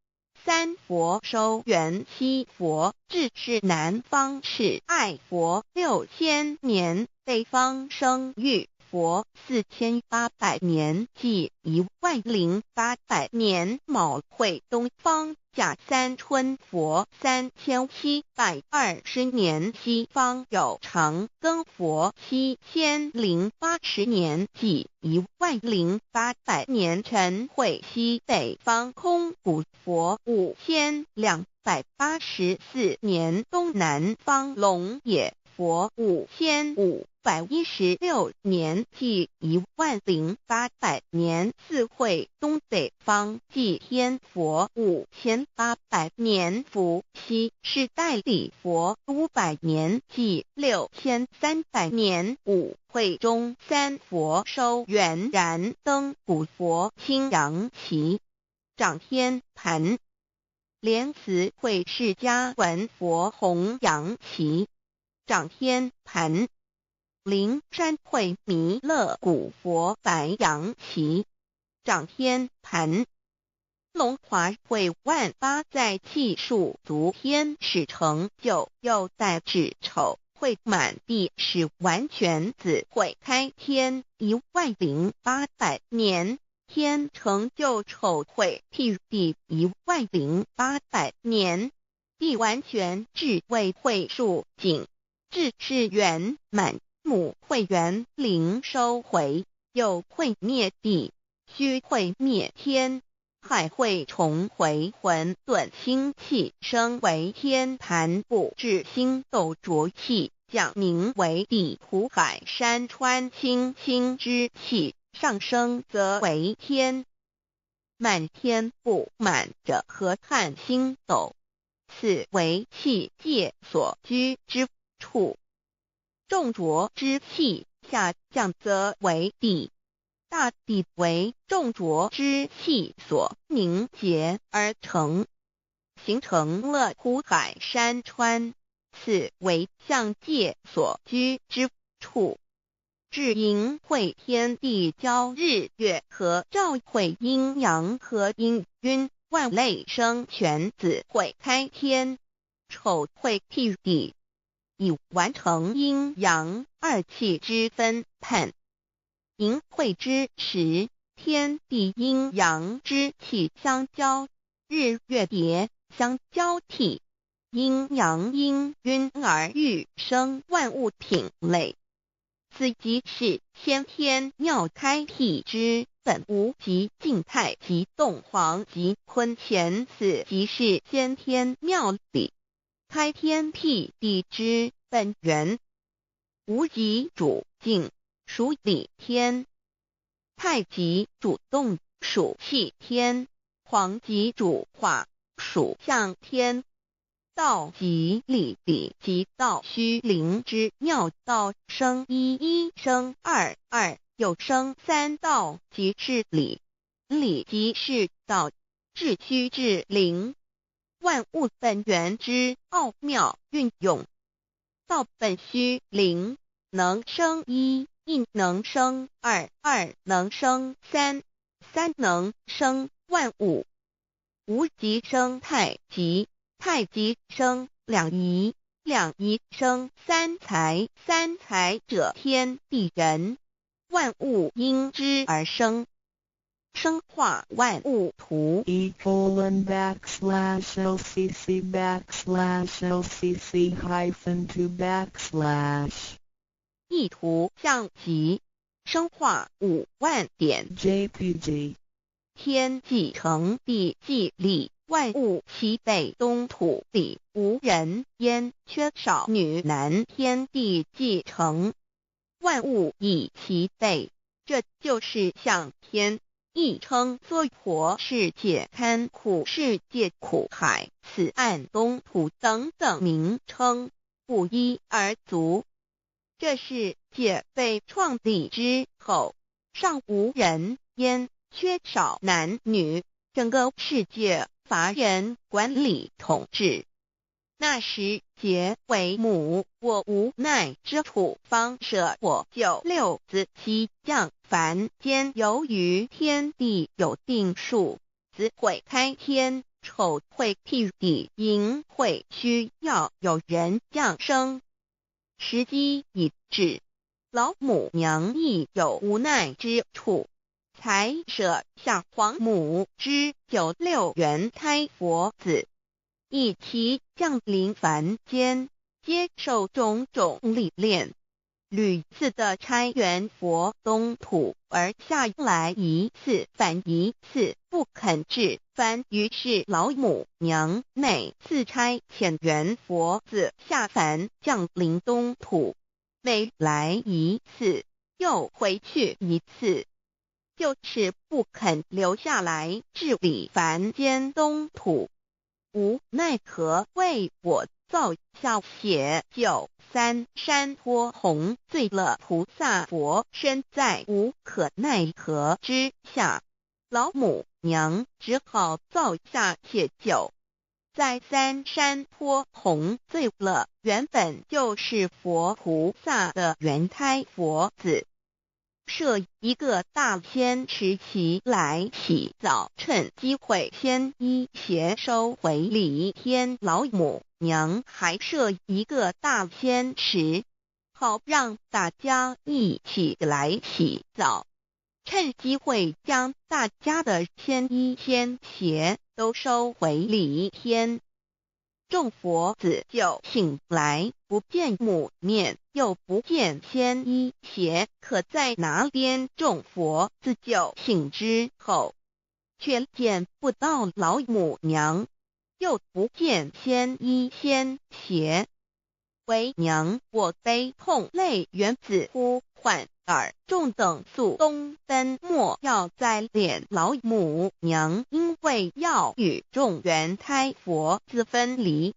三佛收圆七佛治世南方是爱佛6000年，北方生育佛4800年，计10800年。卯会东方甲三春佛3720年，西方有长庚佛7080年，计10800年。辰会西北方空古佛5284年，东南方龙也佛5516年，计10800年。巳会东北方祭天佛5800年，伏羲是代理佛500年，计6300年。午会中三佛收圆燃灯古佛青阳旗掌天盘，莲慈会释迦文佛弘扬旗掌天盘，灵山会弥勒古佛白羊旗掌天盘，龙华会万八在气数足天使成就，又在子丑会满地是完全子会开天10800年，天成就丑会辟地10800年，地完全智慧会数景。智是圆满，母会元灵收回，又会灭地，虚会灭天，亥会重回混沌星气，升为天盘布至星斗浊气，降名为地土海山川清清之气，上升则为天。满天布满着河汉星斗，此为气界所居之处，众浊之气下降则为地，大地为众浊之气所凝结而成，形成了湖海山川，此为象界所居之处。至寅会天地交日月合照会阴阳合阴晕万类生全子会开天，丑会辟地。已完成阴阳二气之分判。寅会之时，天地阴阳之气相交，日月叠相交替，阴阳氤氲而育生万物品类。此即是先天妙开辟之本无极静态及动黄及坤乾，此即是先天妙理。開天闢地之本源。無極主靜，屬理天；太極主動，屬氣天；皇極主化，屬象天。道即理，理即道，虛靈之妙道，生一，一生二，二又生三，道即是理，理即是道，致虛致靈，萬物本源之奧妙運用。道本虛靈，能生一，一能生二，二能生三，三能生萬物。無極生太極，太極生兩儀，兩儀生三才，三才者天地人，萬物因之而生。生化萬物圖。 E:\LCC\LCC-2\ 意圖象集，生化5萬點 JPG 天既成，地既立，萬物齊備，東土裡無人煙，缺少女男。天地既成，萬物已齊備，這就是象天，亦稱娑婆世界、堪苦世界、苦海、此岸東土等等名稱，不一而足。這世界被創立之後，尚無人煙，缺少男女，整個世界乏人管理統治。那時劫為母，我無奈之處，方捨我九六子悉降凡間。由於天地有定數，子會開天，丑會辟地，寅會需要有人降生。時機已至，老母娘亦有無奈之處，才捨下皇母之九六元胎佛子，一齊降臨凡間，接受種種歷練，屢次的差元佛東土而下來一次返一次，不肯至凡。於是老母娘每次差遣元佛子下凡降臨東土，每來一次又回去一次，就是不肯留下來治理凡間東土。無奈何，為我造下血九三山坡紅醉了菩薩佛身，在無可奈何之下，老母娘只好造下血九，在三山坡紅醉了原本就是佛菩薩的元胎佛子。設一個大仙池齊來洗澡，趁機會先衣鞋收回禮天。老母娘還設一個大仙池，好讓大家一起來洗澡，趁機會將大家的仙衣仙鞋都收回禮天。眾佛子就醒來，不見母面，又不見仙衣鞋，可在哪邊？眾佛子就醒之後，卻見不到老母娘，又不見仙衣仙鞋。為娘我悲痛淚緣子呼喚爾眾等速東奔，莫要再憐老母娘，因為要與眾元胎佛子分離，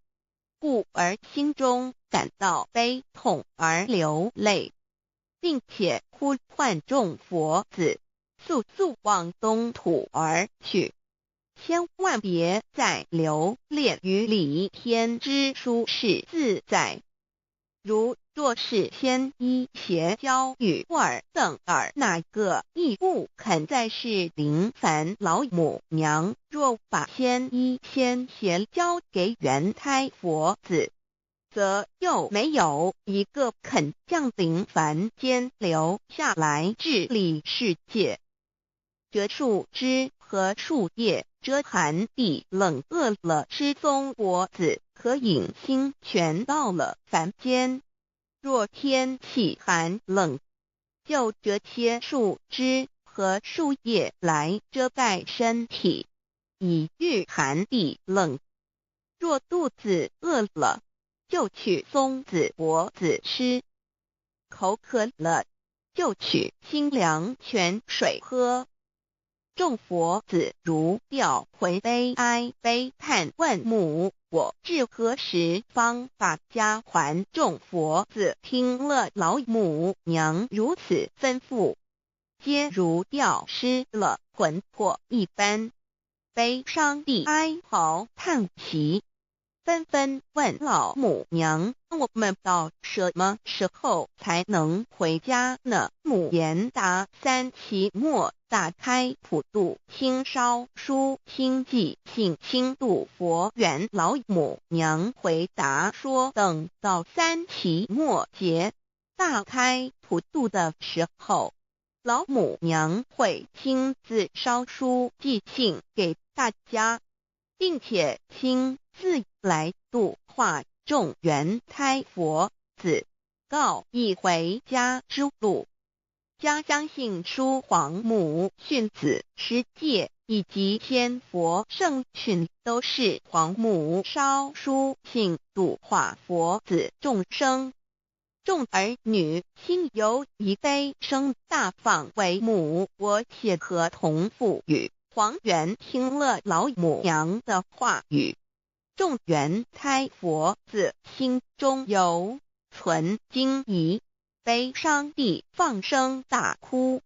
故而心中感到悲痛而流淚，並且呼喚眾佛子速速往東土而去，千萬別再留戀於離天之舒適自在。如若是仙衣鞋交與爾等爾那個亦不肯再是臨凡老母娘。若把仙衣仙鞋交給元胎佛子，則又沒有一個肯降臨凡間留下來治理世界。折樹枝和樹葉遮寒地冷，餓了吃松果子可飲清泉。到了凡間，若天氣寒冷，就折些樹枝和樹葉來遮蓋身體，以御寒地冷。若肚子餓了，就取松子果子吃；口渴了，就取清凉泉水喝。众佛子如掉魂悲哀悲叹问母：我至何时方把家还？众佛子听了老母娘如此吩咐，皆如掉失了魂魄一般，悲伤地哀嚎叹息，纷纷问老母娘：我们到什么时候才能回家呢？母言答：三期末大开普度清烧书清寂性清度佛缘。老母娘回答说：等到三期末节大开普度的时候，老母娘会亲自烧书寄信给大家，并且亲自来度化众缘胎佛子，告以回家之路。家相信书皇母训子十戒以及千佛圣训，都是皇母烧书信度化佛子众生。众儿女心有一悲声大放为母，我且合同父语。黄元听了老母娘的话语，众缘胎佛子心中有存惊疑，悲伤地放声大哭。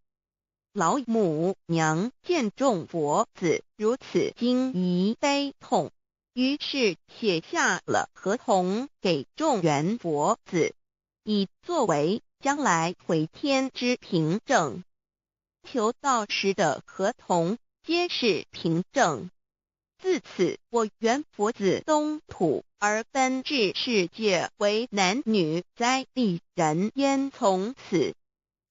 老母娘见众佛子如此惊疑悲痛，于是写下了合同给众缘佛子，以作为将来回天之凭证。求道时的合同皆是凭证。自此，我缘佛子东土而奔至世界为男女在地人间。从此，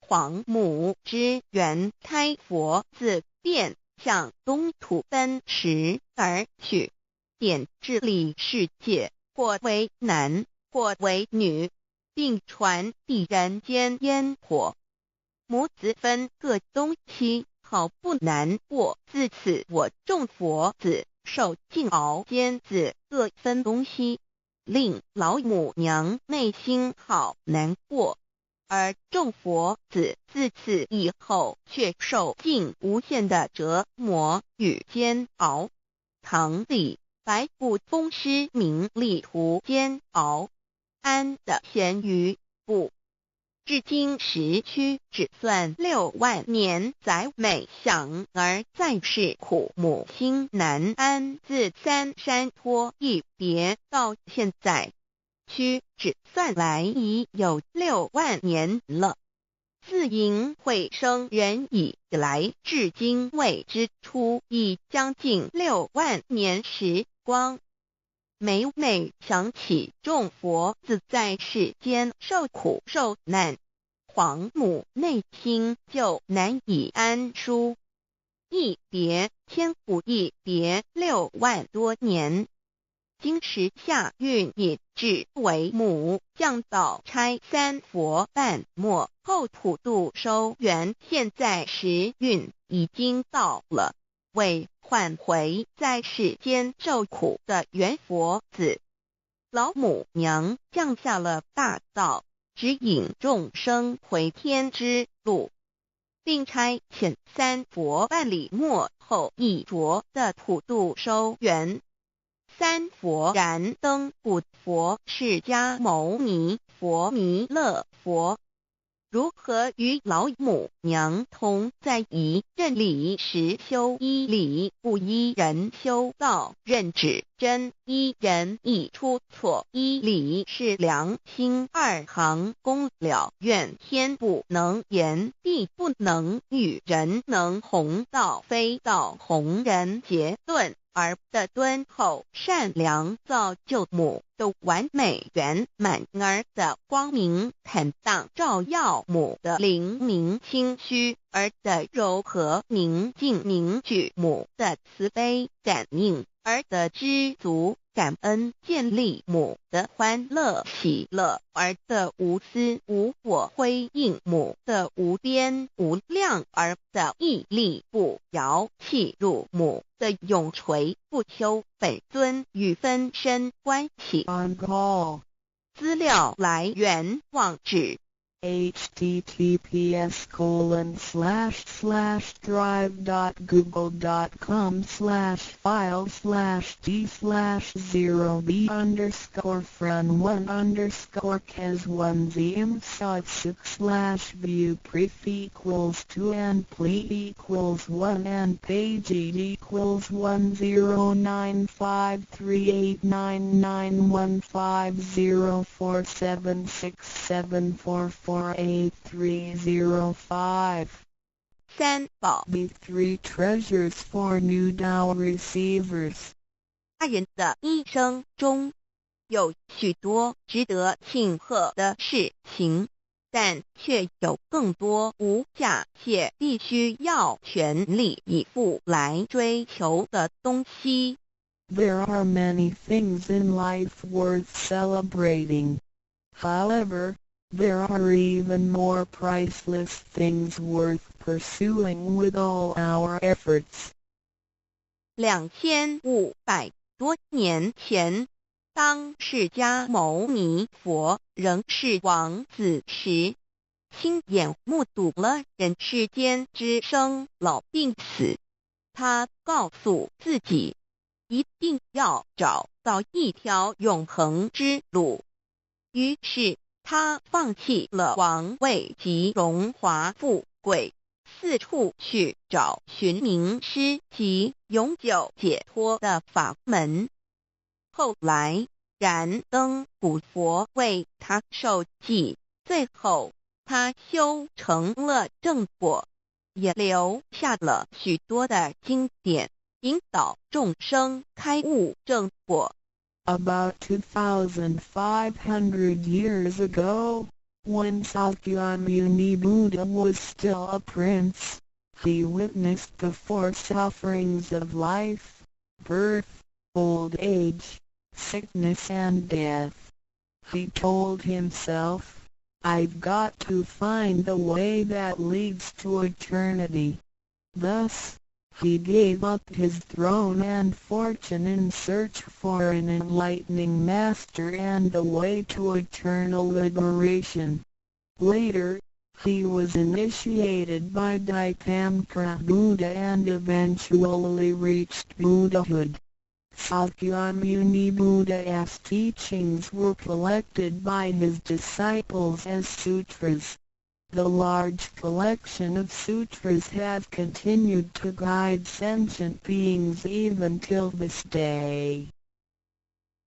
皇母之缘胎佛子便向东土奔驰而去，点治理世界，或为男，或为女，并传递人间烟火。母子分各东西，好不难过。自此，我众佛子受尽熬煎子各分东西，令老母娘内心好难过。而众佛子自此以后，却受尽无限的折磨与煎熬。唐李白不风师名利途煎熬，安得闲于不？至今时屈指算6万年，载每想而在世苦母心难安。自三山坡一别到现在，屈指算来已有六万年了。自迎会生人以来，至今未知出，已将近六万年时光。每每想起众佛子在世间受苦受难，皇母内心就难以安舒。一别千古，一别6万多年。今时下运已至，为母降道差三佛半末后普度收缘。现在时运已经到了，为唤回在世间受苦的缘佛子，老母娘降下了大道，指引众生回天之路，并差遣三佛办理末后一着的普度收缘。三佛燃灯古佛释迦牟尼佛弥勒佛，如何与老母娘同在一任理实修一理不一人修道认指真一人一出错一理是良心二行功了愿天不能言地不能语人能弘道非道弘人结论而的敦厚善良造就母的完美圆满儿的光明坦荡照耀母的灵明清虚儿的柔和宁静凝聚母的慈悲感应儿的知足感恩建立母的欢乐喜乐儿的无私无我辉映母的无边无量儿的毅力不摇契入母的永垂不朽本尊与分身关系。 On call. 资料来源网址 https://drive.google.com/file/d/0b_frun1_kes1 zm 6 /view pref equals 2 and ple equals 1 and page equals 109538991504767448305。 三寶。 The three treasures for new Tao receivers. 人的一生中，有许多值得庆贺的事情，但却有更多无价且必须要全力以赴来追求的东西。 There are many things in life worth celebrating. However, there are even more priceless things worth pursuing with all our efforts. 2500多年前，当释迦牟尼佛仍是王子时，亲眼目睹了人世间之生老病死。他告诉自己，一定要找到一条永恒之路。于是，他放弃了王位及荣华富贵，四处去找寻明师及永久解脱的法门。后来，燃灯古佛为他授记，最后他修成了正果，也留下了许多的经典，引导众生开悟正果。 About 2,500 years ago, when Sakyamuni Buddha was still a prince, he witnessed the four sufferings of life: birth, old age, sickness and death. He told himself, "I've got to find the way that leads to eternity." Thus, he gave up his throne and fortune in search for an enlightening master and the way to eternal liberation. Later, he was initiated by Dipamkara Buddha and eventually reached Buddhahood. Sakyamuni Buddha's teachings were collected by his disciples as sutras. The large collection of sutras have continued to guide sentient beings even till this day.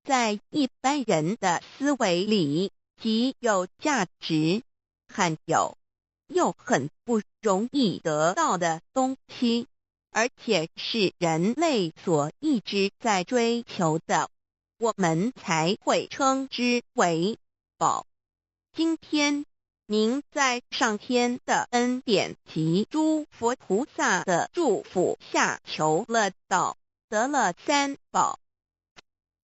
在一般人的思维里，极有价值、罕有又很不容易得到的东西，而且是人类所一直在追求的，我们才会称之为宝。今天，您在上天的恩典及诸佛菩萨的祝福下求了道，得了三宝。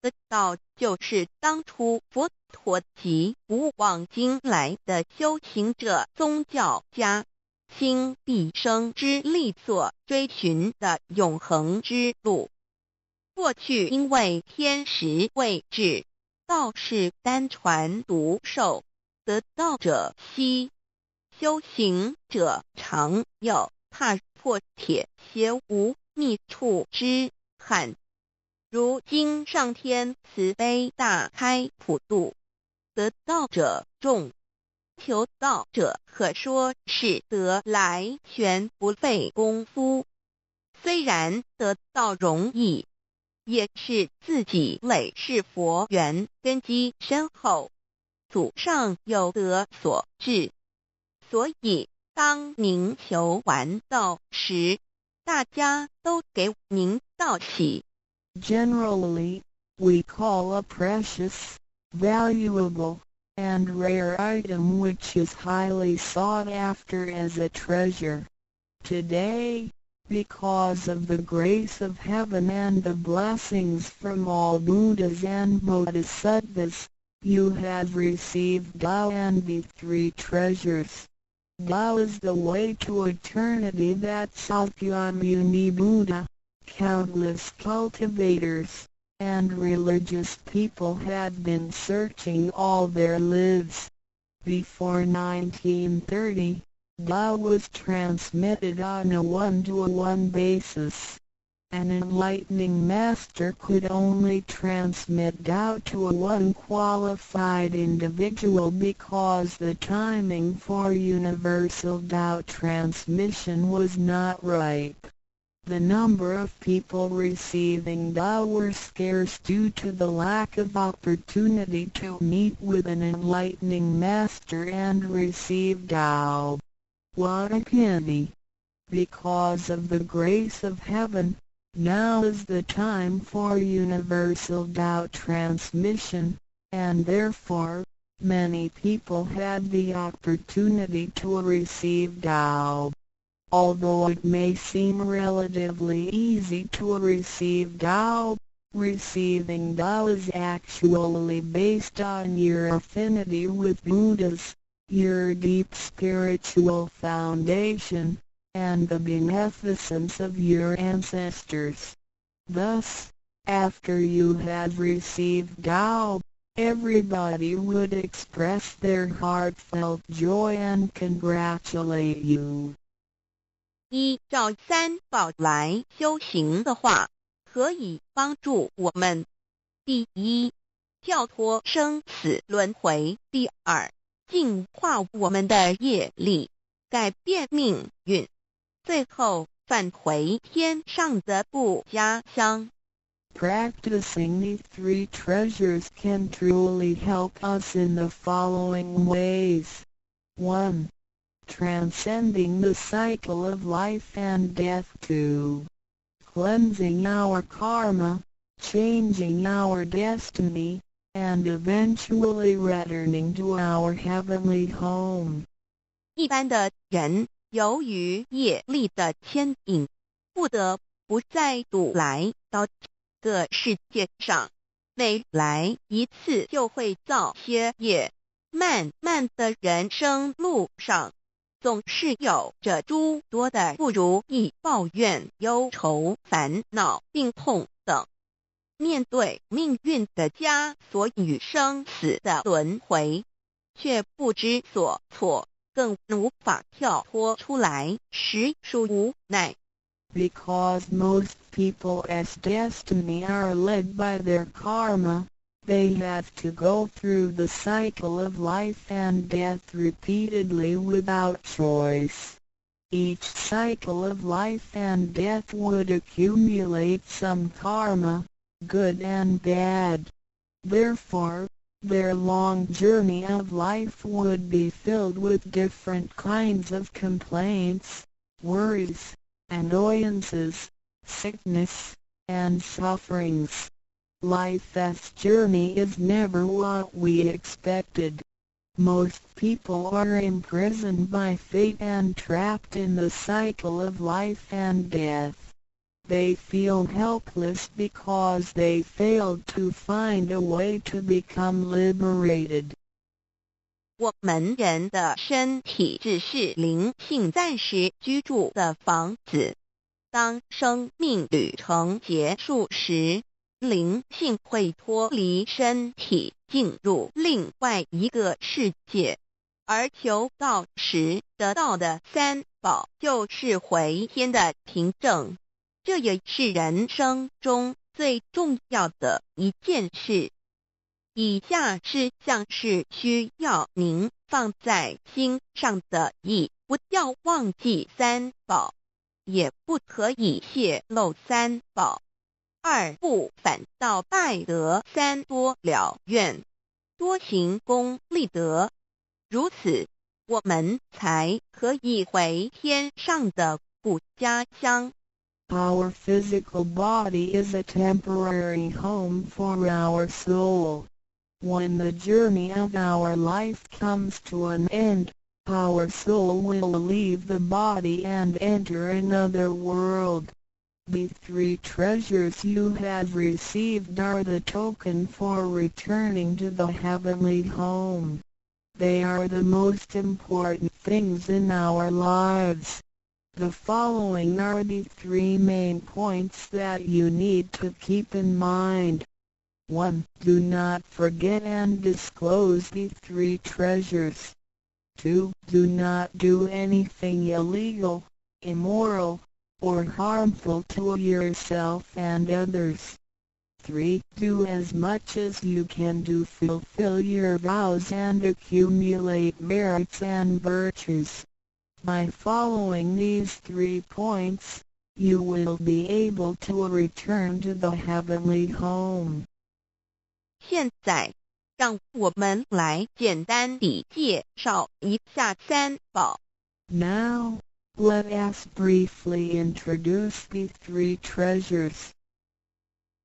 得道就是当初佛陀及古往今来的修行者、宗教家，倾毕生之力所追寻的永恒之路。过去因为天时未至，道是单传独授，得道者稀，修行者常有踏破铁鞋无觅处之憾。如今上天慈悲大开普度，得道者众，求道者可说是得来全不费工夫。虽然得道容易，也是自己累世佛缘根基深厚，祖上有德所致。所以，当您求完道时，大家都给您道喜。 Generally, we call a precious, valuable, and rare item which is highly sought after as a treasure. Today, because of the grace of heaven and the blessings from all Buddhas and Bodhisattvas, you have received Tao and the three treasures. Tao is the way to eternity that Sakyamuni Buddha, countless cultivators, and religious people had been searching all their lives. Before 1930, Tao was transmitted on a one-to-one basis. An enlightening master could only transmit Tao to a one qualified individual because the timing for universal Tao transmission was not ripe. The number of people receiving Tao were scarce due to the lack of opportunity to meet with an enlightening master and receive Tao. What a pity! Because of the grace of heaven, now is the time for universal Tao transmission, and therefore, many people had the opportunity to receive Tao. Although it may seem relatively easy to receive Tao, receiving Tao is actually based on your affinity with Buddhas, your deep spiritual foundation, and the beneficence of your ancestors. Thus, after you have received Tao, everybody would express their heartfelt joy and congratulate you. 依照三宝来修行的话，可以帮助我们：第一，跳脱生死轮回；第二，净化我们的业力，改变命运；最后返回天上的故家乡。 Practicing the three treasures can truly help us in the following ways. 1. Transcending the cycle of life and death. 2. Cleansing our karma, changing our destiny, and eventually returning to our heavenly home. 一般的人由于业力的牵引，不得不再度来到这个世界上，每来一次就会造些业，漫漫的人生路上，总是有着诸多的不如意、抱怨、忧愁、烦恼、病痛等。面对命运的枷锁与生死的轮回，却不知所措，更无法跳脱出来，实属无奈。 Because most people's destiny are led by their karma, they have to go through the cycle of life and death repeatedly without choice. Each cycle of life and death would accumulate some karma, good and bad. Therefore, their long journey of life would be filled with different kinds of complaints, worries, annoyances, sickness, and sufferings. Life's journey is never what we expected. Most people are imprisoned by fate and trapped in the cycle of life and death. They feel helpless because they failed to find a way to become liberated. 我們人的身體只是靈性暫時居住的房子。當生命旅程結束時，靈性會脫離身體，進入另外一個世界。而求道時得到的三寶，就是回天的憑證。這也是人生中最重要的一件事。以下事項是需要您放在心上的：一，不要忘記三寶，也不可以洩露三寶；二，不反倒拜得三多了願，多行功立德，如此我們才可以回天上的故家鄉。 Our physical body is a temporary home for our soul. When the journey of our life comes to an end, our soul will leave the body and enter another world. The three treasures you have received are the token for returning to the heavenly home. They are the most important things in our lives. The following are the three main points that you need to keep in mind. 1. Do not forget and disclose the three treasures. 2. Do not do anything illegal, immoral, or harmful to yourself and others. 3. Do as much as you can to fulfill your vows and accumulate merits and virtues. By following these three points, you will be able to return to the heavenly home. 現在，讓我們來簡單地介紹一下三寶。 Now, let us briefly introduce the three treasures.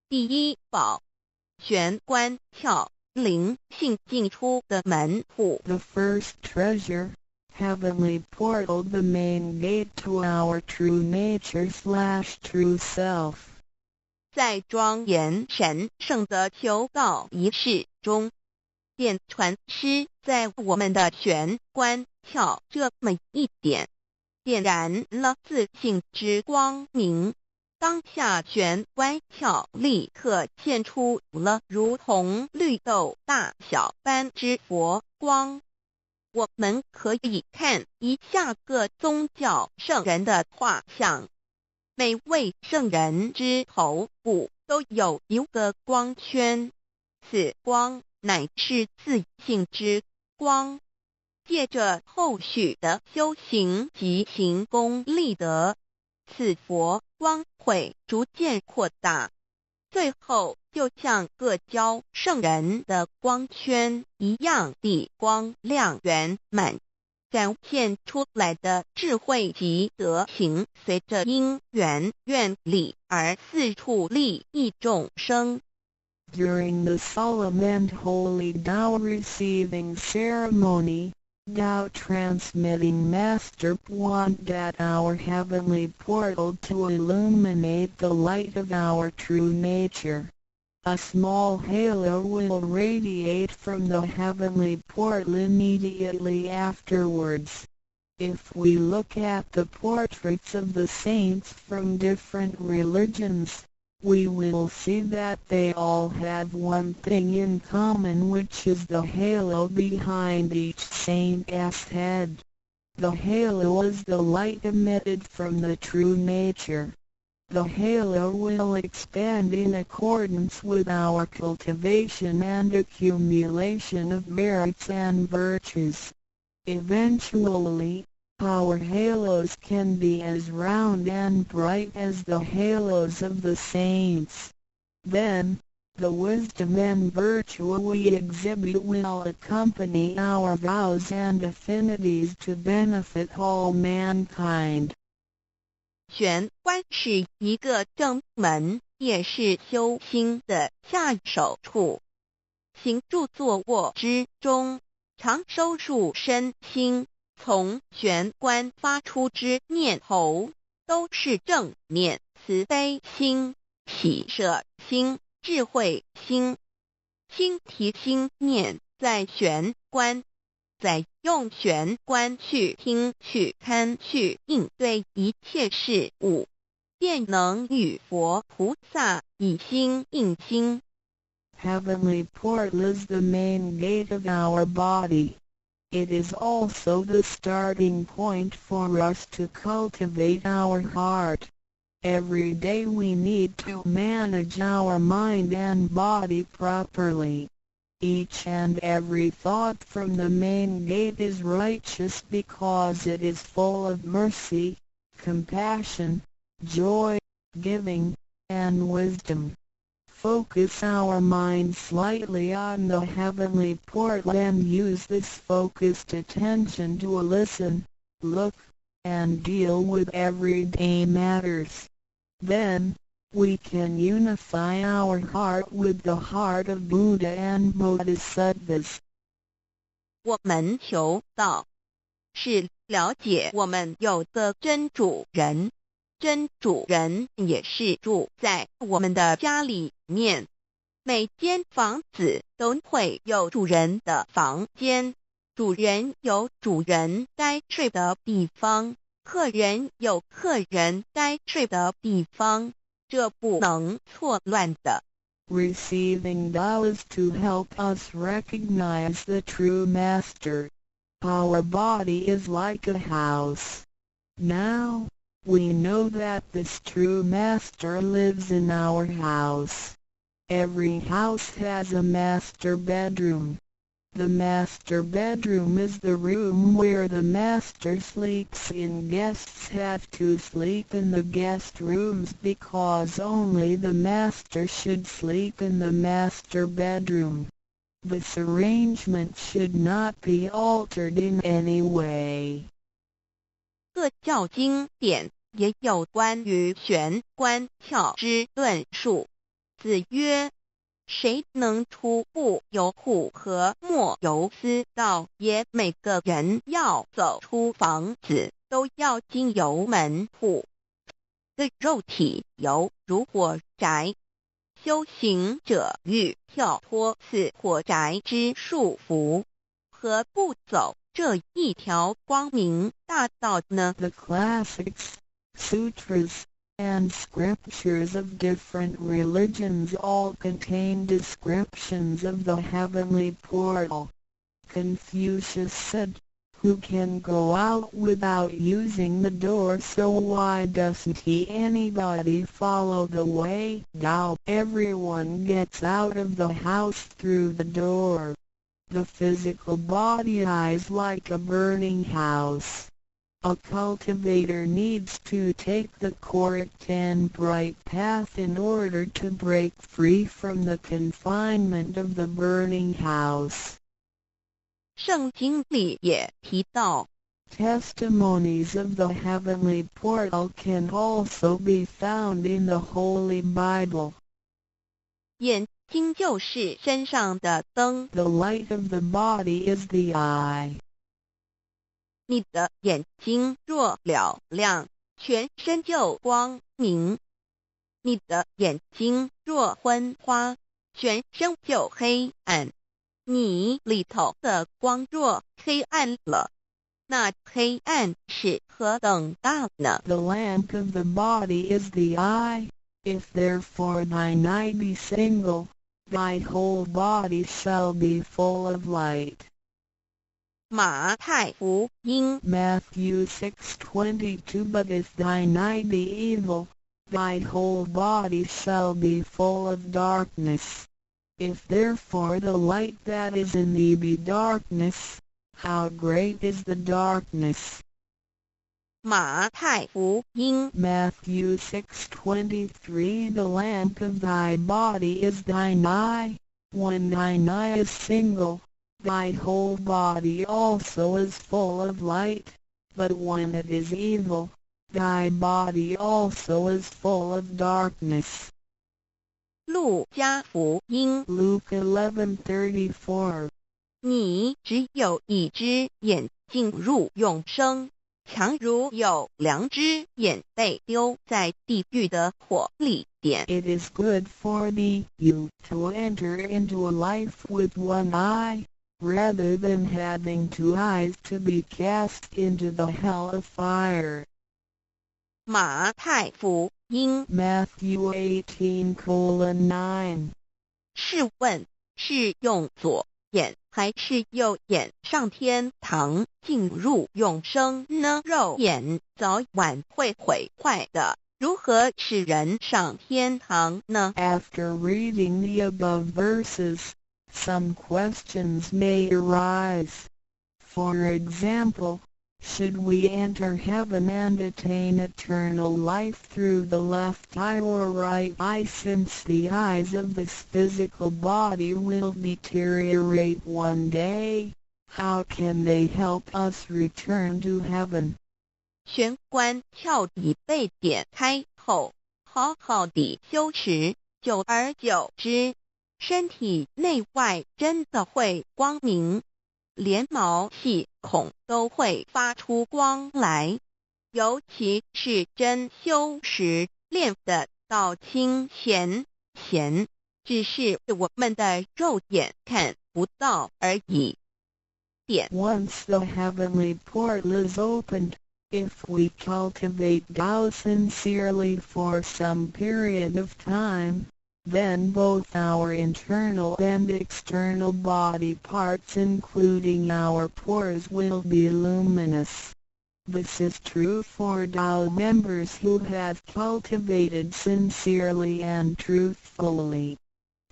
第一寶，玄關竅，靈性進出的門戶。 The first treasure, heavenly portal, the main gate to our true nature/true self. 在莊嚴神聖的求道儀式中，點傳師在我們的玄關竅這麼一點，點燃了自性之光明。當下玄關竅立刻現出了如同綠豆大小般之佛光。我們可以看一下各宗教聖人的畫像，每位聖人之頭部都有一個光圈，此光乃是自性之光。借着後續的修行及行功立德，此佛光會逐漸擴大，最後就像各教聖人的光圈一樣地光亮圓滿，展現出來的智慧及德行，隨着因緣願力而四處利益眾生。 During the solemn and holy Tao receiving ceremony, Tao transmitting Master pointed at our heavenly portal to illuminate the light of our true nature. A small halo will radiate from the heavenly portal immediately afterwards. If we look at the portraits of the saints from different religions, we will see that they all have one thing in common, which is the halo behind each saint's head. The halo is the light emitted from the true nature. The halo will expand in accordance with our cultivation and accumulation of merits and virtues. Eventually, our halos can be as round and bright as the halos of the saints. Then, the wisdom and virtue we exhibit will accompany our vows and affinities to benefit all mankind. 玄關是一個正門，也是修心的下手處。行住坐臥之中，常收束身心，從玄關發出之念頭，都是正念、慈悲心、喜捨心、智慧心。心提心念在玄關，再用玄關去聽、去看、去應對一切事物，便能與佛菩薩以心印心。 Heavenly portal is the main gate of our body. It is also the starting point for us to cultivate our heart. Every day we need to manage our mind and body properly. Each and every thought from the main gate is righteous because it is full of mercy, compassion, joy, giving, and wisdom. Focus our mind slightly on the heavenly portal and use this focused attention to listen, look, and deal with everyday matters. Then, we can unify our heart with the heart of Buddha and Bodhisattvas. 我們求道，是了解我們有個真主人，真主人也是住在我們的家裡面。每間房子都會有主人的房間，主人有主人該睡的地方，客人有客人該睡的地方，這不能錯亂的。Receiving Tao is to help us recognize the true master. Our body is like a house. Now, we know that this true master lives in our house. Every house has a master bedroom. The master bedroom is the room where the master sleeps in. Guests have to sleep in the guest rooms because only the master should sleep in the master bedroom. This arrangement should not be altered in any way. 各教经典也有关于玄关窍之论述。子曰：“谁能出不由户和莫由私道也？每个人要走出房子，都要经由门户。的肉体犹如火宅，修行者欲跳脱此火宅之束缚，何不走这一条光明大道呢？ The classics, sutras, and scriptures of different religions all contain descriptions of the heavenly portal. Confucius said, "Who can go out without using the door? So why doesn't he anybody follow the way Tao? Everyone gets out of the house through the door. The physical body is like a burning house. A cultivator needs to take the correct and bright path in order to break free from the confinement of the burning house." 圣经里也提到， Testimonies of the heavenly portal can also be found in the Holy Bible. 眼睛就是身上的灯。 The light of the body is the eye. 你的眼睛若嘹亮，全身就光明；你的眼睛若昏花，全身就黑暗。你裡頭的光若黑暗了，那黑暗是何等大呢？ The lamp of the body is the eye. If therefore thine eye be single, thy whole body shall be full of light. 馬太福音 Matthew 6:22. But if thine eye be evil, thy whole body shall be full of darkness. If therefore the light that is in thee be darkness, how great is the darkness? 馬太福音 Matthew 6:23. The lamp of thy body is thine eye. When thine eye is single, thy whole body also is full of light, but when it is evil, thy body also is full of darkness. 路加福音 Luke 11:34. 你只有一隻眼進入永生，強如有兩隻眼被丟在地獄的火裡。點。 It is good for thee you to enter into a life with one eye, rather than having two eyes to be cast into the hell of fire. 馬太福音 Matthew 18:9. 試問是用左眼還是右眼上天堂進入永生呢？肉眼早晚會毀壞的，如何使人上天堂呢？ After reading the above verses, some questions may arise. For example, should we enter heaven and attain eternal life through the left eye or right eye, since the eyes of this physical body will deteriorate one day? How can they help us return to heaven? 玄關竅已被點開後，好好地修持，久而久之，身體內外真的會光明，連毛細孔都會發出光來。尤其是真修實練的到清顯顯，只是我們的肉眼看不到而已。點。 Once the heavenly portal is opened, if we cultivate Tao sincerely for some period of time, Then both our internal and external body parts, including our pores, will be luminous. This is true for Tao members who have cultivated sincerely and truthfully.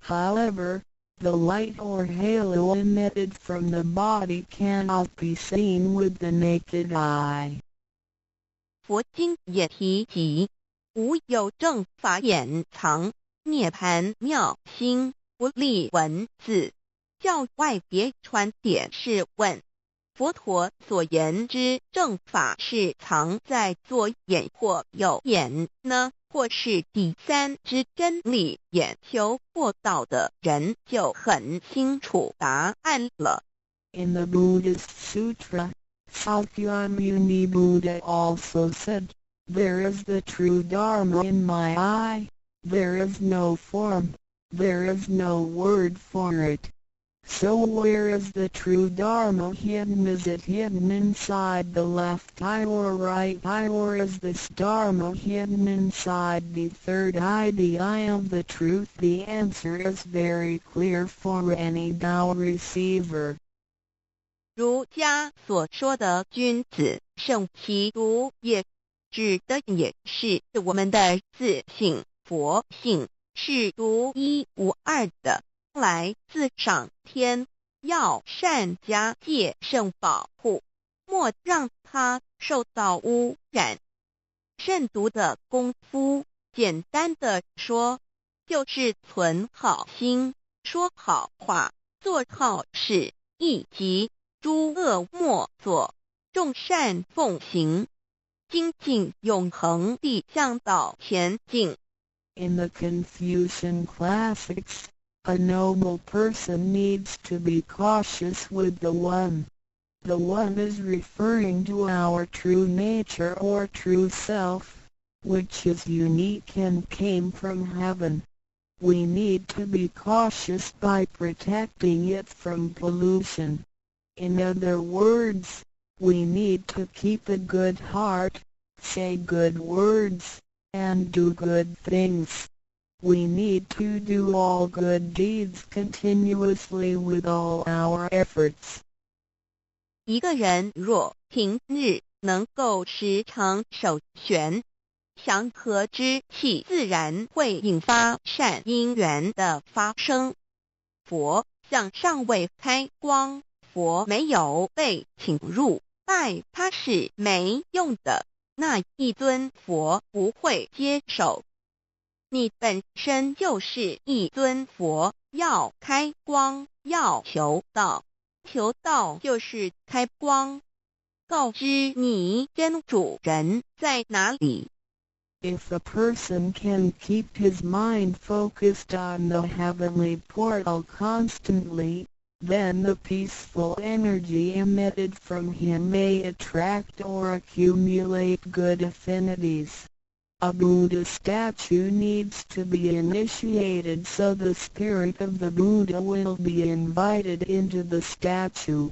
However, the light or halo emitted from the body cannot be seen with the naked eye. 佛經也提及，無有正法眼藏，涅槃妙心，不立文字，教外別傳點是問。佛陀所言之正法是藏在左眼或右眼呢，或是第三之真理眼？求過道的人就很清楚答案了。 In the Buddhist Sutra, Sakyamuni Buddha also said, "There is the true Dharma in my eye. There is no form, there is no word for it. So where is the true Dharma hidden? Is it hidden inside the left eye or right eye, or is this Dharma hidden inside the third eye, the eye of the truth?" The answer is very clear for any Tao receiver. 儒家所說的君子慎其獨也，指的也是我們的自性佛性是獨一無二的，來自上天，要善加戒慎保護，莫讓它受到污染。慎獨的功夫，簡單的說，就是存好心、說好話、做好事，以及諸惡莫作，眾善奉行，精進永恆地向道前進。 In the Confucian classics, a noble person needs to be cautious with the One. The One is referring to our true nature or true self, which is unique and came from heaven. We need to be cautious by protecting it from pollution. In other words, we need to keep a good heart, say good words, and do good things. We need to do all good deeds continuously with all our efforts. 一個人若平日能夠時常守玄，祥和之氣自然會引發善因緣的發生。佛像尚未開光，佛沒有被請入，拜他是沒用的。那一尊佛不會接受。你本身就是一尊佛，要開光，要求道，求道就是開光，告知你真主人在哪裡。 If a person can keep his mind focused on the heavenly portal constantly, then the peaceful energy emitted from him may attract or accumulate good affinities. A Buddha statue needs to be initiated so the spirit of the Buddha will be invited into the statue.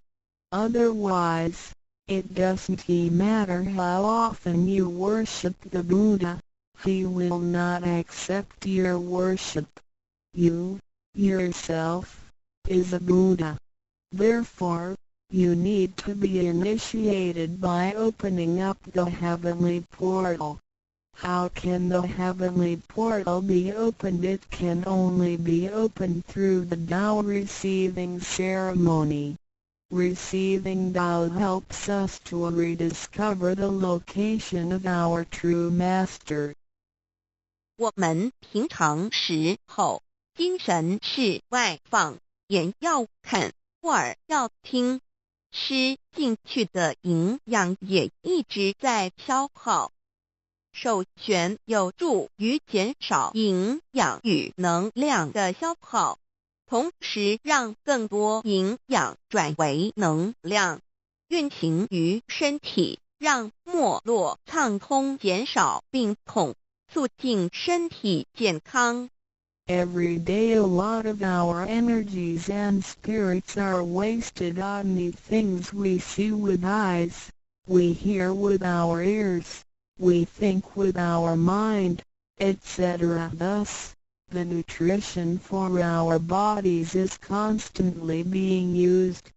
Otherwise, it doesn't matter how often you worship the Buddha, he will not accept your worship. You, yourself, is a Buddha. Therefore, you need to be initiated by opening up the heavenly portal. How can the heavenly portal be opened? It can only be opened through the Tao receiving ceremony. Receiving Tao helps us to rediscover the location of our true master. 我們平常時候，精神是外放，眼要看，耳要聽，吃進去的營養也一直在消耗。守玄有助於減少營養與能量的消耗，同時讓更多營養轉為能量，運行於身體，讓脈絡暢通，減少病痛，促進身體健康。 Every day a lot of our energies and spirits are wasted on the things we see with eyes, we hear with our ears, we think with our mind, etc. Thus, The nutrition for our bodies is constantly being used.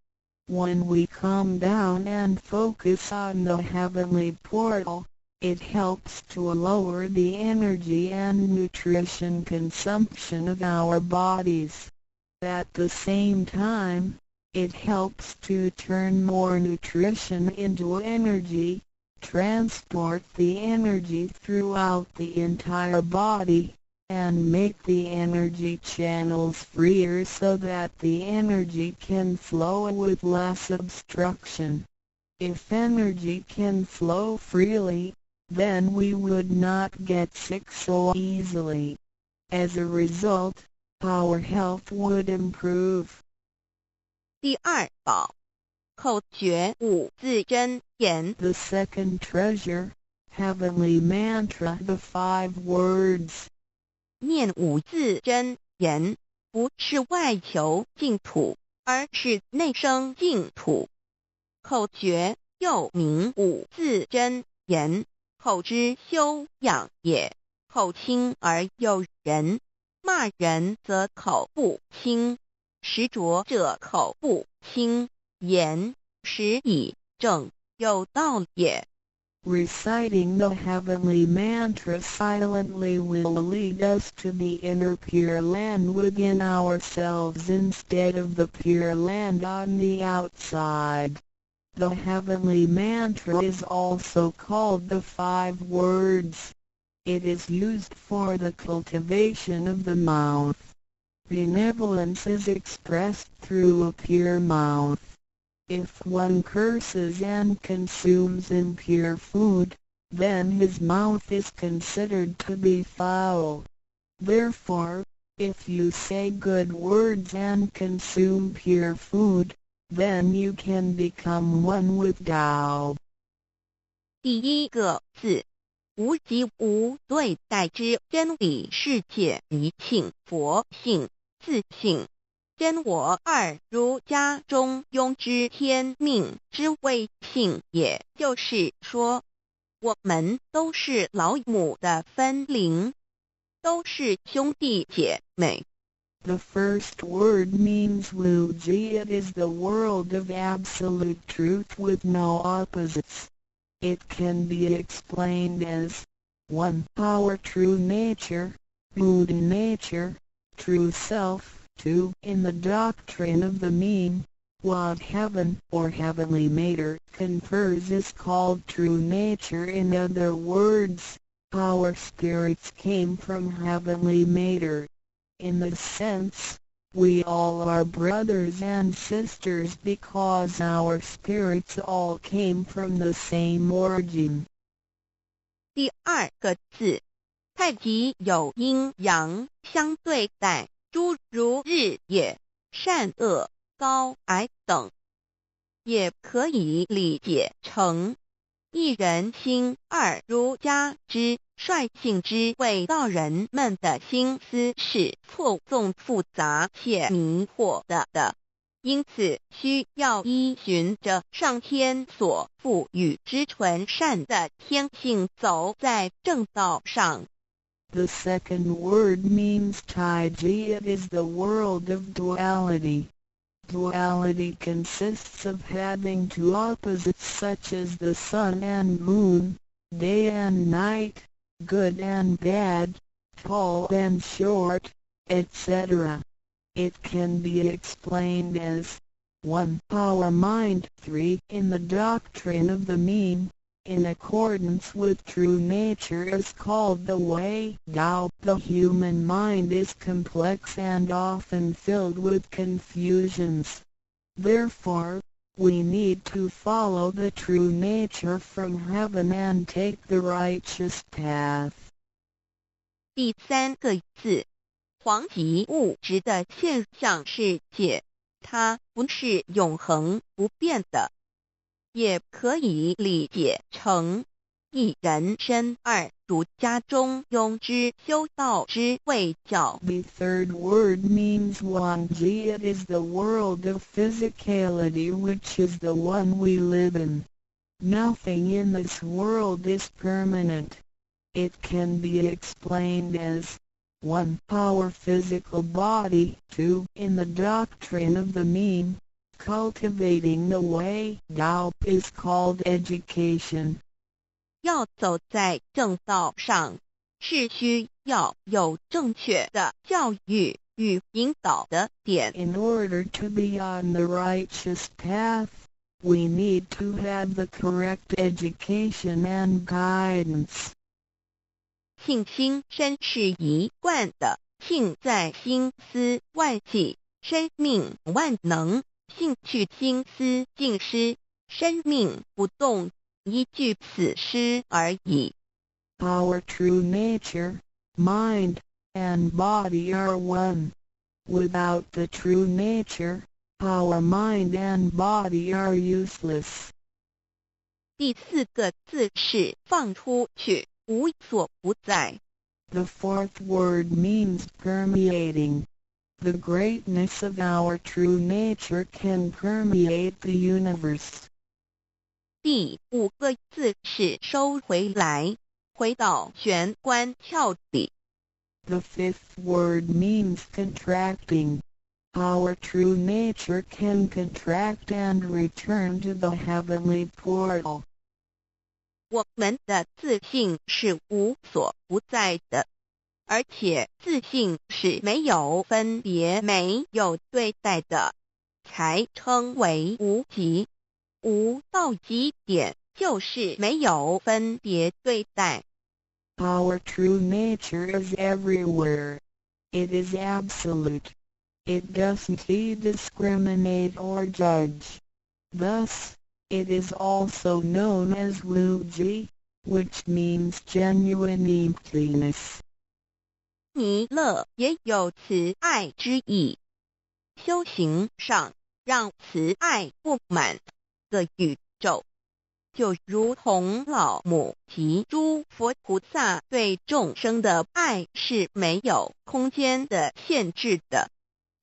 When we calm down and focus on the heavenly portal, it helps to lower the energy and nutrition consumption of our bodies. At the same time, it helps to turn more nutrition into energy, transport the energy throughout the entire body, and make the energy channels freer so that the energy can flow with less obstruction. If energy can flow freely, then we would not get sick so easily. As a result, our health would improve. 第二宝，口诀五字真言。 The second treasure, heavenly mantra, the five words. 念五字真言，不是外求净土，而是内生净土。口诀又名五字真言，口之修养也。口清而有仁，骂人则口不清，食浊者口不清，言食以正有道也。 Reciting the heavenly mantra silently will lead us to the inner Pure Land within ourselves instead of the Pure Land on the outside. The heavenly mantra is also called the five words. It is used for the cultivation of the mouth. Benevolence is expressed through a pure mouth. If one curses and consumes impure food, then his mouth is considered to be foul. Therefore, if you say good words and consume pure food, then you can become one with Tao. 第一个字，无即无对待之真理世界一性佛性自性真我二儒家中庸之天命之谓性，也就是说，我們都是老母的分靈，都是兄弟姐妹。 The first word means Wuji. It is the world of absolute truth with no opposites. It can be explained as 1. Our true nature, Buddha nature, true self. 2. In the doctrine of the mean, what heaven or heavenly matter confers is called true nature. In other words, our spirits came from heavenly matter. In this sense, we all are brothers and sisters because our spirits all came from the same origin. 第二個字，太極有陰陽相對待，諸如日夜、善惡、高矮等，也可以理解成一人心二儒家之率性之謂道人們的心思是錯綜複雜且迷惑的，因此需要依循着上天所賦予之純善的天性走在正道上。 The second word means Taiji. It is the world of duality. Duality consists of having two opposites, such as the sun and moon, day and night, good and bad, tall and short, etc. It can be explained as 1. Our mind. 3. In the doctrine of the mean, in accordance with true nature, is called the way Tao. The human mind is complex and often filled with confusions. Therefore, we need to follow the true nature from heaven and take the righteous path. 第三個字，黃即物質的現象世界，它不是永恆不變的，也可以理解成一人身二儒家中庸之修道之謂教。 The third word means Wangji. It is the world of physicality, which is the one we live in. Nothing in this world is permanent. It can be explained as 1. Our physical body. 2. In the doctrine of the mean, cultivating the way Tao is called education. 要走在正道上，是需要有正确的教育與引導的點。 In order to be on the righteous path, we need to have the correct education and guidance. 性心身是一貫的，性在心思萬計，身命萬能，性去心思盡失，身命不動，一句死詩而已。 Our true nature, mind, and body are one. Without the true nature, our mind and body are useless. 第四個字是放出去，無所不在。 The fourth word means permeating. The greatness of our true nature can permeate the universe. 第五個字是收回來，回到玄關竅裡。 The fifth word means contracting. Our true nature can contract and return to the heavenly portal. 我們的自性是無所不在的，而且自性是沒有分別、沒有對待的，才稱為無極。無到極點，就是沒有分別對待。 Our true nature is everywhere. It is absolute. It doesn't discriminate or judge. Thus, it is also known as Wuji, which means genuine emptiness. 彌勒也有慈愛之意。修行上，讓慈愛佈滿個宇宙，就如同老母及諸佛菩薩對眾生的愛是沒有空間的限制的。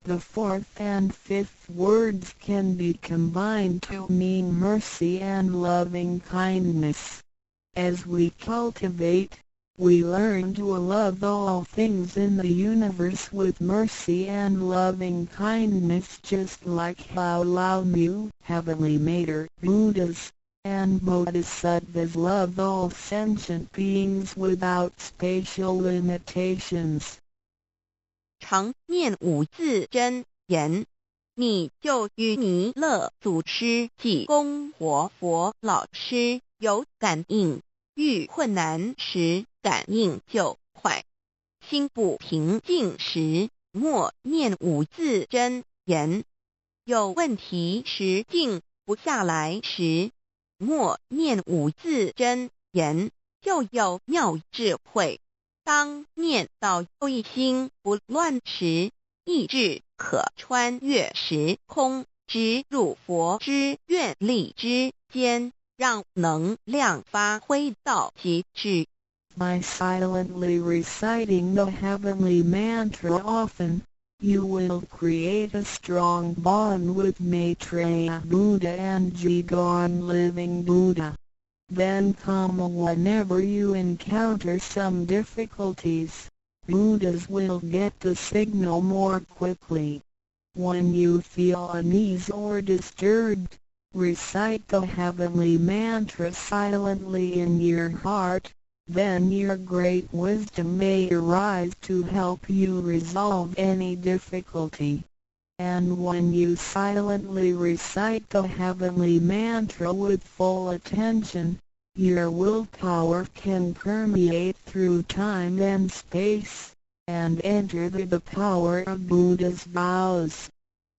The fourth and fifth words can be combined to mean mercy and loving kindness. As we cultivate, we learn to love all things in the universe with mercy and loving kindness, just like how Lao Mu, Heavenly Mater, Buddhas, and Bodhisattvas love all sentient beings without spatial limitations. 常念五字真言，你就與彌勒祖師濟公活佛老師有感應。遇困難時，感應就快；心不平靜時，默念五字真言；有問題時靜不下來時，默念五字真言，就有妙智慧。當念到一心不亂時，意志可穿越時空，直入佛之願力之間，讓能量發揮到極致。 By silently reciting the heavenly mantra often, you will create a strong bond with Maitreya Buddha and Jigong Living Buddha. Then, whenever you encounter some difficulties, Buddhas will get the signal more quickly. When you feel unease or disturbed, recite the heavenly mantra silently in your heart, then your great wisdom may arise to help you resolve any difficulty. And when you silently recite the heavenly mantra with full attention, your willpower can permeate through time and space, and enter the power of Buddha's vows.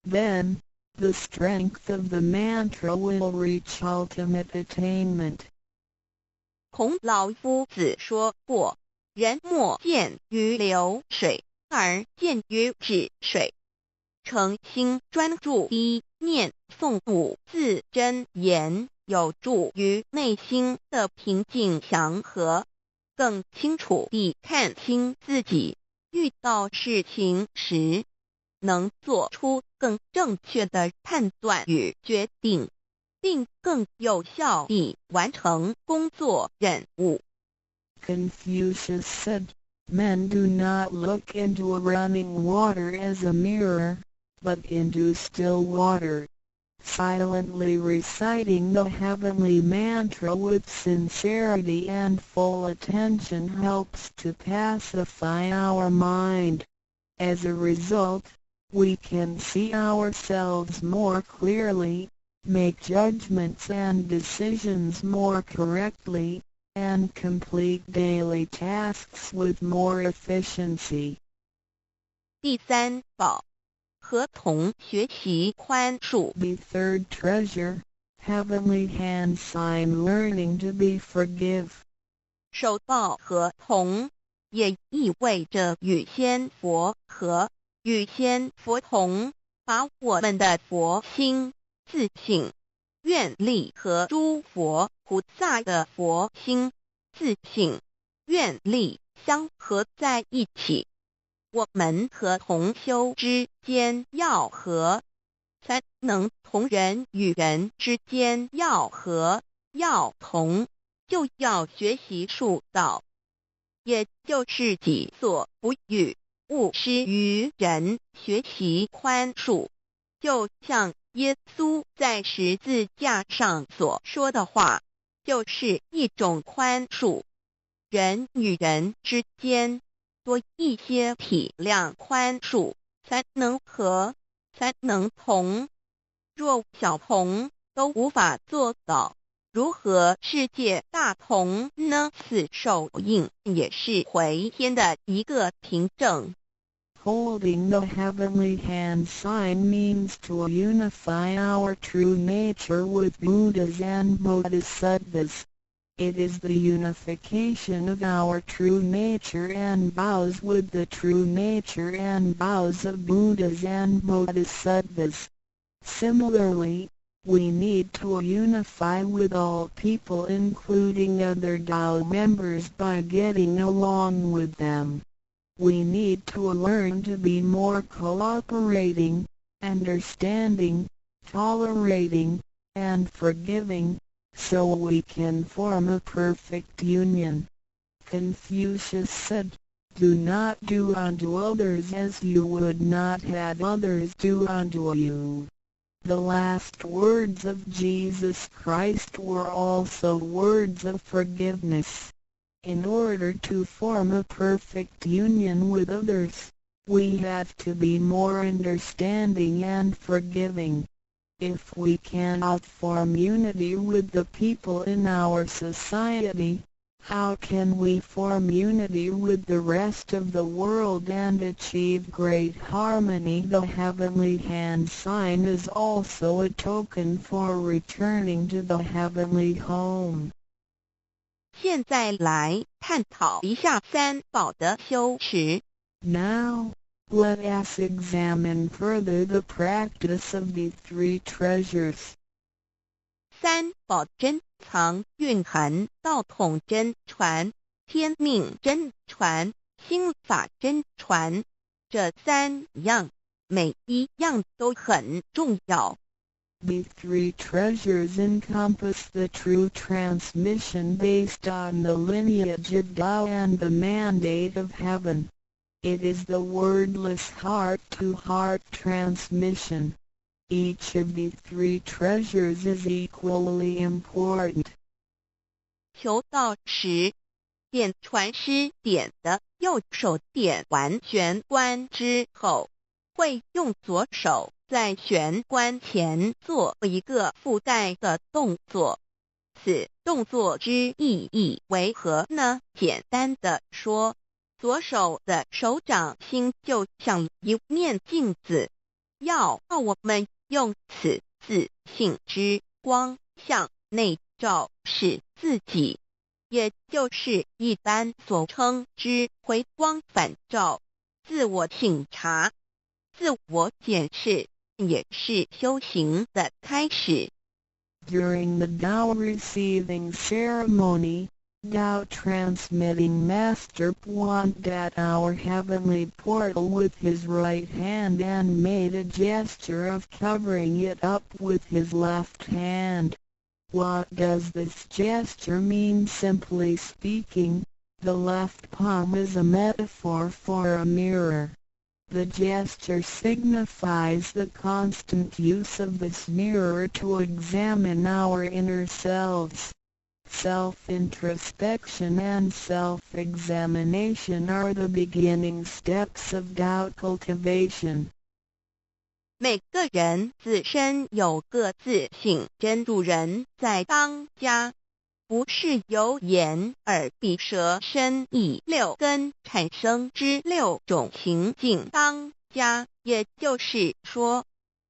Then, the strength of the mantra will reach ultimate attainment. 孔老夫子說過：“人莫見於流水，而見於止水。”誠心專注地念誦五字真言，有助於內心的平靜祥和，更清楚地看清自己。遇到事情時，能做出更正確的判斷與決定，並更有效地完成工作任務。 Confucius said, Men do not look into a running water as a mirror, but into still water. Silently reciting the heavenly mantra with sincerity and full attention helps to pacify our mind. As a result, we can see ourselves more clearly, make judgments and decisions more correctly, and complete daily tasks with more efficiency. 第三宝，合同学习宽恕。 The third treasure, heavenly hand sign, learning to be forgive. 手抱合同，也意味着与仙佛合，与仙佛同，把我们的佛心、自性、愿力和诸佛菩萨的佛心、自性、愿力相合在一起。我們和同修之間要合，才能同人與人之間要合，要同，就要學習恕道，也就是己所不欲，勿施於人，學習寬恕。就像耶穌在十字架上所說的話，就是一種寬恕。人與人之間多一些體諒寬恕，才能合，才能同。若小同都無法做到，如何世界大同呢？此手印也是回天的一個憑證。 Holding the heavenly hand sign means to unify our true nature with Buddhas and Bodhisattvas. It is the unification of our true nature and vows with the true nature and vows of Buddhas and Bodhisattvas. Similarly, we need to unify with all people, including other Tao members, by getting along with them. We need to learn to be more cooperating, understanding, tolerating, and forgiving, so we can form a perfect union. Confucius said, "Do not do unto others as you would not have others do unto you." The last words of Jesus Christ were also words of forgiveness. In order to form a perfect union with others, we have to be more understanding and forgiving. If we cannot form unity with the people in our society, how can we form unity with the rest of the world and achieve great harmony? The heavenly hand sign is also a token for returning to the heavenly home. 現在來探討一下三寶的修持。 Now, let us examine further the practice of the three treasures. 三寶珍藏蘊含道統真傳、天命真傳、心法真傳這三樣，每一樣都很重要。 The three treasures encompass the true transmission based on the lineage of Tao and the mandate of heaven. It is the wordless heart-to-heart transmission. Each of the three treasures is equally important. 求道時，點傳師點的右手點完玄關之後，會用左手在玄關前做一個覆蓋的動作。此動作之意義為何呢？簡單的說，左手的手掌心就像一面鏡子，要我們用此自性之光向內照視自己，也就是一般所稱之回光返照、自我省察、自我檢視，也是修行的開始。 During the Tao receiving ceremony, Tao transmitting master pointed at our heavenly portal with his right hand and made a gesture of covering it up with his left hand. What does this gesture mean? Simply speaking, The left palm is a metaphor for a mirror. The gesture signifies the constant use of this mirror to examine our inner selves. Self-introspection and self-examination are the beginning steps of Tao cultivation. 每个人自身有个自性真主人在当家，不是由眼耳鼻舌身意六根产生之六种情境当家，也就是说，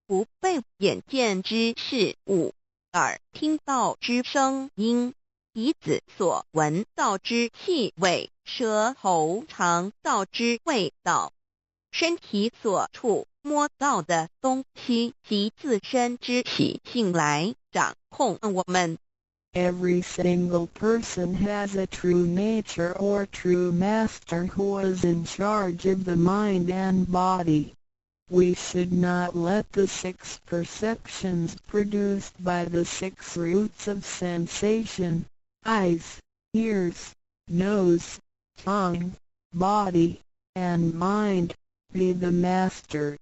不被眼见之事物、耳听到之声音、鼻子所闻到之气味、舌头尝到之味道、身体所触摸到的东西及自身之习性来掌控我们。 Every single person has a true nature or true master who is in charge of the mind and body. We should not let the six perceptions produced by the six roots of sensation, eyes, ears, nose, tongue, body, and mind, be the master.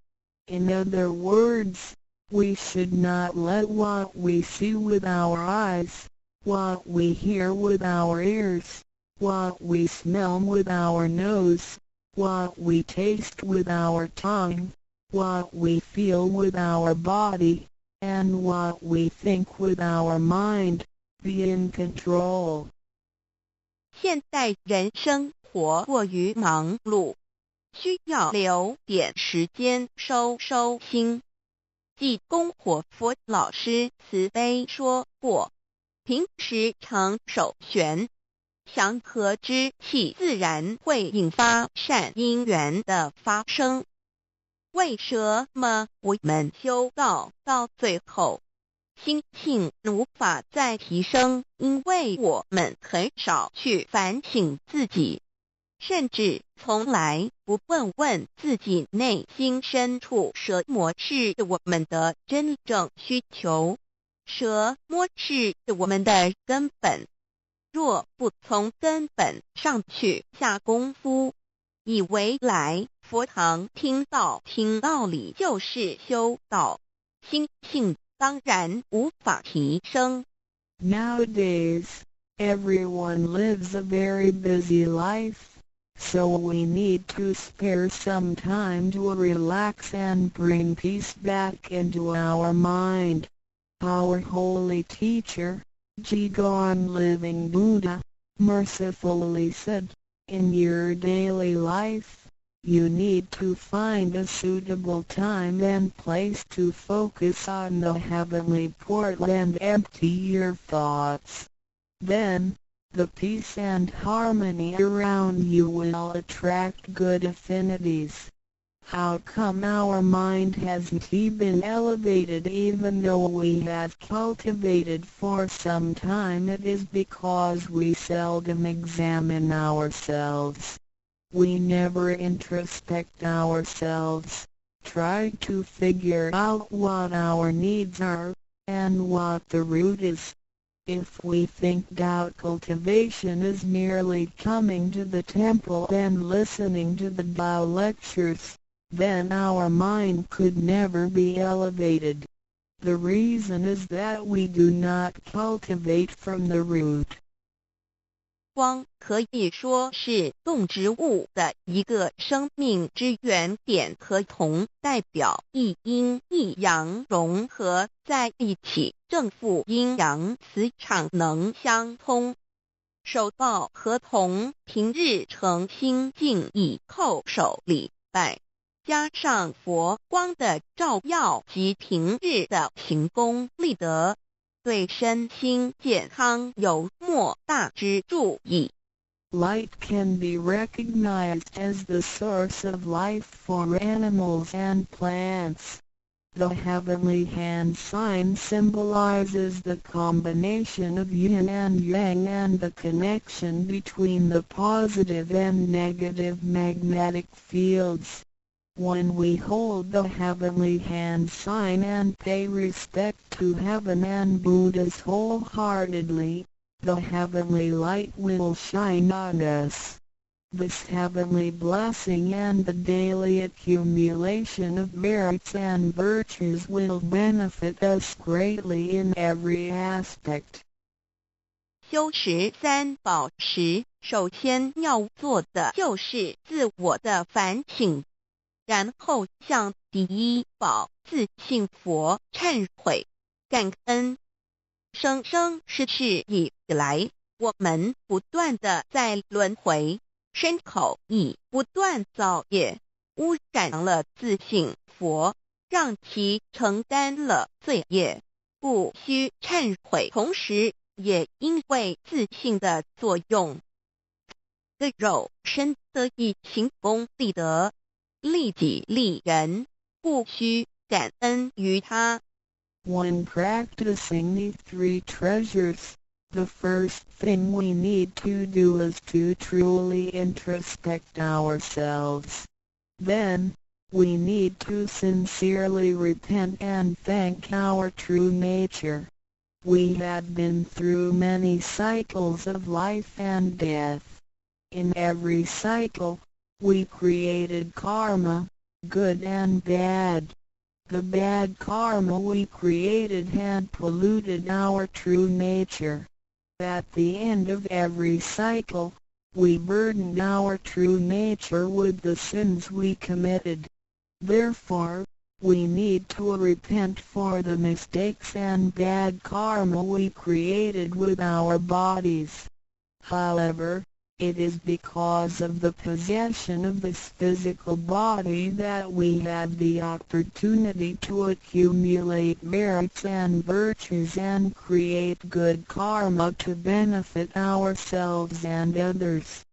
In other words, we should not let what we see with our eyes, what we hear with our ears, what we smell with our nose, what we taste with our tongue, what we feel with our body, and what we think with our mind, be in control. 现代人生活过于忙碌，需要留点时间收收心。济公活佛老师慈悲说过，平时常守玄，祥和之气自然会引发善因缘的发生。为什么我们修道到最后，心性无法再提升？因为我们很少去反省自己，甚至从来不问问自己内心深处什么是我们的真正需求，什么是我们的根本。若不从根本上去下功夫，以为来佛堂听道听道理就是修道，心性当然无法提升。 Nowadays, everyone lives a very busy life, so we need to spare some time to relax and bring peace back into our mind. Our holy teacher, Jigong Living Buddha, mercifully said, "In your daily life, you need to find a suitable time and place to focus on the heavenly portal and empty your thoughts. Then, the peace and harmony around you will attract good affinities." How come our mind hasn't been elevated even though we have cultivated for some time? It is because we seldom examine ourselves. We never introspect ourselves, try to figure out what our needs are, and what the root is. If we think Tao cultivation is merely coming to the temple and listening to the Tao lectures, then our mind could never be elevated. The reason is that we do not cultivate from the root. 光可以说是动植物的一个生命之源点，和铜代表一阴一阳融合在一起，正负阴阳磁场能相通。手抱河童，平日诚心敬意叩首礼拜，加上佛光的照耀及平日的行功立德，对身心健康有莫大之助益。 Light can be recognized as the source of life for animals and plants. The heavenly hand sign symbolizes the combination of yin and yang and the connection between the positive and negative magnetic fields. When we hold the heavenly hand sign and pay respect to heaven and Buddhas wholeheartedly, the heavenly light will shine on us. This heavenly blessing and the daily accumulation of merits and virtues will benefit us greatly in every aspect. 修持三宝时，首先要做的就是自我的反省，然后向第一宝自性佛忏悔、感恩。生生世世以来，我们不断的在轮回，身口意不断造业，污染了自性佛，让其承担了罪业，故须忏悔。同时，也因为自性的作用，的肉身得以行功立德，利己利人，故须感恩于他。 When practicing the three treasures, the first thing we need to do is to truly introspect ourselves. Then, we need to sincerely repent and thank our true nature. We have been through many cycles of life and death. In every cycle, we created karma, good and bad. The bad karma we created had polluted our true nature. At the end of every cycle, we burdened our true nature with the sins we committed. Therefore, we need to repent for the mistakes and bad karma we created with our bodies. However, it is because of the possession of this physical body that we have the opportunity to accumulate merits and virtues and create good karma to benefit ourselves and others.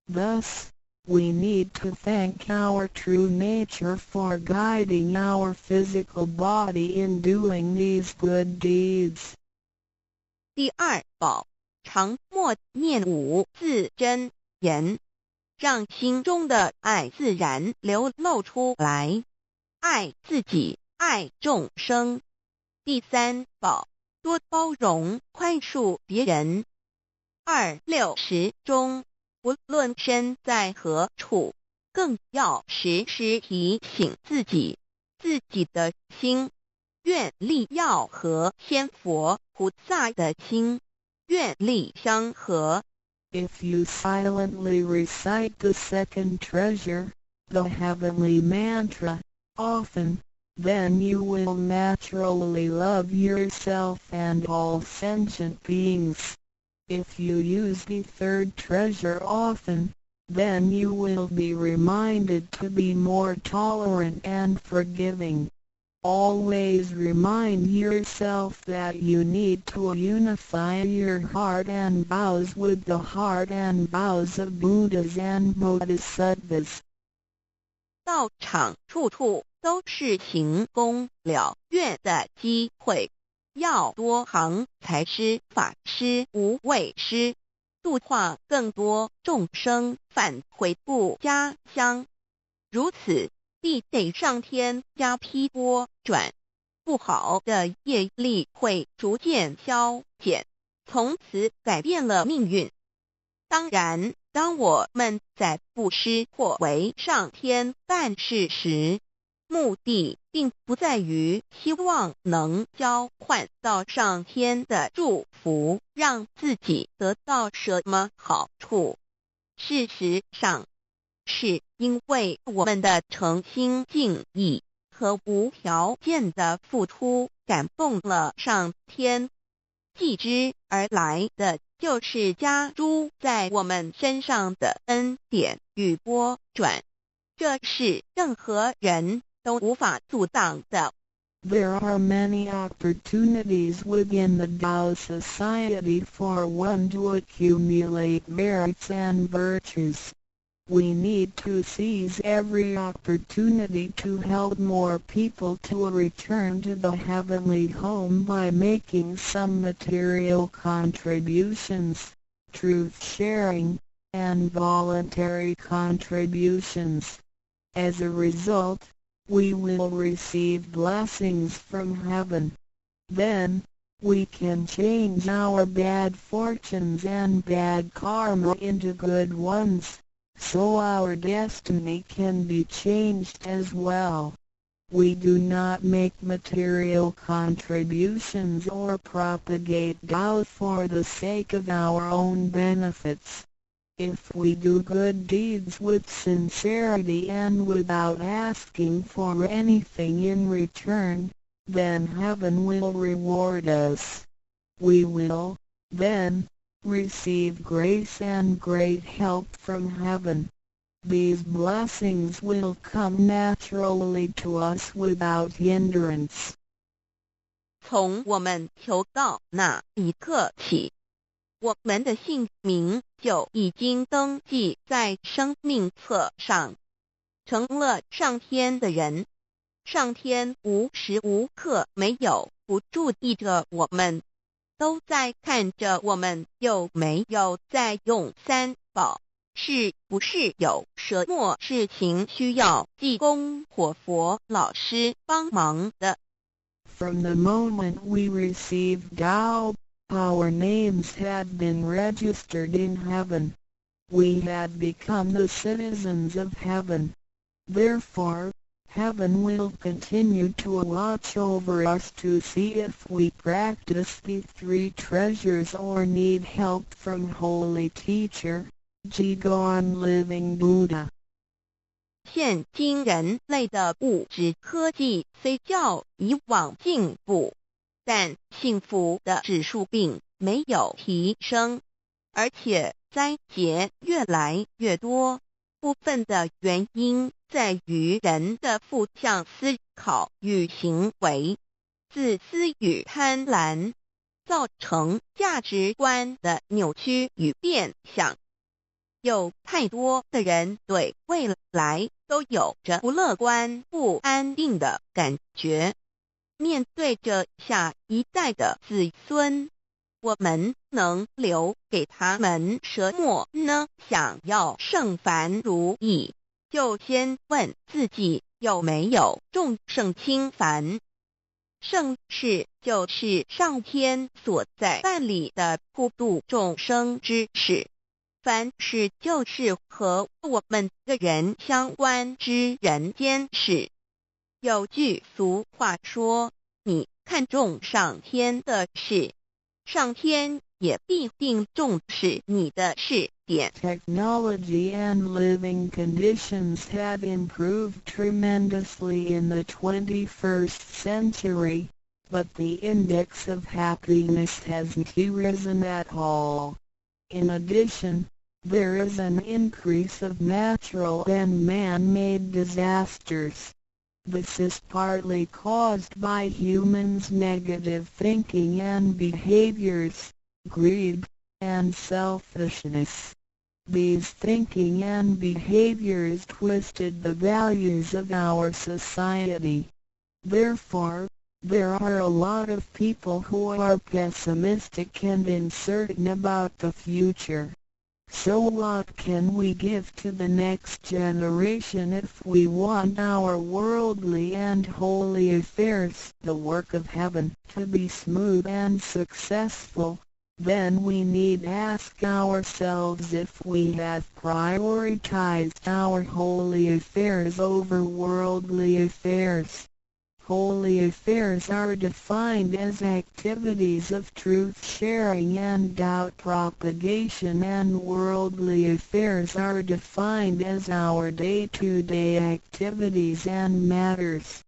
Thus, we need to thank our true nature for guiding our physical body in doing these good deeds. 第二宝，常默念五字真言，让心中的爱自然流露出来，爱自己，爱众生。第三宝，多包容宽恕别人。二六时中，不论身在何处，更要时时提醒自己，自己的心愿力要和仙佛菩萨的心愿力相合。 If you silently recite the second treasure, the heavenly mantra, often, then you will naturally love yourself and all sentient beings. If you use the third treasure often, then you will be reminded to be more tolerant and forgiving. Always remind yourself that you need to unify your heart and vows with the heart and vows of Buddhas and Bodhisattvas. 道场处处都是行功了愿的机会，要多行财施、法施、无畏施，度化更多众生返回故家乡。如此，必得上天加被波转，不好的业力会逐渐消减，从此改变了命运。当然，当我们在布施或为上天办事时，目的并不在于希望能交换到上天的祝福，让自己得到什么好处。事实上，是因为我们的诚心敬意和无条件的付出感动了上天，继之而来的就是加诸在我们身上的恩典与波转，这是任何人都无法阻挡的。 There are many opportunities within the Tao Society for one to accumulate merits and virtues. We need to seize every opportunity to help more people to return to the heavenly home by making some material contributions, truth sharing, and voluntary contributions. As a result, we will receive blessings from heaven. Then, We can change our bad fortunes and bad karma into good ones, so our destiny can be changed as well. We do not make material contributions or propagate Tao for the sake of our own benefits. If we do good deeds with sincerity and without asking for anything in return, then heaven will reward us. We will, then, receive grace and great help from heaven. These blessings will come naturally to us without hindrance. 從我們求道那一刻起，我們的姓名就已經登記在生命冊上，成了上天的人。上天無時無刻沒有不注意着我們，都在看着我們有沒有在用三寶，是不是有什麼事情需要濟公活佛老師幫忙的。 From the moment we received Tao, our names had been registered in heaven. We had become the citizens of heaven. Therefore, heaven will continue to watch over us to see if we practice the three treasures or need help from Holy Teacher, Jigong Living Buddha. 現今人類的物質科技雖較以往進步，但幸福的指數並沒有提升，而且災劫越來越多。部分的原因在於人的負向思考與行為、自私與貪婪，造成價值觀的扭曲與變相。有太多的人對未來都有着不樂觀、不安定的感覺。面對着下一代的子孫，我們能留給他們什麼呢？想要聖凡如意，就先問自己有沒有重聖輕凡。聖事就是上天所在辦理的普度眾生之事，凡事就是和我們個人相關之人間事。有句俗話說：你看重上天的事，上天也必定重視你的事點。 Technology and living conditions have improved tremendously in the 21st century, but the index of happiness hasn't risen at all. In addition, there is an increase of natural and man-made disasters. This is partly caused by humans' negative thinking and behaviors, greed, and selfishness. These thinking and behaviors twisted the values of our society. Therefore, there are a lot of people who are pessimistic and uncertain about the future. So what can we give to the next generation if we want our worldly and holy affairs, the work of heaven, to be smooth and successful? Then we need ask ourselves if we have prioritized our holy affairs over worldly affairs. Holy affairs are defined as activities of truth sharing and Tao propagation, and worldly affairs are defined as our day-to-day activities and matters.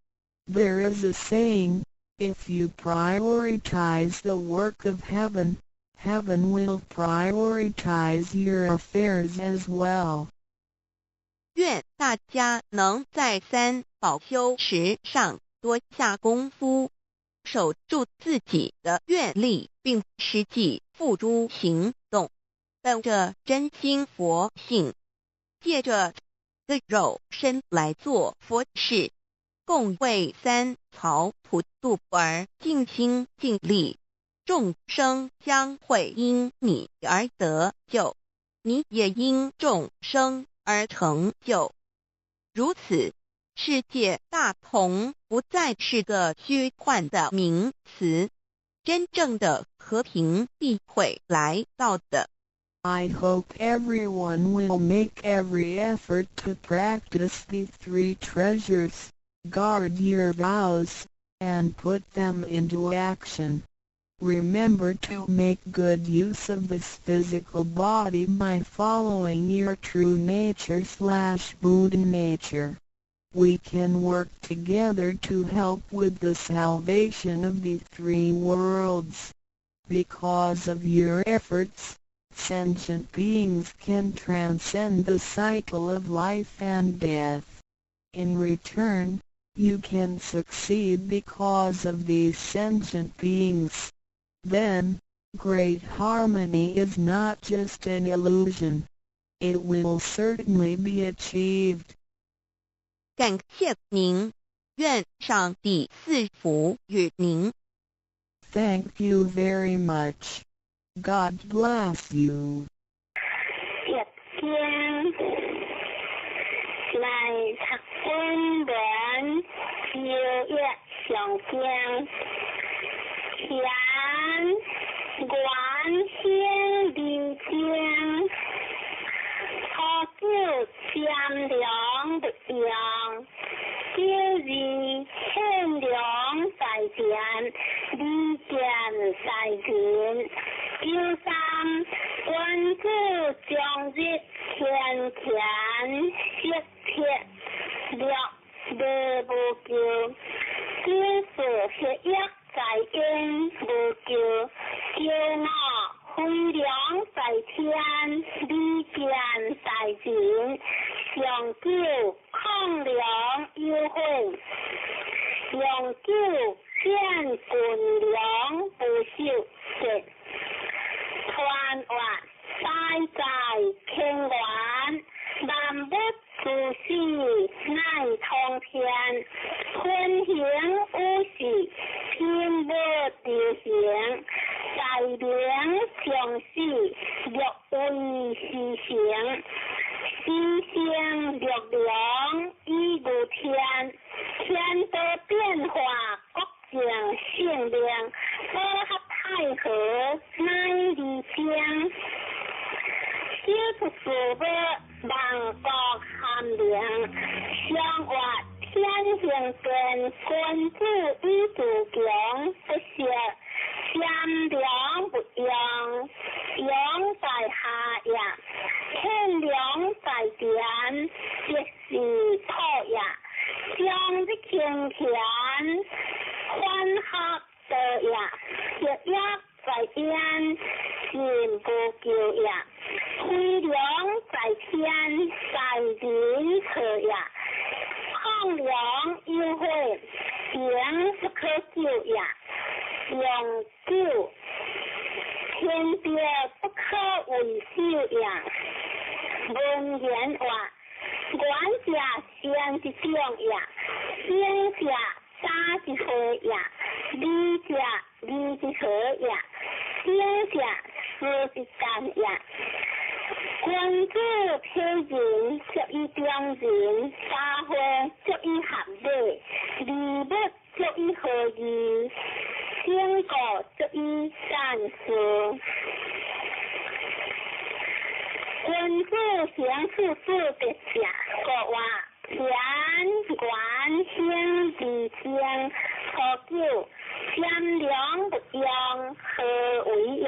There is a saying, "If you prioritize the work of heaven, heaven will prioritize your affairs as well." 願大家能在三寶修持上多下功夫，守住自己的願力，並實際付諸行動，本着真心佛性，借著這個肉身來做佛事，共為三曹普度而盡心盡力，眾生將會因你而得救，你也因眾生而成就。如此，世界大同不再是個虛幻的名詞。真正的和平必會來到的。 I hope everyone will make every effort to practice the three treasures, guard your vows, and put them into action. Remember to make good use of this physical body by following your true nature/Buddha nature. We can work together to help with the salvation of the three worlds. Because of your efforts, sentient beings can transcend the cycle of life and death. In return, you can succeed because of these sentient beings. Then, great harmony is not just an illusion. It will certainly be achieved. 感謝您，願上帝賜福與您。 Thank you very much. God bless you. 譯經來讀本文超越上經，賢願興利貞，初九占量不用，九二獻糧在田，利見在人。九三君子終日天乾色鐵六禮無咎，九四黑業在因無咎，九五飛龍在天，利見在人。上九抗糧有悔，用九顯軍糧不受節。傳話大在天元，萬物諸事乃通天，天行有事，天無丟行，大明常死，略為時成，時成六量以如天，天道變化，國境性命，和合太和乃利貞，小出事物萬國含靈，相活天行變，君子以自強不息，善良不用，用在下也，天良在田，即是土也，將日清田，歡合道也，黑業在焉，心無咎也，飛龍在天，在人錯也，抗糧有悔，行不可救也，用久天德不可為首也。文言話，願者善之長也，行者早之會也，利者利之和也，行者思之干也。君子體仁，足以中人；三會足以合禮，利物足以和義，整個足以善事。君子行處事得正，國話賢願興利貞，初九占良不用，何為也？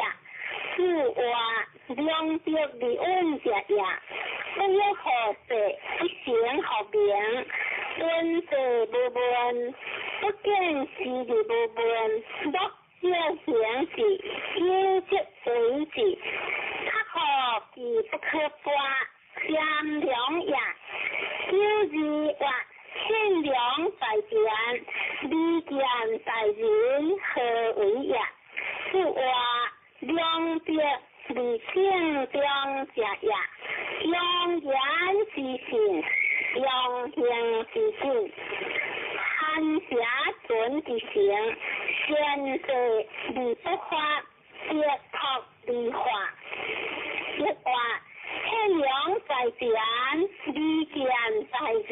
四話兩德利穩者也，不欲好勢，不成學名，敦濟無問，不見時而無問，樂少行之，有則為之，較好其不可拔，善良也。九二話獻糧在田，利見在人，何為也？四話兩德利正中者也，用言之信，用行之信，寒邪存之成，善事而不發，德託而化。一話獻糧在田，利見在人，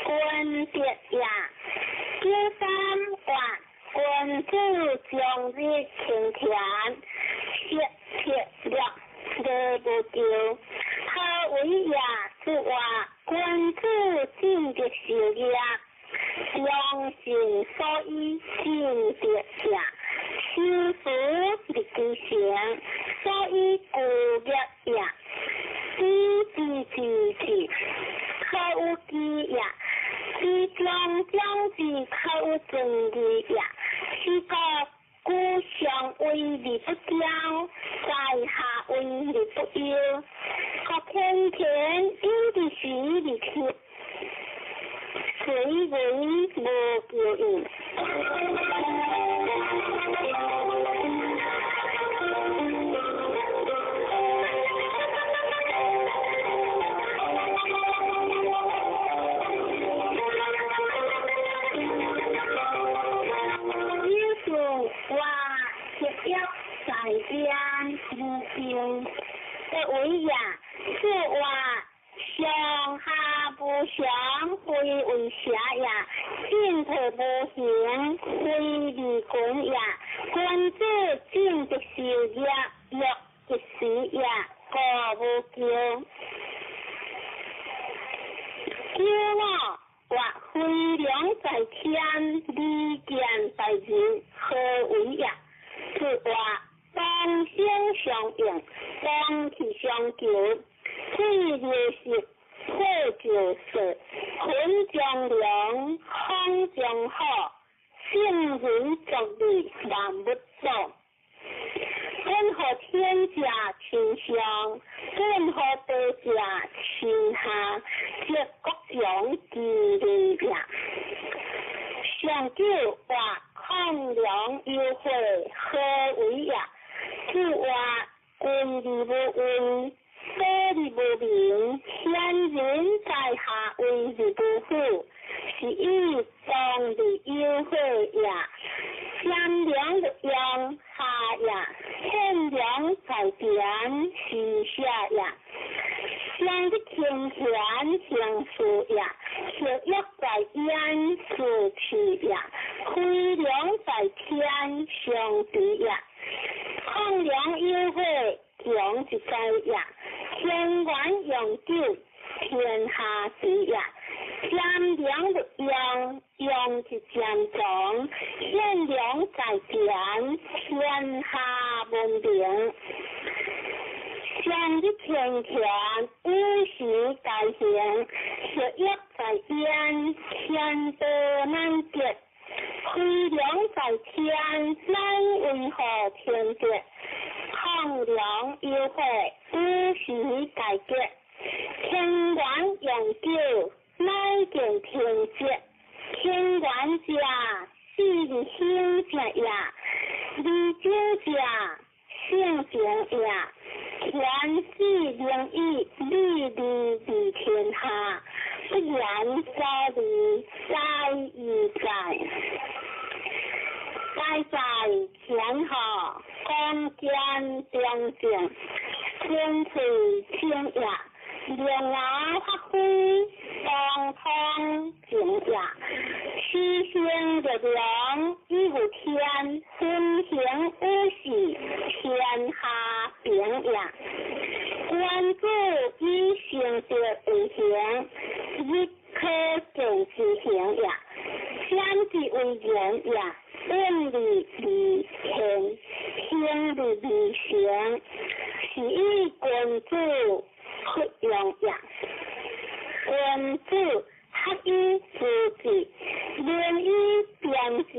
君德也。九三話君子終日所以故业也。知之知之，可有基也；知将将之，可有尊义也。是故居上位而不骄，在下位而不忧。国天天有之时而天，随为无求应。在天无穷，的为也，此话上下无常，非为邪也；进退无形，非利群也。君子进则受业，弱则死也，故无求。九五或飞龙在天，利剑在人，何为也？此话同声相应，同气相求，水流石，火就色，云中龙，风中虎，圣人作利万物祖。本予天者亲上，本予地者亲下，则各扬其利也。上九话亢龙有悔，何为也？此话君而无威，所而无名，贤人在下位而不副，是以当而有悔也。贤良的用下也，天良在田是下也。上的天贤行事也，学业在焉是气也，飞龙在天上地也。亢龙有悔，强一在也；天元永久，天下治也。贤良的用，用是渐强；贤良在田，天下文明。上日天田，五时大行，学业在焉，天道难得。飞龙在天，乃为何天德？亢龙有悔，五时大吉。天元永久，乃见天节。天元者，四日兴者也；二九者，性情也。天子灵义，利利利天下，不言所利，在亦在。在在天下，光见中正，天垂清也。龙牙发挥，当通正也。七星月亮，以有天，分行五时，天下平也。君子以成德为行，日可见之行也。先之为人也，远离离天，行离离行，是以君子不用也。君子学以致志，仁以辨志，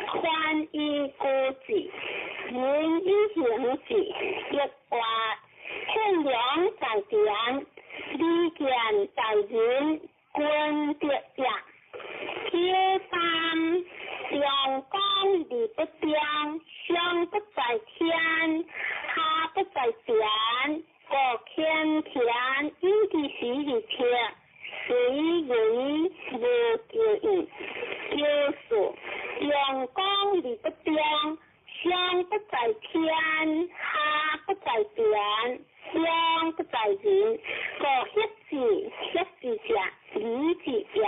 宽以固志，仁以行志。一话天良在田，利剑在人，君德也。九三阳光而不中，上不在天，下不在田，故天田以其时而天，随为无求应。九四阳光而不中，上不在天，下不在田，中不在人，故协之协之者，理之也。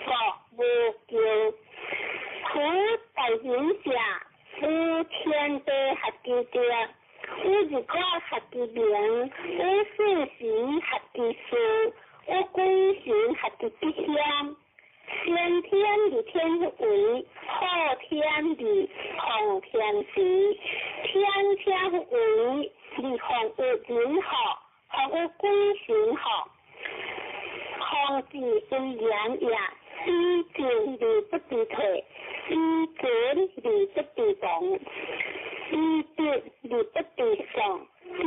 故无求。苦在人者，有天地合其德，有日月合其明，有四时合其数，有鬼神合其吉祥。先天的天為，後天的奉天時，天天為，你奉有人學，奉有鬼神學，奉治威嚴也，以進而不知退，以存而不知亡，以得而不知喪，以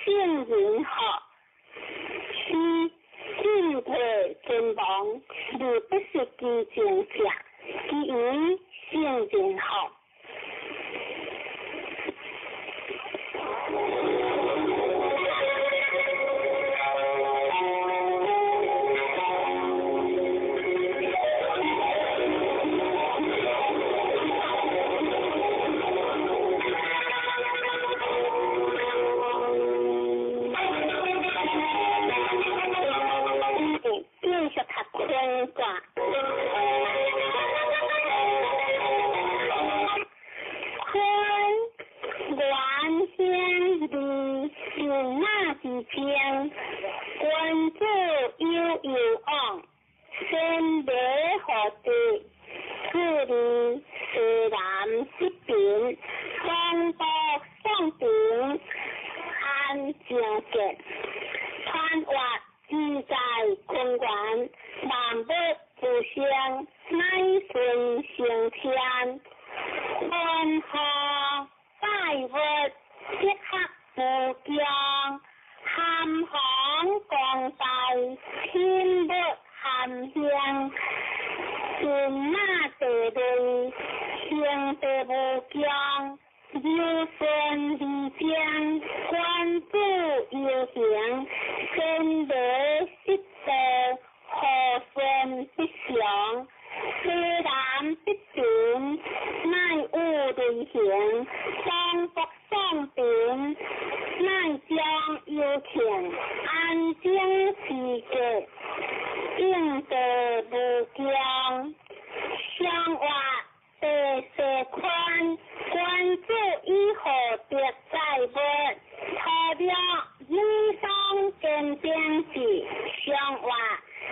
聖人學，以進退存亡，而不失其正者，以聖人學。繼續讀坤卦。坤元興利人馬之爭，君子有攸往，先禮後德，自利西南失平，東北宋平，安正傑，穿越自在坤元，萬物不生，乃順成天。坤和百物，積克無窮，含弘光大，天物含興，人馬地類，興地無窮，柔順而精，君子有形，先禮失道，和順必祥，西南必平，乃有雷行，東北宋平，乃將有慶，安靜時節，應地無窮，相活地勢寬，君子以厚德載物，土了女雙堅定志，相活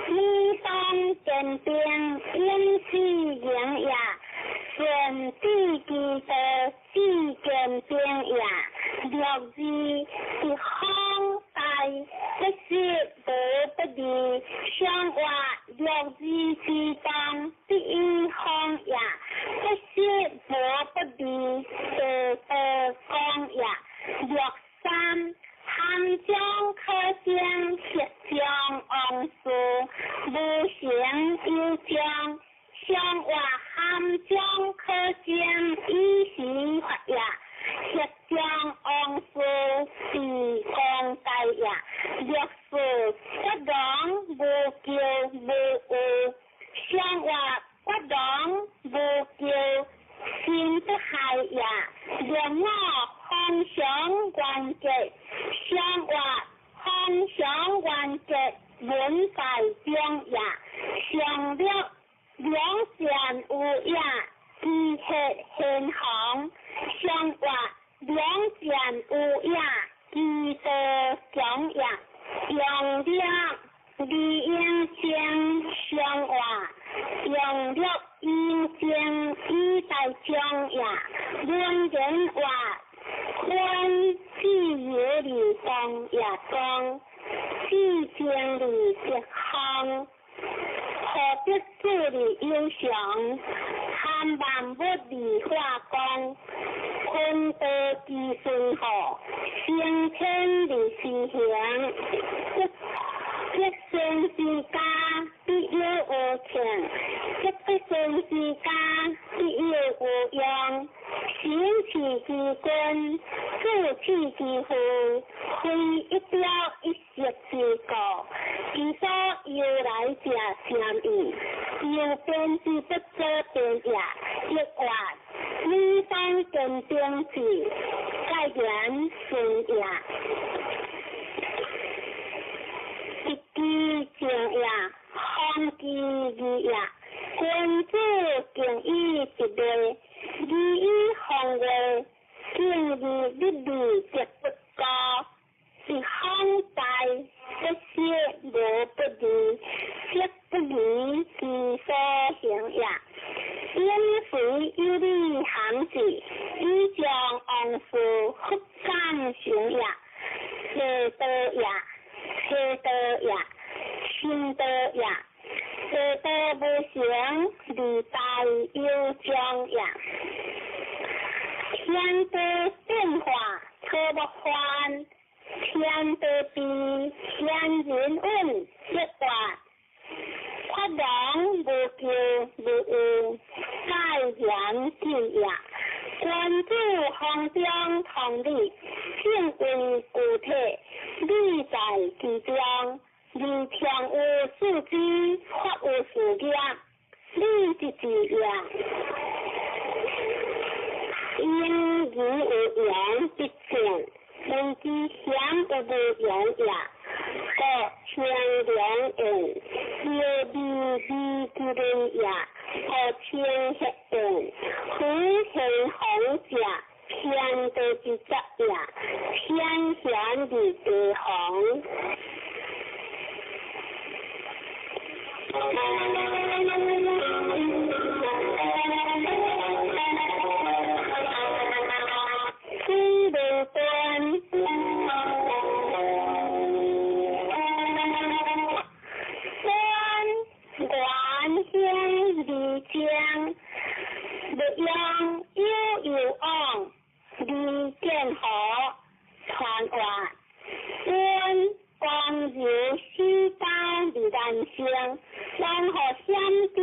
女雙堅定，永世營也，順治其道，志堅定也。六字是方大，不是無不利，相活六字之當，第一方也，不是無不利，地道講也。六三含將可生，黑將王事，無形有將，相活含將可生，以時發也。黑將王事，地公大也。六四不容無求無有，相活不容無求，心不害也。六五方常元結，相活方常元結，文在中也。上六兩善有也，知黑現行，相活兩善有也，知道強也。用六利應生，相活用六應生，以待將也。文言話，坤自由而動也光，自正而吉方，何得自而有常，含萬物而化光，坤道之順和，升天而施行，積善之家，必有餘慶；積不善之家，必有餘殃。行事之君，處事之父，非一朝一夕之故。其所由來者甚矣，由變之不可變也。亦或女方堅定志，蓋言順也。一枝正也，方其義也。君子敬以直禮，禮以方位，敬而立禮則不高。是方大，不失無不利，色不離其闪成也，地道也，车道也，心道也，地道无成，二大有将也。天地变化草木翻，天地悲，天人稳，日月。法王无求无有，盖然见也。君子方中同理，正为具体，理在其中。而常有四肢，法有四业，理即是也。因而有言必正，人之险有无言也。故清凉言，妙味味之人也。故清血言，夫贤宏者，天地之则也。天贤而地宏。水无端，端元兴而将，欲用有有往，而见何传话，端光柔四刀而难成，然后险中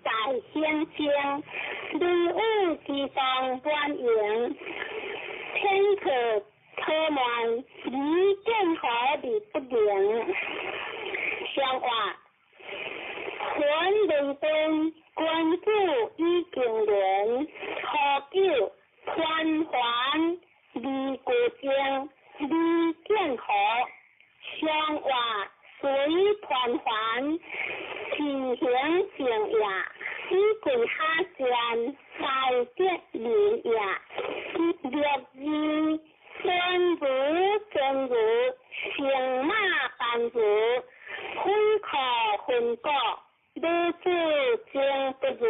在险中，雷雨之当满盈，天可可慢，而见何而不灵。相话，魂未断，君子以敬人，何久团环而过正，而见何相话随团环，自行正也，以贵下贱，大德人也。六字真如真如，成马凡如，分可分果，女子情不如，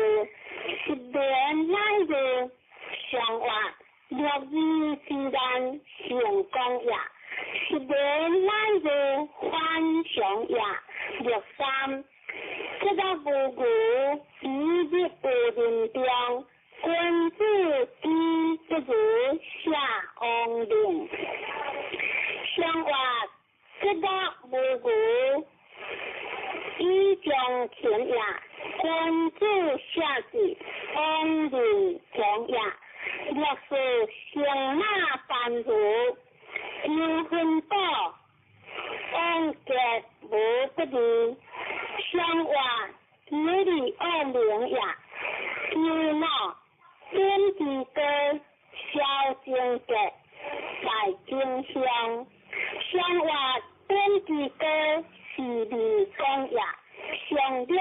失眠乃如相话，六字之难成功也。失眠乃如反常也。六三，这个无无，一日无人中，君子之不如下王令。相话，这个无无，以将勤也。君子下智，王令强也。六四成马凡如，求分果，王结无不利。相话，有利恶名也。有脑，点之高，消精结，在真相。相话，点之高，是利讲也。上略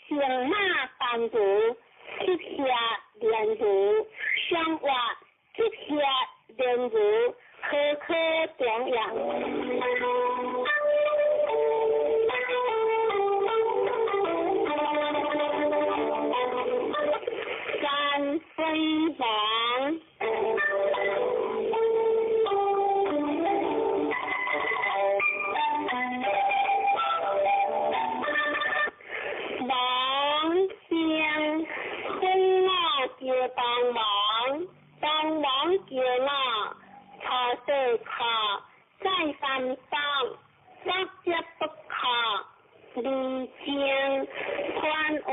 成马凡如，吉下连如。相话，吉下连如，何可讲也？三分王，王生分我叫帮忙，帮忙叫我，初四课再三当，六节不可，二正宽话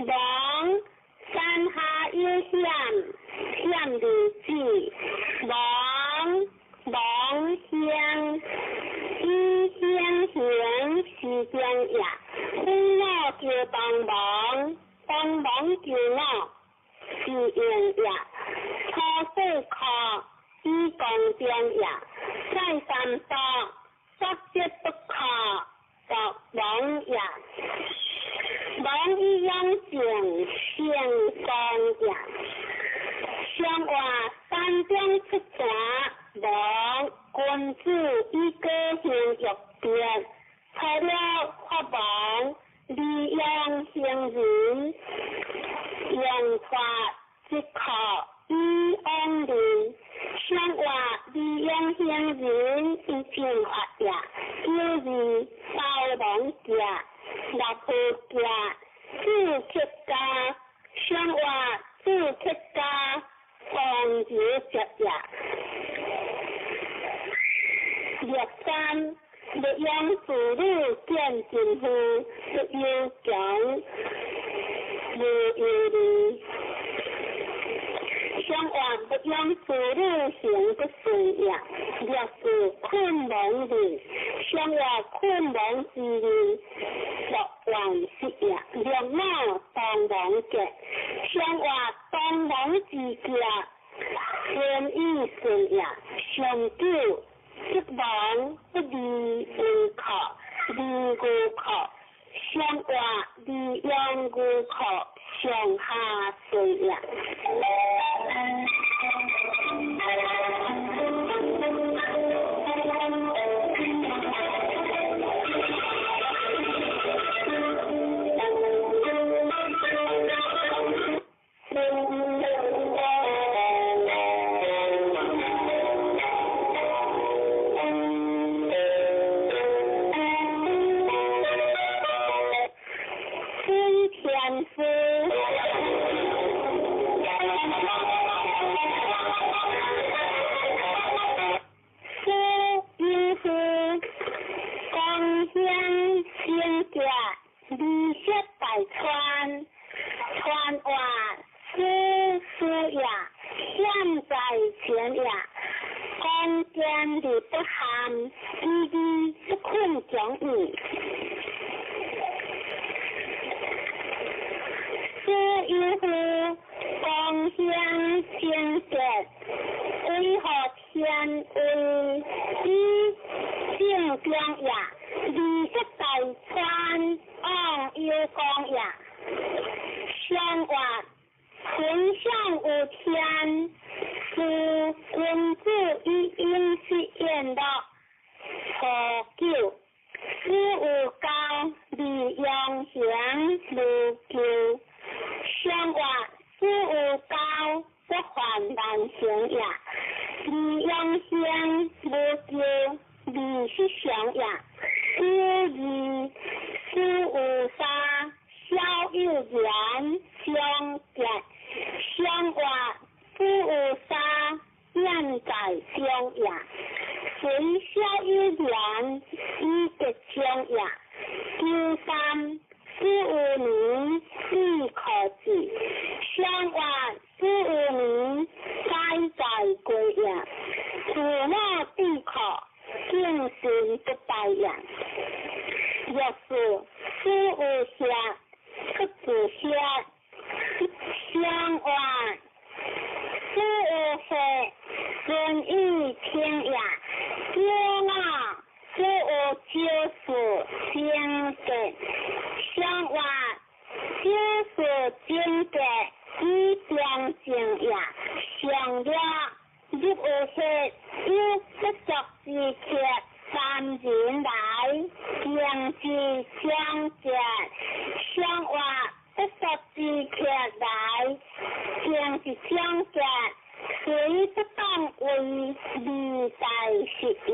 王。山下有险，险如子，王王乡，以乡贤是中也。分我叫帮忙，帮忙叫我是用也。初四课以公中也，再三当，八节不可，作王也。王以养正，成功也。相话山中出泉，王君子以果行欲变，除了法王，利用行人，用法即可以往人。相话利養行人以正法也。九二包容行，六有行，主客家，上話主客家，王油接也。六三欲養子女見真夫，不憂窮，無憂慮。上話欲養子女行不順也。六四困亡日，上話困亡之日，樂願失也。六五當亡結，上話當亡之結，天意順也。上九失望不離為靠，離無靠，上話離養無靠，上下順也。天父，父有父，光显圣洁，绿色大川，川话师师也，现在前也，光见的不含，弟弟不困讲义。师有父，光显圣洁，为何天为以正中也？绿色大川，往有光也。上话天上有天，是君子以应是宴乐。初九，师有教，利用行无求。上话师有教，不犯难行也。利用行无求，利是上也。九二师有三，小有言相结。上话师有三，现在上也。随小有言，以结上也。九三师有年，必可治。上话师有年，该在归也。自我必可，精神不败也。六四师有下，不自下。上话师有下，顺意天也。九五师有九四正结。上话九四正结，以中正也。上六入有血，有不足之客，三人来，行之相结。上话不足之客来，行之相结，谁不当为利在实也？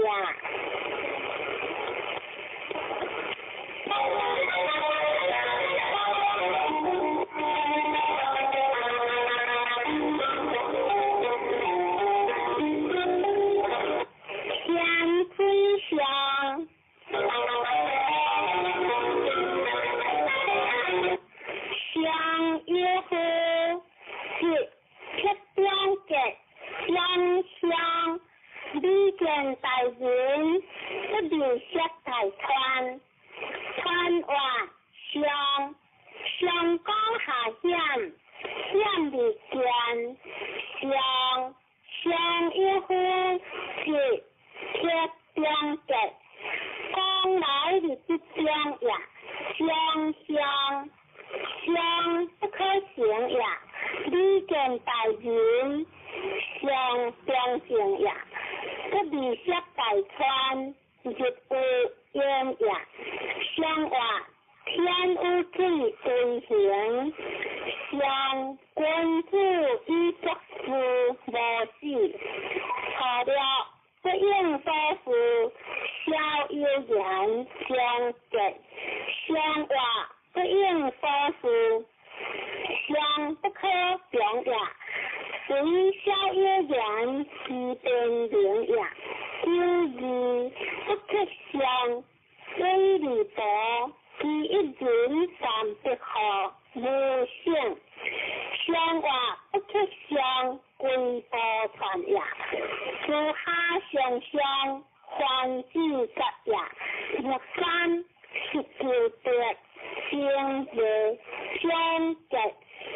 天水上，上有父，是铁中结，相相，李见大人，不离色大川，川话上，上江下险，险未见，上上有父，是铁中结，讲来是不中也，上上上不可行也，李见大人，上中正也，不离色大川，日有烟也。上话天有水为行，上君子以作事无死，错了不所事，小有言相结，相活不应所事，相不可强也。随小有言其变明也。九二不克相，水利薄，其一人三百号无性。相活不克相，归波传也。自下上相，还子觉也。六三十九德，生日相结，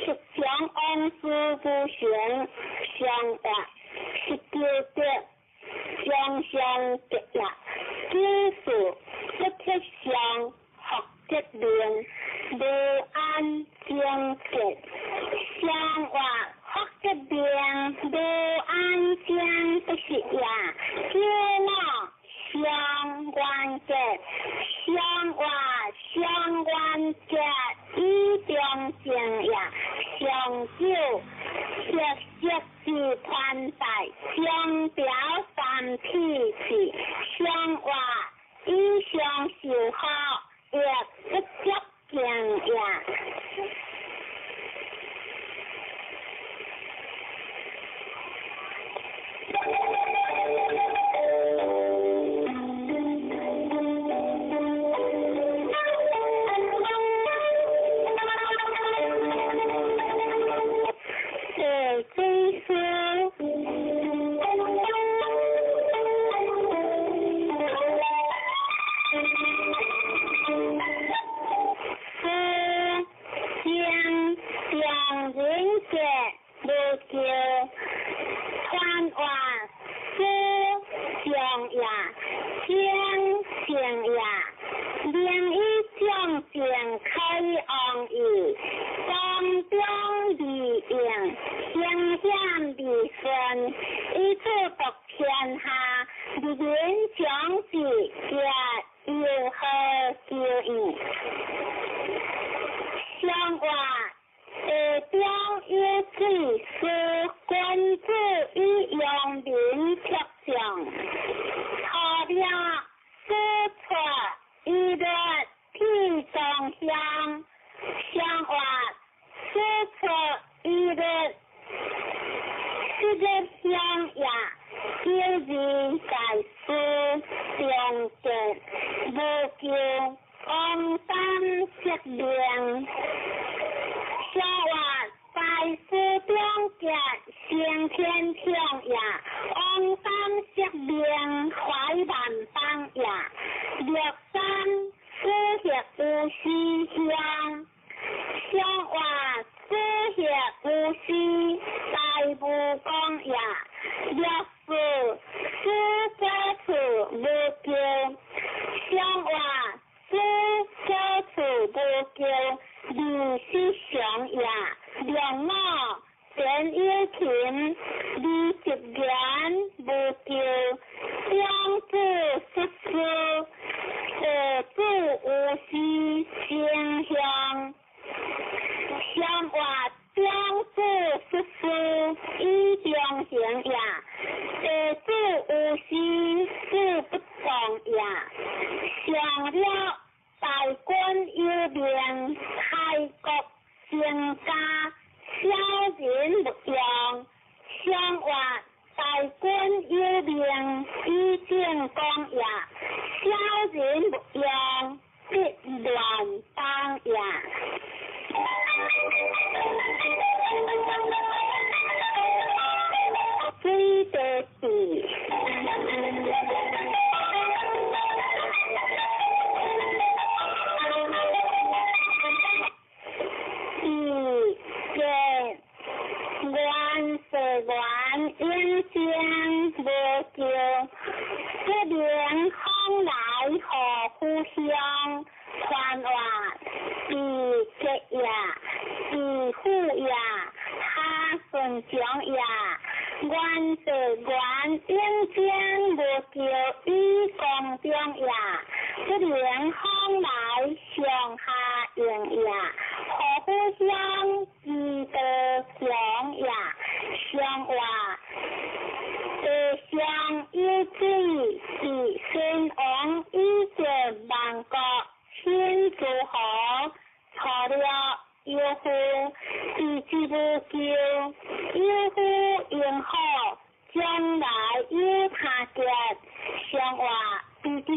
十将往事不成，相活十九德，相相结也。九四不克相，福德明，无安正结。相活福德明，无安正不是也。九五相愿结，相活相愿结，以中正也。上九色色之团带，相表三体气，相活以相受好，亦不足敬也。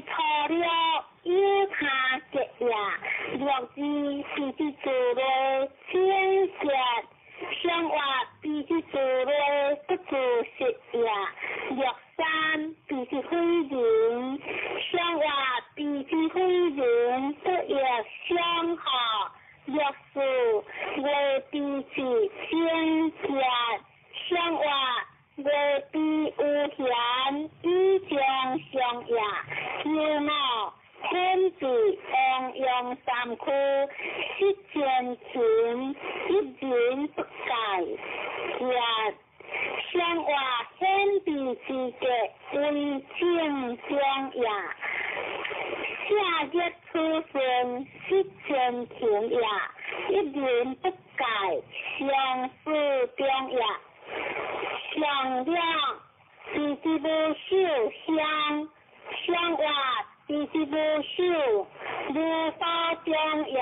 初了有他結也，六二彼之自類清潔，上活彼之自類不自實也，六三彼之非人，上活彼之非人不亦相合，六四月彼之清潔，上活月彼有閒以將相也，九五顯示王陽三區失前勤，一人不改也。上活顯示之格為正中也，下月出生失前勤也，一人不改相思中也。上兩彼之無守香，上活彼之無守無所中也。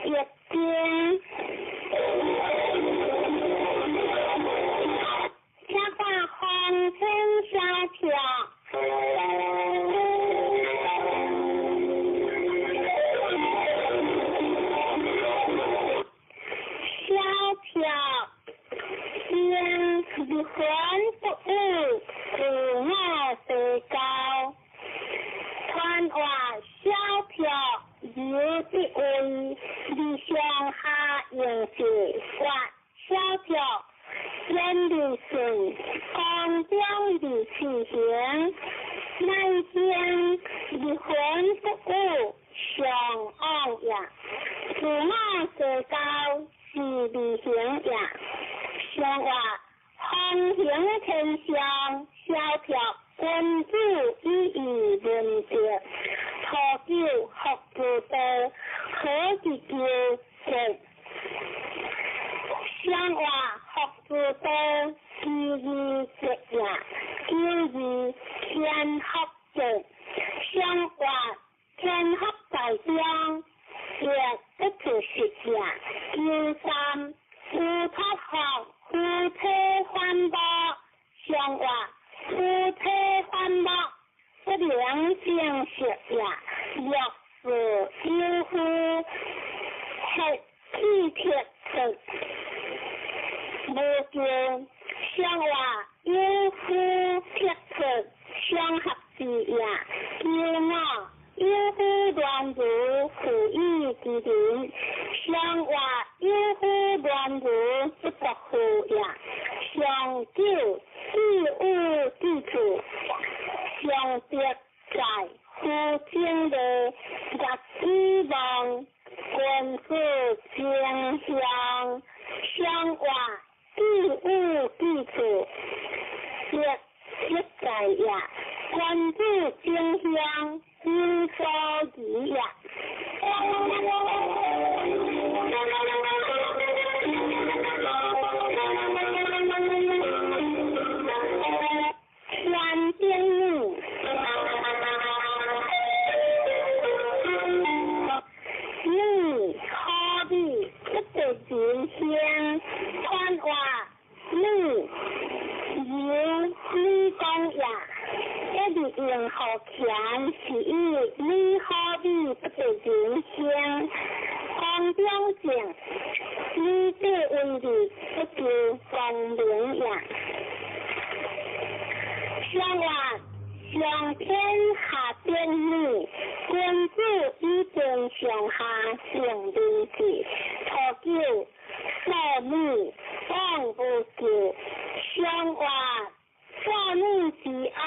易經，請看風天蕭條。蕭條，先離魂不語，自我地高。傳話蕭條，有得位，理上下應是發蕭條，遠離順，光中離此行，乃行離魂不語，上往也。自我地高是離行也。上話風行天上，蕭條君子以義論德，初九福之道，何之求結？上話福之道，其義結也，九二天福結。上話天福在中，亦不自實也。九三有托福，夫妻反目，上話夫妻反目，不能正實也。六四有夫，黑氣鐵出，無求。上話有夫鐵出，相合之也。九五有夫亂如負義之人，上話有夫亂如不得負也。上九自有之處，上德在夫正的月之望，君子正向，上話自有之處，德德在也。君子正向，有所疑也。天顶女，女可比不得人香，传话女由女讲也。一日用好强，是以女可比不得人香。光中正，女子为义不求光明也。上话上天下天女，君子以天上下成明志。初九少女往无求，上话少女之往，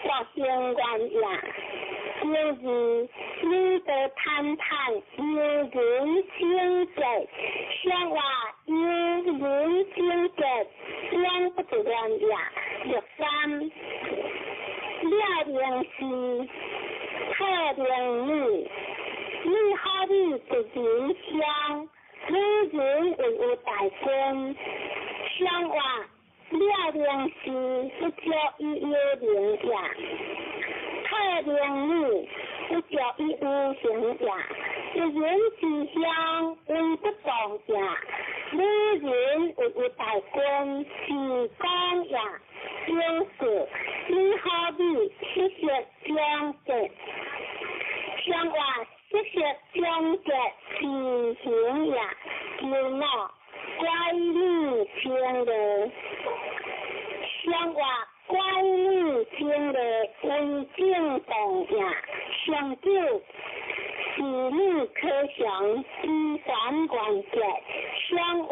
国兴愿也。九二女德坦坦，有人清洁，上话有人清洁，两不得乱也。六三了明是透明女，女好比一人乡，女人为有大军，相话了明是不足以有名也，透明女不足以有形也，一人之乡为不动也，女人为有大军是讲也。表示你好比七色章节，相话七色章节是形也，求我乖女清乐，相话乖女清乐为正动也，上九是女可祥依还原则，相话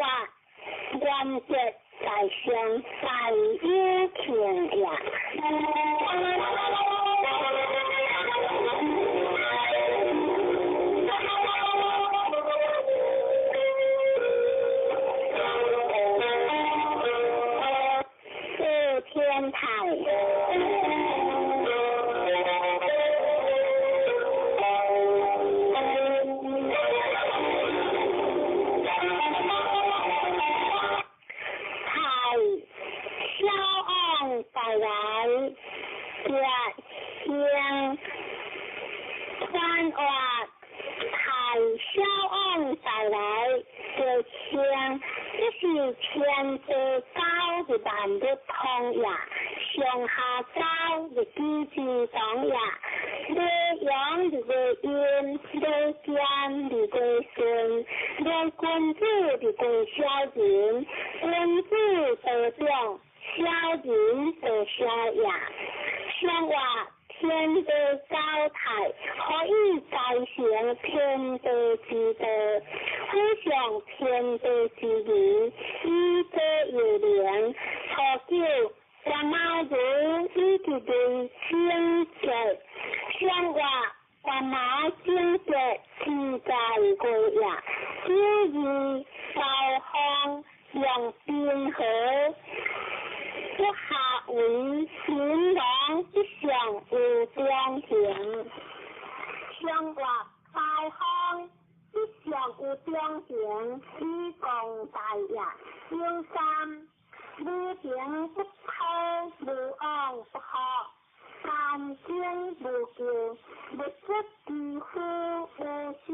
原则。在上大有庆也。四天台。天地交是万物通也，上下交是机之同也。礼阳是礼阴，礼俭是礼顺，礼君子是礼小人，君子得长，小人得小也。上话天地交泰，可以再成天地之道，互相天地之义，以德有灵。初九，三毛如以及对清洁，上话三毛清洁自在过也。九二高方用冰河。不下为新郎之上有中行，上话大方之上有中行，以共大业。有三，无情不抛，无往不好，三经无救，物质之夫无失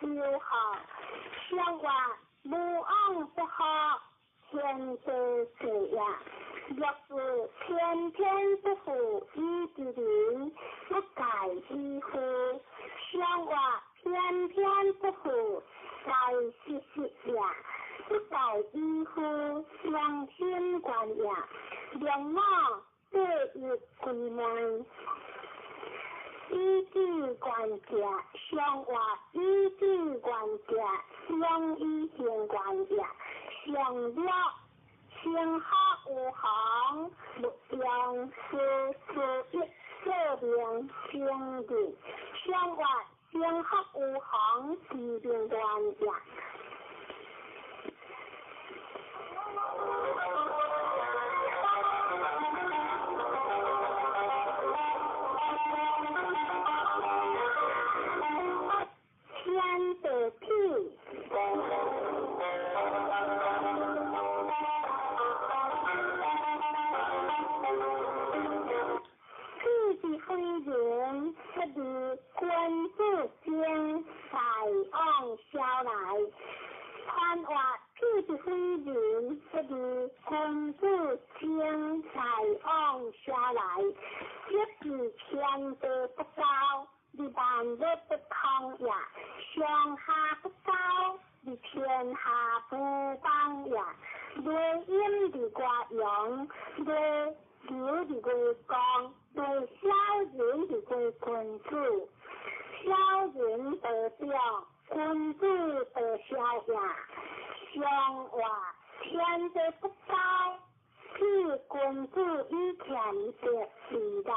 丢好。上话无往不好，天地事也。若是天天不负以之人，不改以负；相话天天不负，该失失也；不改以负，相亲关也。两老对日归门，以智关者，相话以智关者，相以行关也，相了。天下有行，勿用事事一说明生日，相话天下有行是明原也。天地痞。不如君子精，大往小来。宽话屁是非人，不如君子精，大往小来。这是天地不交，你万物不通也；上下不交，你天下不邦也。内阴伫外阳，内流伫外光。对小人是归君子，小人得长，君子得小也。上话天地不交，是君子以俭德为难，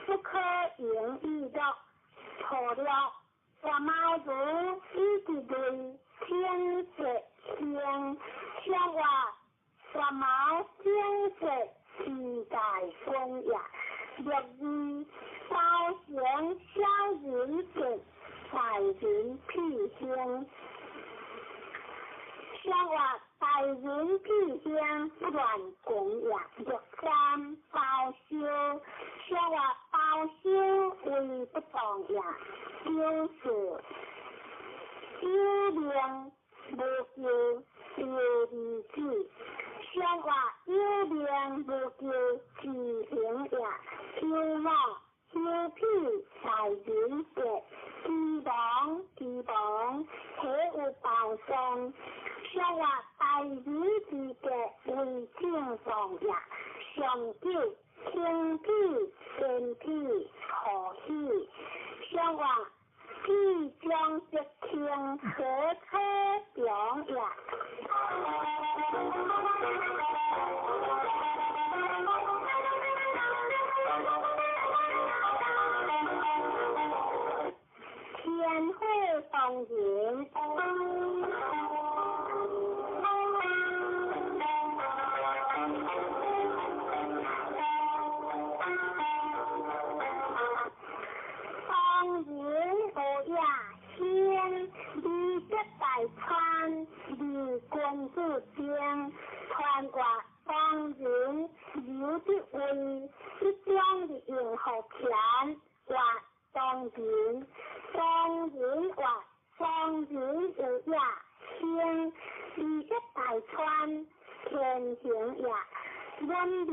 不可盈以乐。错了，我猫如以之类天色天，上话我猫天色自在君也。六二包成小人吉大人屁兴。俗话大人屁兴不乱讲也。六三包烧，俗话包烧为不当也。九四有命無求丟兒子，俗話有命無求自行也。九五休屁大人吉，希望希望體有包裝。俗話大人之吉為正當也。上九輕屁堅屁賀喜，俗話屁將即輕何可強也。天火當人。當人有野心，利澤大川，利君子精，傳話當人留得位，一種的用福田，話當人，當人話當人有野心，利澤大川，天行也。阮。